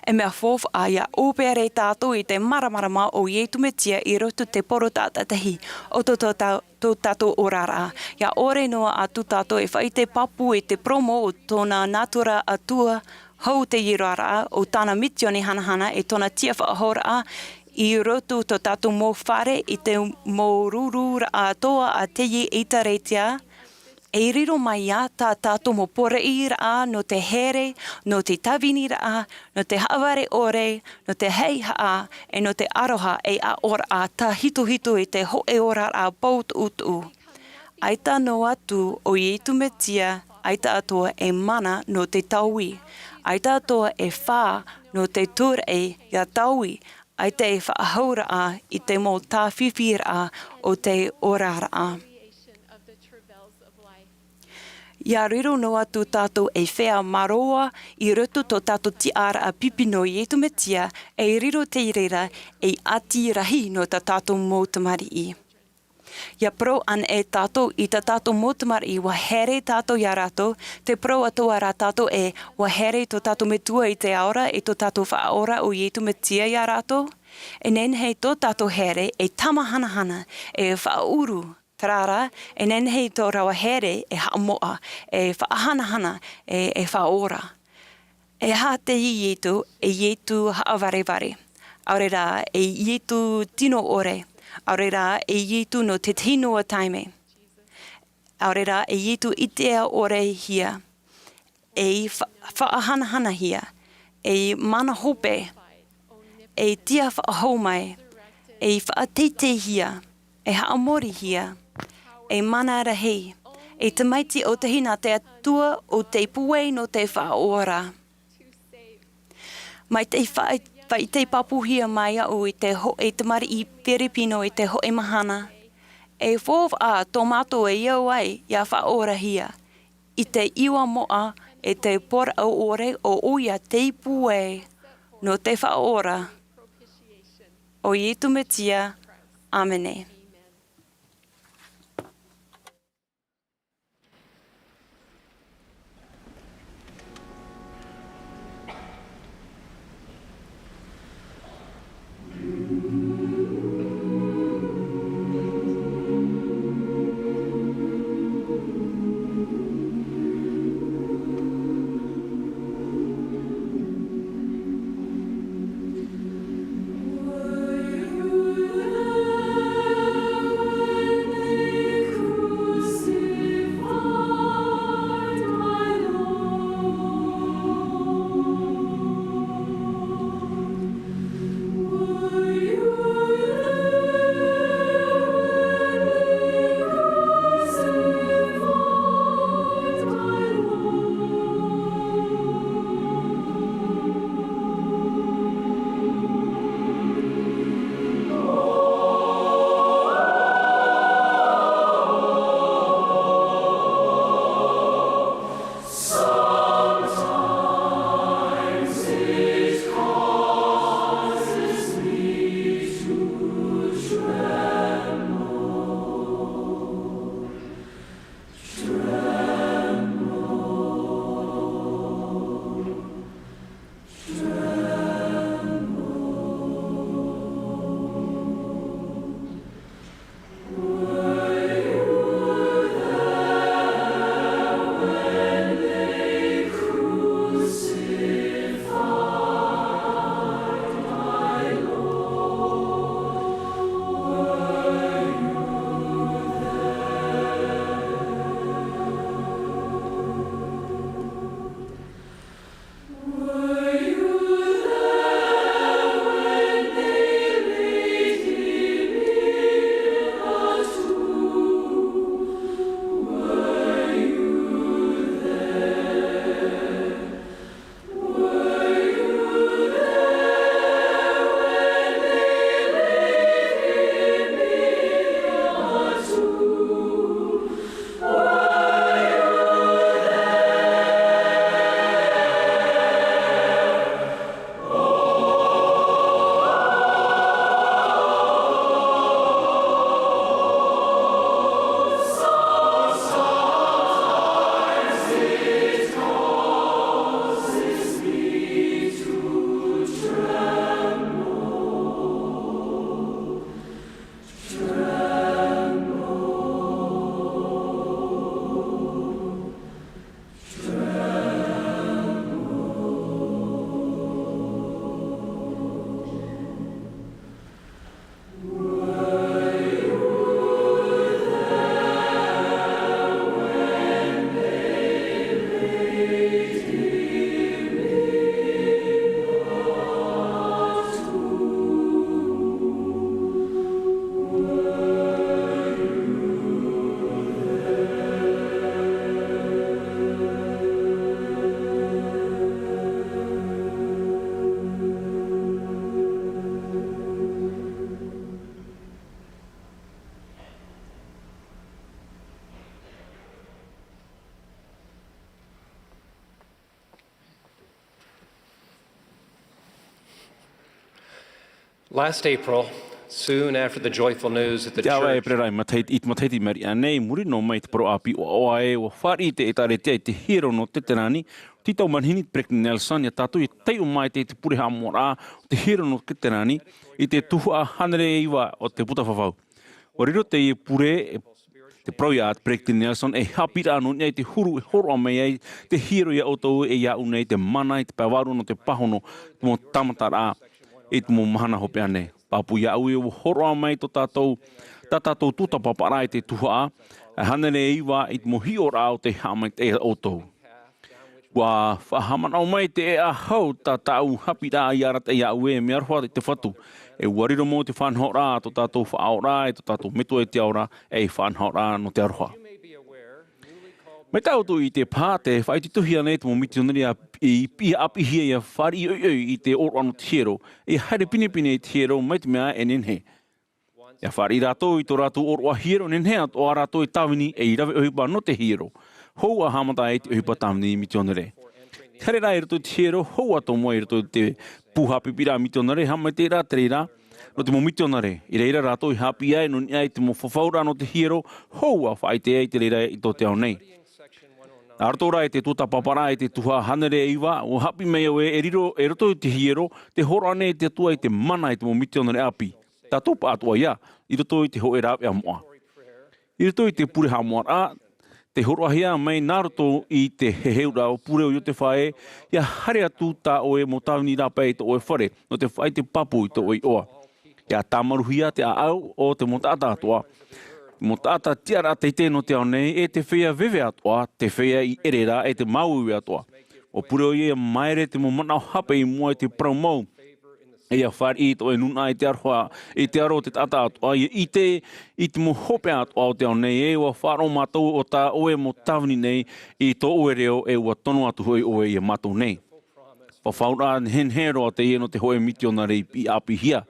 E mea faufaʻa ia ʻōpere tātou i te māramarama o Iesu Mesia i roto i te poro tātaʻitahi o tō, tō, tō, tō tātou oraraʻa. Ia ʻore noa atu tātou e faʻaʻite pāpū i te purōmu o tōna natura Atua hou te oraraʻa, o tāna misioni hanahana, e tōna tiʻafaʻahouraʻa i roto i tō tātou mau fare, i te mau rururaʻa atoʻa a te ʻēkālesia, e riro mai ā tā tātou mau poroʻiraʻa nō te here, nō te tāviniraʻa, nō te haʻavare ʻore, nō te heihaʻa, e nō te aroha e aʻoraʻa tāhitohito i te hōʻē oraraʻa pau tuʻutuʻu. ʻAita noa atu ʻo Iesu Mesia, ʻaita atoʻa e mana nō te taui. ʻAita atoʻa e fā nō te tūraʻi ia taui, ʻaita e faʻahouraʻa i te mau tāfifiraʻa o te oraraʻa. Ia riro noa atu tātou ei feiā mārō i roto i tō tātou tiʻaraʻa pipi nō Iesu Mesia, e riro te reira ei ʻati rahi nō tā tātou mau tamariʻi. Ia parau anaʻe tātou i tā tātou mau tamariʻi, ʻua here tātou iā rātou, tē parau atoʻa rā tātou ē, ʻua here tō tātou Metua i te Ao ra, e tō tātou Faʻaora ʻo Iesu Mesia iā rātou? E nehenehe tō tātou here ei tamahanahana, e faʻaʻuru, Terā rā, e nehenehe tō rāua here e haʻamoʻa, e faʻahanahana, e, e faʻaora. E aha te Ietu? E Ietu haʻavarevare. ʻAore rā, e Ietu tino ʻore. ʻAore rā, e Ietu nō te tahi noa taime. ʻAore rā, e Ietu ʻitea ʻore hia. E fa-, faʻahanahanahia, e mana hope, e tiʻa faʻahou mai, e faʻateiteihia, e haʻamorihia, e mana rahi, e tamaiti ʻōtahi nā te Atua ʻo tei pūai nō te faʻaora. Mai te fa-, faʻaʻite pāpūhia mai aʻu i te hōʻē tamariʻi Firipino i te hōʻē mahana. E faufaʻa tō mātou e au ai ʻia faʻaorahia. I te iʻoa moʻa, e te poroʻi ʻore ʻo ʻoia tei pūai nō te faʻaora. ʻO Ietu Metia, ʻāmene. Last April, soon after the joyful news that the Te awa church Eperera i matahiti, i te matahiti i maʻiri aʻe nei, muri noa mai i te parau ʻāpī ʻoaʻoa ē, ʻua fāriʻi te ʻĒtārētia i te hiero nō Ketenani, tītau manihini Peresideni Nelson ia tātou e taiʻo mai te, te pure haʻamoʻaraʻa o te hiero nō Ketenani, i te tuhaʻa hānere iva o te puta fafau. ʻUa riro teie pure e Te parau ia a te Peresideni Nelson, e haʻapiʻiraʻa nō niʻa i te huru e hōroʻa mai ai te hiero ia ʻoutou e iāʻu nei, te mana i te pae vārua nō te pāhono, te mau tāmataraʻa i te mau mahana hopeʻa nei. Pāpū iāʻu e ua hōroʻa mai tō tātou, tā tātou tūtapaparaʻa i te tuhaʻa, e hānere e iva i te mau hiʻoraʻa o tei haʻamaitaʻi ia ʻoutou. Ua faʻahaʻamanaʻo mai te ʻēʻa hau tā tāʻu haʻapiʻiraʻa i arataʻi iāʻu e mea aroha te Fatu. E ua riro mau te faʻanahoraʻa tō tātou Faʻaora, e tō tātou Metua i te Ao ra, ei faʻanahoraʻa nō te aroha. Mai tā ʻoutou i ʻite paha, tē faʻaitoitohia nei te mau mitionare i piʻi ʻāpīhia ia fāriʻi ʻoiʻoi i te ʻōroʻa nō te hiero, ia haere pinepine i te hiero mai te mea e nehenehe. Ia fāriʻi rātou i tō rātou ʻōroʻa hiero, nehenehe atoʻa rātou e tāvini ei rave ʻohipa nō te hiero. Hou ʻa haʻamata ai te ʻohipa tāvini mitionare. Te haereraʻa i roto i te hiero, hou atoʻa mua i roto i te pū haʻapiʻiraʻa mitionare, haʻamaitaʻiraʻa te reira, nō te mau mitionare. I reira rātou i haʻapiʻi ai nō niʻa i te mau fafauraʻa nō te hiero, hou ʻa faʻaʻite ai te reira i tō te ao nei. Nā roto rā i te tūtapaparaʻa i te tuhaʻa hānere e iva, ua haʻapiʻi mai au ē, e riro, e roto i te hiero, tē hōroʻa nei te Atua i te mana i te mau mitionare ʻāpī. Tātou pāʻatoʻa ia, i roto i te hōʻē rāveʻa moʻa. I roto i te pure haʻamoʻaraʻa, tē hōroʻahia mai nā roto i te heheuraʻa pure o Iotefa ē, ia haere atu tā ʻoe mau tāvini rāpae i tō ʻoe fare, nō te faʻaʻite pāpū i tō ʻoe iʻoa. Ia tāmaruhia te ʻāʻau o te mau taʻata atoʻa. Te mau taʻata tiʻaraʻa teitei nō te ao nei, e te feiā veve atoʻa, te feiā i ʻere ra, e te māuiui atoʻa. ʻUa pure ʻoia ia māere te mau manaʻo hape i mua i te parau mau. E ia fāriʻi tō ʻoe nūnaʻa i te aroha, i te aro o te taʻata atoʻa, ia ʻite i te mau hopeʻa atoʻa o te ao nei, e ʻua faʻaroʻo mātou ʻo tā ʻoe mau tāvini nei i tō ʻoe reo, e ʻua tono atu hoʻi ʻoe ia mātou nei. Fafauraʻa nehenehe roa teie nō te hōʻē mitionare i piʻi ʻāpīhia.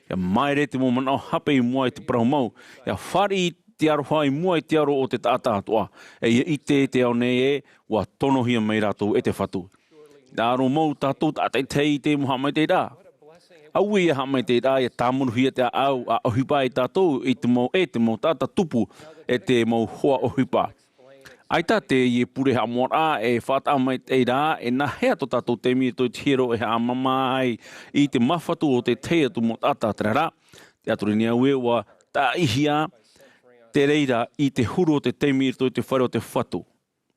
Ia māere te mau manaʻo hape i mua i te parau mau. Ia fāriʻi te aroha i mua i te aro o te taʻata atoʻa. E ia ʻite i te ao nei ē, ʻua tonohia mai rātou e te Fatu. Nā ʻō mau tātou tātaʻitahi i te mau haʻamaitaʻiraʻa. Auē ia haʻamaitaʻiraʻa, ia tāmaruhia te ʻāʻau, ʻa ʻohipa ai tātou i te mau, e te mau taʻata tupu, e te mau hoa ʻohipa. ʻAita teie pure haʻamoʻaraʻa e faʻataʻa mai te reira, e nāhea tō tātou taime i roto i te hiero e haʻamāmā ai i te māfatu o te tahi atu mau taʻata, terā rā, te atureni au ē ʻua tāʻihia te reira i te huru o te taime i roto i te fare o te Fatu.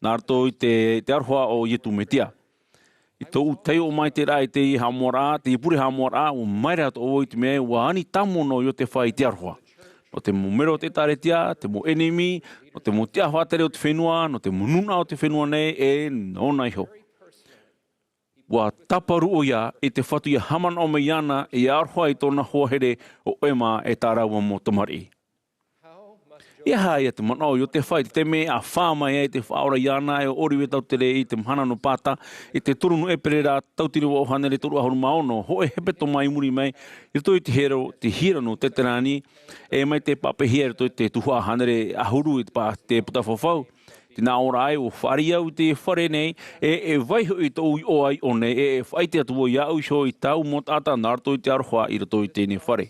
Nā roto i te, te aroha o Ietu Metia. I tōʻu taiʻo mai te reira i teie haʻamoʻaraʻa, teie pure haʻamoʻaraʻa, ʻua māere atoʻa vau i te mea ē ʻua ani tāmau noa Iotefa i te aroha. Nō te mau mero o te ʻĒtārētia, te mau ʻenemi, nō te mau tiʻafaʻatere o te fenua, nō te mau nūnaʻa o te fenua nei, e nōna iho. ʻUa tāparu ʻoia i te Fatu ia haʻamanaʻo mai iāna, e aroha i tōna hoa here ʻo ʻEma e tā rāua mau tamariʻi. E aha ia te manaʻo o Iotefa i te taime ʻa fā mai ai te Faʻaora iāna e ʻo ʻOrive Tautere i te mahana nō Pāta, i te toru nō ʻEperēra, tauatini vaʻu hānere toru ʻahuru mā ono, hōʻē hepetoma i muri mai, i roto i te hiero, te hiero nō Teterani, e mai te pāpēhia i roto i te tuhaʻa hānere ʻahuru i te pā-, te puta fafau. Tē nā ʻō ra ai, ʻua fāriʻi au i te fare nei, e, e vai hoʻi tōʻu iʻoa i ʻō nei, e, e faʻaʻite atu vau iāʻu iho i tāʻu mau taʻata nā roto i te aroha i roto i teie fare.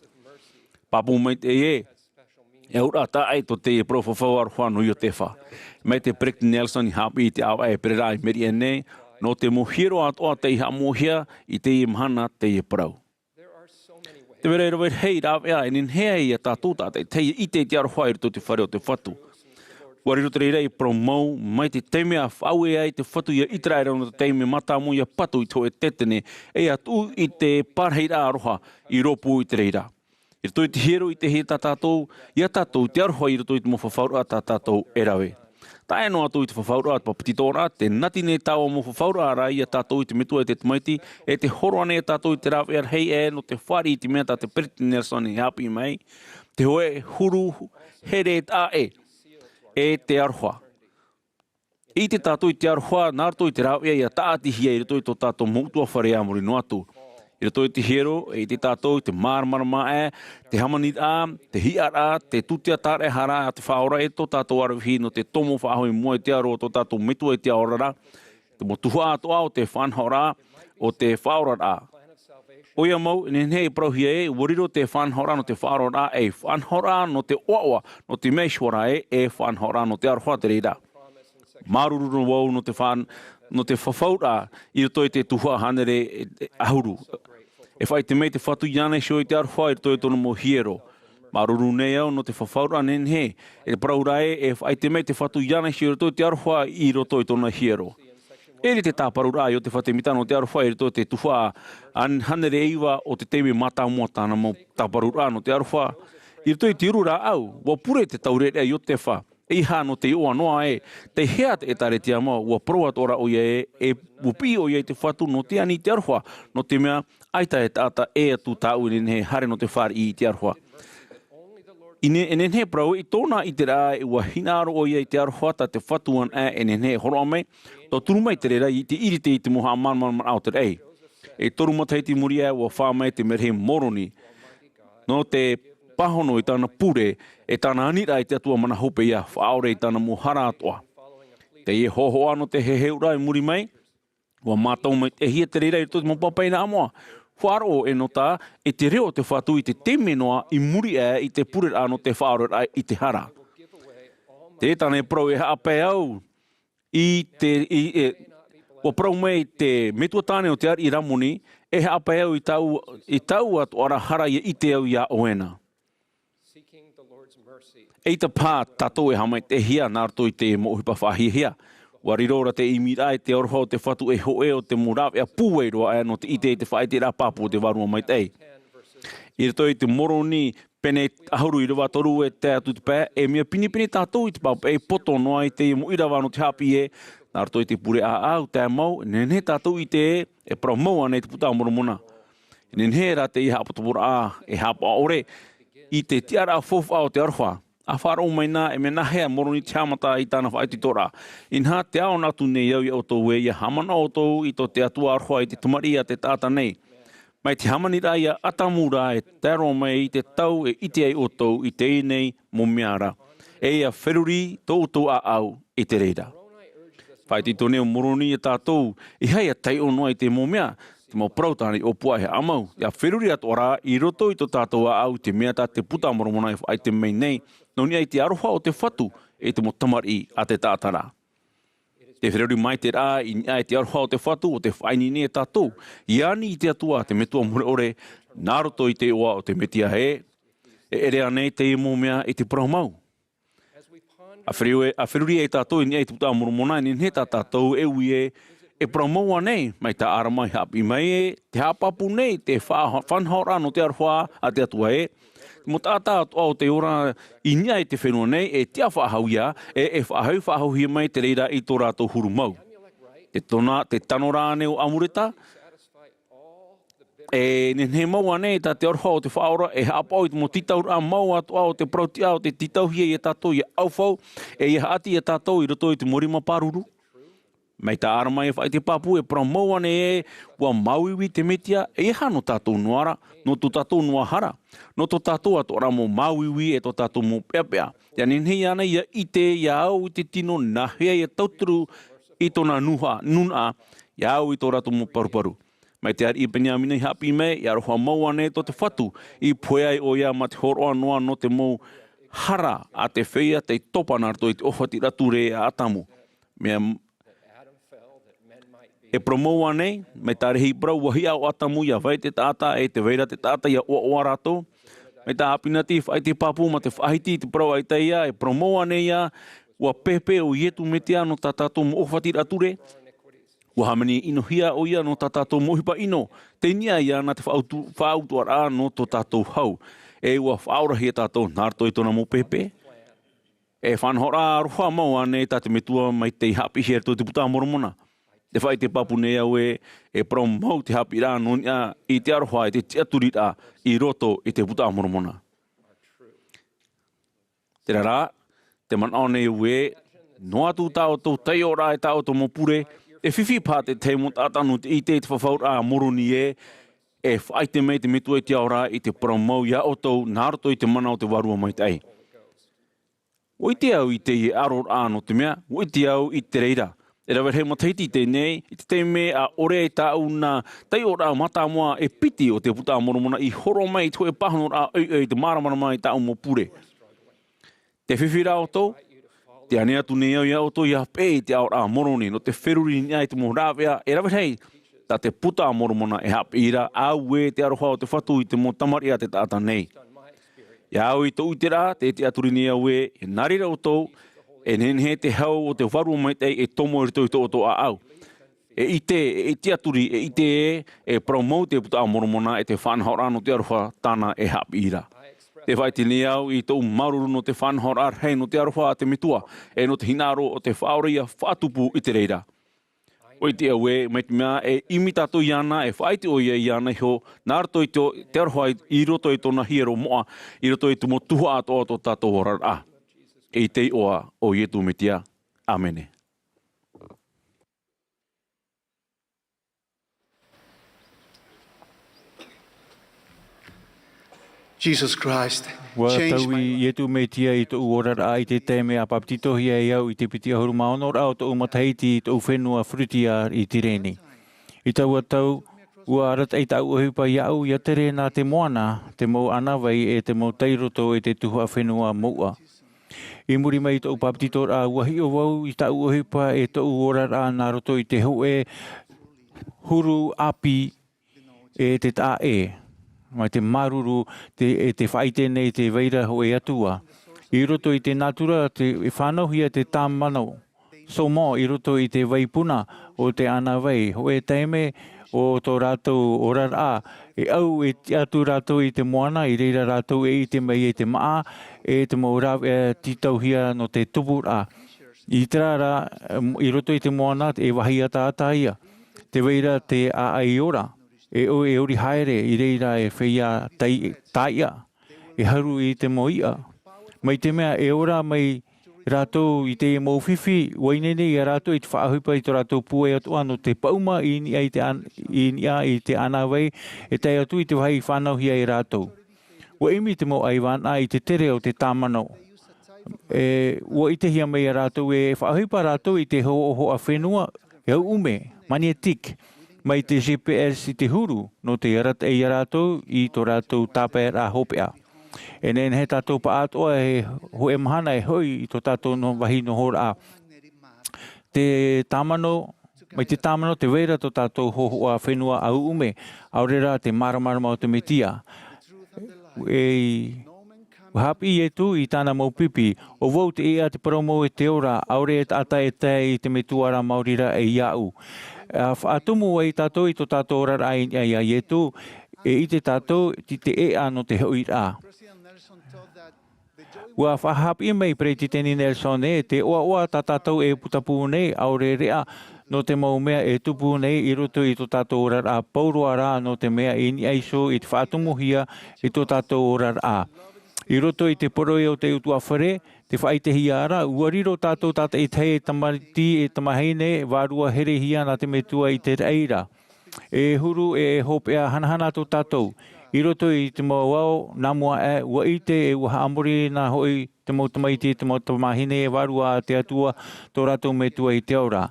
Pāpū maitaʻi ē, e auraʻa taʻa ʻē tō teie parau fafau aroha nō Iotefa. Mai te Peresideni Nelson i haʻapiʻi i te ʻāvaʻe ʻEperēra i Meriʻa nei, nō te mau hiero atoʻa tei haʻamauhia i teie mahana teie parau. Tē vai ra e rave rahi rāveʻa e nehenehe ai ia tātou tātaʻitahi e ʻite i te aroha i roto i te fare o te Fatu. ʻUa riro te reira ei parau mau, mai te taime ʻa faʻaue ai te Fatu ia ʻĪteraʻera nō te taime mātāmua ia patu i te hōʻē tētene, e ia tuʻu i te parahiraʻa aroha i rōpū i te reira. I roto i te hiero ʻitehia tā tātou, ia tātou te aroha i roto i te mau fafauraʻa tā tātou e rave. Tae noa atu i te fafauraʻa o te papetitoraʻa, tē nati nei taua mau fafauraʻa ra ia tātou i te Metua e te Tamaiti, e tē hōroʻa nei ia tātou i te rāveʻa rahi ē nō te fāriʻi i te mea tā te Peresideni Nelson i haʻapiʻi mai, te hōʻē huru here taʻa ʻē, e te aroha. ʻIte tātou i te aroha, nā roto i te rāveʻa ia tāʻatihia i roto i tō tātou mau ʻutuāfare a muri noa atu. I roto i te hiero, e ʻite tātou i te māramarama aʻe, te hāmaniraʻa, te hiʻaraʻa, te tūtia tāraʻehara a te Faʻaora e tō tātou aravihi nō te tomo faʻahou i mua i te aro o tō tātou Metua i te Ao ra, te mau tuhaʻa atoʻa o te faʻanahoraʻa, o te faʻaoraraʻa. ʻOia mau, e nehenehe e parauhia ē, ʻua riro te faʻanahoraʻa nō te faʻaoraraʻa, ei faʻanahoraʻa nō te ʻoaʻoa, nō te mea i hinaʻaro ē, e faʻanahoraʻa nō te aroha te reira. Māuruuru noa vau nō te fa-, nō te fafauraʻa i roto i te tuhaʻa hānere e, e ʻahuru. E faʻaʻite mai te Fatu iāna iho i te aroha i roto i tōna mau hiero. Māuruuru nei au nō te fafauraʻa nehenehe, e te parau ra ē, e faʻaʻite mai te Fatu iāna i roto i te aroha i roto i tōna hiero. E riro te tāparuraʻa a Iosepha Semita nō te aroha i roto i te tuhaʻa hānere e iva o te taime mātāmua tāna mau tāparuraʻa nō te aroha. I roto i te uru rāʻau, ʻua pure te taureʻareʻa a Iosepha, ʻeiaha nō te iʻoa noa ē, tei hea te ʻĒtārētia mau, ʻua parau atoʻa ra ʻoia ē, e, ʻua piʻi ʻoia i te Fatu nō te ani i te aroha, nō te mea, ʻaita e taʻata ʻē atu tāʻu e nehenehe e haere nō te fāriʻi i te aroha. I ne-, e nehenehe e parau i tōna ʻiteraʻa ē ʻua hinaʻaro ʻoia i te aroha tā te Fatu anaʻe e nehenehe e hōroʻa mai, tauturu mai te reira i te ʻiriti i te mau haʻamāramaramaraʻa o te raʻi. E toru matahiti i muri aʻe ʻua fā mai te merahi Moroni. Nō te pāhono i tāna pure, e tāna aniraʻa i te Atua mana hopeʻa, faʻaʻore i tāna mau hara atoʻa. Teie hōhoʻa nō te heheuraʻa i muri mai, ʻua mātau maitaʻihia te reira i roto i te mau pāpaʻi nā ʻamoa. Faʻaroʻo e nota i te reo o te Fatu i te taime noa i muri aʻe i te pureraʻa nō te faʻaʻoreraʻa i te hara. Tē tāna e parau e haʻapae au i te, i, e, ʻua parau mai te metua tāne o te ariʻi Ramoni, e haʻapae au i tāʻu, i tāʻu atoʻa ra hara ʻia ʻite au iā ʻoe na. ʻEita paha tātou e haʻamaitaʻihia nā roto i te mau ʻohipa faʻahiahia. ʻUa riro ra te ʻimiraʻa i te aroha o te Fatu ei hōʻē o te mau rāveʻa pūai roa aʻe nō te ʻite i te faʻaʻiteraʻa pāpū o te Vārua Maitaʻi. I roto i te Moroni pene ʻahuru ʻīrava toru e tae atu i te pae, e mea pinepine tātou i te pāpaʻi poto noa i te mau ʻīrava nō te haʻapiʻi ē, nā roto i te pure ʻāʻau tae mau, e nehenehe tātou e ʻite ē, e parau mau ānei te Buka a Moromona. E nehenehe rā teie haʻapotopotoraʻa e haʻapaʻo ʻore i te tiʻaraʻa faufaʻa o te aroha. ʻA faʻaroʻo mai na, e mea nāhea Moroni te haʻamata i tāna faʻaitoitoraʻa. Inaha, tē ʻaʻona atu nei au iā ʻoutou ē, ʻia haʻamanaʻo ʻoutou i tō te Atua aroha i te tamariʻi a te taʻata nei. Mai te hāmaniraʻa ia Atamu ra e tae roa mai i te tau e ʻite ai ʻoutou i teie nei mau mea ra. E ʻia feruri tō ʻoutou ʻāʻau i te reira. Faʻaitoito nei ʻo Moroni iā tātou, ʻeiaha ia taiʻo noa i te mau mea, te mau parau tāna i ʻōpua e haʻamau, ʻia feruri atoʻa rā i roto i tō tātou ʻāʻau i te mea tā te Buka a Moromona e faʻaʻite mai nei, nō niʻa i te aroha o te Fatu i te mau tamariʻi a te taʻata ra. Te feruri maitaʻi ra i niʻa i te aroha o te Fatu, ʻo tē faʻaineine nei iā tātou, ʻia ani i te Atua te Metua Mure ʻore, nā roto i te iʻoa o te Mesia ē, e ʻere ānei teie mau mea i te parau mau. ʻA feruri, ʻa feruri ai tātou i niʻa i te Buka a Moromona, e nehenehe tā tātou e ui ē, e parau mau ānei, mai tā ʻĀrama i haʻapiʻi mai ē, tē haʻapāpū nei te fa-, faʻanahoraʻa nō te aroha a te Atua ē, te mau taʻata atoʻa o tei ora i niʻa i te fenua nei, e tiʻa faʻahou ia, e, e faʻahou, faʻahouhia mai te reira i tō rātou huru mau. Te tano, te tano ra ānei ʻo Amuleka, e nehenehe mau ānei tā te aroha o te Faʻaora e haʻapaʻo i te mau tītauraʻa mau atoʻa o te parau-tiʻa, ʻo tē tītauhia iā tātou ʻia ʻaufau, e ʻia haʻati iā tātou i roto i te mau rima pāruru? Mai tā ʻĀrama e faʻaʻite pāpū, e parau mau ānei ē, ʻua māuiui te Mesia, ʻeiaha nō tātou noa ra, nō tō tātou noa hara, nō tō tātou atoʻa ra mau māuiui e tō tātou mau peʻapeʻa. ʻIa nehenehe ānei ʻia ʻite, ʻia au i te tino, nāhea ʻia tauturu i tōna nuha, nūnaʻa, ʻia au i tō rātou mau paruparu. Mai te ariʻi Beniamina i haʻapiʻi mai, e aroha mau ānei tō te Fatu, i pohe ai ʻoia mā te hōroʻa noa nō te mau hara a te feiā tei topa nā roto i te ʻōfatiraʻa ture a Atamu. Mea, e parau mau ānei, mai tā Rehi i parau, ʻua hiʻa ʻo Atamu ʻia vai te taʻata, e tē vai ra te taʻata ʻia ʻoaʻoa rātou. Mai tā Apinati i faʻaʻite pāpū mā te faʻahiti i te parau ʻAitaia, e parau mau ānei ïa, ʻua pepe ʻo Iesu Mesia nō tā tātou mau ʻōfatiraʻa ture. ʻUa hāmani ʻinohia ʻoia nō tā tātou mau ʻohipa ʻino, tei niʻa iāna te faʻautu-, faʻautuʻaraʻa nō tō tātou hau. E ʻua faʻaorahia tātou nā roto i tōna mau pepe. E faʻanahoraʻa aroha mau ānei tā te Metua mai tei haʻapiʻihia i roto i te Buka a Moromona? Tē faʻaʻite pāpū nei au ē, e parau mau te haʻapiʻiraʻa nō niʻa i te aroha, i te tiʻaturiraʻa i roto i te Buka a Moromona. Terā rā, tē manaʻo nei au ē, noa atu tā ʻoutou taiʻoraʻa e tā ʻoutou mau pure, e fifi paha te tahi mau taʻata nō te ʻite i te fafauraʻa a Moroni ē, e faʻaʻite mai te Metua i te Ao Ra i te parau mau iā ʻoutou, nā roto i te mana o te Vārua Maitaʻi. ʻUa ʻite au i teie ʻaroraʻa nō te mea, ʻua ʻite au i te reira. E rave rahi matahiti i teie nei, i te taime ʻa ʻore ai tāʻu nā taiʻoraʻa mātāmua e piti o te Buka a Moromona i hōroʻa mai i te hōʻē pāhonoraʻa ʻoiʻoi i te māramarama i tāʻu mau pure. Tē fifi ra ʻoutou? Tē ani atu nei au iā ʻoutou ʻia peʻe i te aʻoraʻa a Moroni, nō te feruri i niʻa i te mau rāveʻa e rave rahi tā te Buka a Moromona e haʻapiʻi ra, auē te aroha o te Fatu i te mau tamariʻi a te taʻata nei. Ia au i tōʻu ʻiteraʻa, tē tiʻaturi nei au ē, nā reira ʻoutou, e nehenehe te hau o te Vārua Maitaʻi e tomo i roto i tō ʻoutou ʻāʻau. E ʻite, e tiʻaturi, e ʻite ē, e parau mau te Buka a Moromona e te faʻanahoraʻa nō te aroha tāna e haʻapiʻi ra. Tē faʻaʻite nei au i tōʻu māuruuru nō te faʻanahoraʻa rahi nō te aroha a te Metua, e nō te hinaʻaro o te Faʻaora ia faʻatupu i te reira. ʻUa ʻite au ē, mai te mea e ʻimi tātou iāna, e faʻaʻite ʻoia iāna iho, nā roto i te, te aroha i, i roto i tōna hiero moʻa, i roto i te mau tuhaʻa atoʻa o tō tātou oraraʻa. I te iʻoa o Iesu Mesia. ʻĀmene. Jesus Christ, ʻUa changed tau my life. Iesu Mesia i tōʻu oraraʻa i te taime a papetitohia e au i te piti ʻahuru mā ono ra o tōʻu matahiti i tōʻu fenua Frutia i Tireni. I taua tau, ʻua arataʻi tāʻu ʻohipa iāʻu ʻia tere nā te moana, te mau ʻānāvai e te mau tairoto e te tuhaʻa fenua mouʻa. I muri mai i tōʻu papetitoraʻa, ʻua hiʻo vau i tāʻu ʻohipa e tōʻu oraraʻa nā roto i te hōʻē huru ʻāpī e te taʻa ʻē, mai te māuruuru te, e te faʻaʻite nei te vai ra hōʻē Atua. I roto i te nātura, te, e fānauhia te tāmano, saumon, i roto i te vai puna o te ʻānāvai, hōʻē taime o tō rātou oraraʻa, e au e tiʻa atu rātou i te moana, i reira rātou e ʻite mai i te māʻa, e te mau rāveʻa tītauhia nō te tupuraʻa. I terā rā, i roto i te moana, e vāhi ataata ïa. Tē vai ra te ʻāʻai ora, e ʻo-, e ʻori haere, i reira e feiā tai-, tāiʻa, e haru i te mau iʻa. Mai te mea e ora mai rātou i te mau fifi, ʻua ineine ia rātou i te faʻaʻohipa i tō rātou pūai atoʻa nō te paʻuma i niʻa i te ʻān-, i niʻa i te ʻānāvai, e tae atu i te vāhi i fānauhia e rātou. ʻUa ʻimi te mau ʻaivānaʻa i te tere o te tāmano. E, ʻua ʻitehia mai ia rātou e faʻaʻohipa rātou i te hōhoʻa fenua, e au ʻume, magnétique, mai te G P S i te huru, nō te arataʻi ia rātou i tō rātou tāpaeraʻa hopeʻa. E nehenehe tātou pāʻātoʻa e hōʻē mahana e hoʻi i tō tātou nō vāhi nohoraʻa. Te tāmano, mai te tāmano tē vai ra tō tātou hōhoʻa fenua au ʻume, ʻaore rā te māramarama o te Mesia. E, ʻua haʻapiʻi Iesu i tāna mau pipi, ʻo vau te ʻēʻa, te parau mau e te ora, ʻaore e taʻata e tae i te Metua ra maori rā e iāʻu. ʻA faʻatumu ai tātou i tō tātou oraraʻa i niʻa iā Iesu, e ʻite tātou i te ʻēʻa nō te hoʻiraʻa. ʻUa faʻahaʻapiʻi mai Peresideni Nelson ē, te ʻoaʻoa tā tātou e putapū nei, ʻaore reʻa nō te mau mea e tupu nei i roto i tō tātou oraraʻa pauroa rā, nō te mea i niʻa iho i te faʻatumuhia i tō tātou oraraʻa. I roto i te poroʻi o te ʻutuāfare, tē faʻaʻitehia ra, ʻua riro tātou tātaʻitahi e tamaiti, e tamahine, vārua herehia nā te Metua i te raʻi ra. E huru, e hopeʻa hanahana tō tātou. I roto i te mau ao, nā mua aʻe, ʻua ʻite, e ʻua haʻamori nā hoʻi te mau tamaiti, te mau tamahine, e vārua a te Atua, tō rātou Metua i te ao ra.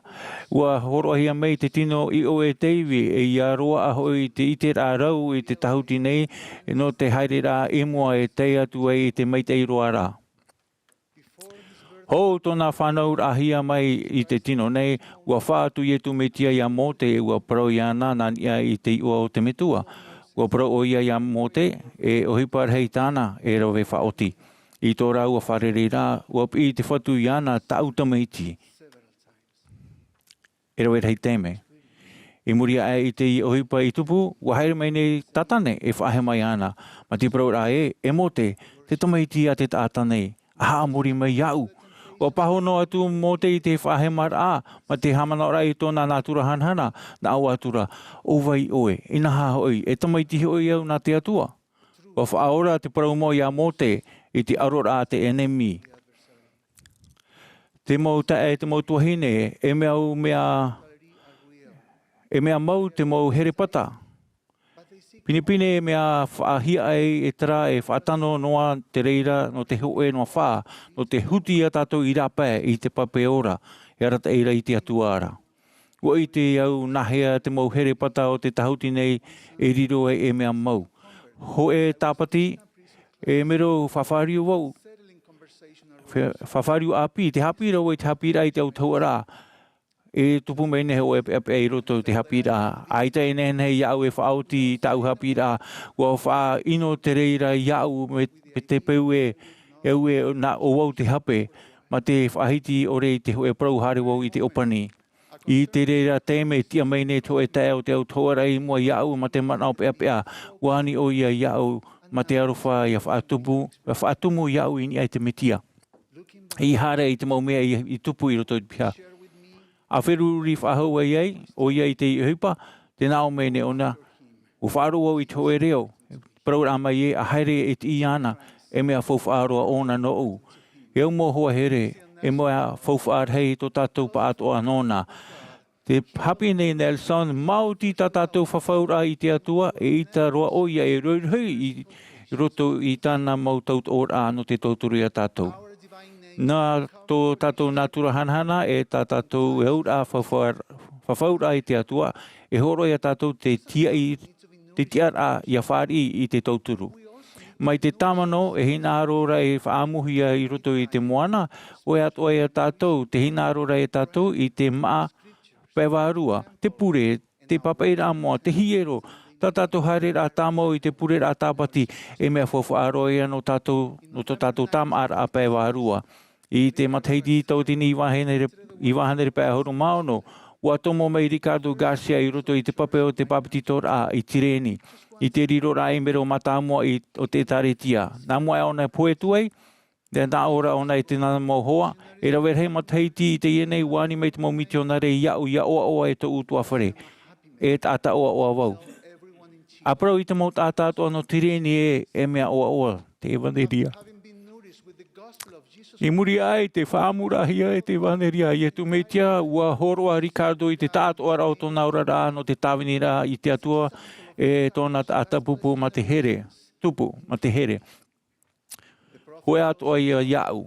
ʻUa hōroʻahia mai te tino ʻiʻo e te ivi, e ʻia roaʻa hoʻi te ʻiteraʻa rau i te tāhuti nei, nō te haereraʻa i mua e tae atu ai i te maitaʻi roa ra. Hou tōna fānauraʻahia mai i te tino nei, ʻua fā atu Iesu Mesia iā Mōse, ʻua parau iāna nā niʻa i te iʻoa o te Metua. ʻUa parau ʻoia iā Mōse, e ʻohipa rahi tāna, e rave faʻaoti. I tō rāua fārerei ra, ʻua piʻi te Fatu iāna, tāʻu tamaiti. E rave rahi taime. I muri aʻe i te ʻohipa i tupu, ʻua haere mai nei Satane e faʻahema iāna. Mai te parauraʻa ē, e Mōse, te tamaiti a te taʻata nei, ʻa haʻamori mai iāʻu. ʻUa pāhono atu Mōse i te faʻahemaraʻa, mai te haʻamanaʻoraʻa i tōna nātura hanahana, nā ʻō atu ra, ʻo vai ʻoe, inaha hoʻi, e tamaiti hoʻi au nā te Atua. ʻUa faʻaora te parau mau iā Mōse i te ʻaroraʻa a te ʻenemi. Te mau taeaʻe, te mau tuahine, e mea au mea, e mea mau te mau herepata. Pinepine e mea faʻahiaʻai e terā e faʻatano noa te reira nō te hōʻē noa fā, nō te huti ia tātou i rāpae i te pape ora, e arataʻi ra i te Atua ra. ʻUa ʻite au nāhea te mau herepata o te tāhuti nei e riro ai e mea mau. Hōʻē tāpati, e mero fāriu vau. Fā-, fāriu ʻāpī, tē haʻapiʻi ra vau i te haʻapiʻiraʻa i te autahuʻaraʻa. E tupu mai nei hōʻē peʻapeʻa i roto i te haʻapiʻiraʻa. ʻAita e nehenehe iāʻu e faʻaoti i tāʻu haʻapiʻiraʻa. Ua faʻaʻino te reira iāʻu me, me te peu e, e au e nā ʻo vau te hape, mā te faʻahiti ʻore i te hōʻē parau haere vau i te ʻōpani. I te reira taime, tiʻa mai nei te hōʻē taeaʻe o te autahuʻaraʻa i mua iāʻu mā te manaʻo peʻapeʻa. Ua ani ʻoia iāʻu mā te aroha ʻia faʻatumu, ʻia faʻatumu iāʻu i niʻa i te Mesia. ʻEiaha ra i te mau mea i, i tupu i roto i te piha. ʻA feruri faʻahou ai ʻoia i te ʻohipa, tē nā ʻō mai nei ʻōna, ʻua faʻaroʻo vau i te hōʻē reo, parauraʻa mai ē, ʻa haere e tiʻi iāna, e mea faufaʻa roa ʻōna nōʻu. E au mau hoa here, e mea faufaʻa rahi tō tātou pāʻātoʻa nōna. Tē haʻapiʻi nei Nelson, maoti tā tātou fafauraʻa i te Atua, eʻita roa ʻoia e rohirohi i roto i tāna mau tautoʻoraʻa nō te tauturu ia tātou. Nā tō tātou nātura hanahana, e tā tātou auraʻa fafa-, fafauraʻa i te Atua, e hōroʻa ia tātou te tiaʻi, te tiʻaraʻa ʻia fāriʻi i te tauturu. Mai te tāmano, e hinaʻaro ra e faʻaʻamuhia i roto i te moana, ʻoia atoʻa ia tātou, te hinaʻaro ra ia tātou i te māʻa pae vārua, te pure, te pāpaʻiraʻa moʻa, te hiero, tā tātou haereraʻa tāmau i te pureraʻa tāpati, e mea faufaʻa roa ia nō tātou, nō tō tātou tāmāʻaraʻa pae vārua. I te matahiti tauatini iva hānere, iva hānere pae ʻahuru mā ono, ʻua tomo mai Ricardo Garcia i roto i te pape o te pāpetitoraʻa i Tireni, i te riroraʻa e mero mātāmua i, o te ʻĒtārētia. Nā mua aʻe ʻōna e pohe atu ai, te nā ʻō ra ʻōna e te nana mau hoa, e rave rahi matahiti i teie nei ʻua ani mai te mau mitionare iāʻu ʻia ʻoaʻoa e tōʻu ʻutuāfare, e taʻata ʻoaʻoa vau. ʻA parau i te mau taʻata atoʻa nō Tireni ē, e mea ʻoaʻoa te ʻevaneria. I muri aʻe i te faʻaʻamuraʻahia e te ʻevaneria a Iesu Mesia, ʻua hōroʻa Ricardo i te taʻatoʻaraʻa o tōna oraraʻa nō te tāviniraʻa i te Atua, e tōna taʻata pupu mā te here, tupu, mā te here. Hōʻē atoʻa ia iāʻu.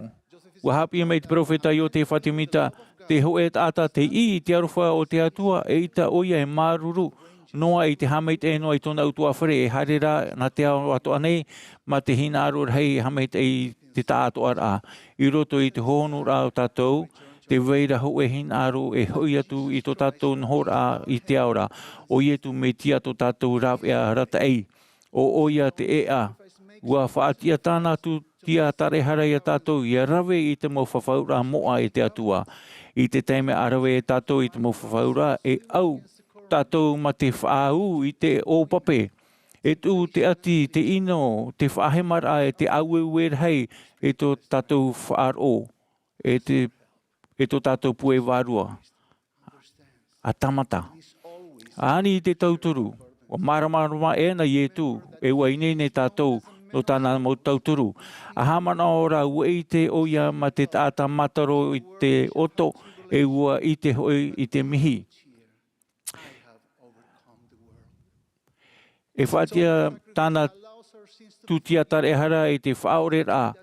ʻUa haʻapiʻi mai te peropheta Iosepha Semita, te hōʻē taʻata tei ʻī i te aroha o te Atua, eʻita ʻoia e māuruuru noa i te haʻamaitaʻi noa i tōna ʻutuāfare, e haere ra nā te ao atoʻa nei, mā te hinaʻaro rahi e haʻamaitaʻi i te taʻatoʻaraʻa. I roto i te hohonuraʻa o tātou, tē vai ra hōʻē hinaʻaro e hoʻi atu i tō tātou nohoraʻa i te ao ra. ʻO Iesu Mesia tō tātou rāveʻa arataʻi. ʻO ʻoia te ʻēʻa, ʻua faʻatiʻa tāna tūtia taraehara ia tātou ʻia rave i te mau fafauraʻa moʻa e te Atua. I te taime ʻa rave e tātou i te mau fafauraʻa, e au tātou mā te faʻaū i te ʻōpape. E tuʻu te ʻati, te ʻino, te faʻahemaraʻa, e te ʻāueue rahi, e tō tātou faʻaroʻo, e te, e tō tātou puai vārua. ʻA tāmata. ʻA ani i te tauturu, ʻua māramarama ʻē na Iesu, e ʻua ineine tātou nō tāna mau tauturu. ʻA haʻamanaʻo ra ʻua ʻite ʻoia mā te taʻata mātaro i te ʻoto, e ʻua ʻite hoʻi i te mihi. E faʻatiʻa tāna tūtia taraehara i te faʻaoreraʻa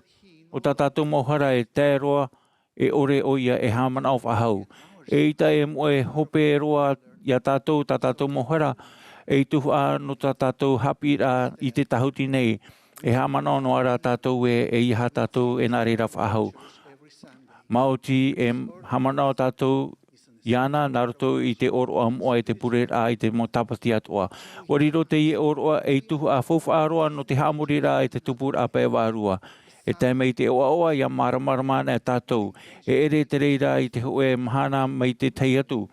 o tā tātou mau hara e tae roa, e ʻore ʻoia e haʻamanaʻo faʻahou. Eʻita e moʻe hope roa ia tātou tā tātou mau hara, ei tuhaʻa nō tā tātou haʻapiʻiraʻa i te tāhuti nei, e haʻamanaʻo noa ra tātou ē, ʻeiaha tātou e nā reira faʻahou. Maoti e haʻamanaʻo tātou iāna nā roto i te ʻōroʻa moʻa e te pureraʻa i te mau tāpati atoʻa. ʻUa riro teie ʻōroʻa ei tuhaʻa faufaʻa roa nō te haʻamoriraʻa i te tupuraʻa pae vārua. E tae mai te ʻoaʻoa ʻia māramarama ana tātou. E ʻere te reira i te hōʻē mahana mai te tahi atu.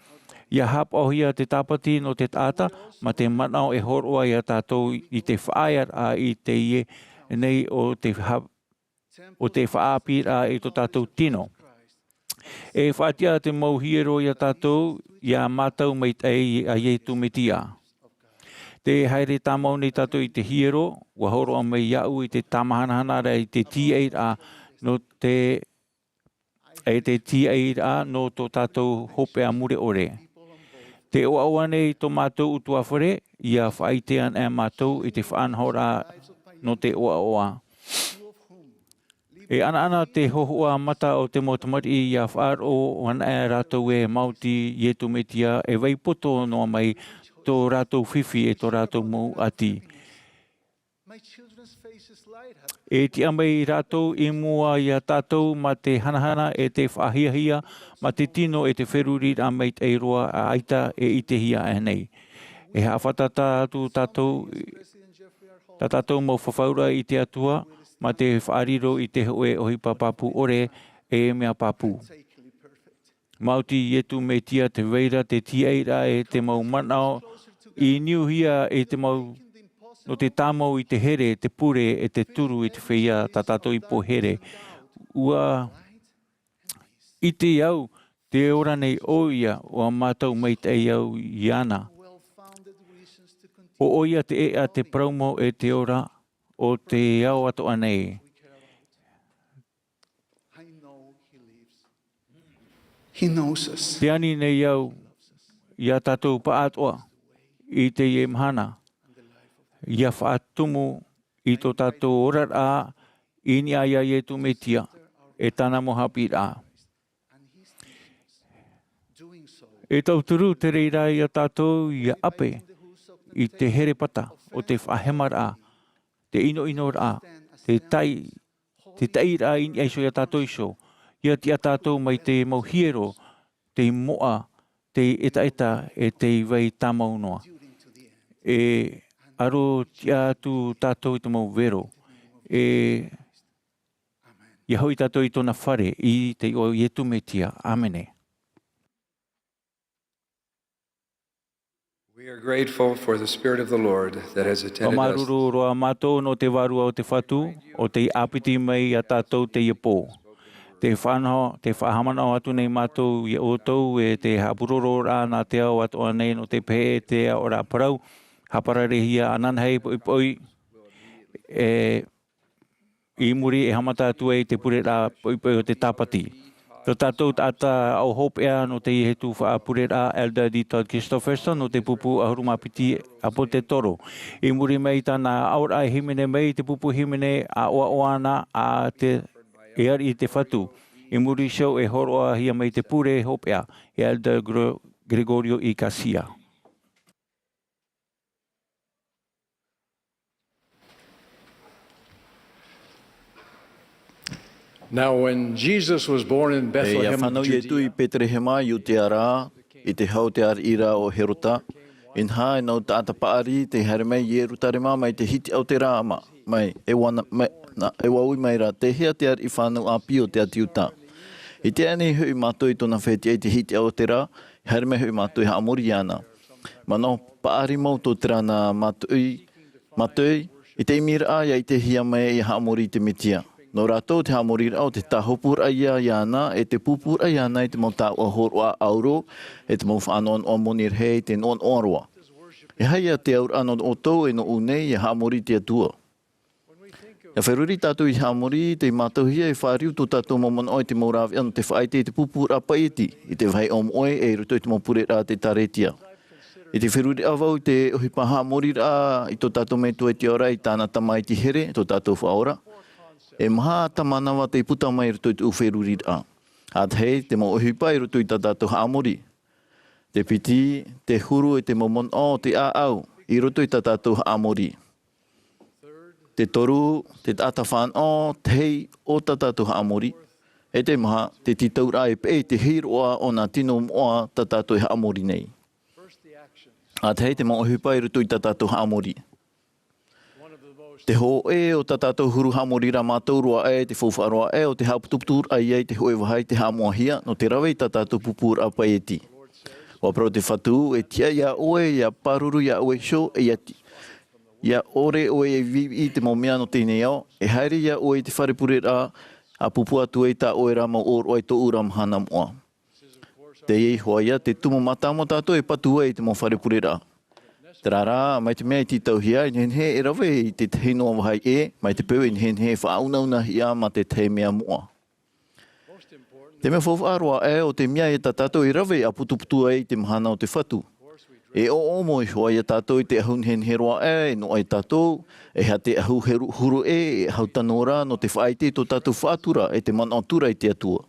ʻIa haʻapaʻohia te tāpati nō te taʻata, mā te manaʻo e hōroʻa ia tātou i te faʻaearaʻa i teie nei o te ha-, o te faʻaʻāpīraʻa i tō tātou tino. E faʻatiʻa te mau hiero ia tātou, ʻia mātau maitaʻi a Iesu Mesia. Te haere tāmau nei tātou i te hiero, ʻua hōroʻa mai iāʻu i te tāmāhanahana ra i te tīaʻiraʻa nō te, e te tīaʻiraʻa nō tō tātou hopeʻa mure ʻore. Te ʻoaʻoa nei tō mātou ʻutuāfare, ʻia faʻaʻite ana e mātou i te faʻanahoraʻa nō te ʻoaʻoa. E ʻanaʻana te hōhoʻa mata o te mau tamariʻi ʻia faʻaroʻo anaʻe rātou ē maoti Iesu Mesia e vai poto noa mai tō rātou fifi e tō rātou mau ʻati. E tiʻa mai rātou i mua iā tātou mā te hanahana e te faʻahiahia, mā te tino e te feruriraʻa maitaʻi roa ʻaita e ʻitehia aʻenei. E haʻafātata atu tātou, tā tātou mau fafauraʻa i te Atua, mā te faʻariro i te hōʻē ʻohipa pāpū ʻore, e mea pāpū. Maoti Ietu Metia te vai ra te tiaʻiraʻa e te mau manaʻo i niuhia e te mau, nō te tāmau i te here, te pure e te turu i te feiā tā tātou ipo here. ʻUa ʻite au te ora nei ʻoia, ʻua mātau maitaʻi au iāna. ʻO ʻoia te ʻēʻa, te parau mau e te ora o te ao atoʻa nei. He knows us. Te ani nei au iā tātou pāʻatoʻa i teie mahana, ʻia faʻatumu i tō tātou oraraʻa i niʻa iā Ietu Metia e tāna mau haʻapiʻiraʻa. E tauturu te reira iā tātou ʻia ʻape i te herepata o te faʻahemaraʻa, te ʻinoʻinoraʻa, te tai, te taʻiraʻa i niʻa iho iā tātou iho, ʻia tiʻa tātou mai te mau hiero, te moʻa, te ʻetaʻeta, e te vai tāmau noa. E aro tiʻa atu tātou i te mau vero, e ʻia hoʻi tātou i tōna fare, i te iʻoa o Ietu Metia. ʻĀmene. We are grateful for the Spirit of the Lord that has attended us. Māuruuru roa mātou nō te Vārua o te Fatu, ʻo tei ʻāpiti mai iā tātou teie pō. Te fānaʻo, te faʻahaʻamanaʻo atu nei mātou iā ʻoutou e te haʻapūrororaʻa nā te ao atoʻa nei nō te pehe e te aʻoraʻa parau, haʻapararehia ananahi poʻipoʻi, e, i muri e haʻamata atu ai te pureraʻa poʻipoʻi o te Tāpati. Tō tātou taʻata aʻo hopeʻa nō teie hetufaʻa pureraʻa, Elder D. Todd Christofferson nō te pupu ʻahuru mā piti ʻāpōsetolo. I muri mai i tāna aʻoraʻa e hīmene mai te pupu hīmene, ʻa ʻoaʻoa ana ʻa te, e ariʻi te Fatu. I muri iho e hōroʻahia mai te pure hopeʻa, e Elder Gre-, Gregorio I. Garcia. Now, when Jesus was born in Bethlehem, ʻIa fānau Ietu i Betelehema, Iudea ra, i te hau o te ariʻi ra ʻo Herota, inaha, e nau taʻata paʻari tei haere mai i Ierutarema mai te hitiʻa o te rā, mai, e ua na-, mai, na-, e ua ui mai ra, Tei hea te ariʻi fānau ʻāpī o te ʻĀti Iuta? I te ani hoʻi mātou i tōna fetiʻa i te hitiʻa o te rā, e haere mai hoʻi mātou e haʻamori iāna. Manaʻo paʻari mau tō terā nā mātou, mātou, i te ʻimiraʻa ʻia ʻitehia mai ʻia haʻamori i te Metia. Nō rātou te haʻamoriraʻa ʻo te tāhopuraʻa ia iāna, e te pūpūraʻa iāna i te mau taoʻa hōroʻa ʻauro, e te mau faʻanoʻanoʻa moni rahi, te noʻanoʻa roa. E aha ia te auraʻa nō ʻoutou e nōʻu nei ʻia haʻamori i te Atua? ʻIa feruri tātou i haʻamori, tei mātauhia e fāriu tō tātou mau manaʻo i te mau rāveʻa nō te faʻaʻite i te pūpūraʻa paieti, i te vāhi ʻōmoʻe, e i roto i te mau pureraʻa a te ʻĒkālesia. I te feruriraʻa vau i te ʻohipa haʻamoriraʻa i tō tātou Metua i te ao ra, i tāna Tamaiti here, tō tātou Faʻaora. E maha atu mānava tei puta mai i roto i tōʻu feruriraʻa. ʻA tahi, te mau ʻohipa i roto i tā tātou haʻamori. Te piti, te huru e te mau manaʻo o te ʻāʻau i roto i tā tātou haʻamori. Te toru, te taʻata fānaʻo tahi o tā tātou haʻamori. E te maha, te tītauraʻa e peʻe i te hiroʻa o nā tino moʻa tā tātou e haʻamori nei. ʻA tahi, te mau ʻohipa i roto i tā tātou haʻamori. Te hōʻē o tā tātou huru haʻamoriraʻa mātau roa aʻe, te faufaʻa roa aʻe, ʻo te haʻaputuputuraʻa ia i te hōʻē vāhi tei haʻamoʻahia, nō te rave i tā tātou pūpūraʻa paieti. ʻUa parau te Fatu, e tiʻa iā ʻoe, ʻia pāruru iā ʻoe iho, e ʻia ti-, ʻia ʻore ʻoe e viʻiviʻi i te mau mea nō teie nei ao, e haere iā ʻoe i te fare pureraʻa, ʻa pūpū atu ai tā ʻoe ra mau ʻōroʻa i tōʻu ra mahana moʻa. Teie hoʻi ia te tumu mātāmua tātou e patu ai i te mau fare pureraʻa. Terā rā, mai te mea i tītauhia, e nehenehe e rave i te tahi noa vāhi ʻē, mai te peu e nehenehe e faʻaunaunahia mā te tahi mea moʻa. Te mea faufaʻa roa aʻe, ʻo te mea ia tā tātou e rave ʻa putuputu ai i te mahana o te Fatu. E ʻoʻomo iho ā ia tātou i te ʻahu nehenehe roa aʻe, e noaʻa ia tātou, e aha te ʻahu huru, huru ʻē, e ʻahu tano ra, nō te faʻaʻite i tō tātou faʻatura, e te manaʻo tura i te Atua.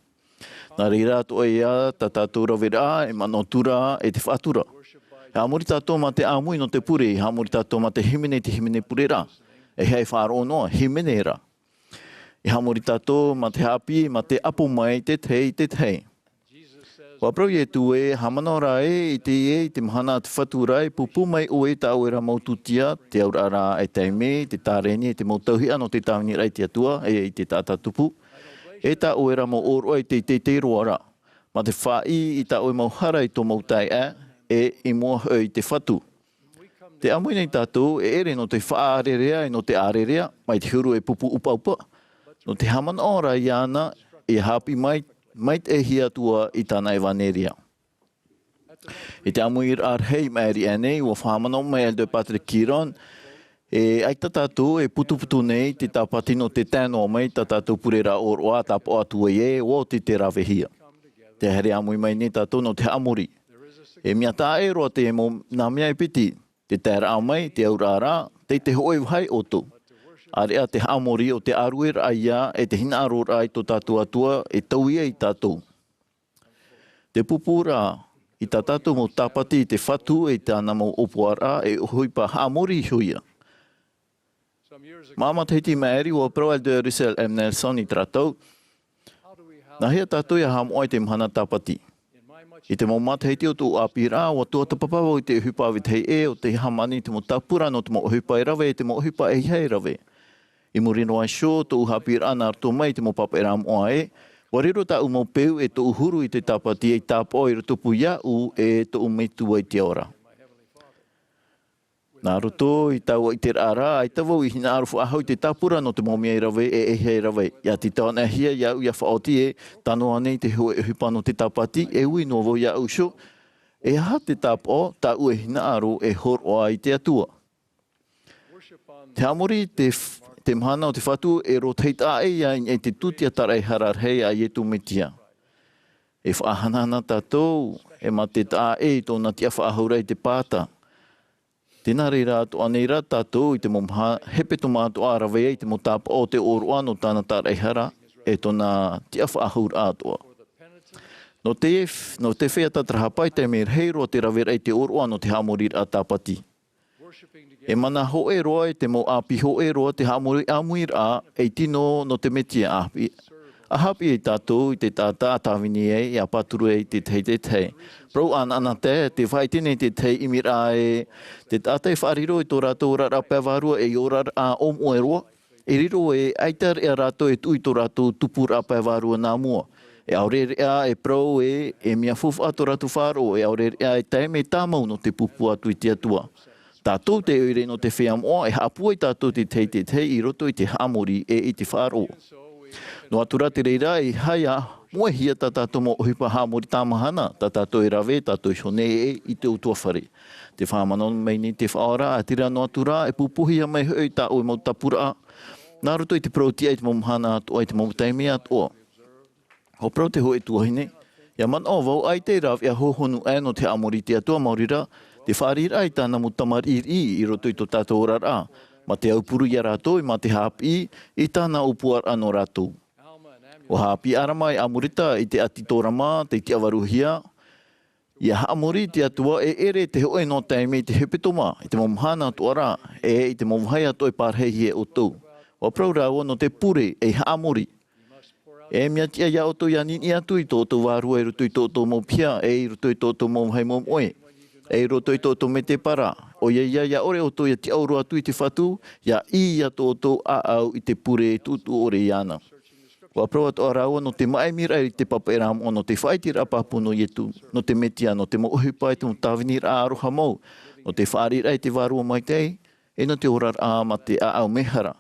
Nā reira atoʻa ia tā tātou raveraʻa, e manaʻo tura, e te faʻatura. E haʻamori tātou mā te ʻāmui nō te pure, e haʻamori tātou mā te hīmene i te hīmene pureraʻa. E hia faʻaroʻo noa, hīmene ra. E haʻamori tātou mā te haʻapiʻi, mā te ʻapo mai te tahi i te tahi. ʻUa parau Ietu ē, haʻamanaʻo rā ē, ʻite ē, i te mahana a te Fatu ra, e pūpū mai ʻoe i tā ʻoe ra mau tūtia, te auraʻa ra e taime, te tāreni, te mau tauihaʻa nō te tāviniraʻa i te Atua, e i te taʻata tupu. E tā ʻoe ra mau ʻōroʻa i te teitei roa ra. Mā te faʻaʻī i tā ʻoe mau hara i tō mau taeaʻe, e i mua hoʻi i te Fatu. Tē ʻāmui nei tātou, e ʻere nō te faʻaʻārearea, e nō te ʻārearea, mai te huru e pupu ʻupaʻupa. Nō te haʻamanaʻo rā iāna, e haʻapiʻi mai, maitaʻi hia atu ā i tāna ʻevaneria. I te ʻāmuiraʻa rahi i maʻiri aʻe nei, ʻua faʻahaʻamanaʻo mai Elder Patrick Kearon, e ʻaita tātou e putuputu nei te tāpati nō te tae noa mai tā tātou pureraʻa ʻōroʻa, tāpaʻo atu ai ē, ʻua oti te ravehia. Tē haere ʻāmui mai nei tātou nō te haʻamori. E mea taʻa ʻē roa te mau, nā mea e piti, te taeraʻa mai, te auraʻa ra, tei te hōʻē vāhi ʻoutou. ʻĀreʻa te haʻamori ʻo te ʻārueraʻa ia, e te hinaʻaroraʻa i tō tātou Atua, e taui ai tātou. Te pūpūraʻa, i tā tātou mau tāpati i te Fatu, e i tāna mau ʻōpuaraʻa, e ʻohipa haʻamori iho ia. Mā matahiti i maʻiri, ʻua parau Elder Russell M. Nelson i terā tau, nāhea tātou ia haʻamoʻa i te mahana tāpati? I te mau matahiti o tōʻu ʻāpīraʻa, ʻua tuatāpapa vau i te ʻohipa vetahi ʻē, ʻo tei hāmani i te mau tāpura nō te mau ʻohipa e rave, e te mau ʻohipa e ʻeiaha e rave. I muri noa iho, tōʻu haʻapiʻiraʻa nā roto mai i te mau pāpaʻiraʻa moʻa ē, ʻua riro tāʻu mau peu e tōʻu huru i te tāpati ei tāpaʻo i rotopū iāʻu e tōʻu Metua i te ao ra. Nā roto i taua ʻiteraʻa ra, ʻaita vau i hinaʻaro faʻahou i te tāpura nō te mau mea e rave, e ʻeiaha e rave. ʻIa tītau anaʻe hia iāʻu ia faʻaoti ē, tano ānei te hōʻē ʻohipa nō te tāpati, e ui noa vau iāʻu iho, e aha te tāpaʻo, tāʻu e hinaʻaro e hōroʻa i te Atua. Te haʻamori te f-, te mahana o te Fatu e rōtahi taʻa ʻē ia i niʻa i te tūtia tāraʻehara rahi a Ietu Metia. E faʻahanahana tātou, e mā te taʻa ʻē i tōna tiʻafaʻahouraʻa i te pāta. Tē nā reira atoʻa nei rā tātou i te mau maha hepetoma atoʻa rave ai i te mau tāpaʻo o te ʻōroʻa nō tāna tāraʻehara, e tōna tiʻafaʻahouraʻa atoʻa. Nō te f-, nō te feiā tātarahapa e taime rahi roa te raveraʻa i te ʻōroʻa nō te haʻamoriraʻa tāpati. E mana hōʻē roa, e te mau ʻāpī hōʻē roa, te haʻamori ʻāmuiraʻa, ei tino nō te Metia ʻāpī. ʻA haʻapiʻi ia tātou i te taʻata ʻa tāvini ai, ʻa pāturu ai i te tahi i te tahi. Parau ʻanaʻanatae, tē faʻaʻite nei te tahi ʻimiraʻa ē, te taʻata e faʻariro i tō rātou oraraʻa pae vārua ei oraraʻa ʻōmoʻe roa. E riro ē, ʻaita reʻa rātou e tuʻu i tō rātou tupuraʻa pae vārua nā mua. E ʻaore reʻa e parau ē, e mea faufaʻa tō rātou faʻaroʻo, e ʻaore reʻa e taime tāmau nō te pūpū atu i te Atua. Tātou te ʻoire nō te feiā moʻa, e haʻapūai tātou te tahi i te tahi i roto i te haʻamori e i te faʻaroʻo. Noa atu rā te reira, e haʻamoʻehia tā tātou mau ʻohipa haʻamori tāmahana, tā tātou e rave, tātou iho nei ē i te ʻutuāfare. Tē faʻahaʻamanaʻo mai nei te Faʻaora, ʻaita rā noa atu rā, e pūpūhia mai hoʻi tā ʻoe mau tāpuraʻa, nā roto i te parau-tiʻa i te mau mahana atoʻa, i te mau taime atoʻa. ʻUa parau te hōʻē tuahine, ʻia manaʻo vau ʻaita e rāveʻa hōhonu aʻe nō te haʻamori i te Atua, maori rā, te fāriʻiraʻa i tāna mau tamariʻi riʻi i roto i tō tātou oraraʻa, mā te aupuru ia rātou, e mā te haʻapiʻi i tāna ʻōpuaraʻa nō rātou. ʻUa haʻapiʻi Alama e Amuleka i te ʻāti Tōrama, tei tiʻavaruhia, ʻia haʻamori i te Atua, e ʻere te hōʻē noa taime i te hepetoma, i te mau mahana atoʻa ra, e i te mau vāhi atoʻa e pārahihia e ʻoutou. ʻUa parau rāua nō te pure, ei haʻamori. E mea tiʻa ia ʻoutou ʻia ʻaniʻini atu i tō ʻoutou vārua i roto i tō ʻoutou mau piha, e i roto i tō ʻoutou mau vāhi momoʻe, e i roto i tō ʻoutou mētēpara. ʻOia ia, ʻia ʻore ʻoutou ʻia tiʻaoro atu i te Fatu, ʻia ʻī ia tō ʻoutou ʻāʻau i te pure e tuʻutuʻu ʻore iāna. ʻUa parau atoʻa rāua nō te māʻimiraʻa i te pāpaʻiraʻa moʻa, nō te faʻaiteraʻa pāpū nō Ietu, nō te Metia, nō te mau ʻohipa, te mau tāviniraʻa aroha mau, nō te fāriʻiraʻa i te Vārua Maitaʻi, e nō te oraraʻa mā te ʻāʻau mehara.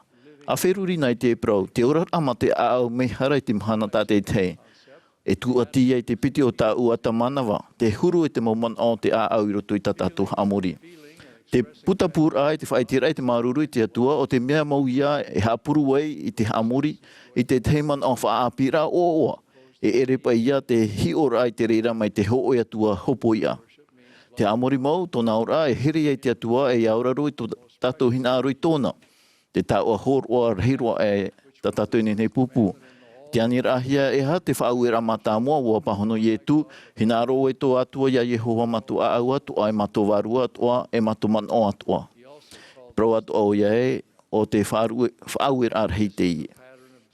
ʻA feruri na i te parau, te oraraʻa mā te ʻāʻau mehara i te mahana tātaʻitahi. E tūʻati ia i te piti o tāʻu ata manava, te huru e te mau manaʻo o te ʻāʻau i roto i tā tātou haʻamori. Te putapūraʻa, te faʻaiteraʻa, te māuruuru i te Atua, ʻo te mea mau ia e haʻapuru ai i te haʻamori, i te tahi manaʻo faʻaʻāpīraʻa ʻoaʻoa, e ʻere paʻi ia te hiʻoraʻa i te reira mai te hōʻē Atua hopoiʻa. Te haʻamori mau, tōna auraʻa, e here ia i te Atua, e auraro i tō tātou hinaʻaro i tōna. Te taoʻa hōroʻa rahi roa aʻe tā tātou e nehenehe e pūpū. Tē aniraʻahia e aha te faʻaueraʻa mātāmua, ʻua pāhono Ietu, hinaʻaro ʻoe i tō Atua ia Iehova mā tō ʻāʻau atoʻa, e mā tō vārua atoʻa, e mā tō manaʻo atoʻa. Parau atoʻa ʻoia ē, o te faʻaue-, faʻaueraʻa rahi teie.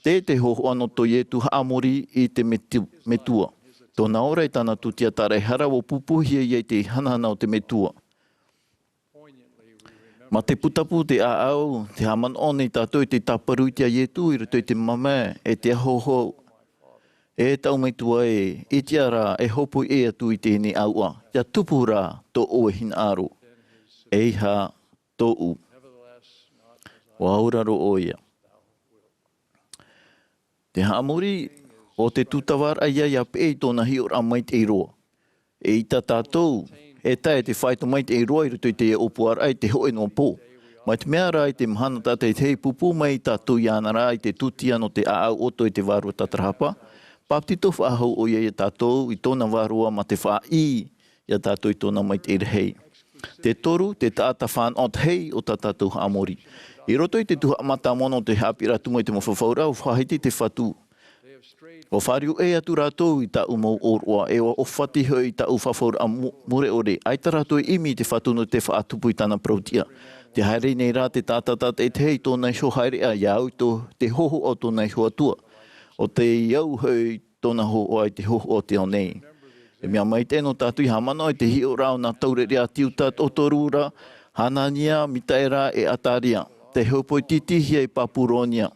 Te, te hōhoʻa nō tō Ietu haʻamori i te metu-, metua. Tōna ora i tāna tūtia tāraehara ʻua pupuhia ia i te hanahana o te metua. Mā te pūtapu te ʻāʻau, te haʻamanaʻo nei tātou i te tāparu i te Ietu i roto i te mamae, e te ahoho, e taʻu metua e, i te ara e hōpoi ʻē atu i teie nei ʻāuʻa, ʻia tupu rā tō ʻoe hinaʻaro. E ʻeiaha tōʻu. ʻUa auraro ʻoia. Te haʻamori, ʻo te tūtavaraʻa ia ʻia peʻe i tōna hiʻoraʻa maitaʻi roa. E ʻita tātou, e tae te faito maitaʻi roa i roto i te ʻōpuaraʻa i te hōʻē noa pō. Mai te mea rā i te mahana tātaʻitahi pūpū mai tātou iāna rā i te tūtia nō te ʻāʻau ʻoto i te vārua tātarahapa, pāpetito faʻahou ʻoia ia tātou i tōna vārua mā te faʻaʻī ia tātou i tōna maitaʻi rahi. Te toru, te taʻata fānaʻo tahi o tā tātou haʻamori. I roto i te tuhaʻa mātāmua nō te haʻapiʻiraʻa tumu i te mau fafauraʻa, ʻua faʻahiti te Fatu. ʻUa fāriu ʻē atu rātou i tāʻu mau ʻōroʻa, e ʻua ʻōfati hoʻi i tāʻu fafauraʻa mu-, mure ʻore, ʻaita rātou e ʻimi i te Fatu nō te faʻatupu i tāna parau-tiʻa. Tē haere nei rā te taʻata tātaʻitahi i tōna iho haereʻa, ʻia au i tō, te hōhoʻa o tōna iho Atua. ʻO tei au hoʻi tōna hōhoʻa i te hōhoʻa o te ao nei. E mea maitaʻi nō tātou ʻia haʻamanaʻo i te hiʻoraʻa o nā taureʻareʻa ʻĀtiuta toru ra, Hanania, Mikaela, e Azaria, tei hōpoi tītīhia i Papuronia.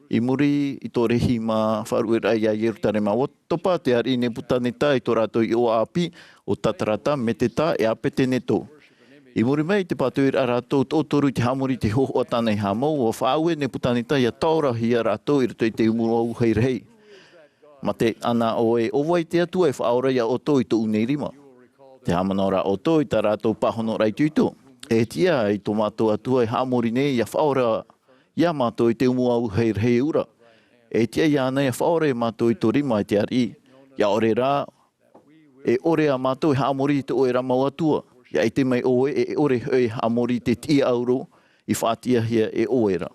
I muri i tō rēhima faʻarueraʻa ia Ierutarema, ʻua topa te ariʻi Nebukanesa i tō rātou iʻoa ʻāpī, ʻo Sadraka, Meseka, e Abetenego. I muri mai i te pātoʻiraʻa rātou toʻotoru i te haʻamori i te hōhoʻa tāna i haʻamau, ʻua faʻaue Nebukanesa ʻia taorahia rātou i roto i te umu auahi rahi. Mā te ana ʻoe, ʻo vai te Atua e faʻaora ia ʻoutou i tōʻu nei rima? Tē haʻamanaʻo ra ʻoutou i tā rātou pāhonoraʻa itoito. E tiʻa i tō mātou Atua e haʻamori nei ʻia faʻaora ia mātou i te umu auahi rahi ura. E tiʻa iāna ʻia faʻaora ia mātou i tō rima, e te ariʻi. ʻIa ʻore rā, e ʻore ā mātou e haʻamori i tō ʻoe ra mau atua. ʻIa ʻite mai ʻoe e ʻore hoʻi e haʻamori i te tiʻauro i faʻatiʻahia e ʻoe ra.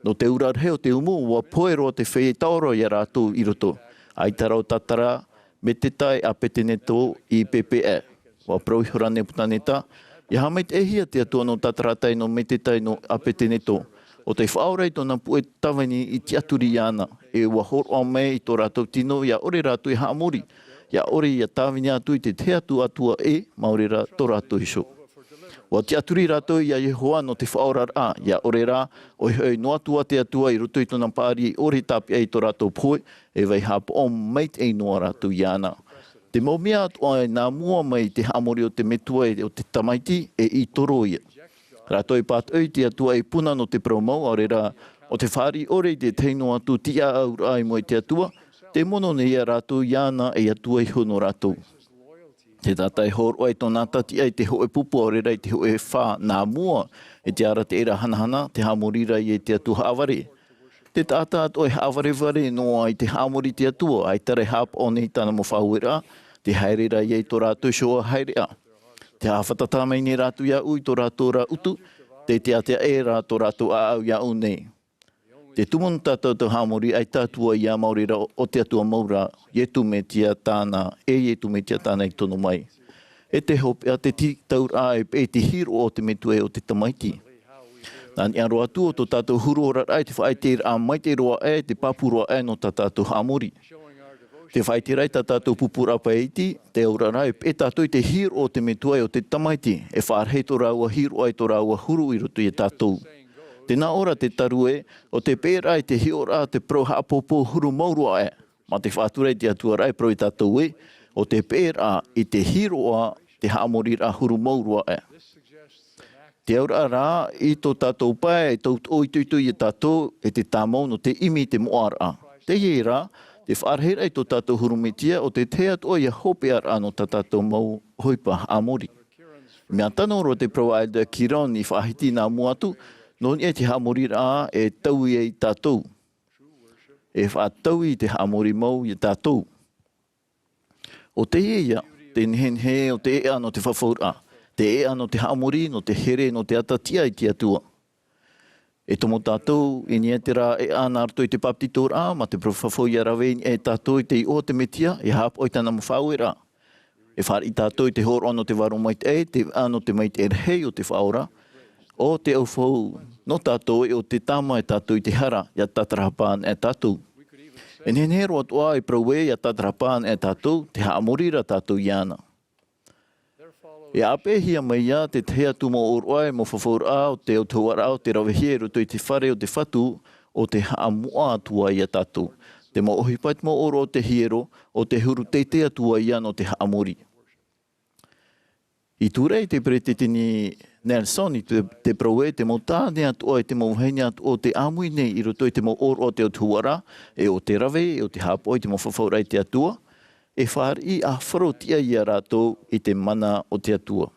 Nō te ura rahi o te umu, ʻua pohe roa te feiā i taora ia rātou i roto. ʻAita rā ʻo Sadraka, Meseka, e Abetenego i pēpē aʻe. ʻUa parau ihora Nebukanesa, ʻia haʻamaitaʻihia te Atua nō Sadraka, nō Meseka, nō Abetenego. ʻO tei faʻaora i tōna puʻe tāvini i tiʻaturi iāna, e ʻua hōroʻa mai i tō rātou tino, ʻia ʻore rātou e haʻamori, ʻia ʻore ʻia tāvini atu i te tahi atu atua ʻē, maori rā tō rātou iho. ʻUa tiʻaturi rātou ia Iehova nō te faʻaoraraʻa, ʻia ʻore rā, ʻoia hoʻi noa atu ā te Atua i roto i tōna paʻari, ʻore tāpeʻa i tō rātou pohe, e vai haʻapaʻo maitaʻi noa rātou iāna. Te mau mea atoʻa e nā mua mai i te haʻamori o te Metua e o te Tamaiti, e ʻī toro ia. Rātou e pātoʻi i te Atua ei puna nō te parau mau, ʻaore rā, ʻo te fāriʻi ʻore i te tahi noa atu tiʻaʻauraʻa i mua i te Atua, tē mono nei ia rātou iāna ei Atua iho nō rātou. Te taʻata e hōroʻa i tōna ʻatatiʻa i te hōʻē pupu, ʻaore rā i te hōʻē fā nā mua, i te arataʻiraʻa hanahana, te haʻamori ra ia i te Atua haʻavare. Te taʻata atoʻa e haʻavarevare noa i te haʻamori i te Atua, ʻaita rā e haʻapaʻo nei i tāna mau faʻaueraʻa, tē haere ra ia i tō rātou iho haereʻa. Tē haʻafātata mai nei rātou iāʻu i tō rātou ra utu, tē teatea ʻē rā tō rātou ʻāʻau iāʻu nei. Te tumu nō tātou tau haʻamori, ʻaita Atua ia maori ra, ʻo te Atua mau ra, Iesu Mesia tāna, e Iesu Mesia tāna i tono mai. E te hopeʻa te tītauraʻa e peʻe i te hīroʻa o te Metua e o te Tamaiti. Nā niʻa roa atu o tō tātou huru oraraʻa i te faʻaʻiteraʻa maitaʻi roa aʻe, te pāpū roa aʻe nō tā tātou haʻamori. Te faʻaʻiteraʻa i tā tātou pupuraʻa paʻiti, te auraʻa e peʻe tātou i te hīroʻa o te Metua e o te Tamaiti, e faʻarahi tō rāua hīroʻa i tō rāua huru i roto ia tātou. Tē nā ʻō ra te taru ē, ʻo te peʻeraʻa i te hīroʻa te parau haʻapōpō huru mau roa aʻe. Mā te faʻatura i te Atua ra e parau ia tātou ē, ʻo te peʻeraʻa i te hīroʻa te haʻamoriraʻa huru mau roa aʻe. Te auraʻa rā, i tō tātou pae, e tautoʻo itoito ia tātou, e te tāmau nō te ʻimi i te moʻaraʻa. Teie rā, te faʻarahiraʻa i tō tātou huru Mesia, ʻo te tahi atoʻa ia hopeʻaraʻa nō tā tātou mau ʻohipa haʻamori. Mea tano roa te parau a Elder Kearon i faʻahiti nā mua atu, nō niʻa i te haʻamoriraʻa e taui ai tātou. E faʻataui te haʻamori mau ia tātou. ʻO teie ia, te nehenehe o te ʻēʻa nō te fafauraʻa, te ʻēʻa nō te haʻamori, nō te here, nō te ʻatatiʻa i te Atua. E tomo tātou, i niʻa i terā ʻēʻa nā roto i te bāpetizoraʻa, mā te parau fafau ʻia rave i niʻa ia tātou i te iʻoa o te Mesia, ʻia haʻapaʻo i tāna mau faʻaueraʻa. E fāriʻi tātou i te hōroʻa nō te vārua maitaʻi, te ʻēʻa nō te maitaʻi rahi o te Faʻaora. ʻo te aufau nō tātou, e ʻo te tāmā e tātou i te hara, ʻia tātarahapa ana e tātou. E nehenehe roa atoʻa e parau ē, ʻia tātarahapa ana e tātou, tē haʻamori ra tātou iāna. E ʻāpeʻehia mai ā te tahi atu mau ʻōroʻa e mau fafauraʻa o te autahuʻaraʻa o tē ravehia i roto i te fare o te Fatu, ʻo tē haʻamoʻa atu ai iā tātou. Te mau ʻohipa, te mau ʻōroʻa o te hiero, ʻo tē huru teitei atu ai iāna ʻo tē haʻamori. I ture i te Peresideni Nelson, i te, te parau ē, te mau tāne atoʻa, e te mau vahine atoʻa o tē ʻāmui nei i roto i te mau ʻōroʻa o te autahuʻaraʻa, e ʻo tē rave, e ʻo tē haʻapaʻo i te mau fafauraʻa i te Atua, e fāriʻi ʻa faʻaroʻo tiʻa iā rātou i te mana o te Atua.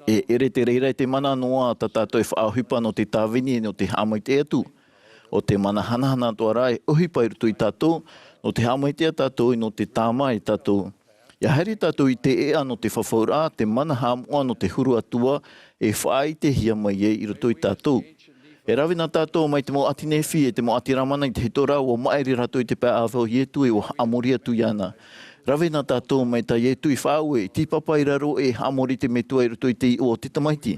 E ʻere te reira i te mana noa tā tātou e faʻaʻohipa nō te tāvini, nō te haʻamaitaʻi atu. ʻO te mana hanahana atoʻa rā e ʻohipa i roto iā tātou, nō te haʻamaitaʻi iā tātou, nō te tāmā iā tātou. ʻIa haere tātou i te ʻēʻa nō te fafauraʻa, te mana haʻamoʻa nō te huru Atua, e faʻaʻitehia mai ai i roto iā tātou. E rave na tātou mai te mau ʻāti Nephi, e te mau ʻāti Lamana i te hītoria, ʻua maʻiri rātou i te pae ʻāvae o Ietu, e ʻua haʻamori atu iāna. Rave na tātou mai tā Ietu i faʻaue, i tīpapa i raro, e haʻamori te Metua i roto i te iʻoa o te Tamaiti.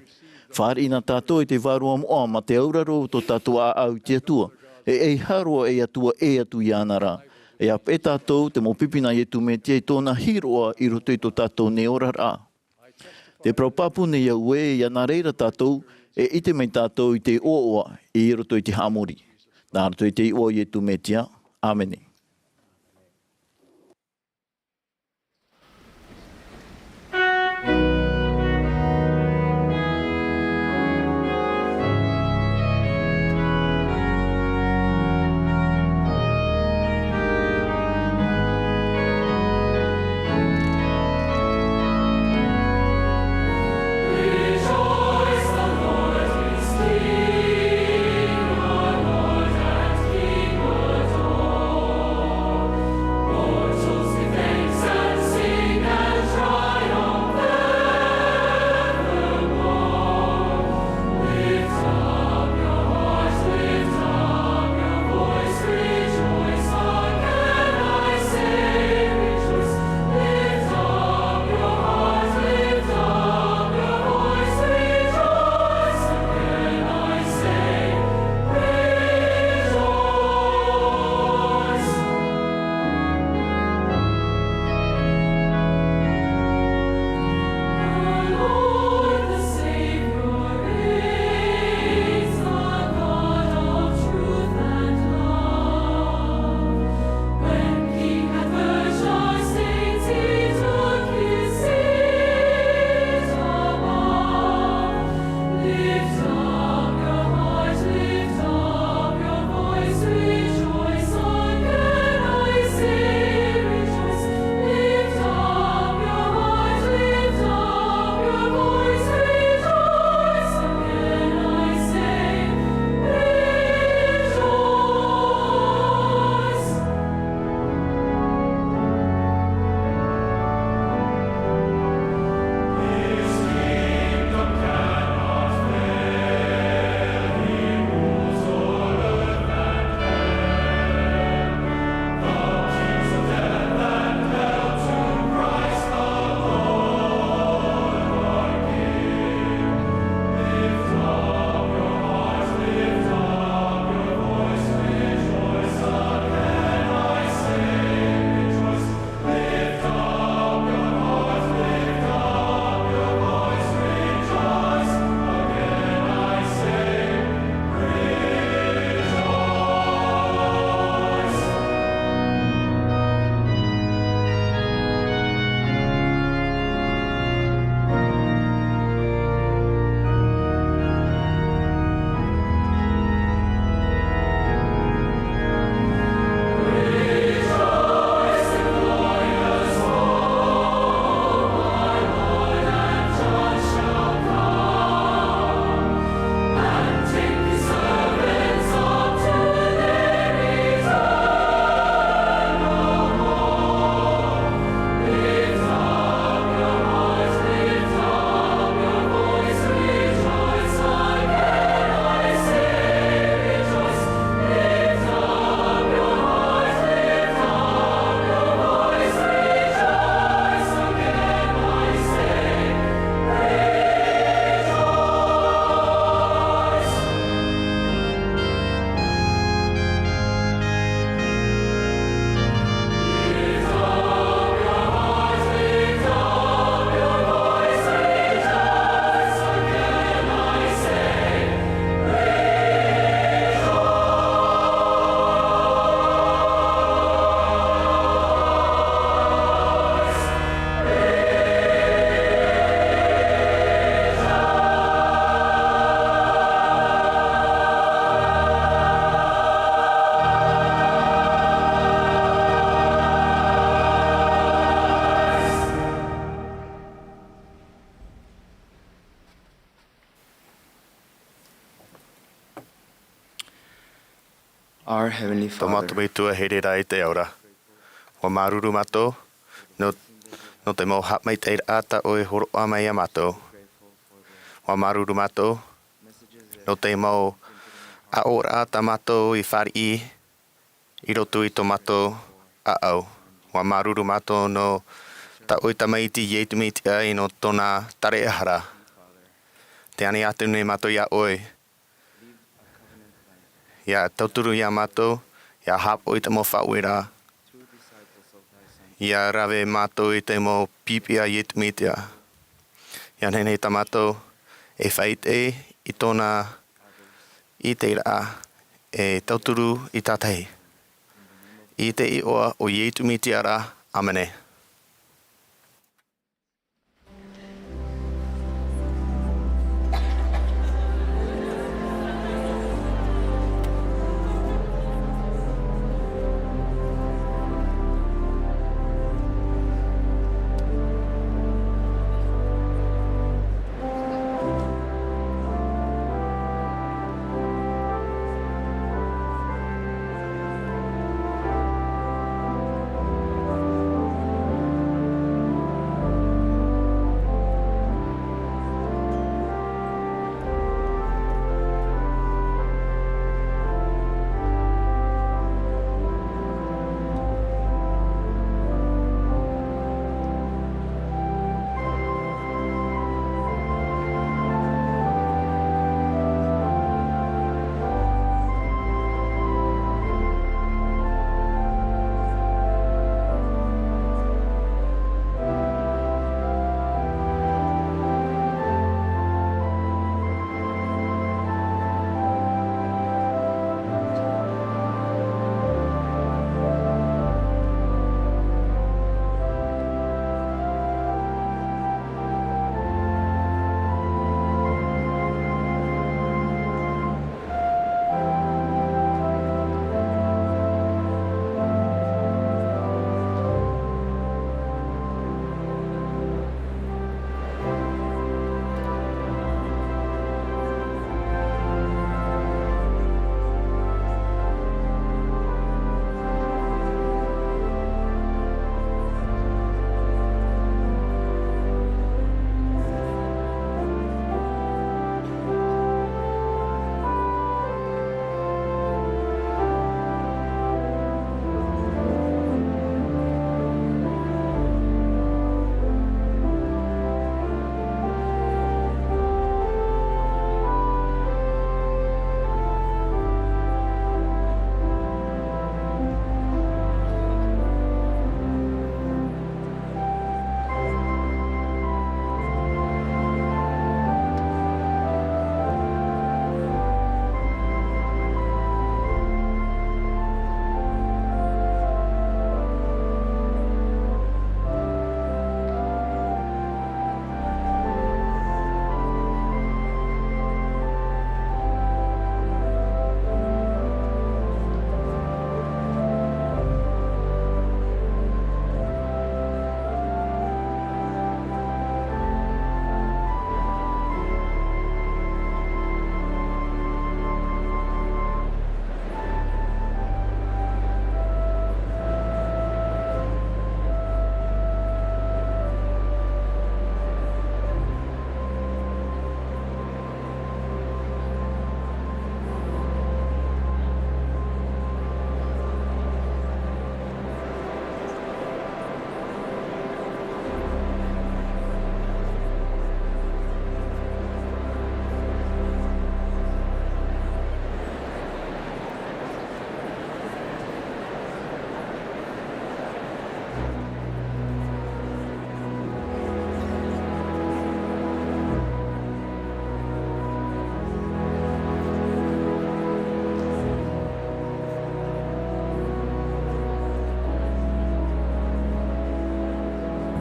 Fāriʻi na tātou i te vārua moʻa, mā te auraro o tō tātou ʻāʻau i te Atua. E ʻeiaha roa e Atua ʻē atu iāna ra. E ʻāpeʻe tātou, te mau pipi nā Ietu Metia i tōna hiroʻa i roto i tō tātou nei oraraʻa. Te parau pāpū nei au ē, ʻia nā reira tātou, e ʻite mai tātou i te ʻoaʻoa i roto i te haʻamori. Nā roto i te iʻoa o Ietu Metia. ʻĀmene. Our Heavenly Tō mātou Father, Metua here ra i te ao ra. ʻUa māuruuru mātou nō, nō te mau haʻamaitaʻiraʻa tā ʻoe i hōroʻa mai iā mātou. ʻUa māuruuru mātou nō te mau aʻoraʻa tā mātou i fāriʻi i roto i tō mātou ʻāʻau. ʻUa māuruuru mātou nō tā ʻoe Tamaiti Iesu Mesia, nō tōna taraehara. Tē ani atu nei mātou iā ʻoe, ʻia tauturu iā mātou, ʻia haʻapaʻo i te mau faʻaueraʻa, ʻia rave mātou i te mau pipi a Iesu Mesia. ʻIa nehenehe tā mātou e faʻaʻite i tōna ʻiteraʻa, e tauturu i te tahi. I te iʻoa o Iesu Mesia ra, ʻāmene.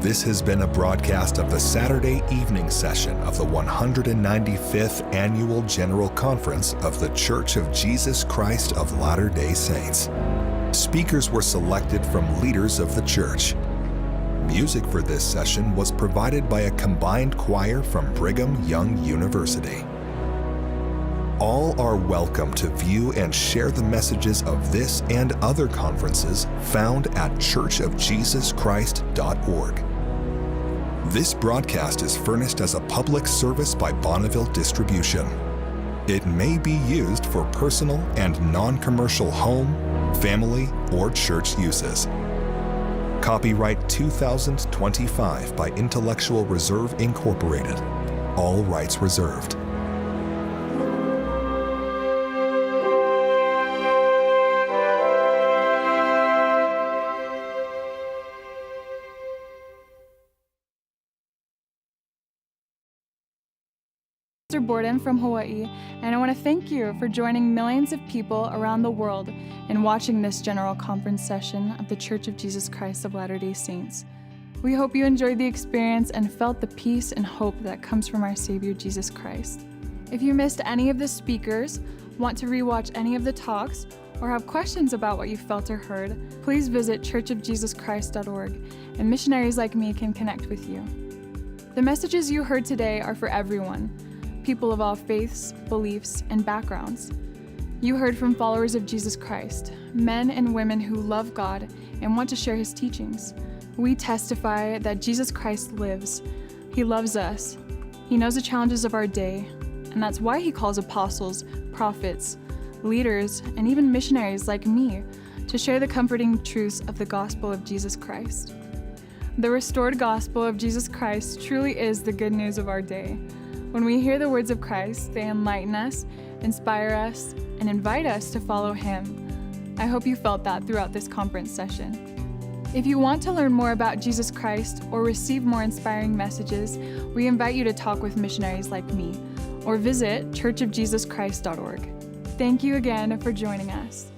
This has been a broadcast of the Saturday evening session of the one hundred ninety-fifth Annual General Conference of The Church of Jesus Christ of Latter-day Saints. Speakers were selected from leaders of the church. Music for this session was provided by a combined choir from Brigham Young University. All are welcome to view and share the messages of this and other conferences found at church of jesus christ dot org. This broadcast is furnished as a public service by Bonneville Distribution. It may be used for personal and non-commercial home, family, or church uses. Copyright two thousand twenty-five by Intellectual Reserve Incorporated. All rights reserved. Pastor Borden from Hawaii, and I want to thank you for joining millions of people around the world in watching this General Conference session of The Church of Jesus Christ of Latter-day Saints. We hope you enjoyed the experience and felt the peace and hope that comes from our Savior Jesus Christ. If you missed any of the speakers, want to rewatch any of the talks, or have questions about what you felt or heard, please visit church of jesus christ dot org, and missionaries like me can connect with you. The messages you heard today are for everyone, people of all faiths, beliefs, and backgrounds. You heard from followers of Jesus Christ, men and women who love God and want to share his teachings. We testify that Jesus Christ lives. He loves us. He knows the challenges of our day, and that's why he calls apostles, prophets, leaders, and even missionaries like me to share the comforting truths of the gospel of Jesus Christ. The restored gospel of Jesus Christ truly is the good news of our day. When we hear the words of Christ, they enlighten us, inspire us, and invite us to follow him. I hope you felt that throughout this conference session. If you want to learn more about Jesus Christ or receive more inspiring messages, we invite you to talk with missionaries like me or visit church of jesus christ dot org. Thank you again for joining us.